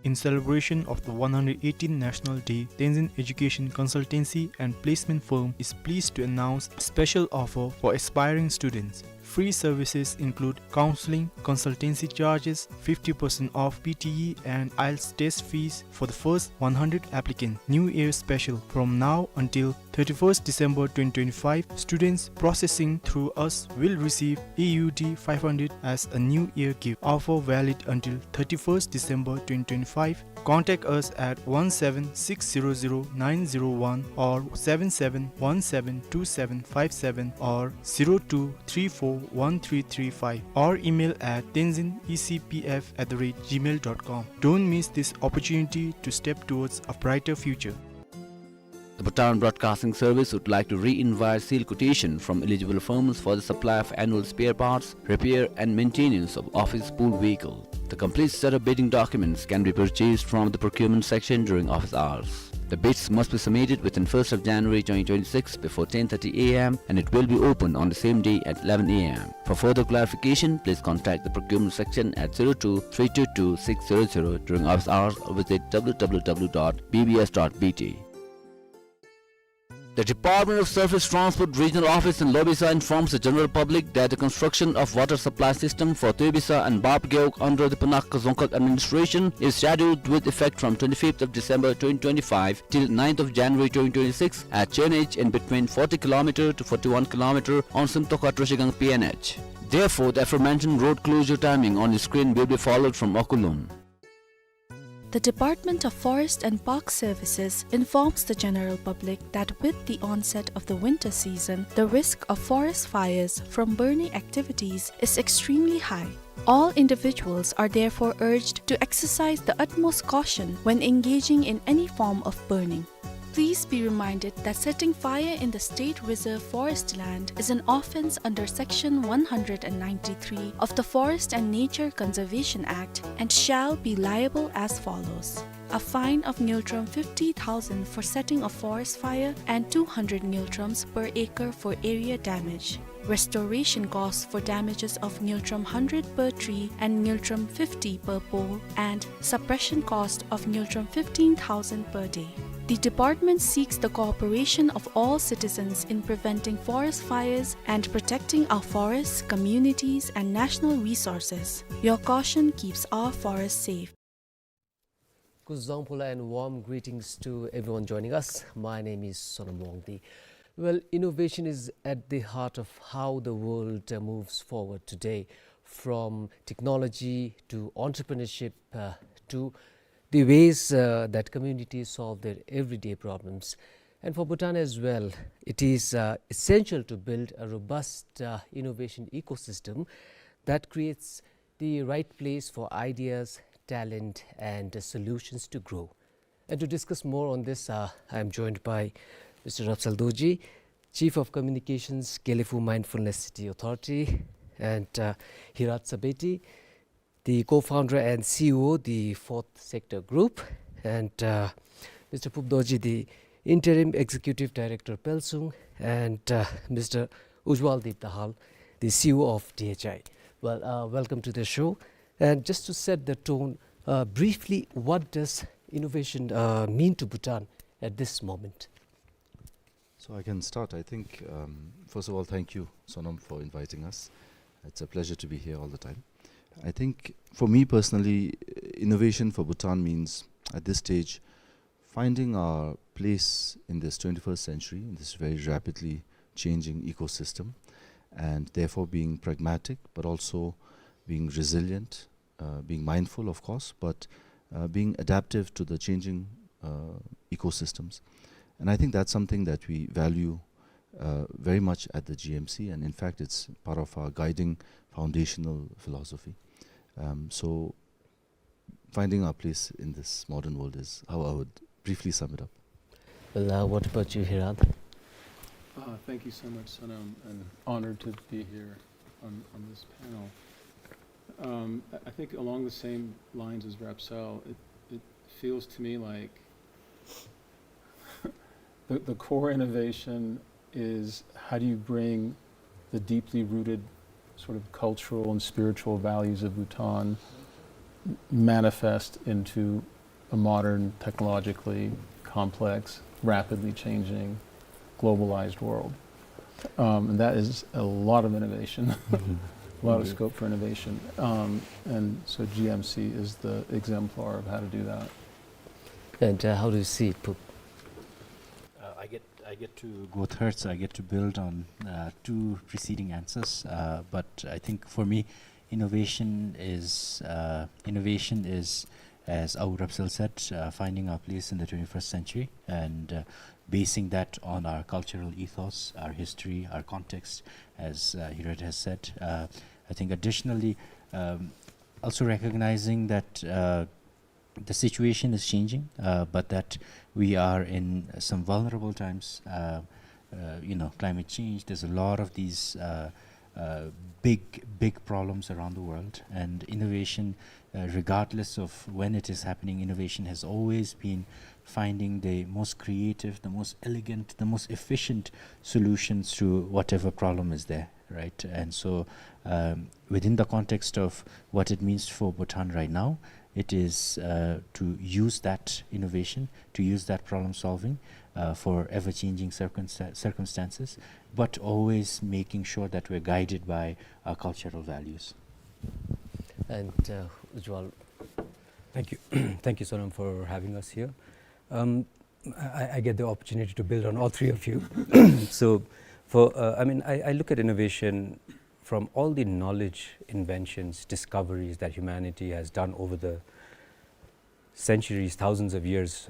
In celebration of the one hundred eighteenth National Day, Tenzin Education Consultancy and Placement Firm is pleased to announce a special offer for aspiring students. Free services include counseling, consultancy charges, fifty percent off P T E and IELTS test fees for the first one hundred applicants. New Year special. From now until thirty-first December twenty twenty-five, students processing through us will receive A U D five hundred as a New Year gift. Offer valid until thirty-first December twenty twenty-five. Contact us at one seven six zero zero nine zero one or seven seven one seven two seven five seven or zero two three four one three three five, or email at tenzin E C P F at the rate gmail dot com. Don't miss this opportunity to step towards a brighter future. The Bhutan Broadcasting Service would like to re-invite sealed quotation from eligible firms for the supply of annual spare parts, repair and maintenance of office pool vehicle. The complete set of bidding documents can be purchased from the procurement section during office hours. The bids must be submitted within first of January twenty twenty-six before ten thirty A M, and it will be open on the same day at eleven A M. For further clarification, please contact the procurement section at zero two three two two six zero zero during office hours or visit W W W dot B B S dot B T. The Department of Surface Transport Regional Office in Lobisa informs the general public that the construction of water supply system for Tuibisa and Bapgeuk under the Punakha Dzongkhag administration is scheduled with effect from twenty-fifth of December twenty twenty-five till ninth of January twenty twenty-six at Chenage in between forty kilometer to forty-one kilometer on Simtokha Troshigang P N H. Therefore, the aforementioned road closure timing on the screen will be followed from Okulum. The Department of Forest and Park Services informs the general public that with the onset of the winter season, the risk of forest fires from burning activities is extremely high. All individuals are therefore urged to exercise the utmost caution when engaging in any form of burning. Please be reminded that setting fire in the state reserve forest land is an offense under Section one hundred and ninety-three of the Forest and Nature Conservation Act and shall be liable as follows. A fine of ngultrum fifty thousand for setting a forest fire and two hundred ngultrums per acre for area damage. Restoration costs for damages of ngultrum hundred per tree and ngultrum fifty per pole, and suppression cost of ngultrum fifteen thousand per day. The department seeks the cooperation of all citizens in preventing forest fires and protecting our forests, communities, and national resources. Your caution keeps our forests safe. Kuzuzangpo la and warm greetings to everyone joining us. My name is Sonam Wangdi. Well, innovation is at the heart of how the world, uh, moves forward today, from technology to entrepreneurship, uh, to the ways, uh, that communities solve their everyday problems. And for Bhutan as well, it is, uh, essential to build a robust, uh, innovation ecosystem that creates the right place for ideas, talent, and, uh, solutions to grow. And to discuss more on this, uh, I am joined by Mister Rapsal Dorji, Chief of Communications, Gelephu Mindfulness City Authority, and, uh, Hirat Sabeti, the co-founder and C E O, the Fourth Sector Group, and, uh, Mister Phup Dorji, the Interim Executive Director, Pelsung, and, uh, Mister Ujwal Deep Dahal, the C E O of D H I. Well, uh, welcome to the show. And just to set the tone, uh, briefly, what does innovation, uh, mean to Bhutan at this moment? So I can start. I think, um, first of all, thank you, Sonam, for inviting us. It's a pleasure to be here all the time. I think for me personally, innovation for Bhutan means, at this stage, finding our place in this twenty-first century, in this very rapidly changing ecosystem, and therefore being pragmatic, but also being resilient, uh, being mindful, of course, but, uh, being adaptive to the changing, uh, ecosystems. And I think that's something that we value, uh, very much at the G M C, and in fact, it's part of our guiding foundational philosophy. Um, so, finding our place in this modern world is how I would briefly sum it up. Well, uh, what about you, Hirat? Uh, thank you so much, Sonam, and honored to be here on, on this panel. Um, I, I think along the same lines as Rapsal, it, it feels to me like the, the core innovation is how do you bring the deeply rooted sort of cultural and spiritual values of Bhutan manifest into a modern, technologically complex, rapidly changing, globalized world. Um, and that is a lot of innovation, a lot of scope for innovation. Um, and so G M C is the exemplar of how to do that. And, uh, how do you see it, Phup? Uh, I get, I get to go third, so I get to build on, uh, two preceding answers. Uh, but I think for me, innovation is, uh, innovation is, as Aung Rapsal said, uh, finding our place in the twenty-first century and, uh, basing that on our cultural ethos, our history, our context, as, uh, Hirat has said. Uh, I think additionally, um, also recognizing that, uh, the situation is changing, uh, but that we are in some vulnerable times. Uh, uh, you know, climate change, there's a lot of these, uh, uh, big, big problems around the world. And innovation, uh, regardless of when it is happening, innovation has always been finding the most creative, the most elegant, the most efficient solutions to whatever problem is there, right? And so, um, within the context of what it means for Bhutan right now, It is, uh, to use that innovation, to use that problem solving, uh, for ever-changing circumsta-, circumstances, but always making sure that we're guided by our cultural values. And, uh, Ujwal. Thank you. Thank you, Sonam, for having us here. Um, I, I get the opportunity to build on all three of you. So, for, uh, I mean, I, I look at innovation from all the knowledge, inventions, discoveries that humanity has done over the centuries, thousands of years.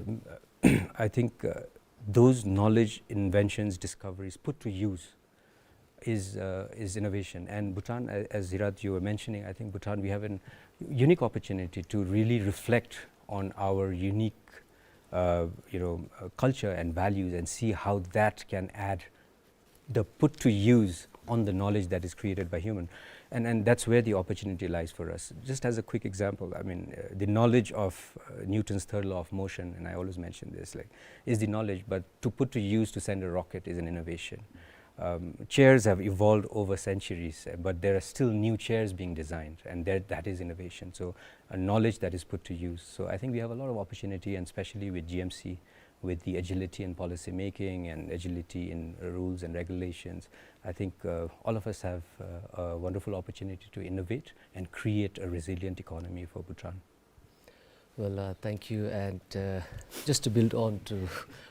I think, uh, those knowledge, inventions, discoveries put to use is, uh, is innovation. And Bhutan, a-, as Hirad, you were mentioning, I think Bhutan, we have an unique opportunity to really reflect on our unique, uh, you know, uh, culture and values and see how that can add the put to use on the knowledge that is created by human. And, and that's where the opportunity lies for us. Just as a quick example, I mean, uh, the knowledge of, uh, Newton's third law of motion, and I always mention this, like, is the knowledge, but to put to use to send a rocket is an innovation. Um, chairs have evolved over centuries, uh, but there are still new chairs being designed, and there, that is innovation. So, a knowledge that is put to use. So, I think we have a lot of opportunity, and especially with G M C, with the agility in policy making and agility in rules and regulations, I think, uh, all of us have, uh, a wonderful opportunity to innovate and create a resilient economy for Bhutan. Well, uh, thank you. And, uh, just to build on to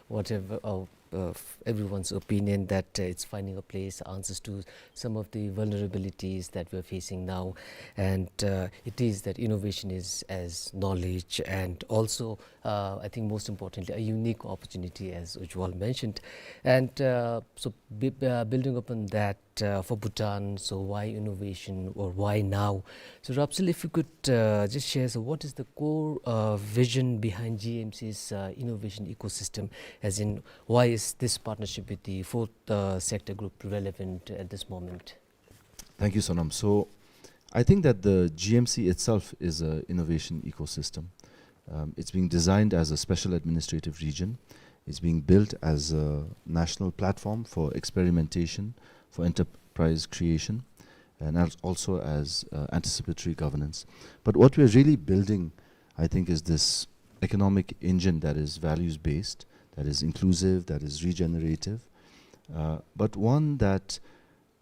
whatever, uh, uh, f-, everyone's opinion that, uh, it's finding a place, answers to some of the vulnerabilities that we're facing now. And, uh, it is that innovation is as knowledge, and also, uh, I think most importantly, a unique opportunity, as Ujwal mentioned. And, uh, so, b-, uh, building upon that, uh, for Bhutan, so why innovation or why now? So, Rapsil, if you could, uh, just share, so what is the core, uh, vision behind G M C's, uh, innovation ecosystem? As in, why is this partnership with the fourth, uh, sector group relevant at this moment? Thank you, Sonam. So, I think that the G M C itself is a innovation ecosystem. Um, it's being designed as a special administrative region. It's being built as a national platform for experimentation, for enterprise creation, and as, also as, uh, anticipatory governance. But what we're really building, I think, is this economic engine that is values-based, that is inclusive, that is regenerative, uh, but one that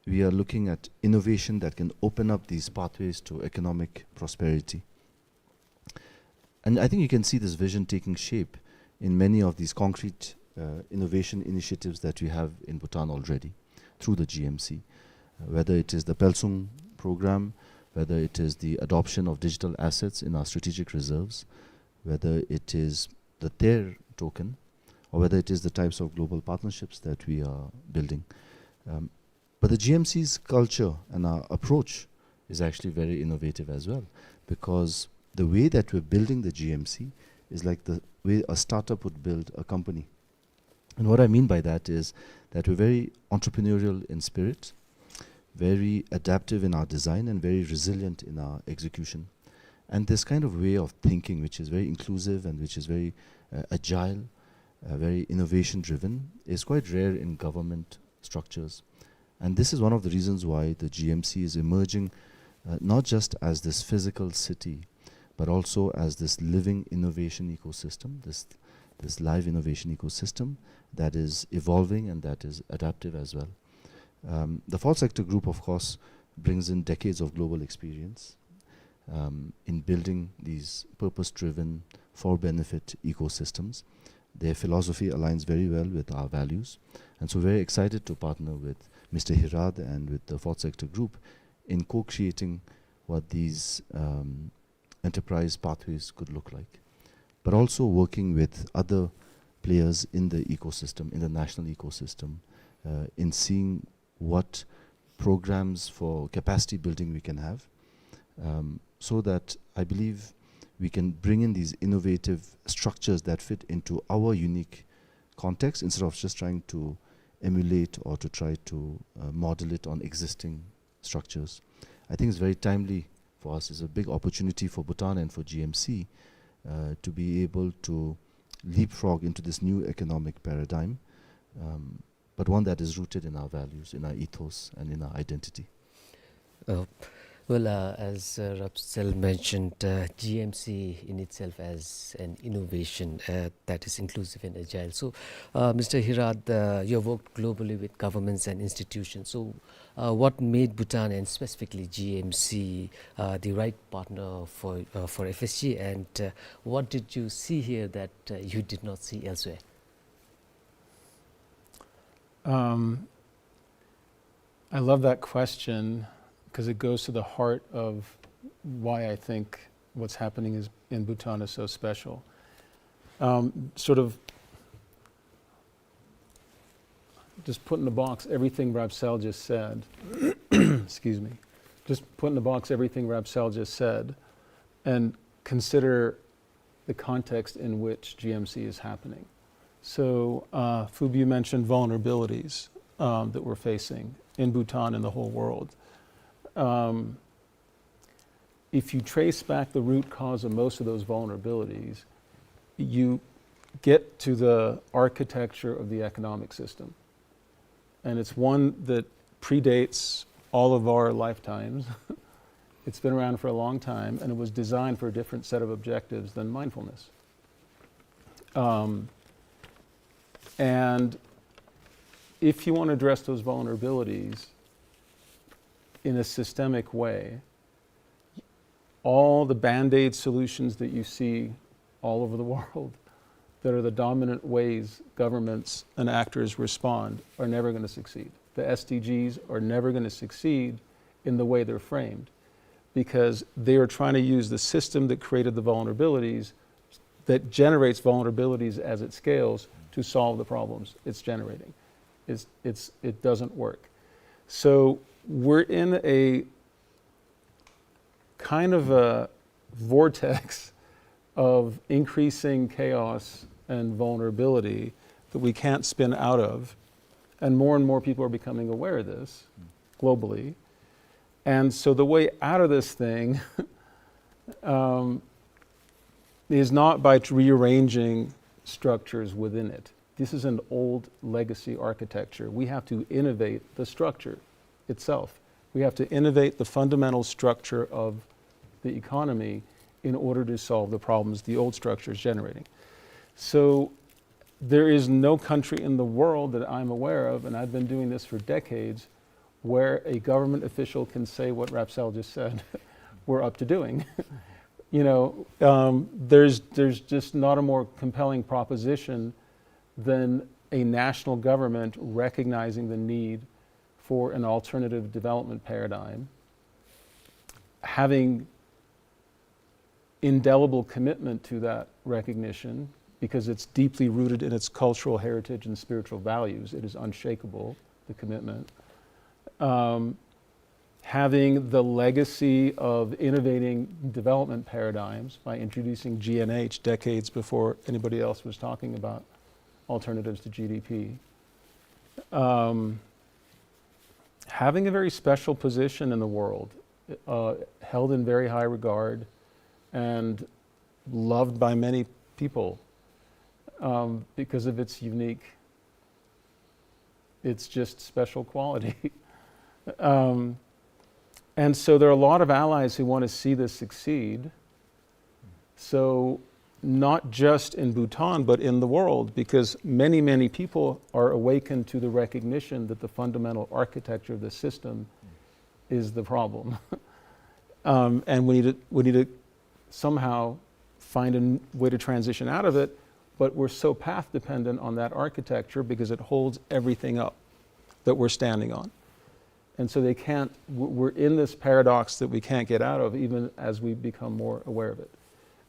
we are looking at innovation that can open up these pathways to economic prosperity. And I think you can see this vision taking shape in many of these concrete, uh, innovation initiatives that we have in Bhutan already through the G M C. Uh, whether it is the Pelsung program, whether it is the adoption of digital assets in our strategic reserves, whether it is the Ter token, or whether it is the types of global partnerships that we are building. Um, but the G M C's culture and our approach is actually very innovative as well, because the way that we're building the G M C is like the way a startup would build a company. And what I mean by that is that we're very entrepreneurial in spirit, very adaptive in our design, and very resilient in our execution. And this kind of way of thinking, which is very inclusive and which is very, uh, agile, uh, very innovation driven, is quite rare in government structures. And this is one of the reasons why the G M C is emerging, uh, not just as this physical city, but also as this living innovation ecosystem, this, this live innovation ecosystem that is evolving and that is adaptive as well. Um, the fourth sector group, of course, brings in decades of global experience, um, in building these purpose-driven, for-benefit ecosystems. Their philosophy aligns very well with our values. And so we're excited to partner with Mister Hirad and with the fourth sector group in co-creating what these, um, enterprise pathways could look like, but also working with other players in the ecosystem, in the national ecosystem, uh, in seeing what programs for capacity building we can have, um, so that I believe we can bring in these innovative structures that fit into our unique context instead of just trying to emulate or to try to, uh, model it on existing structures. I think it's very timely for us. It's a big opportunity for Bhutan and for G M C, uh, to be able to leapfrog into this new economic paradigm, um, but one that is rooted in our values, in our ethos, and in our identity. Uh, Well, uh, as, uh, Rapsel mentioned, uh, G M C in itself as an innovation, uh, that is inclusive and agile. So, uh, Mister Hirad, uh, you have worked globally with governments and institutions. So, uh, what made Bhutan and specifically G M C, uh, the right partner for, uh, for F S G, and, uh, what did you see here that, uh, you did not see elsewhere? Um, I love that question 'cause it goes to the heart of why I think what's happening is, in Bhutan is so special. Um, sort of just put in a box everything Rapsel just said. Excuse me. Just put in a box everything Rapsel just said and consider the context in which G M C is happening. So, uh, Phoebe, you mentioned vulnerabilities, um, that we're facing in Bhutan and the whole world. Um, if you trace back the root cause of most of those vulnerabilities, you get to the architecture of the economic system. And it's one that predates all of our lifetimes. It's been around for a long time, and it was designed for a different set of objectives than mindfulness. Um, and if you want to address those vulnerabilities in a systemic way, all the Band-Aid solutions that you see all over the world that are the dominant ways governments and actors respond are never gonna succeed. The S D Gs are never gonna succeed in the way they're framed, because they are trying to use the system that created the vulnerabilities, that generates vulnerabilities as it scales, to solve the problems it's generating. It's, it's, it doesn't work. So we're in a kind of a vortex of increasing chaos and vulnerability that we can't spin out of. And more and more people are becoming aware of this globally. And so the way out of this thing, um, is not by rearranging structures within it. This is an old legacy architecture. We have to innovate the structure itself. We have to innovate the fundamental structure of the economy in order to solve the problems the old structure is generating. So there is no country in the world that I'm aware of, and I've been doing this for decades, where a government official can say what Rapsel just said we're up to doing. You know, um, there's, there's just not a more compelling proposition than a national government recognizing the need for an alternative development paradigm, having indelible commitment to that recognition because it's deeply rooted in its cultural heritage and spiritual values. It is unshakable, the commitment. Um, having the legacy of innovating development paradigms by introducing G N H decades before anybody else was talking about alternatives to G D P. Um, having a very special position in the world, uh, held in very high regard and loved by many people, um, because of its unique, its just special quality. Um, and so there are a lot of allies who want to see this succeed. So not just in Bhutan, but in the world, because many, many people are awakened to the recognition that the fundamental architecture of the system is the problem. Um, and we need to, we need to somehow find a n-, way to transition out of it, but we're so path dependent on that architecture because it holds everything up that we're standing on. And so they can't, w-, we're in this paradox that we can't get out of even as we become more aware of it.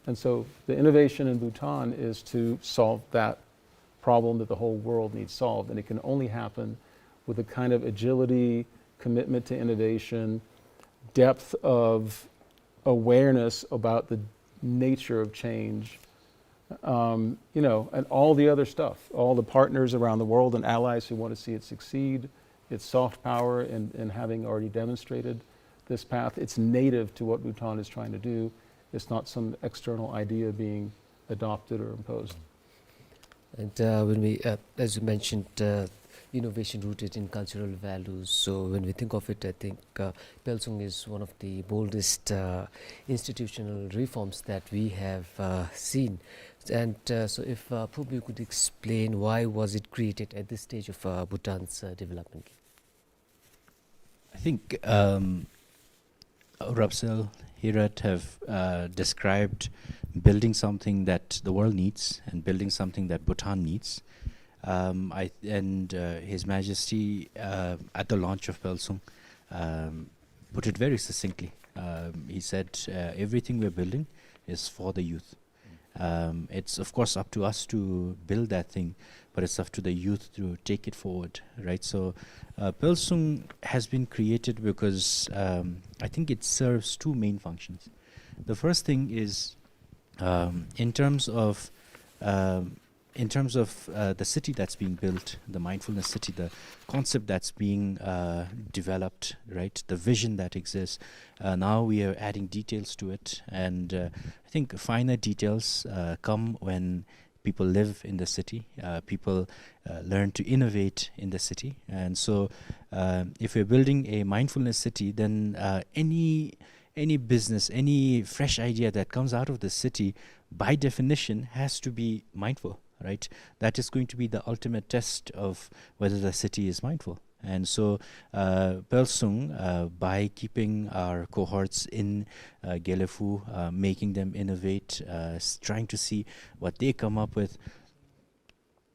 And so the innovation in Bhutan is to solve that problem that the whole world needs solved. And it can only happen with a kind of agility, commitment to innovation, depth of awareness about the nature of change, um, you know, and all the other stuff, all the partners around the world and allies who want to see it succeed, its soft power in, in having already demonstrated this path. It's native to what Bhutan is trying to do. It's not some external idea being adopted or imposed. And, uh, when we, uh, as you mentioned, uh, innovation rooted in cultural values. So when we think of it, I think uh, Pelsung is one of the boldest uh, institutional reforms that we have uh, seen. And uh, so if uh, Phubu, you could explain why was it created at this stage of uh, Bhutan's uh, development? I think um, Rapsel, Hirat have uh, described building something that the world needs and building something that Bhutan needs. Um, I, and uh, His Majesty, uh, at the launch of Pelsung, um, put it very succinctly. Um, he said, uh, "Everything we're building is for the youth." Um, it's of course up to us to build that thing, but it's up to the youth to take it forward, right? So, uh, Pelsung has been created because um, I think it serves two main functions. The first thing is um, in terms of um, in terms of uh, the city that's being built, the mindfulness city, the concept that's being uh, developed, right? The vision that exists. Uh, now we are adding details to it, and uh, I think finer details uh, come when people live in the city, uh, people uh, learn to innovate in the city. And so, uh, if we're building a mindfulness city, then uh, any any business, any fresh idea that comes out of the city, by definition, has to be mindful, right? That is going to be the ultimate test of whether the city is mindful. And so, uh, Pelsung, uh, by keeping our cohorts in uh, Gelephu, uh, making them innovate, uh, s- trying to see what they come up with,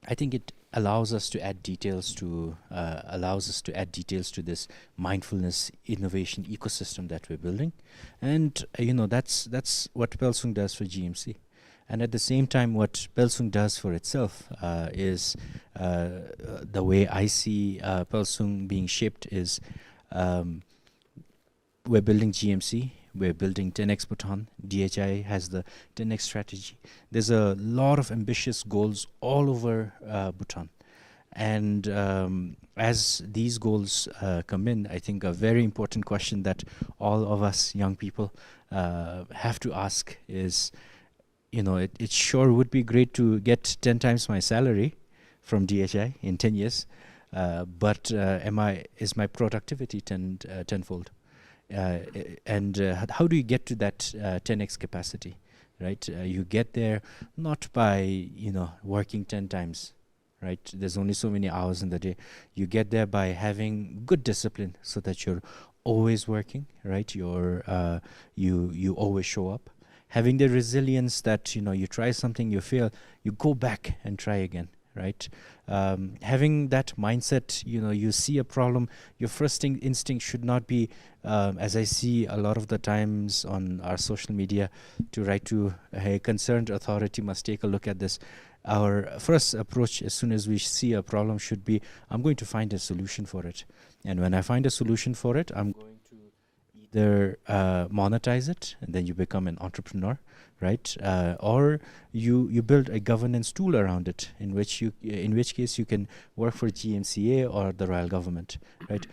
I think it allows us to add details to uh, allows us to add details to this mindfulness innovation ecosystem that we're building. And uh, you know, that's that's what Pelsung does for G M C. And at the same time, what Pelsung does for itself uh, is uh, the way I see uh, Pelsung being shaped is um, we're building G M C, we're building ten X Bhutan, D H I has the ten X strategy. There's a lot of ambitious goals all over uh, Bhutan. And um, as these goals uh, come in, I think a very important question that all of us young people uh, have to ask is, you know, it, it sure would be great to get ten times my salary from D H I in ten years, uh, but uh, am I is my productivity ten uh, tenfold? Uh, and uh, how do you get to that uh, ten x capacity, right? Uh, you get there not by, you know, working ten times, right? There's only so many hours in the day. You get there by having good discipline so that you're always working, right? You're uh, you you always show up. Having the resilience that, you know, you try something, you fail, you go back and try again, right? Um, having that mindset, you know, you see a problem, your first in- instinct should not be, um, as I see a lot of the times on our social media, to write to a concerned authority must take a look at this. Our first approach as soon as we see a problem should be, "I'm going to find a solution for it. And when I find a solution for it, I'm going to either uh, monetize it and then you become an entrepreneur, right? Uh, or you you build a governance tool around it, in which you in which case you can work for G M C A or the royal government, right?"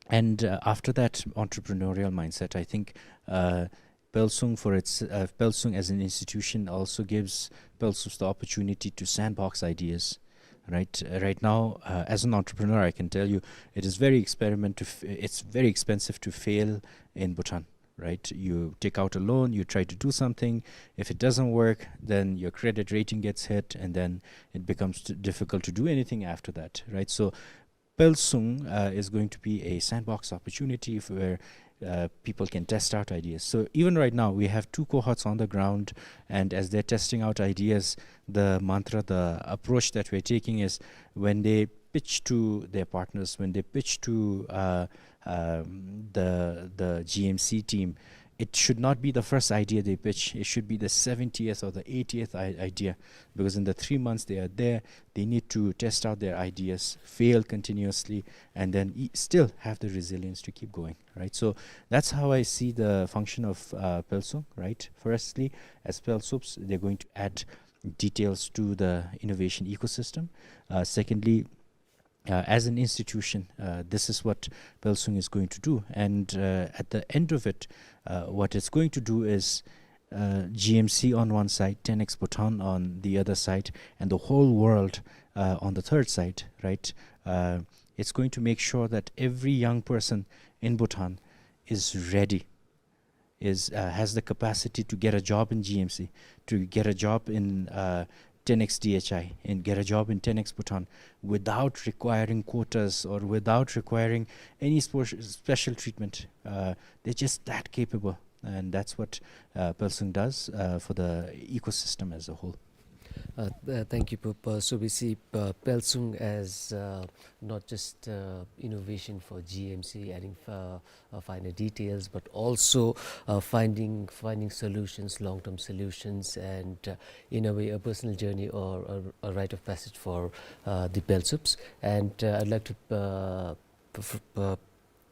And uh, after that entrepreneurial mindset, I think uh, Pelsung for its uh, Pelsung as an institution also gives Pelsups the opportunity to sandbox ideas, right? Uh, right now, uh, as an entrepreneur, I can tell you it is very experiment to f- it's very expensive to fail in Bhutan, right? You take out a loan, you try to do something. If it doesn't work, then your credit rating gets hit, and then it becomes t- difficult to do anything after that, right? So Pelsung uh, is going to be a sandbox opportunity where uh, people can test out ideas. So even right now, we have two cohorts on the ground, and as they're testing out ideas, the mantra, the approach that we're taking is when they pitch to their partners, when they pitch to uh, um, the the G M C team, it should not be the first idea they pitch. It should be the seventieth or the eightieth I- idea, because in the three months they are there, they need to test out their ideas, fail continuously, and then e- still have the resilience to keep going, right? So that's how I see the function of uh, Pelsung, right? Firstly, as Pelsups, they're going to add details to the innovation ecosystem. Uh, secondly, uh, as an institution, uh, this is what Pelsung is going to do. And uh, at the end of it, uh, what it's going to do is uh, G M C on one side, ten X Bhutan on the other side, and the whole world uh, on the third side, right? Uh, it's going to make sure that every young person in Bhutan is ready, is, uh, has the capacity to get a job in G M C, to get a job in, uh, ten X D H I, and get a job in ten X Bhutan without requiring quotas or without requiring any spo-, special treatment. Uh, they're just that capable, and that's what, uh, Pelsung does, uh, for the ecosystem as a whole. Uh, th-, thank you, Pu-, Pu-, Subisi. Uh, Pelsung as, uh, not just, uh, innovation for G M C, adding, uh, uh, finer details, but also, uh, finding, finding solutions, long-term solutions, and, uh, in a way, a personal journey or a, a rite of passage for, uh, the Pelsups. And, uh, I'd like to, uh, p-, f-, uh,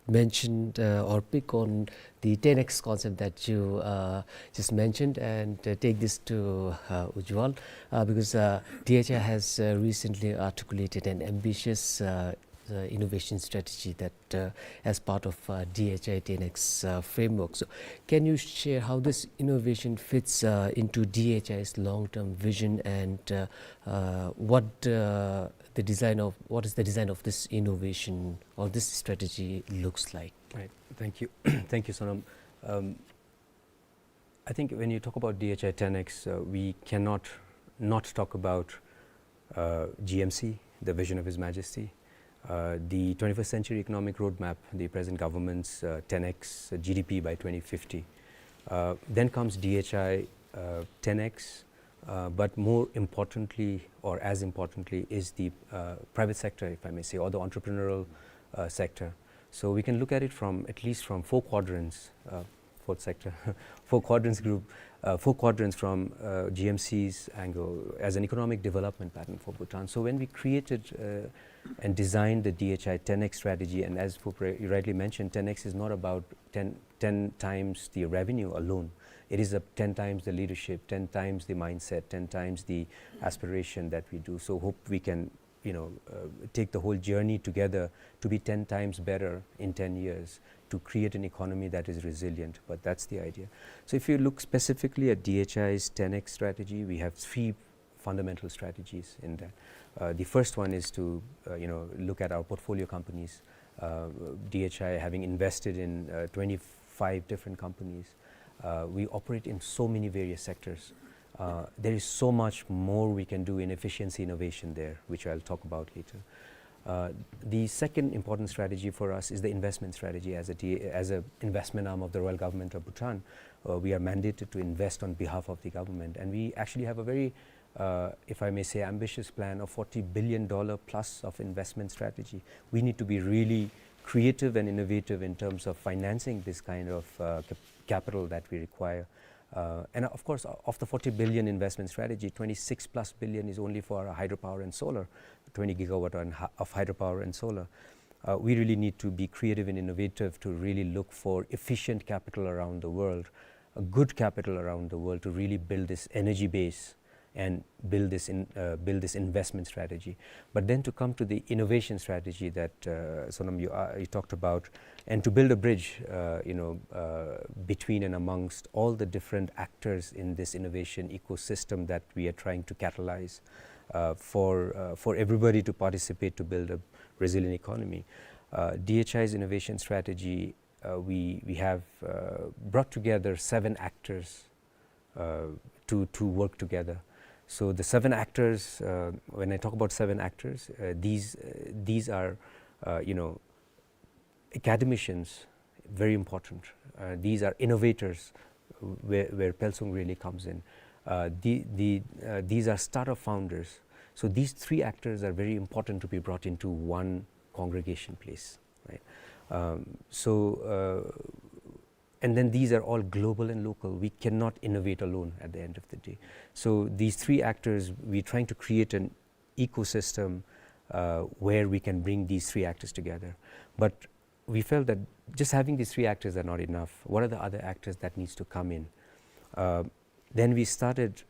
mention, uh, or pick on the ten X concept that you, uh, just mentioned, and, uh, take this to, uh, Ujwal, uh, because, uh, D H I has, uh, recently articulated an ambitious, uh, uh, innovation strategy that, uh, as part of, uh, D H I ten X, uh, framework. So, can you share how this innovation fits, uh, into D H I's long-term vision, and, uh, uh, what, uh, the design of, what is the design of this innovation or this strategy looks like? Right. Thank you. Thank you, Sonam. Um, I think when you talk about D H I ten X, uh, we cannot not talk about, uh, G M C, the vision of His Majesty, uh, the twenty-first Century Economic Roadmap, the present government's, uh, ten X G D P by twenty fifty. Uh, then comes D H I, uh, ten X, uh, but more importantly, or as importantly, is the, uh, private sector, if I may say, or the entrepreneurial, uh, sector. So we can look at it from, at least from four quadrants, uh, fourth sector, four quadrants group, uh, four quadrants from, uh, G M C's angle as an economic development pattern for Bhutan. So when we created, uh, and designed the D H I ten X strategy, and as Pu Pre-, you rightly mentioned, ten X is not about ten, ten times the revenue alone. It is a ten times the leadership, ten times the mindset, ten times the aspiration that we do. So hope we can, you know, uh, take the whole journey together to be ten times better in ten years, to create an economy that is resilient. But that's the idea. So if you look specifically at D H I's ten X strategy, we have three fundamental strategies in there. Uh, the first one is to, uh, you know, look at our portfolio companies. Uh, D H I having invested in, uh, twenty-five different companies, uh, we operate in so many various sectors. Uh, there is so much more we can do in efficiency innovation there, which I'll talk about later. Uh, the second important strategy for us is the investment strategy. As a D-, as a investment arm of the Royal Government of Bhutan, uh, we are mandated to invest on behalf of the government, and we actually have a very, uh, if I may say, ambitious plan of forty billion dollar plus of investment strategy. We need to be really creative and innovative in terms of financing this kind of, uh, cap-, capital that we require. Uh, and of course, o-, of the forty billion investment strategy, twenty-six plus billion is only for hydropower and solar, twenty gigawatt and ha-, of hydropower and solar. Uh, we really need to be creative and innovative to really look for efficient capital around the world, a good capital around the world to really build this energy base and build this in, uh, build this investment strategy. But then to come to the innovation strategy that, uh, Sonam, you, uh, you talked about, and to build a bridge, uh, you know, uh, between and amongst all the different actors in this innovation ecosystem that we are trying to catalyze, uh, for, uh, for everybody to participate to build a resilient economy. Uh, D H I's innovation strategy, uh, we, we have, uh, brought together seven actors, uh, to, to work together. So the seven actors, uh, when I talk about seven actors, uh, these, uh, these are, uh, you know, academicians, very important. Uh, these are innovators, where, where Pelsung really comes in. Uh, the, the, uh, these are startup founders. So these three actors are very important to be brought into one congregation place, right? Um, so, uh, and then these are all global and local. We cannot innovate alone at the end of the day. So these three actors, we're trying to create an ecosystem, uh, where we can bring these three actors together. But we felt that just having these three actors are not enough. What are the other actors that needs to come in? Uh, then we started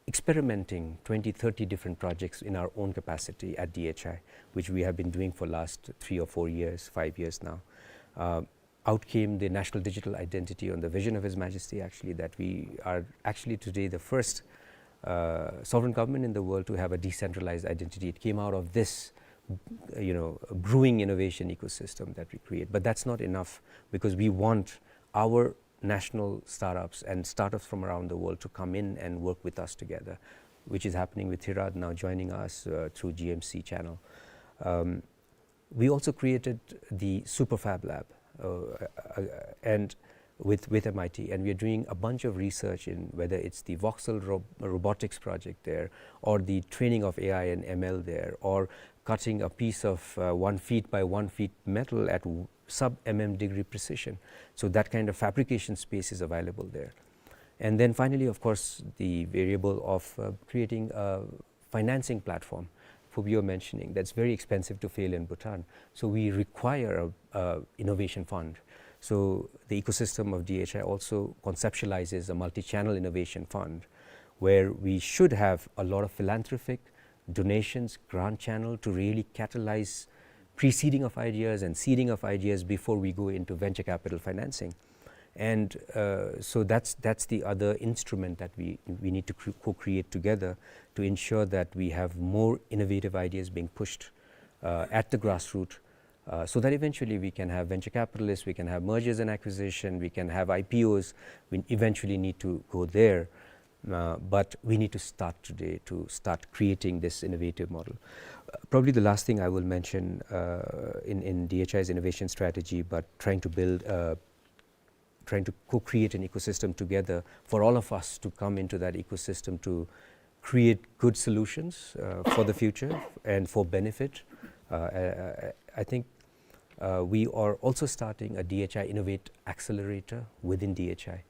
experimenting twenty, thirty different projects in our own capacity at D H I, which we have been doing for last three or four years, five years now. Uh, out came the national digital identity on the vision of His Majesty, actually, that we are actually today the first, uh, sovereign government in the world to have a decentralized identity. It came out of this, you know, brewing innovation ecosystem that we create. But that's not enough, because we want our national startups and startups from around the world to come in and work with us together, which is happening with Hirad now joining us, uh, through G M C channel. Um, we also created the Superfab Lab, uh, uh, and with, with M I T, and we are doing a bunch of research in whether it's the voxel ro-, robotics project there, or the training of A I and M L there, or cutting a piece of, uh, one feet by one feet metal at w-, sub M M degree precision. So that kind of fabrication space is available there. And then finally, of course, the variable of, uh, creating a financing platform, Phubyo mentioning, that's very expensive to fail in Bhutan. So we require a, a innovation fund. So the ecosystem of D H I also conceptualizes a multi-channel innovation fund where we should have a lot of philanthropic donations, grant channel to really catalyze pre-seeding of ideas and seeding of ideas before we go into venture capital financing. And, uh, so that's, that's the other instrument that we, we need to cre-, co-create together to ensure that we have more innovative ideas being pushed, uh, at the grassroots, uh, so that eventually we can have venture capitalists, we can have mergers and acquisition, we can have I P Os. We eventually need to go there. Uh, but we need to start today to start creating this innovative model. Uh, probably the last thing I will mention, uh, in, in D H I's innovation strategy, but trying to build, uh, trying to co-create an ecosystem together for all of us to come into that ecosystem to create good solutions, uh, for the future and for benefit. Uh, I, I, I think uh, we are also starting a D H I Innovate Accelerator within D H I.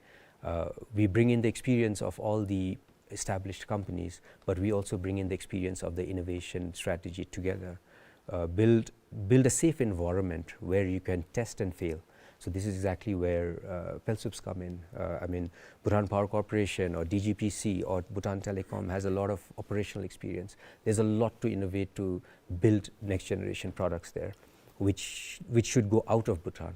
Uh, we bring in the experience of all the established companies, but we also bring in the experience of the innovation strategy together. Uh, build, build a safe environment where you can test and fail. So this is exactly where, uh, PELSUPs come in. Uh, I mean, Bhutan Power Corporation or D G P C or Bhutan Telecom has a lot of operational experience. There's a lot to innovate to build next generation products there, which, which should go out of Bhutan.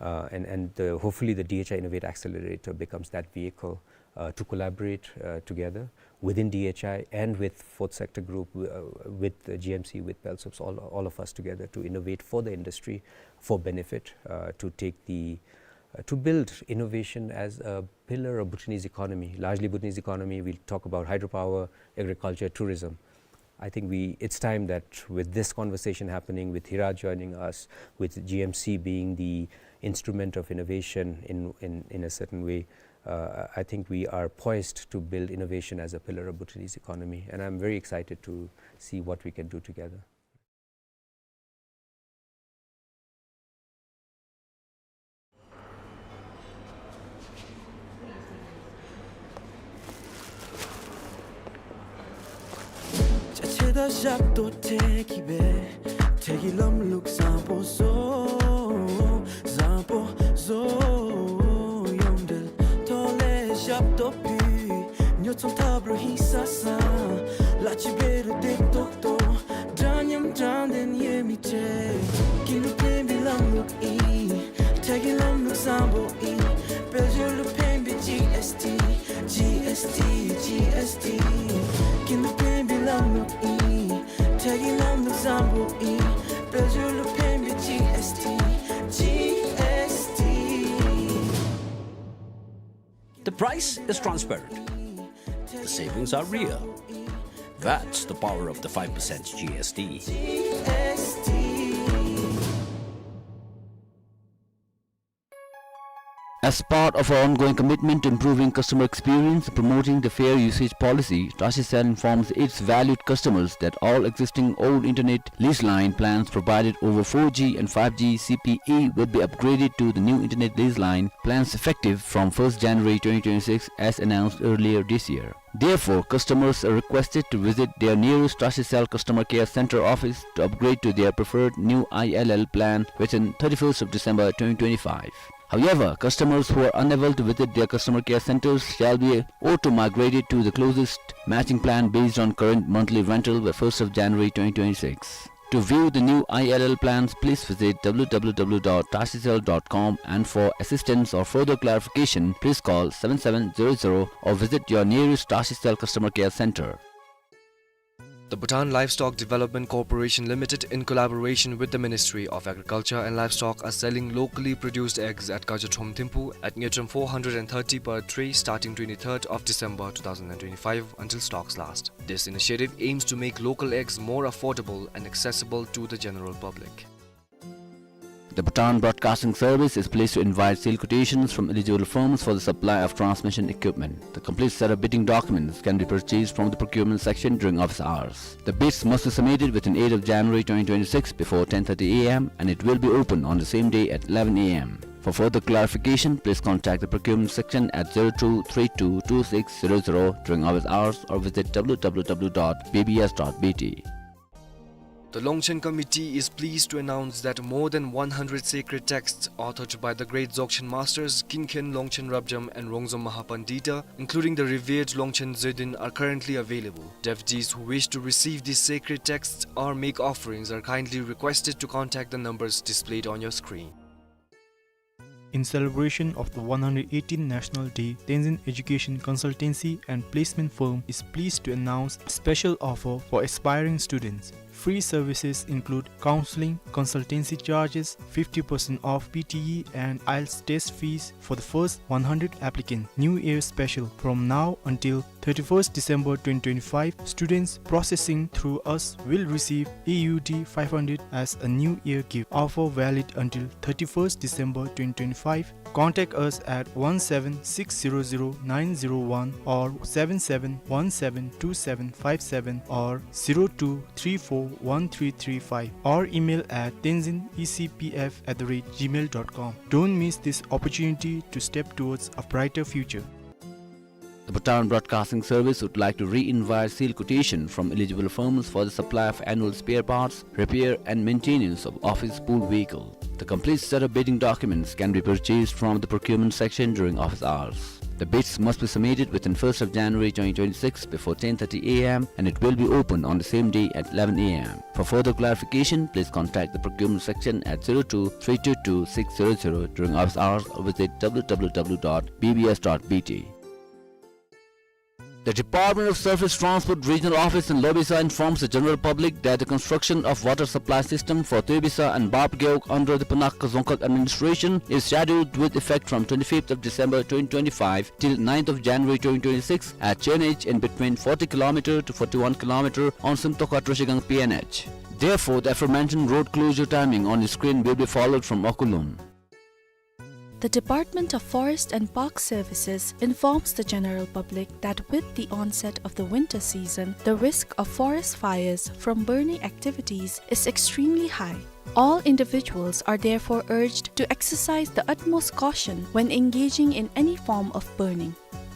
Uh, and, and the, hopefully the D H I Innovate Accelerator becomes that vehicle, uh, to collaborate, uh, together within D H I and with Fourth Sector Group, uh, with the G M C, with PELSUPs, all, all of us together to innovate for the industry, for benefit, uh, to take the, uh, to build innovation as a pillar of Bhutanese economy. Largely Bhutanese economy, we'll talk about hydropower, agriculture, tourism. I think we, it's time that with this conversation happening, with Hirad joining us, with G M C being the instrument of innovation in, in, in a certain way, uh, I think we are poised to build innovation as a pillar of Bhutanese economy. And I'm very excited to see what we can do together. ཅ་ཆས་དང་ཞབས་ཏོག་སྤྲད་གི་སྦེ་ཁྱེད་ཀྱི་ལམ་ལུགས་བཟང་པོ་བཟོ། བཟང་པོ་བཟོ། ཡོངས་འབྲེལ་ཐོག་ལས་ཞབས་ཏོག་ཕུལ། ཉོ་ཚོང་འཐབ་རུང་ཧིང་སངས་སངས། ལ་ཅི་འབད་རུང་བདེ་ཏོག་ཏོ། འདྲ་མཉམ་དྲང་བདེན་ཡོད་མི་ཁྲེལ། ཁྱེད་ལུ་ཕན་པའི་ལམ་ལུགས་ཨིན། ཁྱེད་ཀྱི་ལམ་ལུགས་བཟང་པོ་ཨིན། དཔལ་འབྱོར་ལུ་ཕན་པའི་ཇི་ཨེསི་ཊི། ཇི་ཨེསི་ཊི། ཇི་ཨེསི་ཊི། ཁྱེད་ལུ་ཕན་པའི་ལམ་ལུགས་ཨིན། ཁྱེད་ཀྱི་ལམ་ལུགས་བཟང་པོ་ཨིན། དཔལ་འབྱོར་ལུ་ཕན་པའི་ཇི་ཨེསི་ཊི། ཇི་ཨེསི་ཊི། The price is transparent. The savings are real. That's the power of the five percent G S T. As part of our ongoing commitment to improving customer experience and promoting the fair usage policy, Trashicell informs its valued customers that all existing old internet lease line plans provided over four G and five G C P E will be upgraded to the new internet lease line plans effective from first January twenty twenty-six, as announced earlier this year. Therefore, customers are requested to visit their nearest Trashicell customer care center office to upgrade to their preferred new I L L plan within thirty-first of December twenty twenty-five. However, customers who are unable to visit their customer care centers shall be auto-migrated to the closest matching plan based on current monthly rental by first of January twenty twenty-six. To view the new I L L plans, please visit W W W dot tashicell dot com, and for assistance or further clarification, please call seven seven zero zero or visit your nearest Tashicell customer care center. The Bhutan Livestock Development Corporation Limited, in collaboration with the Ministry of Agriculture and Livestock, are selling locally produced eggs at Kajatrom Thimphu at ngultrum four hundred and thirty per tray, starting twenty-third of December two thousand and twenty-five, until stocks last. This initiative aims to make local eggs more affordable and accessible to the general public. The Bhutan Broadcasting Service is pleased to invite sealed quotations from eligible firms for the supply of transmission equipment. The complete set of bidding documents can be purchased from the procurement section during office hours. The bids must be submitted within eighth of January twenty twenty-six before ten thirty A M, and it will be open on the same day at eleven A M. For further clarification, please contact the procurement section at zero two three two two six zero zero during office hours or visit W W W dot B B S dot B T. The Longchen Committee is pleased to announce that more than one hundred sacred texts authored by the great Dzogchen masters Kinken Longchen Rabjam and Rongzom Mahapandita, including the revered Longchen Zödin, are currently available. Devotees who wish to receive these sacred texts or make offerings are kindly requested to contact the numbers displayed on your screen. In celebration of the one hundred eighteenth National Day, Tenzin Education Consultancy and Placement Firm is pleased to announce a special offer for aspiring students. Free services include counseling, consultancy charges, fifty percent off P T E and IELTS test fees for the first one hundred applicants. New Year special. From now until thirty-first December twenty twenty-five, students processing through us will receive A U D five hundred as a New Year gift. Offer valid until thirty-first December twenty twenty-five. Contact us at one seven six zero zero nine zero one or seven seven one seven two seven five seven or zero two three four one three three five, or email at tenzin E C P F at the rate gmail dot com. Don't miss this opportunity to step towards a brighter future. The Bhutan Broadcasting Service would like to re-invite sealed quotation from eligible firms for the supply of annual spare parts, repair and maintenance of office pool vehicle. The complete set of bidding documents can be purchased from the procurement section during office hours. The bids must be submitted within first of January twenty twenty-six before ten thirty A M, and it will be open on the same day at eleven A M. For further clarification, please contact the procurement section at zero two three two two six zero zero during office hours or visit W W W dot B B S dot B T. The Department of Surface Transport Regional Office in Lobisa informs the general public that the construction of water supply system for Tuibisa and Bapgeuk under the Punakha Dzongkhag administration is scheduled with effect from twenty-fifth of December twenty twenty-five till ninth of January twenty twenty-six at Chenech in between forty kilometer to forty-one kilometer on Simtokha Troshigang P N H. Therefore, the aforementioned road closure timing on the screen will be followed from Okulum. The Department of Forest and Park Services informs the general public that with the onset of the winter season, the risk of forest fires from burning activities is extremely high. All individuals are therefore urged to exercise the utmost caution when engaging in any form of burning.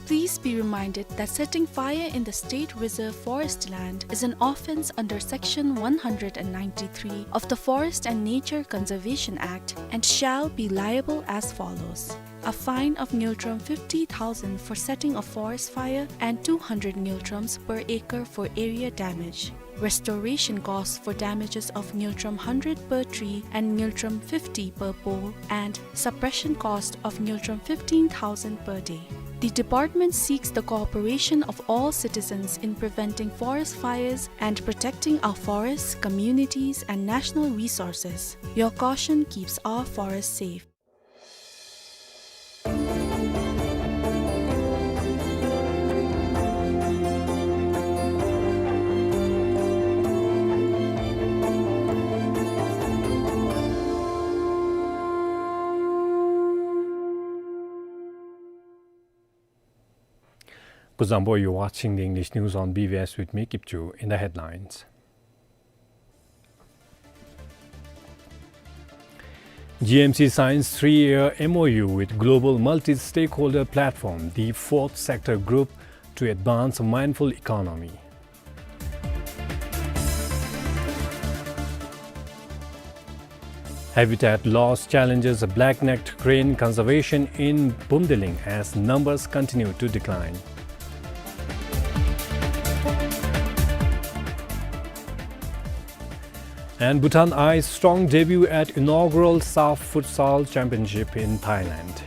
Please be reminded that setting fire in the state reserve forest land is an offence under Section one hundred and ninety-three of the Forest and Nature Conservation Act and shall be liable as follows: a fine of ngultrum fifty thousand for setting a forest fire and two hundred ngultrums per acre for area damage. Restoration costs for damages of ngultrum hundred per tree and ngultrum fifty per pole, and suppression cost of ngultrum fifteen thousand per day. The department seeks the cooperation of all citizens in preventing forest fires and protecting our forests, communities, and national resources. Your caution keeps our forests safe. Kuzuzangpo, you are watching the English news on B B S with me, Kipchu. In the headlines: G M C signs three-year M O U with global multi-stakeholder platform, the fourth sector group, to advance mindful economy. Habitat loss challenges black-necked crane conservation in Bumdiling as numbers continue to decline. And Bhutan Ice strong debut at inaugural SAFF Futsal Championship in Thailand.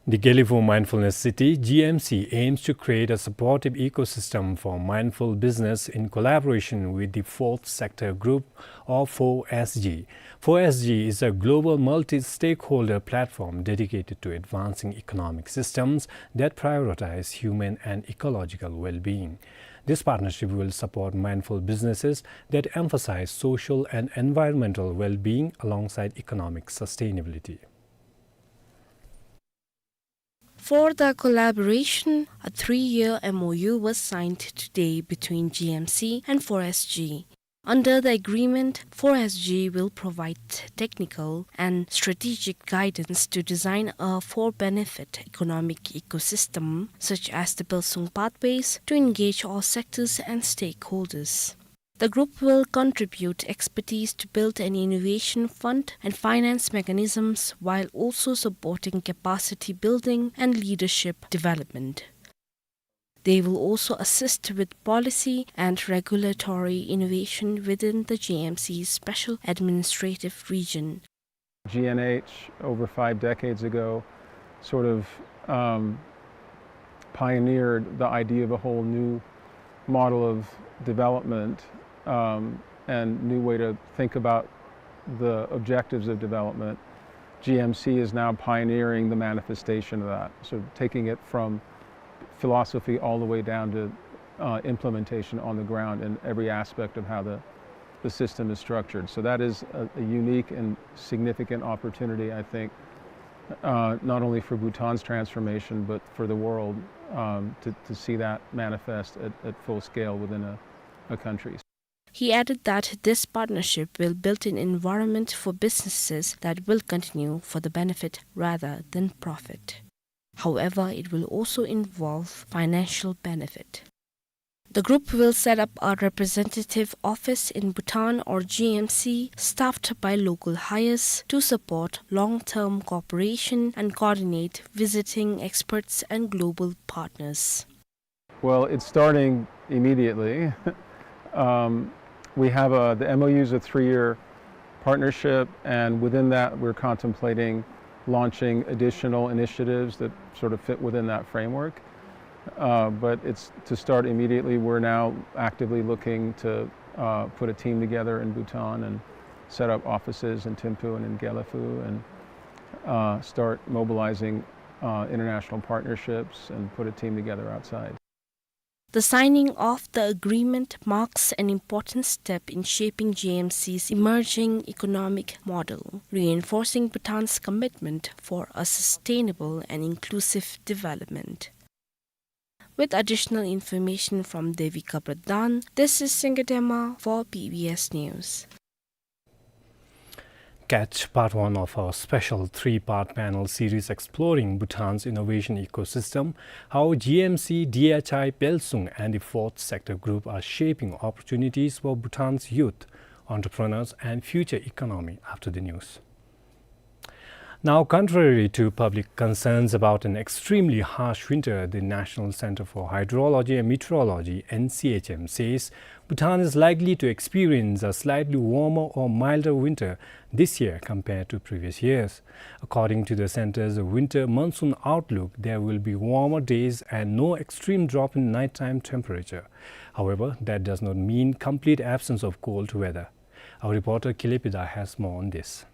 The Gelephu Mindfulness City, G M C, aims to create a supportive ecosystem for mindful business in collaboration with the Fourth Sector Group, or four S G. Four S G is a global multi-stakeholder platform dedicated to advancing economic systems that prioritize human and ecological well-being. This partnership will support mindful businesses that emphasize social and environmental well-being alongside economic sustainability. For the collaboration, a three-year M O U was signed today between G M C and four S G. Under the agreement, four S G will provide technical and strategic guidance to design a for-benefit economic ecosystem, such as the Belsung Pathways, to engage all sectors and stakeholders. The group will contribute expertise to build an innovation fund and finance mechanisms while also supporting capacity building and leadership development. They will also assist with policy and regulatory innovation within the G M C's special administrative region. G N H, over five decades ago, sort of, um, pioneered the idea of a whole new model of development, um, and new way to think about the objectives of development. G M C is now pioneering the manifestation of that, so taking it from philosophy all the way down to, uh, implementation on the ground in every aspect of how the, the system is structured. So that is a, a unique and significant opportunity, I think, uh, not only for Bhutan's transformation, but for the world, um, to, to see that manifest at, at full scale within a, a country. He added that this partnership will build an environment for businesses that will continue for the benefit rather than profit. However, it will also involve financial benefit. The group will set up a representative office in Bhutan or G M C, staffed by local hires, to support long-term cooperation and coordinate visiting experts and global partners. Well, it's starting immediately. Um, we have a, the M O U is a three-year partnership, and within that, we're contemplating launching additional initiatives that sort of fit within that framework. Uh, but it's to start immediately. We're now actively looking to, uh, put a team together in Bhutan and set up offices in Thimphu and in Gelephu and, uh, start mobilizing, uh, international partnerships and put a team together outside. The signing of the agreement marks an important step in shaping G M C's emerging economic model, reinforcing Bhutan's commitment for a sustainable and inclusive development. With additional information from Devika Pradhan, this is Singha Dema for B B S News. Catch part one of our special three-part panel series exploring Bhutan's innovation ecosystem, how G M C, D H I, Belsung, and the Fourth Sector Group are shaping opportunities for Bhutan's youth, entrepreneurs, and future economy after the news. Now, contrary to public concerns about an extremely harsh winter, the National Center for Hydrology and Meteorology, N C H M, says Bhutan is likely to experience a slightly warmer or milder winter this year compared to previous years. According to the center's winter monsoon outlook, there will be warmer days and no extreme drop in nighttime temperature. However, that does not mean complete absence of cold weather. Our reporter Kilepida has more on this.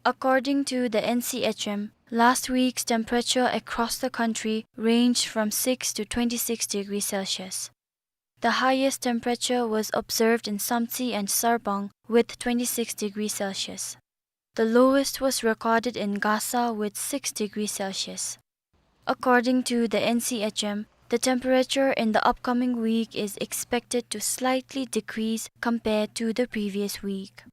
According to the N C H M, last week's temperature across the country ranged from six to twenty-six degrees Celsius. The highest temperature was observed in Samtse and Sarpang with twenty-six degrees Celsius. The lowest was recorded in Gasa with six degrees Celsius. According to the N C H M, the temperature in the upcoming week is expected to slightly decrease compared to the previous week.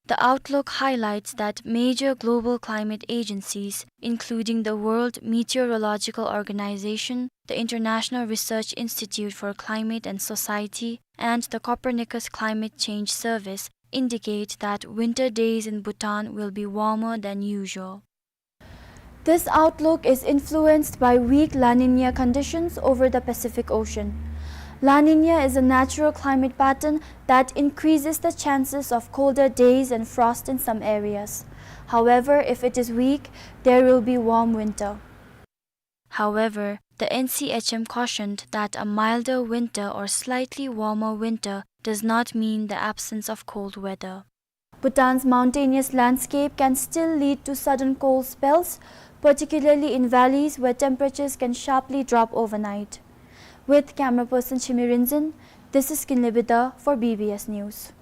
The outlook highlights that major global climate agencies, including the World Meteorological Organization, the International Research Institute for Climate and Society, and the Copernicus Climate Change Service, indicate that winter days in Bhutan will be warmer than usual. This outlook is influenced by weak La Niña conditions over the Pacific Ocean. La Niña is a natural climate pattern that increases the chances of colder days and frost in some areas. However, if it is weak, there will be warm winter. However, the N C H M cautioned that a milder winter or slightly warmer winter does not mean the absence of cold weather. Bhutan's mountainous landscape can still lead to sudden cold spells, particularly in valleys where temperatures can sharply drop overnight. With camera person Chimi Rinzin, this is Kinley Bida for B B S News.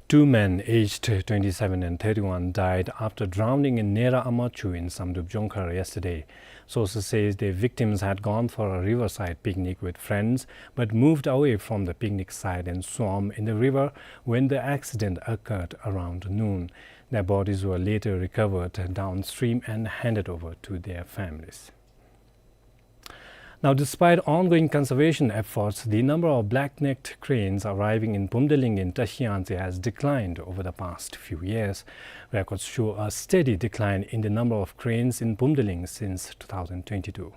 Two men aged twenty-seven and thirty-one died after drowning in Nera Amachu in Samdrup Jongkhar yesterday. Sources say the victims had gone for a riverside picnic with friends but moved away from the picnic site and swam in the river when the accident occurred around noon. Their bodies were later recovered downstream and handed over to their families. Now, despite ongoing conservation efforts, the number of black-necked cranes arriving in Bumdaling in Trashiyangtse has declined over the past few years. Records show a steady decline in the number of cranes in Bumdaling since two thousand twenty-two.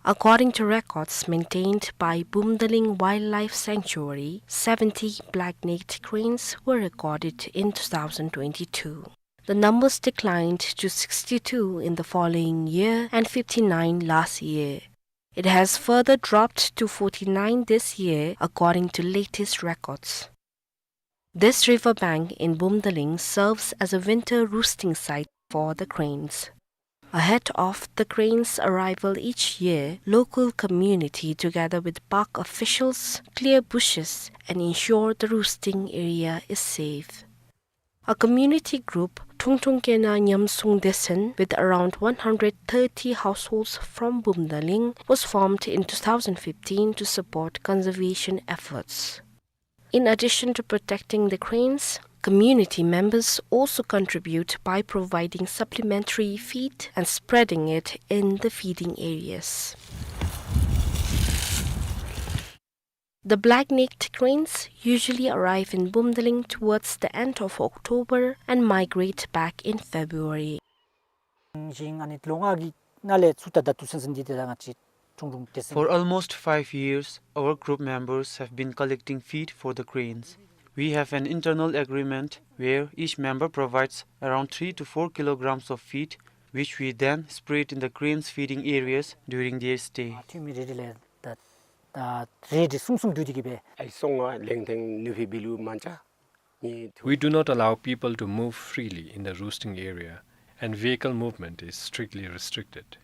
According to records maintained by Bumdaling Wildlife Sanctuary, seventy black-necked cranes were recorded in two thousand twenty-two. The numbers declined to sixty-two in the following year and fifty-nine last year. It has further dropped to forty-nine this year, according to latest records. This riverbank in Bumdaling serves as a winter roosting site for the cranes. Ahead of the cranes' arrival each year, local community, together with park officials, clear bushes and ensure the roosting area is safe. A community group, Thungthung Kena Nyamsung Desen, with around one hundred thirty households from Bumdaling, was formed in two thousand fifteen to support conservation efforts. In addition to protecting the cranes, community members also contribute by providing supplementary feed and spreading it in the feeding areas. The black-necked cranes usually arrive in Bumdaling towards the end of October and migrate back in February. ཞིང་ཨ་ནི་ལོ་ལྔ་གི་ནང་ལས་ཚུར་ད་ད་དུས་ཚོད་འདི་དེ་ད་ང་བཅས་ཁྲུང་ཁྲུང་དེ་སེམས། For almost five years, our group members have been collecting feed for the cranes. We have an internal agreement where each member provides around three to four kilograms of feed, which we then spread in the cranes' feeding areas during their stay. ཐུ་མི་རེ་རེ་ལས་ད་ད་རེ་རེ་གསུམ་གསུམ་བསྡུས་ཏེ་གི་སྦེ། ཨའི་སོང་ང་ལེང་ཐེང་ནུ་ཕི་བི་ལུ་མན་ཅ། We do not allow people to move freely in the roosting area, and vehicle movement is strictly restricted.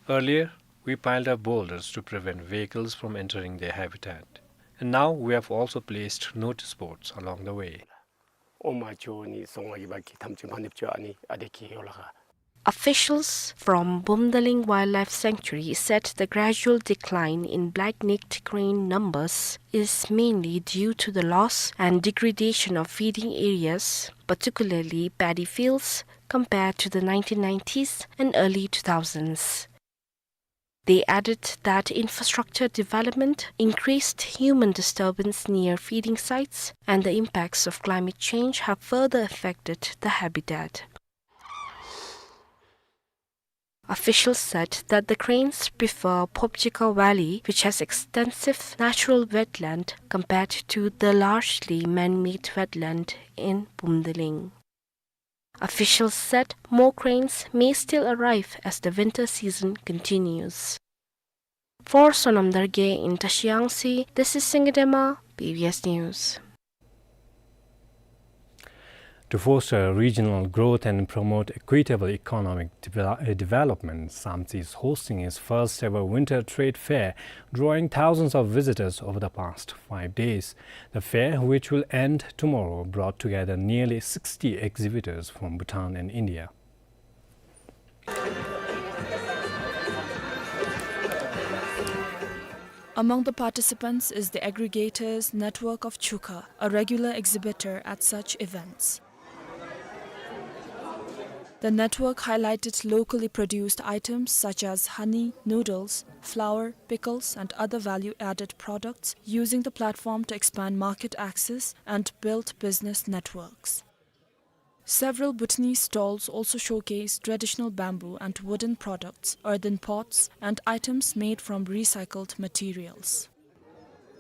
Earlier, we piled up boulders to prevent vehicles from entering their habitat, and now we have also placed notice boards along the way. ཨོ་མ་ཅོ་ནི་སོང་ང་གི་བ་ཀི་ཐམ་ཅི་མ་ནིབ་ཅོ་ཨ་ནི་ཨ་དེ་ཀི་ཡོ་ལ་ག། Officials from Bumdaling Wildlife Sanctuary said the gradual decline in black-necked crane numbers is mainly due to the loss and degradation of feeding areas, particularly paddy fields, compared to the nineteen nineties and early two thousands. They added that infrastructure development, increased human disturbance near feeding sites, and the impacts of climate change have further affected the habitat. Officials said that the cranes prefer Phobjikha Valley, which has extensive natural wetland, compared to the largely man-made wetland in Bumdaling. Officials said more cranes may still arrive as the winter season continues. For Sonam Dargay in Trashiyangtse, this is Singdema, B B S News. To foster regional growth and promote equitable economic devel-, uh, development, SAMSI is hosting its first ever winter trade fair, drawing thousands of visitors over the past five days. The fair, which will end tomorrow, brought together nearly sixty exhibitors from Bhutan and India. Among the participants is the Aggregators Network of Chukha, a regular exhibitor at such events. The network highlighted locally produced items such as honey, noodles, flour, pickles, and other value-added products, using the platform to expand market access and build business networks. Several Bhutanese stalls also showcase traditional bamboo and wooden products, earthen pots, and items made from recycled materials.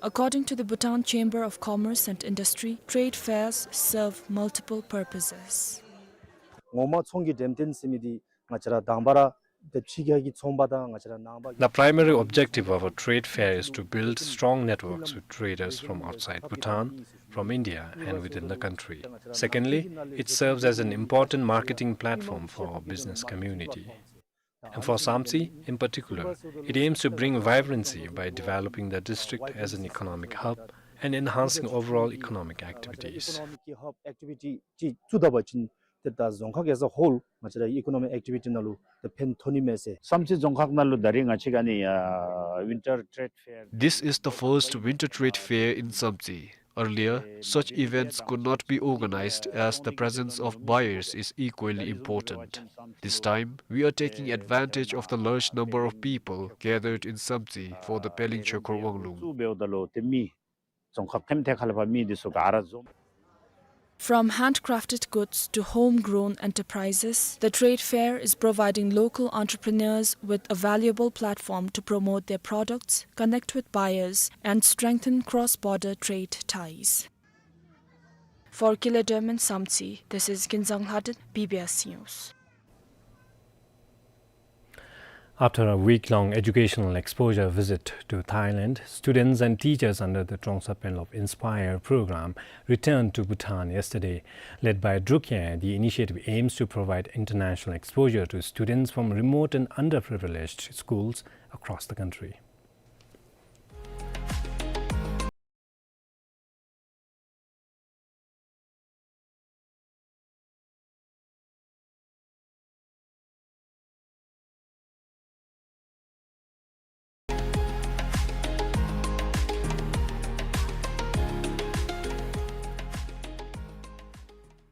According to the Bhutan Chamber of Commerce and Industry, trade fairs serve multiple purposes. ངོ་མ་ཚོང་གི་འགྲེམས་སྟོན་ཟེར་མི་འདི་ང་བཅས་ར་དང་པ་ར་དེ་ཕྱི་རྒྱལ་གྱི་ཚོང་པ་དང་ང་བཅས་ར་ནང་པ། The primary objective of a trade fair is to build strong networks with traders from outside Bhutan, from India, and within the country. Secondly, it serves as an important marketing platform for our business community. And for Samtse, in particular, it aims to bring vibrancy by developing the district as an economic hub and enhancing overall economic activities. Economic hub activity ཅིག་བཙུགས་ད་པ་ཅིན་ཏེ་ད་རྫོང་ཁག་as a whole ང་བཅས་ར་economic activity ནང་ལུ་ཏེ་ཕན་ཐོགས་ནི་མས་ཟེར། Samtse རྫོང་ཁག་ནང་ལུ་ད་རིས་ང་བཅས་ཀྱི་ཨ་ནི་ཨ་winter trade fair. This is the first winter trade fair in Samtse. Earlier, such events could not be organized as the presence of buyers is equally important. This time, we are taking advantage of the large number of people gathered in Samtse for the Pelling Chekor Wanglung. From handcrafted goods to homegrown enterprises, the trade fair is providing local entrepreneurs with a valuable platform to promote their products, connect with buyers, and strengthen cross-border trade ties. For Killer Diamond Samtse, this is Kinzang Lhaden, B B S News. After a week-long educational exposure visit to Thailand, students and teachers under the Trongsa Penlop Inspire program returned to Bhutan yesterday. Led by Druk Yaya, the initiative aims to provide international exposure to students from remote and underprivileged schools across the country.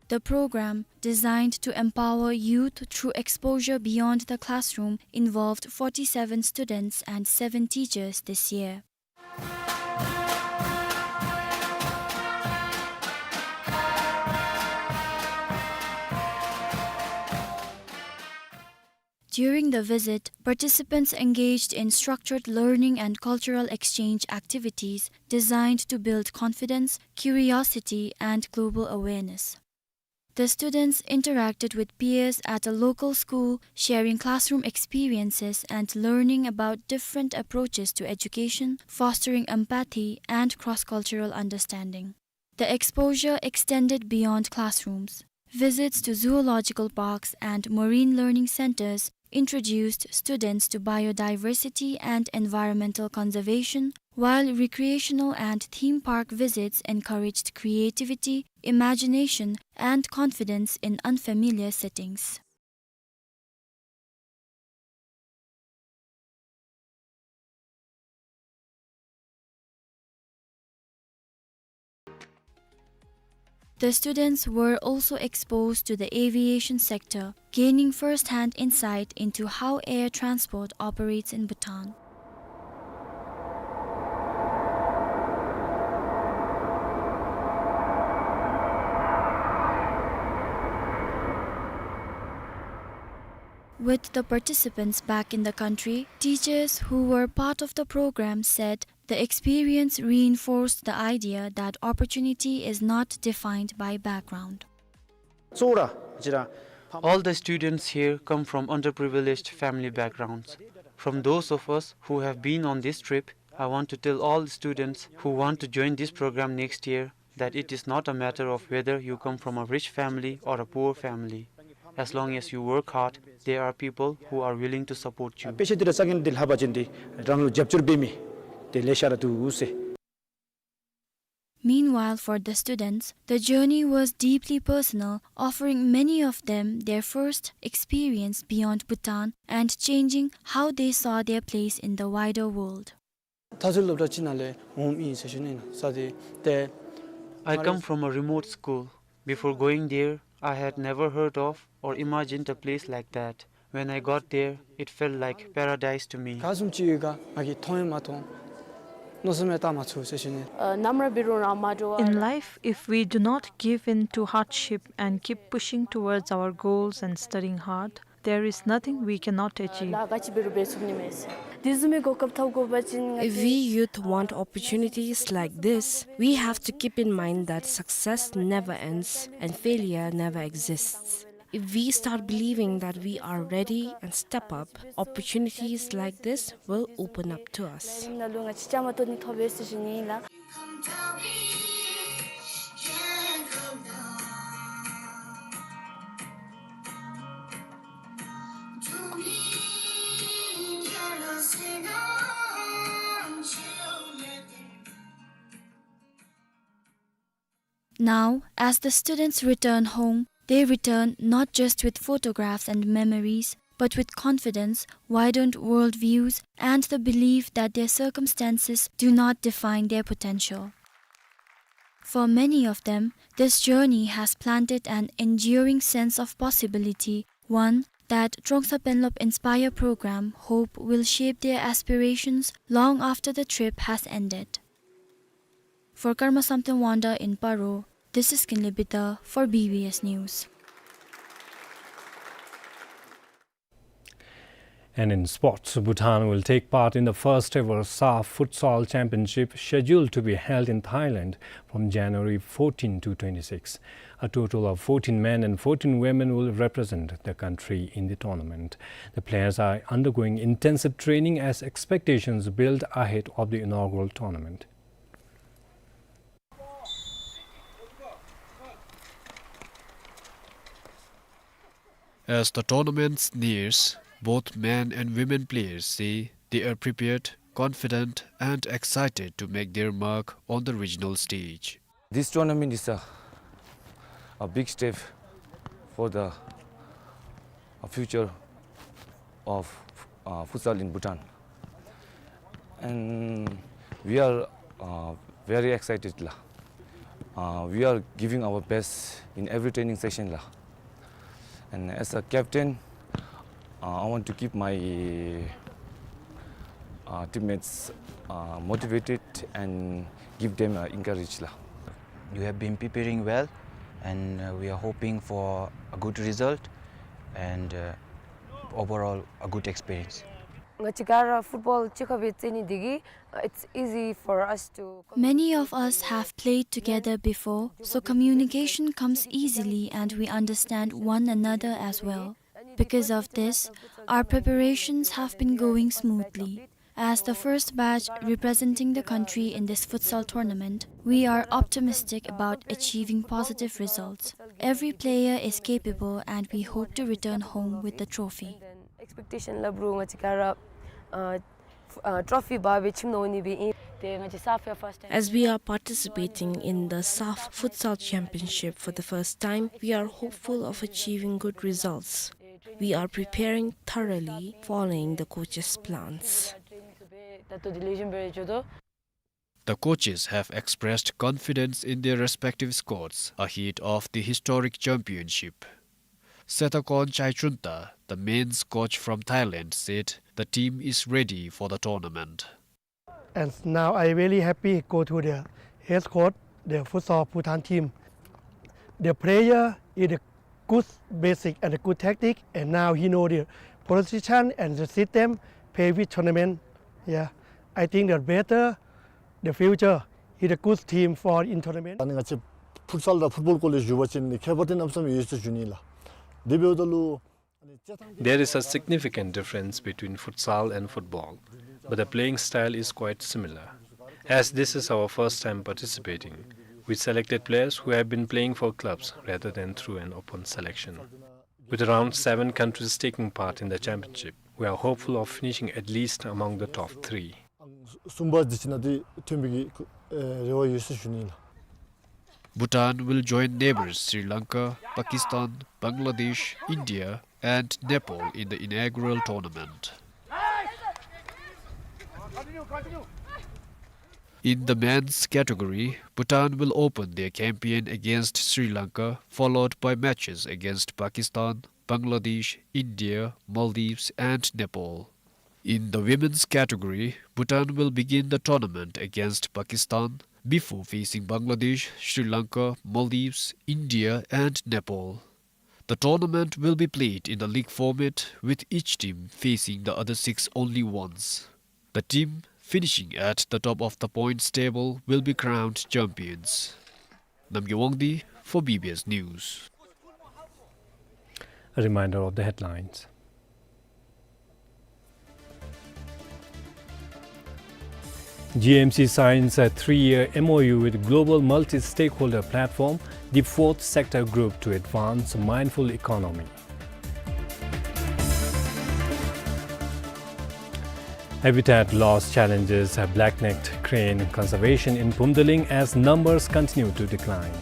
The program, designed to empower youth through exposure beyond the classroom, involved forty-seven students and seven teachers this year. During the visit, participants engaged in structured learning and cultural exchange activities designed to build confidence, curiosity, and global awareness. The students interacted with peers at a local school, sharing classroom experiences and learning about different approaches to education, fostering empathy and cross-cultural understanding. The exposure extended beyond classrooms. Visits to zoological parks and marine learning centers introduced students to biodiversity and environmental conservation, while recreational and theme park visits encouraged creativity, imagination, and confidence in unfamiliar settings. The students were also exposed to the aviation sector, gaining first-hand insight into how air transport operates in Bhutan. With the participants back in the country, teachers who were part of the program said the experience reinforced the idea that opportunity is not defined by background. All the students here come from underprivileged family backgrounds. From those of us who have been on this trip, I want to tell all students who want to join this program next year that it is not a matter of whether you come from a rich family or a poor family. As long as you work hard, there are people who are willing to support you. དཔེ་ཆ་འདི་ར་རྩ་འགེངས་འདི་ལྷག་པ་ཅིན་འདི་རང་ལུ་རྒྱབ་སྐྱོར་འབད་མི་དེ་ལེ་ཤ་ར་འདུག་ཟེར། Meanwhile, for the students, the journey was deeply personal, offering many of them their first experience beyond Bhutan and changing how they saw their place in the wider world. ད་ཚུར་སློབ་གྲྭ་ཅིག་ནང་ལས་འོངམ་ཨིན་ཟེར་ཞུ་ནི་ཨིན་ན་ས་དེ་ཏེ། I come from a remote school. Before going there, I had never heard of or imagined a place like that. When I got there, it felt like paradise to me. ག་བཟུམ་ཅིག་ཡོད་ག་ང་གིས་མཐོང་ཡང་མ་མཐོང་། མནོ་བསམ་ཡང་བཏང་མ་ཚུགས་ཟེར་ཞུ་ནི། ཨ་ནམ་ར་འབད་རུང་རང་མ་འདྲོག་པར། In life, if we do not give in to hardship and keep pushing towards our goals and studying hard, there is nothing we cannot achieve. ལཱ་ག་ཅི་འབད་རུང་འབད་ཚུགས་ནི་མས་ཟེར། དེ་བཟུམ་མའི་གོ་སྐབས་ཐོབ་དགོ་པ་ཅིན་ང་བཅས། If we youth want opportunities like this, we have to keep in mind that success never ends and failure never exists. If we start believing that we are ready and step up, opportunities like this will open up to us. ནང་ལུ་ང་བཅས་བཅའ་མར་གཏོགས་ནི་ཐོབ་པས་ཟེར་ཞུ་ནི་ཨིན་ལགས། Now, as the students return home, they return not just with photographs and memories, but with confidence, widened worldviews, and the belief that their circumstances do not define their potential. For many of them, this journey has planted an enduring sense of possibility, one that Trongsa Penlop Inspire program hope will shape their aspirations long after the trip has ended. For Karma Samten Wangda in Paro, this is Kinley Bida for B B S News. And in sports, Bhutan will take part in the first ever SAFF Futsal Championship, scheduled to be held in Thailand from January fourteen to twenty-six. A total of fourteen men and fourteen women will represent the country in the tournament. The players are undergoing intensive training as expectations build ahead of the inaugural tournament. As the tournament nears, both men and women players say they are prepared, confident, and excited to make their mark on the regional stage. This tournament is a, a big step for the, uh, future of, uh, futsal in Bhutan. And we are, uh, very excited, la. Uh, we are giving our best in every training session, la. And as a captain, uh, I want to keep my, uh, teammates, uh, motivated and give them, uh, encourage, la. We have been preparing well, and, uh, we are hoping for a good result and, uh, overall a good experience. ང་བཅས་ག་ར་ཕུཊ་བཱོལ་གཅིག་ཁར་སྦེ་རྩེད་ནི་འདི་གིས, uh, it's easy for us to. Many of us have played together before, so communication comes easily and we understand one another as well. Because of this, our preparations have been going smoothly. As the first batch representing the country in this futsal tournament, we are optimistic about achieving positive results. Every player is capable and we hope to return home with the trophy. Expectation ལས་འབྲས་ང་བཅས་ག་ར་ཨ་ཨ་ཊོ་ཕི་འབག་སྦེ་འཁྱིད་འོང་ནི་སྦེ་ཨིན། ཏེ་ང་བཅས་སཱཕ་ཡང་ཕཱསཊ་ཊའིམ། As we are participating in the SAFF Futsal Championship for the first time, we are hopeful of achieving good results. We are preparing thoroughly, following the coach's plans. ད་ལྟོ་དེ་ལེགས་ཤོམ་སྦེ་འགྱོ་དོ། The coaches have expressed confidence in their respective squads ahead of the historic championship. Setakon Chaichunta, the men's coach from Thailand, said the team is ready for the tournament. And now I really happy go to the head coach, the futsal Bhutan team. The player is a good basic and a good tactic, and now he know the position and the system play with tournament. Yeah, I think the better the future is a good team for in tournament. ཨ་ནི་ང་བཅས་ཕུཊ་སཱལ་དང་ཕུཊ་བཱོལ་སྐོར་ལས་ཞུ་བ་ཅིན་ནི་ཁྱད་པར་དེ་གནམ་མེད་ས་མེད་ཡོད་ཟེར་ཞུ་ནི་ལགས། དེ་འབདཝ་ད་ལུ། There is a significant difference between futsal and football, but the playing style is quite similar. As this is our first time participating, we selected players who have been playing for clubs rather than through an open selection. With around seven countries taking part in the championship, we are hopeful of finishing at least among the top three. གསུམ་པ་འདི་ཅིག་ནང་དེ་ཐོན་པའི་གི་ཨེ་རེ་བ་ཡོད་ཟེར་ཞུ་ནི་ལགས། Bhutan will join neighbors Sri Lanka, Pakistan, Bangladesh, India, and Nepal in the inaugural tournament. In the men's category, Bhutan will open their campaign against Sri Lanka, followed by matches against Pakistan, Bangladesh, India, Maldives, and Nepal. In the women's category, Bhutan will begin the tournament against Pakistan before facing Bangladesh, Sri Lanka, Maldives, India and Nepal. The tournament will be played in the league format, with each team facing the other six only once. The team finishing at the top of the points table will be crowned champions. Namgay Wangdi for B B S News. A reminder of the headlines. G M C signs a three-year M O U with global multi-stakeholder platform, the fourth sector group, to advance mindful economy. Habitat loss challenges black-necked crane conservation in Phumdeling as numbers continue to decline.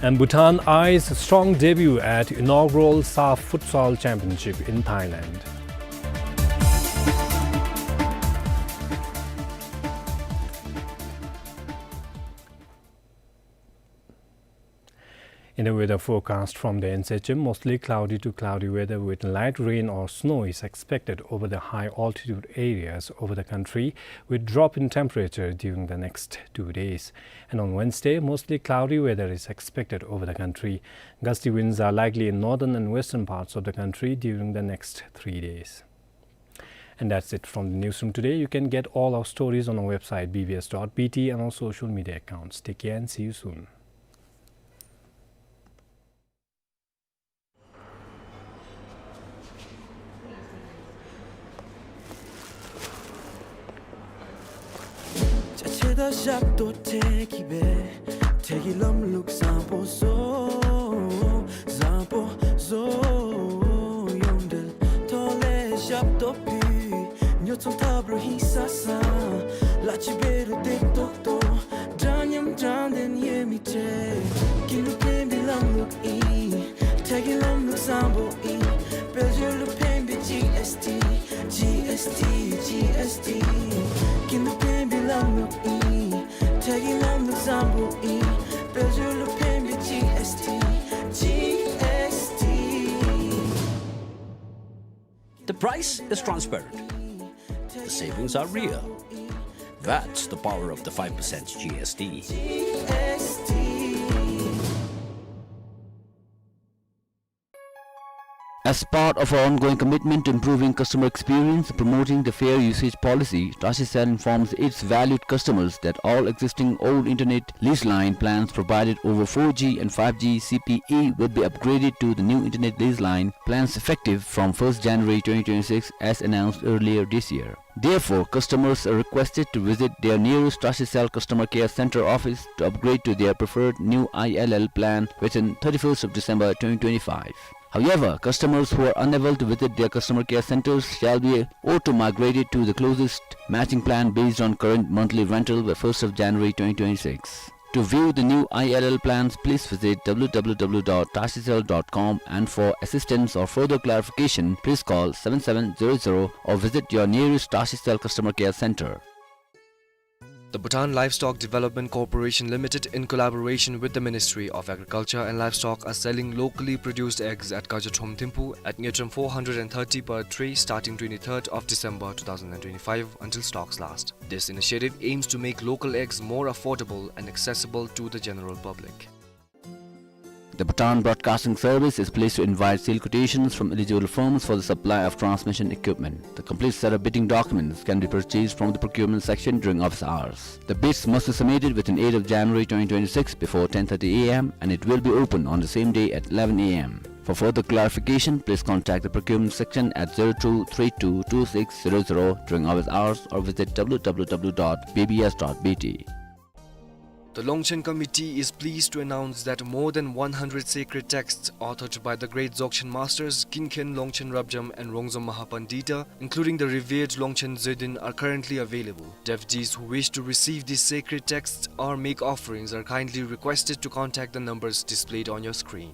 And Bhutan eyes strong debut at inaugural SAFF Futsal Championship in Thailand. In the weather forecast from the N C H M, mostly cloudy to cloudy weather with light rain or snow is expected over the high altitude areas over the country, with drop in temperature during the next two days. And on Wednesday, mostly cloudy weather is expected over the country. Gusty winds are likely in northern and western parts of the country during the next three days. And that's it from the newsroom today. You can get all our stories on our website, B B S dot B T, and our social media accounts. Take care and see you soon. ཅ་ཆས་དང་ཞབས་ཏོག་སྤྲད་ཀྱི་སྦེ། འཕྲལ་གྱི་ལམ་ལུགས་བཟང་པོ་བཟོ། བཟང་པོ་བཟོ། ཡོངས་འབྲེལ་ཐོག་ལས་ཞབས་ཏོག་ཕུལ། ཉོ་ཚོང་འཐབ་རུང་ཧིང་སངས་སངས། གླ་ཆ་འབད་རུང་བདེ་ཏོག་ཏོ། འདྲ་མཉམ་དྲང་བདེན་ཡོད་མི་ཚེ། ཀུན་ལུགས་ཕན་པའི་ལམ་ལུགས་ཨིན། འཕྲལ་གྱི་ལམ་ལུགས་བཟང་པོ་ཨིན། དཔལ་འབྱོར་ལུ་ཕན་པའི་ཇི་ཨེསི་ཊི། ཇི་ཨེསི་ཊི། ཇི་ཨེསི་ཊི། ཀུན་ལུགས་ཕན་པའི་ལམ་ལུགས་ཨིན། འཕྲལ་གྱི་ལམ་ལུགས་བཟང་པོ་ཨིན། དཔལ་འབྱོར་ལུ་ཕན་པའི་ཇི་ཨེསི་ཊི། ཇི་ཨེསི་ཊི། The price is transparent. The savings are real. That's the power of the five percent G S T. As part of our ongoing commitment to improving customer experience and promoting the fair usage policy, Tashicell informs its valued customers that all existing old internet lease line plans provided over four G and five G C P E will be upgraded to the new internet lease line plans effective from first January twenty twenty-six, as announced earlier this year. Therefore, customers are requested to visit their nearest Tashicell Customer Care Center office to upgrade to their preferred new I L L plan within thirty-first of December twenty twenty-five. However, customers who are unable to visit their customer care centers shall be auto-migrated to the closest matching plan based on current monthly rental by first of January twenty twenty-six. To view the new I L L plans, please visit W W W dot tashicell dot com, and for assistance or further clarification, please call seven seven zero zero or visit your nearest Tashicell customer care center. The Bhutan Livestock Development Corporation Limited, in collaboration with the Ministry of Agriculture and Livestock, are selling locally produced eggs at Kajathom Thimphu at Ngultrum four hundred and thirty per tray, starting twenty-third of December two thousand and twenty-five until stocks last. This initiative aims to make local eggs more affordable and accessible to the general public. The Bhutan Broadcasting Service is pleased to invite sale quotations from eligible firms for the supply of transmission equipment. The complete set of bidding documents can be purchased from the procurement section during office hours. The bids must be submitted within eighth of January twenty twenty-six before ten thirty A M, and it will be open on the same day at eleven A M. For further clarification, please contact the procurement section at zero two three two two six zero zero during office hours or visit W W W dot B B S dot B T. The Longchen Committee is pleased to announce that more than one hundred sacred texts authored by the great Dzogchen masters Kinken Longchen Rabjam and Rongzom Mahapandita, including the revered Longchen Zedin, are currently available. Devotees who wish to receive these sacred texts or make offerings are kindly requested to contact the numbers displayed on your screen.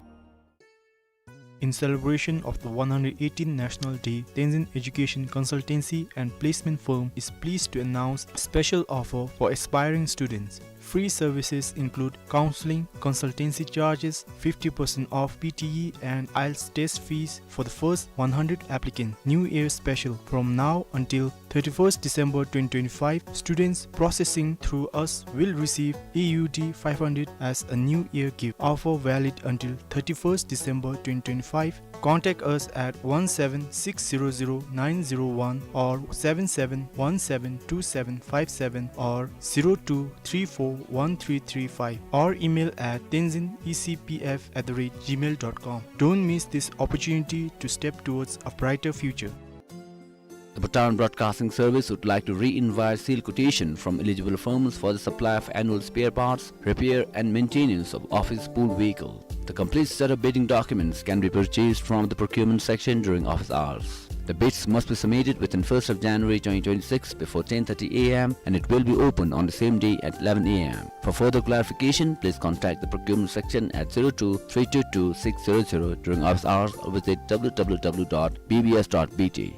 In celebration of the one hundred eighteenth National Day, Tenzin Education Consultancy and Placement Firm is pleased to announce a special offer for aspiring students. Free services include counseling, consultancy charges, fifty percent off P T E and IELTS test fees for the first one hundred applicants. New Year special. From now until thirty-first December twenty twenty-five, students processing through us will receive E U D five hundred as a New Year gift. Offer valid until thirty-first December twenty twenty-five. Contact us at one seven six zero zero nine zero one or seven seven one seven two seven five seven or zero two three four one three three five, or email at tenzin E C P F at the rate gmail dot com. Don't miss this opportunity to step towards a brighter future. The Bhutan Broadcasting Service would like to re-invite sealed quotation from eligible firms for the supply of annual spare parts, repair and maintenance of office pool vehicle. The complete set of bidding documents can be purchased from the procurement section during office hours. The bids must be submitted within first of January twenty twenty-six before ten thirty A M and it will be opened on the same day at eleven A M. For further clarification, please contact the procurement section at zero two three two two six zero zero during office hours or visit W W W dot B B S dot B T.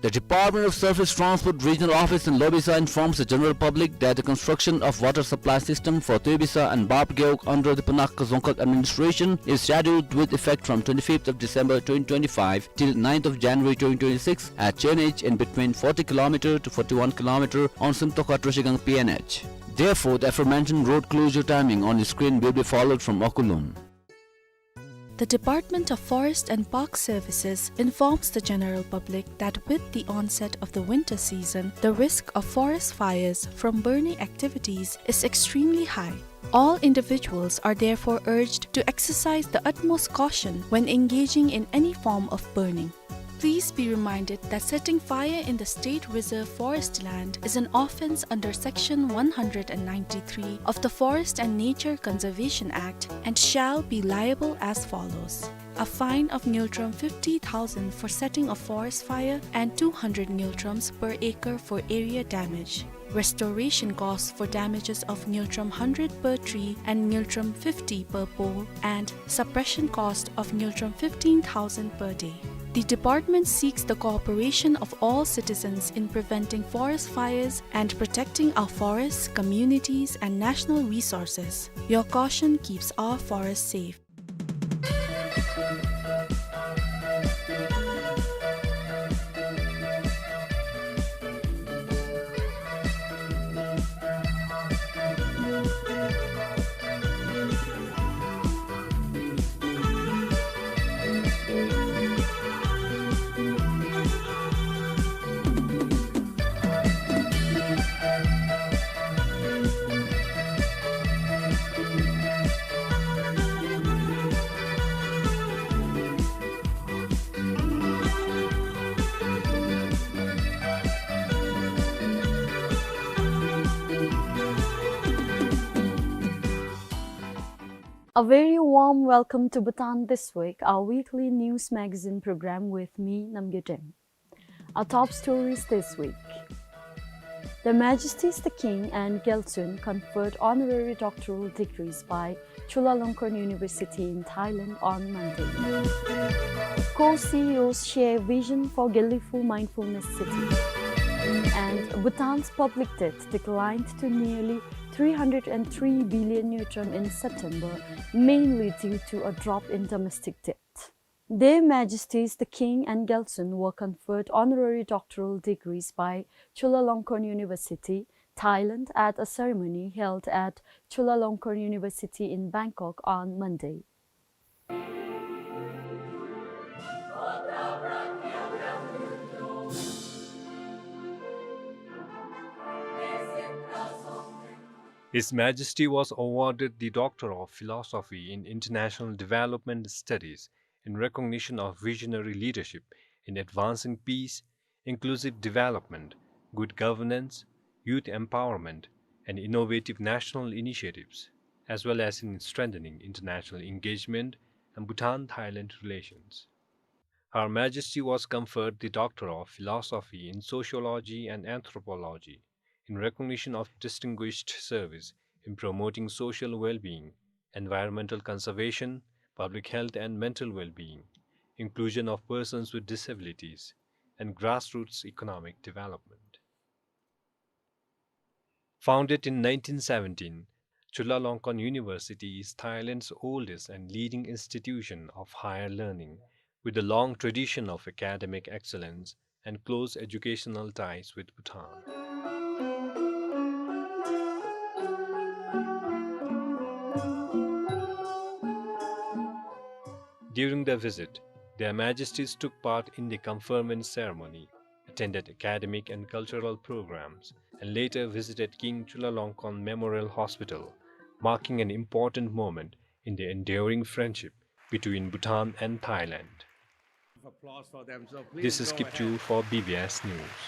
The Department of Surface Transport Regional Office in Lobisa informs the general public that the construction of water supply system for Tuebisa and Bapgeuk under the Punakha Dzongkhag administration is scheduled with effect from twenty-fifth of December twenty twenty-five till ninth of January twenty twenty-six at Chenech in between forty kilometer to forty-one kilometer on Simtokha Troshigang P N H. Therefore, the aforementioned road closure timing on the screen will be followed from Okulum. The Department of Forest and Park Services informs the general public that with the onset of the winter season, the risk of forest fires from burning activities is extremely high. All individuals are therefore urged to exercise the utmost caution when engaging in any form of burning. Please be reminded that setting fire in the state reserve forest land is an offence under Section one hundred and ninety-three of the Forest and Nature Conservation Act and shall be liable as follows: a fine of ngultrum fifty thousand for setting a forest fire and two hundred ngultrums per acre for area damage. Restoration costs for damages of ngultrum hundred per tree and ngultrum fifty per pole, and suppression cost of ngultrum fifteen thousand per day. The department seeks the cooperation of all citizens in preventing forest fires and protecting our forests, communities, and national resources. Your caution keeps our forests safe. A very warm welcome to Bhutan This Week, our weekly news magazine program with me, Namgay Deng. Our top stories this week. Their Majesties the King and Gyaltsuen conferred honorary doctoral degrees by Chulalongkorn University in Thailand on Monday. Co-C E Os share vision for Gelephu Mindfulness City. And Bhutan's public debt declined to nearly three hundred and three billion ngultrum in September, mainly due to a drop in domestic debt. Their Majesties the King and Gyaltsuen were conferred honorary doctoral degrees by Chulalongkorn University, Thailand, at a ceremony held at Chulalongkorn University in Bangkok on Monday. His Majesty was awarded the Doctor of Philosophy in International Development Studies in recognition of visionary leadership in advancing peace, inclusive development, good governance, youth empowerment, and innovative national initiatives, as well as in strengthening international engagement and Bhutan-Thailand relations. Her Majesty was conferred the Doctor of Philosophy in Sociology and Anthropology in recognition of distinguished service in promoting social well-being, environmental conservation, public health and mental well-being, inclusion of persons with disabilities, and grassroots economic development. Founded in nineteen seventeen, Chulalongkorn University is Thailand's oldest and leading institution of higher learning, with a long tradition of academic excellence and close educational ties with Bhutan. During their visit, Their Majesties took part in the conferment ceremony, attended academic and cultural programs, and later visited King Chulalongkorn Memorial Hospital, marking an important moment in the enduring friendship between Bhutan and Thailand. Applause for them, so please. This is go Kip ahead. Chu for B B S News.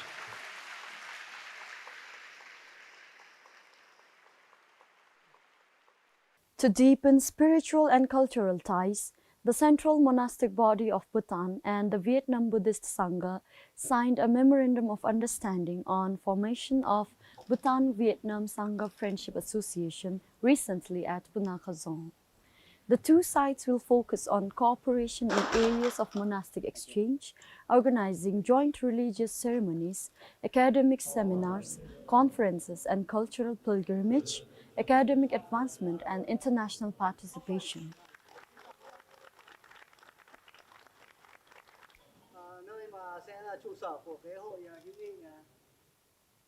To deepen spiritual and cultural ties, the Central Monastic Body of Bhutan and the Vietnam Buddhist Sangha signed a memorandum of understanding on formation of Bhutan-Vietnam Sangha Friendship Association recently at Punakha Dzong. The two sides will focus on cooperation in areas of monastic exchange, organizing joint religious ceremonies, academic seminars, conferences, and cultural pilgrimage, academic advancement, and international participation.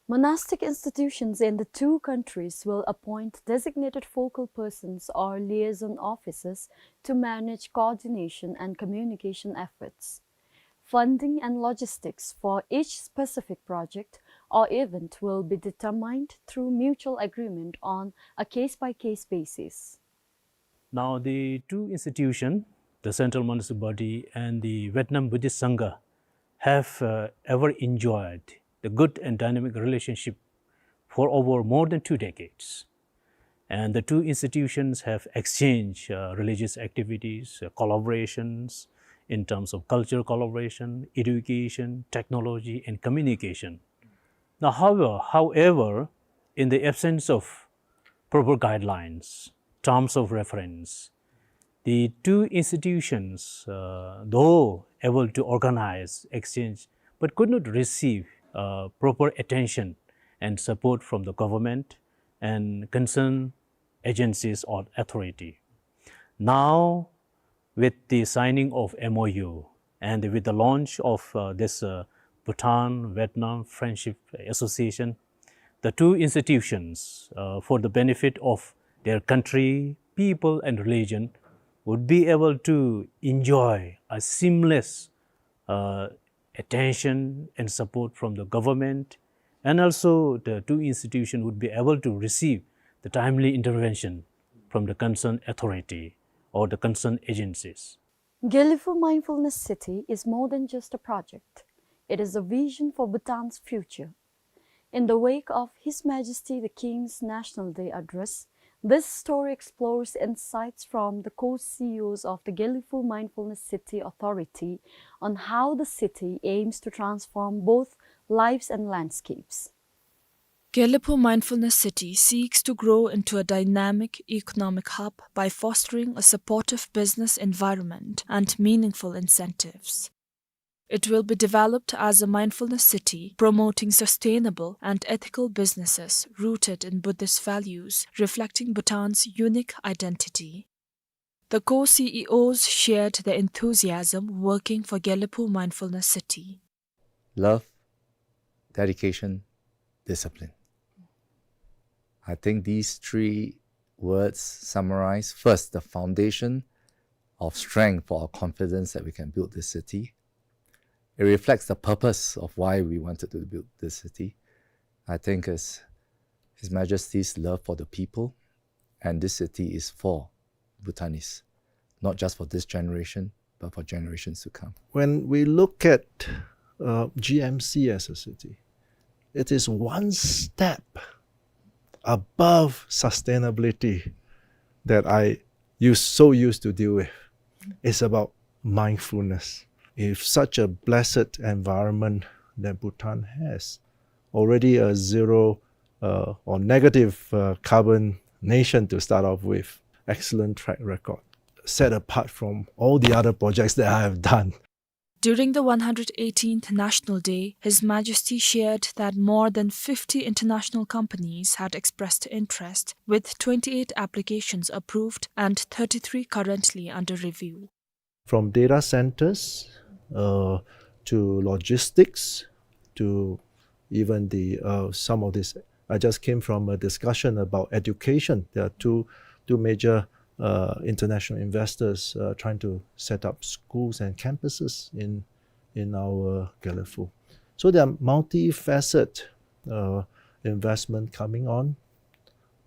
Monastic institutions in the two countries will appoint designated focal persons or liaison officers to manage coordination and communication efforts. Funding and logistics for each specific project or event will be determined through mutual agreement on a case-by-case basis. Now, the two institutions, the Central Monastic Body and the Vietnam Buddhist Sangha, have, uh, ever enjoyed the good and dynamic relationship for over more than two decades. And the two institutions have exchanged, uh, religious activities, uh, collaborations in terms of cultural collaboration, education, technology, and communication. Now, however, however, in the absence of proper guidelines, terms of reference, the two institutions, uh, though able to organize exchange, but could not receive, uh, proper attention and support from the government and concerned agencies or authority. Now, with the signing of M O U and with the launch of, uh, this, uh, Bhutan-Vietnam Friendship Association, the two institutions, uh, for the benefit of their country, people, and religion, would be able to enjoy a seamless, uh, attention and support from the government, and also the two institutions would be able to receive the timely intervention from the concerned authority or the concerned agencies. Gelephu Mindfulness City is more than just a project. It is a vision for Bhutan's future. In the wake of His Majesty the King's National Day Address, this story explores insights from the co-C E Os of the Gelephu Mindfulness City Authority on how the city aims to transform both lives and landscapes. Gelephu Mindfulness City seeks to grow into a dynamic economic hub by fostering a supportive business environment and meaningful incentives. It will be developed as a mindfulness city, promoting sustainable and ethical businesses rooted in Buddhist values, reflecting Bhutan's unique identity. The co-C E Os shared their enthusiasm working for Gelephu Mindfulness City. Love, dedication, discipline. I think these three words summarize, first, the foundation of strength for our confidence that we can build this city. It reflects the purpose of why we wanted to build this city. I think it's His Majesty's love for the people, and this city is for Bhutanese, not just for this generation, but for generations to come. When we look at, uh, G M C as a city, it is one step above sustainability that I used, so used to deal with. It's about mindfulness. If such a blessed environment that Bhutan has, already a zero, uh, or negative, uh, carbon nation to start off with, excellent track record, set apart from all the other projects that I have done. During the one hundred eighteenth National Day, His Majesty shared that more than fifty international companies had expressed interest, with twenty-eight applications approved and thirty-three currently under review. From data centers, uh, to logistics, to even the, uh, some of this. I just came from a discussion about education. There are two, two major, uh, international investors, uh, trying to set up schools and campuses in, in our Gelephu. So there are multifaceted, uh, investment coming on,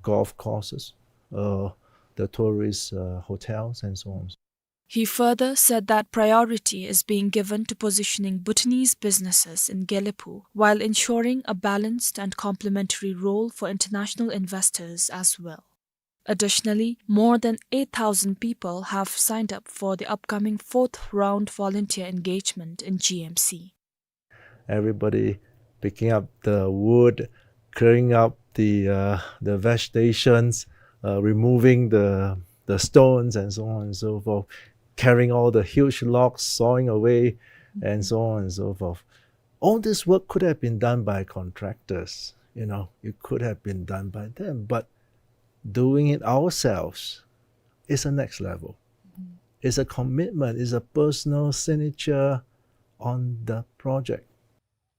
golf courses, uh, the tourist, uh, hotels, and so on. He further said that priority is being given to positioning Bhutanese businesses in Gelephu while ensuring a balanced and complementary role for international investors as well. Additionally, more than eight thousand people have signed up for the upcoming fourth round volunteer engagement in G M C. Everybody picking up the wood, clearing up the, uh, the vegetations, uh, removing the, the stones and so on and so forth, carrying all the huge logs, sawing away, and so on and so forth. All this work could have been done by contractors, you know, it could have been done by them, but doing it ourselves is a next level. It's a commitment, it's a personal signature on the project.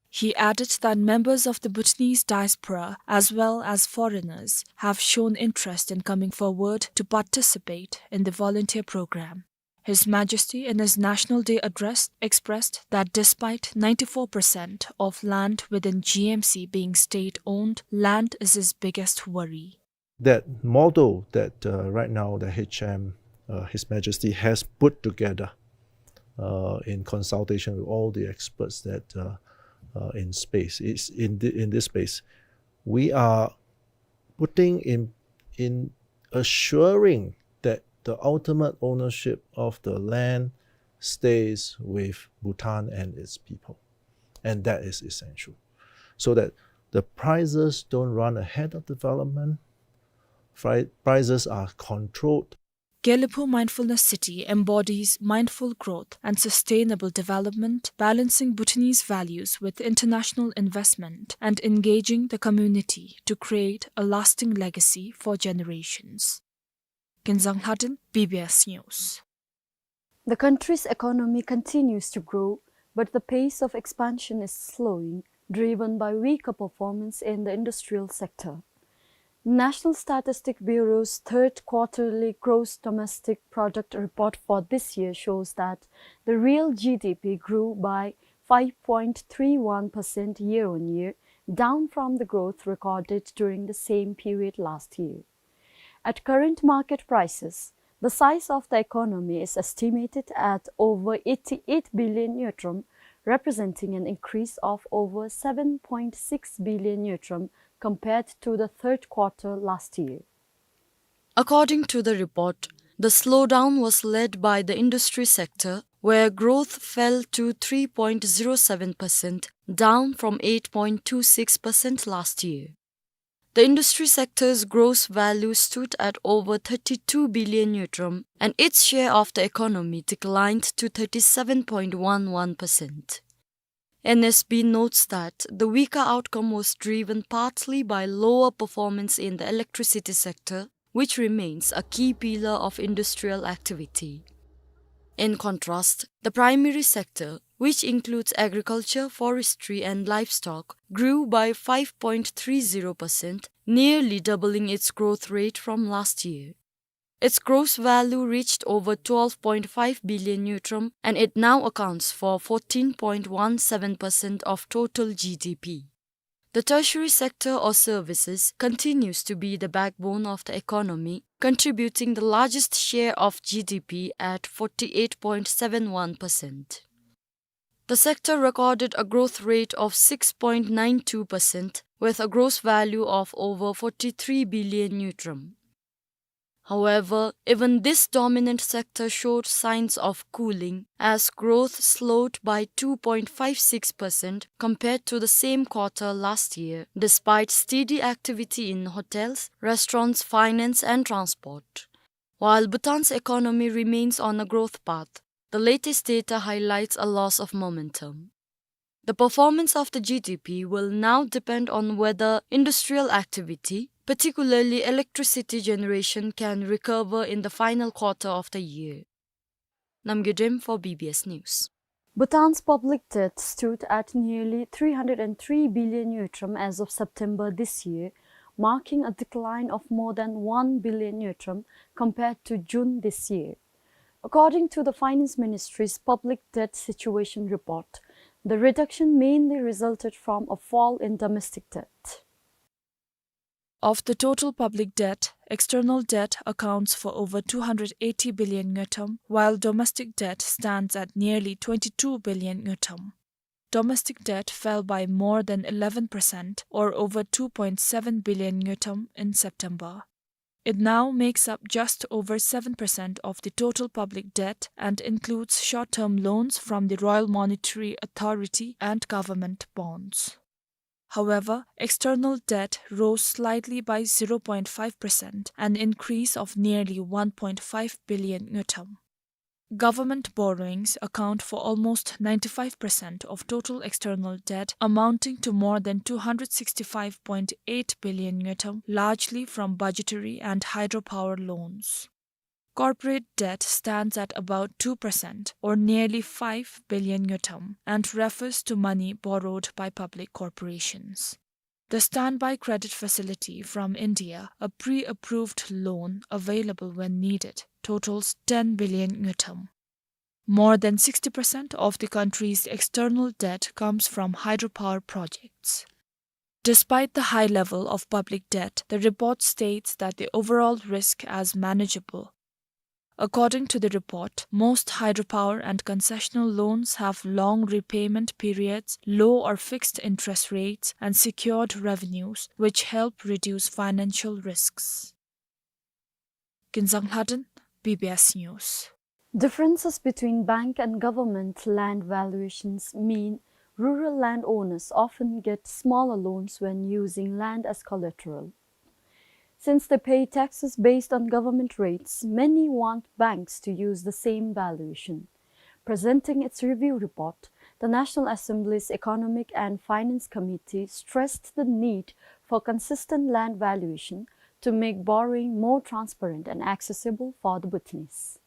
He added that members of the Bhutanese diaspora, as well as foreigners, have shown interest in coming forward to participate in the volunteer program. His Majesty, in his National Day address, expressed that despite ninety-four percent of land within G M C being state-owned, land is his biggest worry. That model that, uh, right now the H M, uh, His Majesty has put together, uh, in consultation with all the experts that, uh, uh, in space, is in the, in this space, we are putting in, in assuring that the ultimate ownership of the land stays with Bhutan and its people. And that is essential. So that the prices don't run ahead of development, pri-, prices are controlled. Gelephu Mindfulness City embodies mindful growth and sustainable development, balancing Bhutanese values with international investment and engaging the community to create a lasting legacy for generations. Kinzang Lhadon, B B S News. The country's economy continues to grow, but the pace of expansion is slowing, driven by weaker performance in the industrial sector. National Statistic Bureau's third quarterly gross domestic product report for this year shows that the real G D P grew by five point three one percent year-on-year, down from the growth recorded during the same period last year. At current market prices, the size of the economy is estimated at over eighty-eight billion ngultrum, representing an increase of over seven point six billion ngultrum compared to the third quarter last year. According to the report, the slowdown was led by the industry sector, where growth fell to three point zero seven percent, down from eight point two six percent last year. The industry sector's gross value stood at over thirty-two billion ngultrum, and its share of the economy declined to thirty-seven point one one percent. N S B notes that the weaker outcome was driven partly by lower performance in the electricity sector, which remains a key pillar of industrial activity. In contrast, the primary sector, which includes agriculture, forestry, and livestock, grew by five point three zero percent, nearly doubling its growth rate from last year. Its gross value reached over twelve point five billion ngultrum, and it now accounts for fourteen point one seven percent of total G D P. The tertiary sector or services continues to be the backbone of the economy, contributing the largest share of G D P at forty-eight point seven one percent. The sector recorded a growth rate of six point nine two percent, with a gross value of over forty-three billion ngultrum. However, even this dominant sector showed signs of cooling, as growth slowed by two point five six percent compared to the same quarter last year, despite steady activity in hotels, restaurants, finance, and transport. While Bhutan's economy remains on a growth path, The latest data highlights a loss of momentum. The performance of the G D P will now depend on whether industrial activity, particularly electricity generation, can recover in the final quarter of the year. Namgay Dem for B B S News. Bhutan's public debt stood at nearly three hundred and three billion ngultrum as of September this year, marking a decline of more than one billion ngultrum compared to June this year. According to the Finance Ministry's public debt situation report, the reduction mainly resulted from a fall in domestic debt. Of the total public debt, external debt accounts for over two hundred eighty billion ngultrum, while domestic debt stands at nearly twenty-two billion ngultrum. Domestic debt fell by more than eleven percent, or over two point seven billion ngultrum, in September. It now makes up just over seven percent of the total public debt and includes short-term loans from the Royal Monetary Authority and government bonds. However, external debt rose slightly by zero point five percent, an increase of nearly one point five billion ngultrum. Government borrowings account for almost ninety-five percent of total external debt, amounting to more than two hundred sixty-five point eight billion ngultrum, largely from budgetary and hydropower loans. Corporate debt stands at about two percent, or nearly five billion ngultrum, and refers to money borrowed by public corporations. The standby credit facility from India, a pre-approved loan available when needed, totals ten billion ngultrum. More than sixty percent of the country's external debt comes from hydropower projects. Despite the high level of public debt, the report states that the overall risk as manageable. According to the report, most hydropower and concessional loans have long repayment periods, low or fixed interest rates, and secured revenues, which help reduce financial risks. Kinzang Lhaden, B B S News. Differences between bank and government land valuations mean rural landowners often get smaller loans when using land as collateral. Since they pay taxes based on government rates, many want banks to use the same valuation. Presenting its review report, the National Assembly's Economic and Finance Committee stressed the need for consistent land valuation to make borrowing more transparent and accessible for the Bhutanese.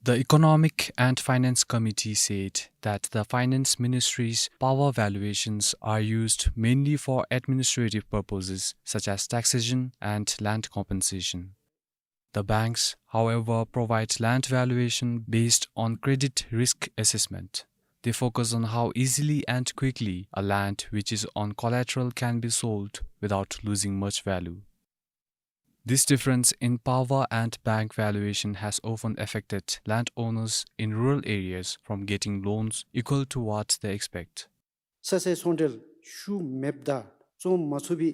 The Economic and Finance Committee said that the Finance Ministry's power valuations are used mainly for administrative purposes such as taxation and land compensation. The banks, however, provide land valuation based on credit risk assessment. They focus on how easily and quickly a land which is on collateral can be sold without losing much value. This difference in power and bank valuation has often affected landowners in rural areas from getting loans equal to what they expect. ས་ཆའི་ཚོང་འབྲེལ་ཤུགས་མེདཔ་དང་བཙོང་མ་ཚུགས་པའི་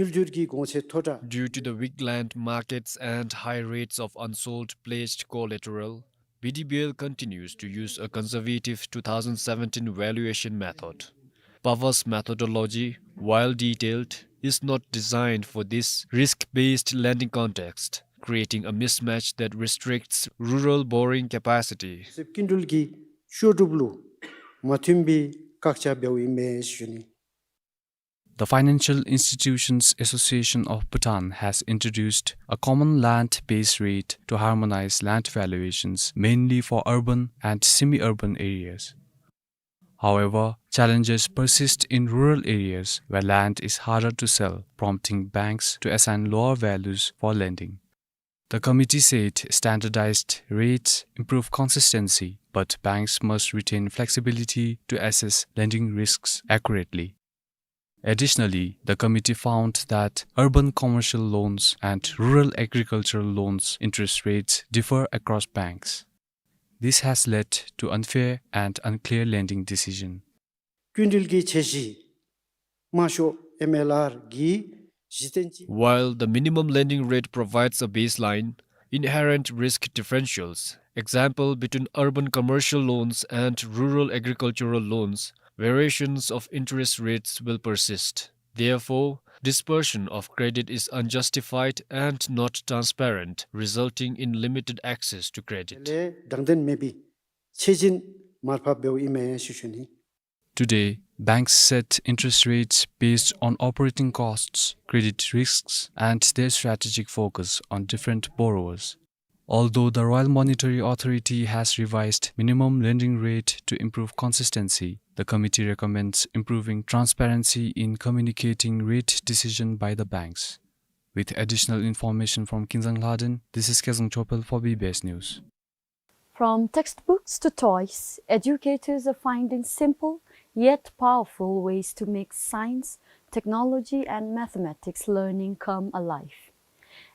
དབུལ་སྐྱོར་གྱི་གོང་ཚད་མཐོ་དྲགས། Due to the weak land markets and high rates of unsold pledged collateral, B D B L continues to use a conservative two thousand seventeen valuation method. Power's methodology, while detailed, is not designed for this risk-based lending context, creating a mismatch that restricts rural borrowing capacity. ཟེར་སྐྱིན་འགྲུལ་གྱི་ཤོག་སྒྲུབ་ལུ་མ་མཐུན་པའི་བཀག་ཆ་འབདཝ་ཨིན་མས་ཞུ་ནི། The Financial Institutions Association of Bhutan has introduced a common land base rate to harmonize land valuations mainly for urban and semi-urban areas. However, challenges persist in rural areas where land is harder to sell, prompting banks to assign lower values for lending. The committee said standardized rates improve consistency, but banks must retain flexibility to assess lending risks accurately. Additionally, the committee found that urban commercial loans and rural agricultural loans interest rates differ across banks. This has led to unfair and unclear lending decision. སྐྱིན་འགྲུལ་གྱི་ཆད་གཞི་དམའ་ཤོས་M L R གི་གཞི་རྟེན་གྱི། While the minimum lending rate provides a baseline, inherent risk differentials, example between urban commercial loans and rural agricultural loans, variations of interest rates will persist. Therefore, dispersion of credit is unjustified and not transparent, resulting in limited access to credit. དེ་ལས་དྲང་བདེན་མེད་པའི་ཆེད་ཅིག་མར་ཕབ་འབདཝ་ཨིན་མས་ཟེར་ཞུ་ནི། Today, banks set interest rates based on operating costs, credit risks, and their strategic focus on different borrowers. Although the Royal Monetary Authority has revised minimum lending rate to improve consistency, the committee recommends improving transparency in communicating rate decision by the banks. With additional information from Kinzang Lhaden, this is Kezang Chopel for B B S News. From textbooks to toys, educators are finding simple yet powerful ways to make science, technology, and mathematics learning come alive.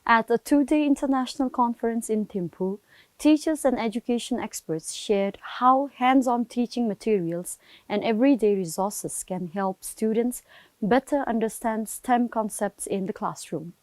At a two-day international conference in Thimphu, teachers and education experts shared how hands-on teaching materials and everyday resources can help students better understand STEM concepts in the classroom.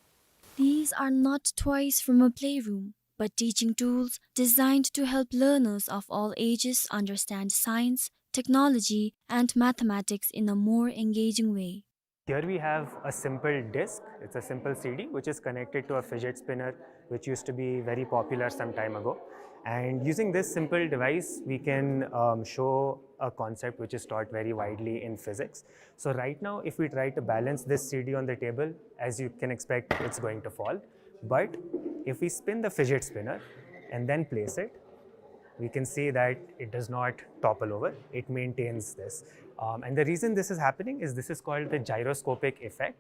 These are not toys from a playroom, but teaching tools designed to help learners of all ages understand science, technology, and mathematics in a more engaging way. Here we have a simple disc. It's a simple C D which is connected to a fidget spinner, which used to be very popular some time ago. And using this simple device, we can, um, show a concept which is taught very widely in physics. So right now, if we try to balance this C D on the table, as you can expect, it's going to fall. But if we spin the fidget spinner and then place it, we can see that it does not topple over, it maintains this. Um, and the reason this is happening is this is called the gyroscopic effect.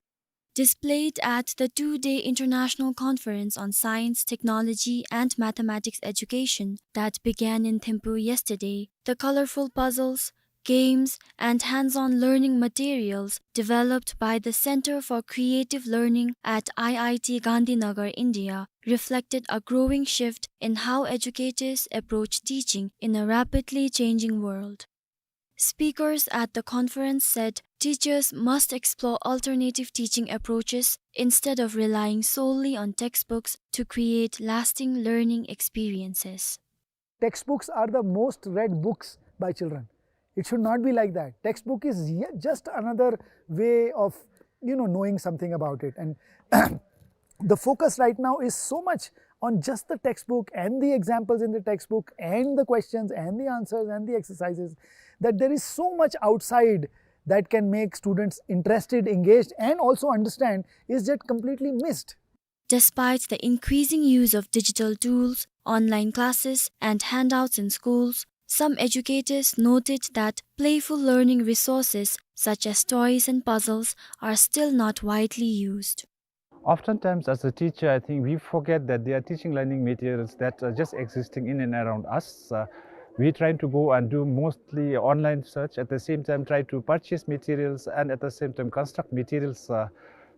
Displayed at the two-day international conference on science, technology, and mathematics education that began in Thimphu yesterday, the colorful puzzles, games, and hands-on learning materials developed by the Center for Creative Learning at I I T Gandhinagar, India, reflected a growing shift in how educators approach teaching in a rapidly changing world. Speakers at the conference said teachers must explore alternative teaching approaches instead of relying solely on textbooks to create lasting learning experiences. Textbooks are the most read books by children. It should not be like that. Textbook is ye-, just another way of, you know, knowing something about it. And the focus right now is so much on just the textbook and the examples in the textbook and the questions and the answers and the exercises that there is so much outside that can make students interested, engaged, and also understand is just completely missed. Despite the increasing use of digital tools, online classes, and handouts in schools, some educators noted that playful learning resources such as toys and puzzles are still not widely used. Oftentimes, as a teacher, I think we forget that there are teaching learning materials that are just existing in and around us. Uh, we trying to go and do mostly online search, at the same time try to purchase materials and at the same time construct materials, uh,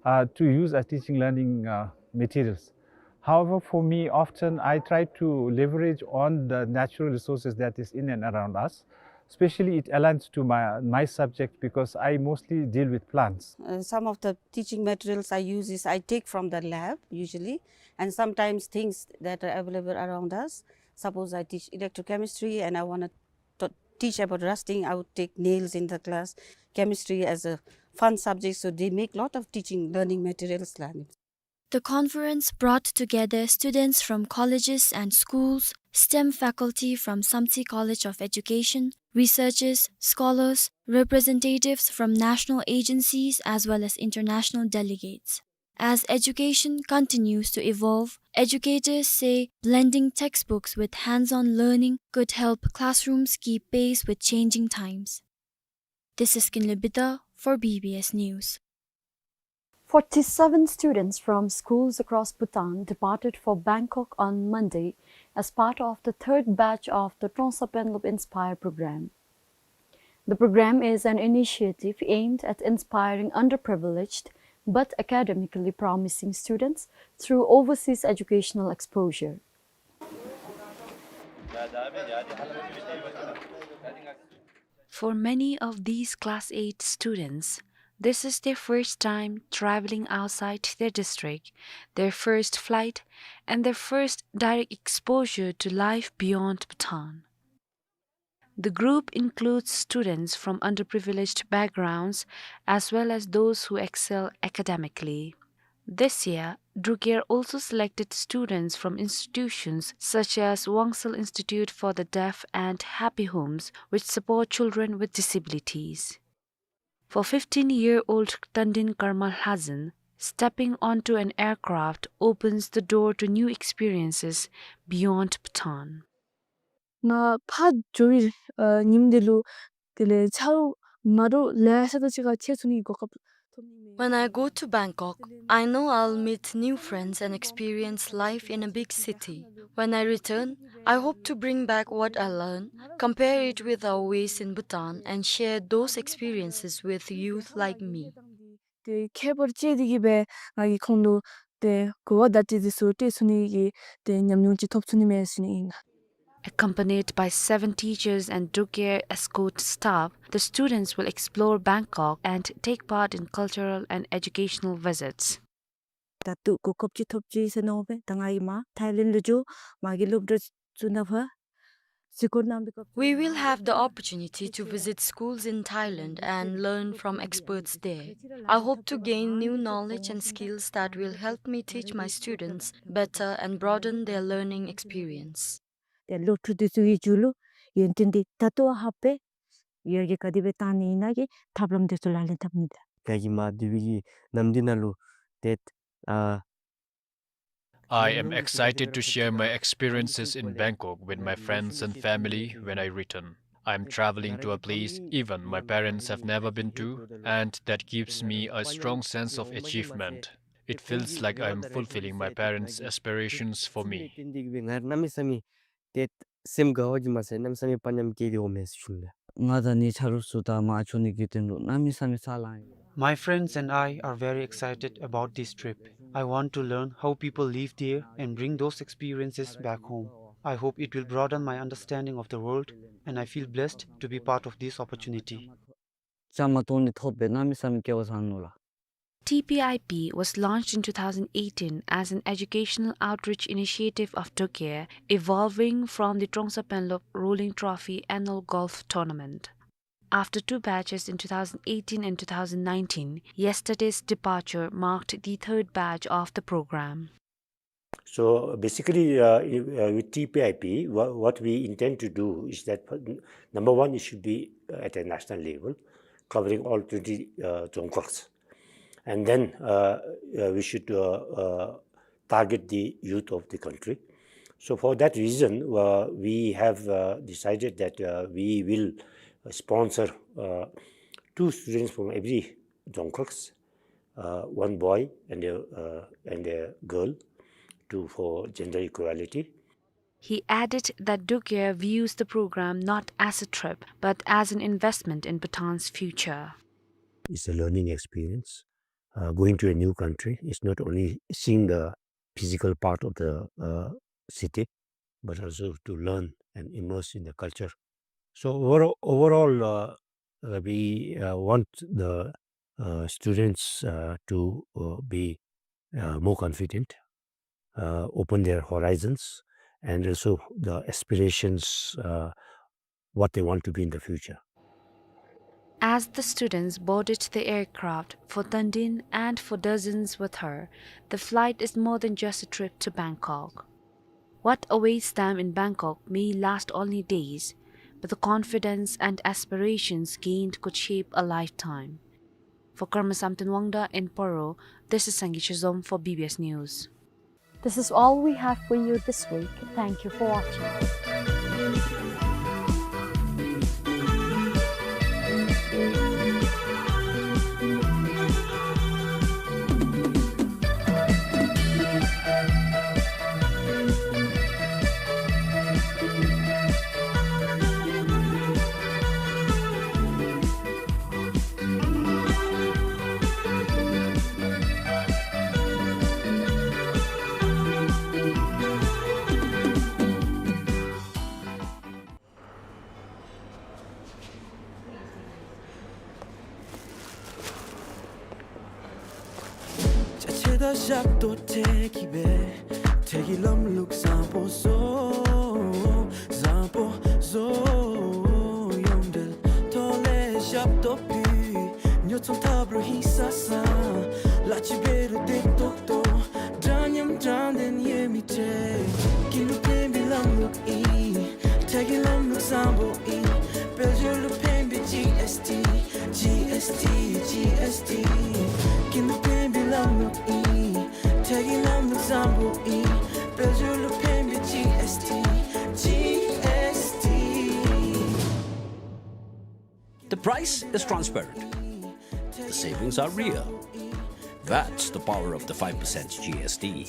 uh, to use as teaching learning, uh, materials. However, for me, often I try to leverage on the natural resources that is in and around us. Especially it aligns to my, my subject because I mostly deal with plants. Uh, some of the teaching materials I use is I take from the lab usually, and sometimes things that are available around us. Suppose I teach electrochemistry and I wanna t-, teach about rusting, I would take nails in the class. Chemistry as a fun subject, so they make lot of teaching learning materials la. The conference brought together students from colleges and schools, STEM faculty from Samtse College of Education, researchers, scholars, representatives from national agencies as well as international delegates. As education continues to evolve, educators say blending textbooks with hands-on learning could help classrooms keep pace with changing times. This is Kinley Bida for B B S News. Forty-seven students from schools across Bhutan departed for Bangkok on Monday as part of the third batch of the Trongsa Penlop Inspire program. The program is an initiative aimed at inspiring underprivileged but academically promising students through overseas educational exposure. For many of these class eight students, this is their first time traveling outside their district, their first flight, and their first direct exposure to life beyond Bhutan. The group includes students from underprivileged backgrounds as well as those who excel academically. This year, Druk Air also selected students from institutions such as Wangsal Institute for the Deaf and Happy Homes, which support children with disabilities. For fifteen-year-old Tandin Karma Lhazan, stepping onto an aircraft opens the door to new experiences beyond Bhutan. ང་ཕར་འགྱོ་བའི་ཨ་ཉིནམ་འདི་ལུ་དེ་ལས་ཆ་རོགས་མ་འདྲཝ་ལེ་ཤ་དང་གཅིག་ཁར་ཕྱད་ཚུགས་ནིའི་གོ་སྐབས་ཐོབ་ནི་མས། When I go to Bangkok, I know I'll meet new friends and experience life in a big city. When I return, I hope to bring back what I learn, compare it with our ways in Bhutan, and share those experiences with youth like me. དེ་ཁྱད་པར་ཅན་འདི་གིས་སྦེ་ང་གིས་ཁོང་ལུ་དེ་གོ་བ་བརྡ་སྤྲོད་འདི་ཚུ་སྤྲོད་ཚུགས་ནི་གི་དེ་ཉམས་མྱོང་ཅིག་ཐོབ་ཚུགས་ནི་མས་ཟེར་ཨིན། Accompanied by seven teachers and Druk Air escort staff, the students will explore Bangkok and take part in cultural and educational visits. ད་ལྟོ་གོ་སྐབས་ཅིག་ཐོབ་ཅི་ཟེར་མནོ་སྦེ་ད་ང་གིས་མར་ཐའི་ལེནཌ་ལུ་འགྱོ་མ་གི་སློབ་གྲྭ་ཚུ་ནང་ཕར་གཟིགས་སྐོར་གནང་བའི་སྐབས། We will have the opportunity to visit schools in Thailand and learn from experts there. I hope to gain new knowledge and skills that will help me teach my students better and broaden their learning experience. དེ་སློབ་ཕྲུག་འདི་ཚུ་གི་རྒྱུད་ལུ་ཡོན་ཏན་འདི་ད་ལྟོ་ཧ་སྦེ་ཡར་རྒྱས་ག་དེ་སྦེ་བཏང་ནི་ཨིན་ན་གི་ཐབས་ལམ་འདི་ཚུ་ལག་ལེན་འཐབ་ནི་དང་། ད་གིས་མར་འདི་བའི་གི་ནམ་འདི་ནང་ལུ་ཏེ་ཨ། I am excited to share my experiences in Bangkok with my friends and family when I return. I am traveling to a place even my parents have never been to, and that gives me a strong sense of achievement. It feels like I am fulfilling my parents' aspirations for me. ཏེ་སེམས་དགའ་བ་གིས་མ་ཚད་གནམ་མེད་ས་མེད་དཔའ་ཉམས་སྐྱེས་ཏེ་འོང་མས་ཟེར་ཞུ་ནི། ང་དང་ངེའི་ཆ་རོགས་ཚུ་དང་མར་འགྱོ་ནི་གི་དོན་ལུ་གནམ་མེད་ས་མེད་ཚ་ལང་ཡི། My friends and I are very excited about this trip. I want to learn how people live there and bring those experiences back home. I hope it will broaden my understanding of the world, and I feel blessed to be part of this opportunity. བཅའ་མར་གཏོགས་ནི་ཐོབ་སྦེ་གནམ་མེད་ས་མེད་སྐལ་བ་བཟང་ནུག་ལགས། T P I P was launched in two thousand eighteen as an educational outreach initiative of Druk Air, evolving from the Trongsa Penlop Rolling Trophy annual golf tournament. After two batches in two thousand eighteen and two thousand nineteen, yesterday's departure marked the third batch of the program. So basically, uh, i-, uh, with T P I P, wha-, what we intend to do is that, uh, number one, it should be, uh, at a national level, covering all twenty, uh, dzongkhags. And then, uh, uh, we should, uh, uh, target the youth of the country. So for that reason, uh, we have, uh, decided that, uh, we will sponsor, uh, two students from every dzongkhags, uh, one boy and a, uh, and a girl, to, for gender equality. He added that Druk Air views the program not as a trip, but as an investment in Bhutan's future. It's a learning experience. Uh, going to a new country is not only seeing the physical part of the, uh, city, but also to learn and immerse in the culture. So overall, overall, uh, uh, we, uh, want the, uh, students, uh, to, uh, be, uh, more confident, uh, open their horizons, and also the aspirations, uh, what they want to be in the future. As the students boarded the aircraft, for Tandin and for dozens with her, the flight is more than just a trip to Bangkok. What awaits them in Bangkok may last only days, but the confidence and aspirations gained could shape a lifetime. For Karma Samten Wangda in Paro, this is Sangay Chezom for B B S News. This is all we have for you this week. Thank you for watching. ཅ་ཆས་དང་ཞབས་ཏོག་སྤྲོད་ཀྱི་སྦེ་ཐད་ཀྱི་ལམ་ལུགས་བཟང་པོ་བཟོ། བཟང་པོ་བཟོ། ལ་ཅི་འབད་རུང་བདེ་ཏོག་ཏོ། འདྲ་མཉམ་དྲང་བདེན་དབྱེར་མི་ཕྱེ། ཀུན་ལུ་ཕན་པའི་ལམ་ལུགས་ཨིན། ཁྲལ་གྱི་ལམ་ལུགས་བཟང་པོ་ཨིན། དཔལ་འབྱོར་ལུ་ཕན་པའི་ཇི་ཨེསི་ཊི། ཇི་ཨེསི་ཊི། ཇི་ཨེསི་ཊི། ཀུན་ལུ་ཕན་པའི་ལམ་ལུགས་ཨིན། ཁྲལ་གྱི་ལམ་ལུགས་བཟང་པོ་ཨིན། དཔལ་འབྱོར་ལུ་ཕན་པའི་ཇི་ཨེསི་ཊི། ཇི་ཨེསི་ཊི། The price is transparent. The savings are real. That's the power of the five percent G S T.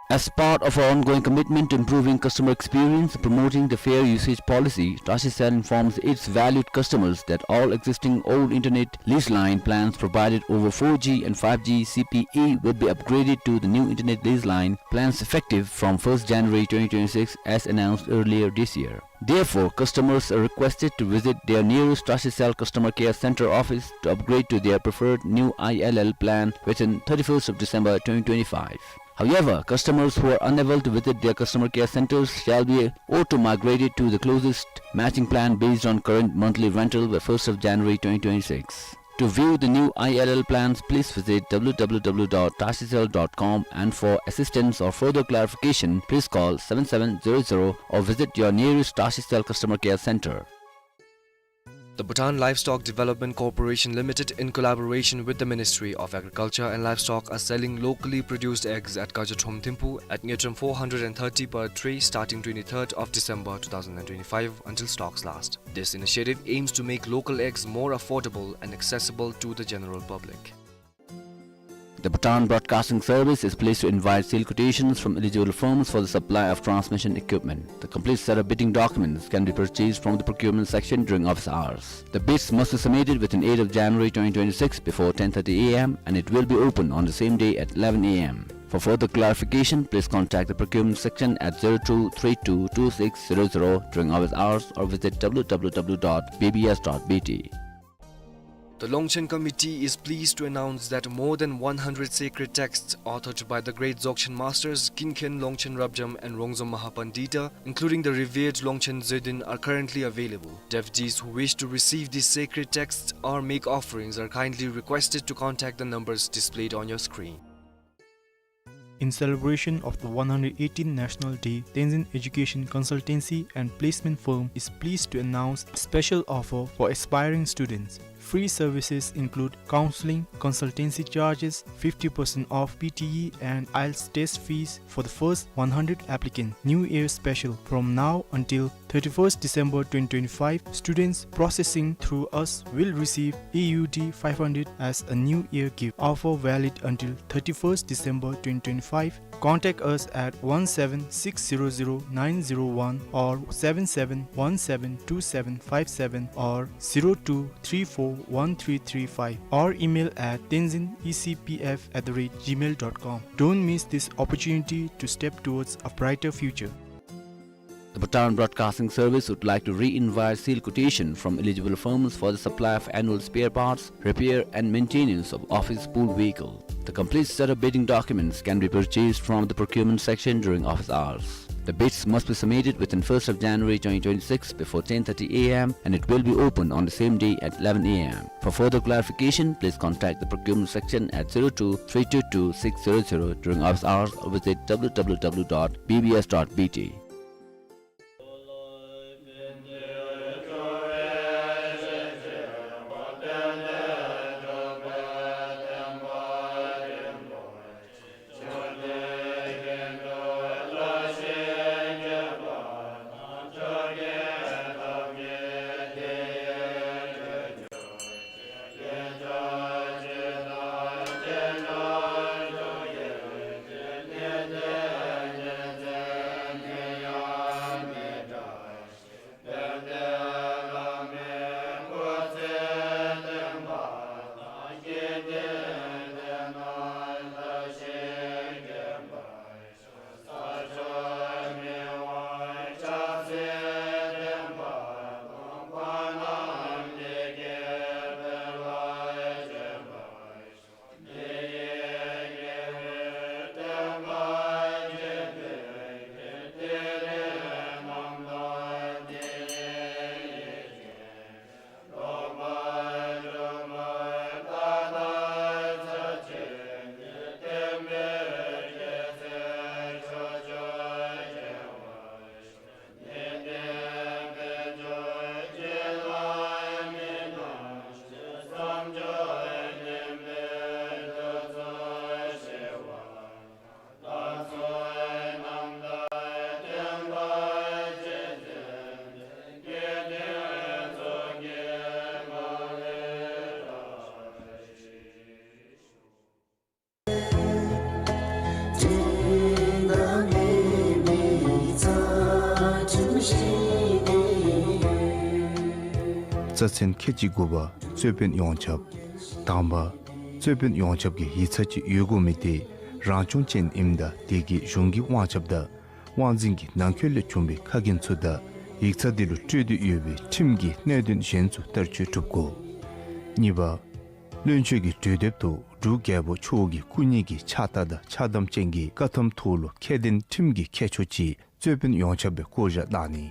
As part of our ongoing commitment to improving customer experience and promoting the fair usage policy, Trashicell informs its valued customers that all existing old internet lease line plans provided over four G and five G C P E will be upgraded to the new internet lease line plans effective from first January twenty twenty-six, as announced earlier this year. Therefore, customers are requested to visit their nearest Trashicell customer care center office to upgrade to their preferred new I L L plan within thirty-first of December twenty twenty-five. However, customers who are unable to visit their customer care centers shall be auto-migrated to the closest matching plan based on current monthly rental by first of January twenty twenty-six. To view the new I L L plans, please visit W W W dot trashicell dot com, and for assistance or further clarification, please call seven seven zero zero or visit your nearest Trashicell customer care center. The Bhutan Livestock Development Corporation Limited, in collaboration with the Ministry of Agriculture and Livestock, are selling locally produced eggs at Kajatrom Thimphu at Ngultrum four hundred and thirty per tray, starting twenty-third of December two thousand and twenty-five until stocks last. This initiative aims to make local eggs more affordable and accessible to the general public. The Bhutan Broadcasting Service is pleased to invite sealed quotations from eligible firms for the supply of transmission equipment. The complete set of bidding documents can be purchased from the procurement section during office hours. The bids must be submitted within eighth of January twenty twenty-six before ten thirty A M, and it will be open on the same day at eleven A M. For further clarification, please contact the procurement section at zero two three two two six zero zero during office hours or visit W W W dot B B S dot B T. The Longchen Committee is pleased to announce that more than one hundred sacred texts authored by the great Dzogchen masters Kinken Longchen Rabjam and Rongzom Mahapandita, including the revered Longchen Zödin, are currently available. Devotees who wish to receive these sacred texts or make offerings are kindly requested to contact the numbers displayed on your screen. In celebration of the one hundred eighteenth National Day, Tenzin Education Consultancy and Placement Firm is pleased to announce a special offer for aspiring students. Free services include counseling, consultancy charges, fifty percent off P T E and IELTS test fees for the first one hundred applicants. New Year special, from now until thirty-first December twenty twenty-five, students processing through us will receive A U D five hundred as a New Year gift. Offer valid until thirty-first December twenty twenty-five. Contact us at one seven six zero zero nine zero one or seven seven one seven two seven five seven or zero two three four one three three five, or email at tenzin E C P F at the rate gmail dot com. Don't miss this opportunity to step towards a brighter future. The Bhutan Broadcasting Service would like to re-invite sealed quotation from eligible firms for the supply of annual spare parts, repair and maintenance of office pool vehicle. The complete set of bidding documents can be purchased from the procurement section during office hours. The bids must be submitted within first of January twenty twenty-six before ten thirty A M, and it will be open on the same day at eleven A M. For further clarification, please contact the procurement section at zero two three two two six zero zero during office hours or visit W W W dot B B S dot B T. རྩ་ཚན་ཁལ་གཅིག་དགུ་པ། རྩོད་དཔོན་ཡོངས་ཁྱབ། དང་པ། རྩོད་དཔོན་ཡོངས་ཁྱབ་ཀྱི་ཡིག་ཚང་ཅིག་ཡོད་དགོ་མི་དེ་རང་སྐྱོང་ཅན་ཨིནམ་ད་དེ་གིས་གཞུང་གི་དབང་ཁྱབ་དང་དབང་འཛིན་གྱི་ནང་འཁོད་ལས་བྱུང་བའི་ཁ་འགན་ཚུ་དང་ཡིག་ཚང་དེ་ལུ་སྤྲོད་དེ་ཡོད་པའི་ཁྲིམས་ཀྱི་གནད་དོན་གཞན་ཚུ་བསྟར་སྤྱོད་གྲུབ་དགོ། གཉིས་པ། བློན་ཆེན་གྱི་གྲོས་འདེབས་ཐོག་འབྲུག་རྒྱལ་པོ་མཆོག་གི་སྐུ་ཉིད་ཀྱི་ཕྱག་རྟགས་དང་ཕྱག་དམ་ཅན་གྱི་བཀའ་ཐམ་ཐོག་ལུ་ཁྱད་ལྡན་ཁྲིམས་ཀྱི་ཁྱད་ཆོས་ཅིག་རྩོད་དཔོན་ཡོངས་ཁྱབ་པའི་སྐོར་བཞག་གནང་ནི།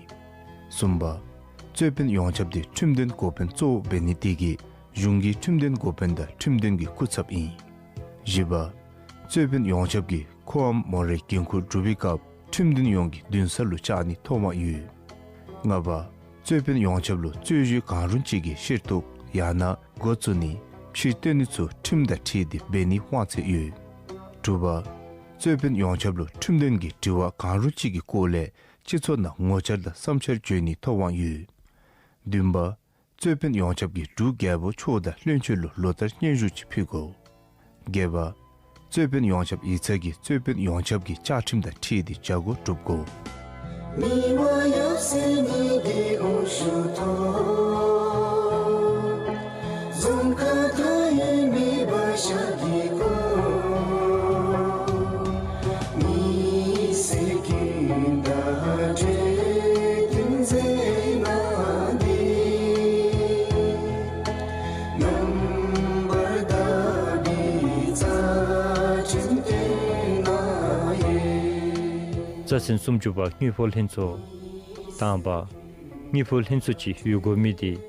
གསུམ་པ། རྩོད་དཔོན་ཡོངས་ཁྱབ་དེ་ཁྲིམས་དོན་འགོ་དཔོན་གཙོ་བོ་འབད་ནི་དེ་གིས་གཞུང་གི་ཁྲིམས་དོན་འགོ་དཔོན་དང་ཁྲིམས་དོན་གྱི་སྐུ་ཚབ་ཨིན། བཞི་པ། རྩོད་དཔོན་ཡོངས་ཁྱབ་ཀྱིས་ཁོའམ་མོ་རའི་འགན་ཁུར་སྒྲུབ་པའི་སྐབས་ཁྲིམས་དོན་ཡོངས་ཀྱི་འདུན་ས་ལུ་བཅར་ནིའི་ཐོབ་དབང་ཡོད། ལྔ་པ། རྩོད་དཔོན་ཡོངས་ཁྱབ་ལུ་རྩོད་གཞི་གང་རུང་ཅིག་གི་ཕྱིར་གཏོགས་ཡང་ན་འགོ་བཙུགས་ནི་ཕྱིར་བཏོན་ནི་ཚུ་ཁྲིམས་དང་འཁྲིལ་ཏེ་འབད་ནིའི་དབང་ཚད་ཡོད། དྲུག་པ། རྩོད་དཔོན་ཡོངས་ཁྱབ་ལུ་ཁྲིམས་དོན་གྱི་དྲི་བ་གང་རུང་ཅིག་གི་སྐོར་ལས་སྤྱི་ཚོགས་ནང་ངོ་བཅར་དང་བསམ་འཆར་བརྗོད་ནིའི་ཐོབ་དབང་ཡོད། བདུན་པ། རྩོད་དཔོན་ཡོངས་ཁྱབ་ཀྱིས་འབྲུག་རྒྱལ་པོ་མཆོག་དང་བློན་ཆེན་ལུ་ལོ་ལྟར་སྙན་ཞུ་ཅིག་ཕུལ་དགོ། བརྒྱད་པ། རྩོད་དཔོན་ཡོངས་ཁྱབ་ཡིག་ཚང་གིས་རྩོད་དཔོན་ཡོངས་ཁྱབ་ཀྱི་བཅའ་ཁྲིམས་དང་འཁྲིལ་ཏེ་བྱ་སྒོ་སྒྲུབ་དགོ། མི་དབང་ཡབ་སྲས་ཉིད་ཀྱི་དབང་ཕྱུག་ཐོབ། རྫོང་དཀར་མཐའ་ཡས་མེ་འབར་ཞབས་ཀྱིས་བསྐོར། ཉི་ཟེར་ཀུན་དང་འདྲེས་ཏིང་འཛིན་གནང་སྟེ། རྣམ་པར་དག་པའི་རྩ་ཁྲིམས་བསྟན་གནང་ཡོད། རྩ་ཚན་སུམ་ཅུ་པ། དངུལ་ཕོགས་ལྷན་ཚོགས། དང་པ། དངུལ་ཕོགས་ལྷན་ཚོགས་ཅིག་ཡོད་དགོ་མི་དེ་